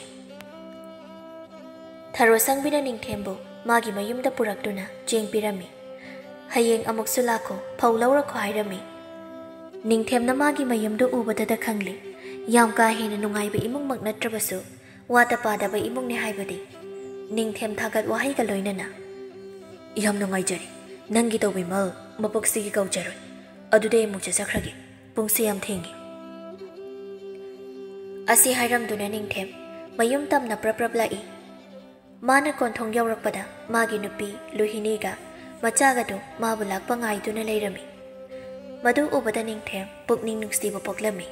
ꯊꯔꯣ ꯁꯪꯕꯤꯅ ꯅꯤꯡꯊꯦꯝꯕꯨ ꯃꯥꯒꯤ ꯃꯌꯨꯝꯗ ꯄꯨꯔꯛꯇꯨꯅ ꯆꯦꯡ ꯄꯤꯔꯝꯃꯤ꯫ "ꯍꯌꯦꯡ ꯑꯃꯨꯛꯁꯨ ꯂꯥꯛꯈꯣ, ꯐꯧ ꯂꯧꯔꯛꯈꯣ" ꯍꯥꯏꯔꯝꯃꯤ꯫ ꯅꯤꯡꯊꯦꯝꯅ ꯃꯥꯒꯤ ꯃꯌꯨꯝꯗꯨ ꯎꯕꯗꯗ ꯈꯪꯂꯤ, ꯌꯥꯝ ꯀꯥ ꯍꯦꯟꯅ ꯅꯨꯡꯉꯥꯏꯕ ꯏꯃꯨꯡꯃꯛ ꯅꯠꯇ꯭ꯔꯕꯁꯨ, ꯋꯥꯠꯇ ꯄꯥꯗꯕ ꯏꯃꯨꯡꯅꯤ ꯍꯥꯏꯕꯗꯤ꯫ ꯅꯤꯡꯊꯦꯝ ꯊꯥꯒꯠ ꯋꯥꯍꯩꯒ ꯂꯣꯏꯅꯅ, "ꯌꯥꯝ ꯅꯨꯡꯉꯥꯏꯖꯔꯦ, ꯅꯪꯒꯤ ꯇꯧꯕꯤꯃꯜ ꯃꯄꯣꯛꯁꯤꯒꯤ ꯀꯧꯖꯔꯣꯏ꯫ ꯑꯗꯨꯗꯤ ꯑꯩ ꯑꯃꯨꯛ ꯆꯠꯆꯈ꯭ꯔꯒꯦ, ꯄꯨꯡꯁꯦ ꯌꯥꯝ ꯊꯦꯡꯉꯦ꯫" ꯑꯁꯤ ꯍꯥꯏꯔꯝꯗꯨꯅ ꯅꯤꯡꯊꯦꯝ ꯃꯌꯨꯝ ꯇꯝꯅ ꯄ꯭ꯔꯞ ꯄ꯭ꯔꯞ ꯂꯥꯛꯏ꯫ ꯃꯥꯅ ꯀꯣꯟꯊꯣꯡ ꯌꯧꯔꯛꯄꯗ ꯃꯥꯒꯤ ꯅꯨꯄꯤ ꯂꯨꯍꯤꯅꯤꯒ ꯃꯆꯥꯒꯗꯨ ꯃꯥꯕꯨ ꯂꯥꯛꯄ ꯉꯥꯏꯗꯨꯅ ꯂꯩꯔꯝꯃꯤ꯫ ꯃꯗꯨ ꯎꯕꯗ ꯅꯤꯡꯊꯦꯝ ꯄꯨꯛꯅꯤꯡ ꯅꯨꯡꯁꯤꯕ ꯄꯣꯛꯂꯝꯃꯤ꯫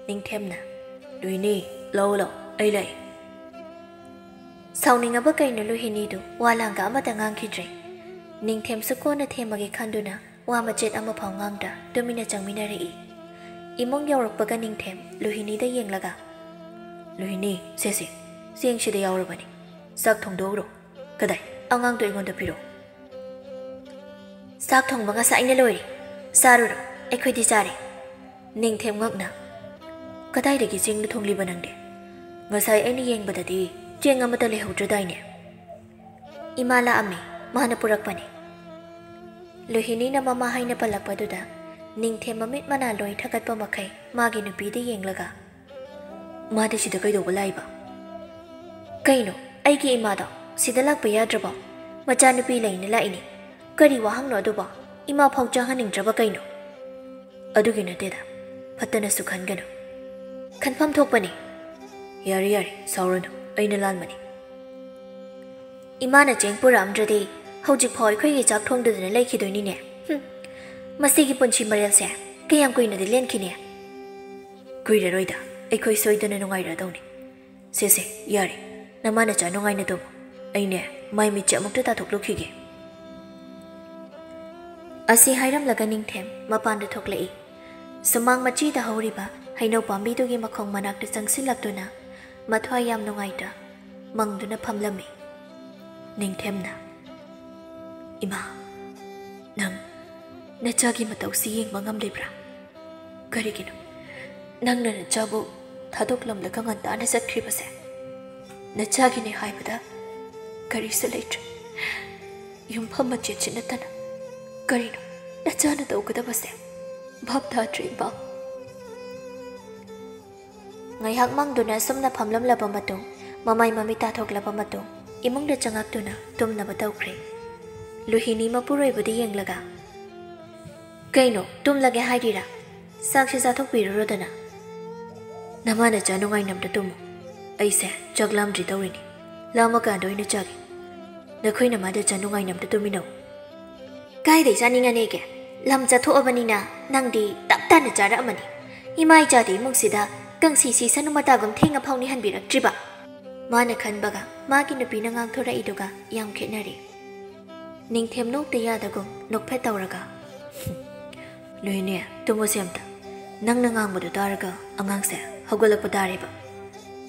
ꯅꯤꯡꯊꯦꯝꯅ, "ꯂꯨꯍꯤꯅꯤ, ꯂꯥꯛꯑꯣ ꯂꯥꯛꯑꯣ, ꯑꯩ ꯂꯥꯛꯑꯦ꯫" ꯁꯥꯎꯅꯤꯡꯉꯕ ꯀꯩꯅꯣ ꯂꯨꯍꯤꯅꯤꯗꯨ ꯋꯥ ꯂꯥꯡꯒ ꯑꯃꯠꯇ ꯉꯥꯡꯈꯤꯗ꯭ꯔꯦ꯫ ꯅꯤꯡꯊꯦꯝꯁꯨ ꯀꯣꯟꯅ ꯊꯦꯝꯃꯒꯦ ꯈꯟꯗꯨꯅ ꯋꯥ ꯃꯆꯦꯠ ꯑꯃꯐꯥꯎ ꯉꯥꯡꯗ ꯇꯨꯃꯤꯟꯅ ꯆꯪꯃꯤꯟꯅꯔꯛꯏ꯫ ꯏꯃꯨꯡ ꯌꯧꯔꯛꯄꯒ ꯅꯤꯡꯊꯦꯝ ꯂꯨꯍꯤꯅꯤꯗ ꯌꯦꯡꯂꯒ, "ꯂꯨꯍꯤꯅꯤ, ꯁꯦ ꯁꯦ, ꯆꯦꯡꯁꯤꯗ ꯌꯥꯎꯔꯕꯅꯤ꯫ ꯆꯥꯛ ꯊꯣꯡꯗꯣꯛꯎꯔꯣ꯫ ꯀꯗꯥꯏ? ꯑꯉꯥꯡꯗꯣ ꯑꯩꯉꯣꯟꯗ ꯄꯤꯔꯛꯑꯣ꯫" "ꯆꯥꯛ ꯊꯣꯡꯕ ꯉꯁꯥꯏꯅ ꯂꯣꯏꯔꯦ꯫ ꯆꯥꯔꯨꯔꯣ, ꯑꯩꯈꯣꯏꯗꯤ ꯆꯥꯔꯦ꯫" ꯅꯤꯡꯊꯦꯝ ꯉꯛꯅ, "ꯀꯗꯥꯏꯗꯒꯤ ꯆꯦꯡꯅ ꯊꯣꯡꯂꯤꯕ ꯅꯪꯗꯤ? ꯉꯁꯥꯏ ꯑꯩꯅ ꯌꯦꯡꯕꯗꯗꯤ ꯆꯦꯡ ꯑꯃꯠꯇ ꯂꯩꯍꯧꯗ꯭ꯔꯗꯥꯏꯅꯦ?" "ꯏꯃꯥ ꯂꯥꯛꯑꯝꯃꯤ, ꯃꯥꯅ ꯄꯨꯔꯛꯄꯅꯤ꯫" ꯂꯨꯍꯤꯅꯤꯅ ꯃꯃꯥ ꯍꯥꯏꯅ ꯄꯜꯂꯛꯄꯗꯨꯗ ꯅꯤꯡꯊꯦꯝ ꯃꯃꯤꯠ ꯃꯅꯥ ꯂꯣꯏ ꯊꯀꯠꯄ ꯃꯈꯩ ꯃꯥꯒꯤ ꯅꯨꯄꯤꯗ ꯌꯦꯡꯂꯒ, "ꯃꯥꯗꯤ ꯁꯤꯗ ꯀꯩꯗꯧꯕ ꯂꯥꯛꯏꯕ?" "ꯀꯩꯅꯣ, ꯑꯩꯒꯤ ꯏꯃꯥꯗꯣ ꯁꯤꯗ ꯂꯥꯛꯄ ꯌꯥꯗ꯭ꯔꯕꯣ? ꯃꯆꯥꯅꯨꯄꯤ ꯂꯩꯅ ꯂꯥꯛꯏꯅꯤ꯫ ꯀꯔꯤ ꯋꯥꯍꯪꯅꯣ ꯑꯗꯨꯕꯣ? ꯏꯃꯥ ꯐꯥꯎ ꯆꯪꯍꯟꯅꯤꯡꯗ꯭ꯔꯕ ꯀꯩꯅꯣ?" "ꯑꯗꯨꯒꯤ ꯅꯠꯇꯦꯗ, ꯐꯠꯇꯅꯁꯨ ꯈꯟꯒꯅꯨ꯫ ꯈꯟꯐꯝ ꯊꯣꯛꯄꯅꯤ꯫" "ꯌꯥꯔꯦ, ꯌꯥꯔꯦ, ꯁꯥꯎꯔꯅꯨ, ꯑꯩꯅ ꯂꯥꯟꯕꯅꯤ꯫" "ꯏꯃꯥꯅ ꯆꯦꯡ ꯄꯨꯔꯛꯑꯝꯗ꯭ꯔꯗꯤ ꯍꯧꯖꯤꯛꯐꯥꯎ ꯑꯩꯈꯣꯏꯒꯤ ꯆꯥꯛ ꯊꯣꯡꯗꯗꯅ ꯂꯩꯈꯤꯗꯣꯏꯅꯤꯅꯦ꯫ ꯍꯨꯝ, ꯃꯁꯤꯒꯤ ꯄꯨꯟꯁꯤ ꯃꯔꯦꯜꯁꯦ ꯀꯌꯥꯝ ꯀꯨꯏꯅꯗꯤ ꯂꯦꯟꯈꯤꯅꯤ?" "ꯀꯨꯏꯔꯔꯣꯏꯗ, ꯑꯩꯈꯣꯏ ꯁꯣꯏꯗꯅ ꯅꯨꯡꯉꯥꯏꯔꯗꯧꯅꯤ꯫ ꯁꯦ ꯁꯦ, ꯌꯥꯔꯦ, ꯅꯃꯥ ꯅꯆꯥ ꯅꯨꯡꯉꯥꯏꯅ ꯇꯨꯝꯃꯨ꯫ ꯑꯩꯅꯦ, ꯃꯥꯏ ꯃꯤꯠꯁꯦ ꯑꯃꯨꯛꯇ ꯇꯥꯊꯣꯛꯂꯨꯈꯤꯒꯦ꯫" ꯑꯁꯤ ꯍꯥꯏꯔꯝꯂꯒ ꯅꯤꯡꯊꯦꯝ ꯃꯄꯥꯟꯗ ꯊꯣꯛꯂꯛꯏ꯫ ꯁꯨꯃꯥꯡ ꯃꯆꯤꯗ ꯍꯧꯔꯤꯕ ꯍꯩꯅꯧ ꯄꯥꯝꯕꯤꯗꯨꯒꯤ ꯃꯈꯣꯡ ꯃꯅꯥꯛꯇ ꯆꯪꯁꯤꯜꯂꯛꯇꯨꯅ ꯃꯊ꯭ꯋꯥꯏ ꯌꯥꯝ ꯅꯨꯡꯉꯥꯏꯇ ꯃꯪꯗꯨꯅ ꯐꯝꯂꯝꯃꯤ꯫ ꯅꯤꯡꯊꯦꯝꯅ, "ꯏꯃꯥ, ꯅꯪ ꯅꯆꯥꯒꯤ ꯃꯇꯧꯁꯤ ꯌꯦꯡꯕ ꯉꯝꯂꯤꯕ꯭ꯔꯥ? ꯀꯔꯤꯒꯤꯅꯣ ꯅꯪꯅ ꯅꯆꯥꯕꯨ ꯊꯥꯗꯣꯛꯂꯝꯂꯒ ꯉꯟꯇꯥꯅ ꯆꯠꯈ꯭ꯔꯤꯕꯁꯦ? ꯅꯆꯥꯒꯤꯅꯦ ꯍꯥꯏꯕꯗ ꯀꯔꯤꯁꯨ ꯂꯩꯇ꯭ꯔꯦ꯫ ꯌꯨꯝꯐꯝ ꯃꯆꯦꯠꯁꯤ ꯅꯠꯇꯅ ꯀꯔꯤꯅꯣ ꯅꯆꯥꯅ ꯇꯧꯒꯗꯕꯁꯦ? ꯚꯥꯞ ꯇꯥꯗ꯭ꯔꯦ, ꯏꯃꯥ꯫" ꯉꯥꯏꯍꯥꯛ ꯃꯪꯗꯨꯅ ꯑꯁꯨꯝꯅ ꯐꯝꯂꯝꯂꯕ ꯃꯇꯨꯡ, ꯃꯃꯥꯏ ꯃꯃꯤꯠ ꯇꯥꯊꯣꯛꯂꯕ ꯃꯇꯨꯡ, ꯏꯃꯨꯡꯗ ꯆꯪꯉꯛꯇꯨꯅ ꯇꯨꯝꯅꯕ ꯇꯧꯈ꯭ꯔꯦ꯫ ꯂꯨꯍꯤꯅꯤ ꯃꯄꯨꯔꯣꯏꯕꯗ ꯌꯦꯡꯂꯒ, "ꯀꯩꯅꯣ, ꯇꯨꯝꯂꯒꯦ ꯍꯥꯏꯔꯤꯔꯥ? ꯆꯥꯛꯁꯦ ꯆꯥꯊꯣꯛꯄꯤꯔꯨꯔꯣꯗꯅ꯫" "ꯅꯃꯥ ꯅꯆꯥ ꯅꯨꯡꯉꯥꯏꯅ ꯑꯝꯇ ꯇꯨꯝꯃꯨ꯫ ꯑꯩꯁꯦ ꯆꯥꯛ ꯂꯥꯝꯗ꯭ꯔꯤ ꯇꯧꯔꯤꯅꯤ꯫ ꯂꯥꯝꯃꯀꯥꯟꯗ ꯑꯣꯏꯅ ꯆꯥꯒꯦ꯫ ꯅꯈꯣꯏ ꯅꯃꯥ ꯅꯆꯥ ꯅꯨꯡꯉꯥꯏꯅ ꯑꯝꯇ ꯇꯨꯝꯃꯤꯟꯅꯧ꯫" "ꯀꯥꯏꯗꯩ ꯆꯥꯅꯤꯡꯉꯅꯤꯒꯦ? ꯂꯝ ꯆꯠꯊꯣꯛꯑꯕꯅꯤꯅ ꯅꯪꯗꯤ ꯇꯞ ꯇꯥꯅ ꯆꯥꯔꯛꯑꯃꯅꯤ꯫ ꯏꯃꯥ ꯏꯆꯥꯗꯤ ꯏꯃꯨꯡꯁꯤꯗ ꯀꯪꯁꯤ ꯁꯤꯁꯅꯨ ꯃꯇꯥꯒꯨꯝ ꯊꯦꯡꯉ ꯐꯥꯎ ꯅꯤꯍꯟꯕꯤꯔꯛꯇ꯭ꯔꯤꯕ꯫" ꯃꯥꯅ ꯈꯟꯕꯒ ꯃꯥꯒꯤ ꯅꯨꯄꯤꯅ ꯉꯥꯡꯊꯣꯔꯛꯏꯗꯨꯒ ꯌꯥꯝ ꯈꯦꯠꯅꯔꯦ꯫ ꯅꯤꯡꯊꯦꯝ ꯅꯣꯛꯇ ꯌꯥꯗꯒꯨꯝ ꯅꯣꯛꯐꯦꯠ ꯇꯧꯔꯒ, "ꯂꯨꯍꯤꯅꯤ, ꯇꯨꯝꯃꯣꯁꯦ ꯑꯝꯇ꯫ ꯅꯪꯅ ꯉꯥꯡꯕꯗꯨ ꯇꯥꯔꯒ ꯑꯉꯥꯡꯁꯦ ꯍꯧꯒꯠꯂꯛꯄ ꯇꯥꯔꯦꯕ꯫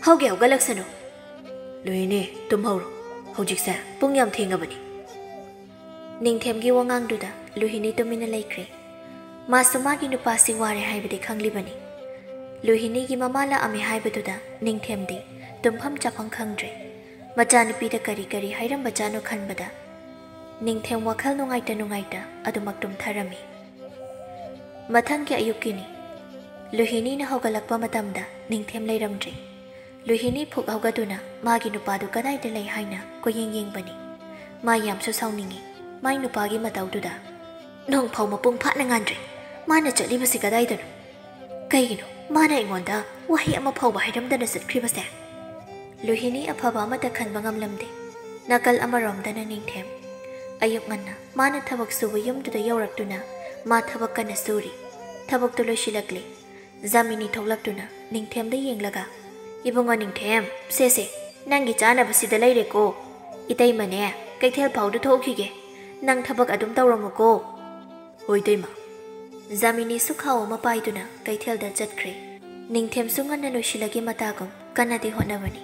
ꯍꯧꯒꯦ ꯍꯧꯒꯠꯂꯛꯁꯅꯨ꯫ ꯂꯨꯍꯤꯅꯤ, ꯇꯨꯝꯍꯧꯔꯣ꯫ ꯍꯧꯖꯤꯛꯁꯦ ꯄꯨꯡ ꯌꯥꯝ ꯊꯦꯡꯉꯕꯅꯤ꯫" ꯅꯤꯡꯊꯦꯝꯒꯤ ꯋꯥꯉꯥꯡꯗꯨꯗ ꯂꯨꯍꯤꯅꯤ ꯇꯨꯃꯤꯟꯅ ꯂꯩꯈ꯭ꯔꯦ꯫ ꯃꯥꯁꯨ ꯃꯥꯒꯤ ꯅꯨꯄꯥꯁꯤ ꯋꯥꯔꯦ ꯍꯥꯏꯕꯗꯤ ꯈꯪꯂꯤꯕꯅꯤ꯫ ꯂꯨꯍꯤꯅꯤꯒꯤ ꯃꯃꯥ ꯂꯥꯛꯑꯝꯃꯤ ꯍꯥꯏꯕꯗꯨꯗ ꯅꯤꯡꯊꯦꯝꯗꯤ ꯇꯨꯝꯐꯝ ꯆꯥꯐꯝ ꯈꯪꯗ꯭ꯔꯦ꯫ ꯃꯆꯥꯅꯨꯄꯤꯗ ꯀꯔꯤ ꯀꯔꯤ ꯍꯥꯏꯔꯝꯕꯖꯥꯠꯅꯣ ꯈꯟꯕꯗ ꯅꯤꯡꯊꯦꯝ ꯋꯥꯈꯜ ꯅꯨꯡꯉꯥꯏꯇ ꯅꯨꯡꯉꯥꯏꯇ ꯑꯗꯨꯃꯛ ꯇꯨꯝꯊꯔꯝꯃꯤ꯫ ꯃꯊꯪꯒꯤ ꯑꯌꯨꯛꯀꯤꯅꯤ꯫ ꯂꯨꯍꯤꯅꯤꯅ ꯍꯧꯒꯠꯂꯛꯄ ꯃꯇꯝꯗ ꯅꯤꯡꯊꯦꯝ ꯂꯩꯔꯝꯗ꯭ꯔꯦ꯫ ꯂꯨꯍꯤꯅꯤ ꯐꯨꯛ ꯍꯧꯒꯠꯇꯨꯅ ꯃꯥꯒꯤ ꯅꯨꯄꯥꯗꯨ ꯀꯗꯥꯏꯗ ꯂꯩ ꯍꯥꯏꯅ ꯀꯣꯏꯌꯦꯡ ꯌꯦꯡꯕꯅꯤ꯫ ꯃꯥ ꯌꯥꯝꯁꯨ ꯁꯥꯎꯅꯤꯡꯉꯤ꯫ ꯃꯥꯏ ꯅꯨꯄꯥꯒꯤ ꯃꯇꯧꯗꯨꯗ, "ꯅꯣꯡꯐꯥꯎ ꯃꯄꯨꯡ ꯐꯥꯅ ꯉꯥꯟꯗ꯭ꯔꯤ꯫ ꯃꯥꯅ ꯆꯠꯂꯤꯕꯁꯤ ꯀꯗꯥꯏꯗꯅꯣ? ꯀꯩꯒꯤꯅꯣ ꯃꯥꯅ ꯑꯩꯉꯣꯟꯗ ꯋꯥꯍꯩ ꯑꯃ ꯐꯥꯎꯕ ꯍꯥꯏꯔꯝꯗꯅ ꯆꯠꯈ꯭ꯔꯤꯕꯁꯦ?" ꯂꯨꯍꯤꯅꯤ ꯑꯐꯕ ꯑꯃꯠꯇ ꯈꯟꯕ ꯉꯝꯂꯝꯗꯦ꯫ ꯅꯥꯀꯜ ꯑꯃꯔꯣꯝꯗꯅ ꯅꯤꯡꯊꯦꯝ꯫ ꯑꯌꯨꯛ ꯉꯟꯅ ꯃꯥꯅ ꯊꯕꯛ ꯁꯨꯕ ꯌꯨꯝꯗꯨꯗ ꯌꯧꯔꯛꯇꯨꯅ ꯃꯥ ꯊꯕꯛ ꯀꯟꯅ ꯁꯨꯔꯤ꯫ ꯊꯕꯛꯇꯨ ꯂꯣꯏꯁꯤꯜꯂꯛꯂꯦ꯫ ꯖꯥꯃꯤꯅꯤ ꯊꯣꯛꯂꯛꯇꯨꯅ ꯅꯤꯡꯊꯦꯝꯗ ꯌꯦꯡꯂꯒ, "ꯏꯕꯨꯡꯉꯣ ꯅꯤꯡꯊꯦꯝ, ꯁꯦ ꯁꯦ, ꯅꯪꯒꯤ ꯆꯥꯅꯕ ꯁꯤꯗ ꯂꯩꯔꯦꯀꯣ꯫ ꯏꯇꯩꯃꯅꯦ, ꯀꯩꯊꯦꯜ ꯐꯥꯎꯗ ꯊꯣꯛꯈꯤꯒꯦ꯫ ꯅꯪ ꯊꯕꯛ ꯑꯗꯨꯝ ꯇꯧꯔꯝꯃꯨꯀꯣ꯫" "ꯍꯣꯏ ꯏꯇꯩꯃ꯫" ꯖꯥꯃꯤꯅꯤꯁꯨ ꯈꯥꯎ ꯑꯃ ꯄꯥꯏꯗꯨꯅ ꯀꯩꯊꯦꯜꯗ ꯆꯠꯈ꯭ꯔꯦ꯫ ꯅꯤꯡꯊꯦꯝꯁꯨ ꯉꯟꯅ ꯂꯣꯏꯁꯤꯜꯂꯒꯦ ꯃꯇꯥꯒꯨꯝ ꯀꯟꯅꯗꯤ ꯍꯣꯠꯅꯕꯅꯤ,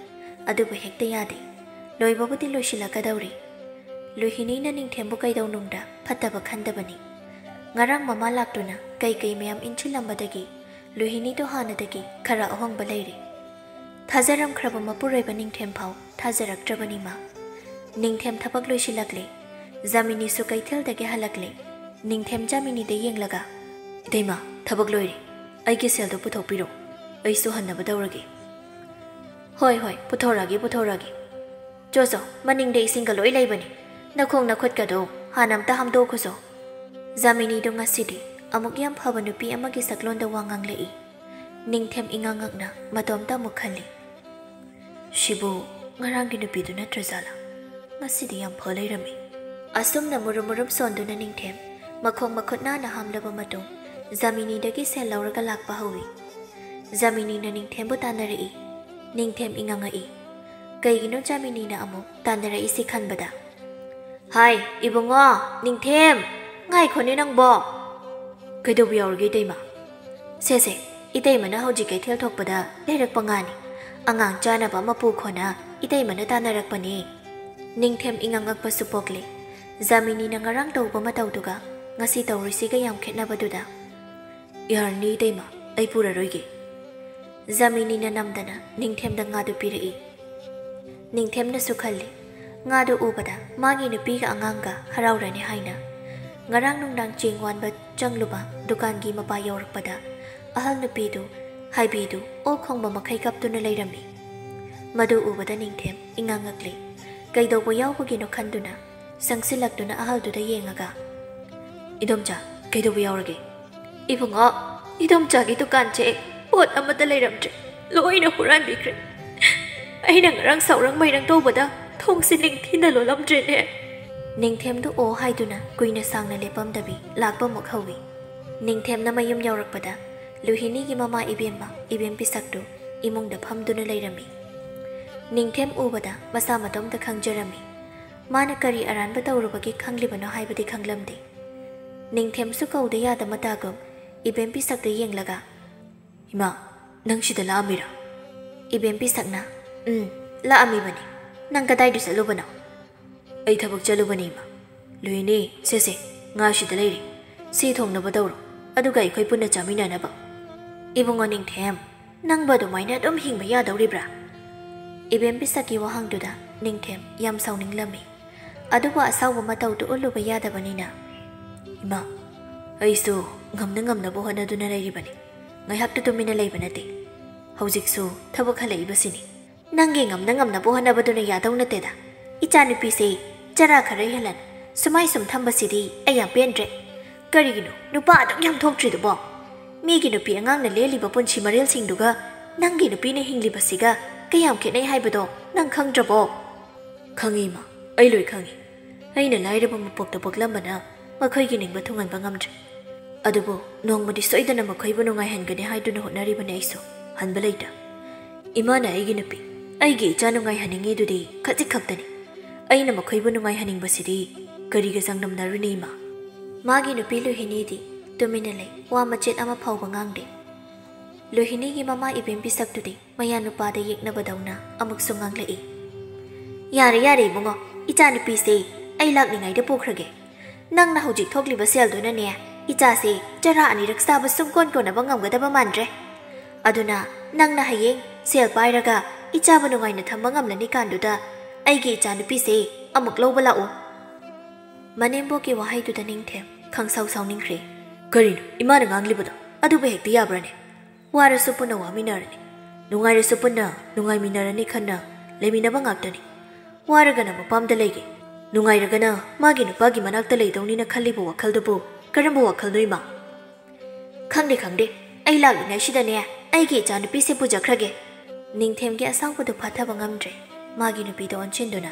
ꯑꯗꯨꯕꯨ ꯍꯦꯛꯇ ꯌꯥꯗꯦ꯫ ꯂꯣꯏꯕꯕꯨꯗꯤ ꯂꯣꯏꯁꯤꯜꯂꯛꯀꯗꯧꯔꯦ꯫ ꯂꯨꯍꯤꯅꯤꯅ ꯅꯤꯡꯊꯦꯝꯕꯨ ꯀꯩꯗꯧꯅꯨꯡꯗ ꯐꯠꯇꯕ ꯈꯟꯗꯕꯅꯤ꯫ ꯉꯔꯥꯡ ꯃꯃꯥ ꯂꯥꯛꯇꯨꯅ ꯀꯩ ꯀꯩ ꯃꯌꯥꯝ ꯏꯟꯁꯤꯜꯂꯝꯕꯗꯒꯤ ꯂꯨꯍꯤꯅꯤꯗꯣ ꯍꯥꯟꯅꯗꯒꯤ ꯈꯔ ꯑꯍꯣꯡꯕ ꯂꯩꯔꯦ꯫ ꯊꯥꯖꯔꯝꯈ꯭ꯔꯕ ꯃꯄꯨꯔꯣꯏꯕ ꯅꯤꯡꯊꯦꯝ ꯐꯥꯎ ꯊꯥꯖꯔꯛꯇ꯭ꯔꯕꯅꯤ ꯃꯥ꯫ ꯅꯤꯡꯊꯦꯝ ꯊꯕꯛ ꯂꯣꯏꯁꯤꯜꯂꯛꯂꯦ꯫ ꯖꯥꯃꯤꯅꯤꯁꯨ ꯀꯩꯊꯦꯜꯗꯒꯤ ꯍꯜꯂꯛꯂꯦ꯫ ꯅꯤꯡꯊꯦꯝ ꯖꯥꯃꯤꯅꯤꯗ ꯌꯦꯡꯂꯒ, "ꯏꯇꯩꯃ, ꯊꯕꯛ ꯂꯣꯏꯔꯦ꯫ ꯑꯩꯒꯤ ꯁꯦꯜꯗꯣ ꯄꯨꯊꯣꯛꯄꯤꯔꯣ꯫ ꯑꯩꯁꯨ ꯍꯟꯅꯕ ꯇꯧꯔꯒꯦ꯫" "ꯍꯣꯏ, ꯍꯣꯏ, ꯄꯨꯊꯣꯔꯛꯑꯒꯦ, ꯄꯨꯊꯣꯔꯛꯑꯒꯦ꯫ ꯆꯣ, ꯆꯣ, ꯃꯅꯤꯡꯗ ꯏꯁꯤꯡꯒ ꯂꯣꯏ ꯂꯩꯕꯅꯤ꯫ ꯅꯈꯣꯡ ꯅꯈꯨꯠꯀꯗꯣ ꯍꯥꯟꯅ ꯑꯝꯇ ꯍꯥꯝꯗꯣꯛꯈꯣꯆꯣ꯫" ꯖꯥꯃꯤꯅꯤꯗꯣ ꯉꯁꯤꯗꯤ ꯑꯃꯨꯛ ꯌꯥꯝ ꯐꯕ ꯅꯨꯄꯤ ꯑꯃꯒꯤ ꯁꯛꯂꯣꯟꯗ ꯋꯥ ꯉꯥꯡꯂꯛꯏ꯫ ꯅꯤꯡꯊꯦꯝ ꯏꯉꯥꯡ ꯉꯛꯅ ꯃꯇꯣꯝꯇ ꯑꯃꯨꯛ ꯈꯜꯂꯤ꯫ "ꯁꯤꯕꯨ ꯉꯔꯥꯡꯒꯤ ꯅꯨꯄꯤꯗꯨ ꯅꯠꯇ꯭ꯔꯖꯥꯠꯂꯥ? ꯉꯁꯤꯗꯤ ꯌꯥꯝ ꯐ ꯂꯩꯔꯝꯃꯤ꯫" ꯑꯁꯨꯝꯅ ꯃꯨꯔꯨꯝ ꯃꯨꯔꯨꯝ ꯁꯣꯟꯗꯨꯅ ꯅꯤꯡꯊꯦꯝ ꯃꯈꯣꯡ ꯃꯈꯨꯠ ꯅꯥꯟꯅ ꯍꯥꯝꯂꯕ ꯃꯇꯨꯡ, ꯖꯥꯃꯤꯅꯤꯗꯒꯤ ꯁꯦꯜ ꯂꯧꯔꯒ ꯂꯥꯛꯄ ꯍꯧꯏ꯫ ꯖꯥꯃꯤꯅꯤꯅ ꯅꯤꯡꯊꯦꯝꯕꯨ ꯇꯥꯟꯅꯔꯛꯏ꯫ ꯅꯤꯡꯊꯦꯝ ꯏꯉꯥꯡꯉꯛꯏ꯫ ꯀꯩꯒꯤꯅꯣ ꯖꯥꯃꯤꯅꯤꯅ ꯑꯃꯨꯛ ꯇꯥꯟꯅꯔꯛꯏꯁꯤ ꯈꯟꯕꯗ, ꯍꯥꯏ, ꯏꯕꯨꯡꯉꯣ, ꯅꯤꯡꯊꯦꯝ, ꯉꯥꯏꯈꯣꯅꯦ ꯅꯪꯕꯣ꯫ ꯀꯩꯗꯧꯕ ꯌꯥꯎꯔꯒꯦ ꯏꯇꯩꯃ? ꯁꯦ ꯁꯦ, ꯏꯇꯩꯃꯅ ꯍꯧꯖꯤꯛ ꯀꯩꯊꯦꯜ ꯊꯣꯛꯄꯗ ꯂꯩꯔꯛꯄ ꯉꯥꯅꯤ꯫ ꯑꯉꯥꯡ ꯆꯥꯅꯕ ꯑꯃ ꯄꯨꯈꯣꯅ ꯏꯇꯩꯃꯅ ꯇꯥꯟꯅꯔꯛꯄꯅꯦ꯫ ꯅꯤꯡꯊꯦꯝ ꯏꯉꯛ ꯉꯛꯄꯁꯨ ꯄꯣꯛꯂꯦ꯫ ꯖꯥꯃꯤꯅꯤꯅ ꯉꯔꯥꯡ ꯇꯧꯕ ꯃꯇꯧꯗꯨꯒ ꯉꯁꯤ ꯇꯧꯔꯤꯁꯤꯒ ꯌꯥꯝ ꯈꯦꯠꯅꯕꯗꯨꯗ꯫ ꯌꯥꯔꯅꯤ ꯏꯇꯩꯃ, ꯑꯩ ꯄꯨꯔꯔꯣꯏꯒꯦ꯫ ꯖꯥꯃꯤꯅꯤꯅ ꯅꯝꯗꯅ ꯅꯤꯡꯊꯦꯝꯗ ꯉꯥꯗꯨ ꯄꯤꯔꯛꯏ꯫ ꯅꯤꯡꯊꯦꯝꯅꯁꯨ ꯈꯜꯂꯤ, ꯉꯥꯗꯨ ꯎꯕꯗ ꯃꯥꯒꯤ ꯅꯨꯄꯤꯒ ꯑꯉꯥꯡꯒ ꯍꯔꯥꯎꯔꯅꯤ ꯍꯥꯏꯅ꯫ ꯉꯔꯥꯡ ꯅꯨꯡꯗꯥꯡ ꯆꯦꯡ ꯋꯥꯟꯕ ꯆꯪꯂꯨꯕ ꯗꯨꯀꯥꯟꯒꯤ ꯃꯄꯥ ꯌꯧꯔꯛꯄꯗ ꯑꯍꯜ ꯅꯨꯄꯤꯗꯨ ꯍꯥꯏꯕꯤꯗꯨ ꯑꯣꯛ ꯈꯣꯡꯕ ꯃꯈꯩ ꯀꯞꯇꯨꯅ ꯂꯩꯔꯝꯃꯤ꯫ ꯃꯗꯨ ꯎꯕꯗ ꯅꯤꯡꯊꯦꯝ ꯏꯉꯛ ꯉꯛꯂꯤ꯫ ꯀꯩꯗꯧꯕ ꯌꯥꯎꯕꯒꯤꯅꯣ ꯈꯟꯗꯨꯅ ꯆꯪꯁꯤꯜꯂꯛꯇꯨꯅ ꯑꯍꯜꯗꯨꯗ ꯌꯦꯡꯉꯒ, "ꯏꯗꯣꯝꯆꯥ, ꯀꯩꯗꯧꯕ ꯌꯥꯎꯔꯒꯦ?" "ꯏꯕꯨꯡꯉꯣ, ꯏꯗꯣꯝꯆꯥꯒꯤ ꯗꯨꯀꯥꯟꯁꯦ ꯄꯣꯠ ꯑꯃꯠꯇ ꯂꯩꯔꯝꯗ꯭ꯔꯦ, ꯂꯣꯏꯅ ꯍꯨꯔꯥꯟꯕꯤꯈ꯭ꯔꯦ꯫ ꯑꯩꯅ ꯉꯔꯥꯡ ꯁꯥꯎꯔꯪ ꯃꯩꯔꯪ ꯇꯧꯕꯗ ꯊꯣꯡꯁꯦ ꯅꯤꯡꯊꯤꯅ ꯂꯣꯜꯂꯝꯗ꯭ꯔꯦꯅꯦ꯫" ꯅꯤꯡꯊꯦꯝꯗꯨ ꯑꯣ ꯍꯥꯏꯗꯨꯅ ꯀꯨꯏꯅ ꯁꯥꯡꯅ ꯂꯦꯞꯄꯝꯗꯕꯤ ꯂꯥꯛꯄ ꯑꯃꯨꯛ ꯍꯧꯏ꯫ ꯅꯤꯡꯊꯦꯝꯅ ꯃꯌꯨꯝ ꯌꯧꯔꯛꯄꯗ ꯂꯨꯍꯤꯅꯤꯒꯤ ꯃꯃꯥ ꯏꯕꯦꯝꯃ, ꯏꯕꯦꯝ ꯄꯤꯁꯛꯇꯨ ꯏꯃꯨꯡꯗ ꯐꯝꯗꯨꯅ ꯂꯩꯔꯝꯃꯤ꯫ ꯅꯤꯡꯊꯦꯝ ꯎꯕꯗ ꯃꯁꯥ ꯃꯇꯣꯝꯇ ꯈꯪꯖꯔꯝꯃꯤ꯫ ꯃꯥꯅ ꯀꯔꯤ ꯑꯔꯥꯟꯕ ꯇꯧꯔꯨꯕꯒꯤ ꯈꯪꯂꯤꯕꯅꯣ ꯍꯥꯏꯕꯗꯤ ꯈꯪꯂꯝꯗꯦ꯫ ꯅꯤꯡꯊꯦꯝꯁꯨ ꯀꯧꯗ ꯌꯥꯗ ꯃꯇꯥꯒꯨꯝ ꯏꯕꯦꯝ ꯄꯤꯁꯛꯇ ꯌꯦꯡꯂꯒ, "ꯏꯃꯥ, ꯅꯪ ꯁꯤꯗ ꯂꯥꯛꯑꯝꯃꯤꯔꯥ?" ꯏꯕꯦꯝ ꯄꯤꯁꯛꯅ, "ꯎꯝ, ꯂꯥꯛꯑꯝꯃꯤꯕꯅꯤ꯫ ꯅꯪ ꯀꯗꯥꯏꯗ ꯆꯠꯂꯨꯕꯅꯣ?" "ꯑꯩ ꯊꯕꯛ ꯆꯠꯂꯨꯕꯅꯤ, ꯏꯃꯥ꯫ ꯂꯨꯏꯅꯦ, ꯁꯦ ꯁꯦ, ꯉꯥ ꯁꯤꯗ ꯂꯩꯔꯦ꯫ ꯁꯤ ꯊꯣꯡꯅꯕ ꯇꯧꯔꯣ, ꯑꯗꯨꯒ ꯑꯩꯈꯣꯏ ꯄꯨꯟꯅ ꯆꯥꯃꯤꯟꯅꯅꯕ꯫" "ꯏꯕꯨꯡꯉꯣ ꯅꯤꯡꯊꯦꯝ, ꯅꯪꯕꯨ ꯑꯗꯨꯃꯥꯏꯅ ꯑꯗꯨꯝ ꯍꯤꯡꯕ ꯌꯥꯗꯧꯔꯤꯕ꯭ꯔꯥ?" ꯏꯕꯦꯝ ꯄꯤꯁꯛꯀꯤ ꯋꯥꯍꯪꯗꯨꯗ ꯅꯤꯡꯊꯦꯝ ꯌꯥꯝ ꯁꯥꯎꯅꯤꯡꯂꯝꯃꯤ꯫ ꯑꯗꯨꯕꯨ ꯑꯁꯥꯎꯕ ꯃꯇꯧꯗꯨ ꯎꯠꯂꯨꯕ ꯌꯥꯗꯕꯅꯤꯅ, "ꯏꯃꯥ, ꯑꯩꯁꯨ ꯉꯝꯅ ꯉꯝꯅꯕ ꯍꯣꯠꯅꯗꯨꯅ ꯂꯩꯔꯤꯕꯅꯤ꯫ ꯉꯥꯏꯍꯥꯛꯇ ꯇꯨꯃꯤꯟꯅ ꯂꯩꯕ ꯅꯠꯇꯦ꯫ ꯍꯧꯖꯤꯛꯁꯨ ꯊꯕꯛ ꯍꯜꯂꯛꯏꯕꯁꯤꯅꯤ꯫" "ꯅꯪꯒꯤ ꯉꯝꯅ ꯉꯝꯅꯕ ꯍꯣꯠꯅꯕꯗꯨꯅ ꯌꯥꯗꯧ ꯅꯠꯇꯦꯗ꯫ ꯏꯆꯥꯅꯨꯄꯤꯁꯦ ꯆꯔꯥ ꯈꯔ ꯍꯦꯜꯍꯟ ꯁꯨꯃꯥꯏ ꯁꯨꯝ ꯊꯝꯕꯁꯤꯗꯤ ꯑꯩ ꯌꯥꯝ ꯄꯦꯟꯗ꯭ꯔꯦ꯫ ꯀꯔꯤꯒꯤꯅꯣ ꯅꯨꯄꯥ ꯑꯗꯨꯛ ꯌꯥꯝ ꯊꯣꯛꯇ꯭ꯔꯤꯗꯨꯕꯣ? ꯃꯤꯒꯤ ꯅꯨꯄꯤ ꯑꯉꯥꯡꯅ ꯂꯦꯜꯂꯤꯕ ꯄꯨꯟꯁꯤ ꯃꯔꯦꯜꯁꯤꯡꯗꯨꯒ ꯅꯪꯒꯤ ꯅꯨꯄꯤꯅ ꯍꯤꯡꯂꯤꯕꯁꯤꯒ ꯀꯌꯥꯝ ꯈꯦꯠꯅꯩ ꯍꯥꯏꯕꯗꯣ ꯅꯪ ꯈꯪꯗ꯭ꯔꯕꯣ?" "ꯈꯪꯉꯤ, ꯏꯃꯥ, ꯑꯩ ꯂꯣꯏ ꯈꯪꯉꯤ꯫ ꯑꯩꯅ ꯂꯥꯏꯔꯕ ꯃꯄꯣꯛꯇ ꯄꯣꯛꯂꯝꯕꯅ ꯃꯈꯣꯏꯒꯤ ꯅꯤꯡꯕ ꯊꯨꯡꯍꯟꯕ ꯉꯝꯗ꯭ꯔꯦ꯫ ꯑꯗꯨꯕꯨ ꯅꯣꯡꯃꯗꯤ ꯁꯣꯏꯗꯅ ꯃꯈꯣꯏꯕꯨ ꯅꯨꯡꯉꯥꯏꯍꯟꯒꯅꯤ ꯍꯥꯏꯗꯨꯅ ꯍꯣꯠꯅꯔꯤꯕꯅꯤ ꯑꯩꯁꯨ, ꯍꯟꯕ ꯂꯩꯇ꯫ ꯏꯃꯥꯅ ꯑꯩꯒꯤ ꯅꯨꯄꯤ, ꯑꯩꯒꯤ ꯏꯆꯥ ꯅꯨꯡꯉꯥꯏꯍꯟꯅꯤꯡꯉꯤꯗꯨꯗꯤ ꯈꯖꯤꯛ ꯈꯛꯇꯅꯤ꯫ ꯑꯩꯅ ꯃꯈꯣꯏꯕꯨ ꯅꯨꯡꯉꯥꯏꯍꯟꯅꯤꯡꯕꯁꯤꯗꯤ ꯀꯔꯤꯒ ꯆꯥꯡꯗꯝꯅꯔꯨꯅꯤ, ꯏꯃꯥ? ꯃꯥꯒꯤ ꯅꯨꯄꯤ ꯂꯨꯍꯤꯅꯤꯗꯤ ꯇꯨꯃꯤꯟꯅ ꯂꯩ, ꯋꯥ ꯃꯆꯦꯠ ꯑꯃ ꯐꯥꯎꯕ ꯉꯥꯡꯗꯦ꯫ ꯂꯨꯍꯤꯅꯤꯒꯤ ꯃꯃꯥ ꯏꯕꯦꯝ ꯄꯤꯁꯛꯇꯨꯗꯤ ꯃꯌꯥ ꯅꯨꯄꯥꯗ ꯌꯦꯛꯅꯕꯗꯧꯅ ꯑꯃꯨꯛꯁꯨ ꯉꯥꯡꯂꯛꯏ꯫ "ꯌꯥꯔꯦ, ꯌꯥꯔꯦ, ꯏꯕꯨꯡꯉꯣ, ꯏꯆꯥꯅꯨꯄꯤꯁꯦ ꯑꯩ ꯂꯥꯛꯂꯤꯉꯩꯗ ꯄꯨꯈ꯭ꯔꯒꯦ꯫ ꯅꯪꯅ ꯍꯧꯖꯤꯛ ꯊꯣꯛꯂꯤꯕ ꯁꯦꯜꯗꯨꯅꯅꯦ, ꯏꯆꯥꯁꯦ ꯆꯔꯥ ꯑꯅꯤꯔꯛ ꯆꯥꯕ ꯁꯨꯡꯀꯣꯟ ꯀꯣꯟꯅꯕ ꯉꯝꯒꯗꯕ ꯃꯥꯟꯗ꯭ꯔꯦ꯫ ꯑꯗꯨꯅ ꯅꯪꯅ ꯍꯌꯦꯡ ꯁꯦꯜ ꯄꯥꯏꯔꯒ ꯏꯆꯥꯕꯨ ꯅꯨꯡꯉꯥꯏꯅ ꯊꯝꯕ ꯉꯝꯂꯅꯤ ꯀꯥꯟꯗꯨꯗ ꯑꯩꯒꯤ ꯏꯆꯥꯅꯨꯄꯤꯁꯦ ꯑꯃꯨꯛ ꯂꯧꯕ ꯂꯥꯛꯎ꯫" ꯃꯅꯦꯝꯕꯣꯛꯀꯤ ꯋꯥꯍꯩꯗꯨꯗ ꯅꯤꯡꯊꯦꯝ ꯈꯪꯁꯥꯎ ꯁꯥꯎꯅꯤꯡꯈ꯭ꯔꯦ꯫ "ꯀꯔꯤꯅꯣ ꯏꯃꯥꯅ ꯉꯥꯡꯂꯤꯕꯗꯣ? ꯑꯗꯨꯕꯨ ꯍꯦꯛꯇ ꯌꯥꯕ꯭ꯔꯅꯦ? ꯋꯥꯔꯁꯨ ꯄꯨꯟꯅ ꯋꯥꯃꯤꯟꯅꯔꯅꯤ, ꯅꯨꯡꯉꯥꯏꯔꯁꯨ ꯄꯨꯟꯅ ꯅꯨꯡꯉꯥꯏꯃꯤꯟꯅꯔꯅꯤ ꯈꯟꯅ ꯂꯩꯃꯤꯟꯅꯕ ꯉꯥꯛꯇꯅꯤ꯫ ꯋꯥꯔꯒꯅ ꯃꯄꯥꯝꯗ ꯂꯩꯒꯦ, ꯅꯨꯡꯉꯥꯏꯔꯒꯅ ꯃꯥꯒꯤ ꯅꯨꯄꯥꯒꯤ ꯃꯅꯥꯛꯇ ꯂꯩꯗꯧꯅꯤꯅ ꯈꯜꯂꯤꯕ ꯋꯥꯈꯜꯗꯨꯕꯨ ꯀꯔꯝꯕ ꯋꯥꯈꯜꯅꯣ, ꯏꯃꯥ?" "ꯈꯪꯗꯦ, ꯈꯪꯗꯦ, ꯑꯩ ꯂꯥꯛꯂꯤꯉꯩꯁꯤꯗꯅꯦ ꯑꯩꯒꯤ ꯏꯆꯥꯅꯨꯄꯤꯁꯦ ꯄꯨꯖꯈ꯭ꯔꯒꯦ꯫" ꯅꯤꯡꯊꯦꯝꯒꯤ ꯑꯁꯥꯎꯕꯗꯨ ꯐꯥꯊꯕ ꯉꯝꯗ꯭ꯔꯦ꯫ ꯃꯥꯒꯤ ꯅꯨꯄꯤꯗ ꯑꯣꯟꯁꯤꯟꯗꯨꯅ,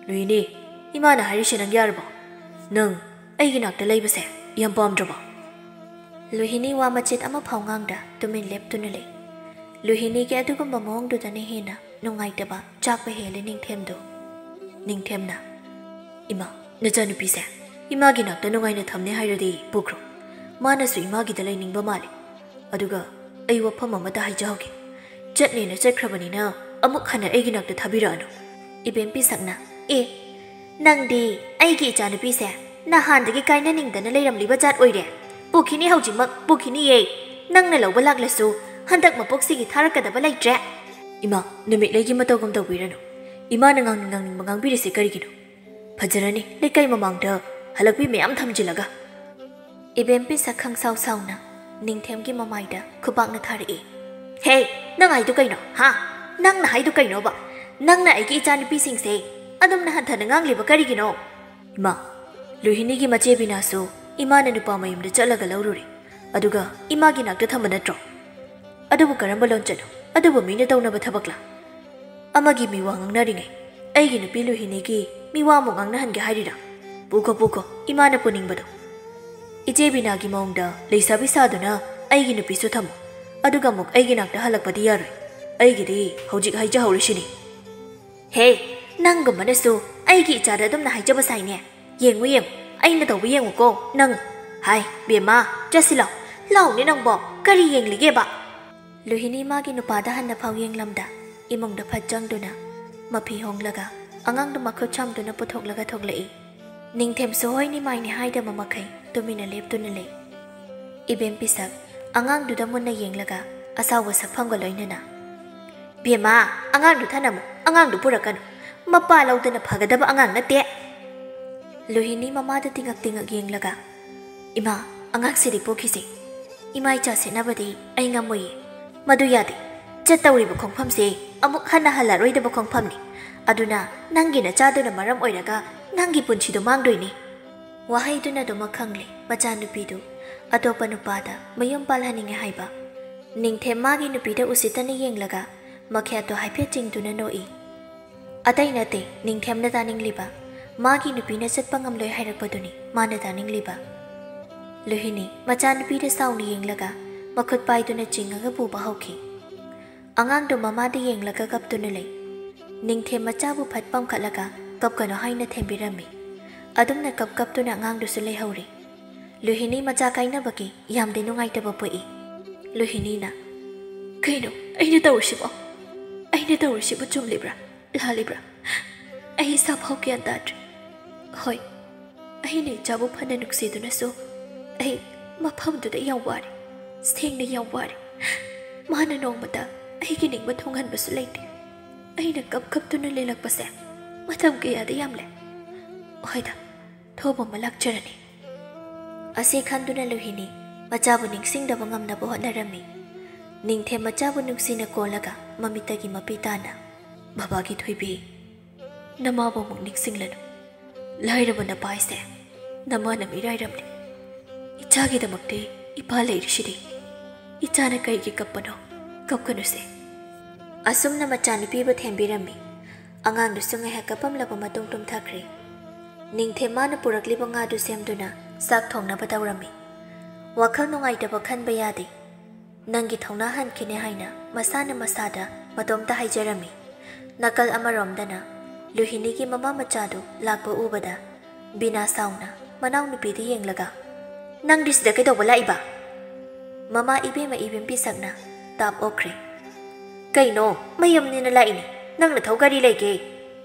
"ꯂꯨꯍꯤꯅꯤ, ꯏꯃꯥꯅ ꯍꯥꯏꯔꯤꯁꯦ ꯅꯪ ꯌꯥꯔꯕꯣ? ꯅꯪ ꯑꯩꯒꯤ ꯅꯥꯛꯇ ꯂꯩꯕꯁꯦ ꯌꯥꯝ ꯄꯥꯝꯗ꯭ꯔꯕꯣ?" ꯂꯨꯍꯤꯅꯤ ꯋꯥ ꯃꯆꯦꯠ ꯑꯃ ꯐꯥꯎ ꯉꯥꯡꯗ ꯇꯨꯃꯤꯟ ꯂꯦꯞꯇꯨꯅ ꯂꯩ꯫ ꯂꯨꯍꯤꯅꯤꯒꯤ ꯑꯗꯨꯒꯨꯝꯕ ꯃꯑꯣꯡꯗꯨꯗꯅ ꯍꯦꯟꯅ ꯅꯨꯡꯉꯥꯏꯇꯕ ꯆꯥꯛꯄ ꯍꯦꯜꯂꯦ ꯅꯤꯡꯊꯦꯝꯗꯨ꯫ ꯅꯤꯡꯊꯦꯝꯅ, "ꯏꯃꯥ, ꯅꯆꯥꯅꯨꯄꯤꯁꯦ ꯏꯃꯥꯒꯤ ꯅꯥꯛꯇ ꯅꯨꯡꯉꯥꯏꯅ ꯊꯝꯅꯤ ꯍꯥꯏꯔꯗꯤ ꯄꯨꯈ꯭ꯔꯣ꯫ ꯃꯥꯅꯁꯨ ꯏꯃꯥꯒꯤꯗ ꯂꯩꯅꯤꯡꯕ ꯃꯥꯜꯂꯤ꯫ ꯑꯗꯨꯒ ꯑꯩ ꯋꯥꯐꯝ ꯑꯃꯇ ꯍꯥꯏꯖꯍꯧꯒꯦ꯫ ꯆꯠꯅꯦꯅ ꯆꯠꯈ꯭ꯔꯕꯅꯤꯅ ꯑꯃꯨꯛ ꯍꯟꯅ ꯑꯩꯒꯤ ꯅꯥꯛꯇ ꯊꯥꯕꯤꯔꯛꯑꯅꯨ꯫" ꯏꯕꯦꯝ ꯄꯤꯁꯛꯅ, "ꯑꯦ, ꯅꯪꯗꯤ ꯑꯩꯒꯤ ꯏꯆꯥꯅꯨꯄꯤꯁꯦ ꯅꯍꯥꯟꯗꯒꯤ ꯀꯥꯏꯅꯅꯤꯡꯗꯅ ꯂꯩꯔꯝꯂꯤꯕ ꯖꯥꯠ ꯑꯣꯏꯔꯦ꯫ ꯄꯨꯈꯤꯅꯤ, ꯍꯧꯖꯤꯛꯃꯛ ꯄꯨꯈꯤꯅꯤꯌꯦ꯫ ꯅꯪꯅ ꯂꯧꯕ ꯂꯥꯛꯂꯁꯨ ꯍꯟꯗꯛ ꯃꯄꯣꯛꯁꯤꯒꯤ ꯊꯥꯔꯛꯀꯗꯕ ꯂꯩꯇ꯭ꯔꯦ꯫" "ꯏꯃꯥ, ꯅꯨꯃꯤꯠꯂꯩꯒꯤ ꯃꯇꯧꯒꯨꯝ ꯇꯧꯕꯤꯔꯅꯨ꯫ ꯏꯃꯥꯅ ꯉꯥꯡꯅꯤꯡ ꯉꯥꯡꯅꯤꯡꯕ ꯉꯥꯡꯕꯤꯔꯤꯁꯦ ꯀꯔꯤꯒꯤꯅꯣ? ꯐꯖꯔꯅꯤ, ꯂꯩꯀꯥꯏ ꯃꯃꯥꯡꯗ ꯍꯜꯂꯛꯄꯤ ꯃꯌꯥꯝ ꯊꯝꯖꯤꯜꯂꯒ꯫" ꯏꯕꯦꯝ ꯄꯤꯁꯛ ꯈꯪꯁꯥꯎ ꯁꯥꯎꯅ ꯅꯤꯡꯊꯦꯝꯒꯤ ꯃꯃꯥꯏꯗ ꯈꯨꯕꯥꯛꯅ ꯊꯥꯔꯛꯏ꯫ "ꯍꯦ, ꯅꯪ ꯍꯥꯏꯗꯨ ꯀꯩꯅꯣ, ꯍꯥ? ꯅꯪꯅ ꯍꯥꯏꯗꯨ ꯀꯩꯅꯣꯕ? ꯅꯪꯅ ꯑꯩꯒꯤ ꯏꯆꯥꯅꯨꯄꯤꯁꯤꯡꯁꯦ ꯑꯗꯨꯝꯅ ꯍꯟꯊꯅ ꯉꯥꯡꯂꯤꯕ ꯀꯔꯤꯒꯤꯅꯣ?" "ꯏꯃꯥ, ꯂꯨꯍꯤꯅꯤꯒꯤ ꯃꯆꯦ ꯕꯤꯅꯥꯁꯨ ꯏꯃꯥꯅ ꯅꯨꯄꯥ ꯃꯌꯨꯝꯗ ꯆꯠꯂꯒ ꯂꯧꯔꯨꯔꯦ, ꯑꯗꯨꯒ ꯏꯃꯥꯒꯤ ꯅꯥꯛꯇ ꯊꯝꯕ ꯅꯠꯇ꯭ꯔꯣ? ꯑꯗꯨꯕꯨ ꯀꯔꯝꯕ ꯂꯣꯟꯆꯠꯅꯣ? ꯑꯗꯨꯕꯨ ꯃꯤꯅ ꯇꯧꯅꯕ ꯊꯕꯛꯂꯥ? ꯑꯃꯒꯤ ꯃꯤꯋꯥ ꯉꯥꯡꯅꯔꯤꯉꯩ ꯑꯩꯒꯤ ꯅꯨꯄꯤ ꯂꯨꯍꯤꯅꯤꯒꯤ ꯃꯤꯋꯥ ꯑꯃꯨꯛ ꯉꯥꯡꯅꯍꯟꯒꯦ ꯍꯥꯏꯔꯤꯔꯥ? ꯄꯨꯈꯣ, ꯄꯨꯈꯣ, ꯏꯃꯥꯅ ꯄꯨꯅꯤꯡꯕꯗꯣ꯫" "ꯏꯆꯦ ꯕꯤꯅꯥꯒꯤ ꯃꯑꯣꯡꯗ ꯂꯩꯁꯥꯕꯤ ꯁꯥꯗꯨꯅ ꯑꯩꯒꯤ ꯅꯨꯄꯤꯁꯨ ꯊꯝꯃꯨ, ꯑꯗꯨꯒ ꯑꯃꯨꯛ ꯑꯩꯒꯤ ꯅꯥꯛꯇ ꯍꯜꯂꯛꯄꯗꯤ ꯌꯥꯔꯣꯏ꯫ ꯑꯩꯒꯤꯗꯤ ꯍꯧꯖꯤꯛ ꯍꯥꯏꯖꯍꯧꯔꯤꯁꯤꯅꯤ꯫" "ꯍꯦ, ꯅꯪꯒꯨꯝꯕꯅꯁꯨ ꯑꯩꯒꯤ ꯏꯆꯥꯗ ꯑꯗꯨꯝꯅ ꯍꯥꯏꯖꯕ ꯁꯥꯏꯅꯦ꯫ ꯌꯦꯡꯉꯨ, ꯌꯦꯡꯉꯨ, ꯑꯩꯅ ꯇꯧꯕ ꯌꯦꯡꯉꯨꯀꯣ ꯅꯪ꯫ ꯍꯥꯏ, ꯕꯦꯝꯃ, ꯆꯠꯁꯤ ꯂꯥꯎ꯫ ꯂꯥꯎꯅꯦ ꯅꯪꯕꯣ, ꯀꯔꯤ ꯌꯦꯡꯂꯤꯒꯦꯕ? ꯂꯨꯍꯤꯅꯤ ꯃꯥꯒꯤ ꯅꯨꯄꯥꯗ ꯍꯟꯅ ꯐꯥꯎ ꯌꯦꯡꯂꯝꯗ, ꯏꯃꯨꯡꯗ ꯐꯠ ꯆꯪꯗꯨꯅ, ꯃꯐꯤ ꯍꯣꯡꯂꯒ, ꯑꯉꯥꯡꯗꯨ ꯃꯈꯨꯠ ꯁꯝꯗꯨꯅ ꯄꯨꯊꯣꯛꯂꯒ ꯊꯣꯛꯂꯛꯏ꯫ ꯅꯤꯡꯊꯦꯝꯁꯨ ꯍꯣꯏ ꯅꯤꯃꯥꯏꯅꯤ ꯍꯥꯏꯗꯕ ꯃꯈꯩ ꯇꯨꯃꯤꯟꯅ ꯂꯦꯞꯇꯨꯅ ꯂꯩ꯫ ꯏꯕꯦꯝ ꯄꯤꯁꯛ ꯑꯉꯥꯡꯗꯨꯗ ꯃꯨꯟꯅ ꯌꯦꯡꯂꯒ ꯑꯁꯥꯎꯕ ꯁꯛꯐꯝꯒ ꯂꯣꯏꯅꯅ, "ꯕꯦꯝꯃ, ꯑꯉꯥꯡꯗꯨ ꯊꯅꯝꯃꯨ, ꯑꯉꯥꯡꯗꯨ ꯄꯨꯔꯛꯀꯅꯨ꯫ ꯃꯄꯥ ꯂꯧꯗꯅ ꯐꯒꯗꯕ ꯑꯉꯥꯡ ꯅꯠꯇꯦ꯫" ꯂꯨꯍꯤꯅꯤ ꯃꯃꯥꯗ ꯇꯤꯉꯛ ꯇꯤꯉꯛ ꯌꯦꯡꯂꯒ, "ꯏꯃꯥ, ꯑꯉꯥꯡꯁꯤꯗꯤ ꯄꯣꯛꯈꯤꯁꯤ꯫ ꯏꯃꯥ ꯏꯆꯥ ꯁꯦꯠꯅꯕꯗꯤ ꯑꯩ ꯉꯝꯃꯣꯏꯌꯦ꯫ ꯃꯗꯨ ꯌꯥꯗꯦ꯫ ꯆꯠꯇꯧꯔꯤꯕ ꯈꯣꯡꯐꯝꯁꯦ ꯑꯃꯨꯛ ꯍꯟꯅ ꯍꯜꯂꯔꯣꯏꯗꯕ ꯈꯣꯡꯐꯝꯅꯤ꯫ ꯑꯗꯨꯅ ꯅꯪꯒꯤ ꯅꯆꯥꯗꯨꯅ ꯃꯔꯝ ꯑꯣꯏꯔꯒ ꯅꯪꯒꯤ ꯄꯨꯟꯁꯤꯗꯨ ꯃꯥꯡꯗꯣꯏꯅꯤ꯫" ꯋꯥꯍꯩꯗꯨꯅ ꯑꯗꯨꯃꯛ ꯈꯪꯂꯦ ꯃꯆꯥꯅꯨꯄꯤꯗꯨ ꯑꯇꯣꯞꯄ ꯅꯨꯄꯥꯗ ꯃꯌꯨꯝ ꯄꯥꯜꯍꯟꯅꯤꯡꯉꯦ ꯍꯥꯏꯕ꯫ ꯅꯤꯡꯊꯦꯝ ꯃꯥꯒꯤ ꯅꯨꯄꯤꯗ ꯎꯁꯤꯠꯇꯅ ꯌꯦꯡꯂꯒ ꯃꯈꯌꯥꯠꯇꯨ ꯍꯥꯏꯐꯦꯠ ꯆꯤꯡꯗꯨꯅ ꯅꯣꯛꯏ꯫ ꯑꯇꯩ ꯅꯠꯇꯦ ꯅꯤꯡꯊꯦꯝꯅ ꯇꯥꯅꯤꯡꯂꯤꯕ, ꯃꯥꯒꯤ ꯅꯨꯄꯤꯅ ꯆꯠꯄ ꯉꯝꯂꯣꯏ ꯍꯥꯏꯔꯛꯄꯗꯨꯅꯤ ꯃꯥꯅ ꯇꯥꯅꯤꯡꯂꯤꯕ꯫ ꯂꯨꯍꯤꯅꯤ ꯃꯆꯥꯅꯨꯄꯤꯗ ꯁꯥꯎꯅ ꯌꯦꯡꯂꯒ ꯃꯈꯨꯠ ꯄꯥꯏꯗꯨꯅ ꯆꯤꯡꯉꯒ ꯄꯨꯕ ꯍꯧꯈꯤ꯫ ꯑꯉꯥꯡꯗꯨ ꯃꯃꯥꯗ ꯌꯦꯡꯂꯒ ꯀꯞꯇꯨꯅ ꯂꯩ꯫ ꯅꯤꯡꯊꯦꯝ ꯃꯆꯥꯕꯨ ꯐꯠ ꯄꯝꯈꯠꯂꯒ ꯀꯞꯀꯅꯨ ꯍꯥꯏꯅ ꯊꯦꯝꯕꯤꯔꯝꯃꯤ꯫ ꯑꯗꯨꯝꯅ ꯀꯞ ꯀꯞꯇꯨꯅ ꯑꯉꯥꯡꯗꯨꯁꯨ ꯂꯩꯍꯧꯔꯤ꯫ ꯂꯨꯍꯤꯅꯤ ꯃꯆꯥ ꯀꯥꯏꯅꯕꯒꯤ ꯌꯥꯝꯗꯤ ꯅꯨꯡꯉꯥꯏꯇꯕ ꯄꯣꯛꯏ꯫ ꯂꯨꯍꯤꯅꯤꯅ, "ꯀꯩꯅꯣ ꯑꯩꯅ ꯇꯧꯔꯤꯁꯤꯕꯣ? ꯑꯩꯅ ꯇꯧꯔꯤꯁꯤꯕꯨ ꯆꯨꯝꯂꯤꯕ꯭ꯔꯥ, ꯂꯥꯜꯂꯤꯕ꯭ꯔꯥ? ꯑꯩ ꯏꯁꯥꯐꯥꯎ ꯒ꯭ꯌꯥꯟ ꯇꯥꯗ꯭ꯔꯦ꯫ ꯍꯣꯏ, ꯑꯩꯅ ꯏꯆꯥꯕꯨ ꯐꯅ ꯅꯨꯡꯁꯤꯗꯨꯅꯁꯨ ꯑꯩ ꯃꯐꯝꯗꯨꯗ ꯌꯥꯝ ꯋꯥꯔꯦ, ꯁꯦꯡꯅ ꯌꯥꯝ ꯋꯥꯔꯦ꯫ ꯃꯥꯅ ꯅꯣꯡꯃꯇ ꯑꯩꯒꯤ ꯅꯤꯡꯕ ꯊꯨꯡꯍꯟꯕꯁꯨ ꯂꯩꯇꯦ꯫ ꯑꯩꯅ ꯀꯞ ꯀꯞꯇꯨꯅ ꯂꯦꯜꯂꯛꯄꯁꯦ ꯃꯇꯝ ꯀꯌꯥꯗ ꯌꯥꯝꯂꯦ꯫ ꯍꯣꯏꯗ, ꯊꯣꯛꯄ ꯑꯃ ꯂꯥꯛꯆꯔꯅꯤ꯫" ꯑꯁꯤ ꯈꯟꯗꯨꯅ ꯂꯨꯍꯤꯅꯤ ꯃꯆꯥꯕꯨ ꯅꯤꯡꯁꯤꯡꯗꯕ ꯉꯝꯅꯕ ꯍꯣꯠꯅꯔꯝꯃꯤ꯫ ꯅꯤꯡꯊꯦꯝ ꯃꯆꯥꯕꯨ ꯅꯨꯡꯁꯤꯅ ꯀꯣꯜꯂꯒ ꯃꯃꯤꯠꯇꯒꯤ ꯃꯄꯤ ꯇꯥꯅ, "ꯕꯕꯥꯒꯤ ꯊꯣꯏꯕꯤ, ꯅꯃꯥꯕꯨ ꯑꯃꯨꯛ ꯅꯤꯡꯁꯤꯡꯂꯅꯨ꯫ ꯂꯥꯏꯔꯕ ꯅꯄꯥ ꯍꯥꯏꯁꯦ ꯅꯃꯥꯅ ꯃꯤꯔꯥꯏꯔꯝꯅꯤ꯫ ꯏꯆꯥꯒꯤꯗꯃꯛꯇꯤ ꯏꯄꯥ ꯂꯩꯔꯤꯁꯤꯗꯤ꯫ ꯏꯆꯥꯅ ꯀꯩꯒꯤ ꯀꯞꯄꯅꯣ? ꯀꯞꯀꯅꯨꯁꯦ꯫" ꯑꯁꯨꯝꯅ ꯃꯆꯥꯅꯨꯄꯤꯕꯨ ꯊꯦꯝꯕꯤꯔꯝꯃꯤ꯫ ꯑꯉꯥꯡꯗꯨꯁꯨ ꯉꯥꯏꯍꯥꯛ ꯀꯞꯄꯝꯂꯕ ꯃꯇꯨꯡ ꯇꯨꯝꯊꯈ꯭ꯔꯦ꯫ ꯅꯤꯡꯊꯦꯝ ꯃꯥꯅ ꯄꯨꯔꯛꯂꯤꯕ ꯉꯥꯗꯨ ꯁꯦꯝꯗꯨꯅ ꯆꯥꯛ ꯊꯣꯡꯅꯕ ꯇꯧꯔꯝꯃꯤ꯫ ꯋꯥꯈꯜ ꯅꯨꯡꯉꯥꯏꯇꯕ ꯈꯟꯕ ꯌꯥꯗꯦ꯫ "ꯅꯪꯒꯤ ꯊꯧꯅꯥ ꯍꯟꯈꯤꯅꯦ" ꯍꯥꯏꯅ ꯃꯁꯥꯅ ꯃꯁꯥꯗ ꯃꯇꯣꯝꯇ ꯍꯥꯏꯖꯔꯝꯃꯤ꯫ ꯅꯥꯀꯜ ꯑꯃꯔꯣꯝꯗꯅ, ꯂꯨꯍꯤꯅꯤꯒꯤ ꯃꯃꯥ ꯃꯆꯥꯗꯨ ꯂꯥꯛꯄ ꯎꯕꯗ ꯕꯤꯅꯥ ꯁꯥꯎꯅ ꯃꯅꯥꯎꯅꯨꯄꯤꯗ ꯌꯦꯡꯂꯒ, "ꯅꯪꯗꯤ ꯁꯤꯗ ꯀꯩꯗꯧꯕ ꯂꯥꯛꯏꯕ?" ꯃꯃꯥ ꯏꯕꯦꯝꯃ ꯏꯕꯦꯝ ꯄꯤꯁꯛꯅ ꯇꯥꯞ ꯑꯣꯛꯈ꯭ꯔꯦ꯫ "ꯀꯩꯅꯣ, ꯃꯌꯨꯝꯅꯤꯅ ꯂꯥꯛꯏꯅꯦ, ꯅꯪ ꯅꯊꯧ ꯀꯔꯤ ꯂꯩꯒꯦ?"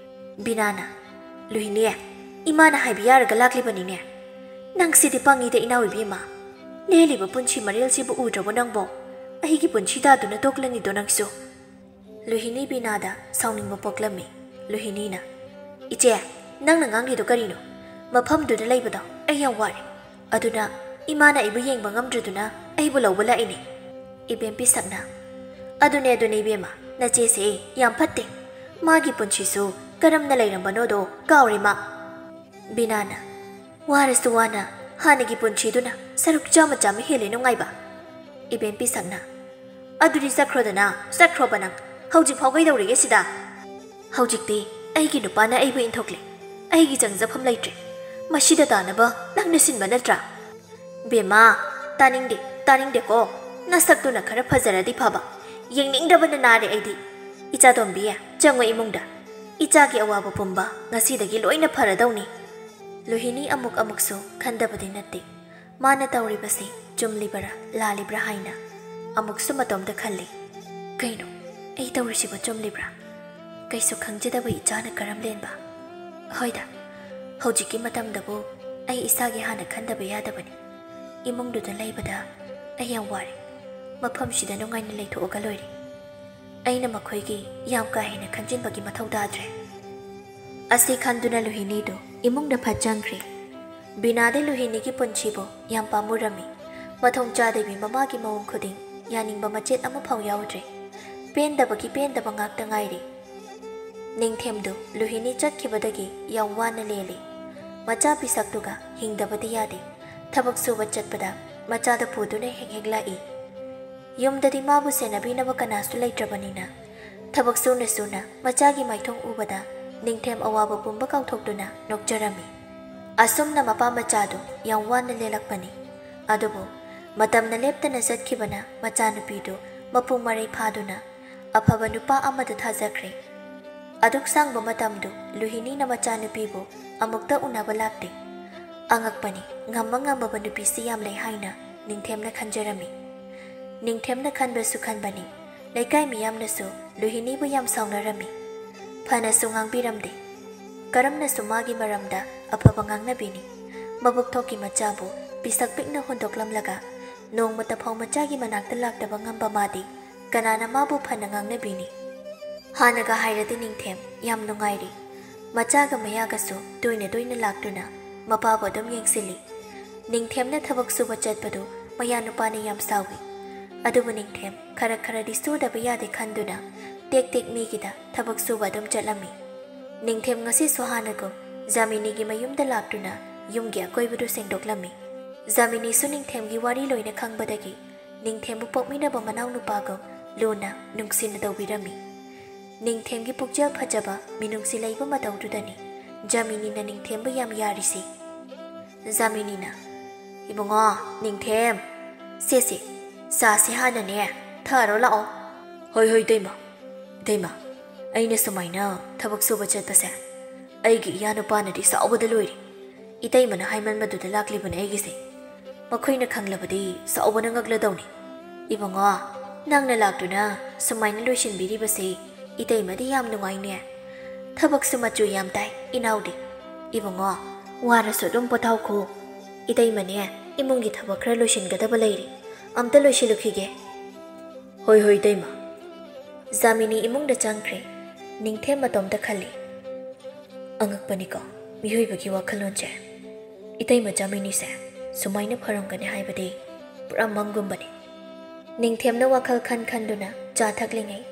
ꯕꯤꯅꯥꯅ, "ꯂꯨꯍꯤꯅꯤ, ꯏꯃꯥꯅ ꯍꯥꯏꯕ ꯌꯥꯔꯒ ꯂꯥꯛꯂꯤꯕꯅꯤꯅꯦ꯫ ꯅꯪ ꯁꯤꯗꯤ ꯄꯪꯉꯤꯗ ꯏꯅꯥꯎ ꯏꯕꯦꯝꯃ꯫ ꯂꯦꯜꯂꯤꯕ ꯄꯨꯟꯁꯤ ꯃꯔꯦꯜꯁꯤꯕꯨ ꯎꯗ꯭ꯔꯕꯣ ꯅꯪꯕꯣ? ꯑꯩꯒꯤ ꯄꯨꯟꯁꯤ ꯇꯥꯗꯨꯅ ꯇꯣꯛꯂꯅꯤꯗꯣ ꯅꯪꯁꯨ?" ꯂꯨꯍꯤꯅꯤ ꯕꯤꯅꯥꯗ ꯁꯥꯎꯅꯤꯡꯕ ꯄꯣꯛꯂꯝꯃꯤ꯫ ꯂꯨꯍꯤꯅꯤꯅ, "ꯏꯆꯦ, ꯅꯪꯅ ꯉꯥꯡꯂꯤꯗꯣ ꯀꯔꯤꯅꯣ? ꯃꯐꯝꯗꯨꯗ ꯂꯩꯕꯗꯣ ꯑꯩ ꯌꯥꯝ ꯋꯥꯔꯦ꯫ ꯑꯗꯨꯅ ꯏꯃꯥꯅ ꯑꯩꯕꯨ ꯌꯦꯡꯕ ꯉꯝꯗ꯭ꯔꯗꯨꯅ ꯑꯩꯕꯨ ꯂꯧꯕ ꯂꯥꯛꯏꯅꯦ꯫" ꯏꯕꯦꯝ ꯄꯤꯁꯛꯅ, "ꯑꯗꯨꯅꯦ, ꯑꯗꯨꯅꯦ ꯏꯕꯦꯝꯃ, ꯅꯆꯦꯁꯦ ꯌꯥꯝ ꯐꯠꯇꯦ꯫ ꯃꯥꯒꯤ ꯄꯨꯟꯁꯤꯁꯨ ꯀꯔꯝꯅ ꯂꯩꯔꯝꯕꯅꯣꯗꯣ ꯀꯥꯎꯔꯦ ꯃꯥ꯫" ꯕꯤꯅꯥꯅ, "ꯋꯥꯔꯁꯨ ꯋꯥꯅ ꯍꯥꯟꯅꯒꯤ ꯄꯨꯟꯁꯤꯗꯨꯅ ꯁꯔꯨꯛ ꯆꯥꯝꯃ ꯆꯥꯝꯃ ꯍꯦꯜꯂꯦ ꯅꯨꯡꯉꯥꯏꯕ꯫" ꯏꯕꯦꯝ ꯄꯤꯁꯛꯅ, "ꯑꯗꯨꯗꯤ ꯆꯠꯈ꯭ꯔꯣꯗꯅ, ꯆꯠꯈ꯭ꯔꯣꯕ ꯅꯪ꯫ ꯍꯧꯖꯤꯛ ꯐꯥꯎ ꯀꯩꯗꯧꯔꯤꯒꯦ ꯁꯤꯗ?" "ꯍꯧꯖꯤꯛꯇꯤ ꯑꯩꯒꯤ ꯅꯨꯄꯥꯅ ꯑꯩꯕꯨ ꯏꯟꯊꯣꯛꯂꯦ꯫ ꯑꯩꯒꯤ ꯆꯪꯖꯐꯝ ꯂꯩꯇ꯭ꯔꯦ꯫ ꯃꯁꯤꯗ ꯇꯥꯅꯕ ꯅꯪꯅ ꯁꯤꯟꯕ ꯅꯠꯇ꯭ꯔꯥ?" "ꯕꯦꯝꯃ, ꯇꯥꯅꯤꯡꯗꯦ, ꯇꯥꯅꯤꯡꯗꯦꯀꯣ꯫ ꯅꯁꯛꯇꯨꯅ ꯈꯔ ꯐꯖꯔꯗꯤ ꯐꯕ꯫ ꯌꯦꯡꯅꯤꯡꯗꯕꯅ ꯅꯥꯔꯦ ꯑꯩꯗꯤ꯫ ꯏꯆꯥꯇꯣꯝꯕꯤ, ꯆꯪꯉꯣ ꯏꯃꯨꯡꯗ꯫ ꯏꯆꯥꯒꯤ ꯑꯋꯥꯕ ꯄꯨꯝꯕ ꯉꯁꯤꯗꯒꯤ ꯂꯣꯏꯅ ꯐꯔꯗꯧꯅꯤ꯫" ꯂꯨꯍꯤꯅꯤ ꯑꯃꯨꯛ ꯑꯃꯨꯛꯁꯨ ꯈꯟꯗꯕꯗꯤ ꯅꯠꯇꯦ꯫ ꯃꯥꯅ ꯇꯧꯔꯤꯕꯁꯤ ꯆꯨꯝꯂꯤꯕꯔꯥ ꯂꯥꯜꯂꯤꯕ꯭ꯔꯥ ꯍꯥꯏꯅ ꯑꯃꯨꯛꯁꯨ ꯃꯇꯣꯝꯇ ꯈꯜꯂꯤ꯫ "ꯀꯩꯅꯣ, ꯑꯩ ꯇꯧꯔꯤꯁꯤꯕꯨ ꯆꯨꯝꯂꯤꯕ꯭ꯔꯥ? ꯀꯩꯁꯨ ꯈꯪꯖꯗꯕ ꯏꯆꯥꯅ ꯀꯔꯝ ꯂꯦꯟꯕ? ꯍꯣꯏꯗ, ꯍꯧꯖꯤꯛꯀꯤ ꯃꯇꯝꯗꯕꯨ ꯑꯩ ꯏꯁꯥꯒꯤ ꯍꯥꯟꯅ ꯈꯟꯗꯕ ꯌꯥꯗꯕꯅꯤ꯫ ꯏꯃꯨꯡꯗꯨꯗ ꯂꯩꯕꯗ ꯑꯩ ꯌꯥꯝ ꯋꯥꯔꯦ꯫ ꯃꯐꯝꯁꯤꯗ ꯅꯨꯡꯉꯥꯏꯅ ꯂꯩꯊꯣꯛꯑꯒ ꯂꯣꯏꯔꯦ꯫ ꯑꯩꯅ ꯃꯈꯣꯏꯒꯤ ꯌꯥꯝ ꯀꯥ ꯍꯦꯟꯅ ꯈꯟꯖꯤꯟꯕꯒꯤ ꯃꯊꯧ ꯇꯥꯗ꯭ꯔꯦ꯫" ꯑꯁꯤ ꯈꯟꯗꯨꯅ ꯂꯨꯍꯤꯅꯤꯗꯨ ꯏꯃꯨꯡꯗ ꯐꯠ ꯆꯪꯈ꯭ꯔꯦ꯫ ꯕꯤꯅꯥꯗꯤ ꯂꯨꯍꯤꯅꯤꯒꯤ ꯄꯨꯟꯁꯤꯕꯨ ꯌꯥꯝ ꯄꯥꯝꯃꯨꯔꯝꯃꯤ꯫ ꯃꯊꯣꯡ ꯆꯥꯗꯕꯤ ꯃꯃꯥꯒꯤ ꯃꯑꯣꯡ ꯈꯨꯗꯤꯡ ꯌꯥꯅꯤꯡꯕ ꯃꯆꯦꯠ ꯑꯃꯐꯥꯎ ꯌꯥꯎꯗ꯭ꯔꯦ꯫ ꯄꯦꯟꯗꯕꯒꯤ ꯄꯦꯟꯗꯕ ꯉꯥꯛꯇ ꯉꯥꯏꯔꯦ꯫ ꯅꯤꯡꯊꯦꯝꯗꯨ ꯂꯨꯍꯤꯅꯤ ꯆꯠꯈꯤꯕꯗꯒꯤ ꯌꯥꯝ ꯋꯥꯅ ꯂꯦꯜꯂꯤ꯫ ꯃꯆꯥ ꯄꯤꯁꯛꯇꯨꯒ ꯍꯤꯡꯗꯕꯗꯤ ꯌꯥꯗꯦ꯫ ꯊꯕꯛ ꯁꯨꯕ ꯆꯠꯄꯗ ꯃꯆꯥꯗ ꯄꯨꯗꯨꯅ ꯍꯦꯛ ꯍꯦꯛ ꯂꯥꯛꯏ꯫ ꯌꯨꯝꯗꯗꯤ ꯃꯥꯕꯨ ꯁꯦꯟꯅꯕꯤꯅꯕ ꯀꯅꯥꯁꯨ ꯂꯩꯇ꯭ꯔꯕꯅꯤꯅ, ꯊꯕꯛ ꯁꯨꯅ ꯁꯨꯅ ꯃꯆꯥꯒꯤ ꯃꯥꯏꯊꯣꯡ ꯎꯕꯗ ꯅꯤꯡꯊꯦꯝ ꯑꯋꯥꯕ ꯄꯨꯝꯕ ꯀꯥꯎꯊꯣꯛꯇꯨꯅ ꯅꯣꯛꯆꯔꯝꯃꯤ꯫ ꯑꯁꯨꯝꯅ ꯃꯄꯥ ꯃꯆꯥꯗꯨ ꯌꯥꯝ ꯋꯥꯅ ꯂꯦꯜꯂꯛꯄꯅꯤ꯫ ꯑꯗꯨꯕꯨ ꯃꯇꯝꯅ ꯂꯦꯞꯇꯅ ꯆꯠꯈꯤꯕꯅ ꯃꯆꯥꯅꯨꯄꯤꯗꯨ ꯃꯄꯨꯡ ꯃꯔꯩ ꯐꯥꯗꯨꯅ ꯑꯐꯕ ꯅꯨꯄꯥ ꯑꯃꯗ ꯊꯥꯖꯈ꯭ꯔꯦ꯫ ꯑꯗꯨꯛ ꯁꯥꯡꯕ ꯃꯇꯝꯗꯨ ꯂꯨꯍꯤꯅꯤꯅ ꯃꯆꯥꯅꯨꯄꯤꯕꯨ ꯑꯃꯨꯛꯇ ꯎꯅꯕ ꯂꯥꯛꯇꯦ꯫ ꯑꯉꯛꯄꯅꯤ, ꯉꯝꯃ ꯉꯝꯃꯕ ꯅꯨꯄꯤꯁꯤ ꯌꯥꯝ ꯂꯩ ꯍꯥꯏꯅ ꯅꯤꯡꯊꯦꯝꯅ ꯈꯟꯖꯔꯝꯃꯤ꯫ ꯅꯤꯡꯊꯦꯝꯅ ꯈꯟꯕꯁꯨ ꯈꯟꯕꯅꯤ, ꯂꯩꯀꯥꯏ ꯃꯤꯌꯥꯝꯅꯁꯨ ꯂꯨꯍꯤꯅꯤꯕꯨ ꯌꯥꯝ ꯁꯥꯎꯅꯔꯝꯃꯤ꯫ ꯐꯅꯁꯨ ꯉꯥꯡꯕꯤꯔꯝꯗꯦ꯫ ꯀꯔꯝꯅꯁꯨ ꯃꯥꯒꯤ ꯃꯔꯝꯗ ꯑꯐꯕ ꯉꯥꯡꯅꯕꯤꯅꯤ꯫ ꯃꯕꯨꯛ ꯊꯣꯛꯀꯤ ꯃꯆꯥꯕꯨ ꯄꯤꯁꯛ ꯄꯤꯛꯅ ꯍꯨꯟꯗꯣꯛꯂꯝꯂꯒ ꯅꯣꯡꯃꯇ ꯐꯥꯎ ꯃꯆꯥꯒꯤ ꯃꯅꯥꯛꯇ ꯂꯥꯛꯇꯕ ꯉꯝꯕ ꯃꯥꯗꯤ ꯀꯅꯥꯅ ꯃꯥꯕꯨ ꯐꯅ ꯉꯥꯡꯅꯕꯤꯅꯤ? ꯍꯥꯟꯅꯒ ꯍꯥꯏꯔꯗꯤ ꯅꯤꯡꯊꯦꯝ ꯌꯥꯝ ꯅꯨꯡꯉꯥꯏꯔꯤ꯫ ꯃꯆꯥꯒ ꯃꯌꯥꯒꯁꯨ ꯇꯣꯏꯅ ꯇꯣꯏꯅ ꯂꯥꯛꯇꯨꯅ ꯃꯄꯥꯕꯨ ꯑꯗꯨꯝ ꯌꯦꯡꯁꯤꯜꯂꯤ꯫ ꯅꯤꯡꯊꯦꯝꯅ ꯊꯕꯛ ꯁꯨꯕ ꯆꯠꯄꯗꯨ ꯃꯌꯥ ꯅꯨꯄꯥꯅ ꯌꯥꯝ ꯁꯥꯎꯏ꯫ ꯑꯗꯨꯕꯨ ꯅꯤꯡꯊꯦꯝ ꯈꯔ ꯈꯔꯗꯤ ꯁꯨꯗꯕ ꯌꯥꯗꯦ ꯈꯟꯗꯨꯅ ꯇꯦꯛ ꯇꯦꯛ ꯃꯤꯒꯤꯗ ꯊꯕꯛ ꯁꯨꯕ ꯑꯗꯨꯝ ꯆꯠꯂꯝꯃꯤ꯫ ꯅꯤꯡꯊꯦꯝ ꯉꯁꯤꯁꯨ ꯍꯥꯟꯅꯒꯨꯝ ꯖꯥꯃꯤꯅꯤꯒꯤ ꯃꯌꯨꯝꯗ ꯂꯥꯛꯇꯨꯅ ꯌꯨꯝꯒꯤ ꯑꯀꯣꯏꯕꯗꯨ ꯁꯦꯡꯗꯣꯛꯂꯝꯃꯤ꯫ ꯖꯥꯃꯤꯅꯤꯁꯨ ꯅꯤꯡꯊꯦꯝꯒꯤ ꯋꯥꯔꯤ ꯂꯣꯏꯅ ꯈꯪꯕꯗꯒꯤ ꯅꯤꯡꯊꯦꯝꯕꯨ ꯄꯣꯛꯃꯤꯟꯅꯕ ꯃꯅꯥꯎꯅꯨꯄꯥꯒꯨꯝ ꯂꯨꯅ ꯅꯨꯡꯁꯤꯅ ꯇꯧꯕꯤꯔꯝꯃꯤ꯫ ꯅꯤꯡꯊꯦꯝꯒꯤ ꯄꯨꯛꯆꯦꯜ ꯐꯖꯕ, ꯃꯤꯅꯨꯡꯁꯤ ꯂꯩꯕ ꯃꯇꯧꯗꯨꯗꯅꯤ ꯖꯥꯃꯤꯅꯤꯅ ꯅꯤꯡꯊꯦꯝꯕꯨ ꯌꯥꯝ ꯌꯥꯔꯤꯁꯤ꯫ ꯖꯥꯃꯤꯅꯤꯅ, "ꯏꯕꯨꯡꯉꯣ, ꯅꯤꯡꯊꯦꯝ, ꯁꯦ ꯁꯦ, ꯆꯥꯁꯦ ꯍꯥꯟꯅꯅꯦ, ꯊꯛꯑꯔꯣ ꯂꯥꯛꯑꯣ꯫" "ꯍꯣꯏ ꯍꯣꯏ ꯏꯇꯩꯃ꯫ ꯏꯇꯩꯃ, ꯑꯩꯅ ꯁꯨꯃꯥꯏꯅ ꯊꯕꯛ ꯁꯨꯕ ꯆꯠꯄꯁꯦ ꯑꯩꯒꯤ ꯏꯌꯥ ꯅꯨꯄꯥꯅꯗꯤ ꯁꯥꯎꯕꯗ ꯂꯣꯏꯔꯦ꯫ ꯏꯇꯩꯃꯅ ꯍꯥꯏꯃꯟꯕꯗꯨꯗ ꯂꯥꯛꯂꯤꯕꯅꯦ ꯑꯩꯒꯤꯁꯦ꯫ ꯃꯈꯣꯏꯅ ꯈꯪꯂꯕꯗꯤ ꯁꯥꯎꯕꯅ ꯉꯛꯂꯗꯧꯅꯤ꯫ ꯏꯕꯨꯡꯉꯣ, ꯅꯪꯅ ꯂꯥꯛꯇꯨꯅ ꯁꯨꯃꯥꯏꯅ ꯂꯣꯏꯁꯤꯟꯕꯤꯔꯤꯕꯁꯦ ꯏꯇꯩꯃꯗꯤ ꯌꯥꯝ ꯅꯨꯡꯉꯥꯏꯅꯦ꯫ ꯊꯕꯛꯁꯨ ꯃꯆꯨ ꯌꯥꯝ ꯇꯥꯏ ꯏꯅꯥꯎꯗꯤ꯫ ꯏꯕꯨꯡꯉꯣ, ꯋꯥꯔꯁꯨ ꯑꯗꯨꯝ ꯄꯣꯊꯥꯎꯈꯣ꯫ ꯏꯇꯩꯃꯅꯦ, ꯏꯃꯨꯡꯒꯤ ꯊꯕꯛ ꯈꯔ ꯂꯣꯏꯁꯤꯟꯒꯗꯕ ꯂꯩꯔꯤ꯫ ꯑꯝꯇ ꯂꯣꯏꯁꯤꯜꯂꯨꯈꯤꯒꯦ꯫" "ꯍꯣꯏ ꯍꯣꯏ ꯏꯇꯩꯃ꯫" ꯖꯥꯃꯤꯅꯤ ꯏꯃꯨꯡꯗ ꯆꯪꯈ꯭ꯔꯦ꯫ ꯅꯤꯡꯊꯦꯝ ꯃꯇꯣꯝꯇ ꯈꯜꯂꯤ, "ꯑꯉꯛꯄꯅꯤꯀꯣ ꯃꯤꯑꯣꯏꯕꯒꯤ ꯋꯥꯈꯜꯂꯣꯟꯁꯦ꯫ ꯏꯇꯩꯃ ꯖꯥꯃꯤꯅꯤꯁꯦ ꯁꯨꯃꯥꯏꯅ ꯐꯔꯝꯒꯅꯤ ꯍꯥꯏꯕꯗꯤ ꯄꯨꯔꯥ ꯃꯪꯒꯨꯝꯕꯅꯤ꯫" ꯅꯤꯡꯊꯦꯝꯅ ꯋꯥꯈꯜ ꯈꯟ ꯈꯟꯗꯨꯅ ꯆꯥ ꯊꯛꯂꯤꯉꯩ,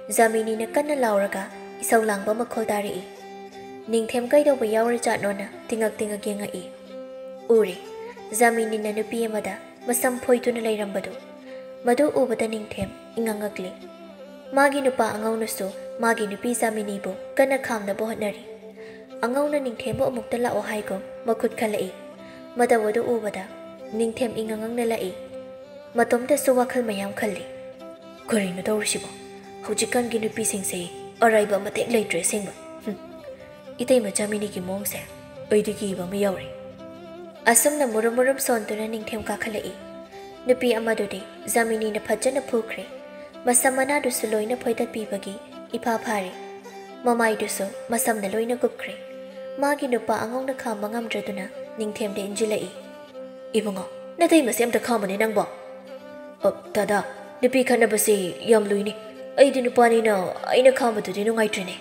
ꯖꯥꯃꯤꯅꯤꯅ ꯀꯟꯅ ꯂꯥꯎꯔꯒ ꯏꯁꯧ ꯂꯥꯡꯕ ꯃꯈꯣꯜ ꯇꯥꯔꯛꯏ꯫ ꯅꯤꯡꯊꯦꯝ ꯀꯩꯗꯧꯕ ꯌꯥꯎꯔꯖꯥꯠꯅꯣꯅ ꯇꯤꯉꯛ ꯇꯤꯉꯛ ꯌꯦꯡꯉꯛꯏ꯫ ꯎꯔꯦ, ꯖꯥꯃꯤꯅꯤꯅ ꯅꯨꯄꯤ ꯑꯃꯗ ꯃꯁꯝ ꯐꯣꯏꯗꯨꯅ ꯂꯩꯔꯝꯕꯗꯨ꯫ ꯃꯗꯨ ꯎꯕꯗ ꯅꯤꯡꯊꯦꯝ ꯏꯉꯛ ꯉꯛꯂꯤ꯫ ꯃꯥꯒꯤ ꯅꯨꯄꯥ ꯑꯉꯧꯅꯁꯨ ꯃꯥꯒꯤ ꯅꯨꯄꯤ ꯖꯥꯃꯤꯅꯤꯕꯨ ꯀꯟꯅ ꯈꯥꯝꯅꯕ ꯍꯣꯠꯅꯔꯤ꯫ ꯑꯉꯧꯅ ꯅꯤꯡꯊꯦꯝꯕꯨ ꯑꯃꯨꯛꯇ ꯂꯥꯛꯑꯣ ꯍꯥꯏꯒꯨꯝ ꯃꯈꯨꯠ ꯈꯜꯂꯛꯏ꯫ ꯃꯇꯧ ꯑꯗꯨ ꯎꯕꯗ ꯅꯤꯡꯊꯦꯝ ꯏꯉꯛ ꯉꯛꯅ ꯂꯥꯛꯏ꯫ ꯃꯇꯣꯝꯇꯁꯨ ꯋꯥꯈꯜ ꯃꯌꯥꯝ ꯈꯜꯂꯤ꯫ "ꯀꯔꯤꯅꯣ ꯇꯧꯔꯤꯁꯤꯕꯣ? ꯍꯧꯖꯤꯛꯀꯥꯟꯒꯤ ꯅꯨꯄꯤꯁꯤꯡꯁꯦ ꯑꯔꯥꯏꯕ ꯑꯃꯇ ꯍꯦꯛ ꯂꯩꯇ꯭ꯔꯦ ꯑꯁꯦꯡꯕ꯫ ꯍꯨꯝ꯫ ꯏꯇꯩꯃ ꯖꯥꯃꯤꯅꯤꯒꯤ ꯃꯑꯣꯡꯁꯦ ꯑꯩꯗꯤ ꯀꯤꯕ ꯑꯃ ꯌꯥꯎꯔꯦ꯫ ꯑꯁꯨꯝꯅ ꯃꯨꯔꯨꯝ ꯃꯨꯔꯨꯝ ꯁꯣꯟꯗꯨꯅ ꯅꯤꯡꯊꯦꯝ ꯀꯥꯈꯠꯂꯛꯏ꯫ ꯅꯨꯄꯤ ꯑꯃꯗꯨꯗꯤ ꯖꯥꯃꯤꯅꯤꯅ ꯐꯖꯅ ꯐꯨꯈ꯭ꯔꯦ꯫ ꯃꯁꯝ ꯃꯅꯥꯗꯨꯁꯨ ꯂꯣꯏꯅ ꯐꯣꯏꯗꯠꯄꯤꯕꯒꯤ ꯏꯐꯥ ꯐꯥꯔꯦ꯫ ꯃꯃꯥꯏꯗꯨꯁꯨ ꯃꯁꯝꯅ ꯂꯣꯏꯅ ꯀꯨꯞꯈ꯭ꯔꯦ꯫ ꯃꯥꯒꯤ ꯅꯨꯄꯥ ꯑꯉꯧꯅ ꯈꯥꯝꯕ ꯉꯝꯗ꯭ꯔꯗꯨꯅ ꯅꯤꯡꯊꯦꯝꯗ ꯏꯟꯖꯤꯜꯂꯛꯏ꯫ "ꯏꯕꯨꯡꯉꯣ, ꯅꯇꯩꯃꯁꯦ ꯑꯝꯇ ꯈꯥꯝꯃꯨꯅꯦ ꯅꯪꯕꯣ꯫" "ꯑ, ꯗꯥꯗꯥ, ꯅꯨꯄꯤ ꯈꯠꯅꯕꯁꯤ ꯌꯥꯝ ꯂꯨꯏꯅꯦ꯫ ꯑꯩꯗꯤ ꯅꯨꯄꯥꯅꯤꯅ ꯑꯩꯅ ꯈꯥꯝꯕꯗꯨꯗꯤ ꯅꯨꯡꯉꯥꯏꯇ꯭ꯔꯦꯅꯦ꯫"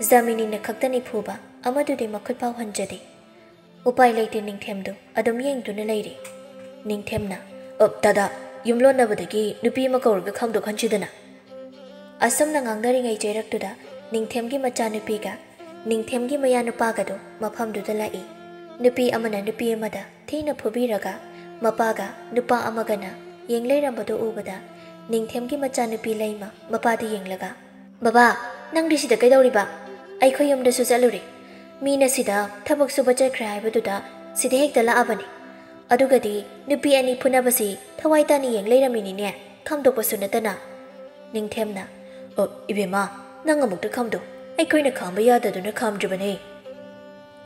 ꯖꯥꯃꯤꯅꯤꯅ ꯈꯛꯇꯅꯤ ꯐꯨꯕ, ꯑꯃꯗꯨꯗꯤ ꯃꯈꯨꯠ ꯐꯥꯎ ꯍꯟꯖꯗꯦ꯫ ꯎꯄꯥꯏ ꯂꯩꯇꯦ, ꯅꯤꯡꯊꯦꯝꯗꯨ ꯑꯗꯨꯝ ꯌꯦꯡꯗꯨꯅ ꯂꯩꯔꯦ꯫ ꯅꯤꯡꯊꯦꯝꯅ, "ꯑ, ꯗꯥꯗꯥ, ꯌꯨꯝꯂꯣꯟꯅꯕꯗꯒꯤ ꯅꯨꯄꯤ ꯑꯃ ꯀꯧꯔꯒ ꯈꯥꯝꯗꯣꯛꯍꯟꯁꯤꯗꯅ꯫" ꯑꯁꯨꯝꯅ ꯉꯥꯡꯅꯔꯤꯉꯩ ꯆꯩꯔꯛꯇꯨꯗ ꯅꯤꯡꯊꯦꯝꯒꯤ ꯃꯆꯥꯅꯨꯄꯤꯒ ꯅꯤꯡꯊꯦꯝꯒꯤ ꯃꯌꯥꯅꯨꯄꯥꯒꯗꯨ ꯃꯐꯝꯗꯨꯗ ꯂꯥꯛꯏ꯫ ꯅꯨꯄꯤ ꯑꯃꯅ ꯅꯨꯄꯤ ꯑꯃꯗ ꯊꯤꯅ ꯐꯨꯕꯤꯔꯒ ꯃꯄꯥꯒ ꯅꯨꯄꯥ ꯑꯃꯒꯅ ꯌꯦꯡ ꯂꯩꯔꯝꯕꯗꯨ ꯎꯕꯗ ꯅꯤꯡꯊꯦꯝꯒꯤ ꯃꯆꯥꯅꯨꯄꯤ ꯂꯩꯃ ꯃꯄꯥꯗ ꯌꯦꯡꯂꯒ, "ꯕꯕꯥ, ꯅꯪꯗꯤ ꯁꯤꯗ ꯀꯩꯗꯧꯔꯤꯕ? ꯑꯩꯈꯣꯏ ꯌꯨꯝꯗꯁꯨ ꯆꯠꯂꯨꯔꯦ꯫ ꯃꯤꯅ ꯁꯤꯗ ꯊꯕꯛ ꯁꯨꯕ ꯆꯠꯈ꯭ꯔꯦ ꯍꯥꯏꯕꯗꯨꯗ ꯁꯤꯗ ꯍꯦꯛꯇ ꯂꯥꯛꯑꯕꯅꯤ꯫ ꯑꯗꯨꯒꯗꯤ ꯅꯨꯄꯤ ꯑꯅꯤ ꯐꯨꯅꯕꯁꯤ ꯊꯋꯥꯏ ꯇꯥꯅ ꯌꯦꯡ ꯂꯩꯔꯝꯃꯤꯅꯤꯅꯦ, ꯈꯥꯝꯗꯣꯛꯄꯁꯨ ꯅꯠꯇꯅ꯫" ꯅꯤꯡꯊꯦꯝꯅ, "ꯑꯣ, ꯏꯕꯦꯝꯃ, ꯅꯪ ꯑꯃꯨꯛꯇ ꯈꯥꯝꯗꯣꯛ꯫ ꯑꯩꯈꯣꯏꯅ ꯈꯥꯝꯕ ꯌꯥꯗꯗꯨꯅ ꯈꯥꯝꯗ꯭ꯔꯤꯕꯅꯦ꯫"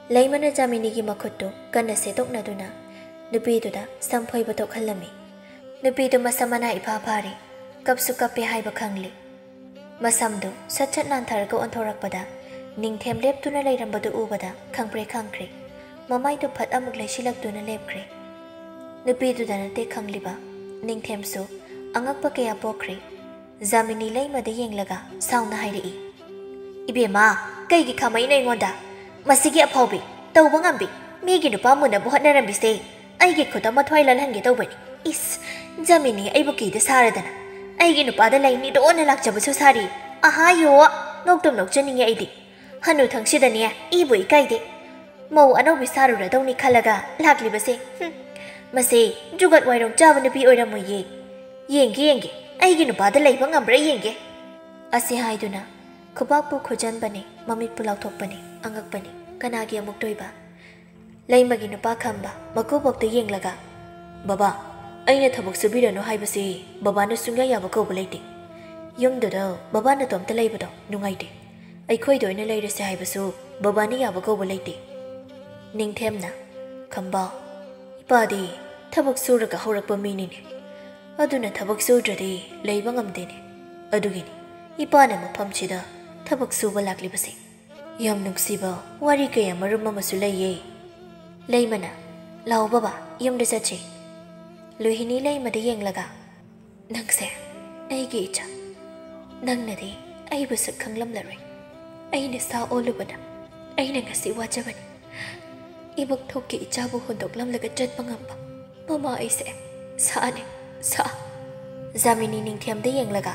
ꯂꯩꯃꯅ ꯖꯥꯃꯤꯅꯤꯒꯤ ꯃꯈꯨꯠꯇꯨ ꯀꯟꯅ ꯁꯦꯠꯇꯣꯛꯅꯗꯨꯅ ꯅꯨꯄꯤꯗꯨꯗ ꯁꯝꯐꯣꯏꯕ ꯊꯣꯛꯍꯜꯂꯝꯃꯤ꯫ ꯅꯨꯄꯤꯗꯨ ꯃꯁꯝ ꯃꯅꯥ ꯏꯐꯥ ꯐꯥꯔꯦ꯫ ꯀꯞꯁꯨ ꯀꯞꯄꯦ ꯍꯥꯏꯕ ꯈꯪꯂꯦ꯫ ꯃꯁꯝꯗꯨ ꯁꯠ ꯁꯠ ꯅꯥꯟꯊꯔꯒ ꯑꯣꯟꯊꯣꯔꯛꯄꯗ ꯅꯤꯡꯊꯦꯝ ꯂꯦꯞꯇꯨꯅ ꯂꯩꯔꯝꯕꯗꯨ ꯎꯕꯗ ꯈꯪꯄ꯭ꯔꯦꯛ ꯈꯪꯈ꯭ꯔꯦ꯫ ꯃꯃꯥꯏꯗꯨ ꯐꯠ ꯑꯃꯨꯛ ꯂꯩꯁꯤꯜꯂꯛꯇꯨꯅ ꯂꯦꯞꯈ꯭ꯔꯦ꯫ ꯅꯨꯄꯤꯗꯨꯗ ꯅꯠꯇꯦ ꯈꯪꯂꯤꯕ, ꯅꯤꯡꯊꯦꯝꯁꯨ ꯑꯉꯛꯄ ꯀꯌꯥ ꯄꯣꯛꯈ꯭ꯔꯦ꯫ ꯖꯥꯃꯤꯅꯤ ꯂꯩꯃꯗ ꯌꯦꯡꯂꯒ ꯁꯥꯎꯅ ꯍꯥꯏꯔꯛꯏ, "ꯏꯕꯦꯝꯃ, ꯀꯩꯒꯤ ꯈꯥꯝꯃꯛꯏꯅꯣ ꯑꯩꯉꯣꯟꯗ? ꯃꯁꯤꯒꯤ ꯑꯐꯥꯎꯕꯤ, ꯇꯧꯕ ꯉꯝꯕꯤ, ꯃꯤꯒꯤ ꯅꯨꯄꯥ ꯃꯨꯟꯅꯕ ꯍꯣꯠꯅꯔꯝꯃꯤꯁꯦ ꯑꯩꯒꯤ ꯈꯨꯠꯇ ꯃꯊ꯭ꯋꯥꯏ ꯂꯥꯜꯍꯟꯒꯦ ꯇꯧꯕꯅꯤ꯫ ꯏꯁ, ꯖꯥꯃꯤꯅꯤ ꯑꯩꯕꯨ ꯀꯤꯗ ꯁꯥꯔꯗꯅ ꯑꯩꯒꯤ ꯅꯨꯄꯥꯗ ꯂꯩ ꯅꯤꯗꯣꯅ ꯂꯥꯛꯆꯕꯁꯨ ꯁꯥꯔꯤ꯫ ꯑꯍꯥ ꯌꯣ, ꯅꯣꯛꯇꯨꯝ ꯅꯣꯛꯆꯅꯤꯡꯉꯦ ꯑꯩꯗꯤ꯫ ꯍꯅꯨ ꯊꯪꯁꯤꯗꯅꯦ ꯏꯕꯨ ꯏꯀꯥꯏꯗꯦ꯫ ꯃꯧ ꯑꯅꯧꯕꯤ ꯁꯥꯔꯨꯔꯗꯧꯅꯤ ꯈꯜꯂꯒ ꯂꯥꯛꯂꯤꯕꯁꯦ꯫ ꯍꯨꯝ, ꯃꯁꯤ ꯖꯨꯒꯠ ꯋꯥꯏꯔꯣꯡ ꯆꯥꯕ ꯅꯨꯄꯤ ꯑꯣꯏꯔꯝꯃꯣꯏꯌꯦ꯫ ꯌꯦꯡꯒꯦ, ꯌꯦꯡꯒꯦ, ꯑꯩꯒꯤ ꯅꯨꯄꯥꯗ ꯂꯩꯕ ꯉꯝꯕ꯭ꯔꯥ ꯌꯦꯡꯒꯦ꯫" ꯑꯁꯤ ꯍꯥꯏꯗꯨꯅ ꯈꯨꯕꯥꯛꯄꯨ ꯈꯨꯖꯟꯕꯅꯤ, ꯃꯃꯤꯠꯄꯨ ꯂꯥꯎꯊꯣꯛꯄꯅꯤ꯫ ꯑꯉꯛꯄꯅꯤ, ꯀꯅꯥꯒꯤ ꯑꯃꯨꯛꯇꯣꯏꯕ? ꯂꯩꯃꯒꯤ ꯅꯨꯄꯥ ꯈꯝꯕ ꯃꯀꯨꯕꯣꯛꯇ ꯌꯦꯡꯂꯒ, "ꯕꯕꯥ, ꯑꯩꯅ ꯊꯕꯛ ꯁꯨꯕꯤꯔꯅꯨ ꯍꯥꯏꯕꯁꯤ ꯕꯕꯥꯅ ꯁꯨꯡꯌꯥ ꯌꯥꯕ ꯀꯧꯕ ꯂꯩꯇꯦ꯫ ꯌꯨꯝꯗꯨꯗ ꯕꯕꯥ ꯅꯇꯣꯝꯇ ꯂꯩꯕꯗꯣ ꯅꯨꯡꯉꯥꯏꯇꯦ꯫ ꯑꯩꯈꯣꯏꯗ ꯑꯣꯏꯅ ꯂꯩꯔꯁꯦ ꯍꯥꯏꯕꯁꯨ ꯕꯕꯥꯅ ꯌꯥꯕ ꯀꯧꯕ ꯂꯩꯇꯦ꯫ ꯅꯤꯡꯊꯦꯝꯅ, "ꯈꯝꯕ, ꯏꯄꯥꯗꯤ ꯊꯕꯛ ꯁꯨꯔꯒ ꯍꯧꯔꯛꯄ ꯃꯤꯅꯤꯅꯦ꯫ ꯑꯗꯨꯅ ꯊꯕꯛ ꯁꯨꯗ꯭ꯔꯗꯤ ꯂꯩꯕ ꯉꯝꯗꯦꯅꯦ꯫ ꯑꯗꯨꯒꯤꯅꯤ ꯏꯄꯥꯅ ꯃꯐꯝꯁꯤꯗ ꯊꯕꯛ ꯁꯨꯕ ꯂꯥꯛꯂꯤꯕꯁꯦ꯫" "ꯌꯥꯝ ꯅꯨꯡꯁꯤꯕ ꯋꯥꯔꯤ ꯀꯌꯥ ꯃꯔꯨꯝ ꯑꯃꯁꯨ ꯂꯩꯌꯦ꯫" ꯂꯩꯃꯅ, "ꯂꯥꯎ ꯕꯕꯥ, ꯌꯨꯝꯗ ꯆꯠꯁꯤ꯫" ꯂꯨꯍꯤꯅꯤ ꯂꯩꯃꯗ ꯌꯦꯡꯂꯒ, "ꯅꯪꯁꯦ ꯑꯩꯒꯤ ꯏꯆꯥ, ꯅꯪꯅꯗꯤ ꯑꯩꯕꯨ ꯁꯛ ꯈꯪꯂꯝꯂꯔꯣꯏ꯫ ꯑꯩꯅ ꯁꯥ ꯑꯣꯜꯂꯨꯕꯅ ꯑꯩꯅ ꯉꯁꯤ ꯋꯥꯖꯕꯅꯤ꯫ ꯏꯕꯣꯛꯊꯣꯛꯀꯤ ꯏꯆꯥꯕꯨ ꯍꯨꯟꯗꯣꯛꯂꯝꯂꯒ ꯆꯠꯄ ꯉꯝꯕ ꯃꯃꯥ ꯑꯩꯁꯦ ꯁꯥꯅꯤ, ꯁꯥ꯫" ꯖꯥꯃꯤꯅꯤ ꯅꯤꯡꯊꯦꯝꯗ ꯌꯦꯡꯂꯒ,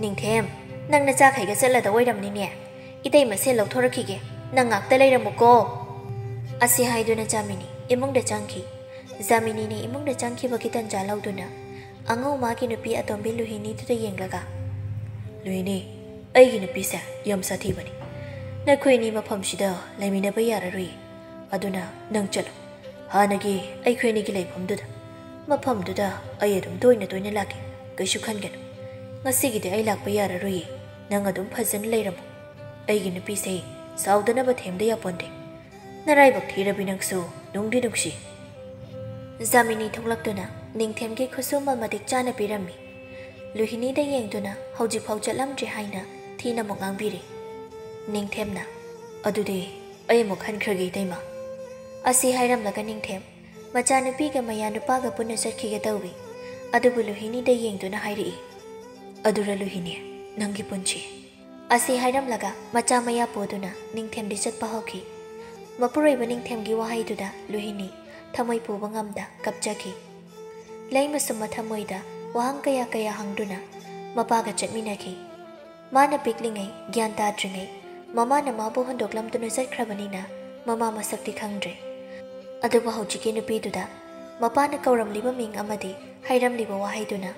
"ꯅꯤꯡꯊꯦꯝ, ꯅꯪ ꯅꯆꯥꯈꯩꯒ ꯆꯠꯂꯗ ꯑꯣꯏꯔꯝꯅꯤꯅꯦ꯫ ꯏꯇꯩ ꯃꯁꯦꯟ ꯂꯧꯊꯣꯔꯛꯈꯤꯒꯦ, ꯅꯪ ꯉꯥꯛꯇ ꯂꯩꯔꯝꯃꯨꯀꯣ꯫" ꯑꯁꯤ ꯍꯥꯏꯗꯨꯅ ꯖꯥꯃꯤꯅꯤ ꯏꯃꯨꯡꯗ ꯆꯪꯈꯤ꯫ ꯖꯥꯃꯤꯅꯤꯅ ꯏꯃꯨꯡꯗ ꯆꯪꯈꯤꯕꯒꯤ ꯇꯟꯖꯥ ꯂꯧꯗꯨꯅ ꯑꯉꯧ ꯃꯥꯒꯤ ꯅꯨꯄꯤ ꯑꯇꯣꯝꯕꯤ ꯂꯨꯍꯤꯅꯤꯗꯨꯗ ꯌꯦꯡꯂꯒ, "ꯂꯨꯍꯤꯅꯤ, ꯑꯩꯒꯤ ꯅꯨꯄꯤꯁꯦ ꯌꯥꯝ ꯁꯥꯊꯤꯕꯅꯤ꯫ ꯅꯈꯣꯏ ꯑꯅꯤ ꯃꯐꯝꯁꯤꯗ ꯂꯩꯃꯤꯟꯅꯕ ꯌꯥꯔꯔꯣꯏ꯫ ꯑꯗꯨꯅ ꯅꯪ ꯆꯠꯂꯣ꯫ ꯍꯥꯟꯅꯒꯤ ꯑꯩꯈꯣꯏ ꯑꯅꯤꯒꯤ ꯂꯩꯐꯝꯗꯨꯗ, ꯃꯐꯝꯗꯨꯗ ꯑꯩ ꯑꯗꯨꯝ ꯇꯣꯏꯅ ꯇꯣꯏꯅ ꯂꯥꯛꯀꯦ꯫ ꯀꯩꯁꯨ ꯈꯟꯒꯅꯨ꯫ ꯉꯁꯤꯒꯤꯗꯤ ꯑꯩ ꯂꯥꯛꯄ ꯌꯥꯔꯔꯣꯏꯌꯦ꯫ ꯅꯪ ꯑꯗꯨꯝ ꯐꯖꯅ ꯂꯩꯔꯝꯃꯨ꯫ ꯑꯩꯒꯤ ꯅꯨꯄꯤꯁꯦ ꯁꯥꯎꯗꯅꯕ ꯊꯦꯝꯗ ꯌꯥꯄꯣꯟꯇꯦ꯫ ꯅꯔꯥꯏꯕꯛ ꯊꯤꯔꯕꯤ ꯅꯪꯁꯨ, ꯅꯨꯡꯗꯤ ꯅꯨꯡꯁꯤ꯫" ꯖꯥꯃꯤꯅꯤ ꯊꯣꯛꯂꯛꯇꯨꯅ ꯅꯤꯡꯊꯦꯝꯒꯤ ꯈꯨꯠꯁꯨꯃꯜ ꯃꯇꯤꯛ ꯆꯥꯅ ꯄꯤꯔꯝꯃꯤ꯫ ꯂꯨꯍꯤꯅꯤꯗ ꯌꯦꯡꯗꯨꯅ ꯍꯧꯖꯤꯛꯐꯥꯎ ꯆꯠꯂꯝꯗ꯭ꯔꯤ ꯍꯥꯏꯅ ꯊꯤꯅ ꯑꯃꯨꯛ ꯉꯥꯡꯕꯤꯔꯤ꯫ ꯅꯤꯡꯊꯦꯝꯅ, "ꯑꯗꯨꯗꯤ ꯑꯩ ꯑꯃꯨꯛ ꯍꯟꯈ꯭ꯔꯒꯦ ꯏꯇꯩꯃ꯫" ꯑꯁꯤ ꯍꯥꯏꯔꯝꯂꯒ ꯅꯤꯡꯊꯦꯝ ꯃꯆꯥꯅꯨꯄꯤꯒ ꯃꯌꯥꯅꯨꯄꯥꯒ ꯄꯨꯟꯅ ꯆꯠꯈꯤꯒꯦ ꯇꯧꯏ꯫ ꯑꯗꯨꯕꯨ ꯂꯨꯍꯤꯅꯤꯗ ꯌꯦꯡꯗꯨꯅ ꯍꯥꯏꯔꯛꯏ, "ꯑꯗꯨꯔ ꯂꯨꯍꯤꯅꯤ, ꯅꯪꯒꯤ ꯄꯨꯟꯁꯤ?" ꯑꯁꯤ ꯍꯥꯏꯔꯝꯂꯒ ꯃꯆꯥ ꯃꯌꯥ ꯄꯨꯗꯨꯅ ꯅꯤꯡꯊꯦꯝꯗꯤ ꯆꯠꯄ ꯍꯧꯈꯤ꯫ ꯃꯄꯨꯔꯣꯏꯕ ꯅꯤꯡꯊꯦꯝꯒꯤ ꯋꯥꯍꯩꯗꯨꯗ ꯂꯨꯍꯤꯅꯤ ꯊꯃꯣꯏ ꯄꯨꯕ ꯉꯝꯗ ꯀꯞꯆꯈꯤ꯫ ꯂꯩꯃꯁꯨ ꯃꯊꯃꯣꯏꯗ ꯋꯥꯍꯪ ꯀꯌꯥ ꯀꯌꯥ ꯍꯪꯗꯨꯅ ꯃꯄꯥꯒ ꯆꯠꯃꯤꯟꯅꯈꯤ꯫ ꯃꯥꯅ ꯄꯤꯛꯂꯤꯉꯩ, ꯒ꯭ꯌꯥꯟ ꯇꯥꯗ꯭ꯔꯤꯉꯩ, ꯃꯃꯥꯅ ꯃꯥꯕꯨ ꯍꯨꯟꯗꯣꯛꯂꯝꯗꯨꯅ ꯆꯠꯈ꯭ꯔꯕꯅꯤꯅ ꯃꯃꯥ ꯃꯁꯛꯇꯤ ꯈꯪꯗ꯭ꯔꯦ꯫ ꯑꯗꯨꯕꯨ ꯍꯧꯖꯤꯛꯀꯤ ꯅꯨꯄꯤꯗꯨꯗ ꯃꯄꯥꯅ ꯀꯧꯔꯝꯂꯤꯕ ꯃꯤꯡ ꯑꯃꯗꯤ ꯍꯥꯏꯔꯝꯂꯤꯕ ꯋꯥꯍꯩꯗꯨꯅ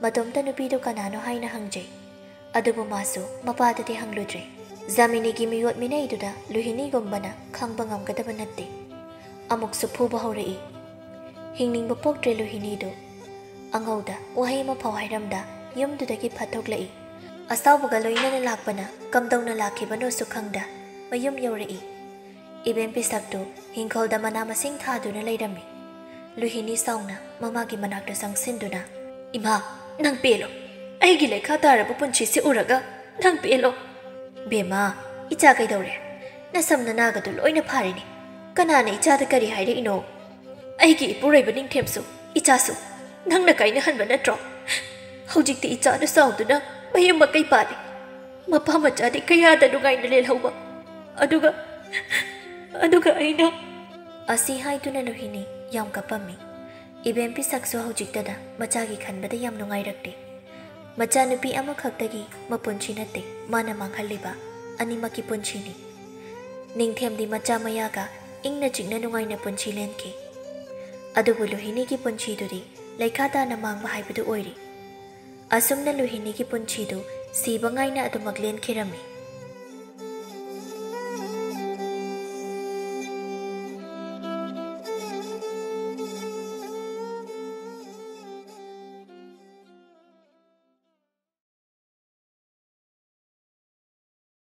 ꯃꯇꯣꯝꯇ ꯅꯨꯄꯤꯗꯨ ꯀꯅꯥꯅꯣ ꯍꯥꯏꯅ ꯍꯪꯖꯩ꯫ ꯑꯗꯨꯕꯨ ꯃꯥꯁꯨ ꯃꯄꯥꯗꯗꯤ ꯍꯪꯂꯨꯗ꯭ꯔꯦ꯫ ꯖꯥꯃꯤꯅꯤꯒꯤ ꯃꯤꯑꯣꯠ ꯃꯤꯅꯩꯗꯨꯗ ꯂꯨꯍꯤꯅꯤꯒꯨꯝꯕꯅ ꯈꯪꯕ ꯉꯝꯒꯗꯕ ꯅꯠꯇꯦ꯫ ꯑꯃꯨꯛꯁꯨ ꯐꯨꯕ ꯍꯧꯔꯛꯏ꯫ ꯍꯤꯡꯅꯤꯡꯕ ꯄꯣꯛꯇ꯭ꯔꯦ ꯂꯨꯍꯤꯅꯤꯗꯨ꯫ ꯑꯉꯧꯗ ꯋꯥꯍꯩ ꯑꯃꯐꯥꯎ ꯍꯥꯏꯔꯝꯗ ꯌꯨꯝꯗꯨꯗꯒꯤ ꯐꯠꯊꯣꯛꯂꯛꯏ꯫ ꯑꯁꯥꯎꯕꯒ ꯂꯣꯏꯅꯅ ꯂꯥꯛꯄꯅ ꯀꯝꯗꯧꯅ ꯂꯥꯛꯈꯤꯕꯅꯣꯁꯨ ꯈꯪꯗ ꯃꯌꯨꯝ ꯌꯧꯔꯛꯏ꯫ ꯏꯕꯦꯝ ꯄꯤꯁꯛꯇꯨ ꯍꯤꯡꯈꯣꯜꯗ ꯃꯅꯥ ꯃꯁꯤꯡ ꯊꯥꯗꯨꯅ ꯂꯩꯔꯝꯃꯤ꯫ ꯂꯨꯍꯤꯅꯤ ꯁꯥꯎꯅ ꯃꯃꯥꯒꯤ ꯃꯅꯥꯛꯇ ꯆꯪꯁꯤꯟꯗꯨꯅ, "ꯏꯃꯥ, ꯅꯪ ꯄꯦꯜꯂꯣ꯫ ꯑꯩꯒꯤ ꯂꯩꯈꯥ ꯇꯥꯔꯕ ꯄꯨꯟꯁꯤꯁꯤ ꯎꯔꯒ ꯅꯪ ꯄꯦꯜꯂꯣ꯫" "ꯕꯦꯝꯃ, ꯏꯆꯥ ꯀꯩꯗꯧꯔꯦ? ꯅꯁꯝ ꯅꯅꯥꯒꯗꯨ ꯂꯣꯏꯅ ꯐꯥꯔꯤꯅꯤ꯫ ꯀꯅꯥꯅ ꯏꯆꯥꯗ ꯀꯔꯤ ꯍꯥꯏꯔꯛꯏꯅꯣ? ꯑꯩꯒꯤ ꯏꯄꯨꯔꯣꯏꯕ ꯅꯤꯡꯊꯦꯝꯁꯨ, ꯏꯆꯥꯁꯨ ꯅꯪꯅ ꯀꯥꯏꯅꯍꯟꯕ ꯅꯠꯇ꯭ꯔꯣ? ꯍꯧꯖꯤꯛꯇꯤ ꯏꯆꯥꯗꯨ ꯆꯥꯎꯗꯨꯅ ꯃꯌꯨꯝ ꯃꯀꯩ ꯄꯥꯜꯂꯤ꯫ ꯃꯄꯥ ꯃꯆꯥꯗꯤ ꯀꯌꯥꯗ ꯅꯨꯡꯉꯥꯏꯅ ꯂꯦꯜꯍꯧꯕ꯫ ꯑꯗꯨꯒ, ꯑꯗꯨꯒ ꯑꯩꯅ" ꯑꯁꯤ ꯍꯥꯏꯗꯨꯅ ꯂꯨꯍꯤꯅꯤ ꯌꯥꯝ ꯀꯞꯄꯝꯃꯤ꯫ ꯏꯕꯦꯝ ꯄꯤꯁꯛꯁꯨ ꯍꯧꯖꯤꯛꯇꯗ ꯃꯆꯥꯒꯤ ꯈꯟꯕꯗ ꯌꯥꯝ ꯅꯨꯡꯉꯥꯏꯔꯛꯇꯦ꯫ ꯃꯆꯥꯅꯨꯄꯤ ꯑꯃꯈꯛꯇꯒꯤ ꯃꯄꯨꯟꯁꯤ ꯅꯠꯇꯦ ꯃꯥꯅ ꯃꯥꯡꯍꯜꯂꯤꯕ, ꯑꯅꯤꯃꯛꯀꯤ ꯄꯨꯟꯁꯤꯅꯤ꯫ ꯅꯤꯡꯊꯦꯝꯗꯤ ꯃꯆꯥ ꯃꯌꯥꯒ ꯏꯪꯅ ꯆꯤꯛꯅ ꯅꯨꯡꯉꯥꯏꯅ ꯄꯨꯟꯁꯤ ꯂꯦꯟꯈꯤ꯫ ꯑꯗꯨꯕꯨ ꯂꯨꯍꯤꯅꯤꯒꯤ ꯄꯨꯟꯁꯤꯗꯨꯗꯤ ꯂꯩꯈꯥ ꯇꯥꯅ ꯃꯥꯡꯕ ꯍꯥꯏꯕꯗꯨ ꯑꯣꯏꯔꯤ꯫ ꯑꯁꯨꯝꯅ ꯂꯨꯍꯤꯅꯤꯒꯤ ꯄꯨꯟꯁꯤꯗꯨ ꯁꯤꯕ ꯉꯥꯏꯅ ꯑꯗꯨꯃꯛ ꯂꯦꯟꯈꯤꯔꯝꯃꯤ꯫